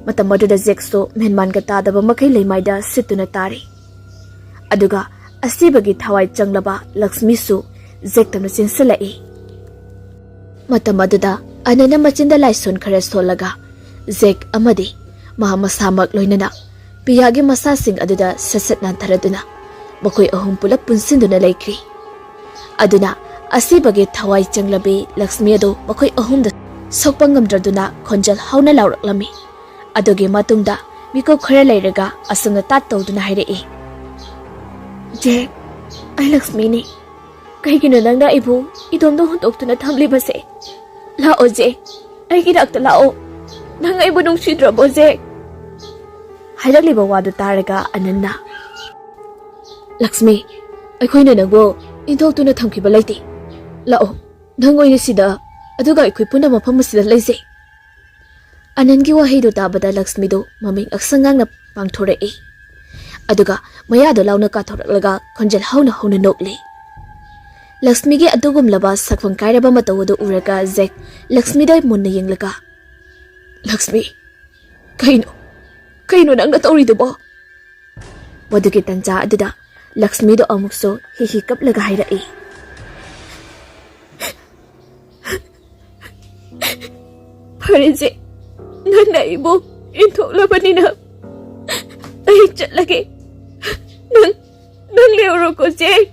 ꯃꯇꯝ ꯑꯗꯨꯗ ꯖꯦꯛꯁꯨ ꯃꯦꯟꯃꯥꯟꯒ ꯇꯥꯗꯕ ꯃꯈꯩ ꯂꯩꯃꯥꯏꯗ ꯁꯤꯠꯇꯨꯅ ꯇꯥꯔꯤ꯫ ꯑꯗꯨꯒ ꯑꯁꯤꯕꯒꯤ ꯊꯋꯥꯏ ꯆꯪꯂꯕ ꯂꯛꯁꯃꯤꯁꯨ ꯖꯦꯛꯇꯝꯅ ꯆꯦꯟꯁꯤꯜꯂꯛꯏ꯫ ꯃꯇꯝ ꯑꯗꯨꯗ ꯑꯅꯟꯅ ꯃꯆꯤꯟꯗ ꯂꯥꯏꯁꯣꯟ ꯈꯔ ꯁꯣꯜꯂꯒ ꯖꯦꯛ ꯑꯃꯗꯤ ꯃꯍꯥꯛ ꯃꯁꯥꯃꯛ ꯂꯣꯏꯅꯅ ꯄꯤꯌꯥꯒꯤ ꯃꯁꯥꯁꯤꯡ ꯑꯗꯨꯗ ꯁꯠ ꯁꯠ ꯅꯥꯟꯊꯔꯗꯨꯅ ꯃꯈꯣꯏ ꯑꯍꯨꯝ ꯄꯨꯂꯞ ꯄꯨꯟꯁꯤꯟꯗꯨꯅ ꯂꯩꯈ꯭ꯔꯤ꯫ ꯑꯗꯨꯅ ꯑꯁꯤꯕꯒꯤ ꯊꯋꯥꯏ ꯆꯪꯂꯕꯤ ꯂꯛꯁꯃꯤ ꯑꯗꯨ ꯃꯈꯣꯏ ꯑꯍꯨꯝꯗ ꯁꯣꯛꯄ ꯉꯝꯗ꯭ꯔꯗꯨꯅ ꯈꯣꯟꯖꯦꯜ ꯍꯧꯅ ꯂꯥꯎꯔꯛꯂꯝꯃꯤ꯫ ꯑꯗꯨꯒꯤ ꯃꯇꯨꯡꯗ ꯃꯤꯀꯨꯞ ꯈꯔ ꯂꯩꯔꯒ ꯑꯁꯨꯝꯅ ꯇꯥꯠ ꯇꯧꯗꯨꯅ ꯍꯥꯏꯔꯛꯏ, "ꯖꯦꯛ, ꯑꯩ ꯂꯛꯁꯃꯤꯅꯤ꯫ ꯀꯩꯒꯤꯅꯣ ꯅꯪꯅ ꯑꯩꯕꯨ ꯏꯇꯣꯝꯗ ꯍꯨꯟꯗꯣꯛꯇꯨꯅ ꯊꯝꯂꯤꯕꯁꯦ? ꯂꯥꯛꯑꯣ ꯖꯦꯛ, ꯑꯩꯒꯤ ꯅꯥꯛꯇ ꯂꯥꯛꯑꯣ꯫ ꯅꯪ ꯑꯩꯕꯨ ꯅꯨꯡꯁꯤꯗ꯭ꯔꯕꯣ ꯖꯦꯛ?" ꯍꯥꯏꯔꯛꯂꯤꯕ ꯋꯥꯗꯨ ꯇꯥꯔꯒ ꯑꯅꯟꯅ, "ꯂꯛꯁꯃꯤ, ꯑꯩꯈꯣꯏꯅ ꯅꯪꯕꯨ ꯏꯟꯊꯣꯛꯇꯨꯅ ꯊꯝꯈꯤꯕ ꯂꯩꯇꯦ꯫ ꯂꯥꯛꯑꯣ, ꯅꯪ ꯑꯣꯏꯅ ꯁꯤꯗ, ꯑꯗꯨꯒ ꯑꯩꯈꯣꯏ ꯄꯨꯟꯅ ꯃꯐꯝ ꯑꯁꯤꯗ ꯂꯩꯖꯩ꯫" ꯑꯅꯟꯒꯤ ꯋꯥꯍꯩꯗꯨ ꯇꯥꯕꯗ ꯂꯛꯁꯃꯤꯗꯨ ꯃꯃꯤꯡ ꯑꯛꯁꯪ ꯉꯥꯡꯅ ꯄꯥꯡꯊꯣꯔꯛꯏ꯫ ꯑꯗꯨꯒ ꯃꯌꯥꯗꯨ ꯂꯥꯎꯅ ꯀꯥꯊꯣꯔꯛꯂꯒ ꯈꯣꯟꯖꯦꯜ ꯍꯧꯅ ꯍꯧꯅ ꯅꯣꯛꯂꯤ꯫ ꯂꯛꯁꯃꯤꯒꯤ ꯑꯗꯨꯒꯨꯝꯂꯕ ꯁꯛꯐꯝ ꯀꯥꯏꯔꯕ ꯃꯇꯧ ꯑꯗꯨ ꯎꯔꯒ ꯖꯦꯛ ꯂꯛꯁꯃꯤꯗ ꯃꯨꯟꯅ ꯌꯦꯡꯂꯒ, "ꯂꯛꯁꯃꯤ, ꯀꯩꯅꯣ? ꯀꯩꯅꯣ ꯅꯪꯅ ꯇꯧꯔꯤꯗꯨꯕꯣ?" ꯃꯗꯨꯒꯤ ꯇꯟꯖꯥ ꯑꯗꯨꯗ ꯂꯛꯁꯃꯤꯗꯣ ꯑꯃꯨꯛꯁꯨ ꯍꯤ ꯍꯤ ꯀꯞꯂꯒ ꯍꯥꯏꯔꯛꯏ, "ꯐꯔꯦ ꯖꯦꯛ, ꯅꯪꯅ ꯑꯩꯕꯨ ꯏꯟꯊꯣꯛꯂꯕꯅꯤꯅ ꯑꯩ ꯆꯠꯂꯒꯦ꯫ ꯅꯪ, ꯅꯪ ꯂꯩꯍꯧꯔꯣꯀꯣ ꯖꯦꯛ꯫"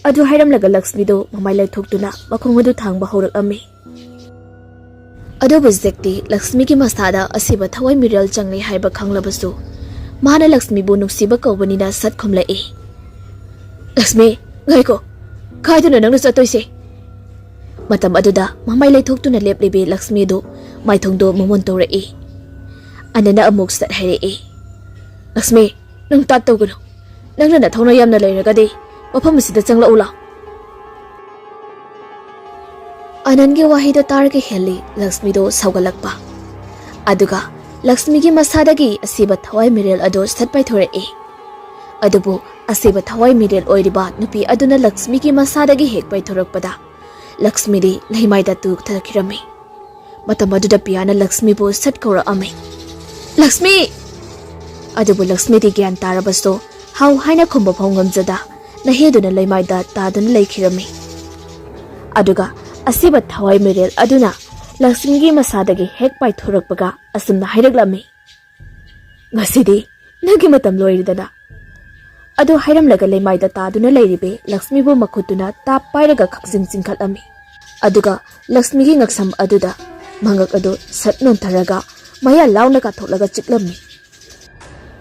ꯑꯗꯨ ꯍꯥꯏꯔꯝꯂꯒ ꯂꯛꯁꯃꯤꯗꯨ ꯃꯃꯥꯏ ꯂꯩꯊꯣꯛꯇꯨꯅ ꯃꯈꯣꯡ ꯑꯗꯨ ꯊꯥꯡꯕ ꯍꯧꯔꯛꯂꯝꯃꯤ꯫ ꯑꯗꯨꯕꯨ ꯖꯦꯛꯇꯤ ꯂꯛꯁꯃꯤꯒꯤ ꯃꯁꯥꯗ ꯑꯁꯤꯕ ꯊꯋꯥꯏ ꯃꯤꯔꯦꯜ ꯆꯪꯂꯦ ꯍꯥꯏꯕ ꯈꯪꯂꯕꯁꯨ, ꯃꯥꯅ ꯂꯛꯁꯃꯤꯕꯨ ꯅꯨꯡꯁꯤꯕ ꯀꯧꯕꯅꯤꯅ ꯁꯠ ꯈꯨꯝꯂꯛꯏ, "ꯂꯛꯁꯃꯤ, ꯉꯥꯏꯈꯣ, ꯀꯥꯏꯗꯅꯣ ꯅꯪꯅ ꯆꯠꯇꯣꯏꯁꯦ?" ꯃꯇꯝ ꯑꯗꯨꯗ ꯃꯃꯥꯏ ꯂꯩꯊꯣꯛꯇꯨꯅ ꯂꯦꯞꯂꯤꯕꯤ ꯂꯛꯁꯃꯤꯗꯨ ꯃꯥꯏꯊꯣꯡꯗꯨ ꯃꯃꯣꯟ ꯇꯧꯔꯛꯏ꯫ ꯑꯅꯟꯅ ꯑꯃꯨꯛ ꯁꯠ ꯍꯥꯏꯔꯛꯏ, "ꯂꯛꯁꯃꯤ, ꯅꯪ ꯇꯥꯠ ꯇꯧꯒꯅꯨ꯫ ꯅꯪꯅ ꯅꯊꯧꯅ ꯌꯥꯝꯅ ꯂꯩꯔꯒꯗꯤ ꯃꯐꯝ ꯑꯁꯤꯗ ꯆꯪꯂꯛꯎ ꯂꯥꯎ꯫" ꯑꯅꯟꯒꯤ ꯋꯥꯍꯩꯗꯣ ꯇꯥꯔꯒ ꯍꯦꯜꯂꯤ ꯂꯛꯁꯃꯤꯗꯣ ꯁꯥꯎꯒꯠꯂꯛꯄ꯫ ꯑꯗꯨꯒ ꯂꯛꯁꯃꯤꯒꯤ ꯃꯁꯥꯗꯒꯤ ꯑꯁꯤꯕ ꯊꯋꯥꯏ ꯃꯤꯔꯦꯜ ꯑꯗꯨ ꯁꯠ ꯄꯥꯏꯊꯣꯔꯛꯏ꯫ ꯑꯗꯨꯕꯨ ꯑꯁꯤꯕ ꯊꯋꯥꯏ ꯃꯤꯔꯦꯜ ꯑꯣꯏꯔꯤꯕ ꯅꯨꯄꯤ ꯑꯗꯨꯅ ꯂꯛꯁꯃꯤꯒꯤ ꯃꯁꯥꯗꯒꯤ ꯍꯦꯛ ꯄꯥꯏꯊꯣꯔꯛꯄꯗ ꯂꯛꯁꯃꯤꯗꯤ ꯂꯩꯃꯥꯏꯗ ꯇꯨꯊꯈꯤꯔꯝꯃꯤ꯫ ꯃꯇꯝ ꯑꯗꯨꯗ ꯄꯤꯌꯥꯅ ꯂꯛꯁꯃꯤꯕꯨ ꯁꯠ ꯀꯧꯔꯛꯑꯝꯃꯤ꯫ "ꯂꯛꯁꯃꯤ!" ꯑꯗꯨꯕꯨ ꯂꯛꯁꯃꯤꯗꯤ ꯒ꯭ꯌꯥꯟ ꯇꯥꯔꯕꯁꯨ ꯍꯥꯎ ꯍꯥꯏꯅ ꯈꯨꯝꯕ ꯐꯥꯎ ꯉꯝꯖꯗ ꯅꯍꯦꯗꯨꯅ ꯂꯩꯃꯥꯏꯗ ꯇꯥꯗꯨꯅ ꯂꯩꯈꯤꯔꯝꯃꯤ꯫ ꯑꯗꯨꯒ ꯑꯁꯤꯕ ꯊꯋꯥꯏ ꯃꯤꯔꯦꯜ ꯑꯗꯨꯅ ꯂꯛꯁꯃꯤꯒꯤ ꯃꯁꯥꯗꯒꯤ ꯍꯦꯛ ꯄꯥꯏꯊꯣꯔꯛꯄꯒ ꯑꯁꯨꯝꯅ ꯍꯥꯏꯔꯛꯂꯝꯃꯤ, "ꯉꯁꯤꯗꯤ ꯅꯪꯒꯤ ꯃꯇꯝ ꯂꯣꯏꯔꯦꯗꯅ꯫" ꯑꯗꯨ ꯍꯥꯏꯔꯝꯂꯒ ꯂꯩꯃꯥꯏꯗ ꯇꯥꯗꯨꯅ ꯂꯩꯔꯤꯕꯤ ꯂꯛꯁꯃꯤꯕꯨ ꯃꯈꯨꯠꯇꯨꯅ ꯇꯥꯞ ꯄꯥꯏꯔꯒ ꯈꯛꯆꯤꯡ ꯆꯤꯡꯈꯠꯂꯝꯃꯤ꯫ ꯑꯗꯨꯒ ꯂꯛꯁꯃꯤꯒꯤ ꯉꯛꯁꯝ ꯑꯗꯨꯗ ꯃꯉꯛ ꯑꯗꯨ ꯁꯠ ꯅꯣꯟꯊꯔꯒ ꯃꯌꯥ ꯂꯥꯎꯅ ꯀꯥꯊꯣꯛꯂꯒ ꯆꯤꯛꯂꯝꯃꯤ꯫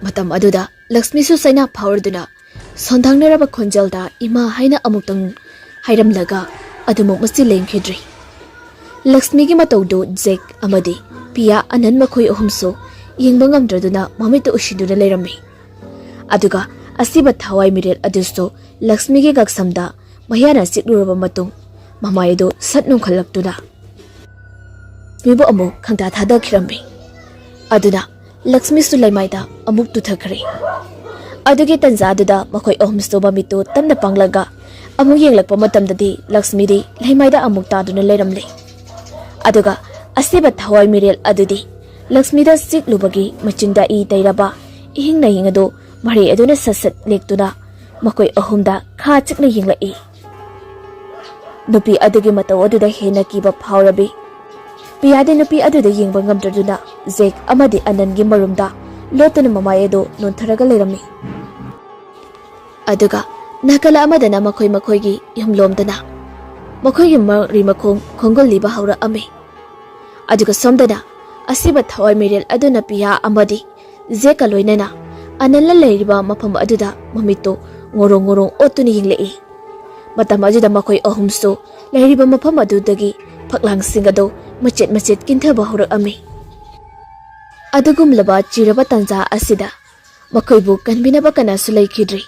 ꯃꯇꯝ ꯑꯗꯨꯗ ꯂꯛꯁꯃꯤꯁꯨ ꯆꯩꯅꯥ ꯐꯥꯎꯔꯗꯨꯅ ꯁꯣꯟꯊꯥꯡꯅꯔꯕ ꯈꯣꯟꯖꯦꯜꯗ "ꯏꯃꯥ" ꯍꯥꯏꯅ ꯑꯃꯨꯛꯇꯪ ꯍꯥꯏꯔꯝꯂꯒ ꯑꯗꯨꯃꯛ ꯃꯁꯤ ꯂꯦꯡꯈꯤꯗ꯭ꯔꯤ꯫ ꯂꯛꯁꯃꯤꯒꯤ ꯃꯇꯧꯗꯨ ꯖꯦꯛ ꯑꯃꯗꯤ ꯄꯤꯌꯥ ꯑꯅꯟ ꯃꯈꯣꯏ ꯑꯍꯨꯝꯁꯨ ꯌꯦꯡꯕ ꯉꯝꯗ꯭ꯔꯗꯨꯅ ꯃꯃꯤꯠꯇ ꯎꯁꯤꯟꯗꯨꯅ ꯂꯩꯔꯝꯃꯤ꯫ ꯑꯗꯨꯒ ꯑꯁꯤꯕ ꯊꯋꯥꯏ ꯃꯤꯔꯦꯜ ꯑꯗꯨꯁꯨ ꯂꯛꯁꯃꯤꯒꯤ ꯉꯛꯁꯝꯗ ꯃꯌꯥꯅ ꯆꯤꯛꯂꯨꯔꯕ ꯃꯇꯨꯡ ꯃꯃꯥꯏ ꯑꯗꯨ ꯁꯠ ꯅꯣꯡꯈꯠꯂꯛꯇꯨꯅ ꯃꯤꯕꯨ ꯑꯃꯨꯛ ꯈꯪꯇꯥ ꯊꯥꯗꯈꯤꯔꯝꯃꯤ꯫ ꯑꯗꯨꯅ ꯂꯛꯁꯃꯤꯁꯨ ꯂꯩꯃꯥꯏꯗ ꯑꯃꯨꯛ ꯇꯨꯊꯈ꯭ꯔꯦ꯫ ꯑꯗꯨꯒꯤ ꯇꯟꯖꯥ ꯑꯗꯨꯗ ꯃꯈꯣꯏ ꯑꯍꯨꯝꯁꯨ ꯃꯃꯤꯠꯇꯨ ꯇꯞꯅ ꯄꯥꯡꯂꯒ ꯑꯃꯨꯛ ꯌꯦꯡꯂꯛꯄ ꯃꯇꯝꯗꯗꯤ ꯂꯛꯁꯃꯤꯗꯤ ꯂꯩꯃꯥꯏꯗ ꯑꯃꯨꯛ ꯇꯥꯗꯨꯅ ꯂꯩꯔꯝꯂꯦ꯫ ꯑꯗꯨꯒ ꯑꯁꯤꯕ ꯊꯋꯥꯏ ꯃꯤꯔꯦꯜ ꯑꯗꯨꯗꯤ ꯂꯛꯁꯃꯤꯗ ꯆꯤꯛꯂꯨꯕꯒꯤ ꯃꯆꯤꯟꯗ ꯏ ꯇꯩꯔꯕ ꯏꯍꯤꯡ ꯅꯥꯍꯤꯡ ꯑꯗꯨ ꯃꯔꯩ ꯑꯗꯨꯅ ꯁꯠ ꯁꯠ ꯂꯦꯛꯇꯨꯅ ꯃꯈꯣꯏ ꯑꯍꯨꯝꯗ ꯈꯥ ꯆꯤꯛꯅ ꯌꯦꯡꯂꯛꯏ꯫ ꯅꯨꯄꯤ ꯑꯗꯨꯒꯤ ꯃꯇꯧ ꯑꯗꯨꯗ ꯍꯦꯟꯅ ꯀꯤꯕ ꯐꯥꯎꯔꯕꯤ ꯄꯤꯌꯥꯗꯤ ꯅꯨꯄꯤ ꯑꯗꯨꯗ ꯌꯦꯡꯕ ꯉꯝꯗ꯭ꯔꯗꯨꯅ ꯖꯦꯛ ꯑꯃꯗꯤ ꯑꯅꯟꯒꯤ ꯃꯔꯨꯝꯗ ꯂꯣꯠꯇꯨꯅ ꯃꯃꯥꯏ ꯑꯗꯨ ꯅꯣꯟꯊꯔꯒ ꯂꯩꯔꯝꯃꯤ꯫ ꯑꯗꯨꯒ ꯅꯥꯀꯜ ꯑꯃꯗꯅ ꯃꯈꯣꯏ ꯃꯈꯣꯏꯒꯤ ꯌꯨꯝꯂꯣꯝꯗꯅ ꯃꯈꯣꯏꯒꯤ ꯃꯔꯤ ꯃꯈꯣꯡ ꯈꯣꯡꯒꯨꯜꯂꯤꯕ ꯍꯧꯔꯛꯑꯝꯃꯤ꯫ ꯑꯗꯨꯒ ꯁꯣꯝꯗꯅ ꯑꯁꯤꯕ ꯊꯋꯥꯏ ꯃꯤꯔꯦꯜ ꯑꯗꯨꯅ ꯄꯤꯌꯥ ꯑꯃꯗꯤ ꯖꯦꯛꯀ ꯂꯣꯏꯅꯅ ꯑꯅꯟꯅ ꯂꯩꯔꯤꯕ ꯃꯐꯝ ꯑꯗꯨꯗ ꯃꯃꯤꯠꯇꯨ ꯉꯣꯔꯣꯡ ꯉꯣꯔꯣꯡ ꯑꯣꯠꯇꯨꯅ ꯌꯦꯡꯂꯛꯏ꯫ ꯃꯇꯝ ꯑꯗꯨꯗ ꯃꯈꯣꯏ ꯑꯍꯨꯝꯁꯨ ꯂꯩꯔꯤꯕ ꯃꯐꯝ ꯑꯗꯨꯗꯒꯤ ꯐꯛꯂꯥꯡꯁꯤꯡ ꯑꯗꯨ ꯃꯆꯦꯠ ꯃꯆꯦꯠ ꯀꯤꯟꯊꯕ ꯍꯧꯔꯛꯑꯝꯃꯤ꯫ ꯑꯗꯨꯒꯨꯝꯂꯕ ꯆꯤꯔꯕ ꯇꯥꯟꯖꯥ ꯑꯁꯤꯗ ꯃꯈꯣꯏꯕꯨ ꯀꯟꯕꯤꯅꯕ ꯀꯅꯥꯁꯨ ꯂꯩꯈꯤꯗ꯭ꯔꯤ꯫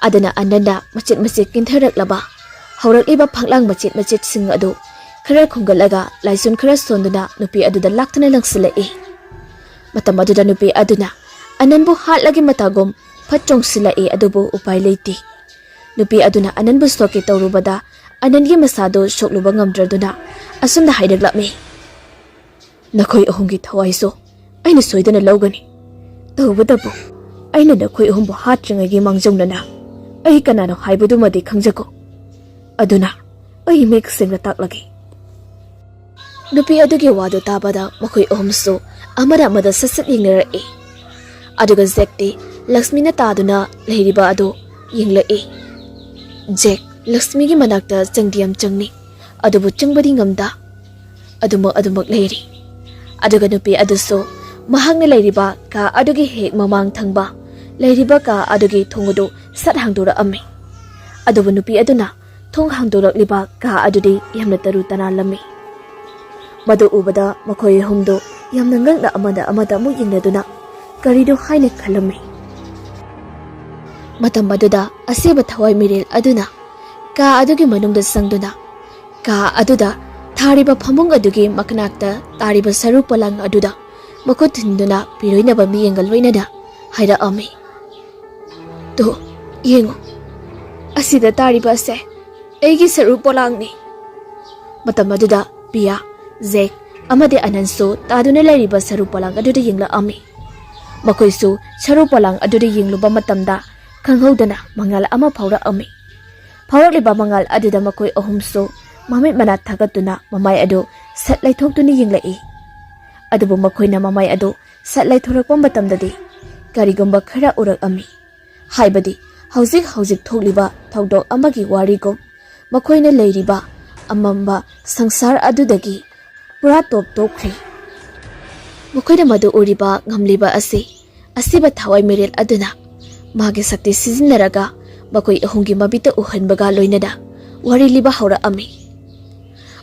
ꯑꯗꯨꯅ ꯑꯅꯟꯅ ꯃꯆꯦꯠ ꯃꯆꯦꯠ ꯀꯤꯟꯊꯔꯛꯂꯕ ꯍꯧꯔꯛꯂꯤꯕ ꯐꯛꯂꯥꯡ ꯃꯆꯦꯠ ꯃꯆꯦꯠꯁꯤꯡ ꯑꯗꯨ ꯈꯔ ꯈꯨꯝꯒꯠꯂꯒ ꯂꯥꯏꯁꯣꯟ ꯈꯔ ꯁꯣꯟꯗꯨꯅ ꯅꯨꯄꯤ ꯑꯗꯨꯗ ꯂꯥꯛꯇꯨꯅ ꯂꯪꯁꯤꯜꯂꯛꯏ꯫ ꯃꯇꯝ ꯑꯗꯨꯗ ꯅꯨꯄꯤ ꯑꯗꯨꯅ ꯑꯅꯟꯕꯨ ꯍꯥꯠꯂꯒꯦ ꯃꯇꯥꯒꯨꯝ ꯐꯠ ꯆꯣꯡꯁꯤꯜꯂꯛꯏ, ꯑꯗꯨꯕꯨ ꯎꯄꯥꯏ ꯂꯩꯇꯦ꯫ ꯅꯨꯄꯤ ꯑꯗꯨꯅ ꯑꯅꯟꯕꯨ ꯁꯣꯛꯀꯦ ꯇꯧꯔꯨꯕꯗ ꯑꯅꯟꯒꯤ ꯃꯁꯥꯗꯨ ꯁꯣꯛꯂꯨꯕ ꯉꯝꯗ꯭ꯔꯗꯨꯅ ꯑꯁꯨꯝꯅ ꯍꯥꯏꯔꯛꯂꯝꯃꯤ, "ꯅꯈꯣꯏ ꯑꯍꯨꯝꯒꯤ ꯊꯋꯥꯏꯁꯨ ꯑꯩꯅ ꯁꯣꯏꯗꯅ ꯂꯧꯒꯅꯤ꯫ ꯇꯧꯕꯇꯕꯨ ꯑꯩꯅ ꯅꯈꯣꯏ ꯑꯍꯨꯝꯕꯨ ꯍꯥꯠꯇ꯭ꯔꯤꯉꯩꯒꯤ ꯃꯥꯡꯖꯧꯅꯅ ꯑꯩ ꯀꯅꯥꯅꯣ ꯍꯥꯏꯕꯗꯨꯃꯗꯤ ꯈꯪꯖꯀꯣ꯫ ꯑꯗꯨꯅ ꯑꯩ ꯃꯌꯦꯛ ꯁꯦꯡꯅ ꯇꯥꯛꯂꯒꯦ꯫" ꯅꯨꯄꯤ ꯑꯗꯨꯒꯤ ꯋꯥꯗꯨ ꯇꯥꯕꯗ ꯃꯈꯣꯏ ꯑꯍꯨꯝꯁꯨ ꯑꯃꯅ ꯑꯃꯗ ꯁꯠ ꯁꯠ ꯌꯦꯡꯅꯔꯛꯏ꯫ ꯑꯗꯨꯒ ꯖꯦꯛꯇꯤ ꯂꯛꯁꯃꯤꯅ ꯇꯥꯗꯨꯅ ꯂꯩꯔꯤꯕ ꯑꯗꯨ ꯌꯦꯡꯂꯛꯏ꯫ ꯖꯦꯛ ꯂꯛꯁꯃꯤꯒꯤ ꯃꯅꯥꯛꯇ ꯆꯪꯗꯤ ꯌꯥꯝ ꯆꯪꯅꯤ, ꯑꯗꯨꯕꯨ ꯆꯪꯕꯗꯤ ꯉꯝꯗ ꯑꯗꯨꯃꯛ ꯑꯗꯨꯃꯛ ꯂꯩꯔꯤ꯫ ꯑꯗꯨꯒ ꯅꯨꯄꯤ ꯑꯗꯨꯁꯨ ꯃꯍꯥꯛꯅ ꯂꯩꯔꯤꯕ ꯀꯥ ꯑꯗꯨꯒꯤ ꯍꯦꯛ ꯃꯃꯥꯡ ꯊꯪꯕ ꯂꯩꯔꯤꯕ ꯀꯥ ꯑꯗꯨꯒꯤ ꯊꯣꯡ ꯑꯗꯨ ꯁꯠ ꯍꯥꯡꯗꯣꯔꯛꯑꯝꯃꯤ꯫ ꯑꯗꯨꯕꯨ ꯅꯨꯄꯤ ꯑꯗꯨꯅ ꯊꯣꯡ ꯍꯥꯡꯗꯣꯔꯛꯂꯤꯕ ꯀꯥ ꯑꯗꯨꯗꯤ ꯌꯥꯝꯅ ꯇꯔꯨ ꯇꯅꯥꯜꯂꯝꯃꯤ꯫ ꯃꯗꯨ ꯎꯕꯗ ꯃꯈꯣꯏ ꯑꯍꯨꯝꯗꯨ ꯌꯥꯝꯅ ꯉꯛꯅ ꯑꯃꯅ ꯑꯃꯗ ꯑꯃꯨꯛ ꯌꯦꯡꯅꯗꯨꯅ ꯀꯔꯤꯅꯣ ꯍꯥꯏꯅ ꯈꯜꯂꯝꯃꯤ꯫ ꯃꯇꯝ ꯑꯗꯨꯗ ꯑꯁꯤꯕ ꯊꯋꯥꯏ ꯃꯤꯔꯦꯜ ꯑꯗꯨꯅ ꯀꯥ ꯑꯗꯨꯒꯤ ꯃꯅꯨꯡꯗ ꯆꯪꯗꯨꯅ ꯀꯥ ꯑꯗꯨꯗ ꯊꯥꯔꯤꯕ ꯐꯃꯨꯡ ꯑꯗꯨꯒꯤ ꯃꯅꯥꯛꯇ ꯇꯥꯔꯤꯕ ꯁꯔꯨ ꯄꯣꯂꯥꯡ ꯑꯗꯨꯗ ꯃꯈꯨꯠ ꯊꯤꯟꯗꯨꯅ ꯄꯤꯔꯣꯏꯅꯕ ꯃꯤꯠꯌꯦꯡꯒ ꯂꯣꯏꯅꯅ ꯍꯥꯏꯔꯛꯑꯝꯃꯤ, "ꯇꯨ, ꯌꯦꯡꯉꯨ, ꯑꯁꯤꯗ ꯇꯥꯔꯤꯕ ꯑꯁꯦ ꯑꯩꯒꯤ ꯁꯔꯨ ꯄꯣꯂꯥꯡꯅꯤ꯫" ꯃꯇꯝ ꯑꯗꯨꯗ ꯄꯤꯌꯥ, ꯖꯦꯛ ꯑꯃꯗꯤ ꯑꯅꯟꯁꯨ ꯇꯥꯗꯨꯅ ꯂꯩꯔꯤꯕ ꯁꯔꯨ ꯄꯣꯂꯥꯡ ꯑꯗꯨꯗ ꯌꯦꯡꯂꯛꯑꯝꯃꯤ꯫ ꯃꯈꯣꯏꯁꯨ ꯁꯔꯨ ꯄꯣꯂꯥꯡ ꯑꯗꯨꯗ ꯌꯦꯡꯂꯨꯕ ꯃꯇꯝꯗ ꯈꯪꯍꯧꯗꯅ ꯃꯉꯥꯜ ꯑꯃ ꯐꯥꯎꯔꯛꯑꯝꯃꯤ꯫ ꯐꯥꯎꯔꯛꯂꯤꯕ ꯃꯉꯥꯜ ꯑꯗꯨꯗ ꯃꯈꯣꯏ ꯑꯍꯨꯝꯁꯨ ꯃꯃꯤꯠ ꯃꯅꯥ ꯊꯥꯒꯠꯇꯨꯅ ꯃꯃꯥꯏ ꯑꯗꯨ ꯁꯠ ꯂꯩꯊꯣꯛꯇꯨꯅ ꯌꯦꯡꯂꯛꯏ꯫ ꯑꯗꯨꯕꯨ ꯃꯈꯣꯏꯅ ꯃꯃꯥꯏ ꯑꯗꯨ ꯁꯠ ꯂꯩꯊꯣꯔꯛꯄ ꯃꯇꯝꯗꯗꯤ ꯀꯔꯤꯒꯨꯝꯕ ꯈꯔ ꯎꯔꯛꯑꯝꯃꯤ꯫ ꯍꯥꯏꯕꯗꯤ ꯍꯧꯖꯤꯛ ꯍꯧꯖꯤꯛ ꯊꯣꯛꯂꯤꯕ ꯊꯧꯗꯣꯛ ꯑꯃꯒꯤ ꯋꯥꯔꯤꯒꯨꯝ ꯃꯈꯣꯏꯅ ꯂꯩꯔꯤꯕ ꯑꯃꯝꯕ ꯁꯪꯁꯥꯔ ꯑꯗꯨꯗꯒꯤ ꯄꯨꯔꯥ ꯇꯣꯞ ꯇꯣꯞꯈ꯭ꯔꯦ꯫ ꯃꯈꯣꯏꯅ ꯃꯗꯨ ꯎꯔꯤꯕ ꯉꯝꯂꯤꯕ ꯑꯁꯤ ꯑꯁꯤꯕ ꯊꯋꯥꯏ ꯃꯤꯔꯦꯜ ꯑꯗꯨꯅ ꯃꯥꯒꯤ ꯁꯛꯇꯤ ꯁꯤꯖꯤꯟꯅꯔꯒ ꯃꯈꯣꯏ ꯑꯍꯨꯝꯒꯤ ꯃꯃꯤꯠꯇ ꯎꯍꯟꯕꯒ ꯂꯣꯏꯅꯅ ꯋꯥꯔꯤ ꯂꯤꯕ ꯍꯧꯔꯛꯑꯝꯃꯤ꯫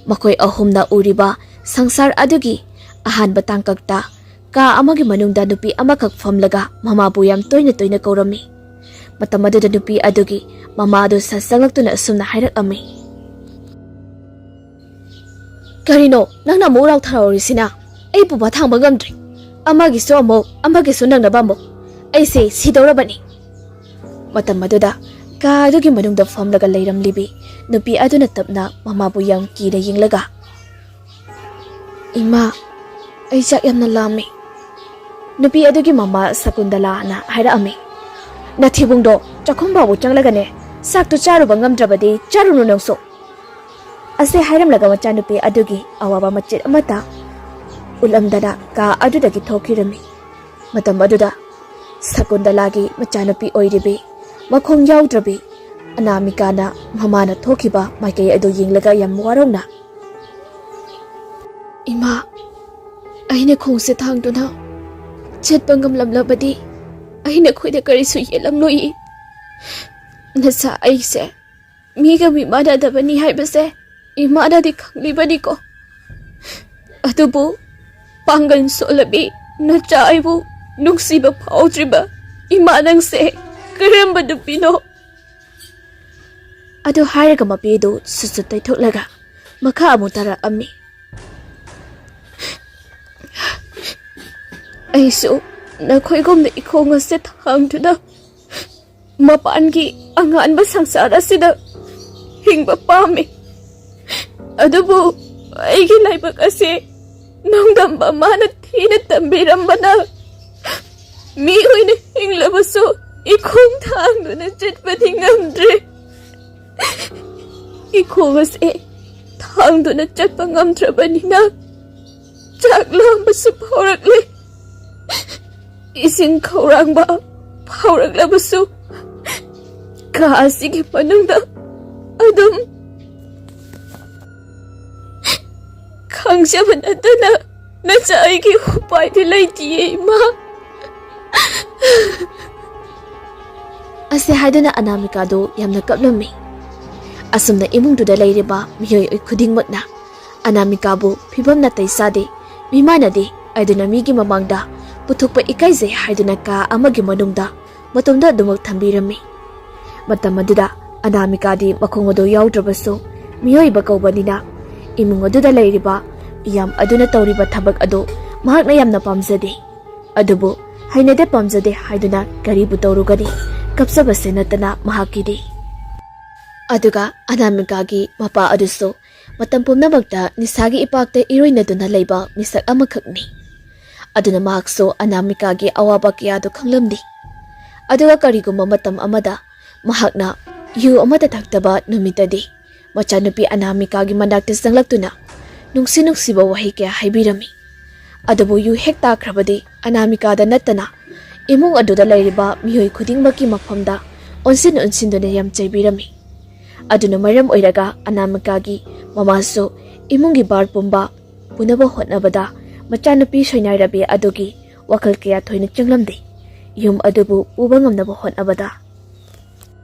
ꯃꯈꯣꯏ ꯑꯍꯨꯝꯅ ꯎꯔꯤꯕ ꯁꯪꯁꯥꯔ ꯑꯗꯨꯒꯤ ꯑꯍꯥꯟꯕ ꯇꯥꯡꯀꯛꯇ ꯀꯥ ꯑꯃꯒꯤ ꯃꯅꯨꯡꯗ ꯅꯨꯄꯤ ꯑꯃꯈꯛ ꯐꯝꯂꯒ ꯃꯃꯥꯕꯨ ꯌꯥꯝ ꯇꯣꯏꯅ ꯇꯣꯏꯅ ꯀꯧꯔꯝꯃꯤ꯫ ꯃꯇꯝ ꯑꯗꯨꯗ ꯅꯨꯄꯤ ꯑꯗꯨꯒꯤ ꯃꯃꯥ ꯑꯗꯨ ꯁꯠ ꯆꯪꯂꯛꯇꯨꯅ ꯑꯁꯨꯝꯅ ꯍꯥꯏꯔꯛꯑꯝꯃꯤ, "ꯀꯔꯤꯅꯣ ꯅꯪꯅ ꯑꯃꯨꯛ ꯂꯥꯎꯊꯔꯛꯎꯔꯤꯁꯤꯅ? ꯑꯩ ꯄꯨꯕ ꯊꯥꯡꯕ ꯉꯝꯗ꯭ꯔꯦ꯫ ꯑꯃꯒꯤꯁꯨ ꯑꯃꯨꯛ, ꯑꯃꯒꯤꯁꯨ ꯅꯪꯅꯕ ꯑꯃꯨꯛ꯫ ꯑꯩꯁꯦ ꯁꯤꯗꯧꯔꯕꯅꯤ꯫ ꯃꯇꯝ ꯑꯗꯨꯗ ꯀꯥ ꯑꯗꯨꯒꯤ ꯃꯅꯨꯡꯗ ꯐꯝꯂꯒ ꯂꯩꯔꯝꯂꯤꯕꯤ ꯅꯨꯄꯤ ꯑꯗꯨꯅ ꯇꯞꯅ ꯃꯃꯥꯕꯨ ꯌꯥꯝ ꯀꯤꯅ ꯌꯦꯡꯂꯒ, "ꯏꯃꯥ, ꯑꯩ ꯆꯥꯛ ꯌꯥꯝꯅ ꯂꯥꯝꯃꯤ꯫" ꯅꯨꯄꯤ ꯑꯗꯨꯒꯤ ꯃꯃꯥ ꯁꯀꯨꯟꯗꯂꯥꯅ ꯍꯥꯏꯔꯛꯑꯝꯃꯤ, "ꯅꯊꯤꯕꯨꯡꯗꯣ ꯆꯥꯛꯈꯨꯝ ꯐꯥꯎꯕ ꯆꯪꯂꯒꯅꯦ, ꯆꯥꯛꯇꯨ ꯆꯥꯔꯨꯕ ꯉꯝꯗ꯭ꯔꯕꯗꯤ ꯆꯥꯔꯨꯅꯨ ꯅꯪꯁꯨ꯫" ꯑꯁꯤ ꯍꯥꯏꯔꯝꯂꯒ ꯃꯆꯥꯅꯨꯄꯤ ꯑꯗꯨꯒꯤ ꯑꯋꯥꯕ ꯃꯆꯦꯠ ꯑꯃꯠꯇ ꯎꯠꯂꯝꯗꯅ ꯀꯥ ꯑꯗꯨꯗꯒꯤ ꯊꯣꯛꯈꯤꯔꯝꯃꯤ꯫ ꯃꯇꯝ ꯑꯗꯨꯗ ꯁꯀꯨꯟꯗꯂꯥꯒꯤ ꯃꯆꯥꯅꯨꯄꯤ ꯑꯣꯏꯔꯤꯕꯤ, ꯃꯈꯣꯡ ꯌꯥꯎꯗ꯭ꯔꯕꯤ ꯑꯅꯥꯃꯤꯀꯥꯅ ꯃꯃꯥꯅ ꯊꯣꯛꯈꯤꯕ ꯃꯥꯏꯀꯩ ꯑꯗꯨ ꯌꯦꯡꯂꯒ ꯌꯥꯝ ꯋꯥꯔꯧꯅ, "ꯏꯃꯥ, ꯑꯩꯅ ꯈꯣꯡꯁꯦ ꯊꯥꯡꯗꯨꯅ ꯆꯠꯄ ꯉꯝꯂꯝꯂꯕꯗꯤ ꯑꯩ ꯅꯈꯣꯏꯗ ꯀꯔꯤꯁꯨ ꯌꯦꯠꯂꯝꯂꯣꯏ꯫ ꯅꯆꯥ ꯑꯩꯁꯦ ꯃꯤꯒ ꯃꯤꯃꯥꯟꯅꯗꯕꯅꯤ ꯍꯥꯏꯕꯁꯦ ꯏꯃꯥꯅꯗꯤ ꯈꯪꯂꯤꯕꯅꯤꯀꯣ꯫ ꯑꯗꯨꯕꯨ ꯄꯥꯡꯒꯜ ꯁꯣꯜꯂꯕꯤ ꯅꯆꯥ ꯑꯩꯕꯨ ꯅꯨꯡꯁꯤꯕ ꯐꯥꯎꯗ꯭ꯔꯤꯕ ꯏꯃꯥ ꯅꯪꯁꯦ ꯀꯔꯝꯕ ꯅꯨꯄꯤꯅꯣ?" ꯑꯗꯨ ꯍꯥꯏꯔꯒ ꯃꯄꯤꯗꯨ ꯁꯨꯠ ꯁꯨꯠ ꯇꯩꯊꯣꯛꯂꯒ ꯃꯈꯥ ꯑꯃꯨꯛ ꯇꯥꯔꯛꯑꯝꯃꯤ, "ꯑꯩꯁꯨ ꯅꯈꯣꯏꯒꯨꯝꯅ ꯏꯈꯣꯡ ꯑꯁꯦ ꯊꯥꯡꯗꯨꯅ ꯃꯄꯥꯟꯒꯤ ꯑꯉꯥꯟꯕ ꯁꯪꯁꯥꯔ ꯑꯁꯤꯗ ꯍꯤꯡꯕ ꯄꯥꯝꯃꯤ꯫ ꯑꯗꯨꯕꯨ ꯑꯩꯒꯤ ꯂꯥꯏꯕꯛ ꯑꯁꯤ ꯅꯣꯡꯗꯝꯕ ꯃꯥꯅ ꯊꯤꯅ ꯇꯝꯕꯤꯔꯝꯕꯅ ꯃꯤ ꯑꯣꯏꯅ ꯍꯤꯡꯂꯕꯁꯨ ꯏꯈꯣꯡ ꯊꯥꯡꯗꯨꯅ ꯆꯠꯄꯗꯤ ꯉꯝꯗ꯭ꯔꯦ꯫ ꯏꯈꯣꯡ ꯑꯁꯦ ꯊꯥꯡꯗꯨꯅ ꯆꯠꯄ ꯉꯝꯗ꯭ꯔꯕꯅꯤꯅ ꯆꯥꯛ ꯂꯥꯝꯕꯁꯨ ꯐꯥꯎꯔꯛꯂꯦ꯫ ꯏꯁꯤꯡ ꯈꯧꯔꯥꯡꯕ ꯐꯥꯎꯔꯛꯂꯕꯁꯨ ꯀꯥ ꯑꯁꯤꯒꯤ ꯃꯅꯨꯡꯗ ꯑꯗꯨꯝ ꯈꯥꯡꯖꯕ ꯅꯠꯇꯅ ꯅꯆꯥ ꯑꯩꯒꯤ ꯎꯄꯥꯏꯗꯤ ꯂꯩꯇꯤꯌꯦ, ꯏꯃꯥ꯫" ꯑꯁꯤ ꯍꯥꯏꯗꯨꯅ ꯑꯅꯥꯃꯤꯀꯥꯗꯨ ꯌꯥꯝꯅ ꯀꯞꯂꯝꯃꯤ꯫ ꯑꯁꯨꯝꯅ ꯏꯃꯨꯡꯗꯨꯗ ꯂꯩꯔꯤꯕ ꯃꯤꯑꯣꯏ ꯈꯨꯗꯤꯡꯃꯛꯅ ꯑꯅꯥꯃꯤꯀꯥꯕꯨ ꯐꯤꯕꯝ ꯅꯥꯇꯩ ꯆꯥꯗꯦ, ꯃꯤꯃꯥꯟꯅꯗꯦ, ꯑꯗꯨꯅ ꯃꯤꯒꯤ ꯃꯃꯥꯡꯗ ꯄꯨꯊꯣꯛꯄ ꯏꯀꯥꯏꯖꯩ ꯍꯥꯏꯗꯨꯅ ꯀꯥ ꯑꯃꯒꯤ ꯃꯅꯨꯡꯗ ꯃꯇꯣꯝꯗ ꯑꯗꯨꯃꯛ ꯊꯝꯕꯤꯔꯝꯃꯤ꯫ ꯃꯇꯝ ꯑꯗꯨꯗ ꯑꯅꯥꯃꯤꯀꯥꯗꯤ ꯃꯈꯣꯡ ꯑꯗꯨ ꯌꯥꯎꯗ꯭ꯔꯕꯁꯨ ꯃꯤꯑꯣꯏꯕ ꯀꯧꯕꯅꯤꯅ ꯏꯃꯨꯡ ꯑꯗꯨꯗ ꯂꯩꯔꯤꯕ ꯏꯌꯥꯝ ꯑꯗꯨꯅ ꯇꯧꯔꯤꯕ ꯊꯕꯛ ꯑꯗꯨ ꯃꯍꯥꯛꯅ ꯌꯥꯝꯅ ꯄꯥꯝꯖꯗꯦ꯫ ꯑꯗꯨꯕꯨ ꯍꯩꯅꯗꯦ ꯄꯥꯝꯖꯗꯦ ꯍꯥꯏꯗꯨꯅ ꯀꯔꯤꯕꯨ ꯇꯧꯔꯨꯒꯅꯤ? ꯀꯞꯆꯕꯁꯦ ꯅꯠꯇꯅ ꯃꯍꯥꯛꯀꯤꯗꯤ꯫ ꯑꯗꯨꯒ ꯑꯅꯥꯃꯤꯀꯥꯒꯤ ꯃꯄꯥ ꯑꯗꯨꯁꯨ ꯃꯇꯝ ꯄꯨꯝꯅꯃꯛꯇ ꯅꯤꯁꯥꯒꯤ ꯏꯄꯥꯛꯇ ꯏꯔꯣꯏꯅꯗꯨꯅ ꯂꯩꯕ ꯃꯤꯁꯛ ꯑꯃꯈꯛꯅꯤ꯫ ꯑꯗꯨꯅ ꯃꯍꯥꯛꯁꯨ ꯑꯅꯥꯃꯤꯀꯥꯒꯤ ꯑꯋꯥꯕ ꯀꯌꯥꯗꯨ ꯈꯪꯂꯝꯗꯦ꯫ ꯑꯗꯨꯒ ꯀꯔꯤꯒꯨꯝꯕ ꯃꯇꯝ ꯑꯃꯗ ꯃꯍꯥꯛꯅ ꯌꯨ ꯑꯃꯠꯇ ꯊꯛꯇꯕ ꯅꯨꯃꯤꯠꯇꯗꯤ ꯃꯆꯥꯅꯨꯄꯤ ꯑꯅꯥꯃꯤꯀꯥꯒꯤ ꯃꯅꯥꯛꯇ ꯆꯪꯂꯛꯇꯨꯅ ꯅꯨꯡꯁꯤ ꯅꯨꯡꯁꯤꯕ ꯋꯥꯍꯩ ꯀꯌꯥ ꯍꯥꯏꯕꯤꯔꯝꯃꯤ꯫ ꯑꯗꯨꯕꯨ ꯌꯨ ꯍꯦꯛ ꯇꯥꯈ꯭ꯔꯕꯗꯤ ꯑꯅꯥꯃꯤꯀꯥꯗ ꯅꯠꯇꯅ ꯏꯃꯨꯡ ꯑꯗꯨꯗ ꯂꯩꯔꯤꯕ ꯃꯤꯑꯣꯏ ꯈꯨꯗꯤꯡꯃꯛꯀꯤ ꯃꯐꯝꯗ ꯑꯣꯟꯁꯤꯟ ꯑꯣꯟꯁꯤꯟꯗꯨꯅ ꯌꯥꯝ ꯆꯩꯕꯤꯔꯝꯃꯤ꯫ ꯑꯗꯨꯅ ꯃꯔꯝ ꯑꯣꯏꯔꯒ ꯑꯅꯥꯃꯤꯀꯥꯒꯤ ꯃꯃꯥꯁꯨ ꯏꯃꯨꯡꯒꯤ ꯚꯥꯔ ꯄꯨꯝꯕ ꯄꯨꯅꯕ ꯍꯣꯠꯅꯕꯗ ꯃꯆꯥꯅꯨꯄꯤ ꯁꯣꯏꯅꯥꯏꯔꯕꯤ ꯑꯗꯨꯒꯤ ꯋꯥꯈꯜ ꯀꯌꯥ ꯊꯣꯏꯅ ꯆꯪꯂꯝꯗꯦ꯫ ꯌꯨꯝ ꯑꯗꯨꯕꯨ ꯄꯨꯕ ꯉꯝꯅꯕ ꯍꯣꯠꯅꯕꯗ꯫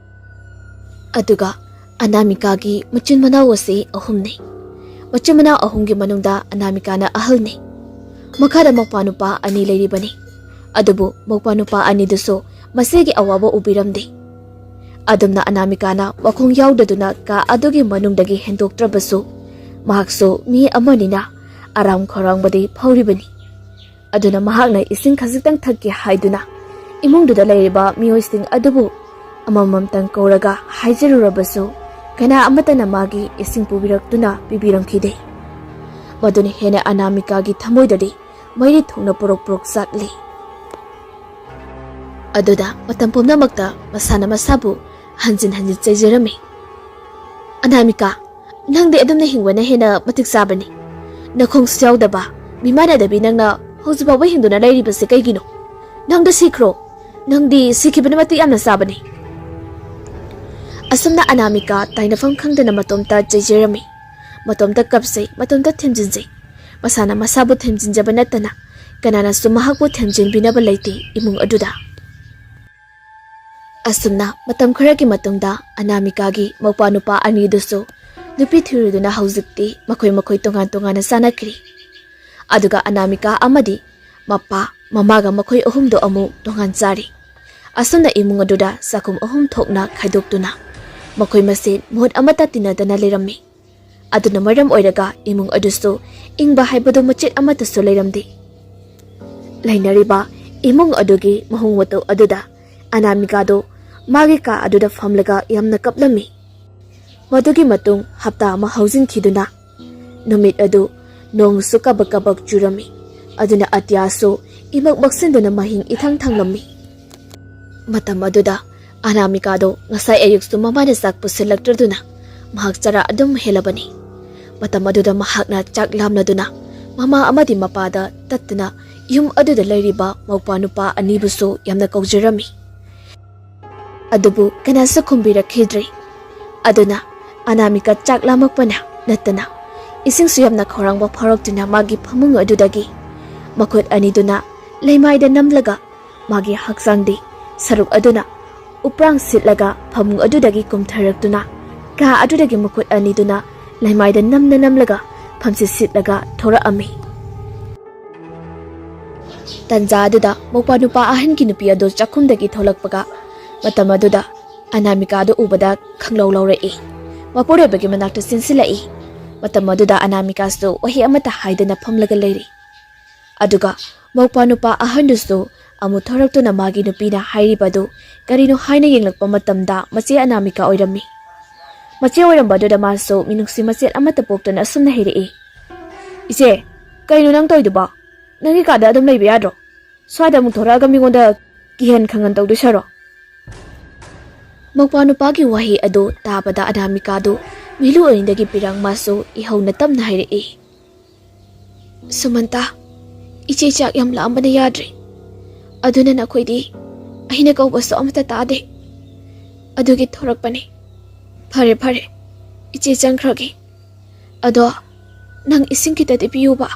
ꯑꯗꯨꯒ ꯑꯅꯥꯃꯤꯀꯥꯒꯤ ꯃꯆꯤꯟ ꯃꯅꯥꯎ ꯑꯁꯤ ꯑꯍꯨꯝꯅꯤ꯫ ꯃꯆꯤꯟ ꯃꯅꯥꯎ ꯑꯍꯨꯝꯒꯤ ꯃꯅꯨꯡꯗ ꯑꯅꯥꯃꯤꯀꯥꯅ ꯑꯍꯜꯅꯤ꯫ ꯃꯈꯥꯗ ꯃꯧꯄ꯭ꯋꯥ ꯅꯨꯄꯥ ꯑꯅꯤ ꯂꯩꯔꯤꯕꯅꯤ꯫ ꯑꯗꯨꯕꯨ ꯃꯧꯄ꯭ꯋꯥ ꯅꯨꯄꯥ ꯑꯅꯤꯗꯨꯁꯨ ꯃꯁꯤꯒꯤ ꯑꯋꯥꯕ ꯎꯕꯤꯔꯝꯗꯦ꯫ ꯑꯗꯨꯝꯅ ꯑꯅꯥꯃꯤꯀꯥꯅ ꯋꯥꯈꯣꯡ ꯌꯥꯎꯗꯗꯨꯅ ꯀꯥ ꯑꯗꯨꯒꯤ ꯃꯅꯨꯡꯗꯒꯤ ꯍꯦꯟꯗꯣꯛꯇ꯭ꯔꯕꯁꯨ, ꯃꯍꯥꯛꯁꯨ ꯃꯤ ꯑꯃꯅꯤꯅ ꯑꯔꯥꯝ ꯈꯧꯔꯥꯡꯕꯗꯤ ꯐꯥꯎꯔꯤꯕꯅꯤ꯫ ꯑꯗꯨꯅ ꯃꯍꯥꯛꯅ ꯏꯁꯤꯡ ꯈꯖꯤꯛꯇꯪ ꯊꯛꯀꯦ ꯍꯥꯏꯗꯨꯅ ꯏꯃꯨꯡꯗꯨꯗ ꯂꯩꯔꯤꯕ ꯃꯤꯑꯣꯏꯁꯤꯡ ꯑꯗꯨꯕꯨ ꯑꯃꯃꯝꯇꯪ ꯀꯧꯔꯒ ꯍꯥꯏꯖꯔꯨꯔꯕꯁꯨ, ꯀꯅꯥ ꯑꯃꯠꯇꯅ ꯃꯥꯒꯤ ꯏꯁꯤꯡ ꯄꯨꯕꯤꯔꯛꯇꯨꯅ ꯄꯤꯕꯤꯔꯝꯈꯤꯗꯦ꯫ ꯃꯗꯨꯅ ꯍꯦꯟꯅ ꯑꯅꯥꯃꯤꯀꯥꯒꯤ ꯊꯃꯣꯏꯗꯗꯤ ꯃꯩꯔꯤ ꯊꯣꯛꯅ ꯄꯣꯔꯣꯛ ꯄꯣꯔꯣꯛ ꯆꯥꯛꯂꯤ꯫ ꯑꯗꯨꯗ ꯃꯇꯝ ꯄꯨꯝꯅꯃꯛꯇ ꯃꯁꯥꯅ ꯃꯁꯥꯕꯨ ꯍꯟꯖꯤꯟ ꯍꯟꯖꯤꯟ ꯆꯩꯖꯔꯝꯃꯤ꯫ "ꯑꯅꯥꯃꯤꯀꯥ, ꯅꯪꯗꯤ ꯑꯗꯨꯝꯅ ꯍꯤꯡꯕꯅ ꯍꯦꯟꯅ ꯃꯇꯤꯛ ꯆꯥꯕꯅꯤ꯫ ꯅꯈꯣꯡꯁꯨ ꯌꯥꯎꯗꯕ, ꯃꯤꯃꯥꯟꯅꯗꯕꯤ ꯅꯪꯅ ꯍꯧꯖꯤꯛ ꯐꯥꯎꯕ ꯍꯤꯡꯗꯨꯅ ꯂꯩꯔꯤꯕꯁꯤ ꯀꯩꯒꯤꯅꯣ? ꯅꯪꯗ ꯁꯤꯈ꯭ꯔꯣ꯫ ꯅꯪꯗꯤ ꯁꯤꯈꯤꯕꯅ ꯃꯇꯤꯛ ꯌꯥꯝꯅ ꯆꯥꯕꯅꯤ꯫" ꯑꯁꯨꯝꯅ ꯑꯅꯥꯃꯤꯀꯥ ꯇꯥꯏꯅꯐꯝ ꯈꯪꯗꯅ ꯃꯇꯣꯝꯇ ꯆꯩꯖꯔꯝꯃꯤ꯫ ꯃꯇꯣꯝꯇ ꯀꯞꯆꯩ, ꯃꯇꯣꯝꯇ ꯊꯦꯝꯖꯤꯟꯖꯩ꯫ ꯃꯁꯥꯅ ꯃꯁꯥꯕꯨ ꯊꯦꯝꯖꯤꯟꯖꯕ ꯅꯠꯇꯅ ꯀꯅꯥꯅꯁꯨ ꯃꯍꯥꯛꯄꯨ ꯊꯦꯝꯖꯤꯟꯕꯤꯅꯕ ꯂꯩꯇꯦ ꯏꯃꯨꯡ ꯑꯗꯨꯗ꯫ ꯑꯁꯨꯝꯅ ꯃꯇꯝ ꯈꯔꯒꯤ ꯃꯇꯨꯡꯗ ꯑꯅꯥꯃꯤꯀꯥꯒꯤ ꯃꯧꯄ꯭ꯋꯥ ꯅꯨꯄꯥ ꯑꯅꯤꯗꯨꯁꯨ ꯅꯨꯄꯤ ꯊꯤꯔꯨꯗꯨꯅ ꯍꯧꯖꯤꯛꯇꯤ ꯃꯈꯣꯏ ꯃꯈꯣꯏ ꯇꯣꯉꯥꯟ ꯇꯣꯉꯥꯟꯅ ꯆꯥꯅꯈ꯭ꯔꯦ꯫ ꯑꯗꯨꯒ ꯑꯅꯥꯃꯤꯀꯥ ꯑꯃꯗꯤ ꯃꯄꯥ ꯃꯃꯥꯒ ꯃꯈꯣꯏ ꯑꯍꯨꯝꯗꯣ ꯑꯃꯨꯛ ꯇꯣꯉꯥꯟ ꯆꯥꯔꯦ꯫ ꯑꯁꯨꯝꯅ ꯏꯃꯨꯡ ꯑꯗꯨꯗ ꯆꯥꯛꯈꯨꯝ ꯑꯍꯨꯝ ꯊꯣꯛꯅ ꯈꯥꯏꯗꯣꯛꯇꯨꯅ ꯃꯈꯣꯏ ꯃꯁꯦꯟ ꯃꯍꯨꯠ ꯑꯃꯠꯇ ꯇꯤꯟꯅꯗꯅ ꯂꯩꯔꯝꯃꯤ꯫ ꯑꯗꯨꯅ ꯃꯔꯝ ꯑꯣꯏꯔꯒ ꯏꯃꯨꯡ ꯑꯗꯨꯁꯨ ꯏꯪꯕ ꯍꯥꯏꯕꯗꯨ ꯃꯆꯦꯠ ꯑꯃꯠꯇꯁꯨ ꯂꯩꯔꯝꯗꯦ꯫ ꯂꯩꯅꯔꯤꯕ ꯏꯃꯨꯡ ꯑꯗꯨꯒꯤ ꯃꯑꯣꯡ ꯃꯇꯧ ꯑꯗꯨꯗ ꯑꯅꯥꯃꯤꯀꯥꯗꯨ ꯃꯥꯒꯤ ꯀꯥ ꯑꯗꯨꯗ ꯐꯝꯂꯒ ꯌꯥꯝꯅ ꯀꯞꯂꯝꯃꯤ꯫ ꯃꯗꯨꯒꯤ ꯃꯇꯨꯡ ꯍꯞꯇꯥ ꯑꯃ ꯍꯧꯖꯤꯟꯈꯤꯗꯨꯅ ꯅꯨꯃꯤꯠ ꯑꯗꯨ ꯅꯣꯡꯁꯨ ꯀꯕꯛ ꯀꯕꯛ ꯆꯨꯔꯝꯃꯤ꯫ ꯑꯗꯨꯅ ꯑꯇꯤꯌꯥꯁꯨ ꯏꯃꯛ ꯃꯛꯁꯤꯟꯗꯨꯅ ꯃꯍꯤꯡ ꯏꯊꯪ ꯊꯪꯂꯝꯃꯤ꯫ ꯃꯇꯝ ꯑꯗꯨꯗ ꯑꯅꯥꯃꯤꯀꯥꯗꯣ ꯉꯁꯥꯏ ꯑꯌꯨꯛꯁꯨ ꯃꯃꯥꯅ ꯆꯥꯛ ꯄꯨꯁꯤꯜꯂꯛꯇ꯭ꯔꯗꯨꯅ ꯃꯍꯥꯛ ꯆꯔꯥ ꯑꯗꯨꯝ ꯍꯦꯜꯂꯕꯅꯤ꯫ ꯃꯇꯝ ꯑꯗꯨꯗ ꯃꯍꯥꯛꯅ ꯆꯥꯛ ꯂꯥꯝꯂꯗꯨꯅ ꯃꯃꯥ ꯑꯃꯗꯤ ꯃꯄꯥꯗ ꯇꯠꯇꯨꯅ ꯌꯨꯝ ꯑꯗꯨꯗ ꯂꯩꯔꯤꯕ ꯃꯧꯄ꯭ꯋꯥ ꯅꯨꯄꯥ ꯑꯅꯤꯕꯨꯁꯨ ꯌꯥꯝꯅ ꯀꯧꯖꯔꯝꯃꯤ꯫ ꯑꯗꯨꯕꯨ ꯀꯅꯥꯁꯨ ꯈꯨꯝꯕꯤꯔꯛꯈꯤꯗ꯭ꯔꯦ꯫ ꯑꯗꯨꯅ ꯑꯅꯥꯃꯤꯀꯥ ꯆꯥꯛ ꯂꯥꯝꯃꯛꯄꯅ ꯅꯠꯇꯅ ꯏꯁꯤꯡꯁꯨ ꯌꯥꯝꯅ ꯈꯧꯔꯥꯡꯕ ꯐꯥꯎꯔꯛꯇꯨꯅ ꯃꯥꯒꯤ ꯐꯃꯨꯡ ꯑꯗꯨꯗꯒꯤ ꯃꯈꯨꯠ ꯑꯅꯤꯗꯨꯅ ꯂꯩꯃꯥꯏꯗ ꯅꯝꯂꯒ ꯃꯥꯒꯤ ꯍꯛꯆꯥꯡꯗꯤ ꯁꯔꯨꯛ ꯑꯗꯨꯅ ꯎꯄ꯭ꯔꯥꯡ ꯁꯤꯠꯂꯒ ꯐꯃꯨꯡ ꯑꯗꯨꯗꯒꯤ ꯀꯨꯝꯊꯔꯛꯇꯨꯅ ꯀꯥ ꯑꯗꯨꯗꯒꯤ ꯃꯈꯨꯠ ꯑꯅꯤꯗꯨꯅ ꯂꯩꯃꯥꯏꯗ ꯅꯝꯅ ꯅꯝꯂꯒ ꯐꯝꯆꯤꯠ ꯁꯤꯠꯂꯒ ꯊꯣꯔꯛꯑꯝꯃꯤ꯫ ꯇꯟꯖꯥ ꯑꯗꯨꯗ ꯃꯧꯄ꯭ꯋꯥ ꯅꯨꯄꯥ ꯑꯍꯟꯒꯤ ꯅꯨꯄꯤ ꯑꯗꯨ ꯆꯥꯛꯈꯨꯝꯗꯒꯤ ꯊꯣꯛꯂꯛꯄꯒ ꯃꯇꯝ ꯑꯗꯨꯗ ꯑꯅꯥꯃꯤꯀꯥꯗꯨ ꯎꯕꯗ ꯈꯪꯂꯧ ꯂꯧꯔꯛꯏ꯫ ꯃꯄꯨꯔꯣꯏꯕꯒꯤ ꯃꯅꯥꯛꯇ ꯆꯦꯟꯁꯤꯜꯂꯛꯏ꯫ ꯃꯇꯝ ꯑꯗꯨꯗ ꯑꯅꯥꯃꯤꯀꯥꯁꯨ ꯋꯥꯍꯩ ꯑꯃꯠꯇ ꯍꯥꯏꯗꯅ ꯐꯝꯂꯒ ꯂꯩꯔꯤ꯫ ꯑꯗꯨꯒ ꯃꯧꯄ꯭ꯋꯥ ꯅꯨꯄꯥ ꯑꯍꯟꯗꯨꯁꯨ ꯑꯃꯨꯛ ꯊꯣꯔꯛꯇꯨꯅ ꯃꯥꯒꯤ ꯅꯨꯄꯤꯅ ꯍꯥꯏꯔꯤꯕꯗꯨ ꯀꯔꯤꯅꯣ ꯍꯥꯏꯅ ꯌꯦꯡꯂꯛꯄ ꯃꯇꯝꯗ ꯃꯆꯦ ꯑꯅꯥꯃꯤꯀꯥ ꯑꯣꯏꯔꯝꯃꯤ꯫ ꯃꯆꯦ ꯑꯣꯏꯔꯝꯕ ꯑꯗꯨꯗ ꯃꯥꯁꯨ ꯃꯤꯅꯨꯡꯁꯤ ꯃꯆꯦꯠ ꯑꯃꯠꯇ ꯄꯣꯛꯇꯅ ꯑꯁꯨꯝꯅ ꯍꯥꯏꯔꯛꯏ, "ꯏꯆꯦ, ꯀꯩꯅꯣ ꯅꯪ ꯇꯧꯔꯤꯗꯨꯕꯣ? ꯅꯪꯒꯤ ꯀꯥꯗ ꯑꯗꯨꯝ ꯂꯩꯕ ꯌꯥꯗ꯭ꯔꯣ? ꯁ꯭ꯋꯥꯏꯗ ꯑꯃꯨꯛ ꯊꯣꯔꯛꯑꯒ ꯃꯤꯉꯣꯟꯗ ꯀꯤꯍꯟ ꯈꯪꯍꯟ ꯇꯧꯗꯣꯏ ꯁꯔꯨꯛ?" ꯃꯧꯄ꯭ꯋꯥ ꯅꯨꯄꯥꯒꯤ ꯋꯥꯍꯩ ꯑꯗꯨ ꯇꯥꯕꯗ ꯑꯅꯥꯃꯤꯀꯥꯗꯨ ꯃꯤꯂꯨ ꯑꯅꯤꯗꯒꯤ ꯄꯤꯔꯥꯡ ꯃꯥꯁꯨ ꯏꯍꯧꯅ ꯇꯞꯅ ꯍꯥꯏꯔꯛꯏ, "ꯁꯨꯃꯟꯇꯥ, ꯏꯆꯦ ꯆꯥꯛ ꯌꯥꯝ ꯂꯥꯝꯕꯅ ꯌꯥꯗ꯭ꯔꯦ꯫ ꯑꯗꯨꯅ ꯅꯈꯣꯏꯗꯤ ꯑꯩꯅ ꯀꯧꯕꯁꯨ ꯑꯃꯠꯇ ꯇꯥꯗꯦ꯫ ꯑꯗꯨꯒꯤ ꯊꯣꯔꯛꯄꯅꯤ꯫ ꯐꯔꯦ, ꯐꯔꯦ, ꯏꯆꯦ ꯆꯪꯈ꯭ꯔꯒꯦ꯫ ꯑꯗꯣ ꯅꯪ ꯏꯁꯤꯡ ꯈꯤꯇꯗꯤ ꯄꯤꯌꯨꯕ꯫"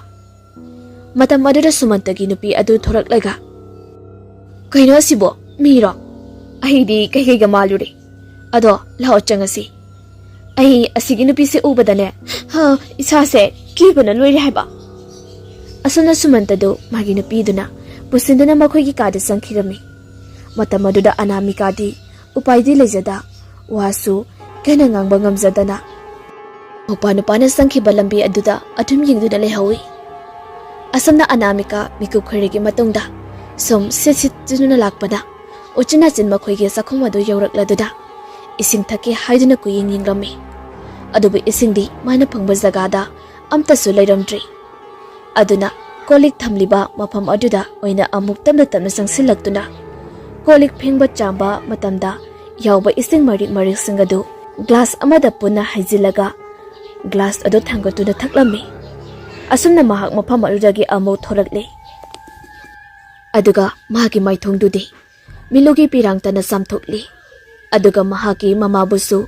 ꯃꯇꯝ ꯑꯗꯨꯗ ꯁꯨꯃꯟꯇꯒꯤ ꯅꯨꯄꯤ ꯑꯗꯨ ꯊꯣꯔꯛꯂꯒ, "ꯀꯩꯅꯣ ꯑꯁꯤꯕꯣ? ꯃꯤꯔꯣ? ꯑꯩꯗꯤ ꯀꯩꯀꯩꯒ ꯃꯥꯜꯂꯨꯔꯦ꯫ ꯑꯗꯣ ꯂꯥꯛꯑꯣ ꯆꯪꯉꯁꯤ꯫ ꯑꯩ ꯑꯁꯤꯒꯤ ꯅꯨꯄꯤꯁꯦ ꯎꯕꯗꯅꯦ, ꯍꯥ, ꯏꯁꯥꯁꯦ ꯀꯤꯕꯅ ꯂꯣꯏꯔꯦ ꯍꯥꯏꯕ꯫" ꯑꯁꯨꯝꯅ ꯁꯨꯃꯟꯇꯗꯨ ꯃꯥꯒꯤ ꯅꯨꯄꯤꯗꯨꯅ ꯄꯨꯁꯤꯟꯗꯨꯅ ꯃꯈꯣꯏꯒꯤ ꯀꯥꯗ ꯆꯪꯈꯤꯔꯝꯃꯤ꯫ ꯃꯇꯝ ꯑꯗꯨꯗ ꯑꯅꯥꯃꯤꯀꯥꯗꯤ ꯎꯄꯥꯏꯗꯤ ꯂꯩꯖꯗ, ꯋꯥꯁꯨ ꯀꯟꯅ ꯉꯥꯡꯕ ꯉꯝꯖꯗꯅ ꯃꯧꯄ꯭ꯋꯥ ꯅꯨꯄꯥꯅ ꯆꯪꯈꯤꯕ ꯂꯝꯕꯤ ꯑꯗꯨꯗ ꯑꯗꯨꯝ ꯌꯦꯡꯗꯨꯅ ꯂꯩꯍꯧꯏ꯫ ꯑꯁꯨꯝꯅ ꯑꯅꯥꯃꯤꯀꯥ ꯃꯤꯀꯨꯞ ꯈꯔꯒꯤ ꯃꯇꯨꯡꯗ ꯁꯨꯝ ꯁꯤꯠ ꯁꯤꯠꯇꯨꯅ ꯂꯥꯛꯄꯗ ꯎꯆꯤꯟ ꯅꯥꯆꯤꯟ ꯃꯈꯣꯏꯒꯤ ꯆꯥꯛꯈꯨꯝ ꯑꯗꯨ ꯌꯧꯔꯛꯂꯗꯨꯅ ꯏꯁꯤꯡ ꯊꯛꯀꯦ ꯍꯥꯏꯗꯨꯅ ꯀꯨꯌꯦꯡ ꯌꯦꯡꯂꯝꯃꯤ꯫ ꯑꯗꯨꯕꯨ ꯏꯁꯤꯡꯗꯤ ꯃꯥꯅ ꯐꯪꯕ ꯖꯒꯥꯗ ꯑꯝꯇꯁꯨ ꯂꯩꯔꯝꯗ꯭ꯔꯤ꯫ ꯑꯗꯨꯅ ꯀꯣꯜ ꯂꯤꯛ ꯊꯝꯂꯤꯕ ꯃꯐꯝ ꯑꯗꯨꯗ ꯑꯣꯏꯅ ꯑꯃꯨꯛ ꯇꯞꯅ ꯇꯞꯅ ꯆꯪꯁꯤꯜꯂꯛꯇꯨꯅ ꯀꯣꯜ ꯂꯤꯛ ꯐꯦꯡꯕ ꯆꯥꯝꯕ ꯃꯇꯝꯗ ꯌꯥꯎꯕ ꯏꯁꯤꯡ ꯃꯔꯤꯛ ꯃꯔꯤꯛꯁꯤꯡ ꯑꯗꯨ ꯒ꯭ꯂꯥꯁ ꯑꯃꯗ ꯄꯨꯟꯅ ꯍꯩꯖꯤꯜꯂꯒ ꯒ꯭ꯂꯥꯁ ꯑꯗꯨ ꯊꯥꯡꯒꯠꯇꯨꯅ ꯊꯛꯂꯝꯃꯤ꯫ ꯑꯁꯨꯝꯅ ꯃꯍꯥꯛ ꯃꯐꯝ ꯑꯗꯨꯗꯒꯤ ꯑꯃꯨꯛ ꯊꯣꯔꯛꯂꯦ꯫ ꯑꯗꯨꯒ ꯃꯥꯒꯤ ꯃꯥꯏꯊꯣꯡꯗꯨꯗꯤ ꯃꯤꯂꯨꯒꯤ ꯄꯤꯔꯥꯡꯇꯅ ꯆꯥꯝꯊꯣꯛꯂꯤ꯫ ꯑꯗꯨꯒ ꯃꯍꯥꯛꯀꯤ ꯃꯃꯥꯕꯨꯁꯨ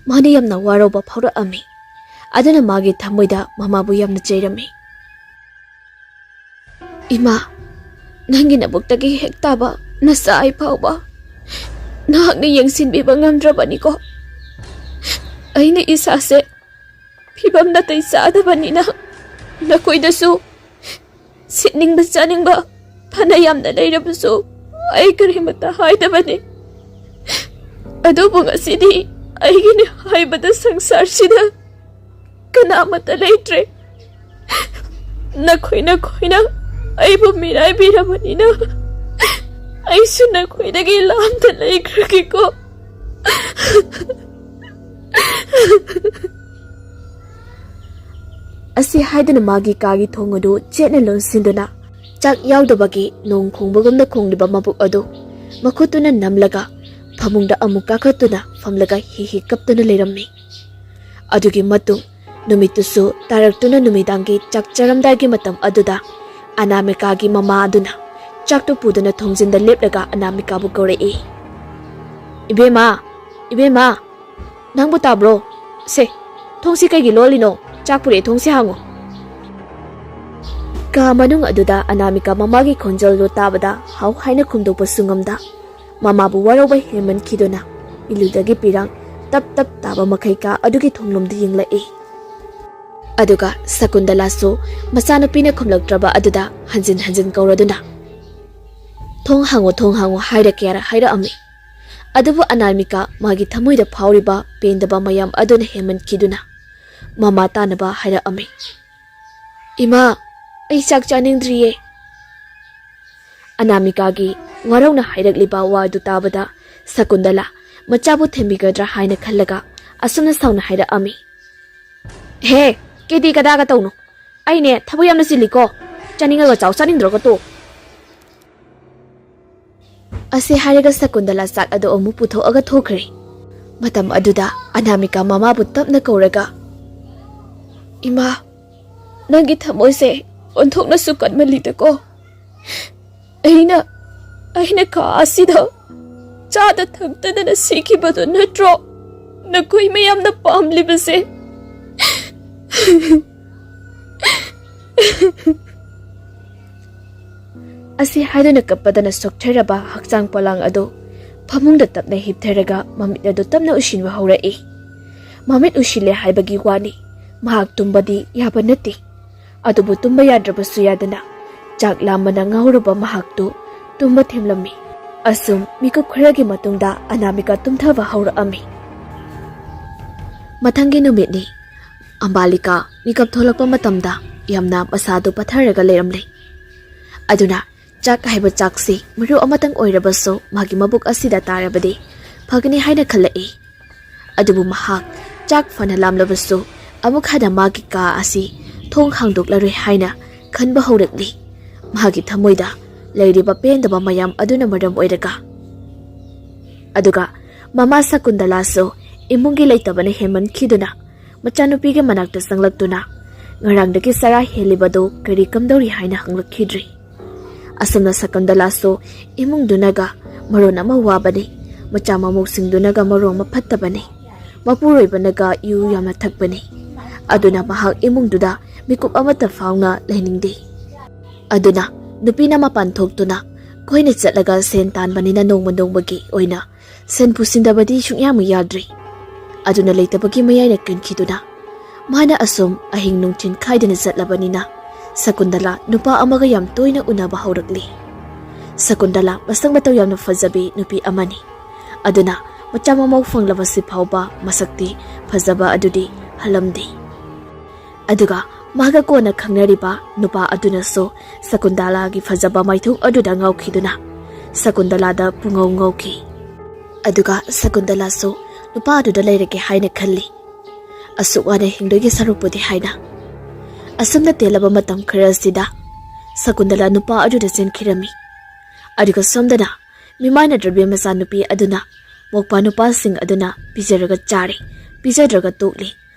ꯃꯥꯅ ꯌꯥꯝꯅ ꯋꯥꯔꯧꯕ ꯐꯥꯎꯔꯛꯑꯝꯃꯤ꯫ ꯑꯗꯨꯅ ꯃꯥꯒꯤ ꯊꯃꯣꯏꯗ ꯃꯃꯥꯕꯨ ꯌꯥꯝꯅ ꯆꯩꯔꯝꯃꯤ꯫ "ꯏꯃꯥ, ꯅꯪꯒꯤ ꯅꯕꯨꯛꯇꯒꯤ ꯍꯦꯛ ꯇꯥꯕ ꯅꯆꯥ ꯑꯩ ꯐꯥꯎꯕ ꯅꯍꯥꯛꯅ ꯌꯦꯡꯁꯤꯟꯕꯤꯕ ꯉꯝꯗ꯭ꯔꯕꯅꯤꯀꯣ꯫ ꯑꯩꯅ ꯏꯁꯥꯁꯦ ꯐꯤꯕꯝ ꯅꯥꯇꯩ ꯆꯥꯗꯕꯅꯤꯅ ꯅꯈꯣꯏꯗꯁꯨ ꯁꯤꯠꯅꯤꯡꯕ ꯆꯥꯅꯤꯡꯕ ꯐꯅ ꯌꯥꯝꯅ ꯂꯩꯔꯕꯁꯨ ꯑꯩ ꯀꯔꯤꯃꯠꯇ ꯍꯥꯏꯗꯕꯅꯤ꯫ ꯑꯗꯨꯕꯨ ꯉꯁꯤꯗꯤ ꯑꯩꯒꯤꯅꯤ ꯍꯥꯏꯕꯗ ꯁꯪꯁꯥꯔꯁꯤꯗ ꯀꯅꯥꯃꯠꯇ ꯂꯩꯇ꯭ꯔꯦ꯫ ꯅꯈꯣꯏ ꯅꯈꯣꯏꯅ ꯑꯩꯕꯨ ꯃꯤꯔꯥꯏꯕꯤꯔꯕꯅꯤꯅ ꯑꯩꯁꯨ ꯅꯈꯣꯏꯗꯒꯤ ꯂꯥꯞꯅ ꯂꯩꯈ꯭ꯔꯒꯦꯀꯣ"꯫ ꯑꯁꯤ ꯍꯥꯏꯗꯨꯅ ꯃꯥꯒꯤ ꯀꯥꯒꯤ ꯊꯣꯡ ꯑꯗꯨ ꯆꯦꯠꯅ ꯂꯣꯟꯁꯤꯟꯗꯨꯅ ꯆꯥꯛ ꯌꯥꯎꯗꯕꯒꯤ ꯅꯣꯡ ꯈꯣꯡꯕꯒꯨꯝꯅ ꯈꯣꯡꯂꯤꯕ ꯃꯕꯨꯛ ꯑꯗꯨ ꯃꯈꯨꯠꯇꯨꯅ ꯅꯝꯂꯒ ꯐꯃꯨꯡꯗ ꯑꯃꯨꯛ ꯀꯥꯈꯠꯇꯨꯅ ꯐꯝꯂꯒ ꯍꯤ ꯍꯤ ꯀꯞꯇꯨꯅ ꯂꯩꯔꯝꯃꯤ꯫ ꯑꯗꯨꯒꯤ ꯃꯇꯨꯡ ꯅꯨꯃꯤꯠꯇꯨꯁꯨ ꯇꯥꯔꯛꯇꯨꯅ ꯅꯨꯃꯤꯗꯥꯡꯒꯤ ꯆꯥꯛ ꯆꯥꯔꯝꯗꯥꯏꯒꯤ ꯃꯇꯝ ꯑꯗꯨꯗ ꯑꯅꯥꯃꯤꯀꯥꯒꯤ ꯃꯃꯥ ꯑꯗꯨꯅ ꯆꯥꯛꯇꯨ ꯄꯨꯗꯨꯅ ꯊꯣꯡꯖꯤꯟꯗ ꯂꯦꯞꯂꯒ ꯑꯅꯥꯃꯤꯀꯥꯕꯨ ꯀꯧꯔꯛꯏ꯫ "ꯏꯕꯦꯝꯃ, ꯏꯕꯦꯝꯃ, ꯅꯪꯕꯨ ꯇꯥꯕ꯭ꯔꯣ? ꯁꯦ, ꯊꯣꯡꯁꯤ ꯀꯩꯒꯤ ꯂꯣꯜꯂꯤꯅꯣ? ꯆꯥꯛ ꯄꯨꯔꯛꯑꯦ, ꯊꯣꯡꯁꯤ ꯍꯥꯡꯉꯣ"꯫ ꯀꯥ ꯃꯅꯨꯡ ꯑꯗꯨꯗ ꯑꯅꯥꯃꯤꯀꯥ ꯃꯃꯥꯒꯤ ꯈꯣꯟꯖꯦꯜꯗꯨ ꯇꯥꯕꯗ ꯍꯥꯎ ꯍꯥꯏꯅ ꯈꯨꯝꯗꯣꯛꯄꯁꯨ ꯉꯝꯗ ꯃꯃꯥꯕꯨ ꯋꯥꯔꯧꯕ ꯍꯦꯟꯃꯟꯈꯤꯗꯨꯅ ꯏꯂꯨꯗꯒꯤ ꯄꯤꯔꯥꯡ ꯇꯞ ꯇꯞ ꯇꯥꯕ ꯃꯈꯩ ꯀꯥ ꯑꯗꯨꯒꯤ ꯊꯣꯡꯂꯣꯝꯗ ꯌꯦꯡꯂꯛꯏ꯫ ꯑꯗꯨꯒ ꯁꯀꯨꯟꯗꯂꯥꯁꯨ ꯃꯆꯥꯅꯨꯄꯤꯅ ꯈꯨꯝꯂꯛꯇ꯭ꯔꯕ ꯑꯗꯨꯗ ꯍꯟꯖꯤꯟ ꯍꯟꯖꯤꯟ ꯀꯧꯔꯗꯨꯅ "ꯊꯣꯡ ꯍꯥꯡꯉꯣ, ꯊꯣꯡ ꯍꯥꯡꯉꯣ" ꯍꯥꯏꯔ ꯀꯌꯥꯔꯛ ꯍꯥꯏꯔꯛꯑꯝꯃꯤ꯫ ꯑꯗꯨꯕꯨ ꯑꯅꯥꯃꯤꯀꯥ ꯃꯥꯒꯤ ꯊꯃꯣꯏꯗ ꯐꯥꯎꯔꯤꯕ ꯄꯦꯟꯗꯕ ꯃꯌꯥꯝ ꯑꯗꯨꯅ ꯍꯦꯟꯃꯟꯈꯤꯗꯨꯅ ꯃꯃꯥ ꯇꯥꯅꯕ ꯍꯥꯏꯔꯛꯑꯝꯃꯤ꯫ "ꯏꯃꯥ, ꯑꯩ ꯆꯥꯛ ꯆꯥꯅꯤꯡꯗ꯭ꯔꯤꯌꯦ"꯫ ꯑꯅꯥꯃꯤꯀꯥꯒꯤ ꯋꯥꯔꯧꯅ ꯍꯥꯏꯔꯛꯂꯤꯕ ꯋꯥ ꯑꯗꯨ ꯇꯥꯕꯗ ꯁꯀꯨꯟꯗꯂꯥ ꯃꯆꯥꯕꯨ ꯊꯦꯝꯕꯤꯒꯗ꯭ꯔꯥ ꯍꯥꯏꯅ ꯈꯜꯂꯒ ꯑꯁꯨꯝꯅ ꯁꯥꯎꯅ ꯍꯥꯏꯔꯛꯑꯝꯃꯤ꯫ "ꯍꯦ, ꯀꯦꯗꯤ ꯀꯗꯥꯒ ꯇꯧꯅꯨ꯫ ꯑꯩꯅꯦ ꯊꯕꯛ ꯌꯥꯝꯅ ꯆꯤꯜꯂꯤꯀꯣ꯫ ꯆꯥꯅꯤꯡꯉꯒ ꯆꯥꯎ, ꯆꯥꯅꯤꯡꯗ꯭ꯔꯒ ꯇꯣꯛ"꯫ ꯑꯁꯤ ꯍꯥꯏꯔꯒ ꯁꯀꯨꯟꯗꯂꯥ ꯆꯥꯛ ꯑꯗꯨ ꯑꯃꯨꯛ ꯄꯨꯊꯣꯛꯑꯒ ꯊꯣꯛꯈ꯭ꯔꯦ꯫ ꯃꯇꯝ ꯑꯗꯨꯗ ꯑꯅꯥꯃꯤꯀꯥ ꯃꯃꯥꯕꯨ ꯇꯞꯅ ꯀꯧꯔꯒ, "ꯏꯃꯥ, ꯅꯪꯒꯤ ꯊꯃꯣꯏꯁꯦ ꯑꯣꯟꯊꯣꯛꯅꯁꯨ ꯀꯟꯃꯜꯂꯤꯗꯀꯣ꯫ ꯑꯩꯅ, ꯑꯩꯅ ꯀꯥ ꯑꯁꯤꯗ ꯆꯥꯗ ꯊꯛꯇꯗꯅ ꯁꯤꯈꯤꯕꯗꯨ ꯅꯠꯇ꯭ꯔꯣ ꯅꯈꯣꯏ ꯃꯌꯥꯝꯅ ꯄꯥꯝꯂꯤꯕꯁꯦ?" ꯑꯁꯤ ꯍꯥꯏꯗꯨꯅ ꯀꯞꯄꯗꯅ ꯁꯣꯛꯊꯔꯕ ꯍꯛꯆꯥꯡ ꯄꯣꯂꯥꯡ ꯑꯗꯨ ꯐꯃꯨꯡꯗ ꯇꯞꯅ ꯍꯤꯞꯊꯔꯒ ꯃꯃꯤꯠ ꯑꯗꯨ ꯇꯞꯅ ꯎꯏꯁꯤꯟꯕ ꯍꯧꯔꯛꯏ꯫ ꯃꯃꯤꯠ ꯎꯏꯁꯤꯜꯂꯦ ꯍꯥꯏꯕꯒꯤ ꯋꯥꯅꯤ, ꯃꯍꯥꯛ ꯇꯨꯝꯕꯗꯤ ꯌꯥꯕ ꯅꯠꯇꯦ꯫ ꯑꯗꯨꯕꯨ ꯇꯨꯝꯕ ꯌꯥꯗ꯭ꯔꯕꯁꯨ ꯌꯥꯗꯅ ꯆꯥꯛ ꯂꯥꯝꯕꯅ ꯉꯥꯎꯔꯕ ꯃꯍꯥꯛꯇꯨ ꯇꯨꯝꯕ ꯊꯦꯝꯂꯝꯃꯤ꯫ ꯑꯁꯨꯝ ꯃꯤꯀꯨꯞ ꯈꯔꯒꯤ ꯃꯇꯨꯡꯗ ꯑꯅꯥꯃꯤꯀꯥ ꯇꯨꯝꯊꯕ ꯍꯧꯔꯛꯑꯝꯃꯤ꯫ ꯃꯊꯪꯒꯤ ꯅꯨꯃꯤꯠꯅꯤ꯫ ꯑꯝꯕꯥꯂꯤꯀꯥ ꯃꯤꯀꯞ ꯊꯣꯛꯂꯛꯄ ꯃꯇꯝꯗ ꯌꯥꯝꯅ ꯃꯁꯥꯗꯨ ꯄꯠꯊꯔꯒ ꯂꯩꯔꯝꯂꯦ꯫ ꯑꯗꯨꯅ ꯆꯥꯛ ꯍꯥꯏꯕ ꯆꯥꯛꯁꯤ ꯃꯔꯨ ꯑꯃꯇꯪ ꯑꯣꯏꯔꯕꯁꯨ ꯃꯥꯒꯤ ꯃꯕꯨꯛ ꯑꯁꯤꯗ ꯇꯥꯔꯕꯗꯤ ꯐꯒꯅꯤ ꯍꯥꯏꯅ ꯈꯜꯂꯛꯏ꯫ ꯑꯗꯨꯕꯨ ꯃꯍꯥꯛ ꯆꯥꯛ ꯐꯅ ꯂꯥꯝꯂꯕꯁꯨ ꯑꯃꯨꯛ ꯍꯟꯅ ꯃꯥꯒꯤ ꯀꯥ ꯑꯁꯤ ꯊꯣꯡ ꯍꯥꯡꯗꯣꯛꯂꯔꯣꯏ ꯍꯥꯏꯅ ꯈꯟꯕ ꯍꯧꯔꯛꯂꯤ꯫ ꯃꯍꯥꯛꯀꯤ ꯊꯃꯣꯏꯗ ꯂꯩꯔꯤꯕ ꯄꯦꯟꯗꯕ ꯃꯌꯥꯝ ꯑꯗꯨꯅ ꯃꯔꯝ ꯑꯣꯏꯔꯒ꯫ ꯑꯗꯨꯒ ꯃꯃꯥ ꯁꯀꯨꯟꯗꯂꯥꯁꯨ ꯏꯃꯨꯡꯒꯤ ꯂꯩꯇꯕꯅ ꯍꯦꯟꯃꯟꯈꯤꯗꯨꯅ ꯃꯆꯥꯅꯨꯄꯤꯒꯤ ꯃꯅꯥꯛꯇ ꯆꯪꯂꯛꯇꯨꯅ, "ꯉꯔꯥꯡꯗꯒꯤ ꯆꯔꯥ ꯍꯦꯜꯂꯤꯕꯗꯨ ꯀꯔꯤ ꯀꯝꯗꯧꯔꯤ?" ꯍꯥꯏꯅ ꯍꯪꯂꯛꯈꯤꯗ꯭ꯔꯤ꯫ ꯑꯁꯨꯝꯅ ꯁꯀꯟꯗꯂꯥꯁꯨ ꯏꯃꯨꯡꯗꯨꯅꯒ ꯃꯔꯣꯟ ꯑꯃ ꯋꯥꯕꯅꯤ, ꯃꯆꯥ ꯃꯃꯧꯁꯤꯡꯗꯨꯅꯒ ꯃꯔꯣꯟ ꯑꯃ ꯐꯠꯇꯕꯅꯤ꯫ ꯃꯄꯨꯔꯣꯏꯕꯅꯒ ꯌꯨ ꯌꯥꯝꯅ ꯊꯛꯄꯅꯤ꯫ ꯑꯗꯨꯅ ꯃꯍꯥꯛ ꯏꯃꯨꯡꯗꯨꯗ ꯃꯤꯀꯨꯞ ꯑꯃꯠꯇ ꯐꯥꯎꯅ ꯂꯩꯅꯤꯡꯗꯦ꯫ ꯑꯗꯨꯅ ꯅꯨꯄꯤꯅ ꯃꯄꯥꯟ ꯊꯣꯛꯇꯨꯅ ꯀꯣꯏꯅ ꯆꯠꯂꯒ ꯁꯦꯟ ꯇꯥꯟꯕꯅꯤꯅ ꯅꯣꯡꯃ ꯅꯣꯡꯃꯒꯤ ꯑꯣꯏꯅ ꯁꯦꯟ ꯄꯨꯁꯤꯟꯗꯕꯗꯤ ꯁꯨꯡꯌꯥꯃꯛ ꯌꯥꯗ꯭ꯔꯤ꯫ ꯑꯗꯨꯅ ꯂꯩꯇꯕꯒꯤ ꯃꯌꯥꯏꯅ ꯀꯟꯈꯤꯗꯨꯅ ꯃꯥꯅ ꯑꯁꯨꯝ ꯑꯍꯤꯡ ꯅꯨꯡꯊꯤꯜ ꯈꯥꯏꯗꯅ ꯆꯠꯂꯕꯅꯤꯅ ꯁꯀꯨꯟꯗꯂꯥ ꯅꯨꯄꯥ ꯑꯃꯒ ꯌꯥꯝ ꯇꯣꯏꯅ ꯎꯅꯕ ꯍꯧꯔꯛꯂꯤ꯫ ꯁꯀꯨꯟꯗꯂꯥ ꯃꯁꯛ ꯃꯇꯧ ꯌꯥꯝꯅ ꯐꯖꯕꯤ ꯅꯨꯄꯤ ꯑꯃꯅꯤ꯫ ꯑꯗꯨꯅ ꯃꯆꯥ ꯃꯃꯧ ꯐꯪꯂꯕꯁꯤ ꯐꯥꯎꯕ ꯃꯁꯛꯇꯤ ꯐꯖꯕ ꯑꯗꯨꯗꯤ ꯍꯜꯂꯝꯗꯦ꯫ ꯑꯗꯨꯒ ꯃꯥꯒ ꯀꯣꯟꯅ ꯈꯪꯅꯔꯤꯕ ꯅꯨꯄꯥ ꯑꯗꯨꯅꯁꯨ ꯁꯀꯨꯟꯗꯂꯥꯒꯤ ꯐꯖꯕ ꯃꯥꯏꯊꯣꯡ ꯑꯗꯨꯗ ꯉꯥꯎꯈꯤꯗꯨꯅ ꯁꯀꯨꯟꯇꯂꯥꯗ ꯄꯨꯡꯉꯧ ꯉꯧꯈꯤ꯫ ꯑꯗꯨꯒ ꯁꯀꯨꯟꯇꯂꯥꯁꯨ ꯅꯨꯄꯥ ꯑꯗꯨꯗ ꯂꯩꯔꯒꯦ ꯍꯥꯏꯅ ꯈꯜꯂꯤ꯫ ꯑꯁꯨꯛ ꯋꯥꯅ ꯍꯤꯡꯗꯣꯏꯒꯤ ꯁꯔꯨꯛꯄꯨꯗꯤ ꯍꯥꯏꯅ꯫ ꯑꯁꯨꯝꯅ ꯇꯦꯜꯂꯕ ꯃꯇꯝ ꯈꯔ ꯑꯁꯤꯗ ꯁꯀꯨꯟꯇꯂꯥ ꯅꯨꯄꯥ ꯑꯗꯨꯗ ꯆꯦꯟꯈꯤꯔꯝꯃꯤ꯫ ꯑꯗꯨꯒ ꯁꯣꯝꯗꯅ ꯃꯤꯃꯥꯟꯅꯗ꯭ꯔꯕꯤ ꯃꯆꯥꯅꯨꯄꯤ ꯑꯗꯨꯅ ꯃꯧꯄꯥ ꯅꯨꯄꯥꯁꯤꯡ ꯑꯗꯨꯅ ꯄꯤꯖꯔꯒ ꯆꯥꯔꯤ, ꯄꯤꯖꯗ꯭ꯔꯒ ꯇꯣꯛꯂꯤ꯫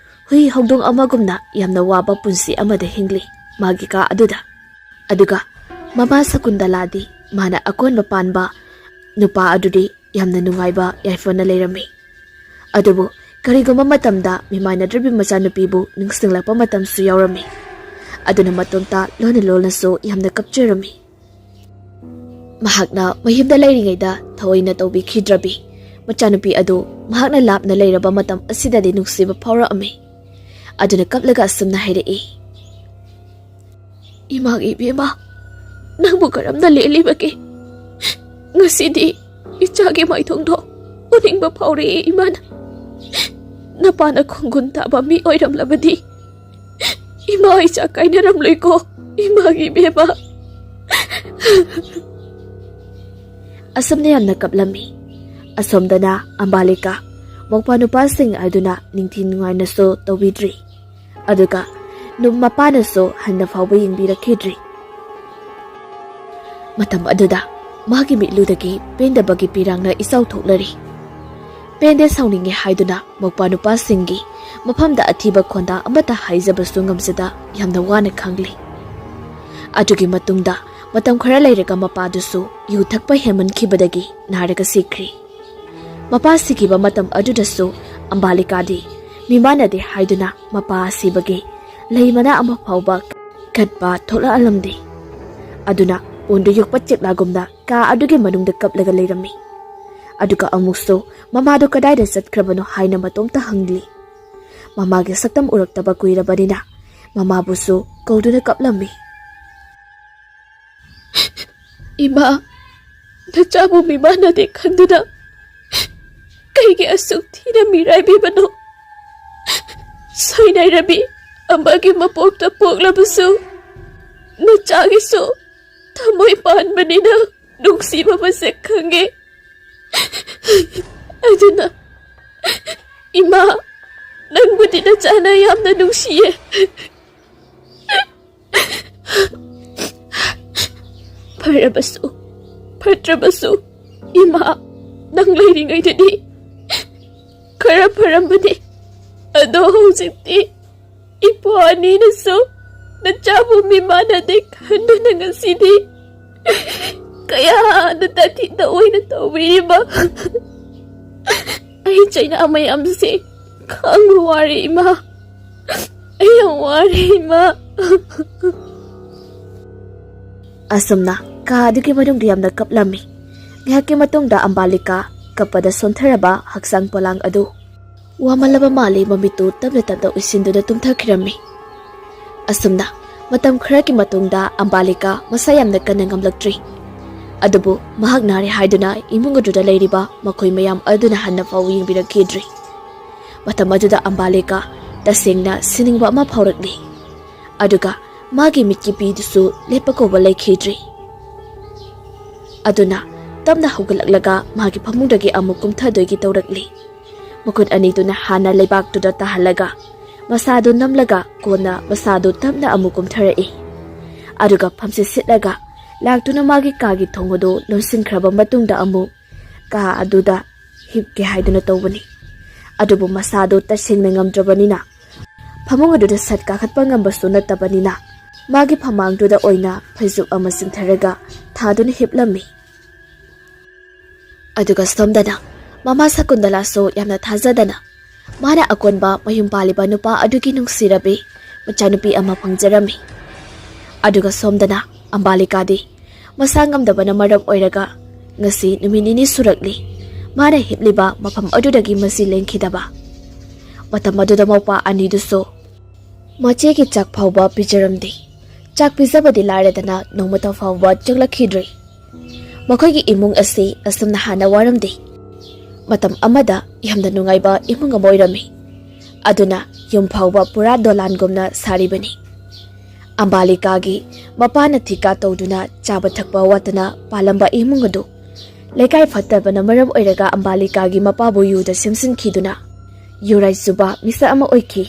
ꯍꯨꯏ ꯍꯧꯗꯣꯡ ꯑꯃꯒꯨꯝꯅ ꯌꯥꯝꯅ ꯋꯥꯕ ꯄꯨꯟꯁꯤ ꯑꯃꯗ ꯍꯤꯡꯂꯤ ꯃꯥꯒꯤ ꯀꯥ ꯑꯗꯨꯗ꯫ ꯑꯗꯨꯒ ꯃꯃꯥ ꯁꯀꯨꯟꯇꯂꯥꯗꯤ ꯃꯥꯅ ꯑꯀꯣꯟꯕ ꯄꯥꯟꯕ ꯅꯨꯄꯥ ꯑꯗꯨꯗꯤ ꯌꯥꯝꯅ ꯅꯨꯡꯉꯥꯏꯕ ꯌꯥꯏꯐꯅ ꯂꯩꯔꯝꯃꯤ꯫ ꯑꯗꯨꯕꯨ ꯀꯔꯤꯒꯨꯝꯕ ꯃꯇꯝꯗ ꯃꯤꯃꯥꯟꯅꯗ꯭ꯔꯕꯤ ꯃꯆꯥꯅꯨꯄꯤꯕꯨ ꯅꯤꯡꯁꯤꯡꯂꯛꯄ ꯃꯇꯝꯁꯨ ꯌꯥꯎꯔꯝꯃꯤ꯫ ꯑꯗꯨꯅ ꯃꯇꯣꯝꯇ ꯂꯣꯟꯅ ꯂꯣꯟꯅꯁꯨ ꯌꯥꯝꯅ ꯀꯞꯆꯔꯝꯃꯤ꯫ ꯃꯍꯥꯛꯅ ꯃꯌꯨꯝꯗ ꯂꯩꯔꯤꯉꯩꯗ ꯊꯑꯣꯏꯅ ꯇꯧꯕꯤꯈꯤꯗ꯭ꯔꯕꯤ ꯃꯆꯥꯅꯨꯄꯤ ꯑꯗꯨ ꯃꯍꯥꯛꯅ ꯂꯥꯞꯅ ꯂꯩꯔꯕ ꯃꯇꯝ ꯑꯁꯤꯗꯗꯤ ꯅꯨꯡꯁꯤꯕ ꯐꯥꯎꯔꯛꯑꯝꯃꯤ꯫ ꯑꯗꯨꯅ ꯀꯞꯂꯒ ꯑꯁꯨꯝꯅ ꯍꯥꯏꯔꯛꯏ, "ꯏꯃꯥꯒꯤ ꯏꯕꯦꯝꯃ, ꯅꯪꯕꯨ ꯀꯔꯝꯅ ꯂꯦꯜꯂꯤꯕꯒꯦ? ꯉꯁꯤꯗꯤ ꯏꯆꯥꯒꯤ ꯃꯥꯏꯊꯣꯡꯗꯣ ꯎꯅꯤꯡꯕ ꯐꯥꯎꯔꯛꯑꯦ ꯏꯃꯥꯅ꯫ ꯅꯄꯥꯅ ꯈꯣꯡꯒꯨꯟ ꯇꯥꯕ ꯃꯤ ꯑꯣꯏꯔꯝꯂꯕꯗꯤ ꯏꯃꯥ ꯏꯆꯥ ꯀꯥꯏꯅꯔꯝꯂꯣꯏꯀꯣ, ꯏꯃꯥꯒꯤ ꯏꯕꯦꯝꯃ꯫" ꯑꯁꯨꯝꯅ ꯌꯥꯝꯅ ꯀꯞꯂꯝꯃꯤ꯫ ꯑꯁꯣꯝꯗꯅ ꯑꯝꯕꯥꯂꯤꯀꯥ ꯃꯧꯄꯥ ꯅꯨꯄꯥꯁꯤꯡ ꯑꯗꯨꯅ ꯅꯤꯡꯊꯤ ꯅꯨꯡꯉꯥꯏꯅꯁꯨ ꯇꯧꯕꯤꯗ꯭ꯔꯤ꯫ ꯑꯗꯨꯒ ꯅꯨ-, ꯃꯄꯥꯅꯁꯨ ꯍꯟꯅ ꯐꯥꯎꯕ ꯌꯦꯡꯕꯤꯔꯛꯈꯤꯗ꯭ꯔꯤ꯫ ꯃꯇꯝ ꯑꯗꯨꯗ ꯃꯥꯒꯤ ꯃꯤꯠꯂꯨꯗꯒꯤ ꯄꯦꯟꯗꯕꯒꯤ ꯄꯤꯔꯥꯡꯅ ꯏꯆꯥꯎ ꯊꯣꯛꯂꯔꯤ꯫ ꯄꯦꯟꯗꯦ, ꯁꯥꯎꯅꯤꯡꯉꯦ ꯍꯥꯏꯗꯨꯅ ꯃꯧꯄꯥ ꯅꯨꯄꯥꯁꯤꯡꯒꯤ ꯃꯐꯝꯗ ꯑꯊꯤꯕ ꯈꯣꯟꯗꯥ ꯑꯃꯠꯇ ꯍꯥꯏꯖꯕꯁꯨ ꯉꯝꯖꯗ ꯌꯥꯝꯅ ꯋꯥꯅ ꯈꯥꯡꯂꯤ꯫ ꯑꯗꯨꯒꯤ ꯃꯇꯨꯡꯗ ꯃꯇꯝ ꯈꯔ ꯂꯩꯔꯒ ꯃꯄꯥꯗꯨꯁꯨ ꯌꯨ ꯊꯛꯄ ꯍꯦꯟꯃꯟꯈꯤꯕꯗꯒꯤ ꯅꯥꯔꯒ ꯁꯤꯈ꯭ꯔꯤ꯫ ꯃꯄꯥ ꯁꯤꯈꯤꯕ ꯃꯇꯝ ꯑꯗꯨꯗꯁꯨ ꯑꯝꯕꯥꯂꯤꯀꯥꯗꯤ ꯃꯤꯃꯥꯟꯅꯗꯦ ꯍꯥꯏꯗꯨꯅ ꯃꯄꯥ ꯑꯁꯤꯕꯒꯤ ꯂꯩ ꯃꯅꯥ ꯑꯃ ꯐꯥꯎꯕ ꯀꯠꯄ ꯊꯣꯛꯂꯛꯍꯜꯂꯝꯗꯦ꯫ ꯑꯗꯨꯅ ꯄꯣꯟꯗꯨ ꯌꯣꯛꯄ ꯆꯦꯛꯂꯥꯒꯨꯝꯅ ꯀꯥ ꯑꯗꯨꯒꯤ ꯃꯅꯨꯡꯗ ꯀꯞꯂꯒ ꯂꯩꯔꯝꯃꯤ꯫ ꯑꯗꯨꯒ ꯑꯃꯨꯛꯁꯨ ꯃꯃꯥꯗꯨ ꯀꯗꯥꯏꯗ ꯆꯠꯈ꯭ꯔꯕꯅꯣ ꯍꯥꯏꯅ ꯃꯇꯣꯝꯇ ꯍꯪꯂꯤ꯫ ꯃꯃꯥꯒꯤ ꯁꯛꯇꯝ ꯎꯔꯛꯇꯕ ꯀꯨꯏꯔꯕꯅꯤꯅ ꯃꯃꯥꯕꯨꯁꯨ ꯀꯧꯗꯨꯅ ꯀꯞꯂꯝꯃꯤ꯫ "ꯏꯃꯥ, ꯅꯆꯥꯕꯨ ꯃꯤꯃꯥꯟꯅꯗꯦ ꯈꯟꯗꯨꯅ ꯀꯩꯒꯤ ꯑꯁꯨꯛ ꯊꯤꯅ ꯃꯤꯔꯥꯏꯕꯤꯕꯅꯣ? ꯁꯣꯏꯅꯥꯏꯔꯕꯤ ꯑꯃꯒꯤ ꯃꯄꯣꯛꯇ ꯄꯣꯛꯂꯕꯁꯨ ꯅꯆꯥꯒꯤꯁꯨ ꯊꯃꯣꯏ ꯄꯥꯟꯕꯅꯤꯅ ꯅꯨꯡꯁꯤꯕ ꯃꯁꯛ ꯈꯪꯉꯦ꯫ ꯑꯗꯨꯅ ꯏꯃꯥ, ꯅꯪꯕꯨꯗꯤ ꯅꯆꯥꯅ ꯌꯥꯝꯅ ꯅꯨꯡꯁꯤꯌꯦ꯫ ꯐꯔꯕꯁꯨ ꯐꯠꯇ꯭ꯔꯕꯁꯨ, ꯏꯃꯥ, ꯅꯪ ꯂꯩꯔꯤꯉꯩꯗꯗꯤ ꯈꯔ ꯐꯔꯝꯕꯅꯤ꯫ ꯑꯗꯣ ꯍꯧꯖꯤꯛꯇꯤ ꯏꯄꯨ ꯑꯅꯤꯅꯁꯨ ꯅꯆꯥꯕꯨ ꯃꯤꯃꯥꯟꯅꯗꯦ ꯈꯟꯗꯨꯅ ꯉꯁꯤꯗꯤ ꯀꯌꯥꯗ ꯇꯥꯊꯤꯗ ꯑꯣꯏꯅ ꯇꯧꯕꯤꯔꯤꯕ꯫ ꯑꯩ ꯆꯩꯅꯥ ꯃꯌꯥꯝꯁꯦ ꯈꯥꯡꯕ ꯋꯥꯔꯦ, ꯏꯃꯥ꯫ ꯑꯩ ꯌꯥꯝ ꯋꯥꯔꯦ, ꯏꯃꯥ꯫ ꯑꯁꯨꯝꯅ ꯀꯥ ꯑꯗꯨꯒꯤ ꯃꯅꯨꯡꯗ ꯌꯥꯝꯅ ꯀꯞꯂꯝꯃꯤ꯫ ꯉꯥꯏꯍꯥꯛꯀꯤ ꯃꯇꯨꯡꯗ ꯑꯝꯕꯥꯂꯤꯀꯥ ꯀꯞꯄꯗ ꯁꯣꯟꯊꯔꯕ ꯍꯛꯆꯥꯡ ꯄꯣꯂꯥꯡ ꯑꯗꯨ ꯋꯥꯃꯜꯂꯕ ꯃꯥꯜꯂꯤ, ꯃꯃꯤꯠꯇꯨ ꯇꯞꯅ ꯇꯞꯅ ꯎꯏꯁꯤꯟꯗꯨꯅ ꯇꯨꯝꯊꯈꯤꯔꯝꯃꯤ꯫ ꯑꯁꯨꯝꯅ ꯃꯇꯝ ꯈꯔꯒꯤ ꯃꯇꯨꯡꯗ ꯑꯝꯕꯥꯂꯤꯀꯥ ꯃꯁꯥ ꯌꯥꯝꯅ ꯀꯟꯅ ꯉꯝꯂꯛꯇ꯭ꯔꯤ꯫ ꯑꯗꯨꯕꯨ ꯃꯍꯥꯛ ꯅꯥꯔꯦ ꯍꯥꯏꯗꯨꯅ ꯏꯃꯨꯡ ꯑꯗꯨꯗ ꯂꯩꯔꯤꯕ ꯃꯈꯣꯏ ꯃꯌꯥꯝ ꯑꯗꯨꯅ ꯍꯟꯅ ꯐꯥꯎ ꯌꯦꯡꯕꯤꯔꯛꯈꯤꯗ꯭ꯔꯤ꯫ ꯃꯇꯝ ꯑꯗꯨꯗ ꯑꯝꯕꯥꯂꯤꯀꯥ ꯇꯁꯦꯡꯅ ꯁꯤꯅꯤꯡꯕ ꯑꯃ ꯐꯥꯎꯔꯛꯂꯤ꯫ ꯑꯗꯨꯒ ꯃꯥꯒꯤ ꯃꯤꯠꯀꯤ ꯄꯤꯗꯨꯁꯨ ꯂꯦꯞꯄ ꯀꯧꯕ ꯂꯩꯈꯤꯗ꯭ꯔꯤ꯫ ꯑꯗꯨꯅ ꯇꯞꯅ ꯍꯧꯒꯠꯂꯛꯂꯒ ꯃꯥꯒꯤ ꯐꯃꯨꯡꯗꯒꯤ ꯑꯃꯨꯛ ꯀꯨꯝꯊꯗꯣꯏꯒꯤ ꯇꯧꯔꯛꯂꯤ꯫ ꯃꯈꯨꯠ ꯑꯅꯤꯗꯨꯅ ꯍꯥꯟꯅ ꯂꯩꯕꯥꯛꯇꯨꯗ ꯇꯥꯍꯜꯂꯒ ꯃꯁꯥꯗꯨ ꯅꯝꯂꯒ ꯀꯣꯟꯅ ꯃꯁꯥꯗꯨ ꯇꯞꯅ ꯑꯃꯨꯛ ꯀꯨꯝꯊꯔꯛꯏ꯫ ꯑꯗꯨꯒ ꯐꯝꯆꯤꯠ ꯁꯤꯠꯂꯒ ꯂꯥꯛꯇꯨꯅ ꯃꯥꯒꯤ ꯀꯥꯒꯤ ꯊꯣꯡ ꯑꯗꯨ ꯂꯣꯟꯁꯤꯟꯈ꯭ꯔꯕ ꯃꯇꯨꯡꯗ ꯑꯃꯨꯛ ꯀꯥ ꯑꯗꯨꯗ ꯍꯤꯞꯀꯦ ꯍꯥꯏꯗꯨꯅ ꯇꯧꯕꯅꯤ꯫ ꯑꯗꯨꯕꯨ ꯃꯁꯥꯗꯨ ꯇꯁꯦꯡꯅ ꯉꯝꯗ꯭ꯔꯕꯅꯤꯅ ꯐꯃꯨꯡ ꯑꯗꯨꯗ ꯁꯠ ꯀꯥꯈꯠꯄ ꯉꯝꯕꯁꯨ ꯅꯠꯇꯕꯅꯤꯅ ꯃꯥꯒꯤ ꯐꯃꯥꯡꯗꯨꯗ ꯑꯣꯏꯅ ꯐꯩꯖꯨꯞ ꯑꯃ ꯆꯤꯡꯊꯔꯒ ꯊꯥꯗꯨꯅ ꯍꯤꯞꯂꯝꯃꯤ꯫ ꯑꯗꯨꯒ ꯁꯣꯝꯗꯅ ꯃꯃꯥ ꯁꯀꯨꯟꯗꯂꯥꯁꯨ ꯌꯥꯝꯅ ꯊꯥꯖꯗꯅ ꯃꯥꯅ ꯑꯀꯣꯟꯕ ꯃꯌꯨꯝ ꯄꯥꯜꯂꯤꯕ ꯅꯨꯄꯥ ꯑꯗꯨꯒꯤ ꯅꯨꯡꯁꯤꯔꯕꯤ ꯃꯆꯥꯅꯨꯄꯤ ꯑꯃ ꯐꯪꯖꯔꯝꯃꯤ꯫ ꯑꯗꯨꯒ ꯁꯣꯝꯗꯅ ꯑꯝꯕꯥꯂꯤꯀꯥꯗꯤ ꯃꯁꯥ ꯉꯝꯗꯕꯅ ꯃꯔꯝ ꯑꯣꯏꯔꯒ ꯉꯁꯤ ꯅꯨꯃꯤꯠ ꯅꯤꯅꯤ ꯁꯨꯔꯛꯂꯤ ꯃꯥꯅ ꯍꯤꯞꯂꯤꯕ ꯃꯐꯝ ꯑꯗꯨꯗꯒꯤ ꯃꯁꯤ ꯂꯦꯡꯈꯤꯗꯕ꯫ ꯃꯇꯝ ꯑꯗꯨꯗ ꯃꯧꯄꯥ ꯑꯅꯤꯗꯨꯁꯨ ꯃꯆꯦꯒꯤ ꯆꯥꯛ ꯐꯥꯎꯕ ꯄꯤꯖꯔꯝꯗꯦ꯫ ꯆꯥꯛ ꯄꯤꯖꯕꯗꯤ ꯂꯥꯏꯔꯗꯅ ꯅꯣꯡꯃꯇ ꯐꯥꯎꯕ ꯆꯪꯂꯛꯈꯤꯗ꯭ꯔꯤ꯫ ꯃꯈꯣꯏꯒꯤ ꯏꯃꯨꯡ ꯑꯁꯤ ꯑꯁꯨꯝꯅ ꯍꯥꯟꯅ ꯋꯥꯔꯝꯗꯦ꯫ ꯃꯇꯝ ꯑꯃꯗ ꯌꯥꯝꯅ ꯅꯨꯡꯉꯥꯏꯕ ꯏꯃꯨꯡ ꯑꯃ ꯑꯣꯏꯔꯝꯃꯤ꯫ ꯑꯗꯨꯅ ꯌꯨꯝ ꯐꯥꯎꯕ ꯄꯨꯔꯥ ꯗꯣꯂꯥꯟꯒꯨꯝꯅ ꯁꯥꯔꯤꯕꯅꯤ꯫ ꯑꯝꯕꯥꯂꯤꯀꯥꯒꯤ ꯃꯄꯥꯅ ꯊꯤꯀꯥ ꯇꯧꯗꯨꯅ ꯆꯥꯕ ꯊꯛꯄ ꯋꯥꯠꯇꯅ ꯄꯥꯜꯂꯝꯕ ꯏꯃꯨꯡ ꯑꯗꯨ ꯂꯩꯀꯥꯏ ꯐꯠꯇꯕꯅ ꯃꯔꯝ ꯑꯣꯏꯔꯒ ꯑꯝꯕꯥꯂꯤꯀꯥꯒꯤ ꯃꯄꯥꯕꯨ ꯌꯨꯗ ꯁꯦꯝꯖꯤꯟꯈꯤꯗꯨꯅ ꯌꯨꯔꯥꯏ ꯆꯨꯕ ꯃꯤꯁꯛ ꯑꯃ ꯑꯣꯏꯈꯤ꯫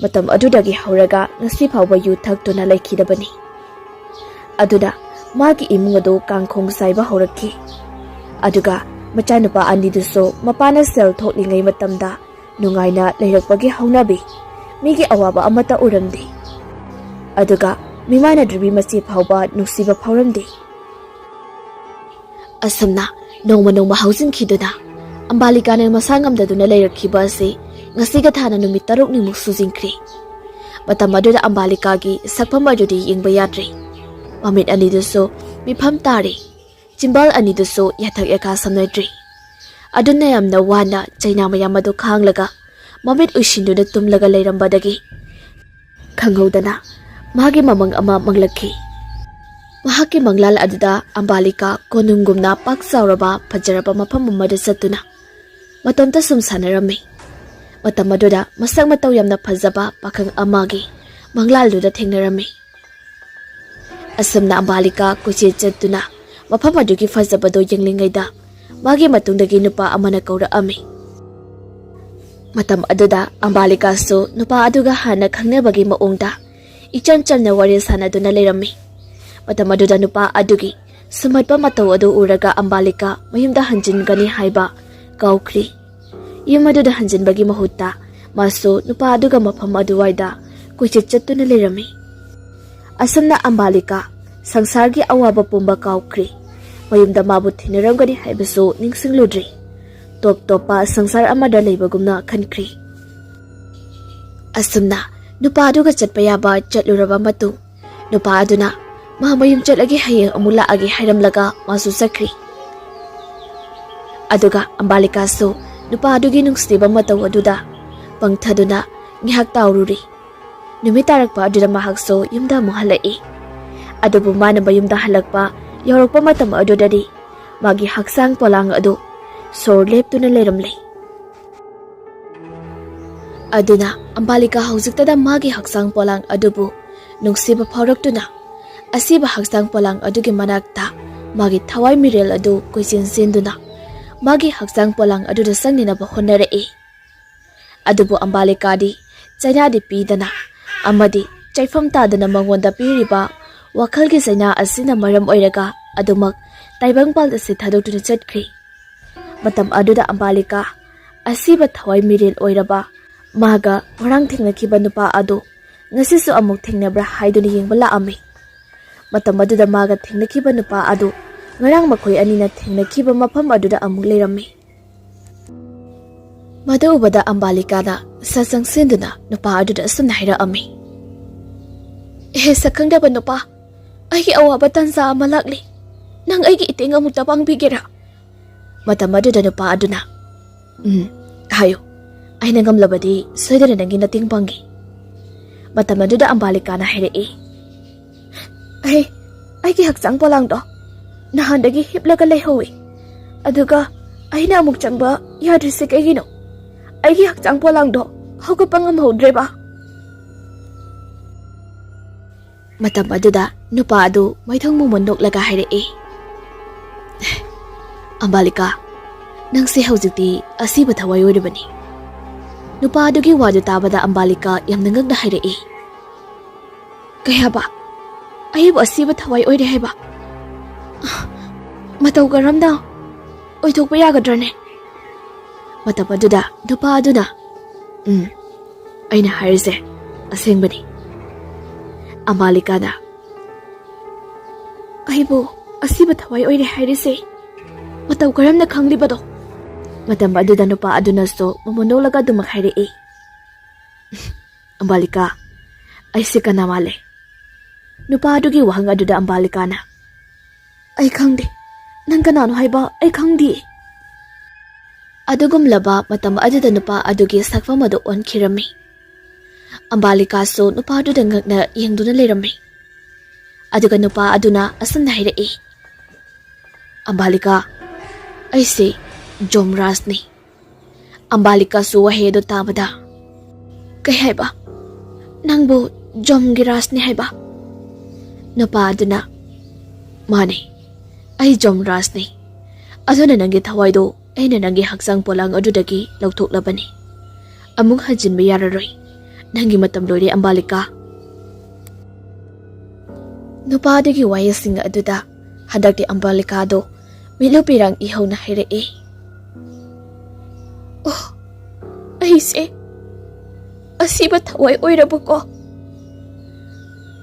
ꯃꯇꯝ ꯑꯗꯨꯗꯒꯤ ꯍꯧꯔꯒ ꯉꯁꯤ ꯐꯥꯎꯕ ꯌꯨ ꯊꯛꯇꯨꯅ ꯂꯩꯈꯤꯗꯕꯅꯤ꯫ ꯑꯗꯨꯗ ꯃꯥꯒꯤ ꯏꯃꯨꯡ ꯑꯗꯨ ꯀꯥꯡꯈꯣꯡ ꯆꯥꯏꯕ ꯍꯧꯔꯛꯈꯤ꯫ ꯑꯗꯨꯒ ꯃꯆꯥꯅꯨꯄꯥ ꯑꯅꯤꯗꯨꯁꯨ ꯃꯄꯥꯅ ꯁꯦꯜ ꯊꯣꯛꯂꯤꯉꯩ ꯃꯇꯝꯗ ꯅꯨꯡꯉꯥꯏꯅ ꯂꯩꯔꯛꯄꯒꯤ ꯍꯧꯅꯕꯤ, ꯃꯤꯒꯤ ꯑꯋꯥꯕ ꯑꯃꯠꯇ ꯎꯔꯝꯗꯦ꯫ ꯑꯗꯨꯒ ꯃꯤꯃꯥꯟꯅꯗ꯭ꯔꯕꯤ ꯃꯆꯦ ꯐꯥꯎꯕ ꯅꯨꯡꯁꯤꯕ ꯐꯥꯎꯔꯝꯗꯦ꯫ ꯑꯁꯨꯝꯅ ꯅꯣꯡꯃ ꯅꯣꯡꯃ ꯍꯧꯖꯤꯟꯈꯤꯗꯨꯅ ꯑꯝꯕꯥꯂꯤꯀꯥꯅ ꯃꯁꯥ ꯉꯝꯗꯗꯨꯅ ꯂꯩꯔꯛꯈꯤꯕ ꯑꯁꯤ ꯉꯁꯤꯒ ꯊꯥꯅ ꯅꯨꯃꯤꯠ ꯇꯔꯨꯛꯅꯤꯃꯨꯛ ꯁꯨꯖꯤꯟꯈ꯭ꯔꯦ꯫ ꯃꯇꯝ ꯑꯗꯨꯗ ꯑꯝꯕꯥꯂꯤꯀꯥꯒꯤ ꯁꯛꯐꯝ ꯑꯗꯨꯗꯤ ꯌꯦꯡꯕ ꯌꯥꯗ꯭ꯔꯦ꯫ ꯃꯃꯤꯠ ꯑꯅꯤꯗꯨꯁꯨ ꯃꯤꯐꯝ ꯇꯥꯔꯦ꯫ ꯆꯤꯝꯕꯥꯜ ꯑꯅꯤꯗꯨꯁꯨ ꯌꯥꯊꯛ ꯌꯥꯈꯥ ꯁꯝꯅꯗ꯭ꯔꯤ꯫ ꯑꯗꯨꯅ ꯌꯥꯝꯅ ꯋꯥꯅ ꯆꯩꯅꯥ ꯃꯌꯥꯝ ꯑꯗꯨ ꯈꯥꯡꯂꯒ ꯃꯃꯤꯠ ꯎꯏꯁꯤꯟꯗꯨꯅ ꯇꯨꯝꯂꯒ ꯂꯩꯔꯝꯕꯗꯒꯤ ꯈꯪꯍꯧꯗꯅ ꯃꯥꯒꯤ ꯃꯃꯪ ꯑꯃ ꯃꯪꯂꯛꯈꯤ꯫ ꯃꯍꯥꯛꯀꯤ ꯃꯪꯂꯥꯜ ꯑꯗꯨꯗ ꯑꯝꯕꯥꯂꯤꯀꯥ ꯀꯣꯅꯨꯡꯒꯨꯝꯅ ꯄꯥꯛ ꯆꯥꯎꯔꯕ ꯐꯖꯔꯕ ꯃꯐꯝ ꯑꯃꯗ ꯆꯠꯇꯨꯅ ꯃꯇꯣꯝꯇ ꯁꯨꯝ ꯁꯥꯟꯅꯔꯝꯃꯤ꯫ ꯃꯇꯝ ꯑꯗꯨꯗ ꯃꯁꯛ ꯃꯇꯧ ꯌꯥꯝꯅ ꯐꯖꯕ ꯄꯥꯈꯪ ꯑꯃꯒꯤ ꯃꯪꯂꯥꯜꯗꯨꯗ ꯊꯦꯡꯅꯔꯝꯃꯤ꯫ ꯑꯁꯨꯝꯅ ꯑꯝꯕꯥꯂꯤꯀꯥ ꯀꯣꯏꯆꯦꯠ ꯆꯠꯇꯨꯅ ꯃꯐꯝ ꯑꯗꯨꯒꯤ ꯐꯖꯕꯗꯨ ꯌꯦꯡꯂꯤꯉꯩꯗ ꯃꯥꯒꯤ ꯃꯇꯨꯡꯗꯒꯤ ꯅꯨꯄꯥ ꯑꯃꯅ ꯀꯧꯔꯛꯑꯝꯃꯤ꯫ ꯃꯇꯝ ꯑꯗꯨꯗ ꯑꯝꯕꯥꯂꯤꯀꯥꯁꯨ ꯅꯨꯄꯥ ꯑꯗꯨꯒ ꯍꯥꯟꯅ ꯈꯪꯅꯕꯒꯤ ꯃꯑꯣꯡꯗ ꯏꯆꯝ ꯆꯝꯅ ꯋꯥꯔꯤ ꯁꯥꯟꯅꯗꯨꯅ ꯂꯩꯔꯝꯃꯤ꯫ ꯃꯇꯝ ꯑꯗꯨꯗ ꯅꯨꯄꯥ ꯑꯗꯨꯒꯤ ꯁꯨꯝꯍꯠꯄ ꯃꯇꯧ ꯑꯗꯨ ꯎꯔꯒ ꯑꯝꯕꯥꯂꯤꯀꯥ ꯃꯌꯨꯝꯗ ꯍꯟꯖꯤꯟꯒꯅꯤ ꯍꯥꯏꯕ ꯀꯥꯎꯈ꯭ꯔꯤ꯫ ꯌꯨꯝ ꯑꯗꯨꯗ ꯍꯟꯖꯤꯟꯕꯒꯤ ꯃꯍꯨꯠꯇ ꯃꯥꯁꯨ ꯅꯨꯄꯥ ꯑꯗꯨꯒ ꯃꯐꯝ ꯑꯗꯨꯋꯥꯏꯗ ꯀꯣꯏꯆꯠ ꯆꯠꯇꯨꯅ ꯂꯩꯔꯝꯃꯤ꯫ ꯑꯁꯨꯝꯅ ꯑꯝꯕꯥꯂꯤꯀꯥ ꯁꯪꯁꯥꯔꯒꯤ ꯑꯋꯥꯕ ꯄꯨꯝꯕ ꯀꯥꯎꯈ꯭ꯔꯤ꯫ ꯃꯌꯨꯝꯗ ꯃꯥꯕꯨ ꯊꯦꯡꯅꯔꯝꯒꯅꯤ ꯍꯥꯏꯕꯁꯨ ꯅꯤꯡꯁꯤꯡꯂꯨꯗ꯭ꯔꯤ꯫ ꯇꯣꯞ ꯇꯣꯞꯄ ꯁꯪꯁꯥꯔ ꯑꯃꯗ ꯂꯩꯕꯒꯨꯝꯅ ꯈꯟꯈ꯭ꯔꯤ꯫ ꯑꯁꯨꯝꯅ ꯅꯨꯄꯥ ꯑꯗꯨꯒ ꯆꯠꯄ ꯌꯥꯕ ꯆꯠꯂꯨꯔꯕ ꯃꯇꯨꯡ, ꯅꯨꯄꯥ ꯑꯗꯨꯅ ꯃꯥ ꯃꯌꯨꯝ ꯆꯠꯂꯒꯦ, ꯍꯌꯦꯡ ꯑꯃꯨꯛ ꯂꯥꯛꯑꯒꯦ ꯍꯥꯏꯔꯝꯂꯒ ꯃꯥꯁꯨ ꯆꯠꯈ꯭ꯔꯤ꯫ ꯑꯗꯨꯒ ꯑꯝꯕꯥꯂꯤꯀꯥꯁꯨ ꯅꯨꯄꯥ ꯑꯗꯨꯒꯤ ꯅꯨꯡꯁꯤꯕ ꯃꯇꯧ ꯑꯗꯨꯗ ꯄꯪꯊꯗꯨꯅ ꯉꯥꯏꯍꯥꯛ ꯇꯥꯎꯔꯨꯔꯤ꯫ ꯅꯨꯃꯤꯠ ꯇꯥꯔꯛꯄ ꯑꯗꯨꯗ ꯃꯍꯥꯛꯁꯨ ꯌꯨꯝꯗ ꯑꯃꯨꯛ ꯍꯜꯂꯛꯏ꯫ ꯑꯗꯨꯕꯨ ꯃꯥꯅ ꯃꯌꯨꯝꯗ ꯍꯜꯂꯛꯄ ꯌꯧꯔꯛꯄ ꯃꯇꯝ ꯑꯗꯨꯗꯗꯤ ꯃꯥꯒꯤ ꯍꯛꯆꯥꯡ ꯄꯣꯂꯥꯡ ꯑꯗꯨ ꯁꯣꯔ ꯂꯦꯞꯇꯨꯅ ꯂꯩꯔꯝꯂꯦ꯫ ꯑꯗꯨꯅ ꯑꯝꯕꯥꯂꯤꯀꯥ ꯍꯧꯖꯤꯛꯇꯗ ꯃꯥꯒꯤ ꯍꯛꯆꯥꯡ ꯄꯣꯂꯥꯡ ꯑꯗꯨꯕꯨ ꯅꯨꯡꯁꯤꯕ ꯐꯥꯎꯔꯛꯇꯨꯅ ꯑꯁꯤꯕ ꯍꯛꯆꯥꯡ ꯄꯣꯂꯥꯡ ꯑꯗꯨꯒꯤ ꯃꯅꯥꯛꯇ ꯃꯥꯒꯤ ꯊꯋꯥꯏ ꯃꯤꯔꯦꯜ ꯑꯗꯨ ꯀꯣꯏꯆꯦꯟ ꯆꯦꯟꯗꯨꯅ ꯃꯥꯒꯤ ꯍꯛꯆꯥꯡ ꯄꯣꯂꯥꯡ ꯑꯗꯨꯗ ꯆꯪꯅꯅꯕ ꯍꯣꯠꯅꯔꯛꯏ꯫ ꯑꯗꯨꯕꯨ ꯑꯝꯕꯥꯂꯤꯀꯥꯗꯤ ꯆꯩꯅꯥꯗꯤ ꯄꯤꯗꯅ ꯑꯃꯗꯤ ꯆꯩꯐꯝ ꯇꯥꯗꯅ ꯃꯉꯣꯟꯗ ꯄꯤꯔꯤꯕ ꯋꯥꯈꯜꯒꯤ ꯆꯩꯅꯥ ꯑꯁꯤꯅ ꯃꯔꯝ ꯑꯣꯏꯔꯒ ꯑꯗꯨꯃꯛ ꯇꯥꯏꯕꯪꯄꯥꯜ ꯑꯁꯤ ꯊꯥꯗꯣꯛꯇꯨꯅ ꯆꯠꯈ꯭ꯔꯤ꯫ ꯃꯇꯝ ꯑꯗꯨꯗ ꯑꯝꯕꯥꯂꯤꯀꯥ ꯑꯁꯤꯕ ꯊꯋꯥꯏ ꯃꯤꯔꯦꯜ ꯑꯣꯏꯔꯕ ꯃꯥꯒ ꯉꯔꯥꯡ ꯊꯦꯡꯅꯈꯤꯕ ꯅꯨꯄꯥ ꯑꯗꯨ ꯉꯁꯤꯁꯨ ꯑꯃꯨꯛ ꯊꯦꯡꯅꯕ꯭ꯔꯥ ꯍꯥꯏꯗꯨꯅ ꯌꯦꯡꯕ ꯂꯥꯛꯑꯝꯃꯤ꯫ ꯃꯇꯝ ꯑꯗꯨꯗ ꯃꯥꯒ ꯊꯦꯡꯅꯈꯤꯕ ꯅꯨꯄꯥ ꯑꯗꯨ ꯉꯔꯥꯡ ꯃꯈꯣꯏ ꯑꯅꯤꯅ ꯊꯦꯡꯅꯈꯤꯕ ꯃꯐꯝ ꯑꯗꯨꯗ ꯑꯃꯨꯛ ꯂꯩꯔꯝꯃꯤ꯫ ꯃꯗꯨ ꯎꯕꯗ ꯑꯝꯕꯥꯂꯤꯀꯥꯅ ꯁꯠ ꯆꯪꯁꯤꯟꯗꯨꯅ ꯅꯨꯄꯥ ꯑꯗꯨꯗ ꯑꯁꯨꯝꯅ ꯍꯥꯏꯔꯛꯑꯝꯃꯤ, "ꯑꯦꯍꯦ, ꯁꯛꯈꯪꯗꯕ ꯅꯨꯄꯥ, ꯑꯩꯒꯤ ꯑꯋꯥꯕ ꯇꯟꯖꯥ ꯑꯃ ꯂꯥꯛꯂꯤ꯫ ꯅꯪ ꯑꯩꯒꯤ ꯏꯇꯦꯡ ꯑꯃꯨꯛꯇ ꯄꯥꯡꯕꯤꯒꯦꯔꯥ?" ꯃꯇꯝ ꯑꯗꯨꯗ ꯅꯨꯄꯥ ꯑꯗꯨꯅ, "ꯎꯝ, ꯍꯥꯏꯌꯨ꯫ ꯑꯩꯅ ꯉꯝꯂꯕꯗꯤ ꯁꯣꯏꯗꯅ ꯅꯪꯒꯤ ꯃꯇꯦꯡ ꯄꯥꯡꯒꯦ꯫" ꯃꯇꯝ ꯑꯗꯨꯗ ꯑꯝꯕꯥꯂꯤꯀꯥꯅ ꯍꯥꯏꯔꯛꯏ, "ꯑꯩ, ꯑꯩꯒꯤ ꯍꯛꯆꯥꯡ ꯄꯣꯂꯥꯡꯗꯣ ꯅꯍꯥꯟꯗꯒꯤ ꯍꯤꯞꯂꯒ ꯂꯩꯍꯧꯏ꯫ ꯑꯗꯨꯒ ꯑꯩꯅ ꯑꯃꯨꯛ ꯆꯪꯕ ꯌꯥꯗ꯭ꯔꯤꯁꯦ ꯀꯩꯒꯤꯅꯣ? ꯑꯩꯒꯤ ꯍꯛꯆꯥꯡ ꯄꯣꯂꯥꯡꯗꯣ ꯍꯧꯒꯠꯄ ꯉꯝꯍꯧꯗ꯭ꯔꯦꯕ꯫" ꯃꯇꯝ ꯑꯗꯨꯗ ꯅꯨꯄꯥ ꯑꯗꯨ ꯃꯥꯏꯊꯣꯡ ꯃꯨꯃꯟ ꯅꯣꯛꯂꯒ ꯍꯥꯏꯔꯛꯏ, "ꯑꯝꯕꯥꯂꯤꯀꯥ, ꯅꯪꯁꯦ ꯍꯧꯖꯤꯛꯇꯤ ꯑꯁꯤꯕ ꯊꯋꯥꯏ ꯑꯣꯏꯔꯕꯅꯤ꯫" ꯅꯨꯄꯥ ꯑꯗꯨꯒꯤ ꯋꯥꯗꯨ ꯇꯥꯕꯗ ꯑꯝꯕꯥꯂꯤꯀꯥ ꯌꯥꯝꯅ ꯉꯛꯅ ꯍꯥꯏꯔꯛꯏ, "ꯀꯩ ꯍꯥꯏꯕ? ꯑꯩꯕꯨ ꯑꯁꯤꯕ ꯊꯋꯥꯏ ꯑꯣꯏꯔꯦ ꯍꯥꯏꯕ? ꯃꯇꯧ ꯀꯔꯝꯅ ꯑꯣꯏꯊꯣꯛꯄ ꯌꯥꯒꯗ꯭ꯔꯅꯦ?" ꯃꯇꯝ ꯑꯗꯨꯗ ꯅꯨꯄꯥ ꯑꯗꯨꯅ, "ꯎꯝ, ꯑꯩꯅ ꯍꯥꯏꯔꯤꯁꯦ ꯑꯁꯦꯡꯕꯅꯤ꯫" ꯑꯝꯕꯥꯂꯤꯀꯥꯅ, "ꯑꯩꯕꯨ ꯑꯁꯤꯕ ꯊꯋꯥꯏ ꯑꯣꯏꯔꯦ ꯍꯥꯏꯔꯤꯁꯦ ꯃꯇꯧ ꯀꯔꯝꯅ ꯈꯪꯂꯤꯕꯗꯣ?" ꯃꯇꯝ ꯑꯗꯨꯗ ꯅꯨꯄꯥ ꯑꯗꯨꯅꯁꯨ ꯃꯃꯣꯟ ꯅꯣꯛꯂꯒ ꯑꯗꯨꯃꯛ ꯍꯥꯏꯔꯛꯏ, "ꯑꯝꯕꯥꯂꯤꯀꯥ, ꯑꯩꯁꯦ ꯀꯅꯥ ꯃꯥꯜꯂꯦ?" ꯅꯨꯄꯥ ꯑꯗꯨꯒꯤ ꯋꯥꯍꯪ ꯑꯗꯨꯗ ꯑꯝꯕꯥꯂꯤꯀꯥꯅ, "ꯑꯩ ꯈꯪꯗꯦ꯫ ꯅꯪ ꯀꯅꯥꯅꯣ ꯍꯥꯏꯕ ꯑꯩ ꯈꯪꯗꯦ꯫" ꯑꯗꯨꯒꯨꯝꯂꯕ ꯃꯇꯝ ꯑꯗꯨꯗ ꯅꯨꯄꯥ ꯑꯗꯨꯒꯤ ꯁꯛꯐꯝ ꯑꯗꯨ ꯑꯣꯟꯈꯤꯔꯝꯃꯤ꯫ ꯑꯝꯕꯥꯂꯤꯀꯥꯁꯨ ꯅꯨꯄꯥ ꯑꯗꯨꯗ ꯉꯛꯅ ꯌꯦꯡꯗꯨꯅ ꯂꯩꯔꯝꯃꯤ꯫ ꯑꯗꯨꯒ ꯅꯨꯄꯥ ꯑꯗꯨꯅ ꯑꯁꯨꯝꯅ ꯍꯥꯏꯔꯛꯏ, "ꯑꯝꯕꯥꯂꯤꯀꯥ, ꯑꯩꯁꯦ ꯖꯣꯝꯔꯥꯖꯅꯤ꯫" ꯑꯝꯕꯥꯂꯤꯀꯥꯁꯨ ꯋꯥꯍꯩ ꯑꯗꯨ ꯇꯥꯕꯗ, "ꯀꯩ ꯍꯥꯏꯕ? ꯅꯪꯕꯨ ꯖꯣꯝꯒꯤ ꯔꯥꯖꯅꯤ ꯍꯥꯏꯕ?" ꯅꯨꯄꯥ ꯑꯗꯨꯅ, "ꯃꯥꯅꯦ, ꯑꯩ ꯖꯣꯝꯔꯥꯖꯅꯤ꯫ ꯑꯗꯨꯅ ꯅꯪꯒꯤ ꯊꯋꯥꯏꯗꯣ ꯑꯩꯅ ꯅꯪꯒꯤ ꯍꯛꯆꯥꯡ ꯄꯣꯂꯥꯡ ꯑꯗꯨꯗꯒꯤ ꯂꯧꯊꯣꯛꯂꯕꯅꯤ꯫ ꯑꯃꯨꯛ ꯍꯟꯖꯤꯟꯕ ꯌꯥꯔꯔꯣꯏ꯫ ꯅꯪꯒꯤ ꯃꯇꯝ ꯂꯣꯏꯔꯦ, ꯑꯝꯕꯥꯂꯤꯀꯥ꯫" ꯅꯨꯄꯥ ꯑꯗꯨꯒꯤ ꯋꯥꯍꯩꯁꯤꯡ ꯑꯗꯨꯗ ꯍꯟꯗꯛꯇꯤ ꯑꯝꯕꯥꯂꯤꯀꯥꯗꯣ ꯃꯤꯠꯂꯨ ꯄꯤꯔꯥꯡ ꯏꯍꯧꯅ ꯍꯥꯏꯔꯛꯏ, "ꯑꯣ, ꯑꯩꯁꯦ ꯑꯁꯤꯕ ꯊꯋꯥꯏ ꯑꯣꯏꯔꯕꯀꯣ?"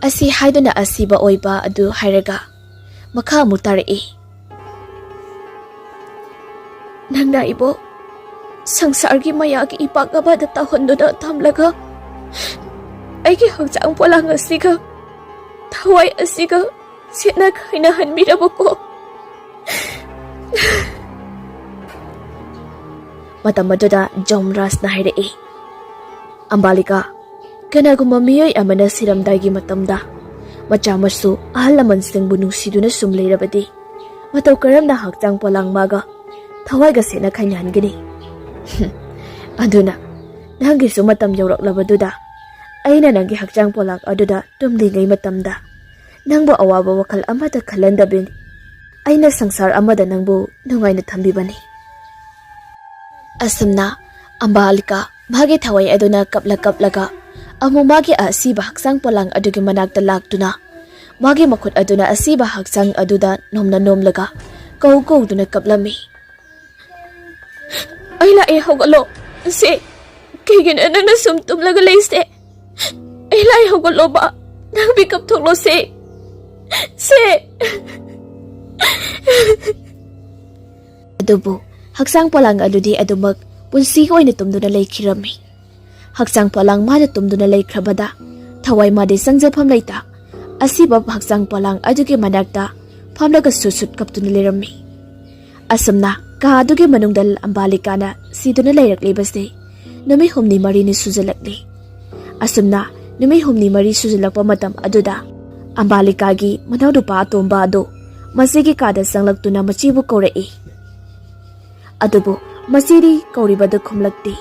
ꯑꯁꯤ ꯍꯥꯏꯗꯨꯅ ꯑꯁꯤꯕ ꯑꯣꯏꯕ ꯑꯗꯨ ꯍꯥꯏꯔꯒ ꯃꯈꯥ ꯑꯃꯨꯛ ꯇꯥꯔꯛꯏ, "ꯅꯪꯅ ꯑꯩꯕꯨ ꯁꯪꯁꯥꯔꯒꯤ ꯃꯌꯥꯒꯤ ꯏꯄꯥꯛ ꯑꯃꯗ ꯇꯥꯍꯟꯗꯨꯅ ꯊꯝꯂꯒ ꯑꯩꯒꯤ ꯍꯛꯆꯥꯡ ꯄꯣꯂꯥꯡ ꯑꯁꯤꯒ ꯊꯋꯥꯏ ꯑꯁꯤꯒ ꯁꯦꯠꯅ ꯈꯥꯏꯅꯍꯟꯕꯤꯔꯕꯀꯣ?" ꯃꯇꯝ ꯑꯗꯨꯗ ꯖꯣꯝꯔꯥꯖꯅ ꯍꯥꯏꯔꯛꯏ, "ꯑꯝꯕꯥꯂꯤꯀꯥ, ꯀꯅꯥꯒꯨꯝꯕ ꯃꯤꯑꯣꯏ ꯑꯃꯅ ꯁꯤꯔꯝꯗꯥꯏꯒꯤ ꯃꯇꯝꯗ ꯃꯆꯥ ꯃꯁꯨ ꯑꯍꯜ ꯂꯃꯟꯁꯤꯡꯕꯨ ꯅꯨꯡꯁꯤꯗꯨꯅ ꯁꯨꯝ ꯂꯩꯔꯕꯗꯤ ꯃꯇꯧ ꯀꯔꯝꯅ ꯍꯛꯆꯥꯡ ꯄꯣꯂꯥꯡ ꯃꯥꯒ ꯊꯋꯥꯏꯒ ꯁꯦꯠꯅ ꯈꯥꯏꯅꯍꯟꯒꯅꯤ? ꯑꯗꯨꯅ ꯅꯪꯒꯤꯁꯨ ꯃꯇꯝ ꯌꯧꯔꯛꯂꯕꯗꯨꯗ ꯑꯩꯅ ꯅꯪꯒꯤ ꯍꯛꯆꯥꯡ ꯄꯣꯂꯥꯡ ꯑꯗꯨꯗ ꯇꯨꯝꯂꯤꯉꯩ ꯃꯇꯝꯗ ꯅꯪꯕꯨ ꯑꯋꯥꯕ ꯋꯥꯈꯜ ꯑꯃꯠꯇ ꯈꯜꯍꯟꯗꯕꯤ ꯑꯩꯅ ꯁꯪꯁꯥꯔ ꯑꯃꯗ ꯅꯪꯕꯨ ꯅꯨꯡꯉꯥꯏꯅ ꯊꯝꯕꯤꯕꯅꯤ꯫" ꯑꯁꯨꯝꯅ ꯑꯝꯕꯥꯂꯤꯀꯥ ꯃꯥꯒꯤ ꯊꯋꯥꯏ ꯑꯗꯨꯅ ꯀꯞꯂ ꯀꯞꯂꯒ ꯑꯃꯨꯛ ꯃꯥꯒꯤ ꯑꯁꯤꯕ ꯍꯛꯆꯥꯡ ꯄꯣꯂꯥꯡ ꯑꯗꯨꯒꯤ ꯃꯅꯥꯛꯇ ꯂꯥꯛꯇꯨꯅ ꯃꯥꯒꯤ ꯃꯈꯨꯠ ꯑꯗꯨꯅ ꯑꯁꯤꯕ ꯍꯛꯆꯥꯡ ꯑꯗꯨꯗ ꯅꯣꯝꯅ ꯅꯣꯝꯂꯒ ꯀꯧ ꯀꯧꯗꯨꯅ ꯀꯞꯂꯝꯃꯤ꯫ "ꯑꯩ ꯂꯥꯛꯑꯦ, ꯍꯧꯒꯠꯂꯣ꯫ ꯁꯦ, ꯀꯩꯒꯤꯅꯣ ꯅꯪꯅ ꯁꯨꯝ ꯇꯨꯝꯂꯒ ꯂꯩꯁꯦ? ꯑꯩ ꯂꯥꯛꯑꯦ, ꯍꯧꯒꯠꯂꯣꯕ꯫ ꯅꯪ ꯃꯤꯀꯞ ꯊꯣꯛꯂꯣ, ꯁꯦ꯫ ꯁꯦ꯫" ꯑꯗꯨꯕꯨ ꯍꯛꯆꯥꯡ ꯄꯣꯂꯥꯡ ꯑꯗꯨꯗꯤ ꯑꯗꯨꯃꯛ ꯄꯨꯟꯁꯤꯒꯤ ꯑꯣꯏꯅ ꯇꯨꯝꯗꯨꯅ ꯂꯩꯈꯤꯔꯝꯃꯤ꯫ ꯍꯛꯆꯥꯡ ꯄꯣꯂꯥꯡ ꯃꯥꯅ ꯇꯨꯝꯗꯨꯅ ꯂꯩꯈ꯭ꯔꯕꯗ ꯊꯋꯥꯏ ꯃꯥꯗꯤ ꯆꯪꯖꯐꯝ ꯂꯩꯇ ꯑꯁꯤꯕ ꯍꯛꯆꯥꯡ ꯄꯣꯂꯥꯡ ꯑꯗꯨꯒꯤ ꯃꯅꯥꯛꯇ ꯐꯝꯂꯒ ꯁꯨꯠ ꯁꯨꯠ ꯀꯞꯇꯨꯅ ꯂꯩꯔꯝꯃꯤ꯫ ꯑꯁꯨꯝꯅ ꯀꯥ ꯑꯗꯨꯒꯤ ꯃꯅꯨꯡꯗ ꯑꯝꯕꯥꯂꯤꯀꯥꯅ ꯁꯤꯗꯨꯅ ꯂꯩꯔꯛꯂꯤꯕꯁꯤ ꯅꯨꯃꯤꯠ ꯍꯨꯝꯅꯤ ꯃꯔꯤꯅꯤ ꯁꯨꯖꯜꯂꯛꯂꯤ꯫ ꯑꯁꯨꯝꯅ ꯅꯨꯃꯤꯠ ꯍꯨꯝꯅꯤ ꯃꯔꯤ ꯁꯨꯖꯜꯂꯛꯄ ꯃꯇꯝ ꯑꯗꯨꯗ ꯑꯝꯕꯥꯂꯤꯀꯥꯒꯤ ꯃꯅꯥꯎꯅꯨꯄꯥ ꯑꯇꯣꯝꯕ ꯑꯗꯨ ꯃꯁꯤꯒꯤ ꯀꯥꯗ ꯆꯪꯂꯛꯇꯨꯅ ꯃꯆꯦꯕꯨ ꯀꯧꯔꯛꯏ꯫ ꯑꯗꯨꯕꯨ ꯃꯆꯦꯗꯤ ꯀꯧꯔꯤꯕꯗꯨ ꯈꯨꯝꯂꯛꯇꯦ꯫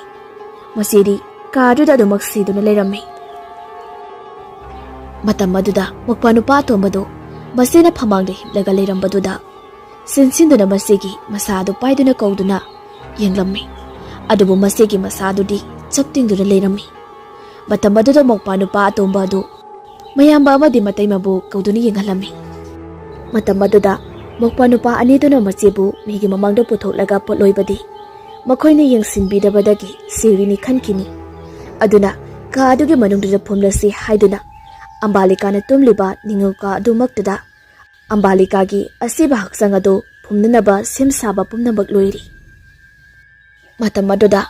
ꯃꯆꯦꯗꯤ ꯀꯥ ꯑꯗꯨꯗ ꯑꯗꯨꯃꯛ ꯁꯤꯗꯨꯅ ꯂꯩꯔꯝꯃꯤ꯫ ꯃꯇꯝ ꯑꯗꯨꯗ ꯃꯧꯄ꯭ꯋꯥ ꯅꯨꯄꯥ ꯑꯇꯣꯝꯕꯗꯨ ꯃꯆꯦꯅ ꯐꯃꯥꯡꯗ ꯍꯤꯞꯂꯒ ꯂꯩꯔꯝꯕꯗꯨꯗ ꯆꯦꯟꯁꯤꯟꯗꯨꯅ ꯃꯆꯦꯒꯤ ꯃꯁꯥ ꯑꯗꯨ ꯄꯥꯏꯗꯨꯅ ꯀꯧꯗꯨꯅ ꯌꯦꯡꯂꯝꯃꯤ꯫ ꯑꯗꯨꯕꯨ ꯃꯆꯦꯒꯤ ꯃꯁꯥ ꯑꯗꯨꯗꯤ ꯆꯞ ꯇꯤꯡꯗꯨꯅ ꯂꯩꯔꯝꯃꯤ꯫ ꯃꯇꯝ ꯑꯗꯨꯗ ꯃꯧꯄ꯭ꯋꯥ ꯅꯨꯄꯥ ꯑꯇꯣꯝꯕ ꯑꯗꯨ ꯃꯌꯥꯝꯕ ꯑꯃꯗꯤ ꯃꯇꯩꯃꯕꯨ ꯀꯧꯗꯨꯅ ꯌꯦꯡꯍꯜꯂꯝꯃꯤ꯫ ꯃꯇꯝ ꯑꯗꯨꯗ ꯃꯧꯄ꯭ꯋꯥ ꯅꯨꯄꯥ ꯑꯅꯤꯗꯨꯅ ꯃꯆꯦꯕꯨ ꯃꯤꯒꯤ ꯃꯃꯥꯡꯗ ꯄꯨꯊꯣꯛꯂꯒ ꯄꯣꯠꯂꯣꯏꯕꯗꯤ ꯃꯈꯣꯏꯅ ꯌꯦꯡꯁꯤꯟꯕꯤꯗꯕꯗꯒꯤ ꯁꯤꯔꯤꯅꯤ ꯈꯟꯈꯤꯅꯤ꯫ ꯑꯗꯨꯅ ꯀꯥ ꯑꯗꯨꯒꯤ ꯃꯅꯨꯡꯗꯨꯗ ꯐꯨꯝꯂꯁꯤ ꯍꯥꯏꯗꯨꯅ ꯑꯝꯕꯥꯂꯤꯀꯥꯅ ꯇꯨꯝꯂꯤꯕ ꯅꯤꯡꯉꯧ ꯀꯥ ꯑꯗꯨꯃꯛꯇꯨꯗ ꯑꯝꯕꯥꯂꯤꯀꯥꯒꯤ ꯑꯁꯤꯕ ꯍꯛꯆꯥꯡ ꯑꯗꯨ ꯐꯨꯝꯅꯅꯕ ꯁꯦꯝ ꯁꯥꯕ ꯄꯨꯝꯅꯃꯛ ꯂꯣꯏꯔꯤ꯫ ꯃꯇꯝ ꯑꯗꯨꯗ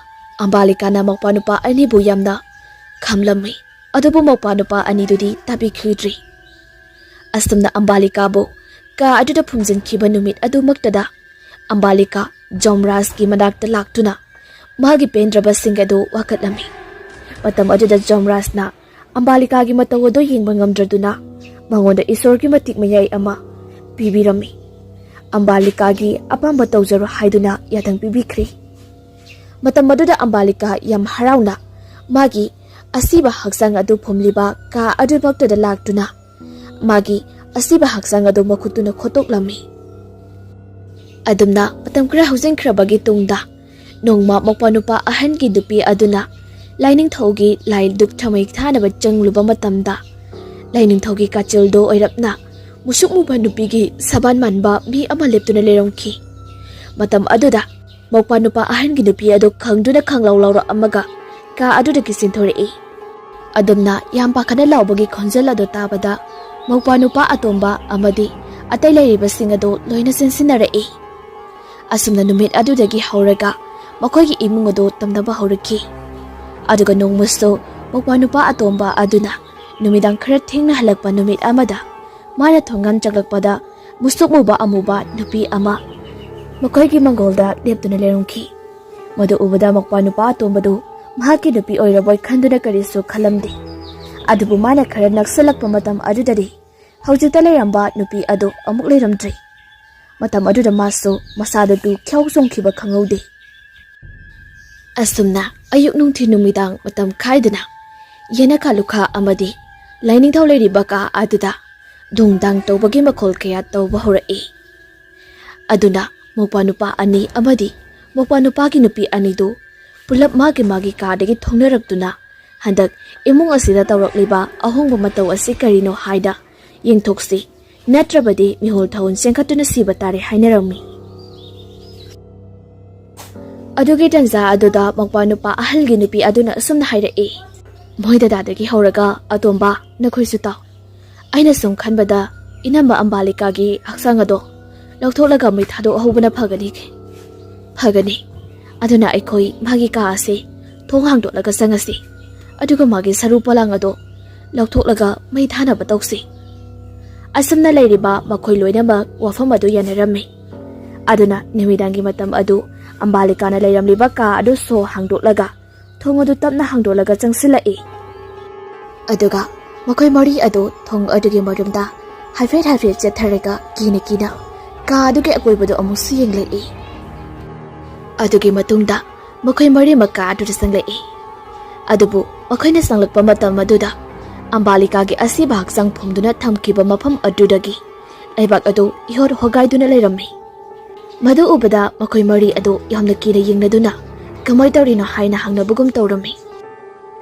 ꯑꯝꯕꯥꯂꯤꯀꯥꯅ ꯃꯧꯄ꯭ꯋꯥ ꯅꯨꯄꯥ ꯑꯅꯤꯕꯨ ꯌꯥꯝꯅ ꯈꯝꯂꯝꯃꯤ꯫ ꯑꯗꯨꯕꯨ ꯃꯧꯄ꯭ꯋꯥ ꯅꯨꯄꯥ ꯑꯅꯤꯗꯨꯗꯤ ꯇꯥꯕꯤꯈꯤꯗ꯭ꯔꯤ꯫ ꯑꯁꯨꯝꯅ ꯑꯝꯕꯥꯂꯤꯀꯥꯕꯨ ꯀꯥ ꯑꯗꯨꯗ ꯐꯨꯝꯖꯤꯟꯈꯤꯕ ꯅꯨꯃꯤꯠ ꯑꯗꯨꯃꯛꯇꯗ ꯑꯝꯕꯥꯂꯤꯀꯥ ꯖꯣꯝꯔꯥꯖꯀꯤ ꯃꯅꯥꯛꯇ ꯂꯥꯛꯇꯨꯅ ꯃꯥꯒꯤ ꯄꯦꯟꯗ꯭ꯔꯕꯁꯤꯡ ꯑꯗꯨ ꯋꯥꯀꯠꯂꯝꯃꯤ꯫ ꯃꯇꯝ ꯑꯗꯨꯗ ꯖꯣꯝꯔꯥꯖꯅ ꯑꯝꯕꯥꯂꯤꯀꯥꯒꯤ ꯃꯇꯧ ꯑꯗꯨ ꯌꯦꯡꯕ ꯉꯝꯗ꯭ꯔꯗꯨꯅ ꯃꯉꯣꯟꯗ ꯏꯁꯣꯔꯒꯤ ꯃꯇꯤꯛ ꯃꯌꯥꯏ ꯑꯃ ꯄꯤꯕꯤꯔꯝꯃꯤ꯫ ꯑꯝꯕꯥꯂꯤꯀꯥꯒꯤ ꯑꯄꯥꯝꯕ ꯇꯧꯖꯔꯣ ꯍꯥꯏꯗꯨꯅ ꯌꯥꯊꯪ ꯄꯤꯕꯤꯈ꯭ꯔꯤ꯫ ꯃꯇꯝ ꯑꯗꯨꯗ ꯑꯝꯕꯥꯂꯤꯀꯥ ꯌꯥꯝ ꯍꯔꯥꯎꯅ ꯃꯥꯒꯤ ꯑꯁꯤꯕ ꯍꯛꯆꯥꯡ ꯑꯗꯨ ꯐꯨꯝꯂꯤꯕ ꯀꯥ ꯑꯗꯨꯃꯛꯇꯗ ꯂꯥꯛꯇꯨꯅ ꯃꯥꯒꯤ ꯑꯁꯤꯕ ꯍꯛꯆꯥꯡ ꯑꯗꯨ ꯃꯈꯨꯠꯇꯨꯅ ꯈꯣꯠꯇꯣꯛꯂꯝꯃꯤ꯫ ꯑꯗꯨꯝꯅ ꯃꯇꯝ ꯈꯔ ꯍꯧꯖꯤꯟꯈ꯭ꯔꯕꯒꯤ ꯇꯨꯡꯗ ꯅꯣꯡꯃ ꯃꯧꯄ꯭ꯋꯥ ꯅꯨꯄꯥ ꯑꯍꯟꯒꯤ ꯅꯨꯄꯤ ꯑꯗꯨꯅ ꯂꯥꯏꯅꯤꯡꯊꯧꯒꯤ ꯂꯥꯏ ꯙꯨꯞ ꯊꯥꯎꯃꯩ ꯊꯥꯅꯕ ꯆꯪꯂꯨꯕ ꯃꯇꯝꯗ ꯂꯥꯏꯅꯤꯡꯊꯧꯒꯤ ꯀꯥꯆꯤꯜꯗꯣ ꯑꯣꯏꯔꯞꯅ ꯃꯨꯁꯨꯛ ꯃꯨꯕ ꯅꯨꯄꯤꯒꯤ ꯁꯕꯥꯟ ꯃꯥꯟꯕ ꯃꯤ ꯑꯃ ꯂꯦꯞꯇꯨꯅ ꯂꯩꯔꯝꯈꯤ꯫ ꯃꯇꯝ ꯑꯗꯨꯗ ꯃꯧꯄ꯭ꯋꯥ ꯅꯨꯄꯥ ꯑꯍꯟꯒꯤ ꯅꯨꯄꯤ ꯑꯗꯨ ꯈꯪꯗꯨꯅ ꯈꯪꯂꯥꯎ ꯂꯥꯎꯔꯛꯑꯝꯃꯒ ꯀꯥ ꯑꯗꯨꯗꯒꯤ ꯆꯦꯟꯊꯣꯔꯛꯏ꯫ ꯑꯗꯨꯝꯅ ꯌꯥꯝ ꯄꯥꯈꯠꯅ ꯂꯥꯎꯕꯒꯤ ꯈꯣꯟꯖꯦꯜ ꯑꯗꯨ ꯇꯥꯕꯗ ꯃꯧꯄ꯭ꯋꯥ ꯅꯨꯄꯥ ꯑꯇꯣꯝꯕ ꯑꯃꯗꯤ ꯑꯇꯩ ꯂꯩꯔꯤꯕꯁꯤꯡ ꯑꯗꯨ ꯂꯣꯏꯅ ꯆꯦꯟꯁꯤꯟꯅꯔꯛꯏ꯫ ꯑꯁꯨꯝꯅ ꯅꯨꯃꯤꯠ ꯑꯗꯨꯗꯒꯤ ꯍꯧꯔꯒ ꯃꯈꯣꯏꯒꯤ ꯏꯃꯨꯡ ꯑꯗꯨ ꯇꯝꯅꯕ ꯍꯧꯔꯛꯈꯤ꯫ ꯑꯗꯨꯒ ꯅꯣꯡꯃꯁꯨ ꯃꯧꯄ꯭ꯋꯥ ꯅꯨꯄꯥ ꯑꯇꯣꯝꯕ ꯑꯗꯨꯅ ꯅꯨꯃꯤꯗꯥꯡ ꯈꯔ ꯊꯦꯡꯅ ꯍꯜꯂꯛꯄ ꯅꯨꯃꯤꯠ ꯑꯃꯗ ꯃꯥꯅ ꯊꯣꯡꯒꯥꯟ ꯆꯪꯂꯛꯄꯗ ꯃꯨꯁꯨꯛ ꯃꯨꯕ ꯑꯃꯨꯕ ꯅꯨꯄꯤ ꯑꯃ ꯃꯈꯣꯏꯒꯤ ꯃꯪꯒꯣꯜꯗ ꯂꯦꯞꯇꯨꯅ ꯂꯩꯔꯝꯈꯤ꯫ ꯃꯗꯨ ꯎꯕꯗ ꯃꯧꯄ꯭ꯋꯥ ꯅꯨꯄꯥ ꯑꯇꯣꯝꯕꯗꯨ ꯃꯍꯥꯛꯀꯤ ꯅꯨꯄꯤ ꯑꯣꯏꯔꯕꯣꯏ ꯈꯟꯗꯨꯅ ꯀꯔꯤꯁꯨ ꯈꯜꯂꯝꯗꯦ꯫ ꯑꯗꯨꯕꯨ ꯃꯥꯅ ꯈꯔ ꯅꯛꯁꯜꯂꯛꯄ ꯃꯇꯝ ꯑꯗꯨꯗꯗꯤ ꯍꯧꯖꯤꯛꯇ ꯂꯩꯔꯝꯕ ꯅꯨꯄꯤ ꯑꯗꯨ ꯑꯃꯨꯛ ꯂꯩꯔꯝꯗ꯭ꯔꯦ꯫ ꯃꯇꯝ ꯑꯗꯨꯗ ꯃꯥꯁꯨ ꯃꯁꯥꯗ ꯇꯨ ꯈ꯭ꯌꯥꯎ ꯆꯣꯡꯈꯤꯕ ꯈꯪꯍꯧꯗꯦ꯫ ꯑꯁꯨꯝꯅ ꯑꯌꯨꯛ ꯅꯨꯡꯊꯤꯜ ꯅꯨꯃꯤꯗꯥꯡ ꯃꯇꯝ ꯈꯥꯏꯗꯅ ꯌꯦꯅꯈꯥ ꯂꯨꯈꯥ ꯑꯃꯗꯤ ꯂꯥꯏꯅꯤꯡꯊꯧ ꯂꯩꯔꯤꯕ ꯀꯥ ꯑꯗꯨꯗ ꯗꯨꯡ ꯗꯥꯡ ꯇꯧꯕꯒꯤ ꯃꯈꯣꯜ ꯀꯌꯥ ꯇꯧꯕ ꯍꯧꯔꯛꯏ꯫ ꯑꯗꯨꯅ ꯃꯧꯄ꯭ꯋꯥ ꯅꯨꯄꯥ ꯑꯅꯤ ꯑꯃꯗꯤ ꯃꯧꯄ꯭ꯋꯥ ꯅꯨꯄꯥꯒꯤ ꯅꯨꯄꯤ ꯑꯅꯤꯗꯨ ꯄꯨꯂꯞ ꯃꯥꯒꯤ ꯃꯥꯒꯤ ꯀꯥꯗꯒꯤ ꯊꯣꯡꯅꯔꯛꯇꯨꯅ, "ꯍꯟꯗꯛ ꯏꯃꯨꯡ ꯑꯁꯤꯗ ꯇꯧꯔꯛꯂꯤꯕ ꯑꯍꯣꯡꯕ ꯃꯇꯧ ꯑꯁꯤ ꯀꯔꯤꯅꯣ ꯍꯥꯏꯗ ꯌꯦꯡꯊꯣꯛꯁꯤ, ꯅꯠꯇ꯭ꯔꯕꯗꯤ ꯃꯤꯍꯨꯜ ꯊꯥꯍꯨꯜ ꯆꯦꯟꯈꯠꯇꯨꯅ ꯁꯤꯕ ꯇꯥꯔꯦ" ꯍꯥꯏꯅꯔꯝꯃꯤ꯫ ꯑꯗꯨꯒꯤ ꯇꯟꯖꯥ ꯑꯗꯨꯗ ꯃꯧꯄ꯭ꯋꯥ ꯅꯨꯄꯥ ꯑꯍꯜꯒꯤ ꯅꯨꯄꯤ ꯑꯗꯨꯅ ꯑꯁꯨꯝꯅ ꯍꯥꯏꯔꯛꯏ, "ꯃꯣꯏ ꯗꯗꯥꯗꯒꯤ ꯍꯧꯔꯒ ꯑꯇꯣꯝꯕ, ꯅꯈꯣꯏꯁꯨ ꯇꯥꯎ꯫ ꯑꯩꯅ ꯁꯨꯝ ꯈꯟꯕꯗ ꯏꯅꯝꯃ ꯑꯝꯕꯥꯂꯤꯀꯥꯒꯤ ꯍꯛꯆꯥꯡ ꯑꯗꯣ ꯂꯧꯊꯣꯛꯂꯒ ꯃꯩ ꯊꯥꯗꯣꯛꯍꯧꯕꯅ ꯐꯒꯅꯤ, ꯐꯒꯅꯤ꯫ ꯑꯗꯨꯅ ꯑꯩꯈꯣꯏ ꯃꯥꯒꯤ ꯀꯥ ꯑꯁꯤ ꯊꯣꯡ ꯍꯥꯡꯗꯣꯛꯂꯒ ꯆꯪꯉꯁꯤ, ꯑꯗꯨꯒ ꯃꯥꯒꯤ ꯁꯔꯨ ꯄꯣꯂꯥꯡ ꯑꯗꯣ ꯂꯧꯊꯣꯛꯂꯒ ꯃꯩ ꯊꯥꯅꯕ ꯇꯧꯁꯤ"꯫ ꯑꯁꯨꯝꯅ ꯂꯩꯔꯤꯕ ꯃꯈꯣꯏ ꯂꯣꯏꯅꯃꯛ ꯋꯥꯐꯝ ꯑꯗꯨ ꯌꯥꯅꯔꯝꯃꯤ꯫ ꯑꯗꯨꯅ ꯅꯨꯃꯤꯗꯥꯡꯒꯤ ꯃꯇꯝ ꯑꯗꯨ ꯑꯝꯕꯥꯂꯤꯀꯥꯅ ꯂꯩꯔꯝꯂꯤꯕ ꯀꯥ ꯑꯗꯨ ꯁꯣ ꯍꯥꯡꯗꯣꯛꯂꯒ ꯊꯣꯡ ꯑꯗꯨ ꯇꯞꯅ ꯍꯥꯡꯗꯣꯛꯂꯒ ꯆꯪꯁꯤꯜꯂꯛꯏ꯫ ꯑꯗꯨꯒ ꯃꯈꯣꯏ ꯃꯔꯤ ꯑꯗꯨ ꯊꯣꯡ ꯑꯗꯨꯒꯤ ꯃꯔꯨꯝꯗ ꯍꯥꯏꯐꯦꯠ ꯍꯥꯏꯐꯦꯠ ꯆꯠꯊꯔꯒ ꯀꯤꯅ ꯀꯤꯅ ꯀꯥ ꯑꯗꯨꯒꯤ ꯑꯀꯣꯏꯕꯗꯨ ꯑꯃꯨꯛꯁꯨ ꯌꯦꯡꯂꯛꯏ꯫ ꯑꯗꯨꯒꯤ ꯃꯇꯨꯡꯗ ꯃꯈꯣꯏ ꯃꯔꯤꯃꯛ ꯀꯥ ꯑꯗꯨꯗ ꯆꯪꯂꯛꯏ꯫ ꯑꯗꯨꯕꯨ ꯃꯈꯣꯏꯅ ꯆꯪꯂꯛꯄ ꯃꯇꯝ ꯑꯗꯨꯗ ꯑꯝꯕꯥꯂꯤꯀꯥꯒꯤ ꯑꯁꯤꯕ ꯍꯛꯆꯥꯡ ꯐꯨꯝꯗꯨꯅ ꯊꯝꯈꯤꯕ ꯃꯐꯝ ꯑꯗꯨꯗꯒꯤ ꯂꯩꯕꯥꯛ ꯑꯗꯨ ꯏꯍꯣꯠ ꯍꯣꯒꯥꯏꯗꯨꯅ ꯂꯩꯔꯝꯃꯤ꯫ ꯃꯗꯨ ꯎꯕꯗ ꯃꯈꯣꯏ ꯃꯔꯤ ꯑꯗꯨ ꯌꯥꯝꯅ ꯀꯤꯅ ꯌꯦꯡꯅꯗꯨꯅ "ꯀꯃꯥꯏ ꯇꯧꯔꯤꯅꯣ?" ꯍꯥꯏꯅ ꯍꯪꯅꯕꯒꯨꯝ ꯇꯧꯔꯝꯃꯤ꯫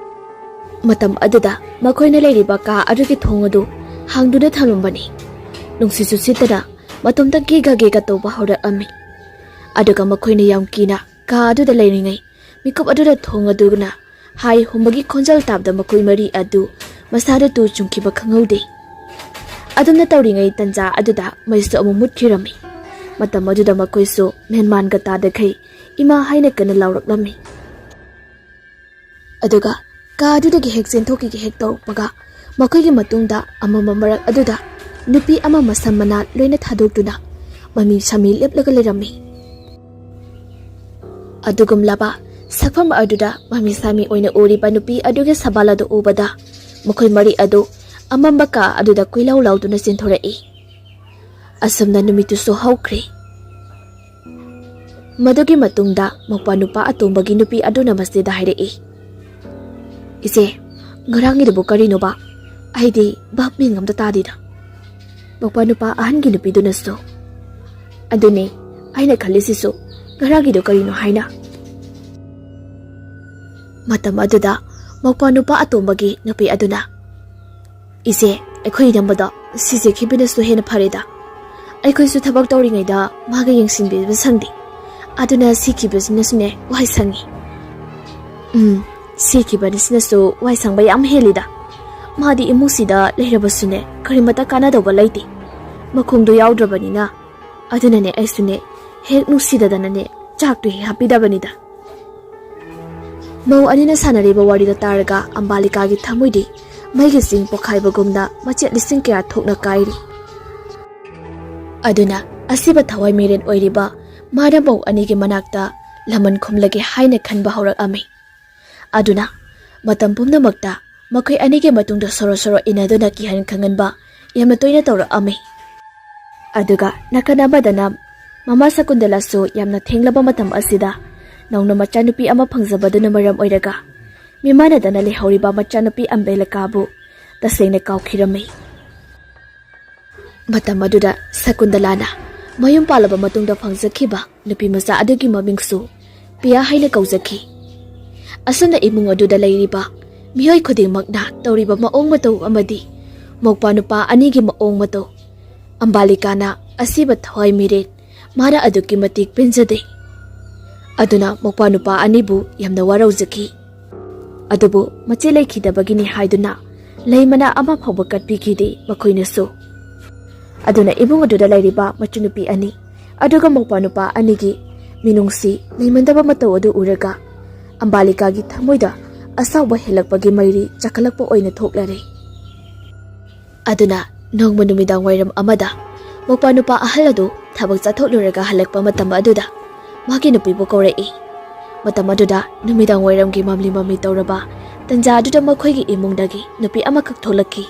ꯃꯇꯝ ꯑꯗꯨꯗ ꯃꯈꯣꯏꯅ ꯂꯩꯔꯤꯕ ꯀꯥ ꯑꯗꯨꯒꯤ ꯊꯣꯡ ꯑꯗꯨ ꯍꯥꯡꯗꯨꯅ ꯊꯝꯂꯝꯕꯅꯤ꯫ ꯅꯨꯡꯁꯤꯠꯁꯨ ꯁꯤꯠꯇꯅ ꯃꯇꯣꯝꯇ ꯒꯤꯒ ꯒꯤꯒ ꯇꯧꯕ ꯍꯧꯔꯛꯑꯝꯃꯤ꯫ ꯑꯗꯨꯒ ꯃꯈꯣꯏꯅ ꯌꯥꯝ ꯀꯤꯅ ꯀꯥ ꯑꯗꯨꯗ ꯂꯩꯔꯤꯉꯩ ꯃꯤꯀꯨꯞ ꯑꯗꯨꯗ ꯊꯣꯡ ꯑꯗꯨꯅ ꯍꯥꯏ ꯍꯨꯝꯕꯒꯤ ꯈꯣꯟꯖꯦꯜ ꯇꯥꯕꯗ ꯃꯈꯣꯏ ꯃꯔꯤ ꯑꯗꯨ ꯃꯁꯥꯗ ꯇꯨ ꯆꯨꯡꯈꯤꯕ ꯈꯪꯍꯧꯗꯦ꯫ ꯑꯗꯨꯝꯅ ꯇꯧꯔꯤꯉꯩ ꯇꯟꯖꯥ ꯑꯗꯨꯗ ꯃꯩꯁꯨ ꯑꯃꯨꯛ ꯃꯨꯠꯈꯤꯔꯝꯃꯤ꯫ ꯃꯇꯝ ꯑꯗꯨꯗ ꯃꯈꯣꯏꯁꯨ ꯃꯦꯟꯃꯥꯟꯒ ꯇꯥꯗꯈꯩ "ꯏꯃꯥ" ꯍꯥꯏꯅ ꯀꯟꯅ ꯂꯥꯎꯔꯛꯂꯝꯃꯤ꯫ ꯑꯗꯨꯒ ꯀꯥ ꯑꯗꯨꯗꯒꯤ ꯍꯦꯛ ꯆꯦꯟꯊꯣꯛꯈꯤꯒꯦ ꯍꯦꯛ ꯇꯧꯔꯛꯄꯒ ꯃꯈꯣꯏꯒꯤ ꯃꯇꯨꯡꯗ ꯑꯃꯝꯕ ꯃꯔꯛ ꯑꯗꯨꯗ ꯅꯨꯄꯤ ꯑꯃ ꯃꯁꯝ ꯃꯅꯥ ꯂꯣꯏꯅ ꯊꯥꯗꯣꯛꯇꯨꯅ ꯃꯃꯤ ꯁꯥꯃꯤ ꯂꯦꯞꯂꯒ ꯂꯩꯔꯝꯃꯤ꯫ ꯑꯗꯨꯒꯨꯝꯂꯕ ꯁꯛꯐꯝ ꯑꯗꯨꯗ ꯃꯃꯤ ꯁꯥꯃꯤ ꯑꯣꯏꯅ ꯎꯔꯤꯕ ꯅꯨꯄꯤ ꯑꯗꯨꯒꯤ ꯁꯕꯥꯜ ꯑꯗꯨ ꯎꯕꯗ ꯃꯈꯣꯏ ꯃꯔꯤ ꯑꯗꯨ ꯑꯃꯝꯕ ꯀꯥ ꯑꯗꯨꯗ ꯀꯣꯏꯂꯥꯎ ꯂꯥꯎꯗꯨꯅ ꯆꯦꯟꯊꯣꯔꯛꯏ꯫ ꯑꯁꯨꯝꯅ ꯅꯨꯃꯤꯠꯇꯨꯁꯨ ꯍꯧꯈ꯭ꯔꯦ꯫ ꯃꯗꯨꯒꯤ ꯃꯇꯨꯡꯗ ꯃꯧꯄ꯭ꯋꯥ ꯅꯨꯄꯥ ꯑꯇꯣꯝꯕꯒꯤ ꯅꯨꯄꯤ ꯑꯗꯨꯅ ꯃꯁꯤꯗ ꯍꯥꯏꯔꯛꯏ, "ꯏꯆꯦ, ꯉꯔꯥꯡꯒꯤꯗꯨꯕꯨ ꯀꯔꯤꯅꯣꯕ? ꯑꯩꯗꯤ ꯚꯥꯞ ꯃꯦꯟ ꯑꯝꯇ ꯇꯥꯗꯦꯗ꯫ ꯃꯧꯄ꯭ꯋꯥ ꯅꯨꯄꯥ ꯑꯍꯟꯒꯤ ꯅꯨꯄꯤꯗꯨꯅꯁꯨ, "ꯑꯗꯨꯅꯦ ꯑꯩꯅ ꯈꯜꯂꯤꯁꯤꯁꯨ, ꯉꯔꯥꯡꯒꯤꯗꯣ ꯀꯔꯤꯅꯣ ꯍꯥꯏꯅ?" ꯃꯇꯝ ꯑꯗꯨꯗ ꯃꯧꯄ꯭ꯋꯥ ꯅꯨꯄꯥ ꯑꯇꯣꯝꯕꯒꯤ ꯅꯨꯄꯤ ꯑꯗꯨꯅ, "ꯏꯆꯦ, ꯑꯩꯈꯣꯏ ꯏꯅꯝꯃꯗꯣ ꯁꯤꯖꯈꯤꯕꯅꯁꯨ ꯍꯦꯟꯅ ꯐꯔꯦꯗ꯫ ꯑꯩꯈꯣꯏꯁꯨ ꯊꯕꯛ ꯇꯧꯔꯤꯉꯩꯗ ꯃꯥꯒ ꯌꯦꯡꯁꯤꯟꯕꯤꯕ ꯁꯪꯗꯦ꯫ ꯑꯗꯨꯅ ꯁꯤꯈꯤꯕꯁꯤꯅꯁꯨꯅꯦ ꯋꯥꯏ ꯁꯪꯉꯤ꯫" "ꯎꯝ, ꯁꯤꯈꯤꯕꯁꯤꯅꯁꯨ ꯋꯥꯏ ꯁꯪꯕ ꯌꯥꯝ ꯍꯦꯜꯂꯤꯗ꯫ ꯃꯥꯗꯤ ꯏꯃꯨꯡꯁꯤꯗ ꯂꯩꯔꯕꯁꯨꯅꯦ ꯀꯔꯤꯃꯠꯇ ꯀꯥꯟꯅꯗꯧꯕ ꯂꯩꯇꯦ꯫ ꯃꯈꯣꯡꯗꯣ ꯌꯥꯎꯗ꯭ꯔꯕꯅꯤꯅ꯫ ꯑꯗꯨꯅꯅꯦ ꯑꯩꯁꯨꯅꯦ ꯍꯦꯛ ꯅꯨꯡꯁꯤꯗꯗꯅꯅꯦ ꯆꯥꯛꯇꯣ ꯍꯦꯛ ꯍꯥꯞꯄꯤꯗꯕꯅꯤꯗ꯫" ꯃꯧ ꯑꯅꯤꯅ ꯁꯥꯟꯅꯔꯤꯕ ꯋꯥꯔꯤꯗꯣ ꯇꯥꯔꯒ ꯑꯝꯕꯥꯂꯤꯀꯥꯒꯤ ꯊꯃꯣꯏꯗꯤ ꯃꯩꯒꯤ ꯆꯤꯡ ꯄꯣꯈꯥꯏꯕꯒꯨꯝꯅ ꯃꯆꯦꯠ ꯂꯤꯁꯤꯡ ꯀꯌꯥ ꯊꯣꯛꯅ ꯀꯥꯏꯔꯤ꯫ ꯑꯗꯨꯅ ꯑꯁꯤꯕ ꯊꯋꯥꯏ ꯃꯤꯔꯦꯟ ꯑꯣꯏꯔꯤꯕ ꯃꯥꯅ ꯃꯧ ꯑꯅꯤꯒꯤ ꯃꯅꯥꯛꯇ ꯂꯃꯟ ꯈꯨꯝꯂꯒꯦ ꯍꯥꯏꯅ ꯈꯟꯕ ꯍꯧꯔꯛꯑꯝꯃꯤ꯫ ꯑꯗꯨꯅ ꯃꯇꯝ ꯄꯨꯝꯅꯃꯛꯇ ꯃꯈꯣꯏ ꯑꯅꯤꯒꯤ ꯃꯇꯨꯡꯗ ꯁꯣꯔꯣ ꯁꯣꯔꯣ ꯏꯟꯅꯗꯨꯅ ꯀꯤꯍꯟ ꯈꯪꯍꯟꯕ ꯌꯥꯝꯅ ꯇꯣꯏꯅ ꯇꯧꯔꯛꯑꯝꯃꯤ꯫ ꯑꯗꯨꯒ ꯅꯥꯀꯟ ꯑꯃꯗꯅ ꯃꯃꯥ ꯁꯀꯨꯟꯗꯂꯥꯁꯨ ꯌꯥꯝꯅ ꯊꯦꯡꯂꯕ ꯃꯇꯝ ꯑꯁꯤꯗ ꯅꯧꯅ ꯃꯆꯥꯅꯨꯄꯤ ꯑꯃ ꯐꯪꯖꯕꯗꯨꯅ ꯃꯔꯝ ꯑꯣꯏꯔꯒ ꯃꯤꯃꯥꯟꯅꯗꯅ ꯂꯩꯍꯧꯔꯤꯕ ꯃꯆꯥꯅꯨꯄꯤ ꯑꯝꯕꯦꯂꯀꯥꯕꯨ ꯇꯁꯦꯡꯅ ꯀꯥꯎꯈꯤꯔꯝꯃꯤ꯫ ꯃꯇꯝ ꯑꯗꯨꯗ ꯁꯀꯨꯟꯗꯂꯥꯅ ꯃꯌꯨꯝ ꯄꯥꯜꯂꯕ ꯃꯇꯨꯡꯗ ꯐꯪꯖꯈꯤꯕ ꯅꯨꯄꯤ ꯃꯆꯥ ꯑꯗꯨꯒꯤ ꯃꯃꯤꯡꯁꯨ ꯄꯤꯌꯥ ꯍꯥꯏꯅ ꯀꯧꯖꯈꯤ꯫ ꯑꯁꯨꯝꯅ ꯏꯃꯨꯡ ꯑꯗꯨꯗ ꯂꯩꯔꯤꯕ ꯃꯤꯑꯣꯏ ꯈꯨꯗꯤꯡꯃꯛꯅ ꯇꯧꯔꯤꯕ ꯃꯑꯣꯡ ꯃꯇꯧ ꯑꯃꯗꯤ ꯃꯧꯄ꯭ꯋꯥ ꯅꯨꯄꯥ ꯑꯅꯤꯒꯤ ꯃꯑꯣꯡ ꯃꯇꯧ, ꯑꯝꯕꯥꯂꯤꯀꯥꯅ ꯑꯁꯤꯕ ꯊꯋꯥꯏ ꯃꯤꯔꯦꯟ ꯃꯥꯅ ꯑꯗꯨꯛꯀꯤ ꯃꯇꯤꯛ ꯄꯦꯟꯖꯗꯦ꯫ ꯑꯗꯨꯅ ꯃꯧꯄ꯭ꯋꯥ ꯅꯨꯄꯥ ꯑꯅꯤꯕꯨ ꯌꯥꯝꯅ ꯋꯥꯔꯧꯖꯈꯤ꯫ ꯑꯗꯨꯕꯨ ꯃꯆꯦ ꯂꯩꯈꯤꯗꯕꯒꯤꯅꯤ ꯍꯥꯏꯗꯨꯅ ꯂꯩ ꯃꯅꯥ ꯑꯃ ꯐꯥꯎꯕ ꯀꯠꯄꯤꯈꯤꯗꯦ ꯃꯈꯣꯏꯅꯁꯨ꯫ ꯑꯗꯨꯅ ꯏꯃꯨꯡ ꯑꯗꯨꯗ ꯂꯩꯔꯤꯕ ꯃꯆꯨꯅꯨꯄꯤ ꯑꯅꯤ ꯑꯗꯨꯒ ꯃꯧꯄ꯭ꯋꯥ ꯅꯨꯄꯥ ꯑꯅꯤꯒꯤ ꯃꯤꯅꯨꯡꯁꯤ ꯂꯩꯃꯟꯗꯕ ꯃꯇꯧ ꯑꯗꯨ ꯎꯔꯒ ꯑꯝꯕꯥꯂꯤꯀꯥꯒꯤ ꯊꯃꯣꯏꯗ ꯑꯁꯥꯎꯕ ꯍꯦꯜꯂꯛꯄꯒꯤ ꯃꯩꯔꯤ ꯆꯥꯛꯈꯠꯂꯛꯄ ꯑꯣꯏꯅ ꯊꯣꯛꯂꯔꯦ꯫ ꯑꯗꯨꯅ ꯅꯣꯡꯃ ꯅꯨꯃꯤꯗꯥꯡ ꯋꯥꯏꯔꯝ ꯑꯃꯗ ꯃꯧꯄ꯭ꯋꯥ ꯅꯨꯄꯥ ꯑꯍꯜ ꯑꯗꯨ ꯊꯕꯛ ꯆꯠꯊꯣꯛꯂꯨꯔꯒ ꯍꯜꯂꯛꯄ ꯃꯇꯝ ꯑꯗꯨꯗ ꯃꯥꯒꯤ ꯅꯨꯄꯤꯕꯨ ꯀꯧꯔꯛꯏ꯫ ꯃꯇꯝ ꯑꯗꯨꯗ ꯅꯨꯃꯤꯗꯥꯡ ꯋꯥꯏꯔꯝꯒꯤ ꯃꯝꯂꯤ ꯃꯝꯂꯤ ꯇꯧꯔꯕ ꯇꯟꯖꯥ ꯑꯗꯨꯗ ꯃꯈꯣꯏꯒꯤ ꯏꯃꯨꯡꯗꯒꯤ ꯅꯨꯄꯤ ꯑꯃꯈꯛ ꯊꯣꯛꯂꯛꯈꯤ꯫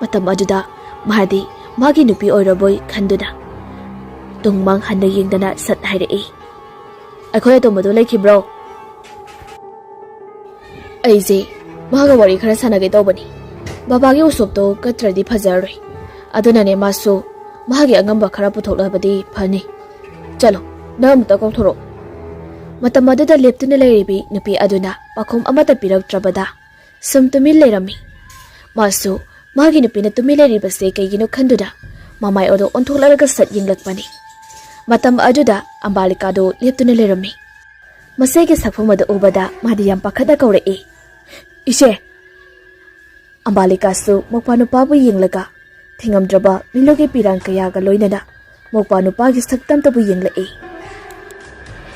ꯃꯇꯝ ꯑꯗꯨꯗ ꯃꯥꯗꯤ ꯃꯥꯒꯤ ꯅꯨꯄꯤ ꯑꯣꯏꯔꯕꯣꯏ ꯈꯟꯗꯨꯅ ꯇꯨꯡ ꯃꯥꯡ ꯍꯟꯅ ꯌꯦꯡꯗꯅ ꯁꯠ ꯍꯥꯏꯔꯛꯏ, "ꯑꯩꯈꯣꯏ ꯑꯇꯣꯝꯕꯗꯣ ꯂꯩꯈꯤꯕ꯭ꯔꯣ?" "ꯑꯩꯁꯦ ꯃꯥꯒ ꯋꯥꯔꯤ ꯈꯔ ꯁꯥꯟꯅꯒꯦ ꯇꯧꯕꯅꯤ꯫ ꯕꯕꯥꯒꯤ ꯎꯁꯣꯞꯇꯣ ꯀꯠꯇ꯭ꯔꯗꯤ ꯐꯖꯔꯔꯣꯏ꯫ ꯑꯗꯨꯅꯅꯦ ꯃꯥꯁꯨ ꯃꯥꯒꯤ ꯑꯉꯝꯕ ꯈꯔ ꯄꯨꯊꯣꯛꯂꯕꯗꯤ ꯐꯅꯤ꯫ ꯆꯠꯂꯣ, ꯅꯪ ꯑꯃꯨꯛꯇ ꯀꯧꯊꯣꯔꯛꯑꯣ꯫ ꯃꯇꯝ ꯑꯗꯨꯗ ꯂꯦꯞꯇꯨꯅ ꯂꯩꯔꯤꯕꯤ ꯅꯨꯄꯤ ꯑꯗꯨꯅ ꯄꯥꯎꯈꯨꯝ ꯑꯃꯠꯇ ꯄꯤꯔꯛꯇ꯭ꯔꯕꯗ ꯁꯨꯝ ꯇꯨꯃꯤꯟ ꯂꯩꯔꯝꯃꯤ꯫ ꯃꯥꯁꯨ ꯃꯥꯒꯤ ꯅꯨꯄꯤꯅ ꯇꯨꯃꯤꯟ ꯂꯩꯔꯤꯕꯁꯦ ꯀꯩꯒꯤꯅꯣ ꯈꯟꯗꯨꯅ ꯃꯃꯥꯏ ꯑꯗꯨ ꯑꯣꯟꯊꯣꯛꯂꯔꯒ ꯁꯠ ꯌꯦꯡꯂꯛꯄꯅꯤ꯫ ꯃꯇꯝ ꯑꯗꯨꯗ ꯑꯝꯕꯥꯂꯤꯀꯥꯗꯨ ꯂꯦꯞꯇꯨꯅ ꯂꯩꯔꯝꯃꯤ꯫ ꯃꯁꯤꯒꯤ ꯁꯛꯐꯝ ꯑꯗꯨ ꯎꯕꯗ ꯃꯥꯗꯤ ꯌꯥꯝ ꯄꯥꯈꯠꯅ ꯀꯧꯔꯛꯏ, "ꯏꯆꯦ!" ꯑꯝꯕꯥꯂꯤꯀꯥꯁꯨ ꯃꯧꯄ꯭ꯋꯥ ꯅꯨꯄꯥꯕꯨ ꯌꯦꯡꯂꯒ ꯊꯤꯉꯝꯗ꯭ꯔꯕ ꯃꯤꯠꯂꯨꯒꯤ ꯄꯤꯔꯥꯡ ꯀꯌꯥꯒ ꯂꯣꯏꯅꯅ ꯃꯧꯄ꯭ꯋꯥ ꯅꯨꯄꯥꯒꯤ ꯁꯛꯇꯝꯇꯕꯨ ꯌꯦꯡꯂꯛꯏ꯫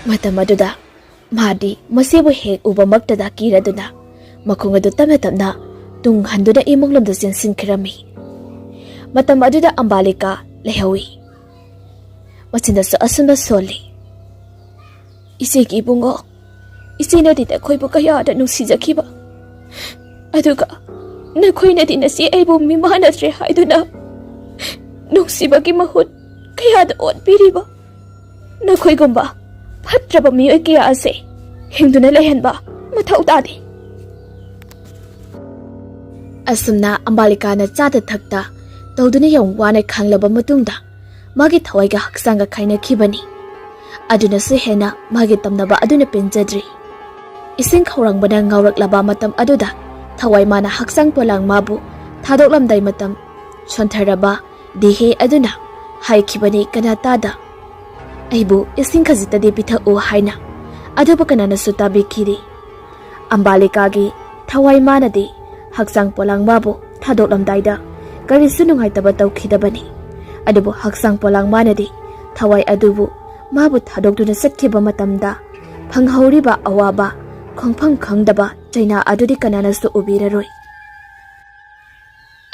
ꯃꯇꯝ ꯑꯗꯨꯗ ꯃꯥꯗꯤ ꯃꯁꯤꯕꯨ ꯍꯦꯛ ꯎꯕꯃꯛꯇꯗ ꯀꯤꯔꯗꯨꯅ ꯃꯈꯣꯡ ꯑꯗꯨ ꯇꯞꯅ ꯇꯞꯅ ꯇꯨꯡ ꯍꯟꯗꯨꯅ ꯏꯃꯨꯡꯂꯣꯝꯗ ꯆꯦꯟꯁꯤꯟꯈꯤꯔꯝꯃꯤ꯫ ꯃꯇꯝ ꯑꯗꯨꯗ ꯑꯝꯕꯥꯂꯤꯀꯥ ꯂꯩꯍꯧꯏ꯫ ꯃꯆꯤꯟꯗꯁꯨ ꯑꯁꯨꯝꯅ ꯁꯣꯜꯂꯤ, "ꯏꯆꯦꯒꯤ ꯏꯕꯨꯡꯉꯣ, ꯏꯆꯦꯅꯗꯤ ꯅꯈꯣꯏꯕꯨ ꯀꯌꯥꯗ ꯅꯨꯡꯁꯤꯖꯈꯤꯕ, ꯑꯗꯨꯒ ꯅꯈꯣꯏꯅꯗꯤ ꯅꯆꯦ ꯑꯩꯕꯨ ꯃꯤꯃꯥꯟꯅꯗ꯭ꯔꯦ ꯍꯥꯏꯗꯨꯅ ꯅꯨꯡꯁꯤꯕꯒꯤ ꯃꯍꯨꯠ ꯀꯌꯥꯗ ꯑꯣꯠꯄꯤꯔꯤꯕ꯫ ꯅꯈꯣꯏꯒꯨꯝꯕ ꯐꯠꯇ꯭ꯔꯕ ꯃꯤꯑꯣꯏ ꯀꯌꯥ ꯑꯁꯦ ꯍꯤꯡꯗꯨꯅ ꯂꯩꯍꯟꯕ ꯃꯊꯧ ꯇꯥꯗꯦ꯫" ꯑꯁꯨꯝꯅ ꯑꯝꯕꯥꯂꯤꯀꯥꯅ ꯆꯥꯗ ꯊꯛꯇ ꯇꯧꯗꯨꯅ ꯌꯥꯝ ꯋꯥꯅ ꯈꯥꯡꯂꯕ ꯃꯇꯨꯡꯗ ꯃꯥꯒꯤ ꯊꯋꯥꯏꯒ ꯍꯛꯆꯥꯡꯒ ꯈꯥꯏꯅꯈꯤꯕꯅꯤ꯫ ꯑꯗꯨꯅꯁꯨ ꯍꯦꯟꯅ ꯃꯥꯒꯤ ꯇꯝꯅꯕ ꯑꯗꯨꯅ ꯄꯦꯟꯖꯗ꯭ꯔꯤ꯫ ꯏꯁꯤꯡ ꯈꯧꯔꯥꯡꯕꯅ ꯉꯥꯎꯔꯛꯂꯕ ꯃꯇꯝ ꯑꯗꯨꯗ ꯊꯋꯥꯏ ꯃꯥꯅ ꯍꯛꯆꯥꯡ ꯄꯣꯂꯥꯡ ꯃꯥꯕꯨ ꯊꯥꯗꯣꯛꯂꯝꯗꯥꯏ ꯃꯇꯝ ꯁꯣꯟꯊꯔꯕ ꯗꯤꯍꯦ ꯑꯗꯨꯅ ꯍꯥꯏꯈꯤꯕꯅꯤ ꯀꯅꯥꯇꯥꯗ, "ꯑꯩꯕꯨ ꯏꯁꯤꯡ ꯈꯖꯤꯛꯇꯗꯤ ꯄꯤꯊꯛꯎ" ꯍꯥꯏꯅ꯫ ꯑꯗꯨꯕꯨ ꯀꯅꯥꯅꯁꯨ ꯇꯥꯕꯤꯈꯤꯗꯦ꯫ ꯑꯝꯕꯥꯂꯤꯀꯥꯒꯤ ꯊꯋꯥꯏ ꯃꯥꯅꯗꯤ ꯍꯛꯆꯥꯡ ꯄꯣꯂꯥꯡ ꯃꯥꯕꯨ ꯊꯥꯗꯣꯛꯂꯝꯗꯥꯏꯗ ꯀꯔꯤꯁꯨ ꯅꯨꯡꯉꯥꯏꯇꯕ ꯇꯧꯈꯤꯗꯕꯅꯤ꯫ ꯑꯗꯨꯕꯨ ꯍꯛꯆꯥꯡ ꯄꯣꯂꯥꯡ ꯃꯥꯅꯗꯤ ꯊꯋꯥꯏ ꯑꯗꯨꯕꯨ ꯃꯥꯕꯨ ꯊꯥꯗꯣꯛꯇꯨꯅ ꯆꯠꯈꯤꯕ ꯃꯇꯝꯗ ꯐꯪꯍꯧꯔꯤꯕ ꯑꯋꯥꯕ ꯈꯣꯡꯐꯝ ꯈꯪꯗꯕ ꯆꯩꯅꯥ ꯑꯗꯨꯗꯤ ꯀꯅꯥꯅꯁꯨ ꯎꯕꯤꯔꯔꯣꯏ꯫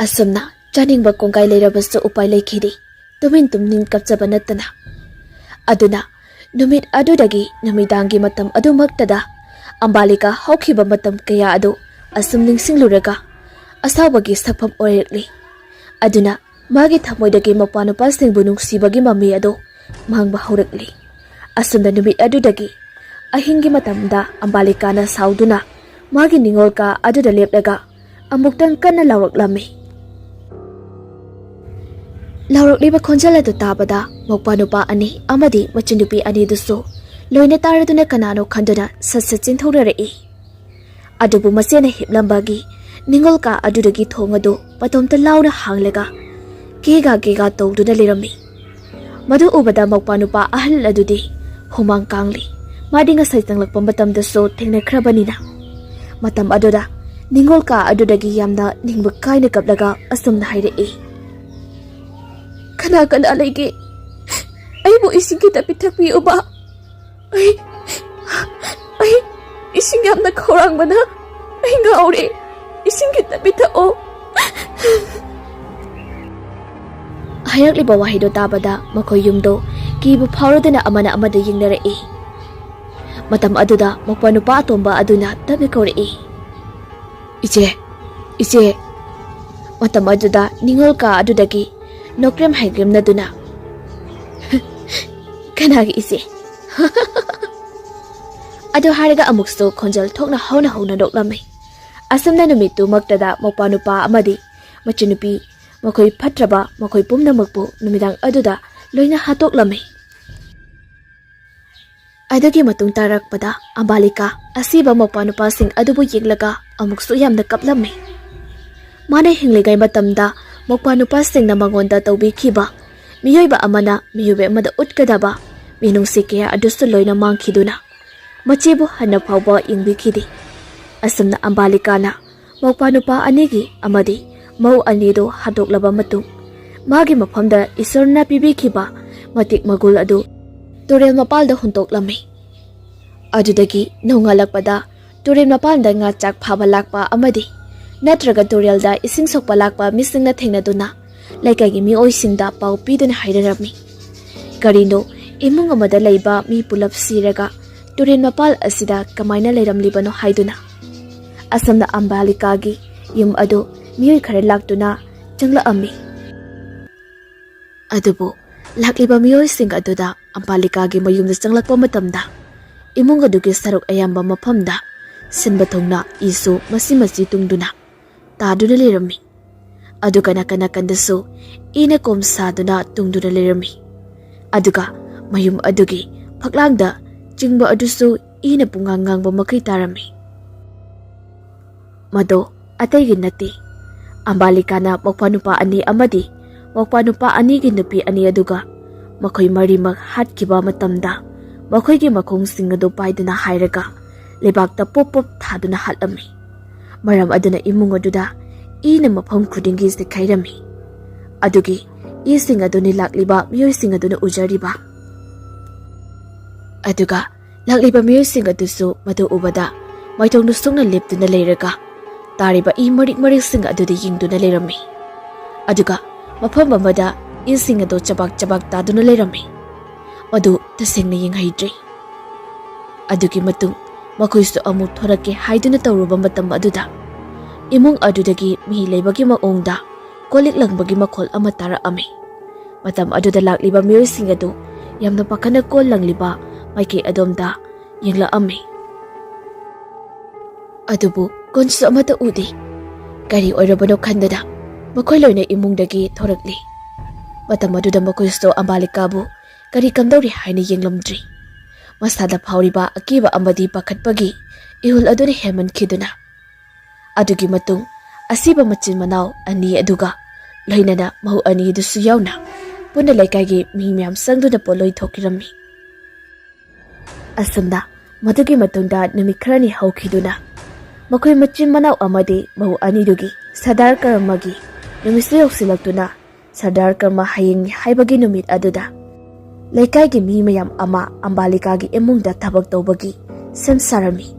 ꯑꯁꯨꯝꯅ ꯆꯥꯅꯤꯡꯕ ꯀꯣꯡꯒꯥꯏ ꯂꯩꯔꯕꯁꯨ ꯎꯄꯥꯏ ꯂꯩꯈꯤꯗꯦ, ꯇꯨꯃꯤꯟ ꯇꯨꯃꯤꯟ ꯀꯞꯆꯕ ꯅꯠꯇꯅ꯫ ꯑꯗꯨꯅ ꯅꯨꯃꯤꯠ ꯑꯗꯨꯗꯒꯤ ꯅꯨꯃꯤꯗꯥꯡꯒꯤ ꯃꯇꯝ ꯑꯗꯨꯃꯛꯇꯗ ꯑꯝꯕꯥꯂꯤꯀꯥ ꯍꯧꯈꯤꯕ ꯃꯇꯝ ꯀꯌꯥ ꯑꯗꯨ ꯑꯁꯨꯝ ꯅꯤꯡꯁꯤꯡꯂꯨꯔꯒ ꯑꯁꯥꯎꯕꯒꯤ ꯁꯛꯐꯝ ꯑꯣꯏꯔꯛꯂꯤ꯫ ꯑꯗꯨꯅ ꯃꯥꯒꯤ ꯊꯃꯣꯏꯗꯒꯤ ꯃꯄꯥ ꯅꯨꯄꯥꯁꯤꯡꯕꯨ ꯅꯨꯡꯁꯤꯕꯒꯤ ꯃꯃꯤ ꯑꯗꯨ ꯃꯥꯡꯕ ꯍꯧꯔꯛꯂꯤ꯫ ꯑꯁꯨꯝꯅ ꯅꯨꯃꯤꯠ ꯑꯗꯨꯗꯒꯤ ꯑꯍꯤꯡꯒꯤ ꯃꯇꯝꯗ ꯑꯝꯕꯥꯂꯤꯀꯥꯅ ꯁꯥꯎꯗꯨꯅ ꯃꯥꯒꯤ ꯅꯤꯡꯉꯣꯜ ꯀꯥ ꯑꯗꯨꯗ ꯂꯦꯞꯂꯒ ꯑꯃꯨꯛꯇꯪ ꯀꯟꯅ ꯂꯥꯎꯔꯛꯂꯝꯃꯤ꯫ ꯂꯥꯎꯔꯛꯂꯤꯕ ꯈꯣꯟꯖꯦꯜ ꯑꯗꯨ ꯇꯥꯕꯗ ꯃꯧꯄꯥ ꯅꯨꯄꯥ ꯑꯅꯤ ꯑꯃꯗꯤ ꯃꯆꯟꯅꯨꯄꯤ ꯑꯅꯤꯗꯨꯁꯨ ꯂꯣꯏꯅ ꯇꯥꯔꯗꯨꯅ ꯀꯅꯥꯅꯣ ꯈꯟꯗꯨꯅ ꯁꯠ ꯁꯠ ꯆꯦꯟꯊꯣꯛꯅꯔꯛꯏ꯫ ꯑꯗꯨꯕꯨ ꯃꯁꯦꯅ ꯍꯤꯞꯂꯝꯕꯒꯤ ꯅꯤꯡꯉꯣꯜ ꯀꯥ ꯑꯗꯨꯗꯒꯤ ꯊꯣꯡ ꯑꯗꯨ ꯃꯇꯣꯝꯇ ꯂꯥꯎꯅ ꯍꯥꯡꯂꯒ ꯀꯦꯒꯥ ꯀꯦꯒꯥ ꯇꯧꯗꯨꯅ ꯂꯩꯔꯝꯃꯤ꯫ ꯃꯗꯨ ꯎꯕꯗ ꯃꯧꯄꯥ ꯅꯨꯄꯥ ꯑꯍꯜ ꯑꯗꯨꯗꯤ ꯍꯨꯃꯥꯡ ꯀꯥꯡꯂꯤ꯫ ꯃꯥꯗꯤ ꯉꯁꯥꯏ ꯆꯪꯂꯛꯄ ꯃꯇꯝꯗꯁꯨ ꯊꯦꯡꯅꯈ꯭ꯔꯕꯅꯤꯅ꯫ ꯃꯇꯝ ꯑꯗꯨꯗ ꯅꯤꯡꯉꯣꯜ ꯀꯥ ꯑꯗꯨꯗꯒꯤ ꯌꯥꯝꯅ ꯅꯤꯡꯕ ꯀꯥꯏꯅ ꯀꯞꯂꯒ ꯑꯁꯨꯝꯅ ꯍꯥꯏꯔꯛꯏ, "ꯀꯅꯥ ꯀꯅꯥ ꯂꯩꯒꯦ? ꯑꯩꯕꯨ ꯏꯁꯤꯡ ꯈꯤꯇ ꯄꯤꯊꯛꯄꯤꯌꯨꯕ꯫ ꯑꯩ, ꯑꯩ ꯏꯁꯤꯡ ꯌꯥꯝꯅ ꯈꯧꯔꯥꯡꯕꯅ ꯑꯩ ꯉꯥꯎꯔꯦ꯫ ꯏꯁꯤꯡ ꯈꯤꯇ ꯄꯤꯊꯛꯑꯣ꯫" ꯍꯥꯏꯔꯛꯂꯤꯕ ꯋꯥꯍꯩꯗꯣ ꯇꯥꯕꯗ ꯃꯈꯣꯏ ꯌꯨꯝꯗꯣ ꯀꯤꯕ ꯐꯥꯎꯔꯗꯨꯅ ꯑꯃꯅ ꯑꯃꯗ ꯌꯦꯡꯅꯔꯛꯏ꯫ ꯃꯇꯝ ꯑꯗꯨꯗ ꯃꯧꯄ꯭ꯋꯥ ꯅꯨꯄꯥ ꯑꯇꯣꯝꯕ ꯑꯗꯨꯅ ꯇꯞꯅ ꯀꯧꯔꯛꯏ, "ꯏꯆꯦ, ꯏꯆꯦ!" ꯃꯇꯝ ꯑꯗꯨꯗ ꯅꯤꯡꯉꯣꯜ ꯀꯥ ꯑꯗꯨꯗꯒꯤ ꯅꯣꯀ꯭ꯔꯦꯝ ꯍꯥꯏꯒ꯭ꯔꯦꯝꯅꯗꯨꯅ, "ꯀꯅꯥꯒꯤ ꯏꯆꯦ?" ꯑꯗꯨ ꯍꯥꯏꯔꯒ ꯑꯃꯨꯛꯁꯨ ꯈꯣꯟꯖꯦꯜ ꯊꯣꯛꯅ ꯍꯧꯅ ꯍꯧꯅ ꯅꯣꯛꯂꯝꯃꯤ꯫ ꯑꯁꯨꯝꯅ ꯅꯨꯃꯤꯠꯇꯨꯃꯛꯇꯗ ꯃꯧꯄ꯭ꯋꯥ ꯅꯨꯄꯥ ꯑꯃꯗꯤ ꯃꯆꯟꯅꯨꯄꯤ, ꯃꯈꯣꯏ ꯐꯠꯇ꯭ꯔꯕ ꯃꯈꯣꯏ ꯄꯨꯝꯅꯃꯛꯄꯨ ꯅꯨꯃꯤꯗꯥꯡ ꯑꯗꯨꯗ ꯂꯣꯏꯅ ꯍꯥꯠꯇꯣꯛꯂꯝꯃꯤ꯫ ꯑꯗꯨꯒꯤ ꯃꯇꯨꯡ ꯇꯥꯔꯛꯄꯗ ꯑꯝꯕꯥꯂꯤꯀꯥ ꯑꯁꯤꯕ ꯃꯧꯄ꯭ꯋꯥ ꯅꯨꯄꯥꯁꯤꯡ ꯑꯗꯨꯕꯨ ꯌꯦꯡꯂꯒ ꯑꯃꯨꯛꯁꯨ ꯌꯥꯝꯅ ꯀꯞꯂꯝꯃꯤ꯫ ꯃꯥꯅ ꯍꯤꯡꯂꯤꯉꯩ ꯃꯇꯝꯗ ꯃꯧꯄ꯭ꯋꯥ ꯅꯨꯄꯥꯁꯤꯡꯅ ꯃꯉꯣꯟꯗ ꯇꯧꯕꯤꯈꯤꯕ, ꯃꯤꯑꯣꯏꯕ ꯑꯃꯅ ꯃꯤꯑꯣꯏꯕ ꯑꯃꯗ ꯎꯠꯀꯗꯕ ꯃꯤꯅꯨꯡꯁꯤ ꯀꯌꯥ ꯑꯗꯨꯁꯨ ꯂꯣꯏꯅ ꯃꯥꯡꯈꯤꯗꯨꯅ, ꯃꯆꯦꯕꯨ ꯍꯟꯅ ꯐꯥꯎꯕ ꯌꯦꯡꯕꯤꯈꯤꯗꯦ꯫ ꯑꯁꯨꯝꯅ ꯑꯝꯕꯥꯂꯤꯀꯥꯅ ꯃꯧꯄ꯭ꯋꯥ ꯅꯨꯄꯥ ꯑꯅꯤꯒꯤ ꯑꯃꯗꯤ ꯃꯧ ꯑꯅꯤꯗꯨ ꯍꯥꯠꯇꯣꯛꯂꯕ ꯃꯇꯨꯡ, ꯃꯥꯒꯤ ꯃꯐꯝꯗ ꯏꯁꯣꯔꯅ ꯄꯤꯕꯤꯈꯤꯕ ꯃꯇꯤꯛ ꯃꯒꯨꯜ ꯑꯗꯨ ꯇꯨꯔꯦꯜ ꯃꯄꯥꯜꯗ ꯍꯨꯟꯇꯣꯛꯂꯝꯃꯤ꯫ ꯑꯗꯨꯗꯒꯤ ꯅꯣꯡꯉꯥꯜꯂꯛꯄꯗ ꯇꯨꯔꯦꯜ ꯃꯄꯥꯟꯗ ꯉꯥ ꯆꯥꯛ ꯐꯥꯕ ꯂꯥꯛꯄ ꯑꯃꯗꯤ ꯅꯠꯇ꯭ꯔꯒ ꯇꯨꯔꯦꯜꯗ ꯏꯁꯤꯡ ꯁꯣꯛꯄ ꯂꯥꯛꯄ ꯃꯤꯁꯤꯡꯅ ꯊꯦꯡꯅꯗꯨꯅ ꯂꯩꯀꯥꯏꯒꯤ ꯃꯤꯑꯣꯏꯁꯤꯡꯗ ꯄꯥꯎ ꯄꯤꯗꯨꯅ ꯍꯥꯏꯅꯔꯝꯃꯤ, "ꯀꯔꯤꯅꯣ, ꯏꯃꯨꯡ ꯑꯃꯗ ꯂꯩꯕ ꯃꯤ ꯄꯨꯂꯞ ꯁꯤꯔꯒ ꯇꯨꯔꯦꯜ ꯃꯄꯥꯜ ꯑꯁꯤꯗ ꯀꯃꯥꯏꯅ ꯂꯩꯔꯝꯂꯤꯕꯅꯣ?" ꯍꯥꯏꯗꯨꯅ꯫ ꯑꯁꯨꯝꯅ ꯑꯝꯕꯥꯂꯤꯀꯥꯒꯤ ꯌꯨꯝ ꯑꯗꯨ ꯃꯤꯑꯣꯏ ꯈꯔ ꯂꯥꯛꯇꯨꯅ ꯆꯪꯂꯛꯑꯝꯃꯤ꯫ ꯑꯗꯨꯕꯨ ꯂꯥꯛꯂꯤꯕ ꯃꯤꯑꯣꯏꯁꯤꯡ ꯑꯗꯨꯗ ꯑꯝꯕꯥꯂꯤꯀꯥꯒꯤ ꯃꯌꯨꯝꯗ ꯆꯪꯂꯛꯄ ꯃꯇꯝꯗ, ꯏꯃꯨꯡ ꯑꯗꯨꯒꯤ ꯁꯔꯨꯛ ꯑꯌꯥꯝꯕ ꯃꯐꯝꯗ ꯁꯤꯟꯕ ꯊꯨꯡꯅ ꯏꯁꯨ ꯃꯆꯤ ꯃꯆꯤ ꯇꯨꯡꯗꯨꯅ ꯇꯥꯗꯨꯅ ꯂꯩꯔꯝꯃꯤ꯫ ꯑꯗꯨꯒ ꯅꯥꯀꯟ ꯅꯥꯀꯟꯗꯁꯨ ꯏꯅ ꯀꯣꯝ ꯁꯥꯗꯨꯅ ꯇꯨꯡꯗꯨꯅ ꯂꯩꯔꯝꯃꯤ꯫ ꯑꯗꯨꯒ ꯃꯌꯨꯝ ꯑꯗꯨꯒꯤ ꯐꯛꯂꯥꯡꯗ ꯆꯤꯡꯕ ꯑꯗꯨꯁꯨ ꯏꯅ ꯄꯨꯡꯉꯥꯡ ꯉꯥꯡꯕ ꯃꯈꯩ ꯇꯥꯔꯝꯃꯤ꯫ ꯃꯗꯣ ꯑꯇꯩꯒꯤ ꯅꯠꯇꯦ, ꯑꯝꯕꯥꯂꯤꯀꯥꯅ ꯃꯧꯄ꯭ꯋꯥ ꯅꯨꯄꯥ ꯑꯅꯤ ꯑꯃꯗꯤ ꯃꯧꯄ꯭ꯋꯥ ꯅꯨꯄꯥ ꯑꯅꯤꯒꯤ ꯅꯨꯄꯤ ꯑꯅꯤ ꯑꯗꯨꯒ ꯃꯈꯣꯏ ꯃꯔꯤꯃꯛ ꯍꯥꯠꯈꯤꯕ ꯃꯇꯝꯗ ꯃꯈꯣꯏꯒꯤ ꯃꯈꯣꯡꯁꯤꯡ ꯑꯗꯨ ꯄꯥꯏꯗꯨꯅ ꯍꯥꯏꯔꯒ ꯂꯩꯕꯥꯛꯇ ꯄꯣꯞ ꯄꯣꯞ ꯊꯥꯗꯨꯅ ꯍꯥꯠꯂꯝꯃꯤ꯫ ꯃꯔꯝ ꯑꯗꯨꯅ ꯏꯃꯨꯡ ꯑꯗꯨꯗ ꯏꯅ ꯃꯐꯝ ꯈꯨꯗꯤꯡꯒꯤ ꯆꯤꯛꯈꯥꯏꯔꯝꯃꯤ꯫ ꯑꯗꯨꯒꯤ ꯏꯁꯤꯡ ꯑꯗꯨꯅꯤ ꯂꯥꯛꯂꯤꯕ ꯃꯤꯑꯣꯏꯁꯤꯡ ꯑꯗꯨꯅ ꯎꯖꯔꯤꯕ꯫ ꯑꯗꯨꯒ ꯂꯥꯛꯂꯤꯕ ꯃꯤꯑꯣꯏꯁꯤꯡ ꯑꯗꯨꯁꯨ ꯃꯗꯨ ꯎꯕꯗ ꯃꯥꯏꯊꯣꯡꯗ ꯁꯨꯡꯅ ꯂꯦꯞꯇꯨꯅ ꯂꯩꯔꯒ ꯇꯥꯔꯤꯕ ꯏ ꯃꯔꯤꯛ ꯃꯔꯤꯛꯁꯤꯡ ꯑꯗꯨꯗ ꯌꯦꯡꯗꯨꯅ ꯂꯩꯔꯝꯃꯤ꯫ ꯑꯗꯨꯒ ꯃꯐꯝ ꯑꯃꯗ ꯏꯁꯤꯡ ꯑꯗꯨ ꯆꯕꯥꯛ ꯆꯕꯥꯛ ꯇꯥꯗꯨꯅ ꯂꯩꯔꯝꯃꯤ꯫ ꯃꯗꯨ ꯇꯁꯦꯡꯅ ꯌꯦꯡꯍꯩꯗ꯭ꯔꯤ꯫ ꯑꯗꯨꯒꯤ ꯃꯇꯨꯡ ꯃꯈꯣꯏꯁꯨ ꯑꯃꯨꯛ ꯊꯣꯔꯛꯀꯦ ꯍꯥꯏꯗꯨꯅ ꯇꯧꯔꯨꯕ ꯃꯇꯝ ꯑꯗꯨꯗ ꯏꯃꯨꯡ ꯑꯗꯨꯗꯒꯤ ꯃꯤ ꯂꯩꯕꯒꯤ ꯃꯑꯣꯡꯗ ꯀꯣꯜꯂꯤꯛ ꯂꯪꯕꯒꯤ ꯃꯈꯣꯜ ꯑꯃ ꯇꯥꯔꯛꯑꯝꯃꯤ꯫ ꯃꯇꯝ ꯑꯗꯨꯗ ꯂꯥꯛꯂꯤꯕ ꯃꯤꯑꯣꯏꯁꯤꯡ ꯑꯗꯨ ꯌꯥꯝꯅ ꯄꯥꯈꯠꯅ ꯀꯣꯜ ꯂꯪꯂꯤꯕ ꯃꯥꯏꯀꯩ ꯑꯗꯣꯝꯗ ꯌꯦꯡꯂꯛꯑꯝꯃꯤ꯫ ꯑꯗꯨꯕꯨ ꯀꯣꯟꯁꯨ ꯑꯃꯠꯇ ꯎꯗꯦ꯫ ꯀꯔꯤ ꯑꯣꯏꯔꯕꯅꯣ ꯈꯟꯗꯅ ꯃꯈꯣꯏ ꯂꯣꯏꯅ ꯏꯃꯨꯡꯗꯒꯤ ꯊꯣꯔꯛꯂꯤ꯫ ꯃꯇꯝ ꯑꯗꯨꯗ ꯃꯈꯣꯏꯁꯨ ꯑꯝꯕꯥꯂꯤꯀꯥꯕꯨ ꯀꯔꯤ ꯀꯝꯗꯧꯔꯤ ꯍꯥꯏꯅ ꯌꯦꯡꯂꯝꯗ꯭ꯔꯤ꯫ ꯃꯁꯥꯗ ꯐꯥꯎꯔꯤꯕ ꯑꯀꯤꯕ ꯑꯃꯗꯤ ꯄꯥꯈꯠꯄꯒꯤ ꯏꯍꯨꯜ ꯑꯗꯨꯅ ꯍꯦꯟꯃꯟꯈꯤꯗꯨꯅ꯫ ꯑꯗꯨꯒꯤ ꯃꯇꯨꯡ ꯑꯁꯤꯕ ꯃꯆꯤꯟ ꯃꯅꯥꯎ ꯑꯅꯤ ꯑꯗꯨꯒ ꯂꯣꯏꯅꯅ ꯃꯍꯨ ꯑꯅꯤꯗꯨꯁꯨ ꯌꯥꯎꯅ ꯄꯨꯟꯅ ꯂꯩꯀꯥꯏꯒꯤ ꯃꯤ ꯃꯌꯥꯝ ꯆꯪꯗꯨꯅ ꯄꯣꯠꯂꯣꯏ ꯊꯣꯛꯈꯤꯔꯝꯃꯤ꯫ ꯑꯁꯨꯝꯅ ꯃꯗꯨꯒꯤ ꯃꯇꯨꯡꯗ ꯅꯨꯃꯤꯠ ꯈꯔꯅꯤ ꯍꯧꯈꯤꯗꯨꯅ ꯃꯈꯣꯏ ꯃꯆꯤꯟ ꯃꯅꯥꯎ ꯑꯃꯗꯤ ꯃꯍꯨ ꯑꯅꯤꯗꯨꯒꯤ ꯁꯔꯗꯥꯔ ꯀꯔꯃꯒꯤ ꯅꯨꯃꯤꯠꯁꯨ ꯌꯧꯁꯤꯜꯂꯛꯇꯨꯅ ꯁꯔꯗꯥꯔ ꯀꯔꯃ ꯍꯌꯦꯡꯅꯤ ꯍꯥꯏꯕꯒꯤ ꯅꯨꯃꯤꯠ ꯑꯗꯨꯗ ꯂꯩꯀꯥꯏꯒꯤ ꯃꯤ ꯃꯌꯥꯝ ꯑꯃ ꯑꯝꯕꯥꯂꯤꯀꯥꯒꯤ ꯏꯃꯨꯡꯗ ꯊꯕꯛ ꯇꯧꯕꯒꯤ ꯁꯦꯝ ꯁꯥꯔꯝꯃꯤ꯫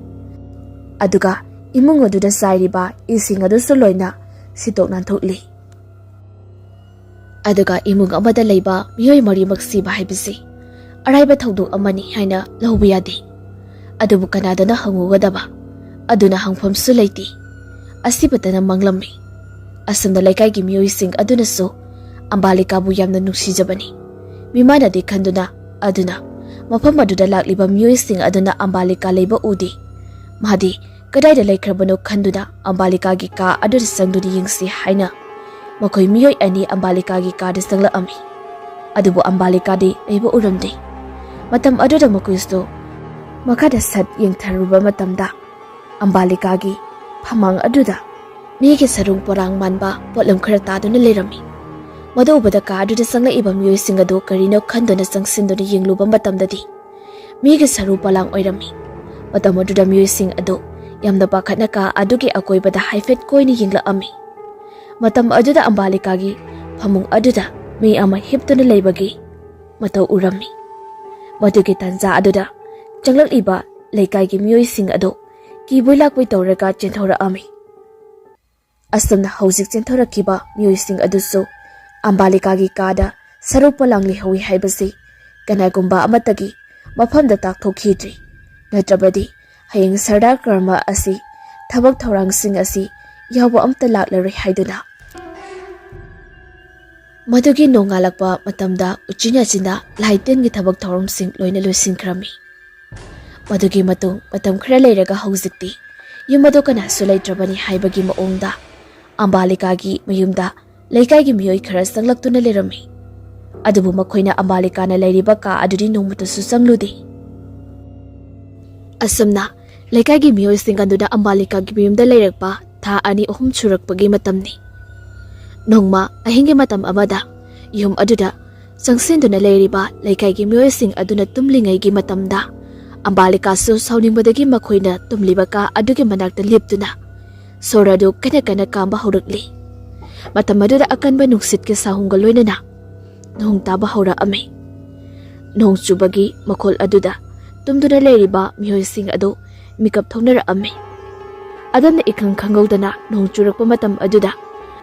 ꯑꯗꯨꯒ ꯏꯃꯨꯡ ꯑꯗꯨꯗ ꯆꯥꯏꯔꯤꯕ ꯏꯁꯤꯡ ꯑꯗꯨꯁꯨ ꯂꯣꯏꯅ ꯁꯤꯠꯇꯣꯛ ꯅꯥꯟꯊꯣꯛꯂꯤ꯫ ꯑꯗꯨꯒ ꯏꯃꯨꯡ ꯑꯃꯗ ꯂꯩꯕ ꯃꯤꯑꯣꯏ ꯃꯔꯤꯃꯛ ꯁꯤꯕ ꯍꯥꯏꯕꯁꯤ ꯑꯔꯥꯏꯕ ꯊꯧꯗꯣꯛ ꯑꯃꯅꯤ ꯍꯥꯏꯅ ꯂꯧꯕ ꯌꯥꯗꯦ꯫ ꯑꯗꯨꯕꯨ ꯀꯅꯥꯗꯅ ꯍꯪꯉꯨꯒꯗꯕ? ꯑꯗꯨꯅ ꯍꯪꯐꯝꯁꯨ ꯂꯩꯇꯦ꯫ ꯑꯁꯤꯕꯇꯅ ꯃꯥꯡꯂꯝꯃꯤ꯫ ꯑꯁꯨꯝꯅ ꯂꯩꯀꯥꯏꯒꯤ ꯃꯤꯑꯣꯏꯁꯤꯡ ꯑꯗꯨꯅꯁꯨ ꯑꯝꯕꯥꯂꯤꯀꯥꯕꯨ ꯌꯥꯝꯅ ꯅꯨꯡꯁꯤꯖꯕꯅꯤ꯫ ꯃꯤꯃꯥꯟꯅꯗꯦ ꯈꯟꯗꯨꯅ ꯑꯗꯨꯅ ꯃꯐꯝ ꯑꯗꯨꯗ ꯂꯥꯛꯂꯤꯕ ꯃꯤꯑꯣꯏꯁꯤꯡ ꯑꯗꯨꯅ ꯑꯝꯕꯥꯂꯤꯀꯥ ꯂꯩꯕ ꯎꯗꯦ꯫ ꯃꯥꯗꯤ ꯀꯗꯥꯏꯗ ꯂꯩꯈ꯭ꯔꯕꯅꯣ ꯈꯟꯗꯨꯅ ꯑꯝꯕꯥꯂꯤꯀꯥꯒꯤ ꯀꯥ ꯑꯗꯨꯗ ꯆꯪꯗꯨꯅ ꯌꯦꯡꯁꯤ ꯍꯥꯏꯅ ꯃꯈꯣꯏ ꯃꯤꯑꯣꯏ ꯑꯅꯤ ꯑꯝꯕꯥꯂꯤꯀꯥꯒꯤ ꯀꯥꯗ ꯆꯪꯂꯛꯑꯝꯃꯤ꯫ ꯑꯗꯨꯕꯨ ꯑꯝꯕꯥꯂꯤꯀꯥꯗꯤ ꯂꯩꯕ ꯎꯔꯝꯗꯦ꯫ ꯃꯇꯝ ꯑꯗꯨꯗ ꯃꯈꯣꯏꯁꯨ ꯃꯈꯥꯗ ꯁꯠ ꯌꯦꯡꯊꯔꯨꯕ ꯃꯇꯝꯗ ꯑꯝꯕꯥꯂꯤꯀꯥꯒꯤ ꯐꯃꯥꯡ ꯑꯗꯨꯗ ꯃꯤꯒꯤ ꯁꯔꯨꯡ ꯄꯣꯂꯥꯡ ꯃꯥꯟꯕ ꯄꯣꯠꯂꯝ ꯈꯔ ꯇꯥꯗꯨꯅ ꯂꯩꯔꯝꯃꯤ꯫ ꯃꯗꯨ ꯎꯕꯗ ꯀꯥ ꯑꯗꯨꯗ ꯆꯪꯂꯛꯏꯕ ꯃꯤꯑꯣꯏꯁꯤꯡ ꯑꯗꯨ ꯀꯔꯤꯅꯣ ꯈꯟꯗꯨꯅ ꯆꯪꯁꯤꯟꯗꯨꯅ ꯌꯦꯡꯂꯨꯕ ꯃꯇꯝꯗꯗꯤ ꯃꯤꯒꯤ ꯁꯔꯨ ꯄꯣꯂꯥꯡ ꯑꯣꯏꯔꯝꯃꯤ꯫ ꯃꯇꯝ ꯑꯗꯨꯗ ꯃꯤꯑꯣꯏꯁꯤꯡ ꯑꯗꯨ ꯌꯥꯝꯅ ꯄꯥꯈꯠꯅ ꯀꯥ ꯑꯗꯨꯒꯤ ꯑꯀꯣꯏꯕꯗ ꯍꯥꯏꯐꯦꯠ ꯀꯣꯏꯅ ꯌꯦꯡꯂꯛꯑꯝꯃꯤ꯫ ꯃꯇꯝ ꯑꯗꯨꯗ ꯑꯝꯕꯥꯂꯤꯀꯥꯒꯤ ꯐꯃꯨꯡ ꯑꯗꯨꯗ ꯃꯤ ꯑꯃ ꯍꯤꯞꯇꯨꯅ ꯂꯩꯕꯒꯤ ꯃꯇꯧ ꯎꯔꯝꯃꯤ꯫ ꯃꯗꯨꯒꯤ ꯇꯥꯟꯖꯥ ꯑꯗꯨꯗ ꯆꯪꯂꯛꯂꯤꯕ ꯂꯩꯀꯥꯏꯒꯤ ꯃꯤꯑꯣꯏꯁꯤꯡ ꯑꯗꯨ ꯀꯤꯕꯣꯏ ꯂꯥꯛꯄꯣꯏ ꯇꯧꯔꯒ ꯆꯦꯟꯊꯣꯔꯛꯑꯝꯃꯤ꯫ ꯑꯁꯨꯝꯅ ꯍꯧꯖꯤꯛ ꯆꯦꯟꯊꯣꯔꯛꯈꯤꯕ ꯃꯤꯑꯣꯏꯁꯤꯡ ꯑꯗꯨꯁꯨ ꯑꯝꯕꯥꯂꯤꯀꯥꯒꯤ ꯀꯥꯗ ꯁꯔꯨ ꯄꯣꯂꯥꯡ ꯂꯩꯍꯧꯏ ꯍꯥꯏꯕꯁꯤ ꯀꯅꯥꯒꯨꯝꯕ ꯑꯃꯠꯇꯒꯤ ꯃꯐꯝꯗ ꯇꯥꯛꯊꯣꯛꯈꯤꯗ꯭ꯔꯤ꯫ ꯅꯠꯇ꯭ꯔꯕꯗꯤ ꯍꯌꯦꯡ ꯁꯔꯗꯥꯔ ꯀꯔꯃ ꯑꯁꯤ ꯊꯕꯛ ꯊꯧꯔꯥꯡꯁꯤꯡ ꯑꯁꯤ ꯌꯥꯎꯕ ꯑꯝꯇ ꯂꯥꯛꯂꯔꯣꯏ ꯍꯥꯏꯗꯨꯅ꯫ ꯃꯗꯨꯒꯤ ꯅꯣꯡꯉꯥꯜꯂꯛꯄ ꯃꯇꯝꯗ ꯎꯆꯤꯟ ꯅꯥꯆꯤꯟꯅ ꯂꯥꯏ ꯇꯤꯟꯒꯤ ꯊꯕꯛ ꯊꯧꯔꯝꯁꯤꯡ ꯂꯣꯏꯅ ꯂꯣꯏꯁꯤꯟꯈ꯭ꯔꯝꯃꯤ꯫ ꯃꯗꯨꯒꯤ ꯃꯇꯨꯡ ꯃꯇꯝ ꯈꯔ ꯂꯩꯔꯒ ꯍꯧꯖꯤꯛꯇꯤ ꯌꯨꯝ ꯑꯗꯨ ꯀꯅꯥꯁꯨ ꯂꯩꯇ꯭ꯔꯕꯅꯤ ꯍꯥꯏꯕꯒꯤ ꯃꯑꯣꯡꯗ ꯑꯝꯕꯥꯂꯤꯀꯥꯒꯤ ꯃꯌꯨꯝꯗ ꯂꯩꯀꯥꯏꯒꯤ ꯃꯤꯑꯣꯏ ꯈꯔ ꯆꯪꯂꯛꯇꯨꯅ ꯂꯩꯔꯝꯃꯤ꯫ ꯑꯗꯨꯕꯨ ꯃꯈꯣꯏꯅ ꯑꯝꯕꯥꯂꯤꯀꯥꯅ ꯂꯩꯔꯤꯕ ꯀꯥ ꯑꯗꯨꯗꯤ ꯅꯣꯡꯃꯇꯁꯨ ꯆꯪꯂꯨꯗꯦ꯫ ꯑꯁꯨꯝꯅ ꯂꯩꯀꯥꯏꯒꯤ ꯃꯤꯑꯣꯏꯁꯤꯡ ꯑꯗꯨꯅ ꯑꯝꯕꯥꯂꯤꯀꯥꯒꯤ ꯃꯌꯨꯝꯗ ꯂꯩꯔꯛꯄ ꯊꯥ ꯑꯅꯤ ꯑꯍꯨꯝ ꯁꯨꯔꯛꯄꯒꯤ ꯃꯇꯝꯅꯤ꯫ ꯅꯣꯡꯃ ꯑꯍꯤꯡꯒꯤ ꯃꯇꯝ ꯑꯃꯗ ꯌꯨꯝ ꯑꯗꯨꯗ ꯆꯪꯁꯤꯟꯗꯨꯅ ꯂꯩꯔꯤꯕ ꯂꯩꯀꯥꯏꯒꯤ ꯃꯤꯑꯣꯏꯁꯤꯡ ꯑꯗꯨꯅ ꯇꯨꯝꯂꯤꯉꯩꯒꯤ ꯃꯇꯝꯗ ꯑꯝꯕꯥꯂꯤꯀꯥꯁꯨ ꯁꯥꯎꯅꯤꯡꯕꯗꯒꯤ ꯃꯈꯣꯏꯅ ꯇꯨꯝꯂꯤꯕ ꯀꯥ ꯑꯗꯨꯒꯤ ꯃꯅꯥꯛꯇ ꯂꯦꯞꯇꯨꯅ ꯁꯣꯔ ꯑꯗꯨ ꯀꯟꯅ ꯀꯟꯅ ꯀꯥꯝꯕ ꯍꯧꯔꯛꯂꯤ꯫ ꯃꯇꯝ ꯑꯗꯨꯗ ꯑꯀꯟꯕ ꯅꯨꯡꯁꯤꯠꯀꯤ ꯁꯥꯍꯨꯝꯒ ꯂꯣꯏꯅꯅ ꯅꯣꯡ ꯇꯥꯕ ꯍꯧꯔꯛꯑꯝꯃꯤ꯫ ꯅꯣꯡ ꯆꯨꯕꯒꯤ ꯃꯈꯣꯜ ꯑꯗꯨꯗ ꯇꯨꯝꯗꯨꯅ ꯂꯩꯔꯤꯕ ꯃꯤꯑꯣꯏꯁꯤꯡ ꯑꯗꯨ ꯃꯤꯀꯞ ꯊꯣꯛꯅꯔꯛꯑꯝꯃꯤ꯫ ꯑꯗꯨꯝꯅ ꯏꯈꯪ ꯈꯪꯍꯧꯗꯅ ꯅꯣꯡ ꯆꯨꯔꯛꯄ ꯃꯇꯝ ꯑꯗꯨꯗ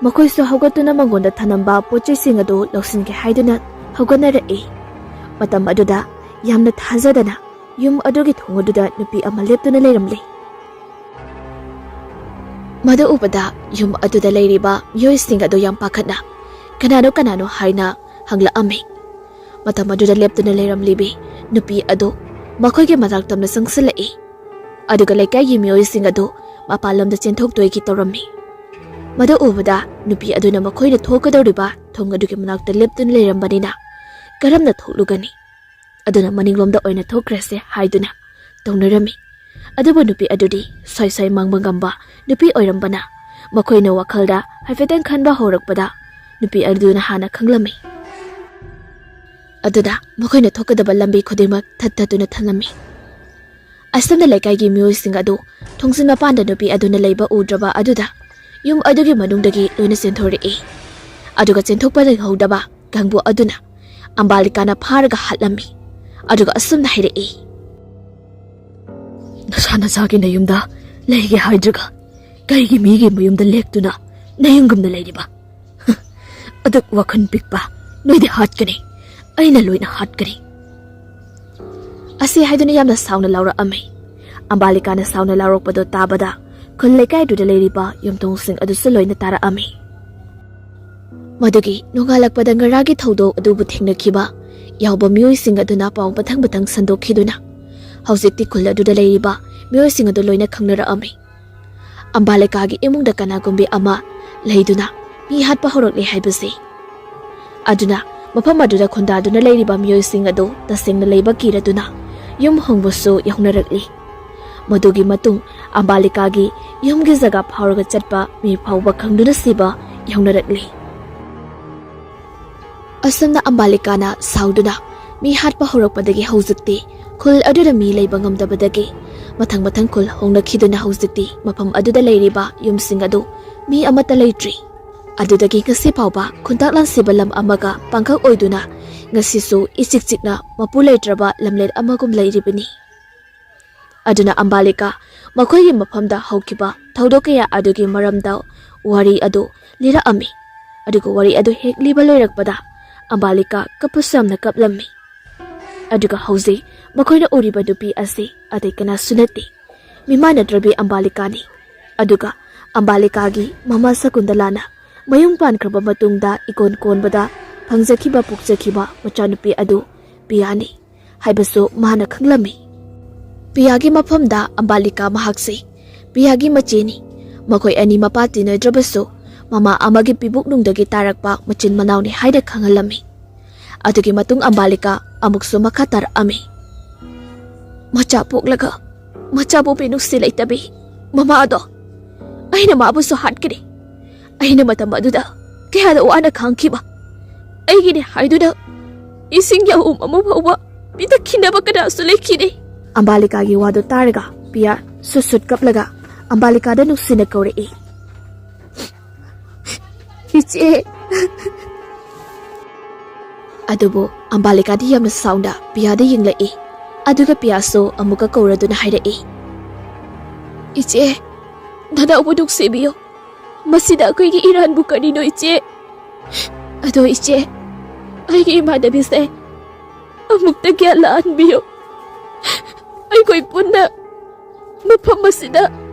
ꯃꯈꯣꯏꯁꯨ ꯍꯧꯒꯠꯇꯨꯅ ꯃꯉꯣꯟꯗ ꯊꯅꯝꯕ ꯄꯣꯠ ꯆꯩꯁꯤꯡ ꯑꯗꯨ ꯂꯧꯁꯤꯟꯒꯦ ꯍꯥꯏꯗꯨꯅ ꯍꯧꯒꯠꯅꯔꯛꯏ꯫ ꯃꯇꯝ ꯑꯗꯨꯗ ꯌꯥꯝꯅ ꯊꯥꯖꯗꯅ ꯌꯨꯝ ꯑꯗꯨꯒꯤ ꯊꯣꯡ ꯑꯗꯨꯗ ꯅꯨꯄꯤ ꯑꯃ ꯂꯦꯞꯇꯨꯅ ꯂꯩꯔꯝꯂꯦ꯫ ꯃꯗꯨ ꯎꯕꯗ ꯌꯨꯝ ꯑꯗꯨꯗ ꯂꯩꯔꯤꯕ ꯃꯤꯑꯣꯏꯁꯤꯡ ꯑꯗꯨ ꯌꯥꯝ ꯄꯥꯈꯠꯅ "ꯀꯅꯥꯅꯣ, ꯀꯅꯥꯅꯣ?" ꯍꯥꯏꯅ ꯍꯪꯂꯛꯑꯝꯃꯤ꯫ ꯃꯇꯝ ꯑꯗꯨꯗ ꯂꯦꯞꯇꯨꯅ ꯂꯩꯔꯝꯂꯤꯕꯤ ꯅꯨꯄꯤ ꯑꯗꯨ ꯃꯈꯣꯏꯒꯤ ꯃꯅꯥꯛ ꯇꯝꯅ ꯆꯪꯁꯤꯜꯂꯛꯏ꯫ ꯑꯗꯨꯒ ꯂꯩꯀꯥꯏꯒꯤ ꯃꯤꯑꯣꯏꯁꯤꯡ ꯑꯗꯨ ꯃꯄꯥꯟ ꯂꯝꯗ ꯆꯦꯟꯊꯣꯛꯇꯣꯏꯒꯤ ꯇꯧꯔꯝꯃꯤ꯫ ꯃꯗꯨ ꯎꯕꯗ ꯅꯨꯄꯤ ꯑꯗꯨꯅ ꯃꯈꯣꯏꯅ ꯊꯣꯛꯀꯗꯧꯔꯤꯕ ꯊꯣꯡ ꯑꯗꯨꯒꯤ ꯃꯅꯥꯛꯇ ꯂꯦꯞꯇꯨꯅ ꯂꯩꯔꯝꯕꯅꯤꯅ ꯀꯔꯝꯅ ꯊꯣꯛꯂꯨꯒꯅꯤ? ꯑꯗꯨꯅ ꯃꯅꯤꯡꯂꯣꯝꯗ ꯑꯣꯏꯅ ꯊꯣꯛꯈ꯭ꯔꯁꯦ ꯍꯥꯏꯗꯨꯅ ꯇꯧꯅꯔꯝꯃꯤ꯫ ꯑꯗꯨꯕꯨ ꯅꯨꯄꯤ ꯑꯗꯨꯗꯤ ꯁ꯭ꯋꯥꯏ ꯁ꯭ꯋꯥꯏ ꯃꯥꯡꯕ ꯉꯝꯕ ꯅꯨꯄꯤ ꯑꯣꯏꯔꯝꯕꯅ ꯃꯈꯣꯏꯅ ꯋꯥꯈꯜꯗ ꯍꯥꯏꯐꯦꯠꯇꯪ ꯈꯟꯕ ꯍꯧꯔꯛꯄꯗ ꯅꯨꯄꯤ ꯑꯗꯨꯅ ꯍꯥꯟꯅ ꯈꯪꯂꯝꯃꯤ꯫ ꯑꯗꯨꯗ ꯃꯈꯣꯏꯅ ꯊꯣꯛꯀꯗꯕ ꯂꯝꯕꯤ ꯈꯨꯗꯤꯡꯃꯛ ꯊꯠ ꯊꯠꯇꯨꯅ ꯊꯜꯂꯝꯃꯤ꯫ ꯑꯁꯣꯝꯗ ꯂꯩꯀꯥꯏꯒꯤ ꯃꯤꯑꯣꯏꯁꯤꯡ ꯑꯗꯨ ꯊꯣꯡꯖꯤꯟ ꯃꯄꯥꯟꯗ ꯅꯨꯄꯤ ꯑꯗꯨꯅ ꯂꯩꯕ ꯎꯗ꯭ꯔꯕ ꯑꯗꯨꯗ ꯌꯨꯝ ꯑꯗꯨꯒꯤ ꯃꯅꯨꯡꯗꯒꯤ ꯂꯣꯏꯅ ꯆꯦꯟꯊꯣꯔꯛꯏ꯫ ꯑꯗꯨꯒ ꯆꯦꯟꯊꯣꯛꯄ ꯅꯪꯍꯧꯗꯕ ꯀꯥꯡꯕꯨ ꯑꯗꯨꯅ ꯑꯝꯕꯥꯂꯤꯀꯥꯅ ꯐꯥꯔꯒ ꯍꯥꯠꯂꯝꯃꯤ꯫ ꯑꯗꯨꯒ ꯑꯁꯨꯝꯅ ꯍꯥꯏꯔꯛꯏ, "ꯅꯁꯥ ꯅꯁꯥꯒꯤ ꯅꯌꯨꯝꯗ ꯂꯩꯒꯦ ꯍꯥꯏꯗ꯭ꯔꯒ ꯀꯩꯒꯤ ꯃꯤꯒꯤ ꯃꯌꯨꯝꯗ ꯂꯦꯛꯇꯨꯅ ꯅꯌꯨꯝꯒꯨꯝꯅ ꯂꯩꯔꯤꯕ? ꯑꯗꯨꯛ ꯋꯥꯈꯜ ꯄꯤꯛꯄ ꯅꯣꯏꯗꯤ ꯍꯥꯠꯀꯅꯤ, ꯑꯩꯅ ꯂꯣꯏꯅ ꯍꯥꯠꯀꯅꯤ" ꯑꯁꯤ ꯍꯥꯏꯗꯨꯅ ꯌꯥꯝꯅ ꯁꯥꯎꯅ ꯂꯥꯎꯔꯛꯑꯝꯃꯤ꯫ ꯑꯝꯕꯥꯂꯤꯀꯥꯅ ꯁꯥꯎꯅ ꯂꯥꯎꯔꯛꯄꯗꯨ ꯇꯥꯕꯗ ꯈꯨꯜ ꯂꯩꯀꯥꯏꯗꯨꯗ ꯂꯩꯔꯤꯕ ꯌꯨꯝꯊꯣꯡꯁꯤꯡ ꯑꯗꯨꯁꯨ ꯂꯣꯏꯅ ꯇꯥꯔꯛꯑꯝꯃꯤ꯫ ꯃꯗꯨꯒꯤ ꯅꯣꯡꯉꯥꯜꯂꯛꯄꯗ ꯉꯔꯥꯡꯒꯤ ꯊꯧꯗꯣꯛ ꯑꯗꯨꯕꯨ ꯊꯦꯡꯅꯈꯤꯕ ꯌꯥꯎꯕ ꯃꯤꯑꯣꯏꯁꯤꯡ ꯑꯗꯨꯅ ꯄꯥꯎ ꯃꯊꯪ ꯃꯊꯪ ꯁꯟꯗꯣꯛꯈꯤꯗꯨꯅ ꯍꯧꯖꯤꯛꯇꯤ ꯈꯨꯜ ꯑꯗꯨꯗ ꯂꯩꯔꯤꯕ ꯃꯤꯑꯣꯏꯁꯤꯡ ꯑꯗꯨ ꯂꯣꯏꯅ ꯈꯪꯅꯔꯛꯑꯝꯃꯤ꯫ ꯑꯝꯕꯥꯂꯤꯀꯥꯒꯤ ꯏꯃꯨꯡꯗ ꯀꯅꯥꯒꯨꯝꯕꯤ ꯑꯃ ꯂꯩꯗꯨꯅ ꯃꯤ ꯍꯥꯠꯄ ꯍꯧꯔꯛꯂꯦ ꯍꯥꯏꯕꯁꯤ꯫ ꯑꯗꯨꯅ ꯃꯐꯝ ꯑꯗꯨꯗ ꯈꯨꯟꯗꯥꯗꯨꯅ ꯂꯩꯔꯤꯕ ꯃꯤꯑꯣꯏꯁꯤꯡ ꯑꯗꯨ ꯇꯁꯦꯡꯅ ꯂꯩꯕ ꯀꯤꯔꯗꯨꯅ ꯌꯨꯝ ꯍꯣꯡꯕꯁꯨ ꯌꯥꯎꯅꯔꯛꯂꯤ꯫ ꯃꯗꯨꯒꯤ ꯃꯇꯨꯡ ꯑꯝꯕꯥꯂꯤꯀꯥꯒꯤ ꯌꯨꯝꯒꯤ ꯖꯒꯥ ꯐꯥꯎꯔꯒ ꯆꯠꯄ ꯃꯤ ꯐꯥꯎꯕ ꯈꯪꯗꯨꯅ ꯁꯤꯕ ꯌꯥꯎꯅꯔꯛꯂꯤ꯫ ꯑꯁꯨꯝꯅ ꯑꯝꯕꯥꯂꯤꯀꯥꯅ ꯁꯥꯎꯗꯨꯅ ꯃꯤ ꯍꯥꯠꯄ ꯍꯧꯔꯛꯄꯗꯒꯤ ꯍꯧꯖꯤꯛꯇꯤ ꯈꯨꯜ ꯑꯗꯨꯗ ꯃꯤ ꯂꯩꯕ ꯉꯝꯗꯕꯗꯒꯤ ꯃꯊꯪ ꯃꯊꯪ ꯈꯨꯜ ꯍꯣꯡꯅꯈꯤꯗꯨꯅ ꯍꯧꯖꯤꯛꯇꯤ ꯃꯐꯝ ꯑꯗꯨꯗ ꯂꯩꯔꯤꯕ ꯌꯨꯝꯁꯤꯡ ꯑꯗꯨ ꯃꯤ ꯑꯃꯠꯇ ꯂꯩꯇ꯭ꯔꯤ꯫ ꯑꯗꯨꯗꯒꯤ ꯉꯁꯤ ꯐꯥꯎꯕ ꯈꯨꯟꯇꯥꯛ ꯂꯥꯟꯁꯤꯕ ꯂꯝ ꯑꯃꯒ ꯄꯥꯡꯈꯛ ꯑꯣꯏꯗꯨꯅ ꯉꯁꯤꯁꯨ ꯏꯆꯤꯛ ꯆꯤꯛꯅ ꯃꯄꯨ ꯂꯩꯇ꯭ꯔꯕ ꯂꯝꯂꯦꯟ ꯑꯃꯒꯨꯝ ꯂꯩꯔꯤꯕꯅꯤ꯫ ꯑꯗꯨꯅ ꯑꯝꯕꯥꯂꯤꯀꯥ ꯃꯈꯣꯏꯒꯤ ꯃꯐꯝꯗ ꯍꯧꯈꯤꯕ ꯊꯧꯗꯣꯛ ꯀꯌꯥ ꯑꯗꯨꯒꯤ ꯃꯔꯝꯗ ꯋꯥꯔꯤ ꯑꯗꯨ ꯂꯤꯔꯛꯑꯝꯃꯤ꯫ ꯑꯗꯨꯒ ꯋꯥꯔꯤ ꯑꯗꯨ ꯍꯦꯛ ꯂꯤꯕ ꯂꯣꯏꯔꯛꯄꯗ ꯑꯝꯕꯥꯂꯤꯀꯥ ꯀꯞꯄꯁꯨ ꯌꯥꯝꯅ ꯀꯞꯂꯝꯃꯤ꯫ ꯑꯗꯨꯒ ꯍꯧꯖꯤꯛ ꯃꯈꯣꯏꯅ ꯎꯔꯤꯕ ꯅꯨꯄꯤ ꯑꯁꯤ ꯑꯇꯩ ꯀꯅꯥꯁꯨ ꯅꯠꯇꯦ, ꯃꯤꯃꯥꯟꯅꯗ꯭ꯔꯕꯤ ꯑꯝꯕꯥꯂꯤꯀꯥꯅꯤ꯫ ꯑꯗꯨꯒ ꯑꯝꯕꯥꯂꯤꯀꯥꯒꯤ ꯃꯃꯥ ꯁꯀꯨꯟꯗꯂꯥꯅ ꯃꯌꯨꯝ ꯄꯥꯟꯈ꯭ꯔꯕ ꯃꯇꯨꯡꯗ ꯏꯀꯣꯟ ꯀꯣꯟꯕꯗ ꯐꯪꯖꯈꯤꯕ ꯄꯣꯛꯆꯈꯤꯕ ꯃꯆꯥꯅꯨꯄꯤ ꯑꯗꯨ ꯄꯤꯌꯥꯅꯤ ꯍꯥꯏꯕꯁꯨ ꯃꯥꯅ ꯈꯪꯂꯝꯃꯤ꯫ ꯄꯤꯌꯥꯒꯤ ꯃꯐꯝꯗ ꯑꯝꯕꯥꯂꯤꯀꯥ ꯃꯍꯥꯛꯁꯤ ꯄꯤꯌꯥꯒꯤ ꯃꯆꯦꯅꯤ꯫ ꯃꯈꯣꯏ ꯑꯅꯤ ꯃꯄꯥ ꯇꯤꯟꯅꯗ꯭ꯔꯕꯁꯨ ꯃꯃꯥ ꯑꯃꯒꯤ ꯄꯤꯕꯨꯛꯅꯨꯡꯗꯒꯤ ꯇꯥꯔꯛꯄ ꯃꯆꯤꯟ ꯃꯅꯥꯎꯅꯤ ꯍꯥꯏꯅ ꯈꯪꯍꯜꯂꯝꯃꯤ꯫ ꯑꯗꯨꯒꯤ ꯃꯇꯨꯡ ꯑꯝꯕꯥꯂꯤꯀꯥ ꯑꯃꯨꯛꯁꯨ ꯃꯈꯥ ꯇꯥꯔꯛꯑꯝꯃꯤ꯫ ꯃꯆꯥ ꯄꯣꯛꯂꯒ ꯃꯆꯥꯕꯨ ꯃꯤꯅꯨꯡꯁꯤ ꯂꯩꯇꯕꯤ ꯃꯃꯥꯗꯣ ꯑꯩꯅ ꯃꯥꯕꯨꯁꯨ ꯍꯥꯠꯀꯅꯤ꯫ ꯑꯩꯅ ꯃꯇꯝ ꯑꯗꯨꯗ ꯀꯌꯥꯗ ꯋꯥꯅ ꯈꯥꯡꯈꯤꯕ꯫ ꯑꯩꯒꯤꯅꯦ ꯍꯥꯏꯗꯨꯅ ꯏꯁꯤꯡ ꯌꯥꯎꯝ ꯑꯃ ꯐꯥꯎꯕ ꯄꯤꯊꯛꯈꯤꯅꯕ ꯀꯅꯥꯁꯨ ꯂꯩꯈꯤꯗꯦ꯫ ꯑꯝꯕꯥꯂꯤꯀꯥꯒꯤ ꯋꯥꯗꯨ ꯇꯥꯔꯒ ꯄꯤꯌꯥ ꯁꯨꯠ ꯁꯨꯠ ꯀꯞꯂꯒ ꯑꯝꯕꯥꯂꯤꯀꯥꯗ ꯅꯨꯡꯁꯤꯅ ꯀꯧꯔꯛꯏ꯫ "ꯏꯆꯦ!" ꯑꯗꯨꯕꯨ ꯑꯝꯕꯥꯂꯤꯀꯥꯗꯤ ꯌꯥꯝꯅ ꯁꯥꯎꯅ ꯄꯤꯌꯥꯗ ꯌꯦꯡꯂꯛꯏ꯫ ꯑꯗꯨꯒ ꯄꯤꯌꯥꯁꯨ ꯑꯃꯨꯛꯀ ꯀꯧꯔꯗꯨꯅ ꯍꯥꯏꯔꯛꯏ, "ꯏꯆꯦ, ꯅꯅꯥꯎꯕꯨ ꯅꯨꯡꯁꯤꯕꯤꯌꯨ꯫ ꯃꯁꯤꯗ ꯑꯩꯈꯣꯏꯒꯤ ꯏꯔꯥꯟꯕꯨ ꯀꯔꯤꯅꯣ, ꯏꯆꯦ? ꯑꯗꯣ ꯏꯆꯦ, ꯑꯩꯒꯤ ꯏꯃꯥꯟꯅꯕꯤꯁꯦ ꯑꯃꯨꯛꯇ ꯒ꯭ꯌꯥꯟ ꯂꯥꯛꯍꯟꯕꯤꯌꯨ꯫ ꯑꯩꯈꯣꯏ ꯄꯨꯟꯅ ꯃꯐꯝ ꯑꯁꯤꯗ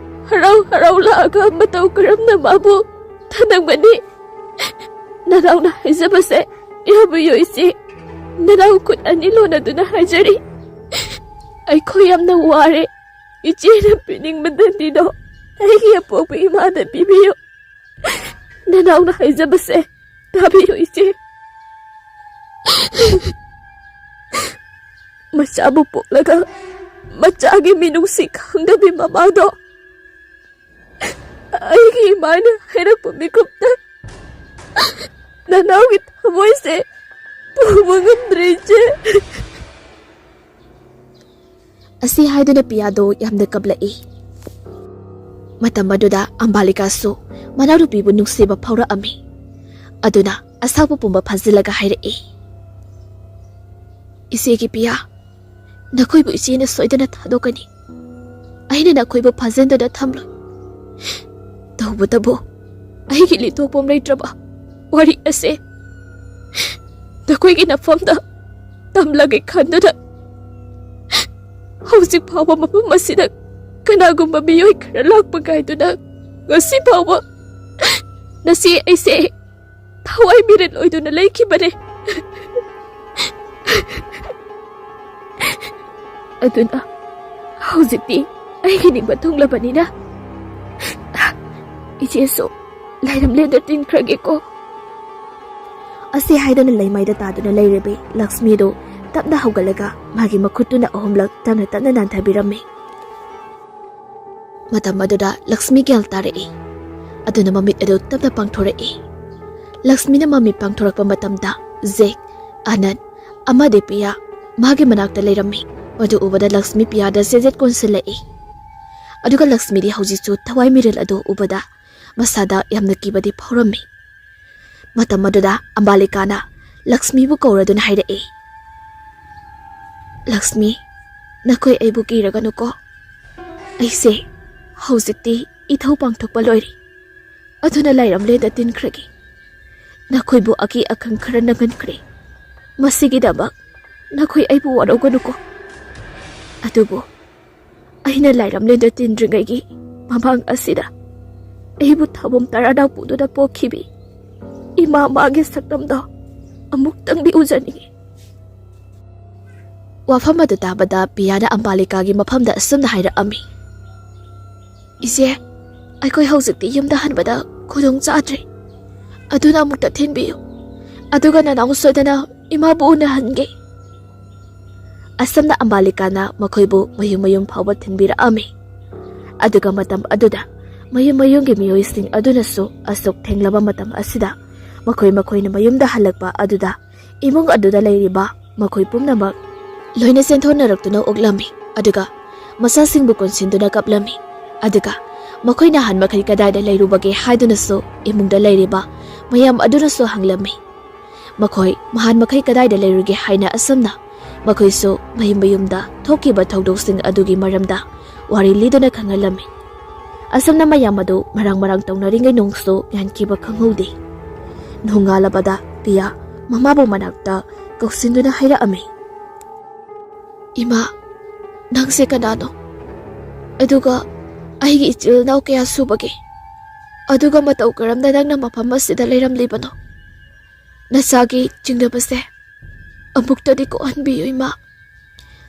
ꯍꯔꯥꯎ ꯍꯔꯥꯎ ꯂꯥꯛꯑꯒ ꯃꯇꯧ ꯀꯔꯝꯅ ꯃꯥꯕꯨ ꯊꯅꯝꯒꯅꯤ? ꯅꯅꯥꯎꯅ ꯍꯥꯏꯖꯕꯁꯦ ꯌꯥꯕꯤꯌꯨ, ꯏꯆꯦ꯫ ꯅꯅꯥꯎ ꯈꯨꯠ ꯑꯅꯤ ꯂꯣꯟꯅꯗꯨꯅ ꯍꯥꯏꯖꯔꯤ꯫ ꯑꯩꯈꯣꯏ ꯌꯥꯝꯅ ꯋꯥꯔꯦ꯫ ꯏꯆꯦꯅ ꯄꯤꯅꯤꯡꯕ ꯗꯟꯗꯤꯗꯣ ꯑꯩꯒꯤ ꯑꯄꯣꯛꯄ ꯏꯃꯥꯗ ꯄꯤꯕꯤꯌꯨ꯫ ꯅꯅꯥꯎꯅ ꯍꯥꯏꯖꯕꯁꯦ ꯇꯥꯕꯤꯌꯨ, ꯏꯆꯦ꯫ ꯃꯆꯥꯕꯨ ꯄꯣꯛꯂꯒ ꯃꯆꯥꯒꯤ ꯃꯤꯅꯨꯡꯁꯤ ꯈꯪꯗꯕꯤ ꯃꯃꯥꯗꯣ ꯑꯩꯒꯤ ꯏꯃꯥꯅ ꯍꯥꯏꯔꯛꯄ ꯃꯤꯀꯨꯞꯇ ꯅꯅꯥꯎꯒꯤ ꯊꯃꯣꯏꯁꯦ ꯄꯨꯕ ꯉꯝꯗ꯭ꯔꯦ, ꯏꯆꯦ꯫" ꯑꯁꯤ ꯍꯥꯏꯗꯨꯅ ꯄꯤꯌꯥꯗꯣ ꯌꯥꯝꯅ ꯀꯞꯂꯛꯏ꯫ ꯃꯇꯝ ꯑꯗꯨꯗ ꯑꯝꯕꯥꯂꯤꯀꯥꯁꯨ ꯃꯅꯥꯎꯅꯨꯄꯤꯕꯨ ꯅꯨꯡꯁꯤꯕ ꯐꯥꯎꯔꯛꯑꯝꯃꯤ꯫ ꯑꯗꯨꯅ ꯑꯁꯥꯎꯕ ꯄꯨꯝꯕ ꯐꯥꯖꯤꯜꯂꯒ ꯍꯥꯏꯔꯛꯏ, "ꯏꯆꯦꯒꯤ ꯄꯤꯌꯥ, ꯅꯈꯣꯏꯕꯨ ꯏꯆꯦꯅ ꯁꯣꯏꯗꯅ ꯊꯥꯗꯣꯛꯀꯅꯤ꯫ ꯑꯩꯅ ꯅꯈꯣꯏꯕꯨ ꯐꯥꯖꯤꯟꯗꯨꯅ ꯊꯝꯂꯣꯏ꯫ ꯇꯧꯕꯇꯕꯨ ꯑꯩꯒꯤ ꯂꯤꯊꯣꯛꯐꯝ ꯂꯩꯇ꯭ꯔꯕ ꯋꯥꯔꯤ ꯑꯁꯦ ꯅꯈꯣꯏꯒꯤ ꯅꯐꯝꯗ ꯇꯝꯂꯒꯦ ꯈꯟꯗꯨꯅ ꯍꯧꯖꯤꯛ ꯐꯥꯎꯕ ꯃꯐꯝ ꯑꯁꯤꯗ ꯀꯅꯥꯒꯨꯝꯕ ꯃꯤꯑꯣꯏ ꯈꯔ ꯂꯥꯛꯄ ꯉꯥꯏꯗꯨꯅ ꯉꯁꯤ ꯐꯥꯎꯕ ꯉꯁꯤ ꯑꯩꯁꯦ ꯊꯋꯥꯏ ꯃꯤꯔꯦꯜ ꯑꯣꯏꯗꯨꯅ ꯂꯩꯈꯤꯕꯅꯦ꯫ ꯑꯗꯨꯅ ꯍꯧꯖꯤꯛꯇꯤ ꯑꯩꯒꯤ ꯅꯤꯡꯕ ꯊꯨꯡꯂꯕꯅꯤꯅ ꯏꯆꯦꯁꯨ ꯂꯥꯏꯔꯝꯂꯦꯟꯗ ꯇꯤꯟꯈ꯭ꯔꯒꯦꯀꯣ꯫ ꯑꯁꯤ ꯍꯥꯏꯗꯨꯅ ꯂꯩꯃꯥꯏꯗ ꯇꯥꯗꯨꯅ ꯂꯩꯔꯤꯕꯤ ꯂꯛꯁꯃꯤꯗꯨ ꯇꯞꯅ ꯍꯧꯒꯠꯂꯒ ꯃꯥꯒꯤ ꯃꯈꯨꯠꯇꯨꯅ ꯑꯍꯨꯝꯂꯛ ꯇꯞꯅ ꯇꯞꯅ ꯅꯥꯟꯊꯕꯤꯔꯝꯃꯤ꯫ ꯃꯇꯝ ꯑꯗꯨꯗ ꯂꯛꯁꯃꯤ ꯒ꯭ꯌꯥꯟ ꯇꯥꯔꯛꯏ꯫ ꯑꯗꯨꯅ ꯃꯃꯤꯠ ꯑꯗꯨ ꯇꯞꯅ ꯄꯥꯡꯊꯣꯔꯛꯏ꯫ ꯂꯛꯁꯃꯤꯅ ꯃꯃꯤꯠ ꯄꯥꯡꯊꯣꯔꯛꯄ ꯃꯇꯝꯗ ꯖꯦꯛ, ꯑꯅꯟ ꯑꯃꯗꯤ ꯄꯤꯌꯥ ꯃꯥꯒꯤ ꯃꯅꯥꯛꯇ ꯂꯩꯔꯝꯃꯤ꯫ ꯃꯗꯨ ꯎꯕꯗ ꯂꯛꯁꯃꯤ ꯄꯤꯌꯥꯗ ꯆꯦꯖꯦꯠ ꯀꯣꯟꯁꯤꯜꯂꯛꯏ꯫ ꯑꯗꯨꯒ ꯂꯛꯁꯃꯤꯗꯤ ꯍꯧꯖꯤꯛꯁꯨ ꯊꯋꯥꯏ ꯃꯤꯔꯦꯜ ꯑꯗꯨ ꯎꯕꯗ ꯃꯁꯥꯗ ꯌꯥꯝꯅ ꯀꯤꯕꯗꯤ ꯐꯥꯎꯔꯝꯃꯤ꯫ ꯃꯇꯝ ꯑꯗꯨꯗ ꯑꯝꯕꯥꯂꯤꯀꯥꯅ ꯂꯛꯁꯃꯤꯕꯨ ꯀꯧꯔꯗꯨꯅ ꯍꯥꯏꯔꯛꯏ, "ꯂꯛꯁꯃꯤ, ꯅꯈꯣꯏ ꯑꯩꯕꯨ ꯀꯤꯔꯒꯅꯨꯀꯣ꯫ ꯑꯩꯁꯦ ꯍꯧꯖꯤꯛꯇꯤ ꯏꯊꯧ ꯄꯥꯡꯊꯣꯛꯄ ꯂꯣꯏꯔꯦ꯫ ꯑꯗꯨꯅ ꯂꯥꯏꯔꯝꯂꯦꯟꯗ ꯇꯤꯟꯈ꯭ꯔꯒꯦ꯫ ꯅꯈꯣꯏꯕꯨ ꯑꯀꯤ ꯑꯈꯪ ꯈꯔ ꯅꯪꯍꯟꯈ꯭ꯔꯦ꯫ ꯃꯁꯤꯒꯤꯗꯃꯛ ꯅꯈꯣꯏ ꯑꯩꯕꯨ ꯋꯥꯔꯧꯒꯅꯨꯀꯣ꯫ ꯑꯗꯨꯕꯨ ꯑꯩꯅ ꯂꯥꯏꯔꯝꯂꯦꯟꯗ ꯇꯤꯟꯗ꯭ꯔꯤꯉꯩꯒꯤ ꯃꯃꯥꯡ ꯑꯁꯤꯗ ꯑꯩꯕꯨ ꯊꯥꯕꯨꯝ ꯇꯔꯥꯅ ꯄꯨꯗꯨꯅ ꯄꯣꯛꯈꯤꯕꯤ ꯏꯃꯥ ꯃꯥꯒꯤ ꯁꯛꯇꯝꯗꯣ ꯑꯃꯨꯛꯇꯪꯗꯤ ꯎꯖꯅꯤꯡꯉꯤ꯫" ꯋꯥꯐꯝ ꯑꯗꯨ ꯇꯥꯕꯗ ꯄꯤꯌꯥꯅ ꯑꯝꯕꯥꯂꯤꯀꯥꯒꯤ ꯃꯐꯝꯗ ꯑꯁꯨꯝꯅ ꯍꯥꯏꯔꯛꯑꯝꯃꯤ, "ꯏꯆꯦ, ꯑꯩꯈꯣꯏ ꯍꯧꯖꯤꯛꯇꯤ ꯌꯨꯝꯗ ꯍꯟꯕꯗ ꯈꯨꯗꯣꯡ ꯆꯥꯗ꯭ꯔꯦ꯫ ꯑꯗꯨꯅ ꯑꯃꯨꯛꯇ ꯊꯤꯟꯕꯤꯌꯨ꯫ ꯑꯗꯨꯒ ꯅꯅꯥꯎ ꯁꯣꯏꯗꯅ ꯏꯃꯥꯕꯨ ꯎꯅꯍꯟꯒꯦ꯫" ꯑꯁꯨꯝꯅ ꯑꯝꯕꯥꯂꯤꯀꯥꯅ ꯃꯈꯣꯏꯕꯨ ꯃꯌꯨꯝ ꯃꯌꯨꯝ ꯐꯥꯎꯕ ꯊꯤꯟꯕꯤꯔꯛꯑꯝꯃꯤ꯫ ꯑꯗꯨꯒ ꯃꯇꯝ ꯑꯗꯨꯗ ꯃꯌꯨꯝ ꯃꯌꯨꯝꯒꯤ ꯃꯤꯑꯣꯏꯁꯤꯡ ꯑꯗꯨꯅꯁꯨ ꯑꯁꯨꯛ ꯊꯦꯡꯂꯕ ꯃꯇꯝ ꯑꯁꯤꯗ ꯃꯈꯣꯏ ꯃꯈꯣꯏꯅ ꯃꯌꯨꯝꯗ ꯍꯜꯂꯛꯄ ꯑꯗꯨꯗ ꯏꯃꯨꯡ ꯑꯗꯨꯗ ꯂꯩꯔꯤꯕ ꯃꯈꯣꯏ ꯄꯨꯝꯅꯃꯛ ꯂꯣꯏꯅ ꯆꯦꯟꯊꯣꯛꯅꯔꯛꯇꯨꯅ ꯑꯣꯛꯂꯝꯃꯤ꯫ ꯑꯗꯨꯒ ꯃꯆꯥꯁꯤꯡꯕꯨ ꯀꯣꯟꯁꯤꯟꯗꯨꯅ ꯀꯞꯂꯝꯃꯤ꯫ ꯑꯗꯨꯒ ꯃꯈꯣꯏ ꯅꯍꯥꯟ ꯃꯈꯩ ꯀꯗꯥꯏꯗ ꯂꯩꯔꯨꯕꯒꯦ ꯍꯥꯏꯗꯨꯅꯁꯨ ꯏꯃꯨꯡꯗ ꯂꯩꯔꯤꯕ ꯃꯌꯥꯝ ꯑꯗꯨꯅꯁꯨ ꯍꯪꯂꯝꯃꯤ꯫ ꯃꯈꯣꯏ ꯅꯍꯥꯟ ꯃꯈꯩ ꯀꯗꯥꯏꯗ ꯂꯩꯔꯨꯒꯦ ꯍꯥꯏꯅ ꯑꯁꯨꯝꯅ ꯃꯈꯣꯏꯁꯨ ꯃꯌꯨꯝ ꯃꯌꯨꯝꯗ ꯊꯣꯛꯈꯤꯕ ꯊꯧꯗꯣꯛꯁꯤꯡ ꯑꯗꯨꯒꯤ ꯃꯔꯝꯗ ꯋꯥꯔꯤ ꯂꯤꯗꯨꯅ ꯈꯪꯍꯜꯂꯝꯃꯤ꯫ ꯑꯁꯨꯝꯅ ꯃꯌꯥꯝ ꯑꯗꯨ ꯃꯔꯥꯡ ꯃꯔꯥꯡ ꯇꯧꯅꯔꯤꯉꯩ ꯅꯣꯡꯁꯨ ꯌꯥꯟꯈꯤꯕ ꯈꯪꯍꯧꯗꯦ꯫ ꯅꯣꯡꯉꯥꯜꯂꯕꯗ ꯄꯤꯌꯥ ꯃꯃꯥꯕꯨ ꯃꯅꯥꯛꯇ ꯀꯧꯁꯤꯟꯗꯨꯅ ꯍꯥꯏꯔꯛꯑꯝꯃꯤ, "ꯏꯃꯥ, ꯅꯪꯁꯦ ꯀꯅꯥꯅꯣ? ꯑꯗꯨꯒ ꯑꯩꯒꯤ ꯏꯆꯤꯜ ꯏꯅꯥꯎ ꯀꯌꯥ ꯁꯨꯕꯒꯦ? ꯑꯗꯨꯒ ꯃꯇꯧ ꯀꯔꯝꯅ ꯅꯪꯅ ꯃꯐꯝ ꯑꯁꯤꯗ ꯂꯩꯔꯝꯂꯤꯕꯅꯣ? ꯅꯆꯥꯒꯤ ꯆꯤꯡꯅꯕꯁꯦ ꯑꯃꯨꯛꯇꯗꯤ ꯀꯣꯛꯍꯟꯕꯤꯌꯨ, ꯏꯃꯥ꯫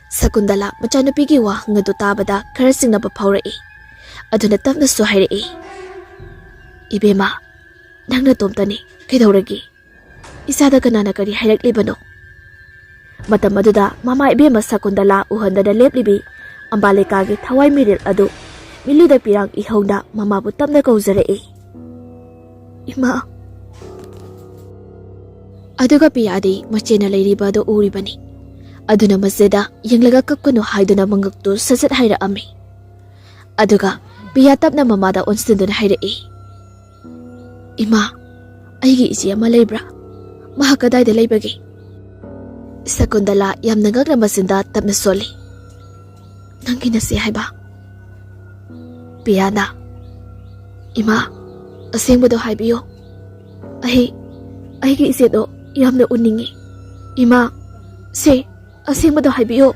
ꯁꯀꯨꯟꯗꯂꯥ ꯃꯆꯥꯅꯨꯄꯤꯒꯤ ꯋꯥꯍꯪ ꯑꯗꯨ ꯇꯥꯕꯗ ꯈꯔ ꯆꯤꯡꯅꯕ ꯐꯥꯎꯔꯛꯏ꯫ ꯑꯗꯨꯅ ꯇꯞꯅꯁꯨ ꯍꯥꯏꯔꯛꯏ, "ꯏꯕꯦꯝꯃ, ꯅꯪ ꯅꯇꯣꯝꯇꯅꯤ, ꯀꯩꯗꯧꯔꯒꯦ? ꯏꯆꯥꯗ ꯀꯅꯥꯅ ꯀꯔꯤ ꯍꯥꯏꯔꯛꯂꯤꯕꯅꯣ?" ꯃꯇꯝ ꯑꯗꯨꯗ ꯃꯃꯥ ꯏꯕꯦꯝꯃ ꯁꯀꯨꯟꯗꯂꯥ ꯎꯍꯟꯗꯅ ꯂꯦꯞꯂꯤꯕꯤ ꯑꯝꯕꯥꯂꯤꯀꯥꯒꯤ ꯊꯋꯥꯏ ꯃꯤꯔꯦꯜ ꯑꯗꯨ ꯃꯤꯠꯂꯨꯗ ꯄꯤꯔꯥꯡ ꯏꯍꯧꯅ ꯃꯃꯥꯕꯨ ꯇꯞꯅ ꯀꯧꯖꯔꯛꯏ, "ꯏꯃꯥ!" ꯑꯗꯨꯒ ꯄꯤꯌꯥꯗꯤ ꯃꯆꯦꯅ ꯂꯩꯔꯤꯕ ꯑꯗꯨ ꯎꯔꯤꯕꯅꯤ꯫ ꯑꯗꯨꯅ ꯃꯆꯦꯗ ꯌꯦꯡꯂꯒ ꯀꯞꯀꯅꯨ ꯍꯥꯏꯗꯨꯅ ꯃꯉꯛꯇꯨ ꯁꯠ ꯁꯠ ꯍꯥꯏꯔꯛꯑꯝꯃꯤ꯫ ꯑꯗꯨꯒ ꯄꯤꯌꯥ ꯇꯞꯅ ꯃꯃꯥꯗ ꯑꯣꯟꯁꯤꯟꯗꯨꯅ ꯍꯥꯏꯔꯛꯏ, "ꯏꯃꯥ, ꯑꯩꯒꯤ ꯏꯆꯦ ꯑꯃ ꯂꯩꯕ꯭ꯔꯥ? ꯃꯍꯥꯛ ꯀꯗꯥꯏꯗ ꯂꯩꯕꯒꯦ?" ꯁꯀꯨꯟꯗꯂꯥ ꯌꯥꯝꯅ ꯉꯛꯅ ꯃꯆꯤꯟꯗ ꯇꯞꯅ ꯁꯣꯜꯂꯤ, "ꯅꯪꯒꯤ ꯅꯆꯦ ꯍꯥꯏꯕ?" ꯄꯤꯌꯥꯅ, "ꯏꯃꯥ, ꯑꯁꯦꯡꯕꯗꯣ ꯍꯥꯏꯕꯤꯌꯣ꯫ ꯑꯩ, ꯑꯩꯒꯤ ꯏꯆꯦꯗꯣ ꯌꯥꯝꯅ ꯎꯅꯤꯡꯉꯤ꯫ ꯏꯃꯥ, ꯁꯦ, ꯑꯁꯦꯡꯕꯗꯣ ꯍꯥꯏꯕꯤꯌꯨ꯫"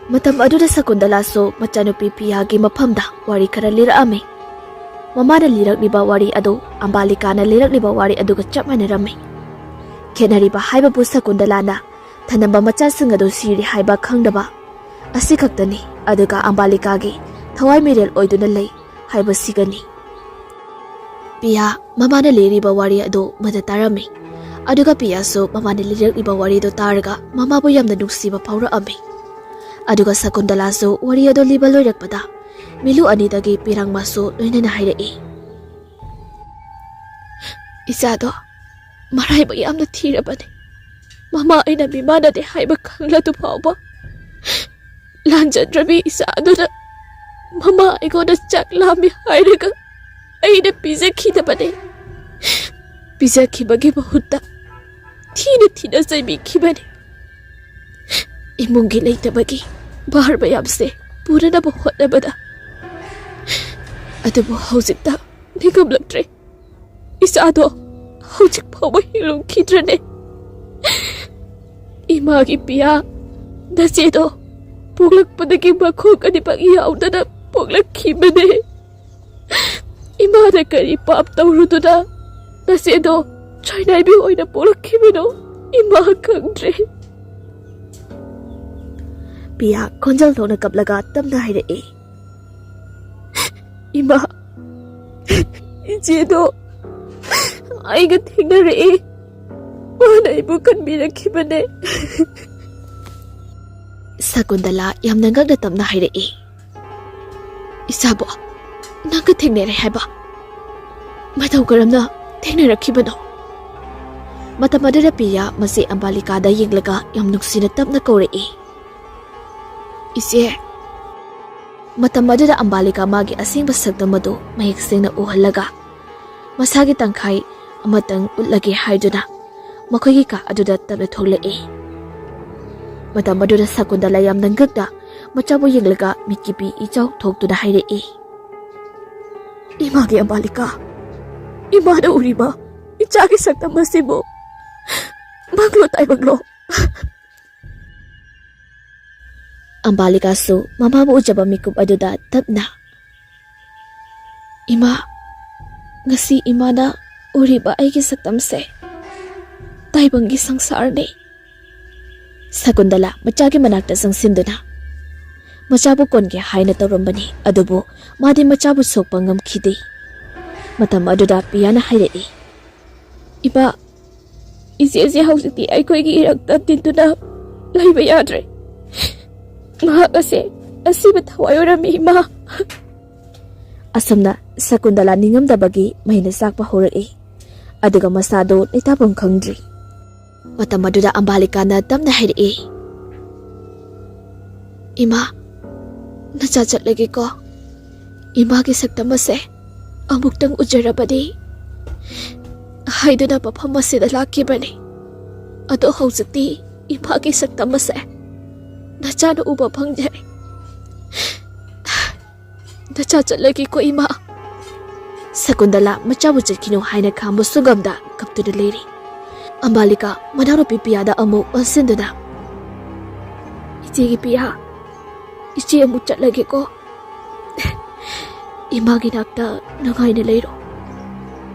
ꯃꯇꯝ ꯑꯗꯨꯗ ꯁꯀꯨꯟꯗꯂꯥꯁꯨ ꯃꯆꯥꯅꯨꯄꯤ ꯄꯤꯌꯥꯒꯤ ꯃꯐꯝꯗ ꯋꯥꯔꯤ ꯈꯔ ꯂꯤꯔꯛꯑꯝꯃꯤ꯫ ꯃꯃꯥꯅ ꯂꯤꯔꯛꯂꯤꯕ ꯋꯥꯔꯤ ꯑꯗꯨ ꯑꯝꯕꯥꯂꯤꯀꯥꯅ ꯂꯤꯔꯛꯂꯤꯕ ꯋꯥꯔꯤ ꯑꯗꯨꯒ ꯆꯞ ꯃꯥꯟꯅꯔꯝꯃꯤ꯫ ꯈꯦꯠꯅꯔꯤꯕ ꯍꯥꯏꯕꯕꯨ ꯁꯀꯨꯟꯗꯂꯥꯅ ꯊꯅꯝꯕ ꯃꯆꯥꯁꯤꯡ ꯑꯗꯨ ꯁꯤꯔꯦ ꯍꯥꯏꯕ ꯈꯪꯗꯕ ꯑꯁꯤꯈꯛꯇꯅꯤ, ꯑꯗꯨꯒ ꯑꯝꯕꯥꯂꯤꯀꯥꯒꯤ ꯊꯋꯥꯏ ꯃꯤꯔꯦꯜ ꯑꯣꯏꯗꯨꯅ ꯂꯩ ꯍꯥꯏꯕꯁꯤꯒꯅꯤ꯫ ꯄꯤꯌꯥ ꯃꯃꯥꯅ ꯂꯤꯔꯤꯕ ꯋꯥꯔꯤ ꯑꯗꯨ ꯃꯗ ꯇꯥꯔꯝꯃꯤ꯫ ꯑꯗꯨꯒ ꯄꯤꯌꯥꯁꯨ ꯃꯃꯥꯅ ꯂꯤꯔꯛꯂꯤꯕ ꯋꯥꯔꯤꯗꯨ ꯇꯥꯔꯒ ꯃꯃꯥꯕꯨ ꯌꯥꯝꯅ ꯅꯨꯡꯁꯤꯕ ꯐꯥꯎꯔꯛꯑꯝꯃꯤ꯫ ꯑꯗꯨꯒ ꯁꯀꯨꯟꯗꯂꯥꯁꯨ ꯋꯥꯔꯤ ꯑꯗꯨ ꯂꯤꯕ ꯂꯣꯏꯔꯛꯄꯗ ꯃꯤꯂꯨ ꯑꯅꯤꯗꯒꯤ ꯄꯤꯔꯥꯡ ꯃꯥꯁꯨ ꯂꯣꯏꯅꯅ ꯍꯥꯏꯔꯛꯏ, "ꯏꯆꯥꯗꯣ ꯃꯔꯥꯏꯕꯛ ꯌꯥꯝꯅ ꯊꯤꯔꯕꯅꯤ꯫ ꯃꯃꯥ ꯑꯩꯅ ꯃꯤꯃꯥꯟꯅꯗꯦ ꯍꯥꯏꯕ ꯈꯪꯂꯗꯨ ꯐꯥꯎꯕ ꯂꯥꯟꯖꯗ꯭ꯔꯕꯤ ꯏꯆꯥ ꯑꯗꯨꯅ ꯃꯃꯥ ꯑꯩꯉꯣꯟꯗ ꯆꯥꯛ ꯂꯥꯝꯃꯤ ꯍꯥꯏꯔꯒ ꯑꯩꯅ ꯄꯤꯖꯈꯤꯗꯕꯅꯤ꯫ ꯄꯤꯖꯈꯤꯕꯒꯤ ꯃꯍꯨꯠꯇ ꯊꯤꯅ ꯊꯤꯅ ꯆꯩꯕꯤꯈꯤꯕꯅꯤ꯫ ꯏꯃꯨꯡꯒꯤ ꯂꯩꯇꯕꯒꯤ ꯚꯥꯔ ꯃꯌꯥꯝꯁꯦ ꯄꯨꯅꯅꯕ ꯍꯣꯠꯅꯕꯗ꯫ ꯑꯗꯨꯕꯨ ꯍꯧꯖꯤꯛꯇ ꯅꯤꯡꯉꯝꯂꯛꯇ꯭ꯔꯦ꯫ ꯏꯆꯥꯗꯣ ꯍꯧꯖꯤꯛ ꯐꯥꯎꯕ ꯍꯤꯡꯂꯝꯈꯤꯗ꯭ꯔꯅꯦ꯫ ꯏꯃꯥꯒꯤ ꯄꯤꯌꯥ, ꯅꯆꯦꯗꯣ ꯄꯣꯛꯂꯛꯄꯗꯒꯤ ꯃꯈꯣꯡ ꯑꯅꯤꯃꯛ ꯌꯥꯎꯗꯅ ꯄꯣꯛꯂꯛꯈꯤꯕꯅꯦ꯫ ꯏꯃꯥꯅ ꯀꯔꯤ ꯄꯥꯞ ꯇꯧꯔꯨꯗꯨꯅ ꯅꯆꯦꯗꯣ ꯆꯣꯏꯅꯥꯏꯕꯤ ꯑꯣꯏꯅ ꯄꯣꯛꯂꯛꯈꯤꯕꯅꯣ ꯏꯃꯥ ꯈꯪꯗ꯭ꯔꯦ꯫" ꯄꯤꯌꯥ ꯈꯣꯟꯖꯦꯜ ꯊꯣꯛꯅ ꯀꯞꯂꯒ ꯇꯞꯅ ꯍꯥꯏꯔꯛꯏ꯫ "ꯏꯃꯥ, ꯏꯆꯦꯗꯣ ꯑꯩꯒ ꯊꯦꯡꯅꯔꯛꯏ꯫ ꯃꯥꯅ ꯑꯩꯕꯨ ꯀꯟꯕꯤꯔꯛꯈꯤꯕꯅꯦ꯫" ꯁꯀꯨꯟꯗꯂꯥ ꯌꯥꯝꯅ ꯉꯛꯅ ꯇꯞꯅ ꯍꯥꯏꯔꯛꯏ꯫ "ꯏꯆꯥꯕꯣ, ꯅꯪꯒ ꯊꯦꯡꯅꯔꯦ ꯍꯥꯏꯕ? ꯃꯇꯧ ꯀꯔꯝꯅ ꯊꯦꯡꯅꯔꯛꯈꯤꯕꯅꯣ?" ꯃꯇꯝ ꯑꯗꯨꯗ ꯄꯤꯌꯥ ꯃꯆꯦ ꯑꯝꯕꯥꯂꯤꯀꯥꯗ ꯌꯦꯡꯂꯒ ꯌꯥꯝ ꯅꯨꯡꯁꯤꯅ ꯇꯞꯅ ꯀꯧꯔꯛꯏ꯫ "ꯏꯆꯦ꯫" ꯃꯇꯝ ꯑꯗꯨꯗ ꯑꯝꯕꯥꯂꯤꯀꯥ ꯃꯥꯒꯤ ꯑꯁꯦꯡꯕ ꯁꯛꯇꯝ ꯑꯗꯨ ꯃꯌꯦꯛ ꯁꯦꯡꯅ ꯎꯍꯜꯂꯒ ꯃꯁꯥꯒꯤ ꯇꯪꯈꯥꯏ ꯑꯃꯇꯪ ꯎꯠꯂꯒꯦ ꯍꯥꯏꯗꯨꯅ ꯃꯈꯣꯏꯒꯤ ꯀꯥ ꯑꯗꯨꯗ ꯇꯞꯅ ꯊꯣꯛꯂꯛꯏ꯫ ꯃꯇꯝ ꯑꯗꯨꯗ ꯁꯀꯨꯟꯗꯂꯥ ꯌꯥꯝꯅ ꯉꯛꯅ ꯃꯆꯥꯕꯨ ꯌꯦꯡꯂꯒ ꯃꯤꯠꯀꯤꯄꯤ ꯏꯆꯥꯎ ꯊꯣꯛꯇꯨꯅ ꯍꯥꯏꯔꯛꯏ꯫ "ꯏꯃꯥꯒꯤ ꯑꯝꯕꯥꯂꯤꯀꯥ, ꯏꯃꯥꯅ ꯎꯔꯤꯕ ꯏꯆꯥꯒꯤ ꯁꯛꯇꯝ ꯑꯁꯤꯕꯨ ꯃꯪꯂꯣ ꯇꯥꯏꯕꯪꯂꯣ?" ꯑꯝꯕꯥꯂꯤꯀꯥꯁꯨ ꯃꯃꯥꯕꯨ ꯎꯖꯕ ꯃꯤꯀꯨꯞ ꯑꯗꯨꯗ ꯇꯞꯅ, "ꯏꯃꯥ, ꯉꯁꯤ ꯏꯃꯥꯅ ꯎꯔꯤꯕ ꯑꯩꯒꯤ ꯁꯛꯇꯝꯁꯦ ꯇꯥꯏꯕꯪꯒꯤ ꯁꯪꯁꯥꯔꯅꯤ꯫" ꯁꯀꯨꯟꯗꯂꯥ ꯃꯆꯥꯒꯤ ꯃꯅꯥꯛꯇ ꯆꯪꯁꯤꯟꯗꯨꯅ ꯃꯆꯥꯕꯨ ꯀꯣꯟꯒꯦ ꯍꯥꯏꯅ ꯇꯧꯔꯝꯕꯅꯤ, ꯑꯗꯨꯕꯨ ꯃꯥꯗꯤ ꯃꯆꯥꯕꯨ ꯁꯣꯛꯄ ꯉꯝꯈꯤꯗꯦ꯫ ꯃꯇꯝ ꯑꯗꯨꯗ ꯄꯤꯌꯥꯅ ꯍꯥꯏꯔꯛꯏ, "ꯏꯃꯥ, ꯏꯆꯦꯁꯦ ꯍꯧꯖꯤꯛꯇꯤ ꯑꯩꯈꯣꯏꯒꯤ ꯏꯔꯛꯇ ꯇꯤꯟꯗꯨꯅ ꯂꯩꯕ ꯌꯥꯗ꯭ꯔꯦ꯫ ꯃꯍꯥꯛ ꯑꯁꯦ ꯑꯁꯤꯕ ꯊꯋꯥꯏ ꯑꯣꯏꯔꯝꯃꯤ, ꯏꯃꯥ꯫" ꯑꯁꯨꯝꯅ ꯁꯀꯨꯟꯗꯂꯥ ꯅꯤꯡꯉꯝꯗꯕꯒꯤ ꯃꯩꯅ ꯆꯥꯛꯄ ꯍꯧꯔꯛꯏ꯫ ꯑꯗꯨꯒ ꯃꯁꯥꯗꯨ ꯂꯩꯇꯥꯐꯝ ꯈꯪꯗ꯭ꯔꯤ꯫ ꯃꯇꯝ ꯑꯗꯨꯗ ꯑꯝꯕꯥꯂꯤꯀꯥꯅ ꯇꯞꯅ ꯍꯥꯏꯔꯛꯏ, "ꯏꯃꯥ, ꯅꯆꯥ ꯆꯠꯂꯒꯦꯀꯣ꯫ ꯏꯃꯥꯒꯤ ꯁꯛꯇꯝ ꯑꯁꯦ ꯑꯃꯨꯛꯇꯪ ꯎꯖꯔꯕꯗꯤ ꯍꯥꯏꯗꯨꯅ ꯃꯐꯝ ꯑꯁꯤꯗ ꯂꯥꯛꯈꯤꯕꯅꯤ꯫ ꯑꯗꯣ ꯍꯧꯖꯤꯛꯇꯤ ꯏꯃꯥꯒꯤ ꯁꯛꯇꯝ ꯑꯁꯦ ꯅꯆꯥꯅ ꯎꯕ ꯐꯪꯖꯔꯦ꯫ ꯅꯆꯥ ꯆꯠꯂꯒꯦꯀꯣ, ꯏꯃꯥ꯫" ꯁꯀꯨꯟꯗꯂꯥ ꯃꯆꯥꯕꯨ ꯆꯠꯈꯤꯅꯨ ꯍꯥꯏꯅ ꯈꯥꯝꯕ ꯁꯨꯒꯝꯗ ꯀꯞꯇꯨꯅ ꯂꯩꯔꯤ꯫ ꯑꯝꯕꯥꯂꯤꯀꯥ ꯃꯅꯥꯎꯅꯨꯄꯤ ꯄꯤꯌꯥꯗ ꯑꯃꯨꯛ ꯑꯣꯟꯁꯤꯟꯗꯨꯅ, "ꯏꯆꯦꯒꯤ ꯄꯤꯌꯥ, ꯏꯆꯦ ꯑꯃꯨꯛ ꯆꯠꯂꯒꯦꯀꯣ꯫ ꯏꯃꯥꯒꯤ ꯅꯥꯛꯇ ꯅꯨꯡꯉꯥꯏꯅ ꯂꯩꯔꯣ꯫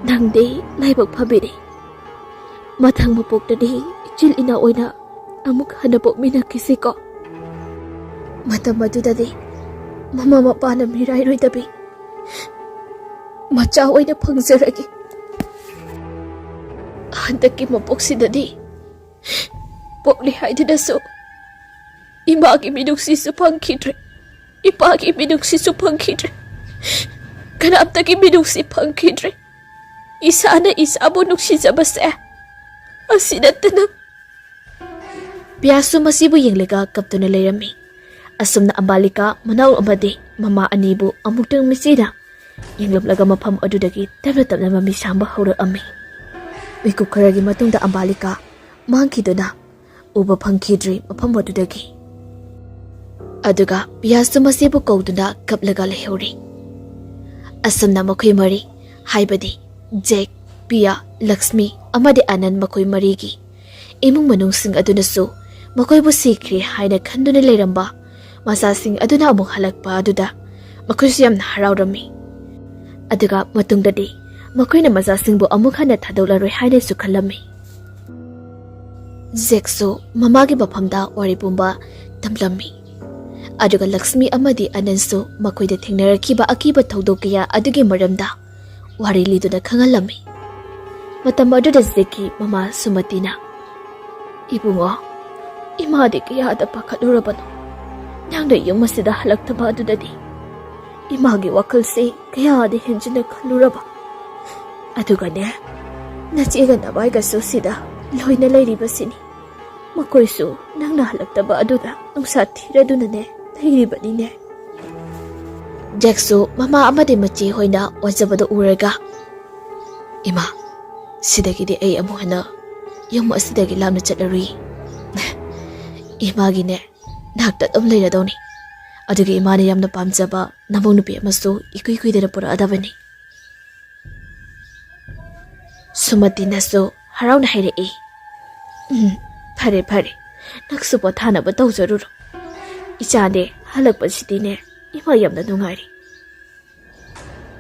ꯅꯪꯗꯤ ꯂꯥꯏꯕꯛ ꯐꯕꯤꯅꯤ꯫ ꯃꯊꯪ ꯃꯄꯣꯛꯇꯗꯤ ꯏꯆꯤꯜ ꯏꯅꯥꯎ ꯑꯣꯏꯅ ꯑꯃꯨꯛ ꯍꯟꯅ ꯄꯣꯛꯃꯤꯟꯅꯈꯤꯁꯤꯀꯣ꯫" ꯃꯇꯝ ꯑꯗꯨꯗꯗꯤ ꯃꯃꯥ ꯃꯄꯥꯅ ꯃꯤꯔꯥꯏꯔꯣꯏꯗꯕꯤ ꯃꯆꯥ ꯑꯣꯏꯅ ꯐꯪꯖꯔꯒꯦ꯫ ꯍꯟꯗꯛꯀꯤ ꯃꯄꯣꯛꯁꯤꯗꯗꯤ ꯄꯣꯛꯂꯤ ꯍꯥꯏꯗꯨꯅꯁꯨ ꯏꯃꯥꯒꯤ ꯃꯤꯅꯨꯡꯁꯤꯁꯨ ꯐꯪꯈꯤꯗ꯭ꯔꯦ, ꯏꯄꯥꯒꯤ ꯃꯤꯅꯨꯡꯁꯤꯁꯨ ꯐꯪꯈꯤꯗ꯭ꯔꯦ, ꯀꯅꯥꯝꯇꯒꯤ ꯃꯤꯅꯨꯡꯁꯤ ꯐꯪꯈꯤꯗ꯭ꯔꯦ꯫ ꯏꯁꯥꯅ ꯏꯁꯥꯕꯨ ꯅꯨꯡꯁꯤꯖꯕꯁꯦ ꯑꯁꯤ ꯅꯠꯇꯅ꯫ ꯄꯤꯌꯥꯁꯨ ꯃꯁꯤꯕꯨ ꯌꯦꯡꯂꯒ ꯀꯞꯇꯨꯅ ꯂꯩꯔꯝꯃꯤ꯫ ꯑꯁꯨꯝꯅ ꯑꯝꯕꯥꯂꯤꯀꯥ ꯃꯅꯥꯎ ꯑꯃꯗꯤ ꯃꯃꯥ ꯑꯅꯤꯕꯨ ꯑꯃꯨꯛꯇꯪ ꯃꯤꯠꯆꯤꯗ ꯌꯦꯡꯂꯝꯂꯒ ꯃꯐꯝ ꯑꯗꯨꯗꯒꯤ ꯇꯞꯅ ꯇꯞꯅ ꯃꯃꯤ ꯁꯥꯡꯕ ꯍꯧꯔꯛꯑꯝꯃꯤ꯫ ꯃꯤꯀꯨꯞ ꯈꯔꯒꯤ ꯃꯇꯨꯡꯗ ꯑꯝꯕꯥꯂꯤꯀꯥ ꯃꯥꯡꯈꯤꯗꯨꯅ ꯎꯕ ꯐꯪꯈꯤꯗ꯭ꯔꯤ ꯃꯐꯝ ꯑꯗꯨꯗꯒꯤ꯫ ꯑꯗꯨꯒ ꯄꯤꯌꯥꯁꯨ ꯃꯁꯤꯕꯨ ꯀꯧꯗꯨꯅ ꯀꯞꯂꯒ ꯂꯩꯍꯧꯔꯤ꯫ ꯑꯁꯨꯝꯅ ꯃꯈꯣꯏ ꯃꯔꯤ, ꯍꯥꯏꯕꯗꯤ ꯖꯦꯛ, ꯄꯤꯌꯥ, ꯂꯛꯁꯃꯤ ꯑꯃꯗꯤ ꯑꯅꯟ, ꯃꯈꯣꯏ ꯃꯔꯤꯒꯤ ꯏꯃꯨꯡ ꯃꯅꯨꯡꯁꯤꯡ ꯑꯗꯨꯅꯁꯨ ꯃꯈꯣꯏꯕꯨ ꯁꯤꯈ꯭ꯔꯦ ꯍꯥꯏꯅ ꯈꯟꯗꯨꯅ ꯂꯩꯔꯝꯕ ꯃꯆꯥꯁꯤꯡ ꯑꯗꯨꯅ ꯑꯃꯨꯛ ꯍꯜꯂꯛꯄ ꯑꯗꯨꯗ ꯃꯈꯣꯏꯁꯨ ꯌꯥꯝꯅ ꯍꯔꯥꯎꯔꯝꯃꯤ꯫ ꯑꯗꯨꯒ ꯃꯇꯨꯡꯗꯗꯤ ꯃꯈꯣꯏꯅ ꯃꯆꯥꯁꯤꯡꯕꯨ ꯑꯃꯨꯛ ꯍꯟꯅ ꯊꯥꯗꯣꯛꯂꯔꯣꯏ ꯍꯥꯏꯅꯁꯨ ꯈꯜꯂꯝꯃꯤ꯫ ꯖꯦꯛꯁꯨ ꯃꯃꯥꯒꯤ ꯃꯐꯝꯗ ꯋꯥꯔꯤ ꯄꯨꯝꯕ ꯇꯝꯂꯝꯃꯤ꯫ ꯑꯗꯨꯒ ꯂꯛꯁꯃꯤ ꯑꯃꯗꯤ ꯑꯅꯟꯁꯨ ꯃꯈꯣꯏꯗ ꯊꯦꯡꯅꯔꯛꯈꯤꯕ ꯑꯀꯤꯕ ꯊꯧꯗꯣꯛ ꯀꯌꯥ ꯑꯗꯨꯒꯤ ꯃꯔꯝꯗ ꯋꯥꯔꯤ ꯂꯤꯗꯨꯅ ꯈꯪꯍꯜꯂꯝꯃꯤ꯫ ꯃꯇꯝ ꯑꯗꯨꯗ ꯖꯦꯛꯀꯤ ꯃꯃꯥ ꯁꯨꯃꯇꯤꯅ, "ꯏꯕꯨꯡꯉꯣ, ꯏꯃꯥꯗꯤ ꯀꯌꯥꯗ ꯄꯥꯈꯠꯂꯨꯔꯕꯅꯣ꯫ ꯅꯪꯅ ꯌꯨꯝ ꯑꯁꯤꯗ ꯍꯜꯂꯛꯇꯕ ꯑꯗꯨꯗꯗꯤ ꯏꯃꯥꯒꯤ ꯋꯥꯈꯜꯁꯤ ꯀꯌꯥꯗꯤ ꯍꯦꯟꯖꯤꯟꯅ ꯈꯜꯂꯨꯔꯕ꯫ ꯑꯗꯨꯒꯅꯦ, ꯅꯆꯦꯒ ꯅꯕꯥꯏꯒꯁꯨ ꯁꯤꯗ ꯂꯣꯏꯅ ꯂꯩꯔꯤꯕꯁꯤꯅꯤ꯫ ꯃꯈꯣꯏꯁꯨ ꯅꯪꯅ ꯍꯜꯂꯛꯇꯕ ꯑꯗꯨꯗ ꯅꯨꯡꯁꯥ ꯊꯤꯔꯗꯨꯅꯅꯦ ꯂꯩꯔꯤꯕꯅꯤꯅꯦ꯫" ꯖꯦꯛꯁꯨ ꯃꯃꯥ ꯑꯃꯗꯤ ꯃꯆꯦ ꯍꯣꯏꯅ ꯋꯥꯖꯕꯗꯨ ꯎꯔꯒ, "ꯏꯃꯥ, ꯁꯤꯗꯒꯤꯗꯤ ꯑꯩ ꯑꯃꯨꯛ ꯍꯟꯅ ꯌꯨꯝ ꯑꯁꯤꯗꯒꯤ ꯂꯥꯞꯅ ꯆꯠꯂꯔꯨꯏ꯫ ꯏꯃꯥꯒꯤꯅꯦ ꯅꯥꯛꯇ ꯑꯗꯨꯝ ꯂꯩꯔꯗꯧꯅꯤ꯫ ꯑꯗꯨꯒ ꯏꯃꯥꯅ ꯌꯥꯝꯅ ꯄꯥꯝꯖꯕ ꯅꯃꯧ ꯅꯨꯄꯤ ꯑꯃꯁꯨ ꯏꯀꯨꯏ ꯀꯨꯏꯗꯅ ꯄꯨꯔꯛꯑꯗꯕꯅꯤ꯫" ꯁꯨꯃꯇꯤꯅꯁꯨ ꯍꯔꯥꯎꯅ ꯍꯥꯏꯔꯛꯏ, "ꯎꯝ, ꯐꯔꯦ ꯐꯔꯦ, ꯅꯪꯁꯨ ꯄꯣꯊꯥꯅꯕ ꯇꯧꯖꯔꯨꯔꯣ꯫ ꯏꯆꯥꯅꯦ ꯍꯜꯂꯛꯄꯁꯤꯗꯤꯅꯦ ꯏꯃꯥ ꯌꯥꯝꯅ ꯅꯨꯡꯉꯥꯏꯔꯤ꯫"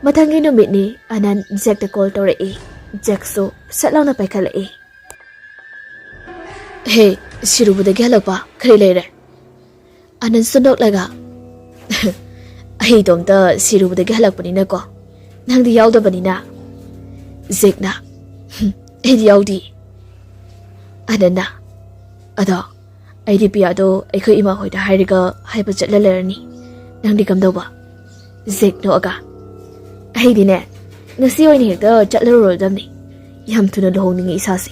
ꯃꯊꯪꯒꯤ ꯅꯨꯃꯤꯠꯅꯤ꯫ ꯑꯅꯟ ꯖꯦꯛꯇ ꯀꯣꯜ ꯇꯧꯔꯛꯏ꯫ ꯖꯦꯛꯁꯨ ꯁꯠ ꯂꯥꯎꯅ ꯄꯥꯏꯈꯠꯂꯛꯏ꯫ "ꯍꯦ, ꯁꯤꯔꯨꯕꯗꯒꯤ ꯍꯜꯂꯛꯄ ꯀꯔꯤ ꯂꯩꯔꯦ?" ꯑꯅꯟꯁꯨ ꯅꯣꯛꯂꯒ, "ꯑꯩ ꯏꯇꯣꯝꯇ ꯁꯤꯔꯨꯕꯗꯒꯤ ꯍꯜꯂꯛꯄꯅꯤꯅꯀꯣ, ꯅꯪꯗꯤ ꯌꯥꯎꯗꯕꯅꯤꯅ"꯫ ꯖꯦꯛꯅ, "ꯍꯨꯝ, ꯑꯩꯗꯤ ꯌꯥꯎꯗꯤ"꯫ ꯑꯅꯟꯅ, "ꯑꯗꯣ ꯑꯩꯗꯤ ꯄꯤꯌꯥꯗꯣ ꯑꯩꯈꯣꯏ ꯏꯃꯥ ꯍꯣꯏꯗ ꯍꯥꯏꯔꯒ ꯍꯥꯏꯕ ꯆꯠꯂ ꯂꯩꯔꯅꯤ꯫ ꯅꯪꯗꯤ ꯀꯝꯗꯧꯕ?" ꯖꯦꯛ ꯅꯣꯛꯑꯒ, "ꯑꯩꯗꯤꯅꯦ, ꯉꯁꯤ ꯑꯣꯏꯅ ꯍꯦꯛꯇ ꯆꯠꯂꯔꯨꯔꯗꯕꯅꯤ꯫ ꯌꯥꯝ ꯊꯨꯅ ꯂꯨꯍꯣꯡꯅꯤꯡꯉꯤ ꯏꯁꯥꯁꯦ"꯫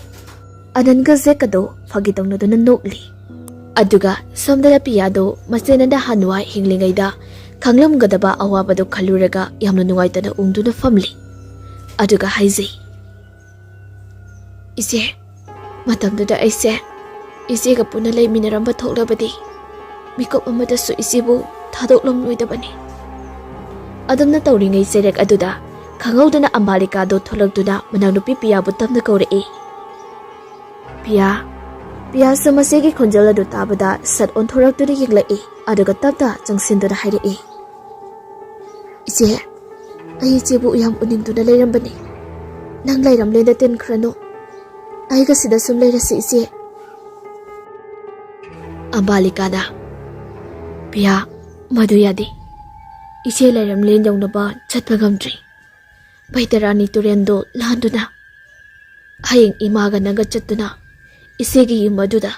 ꯑꯅꯟꯒ ꯖꯦꯛꯀꯗꯣ ꯐꯥꯒꯤ ꯇꯧꯅꯗꯨꯅ ꯅꯣꯛꯂꯤ꯫ ꯑꯗꯨꯒ ꯁꯣꯝꯗꯅ ꯄꯤꯌꯥꯗꯣ ꯃꯆꯦꯅ ꯅꯍꯥꯟꯋꯥꯏ ꯍꯤꯡꯂꯤꯉꯩꯗ ꯈꯪꯂꯝꯒꯗꯕ ꯑꯋꯥꯕꯗꯣ ꯈꯜꯂꯨꯔꯒ ꯌꯥꯝꯅ ꯅꯨꯡꯉꯥꯏꯇꯅ ꯎꯪꯗꯨꯅ ꯐꯝꯂꯤ꯫ ꯑꯗꯨꯒ ꯍꯥꯏꯖꯩ, "ꯏꯆꯦ, ꯃꯇꯝꯗꯨꯗ ꯑꯩꯁꯦ ꯏꯆꯦꯒ ꯄꯨꯟꯅ ꯂꯩꯃꯤꯟꯅꯔꯝꯕ ꯊꯣꯛꯂꯕꯗꯤ ꯃꯤꯀꯨꯞ ꯑꯃꯗꯁꯨ ꯏꯆꯦꯕꯨ ꯊꯥꯗꯣꯛꯂꯝꯂꯣꯏꯗꯕꯅꯤ"꯫ ꯑꯗꯨꯝꯅ ꯇꯧꯔꯤꯉꯩ ꯆꯩꯔꯛ ꯑꯗꯨꯗ ꯈꯪꯍꯧꯗꯅ ꯑꯝꯕꯥꯂꯤꯀꯥꯗꯣ ꯊꯣꯛꯂꯛꯇꯨꯅ ꯃꯅꯥꯎꯅꯨꯄꯤ ꯄꯤꯌꯥꯕꯨ ꯇꯞꯅ ꯀꯧꯔꯛꯏ꯫ "ꯄꯤꯌꯥ"꯫ ꯄꯤꯌꯥꯁꯨ ꯃꯆꯦꯒꯤ ꯈꯣꯟꯖꯦꯜ ꯑꯗꯨ ꯇꯥꯕꯗ ꯁꯠ ꯑꯣꯟꯊꯣꯔꯛꯇꯨꯅ ꯌꯦꯡꯂꯛꯏ, ꯑꯗꯨꯒ ꯇꯞꯅ ꯆꯪꯁꯤꯟꯗꯨꯅ ꯍꯥꯏꯔꯛꯏ, "ꯏꯆꯦ, ꯑꯩ ꯏꯆꯦꯕꯨ ꯌꯥꯝ ꯎꯅꯤꯡꯗꯨꯅ ꯂꯩꯔꯝꯕꯅꯤ꯫ ꯅꯪ ꯂꯩꯔꯝꯂꯦꯅ ꯇꯤꯟꯈ꯭ꯔꯅꯨ꯫ ꯑꯩꯒ ꯁꯤꯗ ꯁꯨꯝ ꯂꯩꯔꯁꯤ ꯏꯆꯦ"꯫ ꯑꯝꯕꯥꯂꯤꯀꯥꯅ, "ꯄꯤꯌꯥ, ꯃꯗꯨ ꯌꯥꯗꯦ꯫ ꯏꯆꯦ ꯂꯩꯔꯝꯂꯦꯟ ꯌꯧꯅꯕ ꯆꯠꯄ ꯉꯝꯗ꯭ꯔꯤ꯫ ꯕꯩꯇꯔꯥꯅꯤ ꯇꯨꯔꯦꯜꯗꯨ ꯂꯥꯟꯗꯨꯅ ꯍꯌꯦꯡ ꯏꯃꯥꯒ ꯅꯪꯒ ꯆꯠꯇꯨꯅ ꯏꯆꯦꯒꯤ ꯌꯨꯝ ꯑꯗꯨꯗ,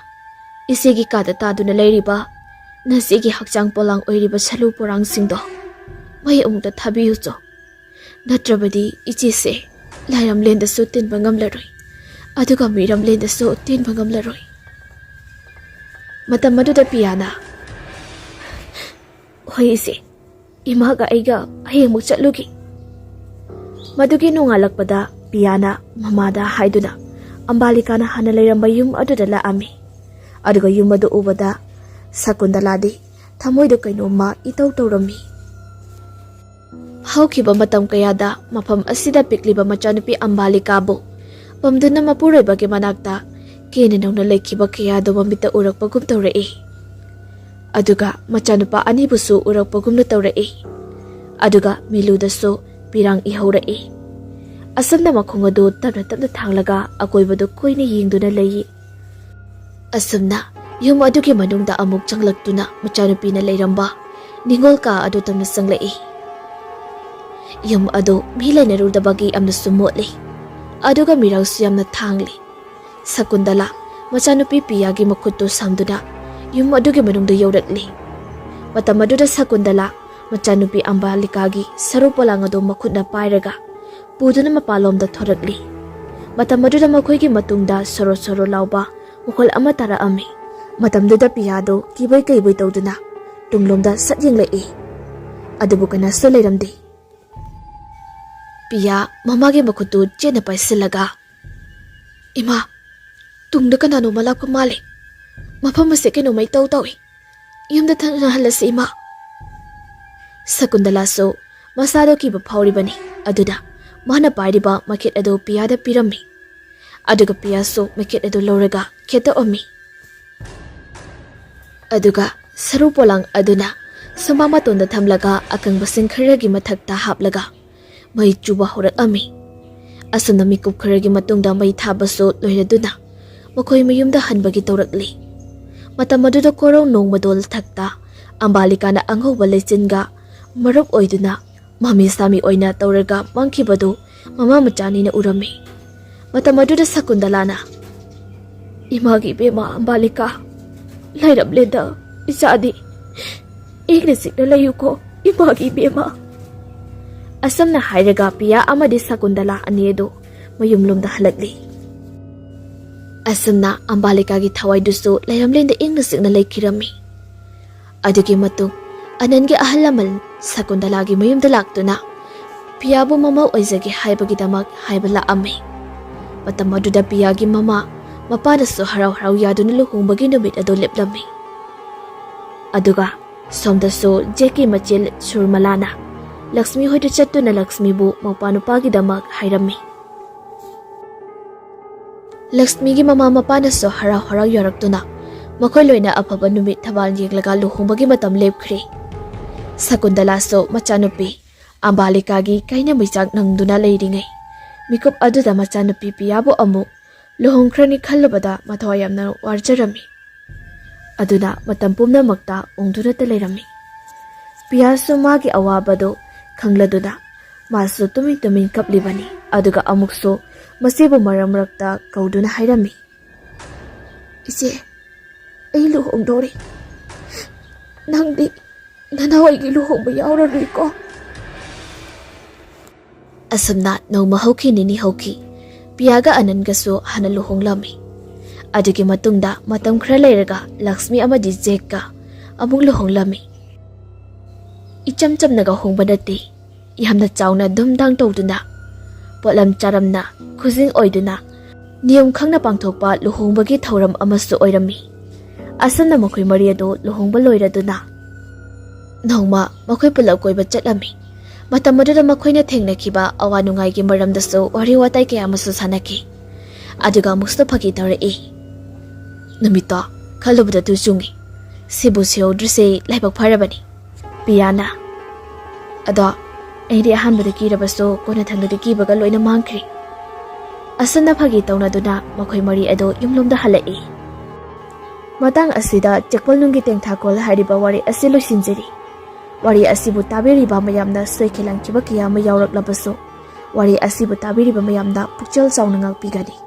ꯏꯆꯦꯒꯤ ꯀꯥꯗ ꯇꯥꯗꯨꯅ ꯂꯩꯔꯤꯕ ꯅꯆꯦꯒꯤ ꯍꯛꯆꯥꯡ ꯄꯣꯂꯥꯡ ꯑꯣꯏꯔꯤꯕ ꯁꯂꯨ ꯄꯣꯔꯥꯡꯁꯤꯡꯗꯣ ꯃꯩ ꯑꯃꯨꯛꯇ ꯊꯥꯕꯤꯌꯨꯆꯣ꯫ ꯅꯠꯇ꯭ꯔꯕꯗꯤ ꯏꯆꯦꯁꯦ ꯂꯥꯏꯔꯝꯂꯦꯟꯗꯁꯨ ꯇꯤꯟꯕ ꯉꯝꯂꯔꯣꯏ, ꯑꯗꯨꯒ ꯃꯤꯔꯝꯂꯦꯟꯗꯁꯨ ꯇꯤꯟꯕ ꯉꯝꯂꯔꯣꯏ"꯫ ꯃꯇꯝ ꯑꯗꯨꯗ ꯄꯤꯌꯥꯅ, "ꯍꯣꯏ ꯏꯆꯦ, ꯏꯃꯥꯒ ꯑꯩꯒ ꯍꯌꯦꯡꯃꯨꯛ ꯆꯠꯂꯨꯒꯦ"꯫ ꯃꯗꯨꯒꯤ ꯅꯣꯡꯉꯥꯜꯂꯛꯄꯗ ꯄꯤꯌꯥꯅ ꯃꯃꯥꯗ ꯍꯥꯏꯗꯨꯅ ꯑꯝꯕꯥꯂꯤꯀꯥꯅ ꯍꯥꯟꯅ ꯂꯩꯔꯝꯕ ꯌꯨꯝ ꯑꯗꯨꯗ ꯂꯥꯛꯑꯝꯃꯤ꯫ ꯑꯗꯨꯒ ꯌꯨꯝ ꯑꯗꯨ ꯎꯕꯗ ꯁꯀꯨꯟꯗꯂꯥꯗꯤ ꯊꯃꯣꯏꯗ ꯀꯩꯅꯣꯝꯃ ꯏꯇꯧ ꯇꯧꯔꯝꯃꯤ꯫ ꯍꯧꯈꯤꯕ ꯃꯇꯝ ꯀꯌꯥꯗ ꯃꯐꯝ ꯑꯁꯤꯗ ꯄꯤꯛꯂꯤꯕ ꯃꯆꯥꯅꯨꯄꯤ ꯑꯝꯕꯥꯂꯤꯀꯥꯕꯨ ꯄꯝꯗꯨꯅ ꯃꯄꯨꯔꯣꯏꯕꯒꯤ ꯃꯅꯥꯛꯇ ꯀꯦꯅ ꯅꯧꯅ ꯂꯩꯈꯤꯕ ꯀꯌꯥꯗꯨ ꯃꯃꯤꯠꯇ ꯎꯔꯛꯄꯒꯨꯝ ꯇꯧꯔꯛꯏ꯫ ꯑꯗꯨꯒ ꯃꯆꯥꯅꯨꯄꯥ ꯑꯅꯤꯕꯨꯁꯨ ꯎꯔꯛꯄꯒꯨꯝꯅ ꯇꯧꯔꯛꯏ꯫ ꯑꯗꯨꯒ ꯃꯤꯂꯨꯗꯁꯨ ꯄꯤꯔꯥꯡ ꯏꯍꯧꯔꯛꯏ꯫ ꯑꯁꯨꯝꯅ ꯃꯈꯣꯡ ꯑꯗꯨ ꯇꯞꯅ ꯇꯞꯅ ꯊꯥꯡꯂꯒ ꯑꯀꯣꯏꯕꯗꯨ ꯀꯣꯏꯅ ꯌꯦꯡꯗꯨꯅ ꯂꯩꯌꯦ꯫ ꯑꯁꯨꯝꯅ ꯌꯨꯝ ꯑꯗꯨꯒꯤ ꯃꯅꯨꯡꯗ ꯑꯃꯨꯛ ꯆꯪꯂꯛꯇꯨꯅ ꯃꯆꯥꯅꯨꯄꯤꯅ ꯂꯩꯔꯝꯕ ꯅꯤꯡꯉꯣꯜ ꯀꯥ ꯑꯗꯨ ꯇꯝꯅ ꯆꯪꯂꯛꯏ꯫ ꯌꯨꯝ ꯑꯗꯨ ꯃꯤ ꯂꯩꯅꯔꯨꯗꯕꯒꯤ ꯌꯥꯝꯅꯁꯨ ꯃꯣꯠꯂꯤ꯫ ꯑꯗꯨꯒ ꯃꯤꯔꯥꯡꯁꯨ ꯌꯥꯝꯅ ꯊꯥꯡꯂꯤ꯫ ꯁꯀꯨꯟꯗꯂꯥ ꯃꯆꯥꯅꯨꯄꯤ ꯄꯤꯌꯥꯒꯤ ꯃꯈꯨꯠꯇꯨ ꯁꯝꯗꯨꯅ ꯌꯨꯝ ꯑꯗꯨꯒꯤ ꯃꯅꯨꯡꯗ ꯌꯧꯔꯛꯂꯤ꯫ ꯃꯇꯝ ꯑꯗꯨꯗ ꯁꯀꯨꯟꯗꯂꯥ ꯃꯆꯥꯅꯨꯄꯤ ꯑꯝꯕꯥꯂꯤꯀꯥꯒꯤ ꯁꯔꯨ ꯄꯣꯂꯥꯡ ꯑꯗꯨ ꯃꯈꯨꯠꯅ ꯄꯥꯏꯔꯒ ꯄꯨꯗꯨꯅ ꯃꯄꯥꯟꯂꯣꯝꯗ ꯊꯣꯔꯛꯂꯤ꯫ ꯃꯇꯝ ꯑꯗꯨꯗ ꯃꯈꯣꯏꯒꯤ ꯃꯇꯨꯡꯗ ꯁꯣꯔꯣ ꯁꯣꯔꯣ ꯂꯥꯎꯕ ꯃꯈꯣꯜ ꯑꯃ ꯇꯥꯔꯛꯑꯝꯃꯤ꯫ ꯃꯇꯝꯗꯨꯗ ꯄꯤꯌꯥꯗꯨ ꯀꯤꯕꯣꯏ ꯀꯩꯕꯣꯏ ꯇꯧꯗꯨꯅ ꯇꯨꯡꯂꯣꯝꯗ ꯁꯠ ꯌꯦꯡꯂꯛꯏ꯫ ꯑꯗꯨꯕꯨ ꯀꯅꯥꯁꯨ ꯂꯩꯔꯝꯗꯦ꯫ ꯄꯤꯌꯥ ꯃꯃꯥꯒꯤ ꯃꯈꯨꯠꯇꯨ ꯆꯦꯠꯅ ꯄꯥꯏꯁꯤꯜꯂꯒ, "ꯏꯃꯥ, ꯇꯨꯡꯗ ꯀꯅꯥꯅꯣꯃ ꯂꯥꯛꯄ ꯃꯥꯜꯂꯦ꯫ ꯃꯐꯝ ꯑꯁꯦ ꯀꯩꯅꯣꯃꯩ ꯇꯧ ꯇꯧꯏ꯫ ꯌꯨꯝꯗ ꯊꯅꯍꯜꯂꯁꯤ, ꯏꯃꯥ꯫" ꯁꯀꯨꯟꯗꯂꯥꯁꯨ ꯃꯁꯥꯗꯣ ꯀꯤꯕ ꯐꯥꯎꯔꯤꯕꯅꯤ꯫ ꯑꯗꯨꯗ ꯃꯥꯅ ꯄꯥꯏꯔꯤꯕ ꯃꯈꯦꯠ ꯑꯗꯨ ꯄꯤꯌꯥꯗ ꯄꯤꯔꯝꯃꯤ꯫ ꯑꯗꯨꯒ ꯄꯤꯌꯥꯁꯨ ꯃꯈꯦꯠ ꯑꯗꯨ ꯂꯧꯔꯒ ꯈꯦꯠꯇꯣꯛꯑꯝꯃꯤ꯫ ꯑꯗꯨꯒ ꯁꯔꯨ ꯄꯣꯂꯥꯡ ꯑꯗꯨꯅ ꯁꯨꯃꯥꯡ ꯃꯇꯣꯟꯗ ꯊꯝꯂꯒ ꯑꯀꯪꯕꯁꯤꯡ ꯈꯔꯒꯤ ꯃꯊꯛꯇ ꯍꯥꯞꯂꯒ ꯃꯩ ꯆꯨꯕ ꯍꯧꯔꯛꯑꯝꯃꯤ꯫ ꯑꯁꯨꯝꯅ ꯃꯤꯀꯨꯞ ꯈꯔꯒꯤ ꯃꯇꯨꯡꯗ ꯃꯩ ꯊꯥꯕꯁꯨ ꯂꯣꯏꯔꯗꯨꯅ ꯃꯈꯣꯏ ꯃꯌꯨꯝꯗ ꯍꯟꯕꯒꯤ ꯇꯧꯔꯛꯂꯤ꯫ ꯃꯇꯝ ꯑꯗꯨꯗ ꯀꯣꯔꯧ ꯅꯣꯡꯃꯗꯣꯜ ꯊꯛꯇ ꯑꯝꯕꯥꯂꯤꯀꯥꯅ ꯑꯉꯧꯕ ꯂꯩꯆꯤꯟꯒ ꯃꯔꯨꯞ ꯑꯣꯏꯗꯨꯅ ꯃꯃꯤ ꯁꯥꯃꯤ ꯑꯣꯏꯅ ꯇꯧꯔꯒ ꯃꯥꯡꯈꯤꯕꯗꯨ ꯃꯃꯥ ꯃꯆꯥꯅꯤꯅ ꯎꯔꯝꯃꯤ꯫ ꯃꯇꯝ ꯑꯗꯨꯗ ꯁꯀꯨꯟꯗꯂꯥꯅ, "ꯏꯃꯥꯒꯤ ꯏꯕꯦꯝꯃ ꯑꯝꯕꯥꯂꯤꯀꯥ, ꯂꯩꯔꯝꯂꯦꯗ ꯏꯆꯥꯗꯤ꯫ ꯏꯪꯅ ꯆꯤꯛꯅ ꯂꯩꯌꯨꯀꯣ, ꯏꯃꯥꯒꯤ ꯏꯕꯦꯝꯃ꯫" ꯑꯁꯨꯝꯅ ꯍꯥꯏꯔꯒ ꯄꯤꯌꯥ ꯑꯃꯗꯤ ꯁꯀꯨꯟꯗꯂꯥ ꯑꯅꯤ ꯑꯗꯨ ꯃꯌꯨꯝꯂꯣꯝꯗ ꯍꯜꯂꯛꯂꯤ꯫ ꯑꯁꯨꯝꯅ ꯑꯝꯕꯥꯂꯤꯀꯥꯒꯤ ꯊꯋꯥꯏꯗꯨꯁꯨ ꯂꯩꯔꯝꯂꯦꯟꯗ ꯏꯪꯅ ꯆꯤꯛꯅ ꯂꯩꯈꯤꯔꯝꯃꯤ꯫ ꯑꯗꯨꯒꯤ ꯃꯇꯨꯡ ꯑꯅꯟꯒꯤ ꯑꯍꯜ ꯂꯃꯟ ꯁꯀꯨꯟꯗꯂꯥꯒꯤ ꯃꯌꯨꯝꯗ ꯂꯥꯛꯇꯨꯅ ꯄꯤꯌꯥꯕꯨ ꯃꯃꯧ ꯑꯣꯏꯖꯒꯦ ꯍꯥꯏꯕꯒꯤꯗꯃꯛ ꯍꯥꯏꯕ ꯂꯥꯛꯑꯝꯃꯤ꯫ ꯃꯇꯝ ꯑꯗꯨꯗ ꯄꯤꯌꯥꯒꯤ ꯃꯃꯥ ꯃꯄꯥꯅꯁꯨ ꯍꯔꯥꯎ ꯍꯔꯥꯎ ꯌꯥꯗꯨꯅ ꯂꯨꯍꯣꯡꯕꯒꯤ ꯅꯨꯃꯤꯠ ꯑꯗꯨ ꯂꯦꯞꯂꯝꯃꯤ꯫ ꯑꯗꯨꯒ ꯁꯣꯝꯗꯁꯨ ꯖꯦꯛꯀꯤ ꯃꯆꯦ ꯁꯨꯔꯃꯂꯥꯅ ꯂꯛꯁꯃꯤ ꯍꯣꯏꯗ ꯆꯠꯇꯨꯅ ꯂꯛꯁꯃꯤꯕꯨ ꯃꯧꯄꯥ ꯅꯨꯄꯥꯒꯤꯗꯃꯛ ꯍꯥꯏꯔꯝꯃꯤ꯫ ꯂꯛꯁꯃꯤꯒꯤ ꯃꯃꯥ ꯃꯄꯥꯅꯁꯨ ꯍꯔꯥꯎ ꯍꯔꯥꯎ ꯌꯧꯔꯛꯇꯨꯅ ꯃꯈꯣꯏ ꯂꯣꯏꯅ ꯑꯐꯕ ꯅꯨꯃꯤꯠ ꯊꯕꯥꯜ ꯌꯦꯡꯂꯒ ꯂꯨꯍꯣꯡꯕꯒꯤ ꯃꯇꯝ ꯂꯦꯞꯈ꯭ꯔꯦ꯫ ꯁꯀꯨꯟꯗꯂꯥꯁꯨ ꯃꯆꯥꯅꯨꯄꯤ ꯑꯝꯕꯥꯂꯤꯀꯥꯒꯤ ꯀꯥꯏꯅ ꯃꯩꯆꯥꯛ ꯅꯪꯗꯨꯅ ꯂꯩꯔꯤꯉꯩ ꯃꯤꯀꯨꯞ ꯑꯗꯨꯗ ꯃꯆꯥꯅꯨꯄꯤ ꯄꯤꯌꯥꯕꯨ ꯑꯃꯨꯛ ꯂꯨꯍꯣꯡꯈ꯭ꯔꯅꯤ ꯈꯜꯂꯨꯕꯗ ꯃꯊꯋꯥꯏ ꯌꯥꯝꯅ ꯋꯥꯖꯔꯝꯃꯤ꯫ ꯑꯗꯨꯅ ꯃꯇꯝ ꯄꯨꯝꯅꯃꯛꯇ ꯎꯪꯗꯨꯅꯇ ꯂꯩꯔꯝꯃꯤ꯫ ꯄꯤꯌꯥꯁꯨ ꯃꯥꯒꯤ ꯑꯋꯥꯕꯗꯨ ꯈꯪꯂꯗꯨꯅ ꯃꯥꯁꯨ ꯇꯨꯃꯤꯟ ꯇꯨꯃꯤꯟ ꯀꯞꯂꯤꯕꯅꯤ꯫ ꯑꯗꯨꯒ ꯑꯃꯨꯛꯁꯨ ꯃꯁꯤꯕꯨ ꯃꯔꯛ ꯃꯔꯛꯇ ꯀꯧꯗꯨꯅ ꯍꯥꯏꯔꯝꯃꯤ, "ꯏꯆꯦ, ꯑꯩ ꯂꯨꯍꯣꯡꯗꯣꯔꯦ꯫ ꯅꯪꯗꯤ ꯅꯅꯥꯎ ꯑꯩꯒꯤ ꯂꯨꯍꯣꯡꯕ ꯌꯥꯎꯔꯔꯣꯏꯀꯣ?" ꯑꯁꯨꯝꯅ ꯅꯣꯡꯃ ꯍꯧꯈꯤ, ꯅꯤꯅꯤ ꯍꯧꯈꯤ꯫ ꯄꯤꯌꯥꯒ ꯑꯅꯟꯒꯁꯨ ꯍꯥꯟꯅ ꯂꯨꯍꯣꯡꯂꯝꯃꯤ꯫ ꯑꯗꯨꯒꯤ ꯃꯇꯨꯡꯗ ꯃꯇꯝ ꯈꯔ ꯂꯩꯔꯒ ꯂꯛꯁꯃꯤ ꯑꯃꯗꯤ ꯖꯦꯛꯀ ꯑꯃꯨꯛ ꯂꯨꯍꯣꯡꯂꯝꯃꯤ꯫ ꯏꯆꯝ ꯆꯝꯅꯒ ꯍꯣꯡꯕ ꯅꯠꯇꯦ, ꯌꯥꯝꯅ ꯆꯥꯎꯅ ꯙꯨꯝꯙꯥꯡ ꯇꯧꯗꯨꯅ, ꯄꯣꯠꯂꯝ ꯆꯥꯔꯝꯅ, ꯈꯨꯖꯤꯡ ꯑꯣꯏꯗꯨꯅ, ꯅꯤꯌꯣꯝ ꯈꯪꯅ ꯄꯥꯡꯊꯣꯛꯄ ꯂꯨꯍꯣꯡꯕꯒꯤ ꯊꯧꯔꯝ ꯑꯃꯁꯨ ꯑꯣꯏꯔꯝꯃꯤ꯫ ꯑꯁꯨꯝꯅ ꯃꯈꯣꯏ ꯃꯔꯤ ꯑꯗꯨ ꯂꯨꯍꯣꯡꯕ ꯂꯣꯏꯔꯗꯨꯅ ꯅꯣꯡꯃ ꯃꯈꯣꯏ ꯄꯨꯂꯞ ꯀꯣꯏꯕ ꯆꯠꯂꯝꯃꯤ꯫ ꯃꯇꯝ ꯑꯗꯨꯗ ꯃꯈꯣꯏꯅ ꯊꯦꯡꯅꯈꯤꯕ ꯑꯋꯥ ꯅꯨꯡꯉꯥꯏꯒꯤ ꯃꯔꯝꯗꯁꯨ ꯋꯥꯔꯤ ꯋꯥꯇꯥꯏ ꯀꯌꯥ ꯑꯃꯁꯨ ꯁꯥꯟꯅꯈꯤ꯫ ꯑꯗꯨꯒ ꯑꯃꯨꯛꯁꯨ ꯐꯥꯒꯤ ꯇꯧꯔꯛꯏ, "ꯅꯨꯃꯤꯠꯇꯣ ꯈꯜꯂꯨꯕꯗ ꯇꯨ ꯆꯨꯡꯉꯤ꯫ ꯁꯤꯕꯨ ꯁꯤꯍꯧꯗ꯭ꯔꯤꯁꯦ ꯂꯥꯏꯕꯛ ꯐꯔꯕꯅꯤ, ꯄꯤꯌꯥꯅ꯫ ꯑꯗꯣ ꯑꯩꯗꯤ ꯑꯍꯥꯟꯕꯗ ꯀꯤꯔꯕꯁꯨ ꯀꯣꯟꯅꯊꯪꯗꯗꯤ ꯀꯤꯕꯒ ꯂꯣꯏꯅ ꯃꯥꯡꯈ꯭ꯔꯦ꯫" ꯑꯁꯨꯝꯅ ꯐꯥꯒꯤ ꯇꯧꯅꯗꯨꯅ ꯃꯈꯣꯏ ꯃꯔꯤ ꯑꯗꯨ ꯌꯨꯝꯂꯣꯝꯗ ꯍꯜꯂꯛꯏ꯫ ꯃꯇꯥꯡ ꯑꯁꯤꯗ ꯆꯦꯛꯄꯜ ꯅꯨꯡꯒꯤ ꯇꯦꯡꯊꯥꯈꯣꯜ ꯍꯥꯏꯔꯤꯕ ꯋꯥꯔꯤ ꯑꯁꯤ ꯂꯣꯏꯁꯤꯟꯖꯔꯤ꯫ ꯋꯥꯔꯤ ꯑꯁꯤꯕꯨ ꯇꯥꯕꯤꯔꯤꯕ ꯃꯌꯥꯝꯅ ꯁꯣꯏꯈꯤ ꯂꯥꯟꯈꯤꯕ ꯀꯌꯥ ꯑꯃ ꯌꯥꯎꯔꯛꯂꯕꯁꯨ, ꯋꯥꯔꯤ ꯑꯁꯤꯕꯨ ꯇꯥꯕꯤꯔꯤꯕ ꯃꯌꯥꯝꯗ ꯄꯨꯛꯆꯦꯜ ꯆꯥꯎꯅ ꯉꯥꯛꯄꯤꯒꯅꯤ꯫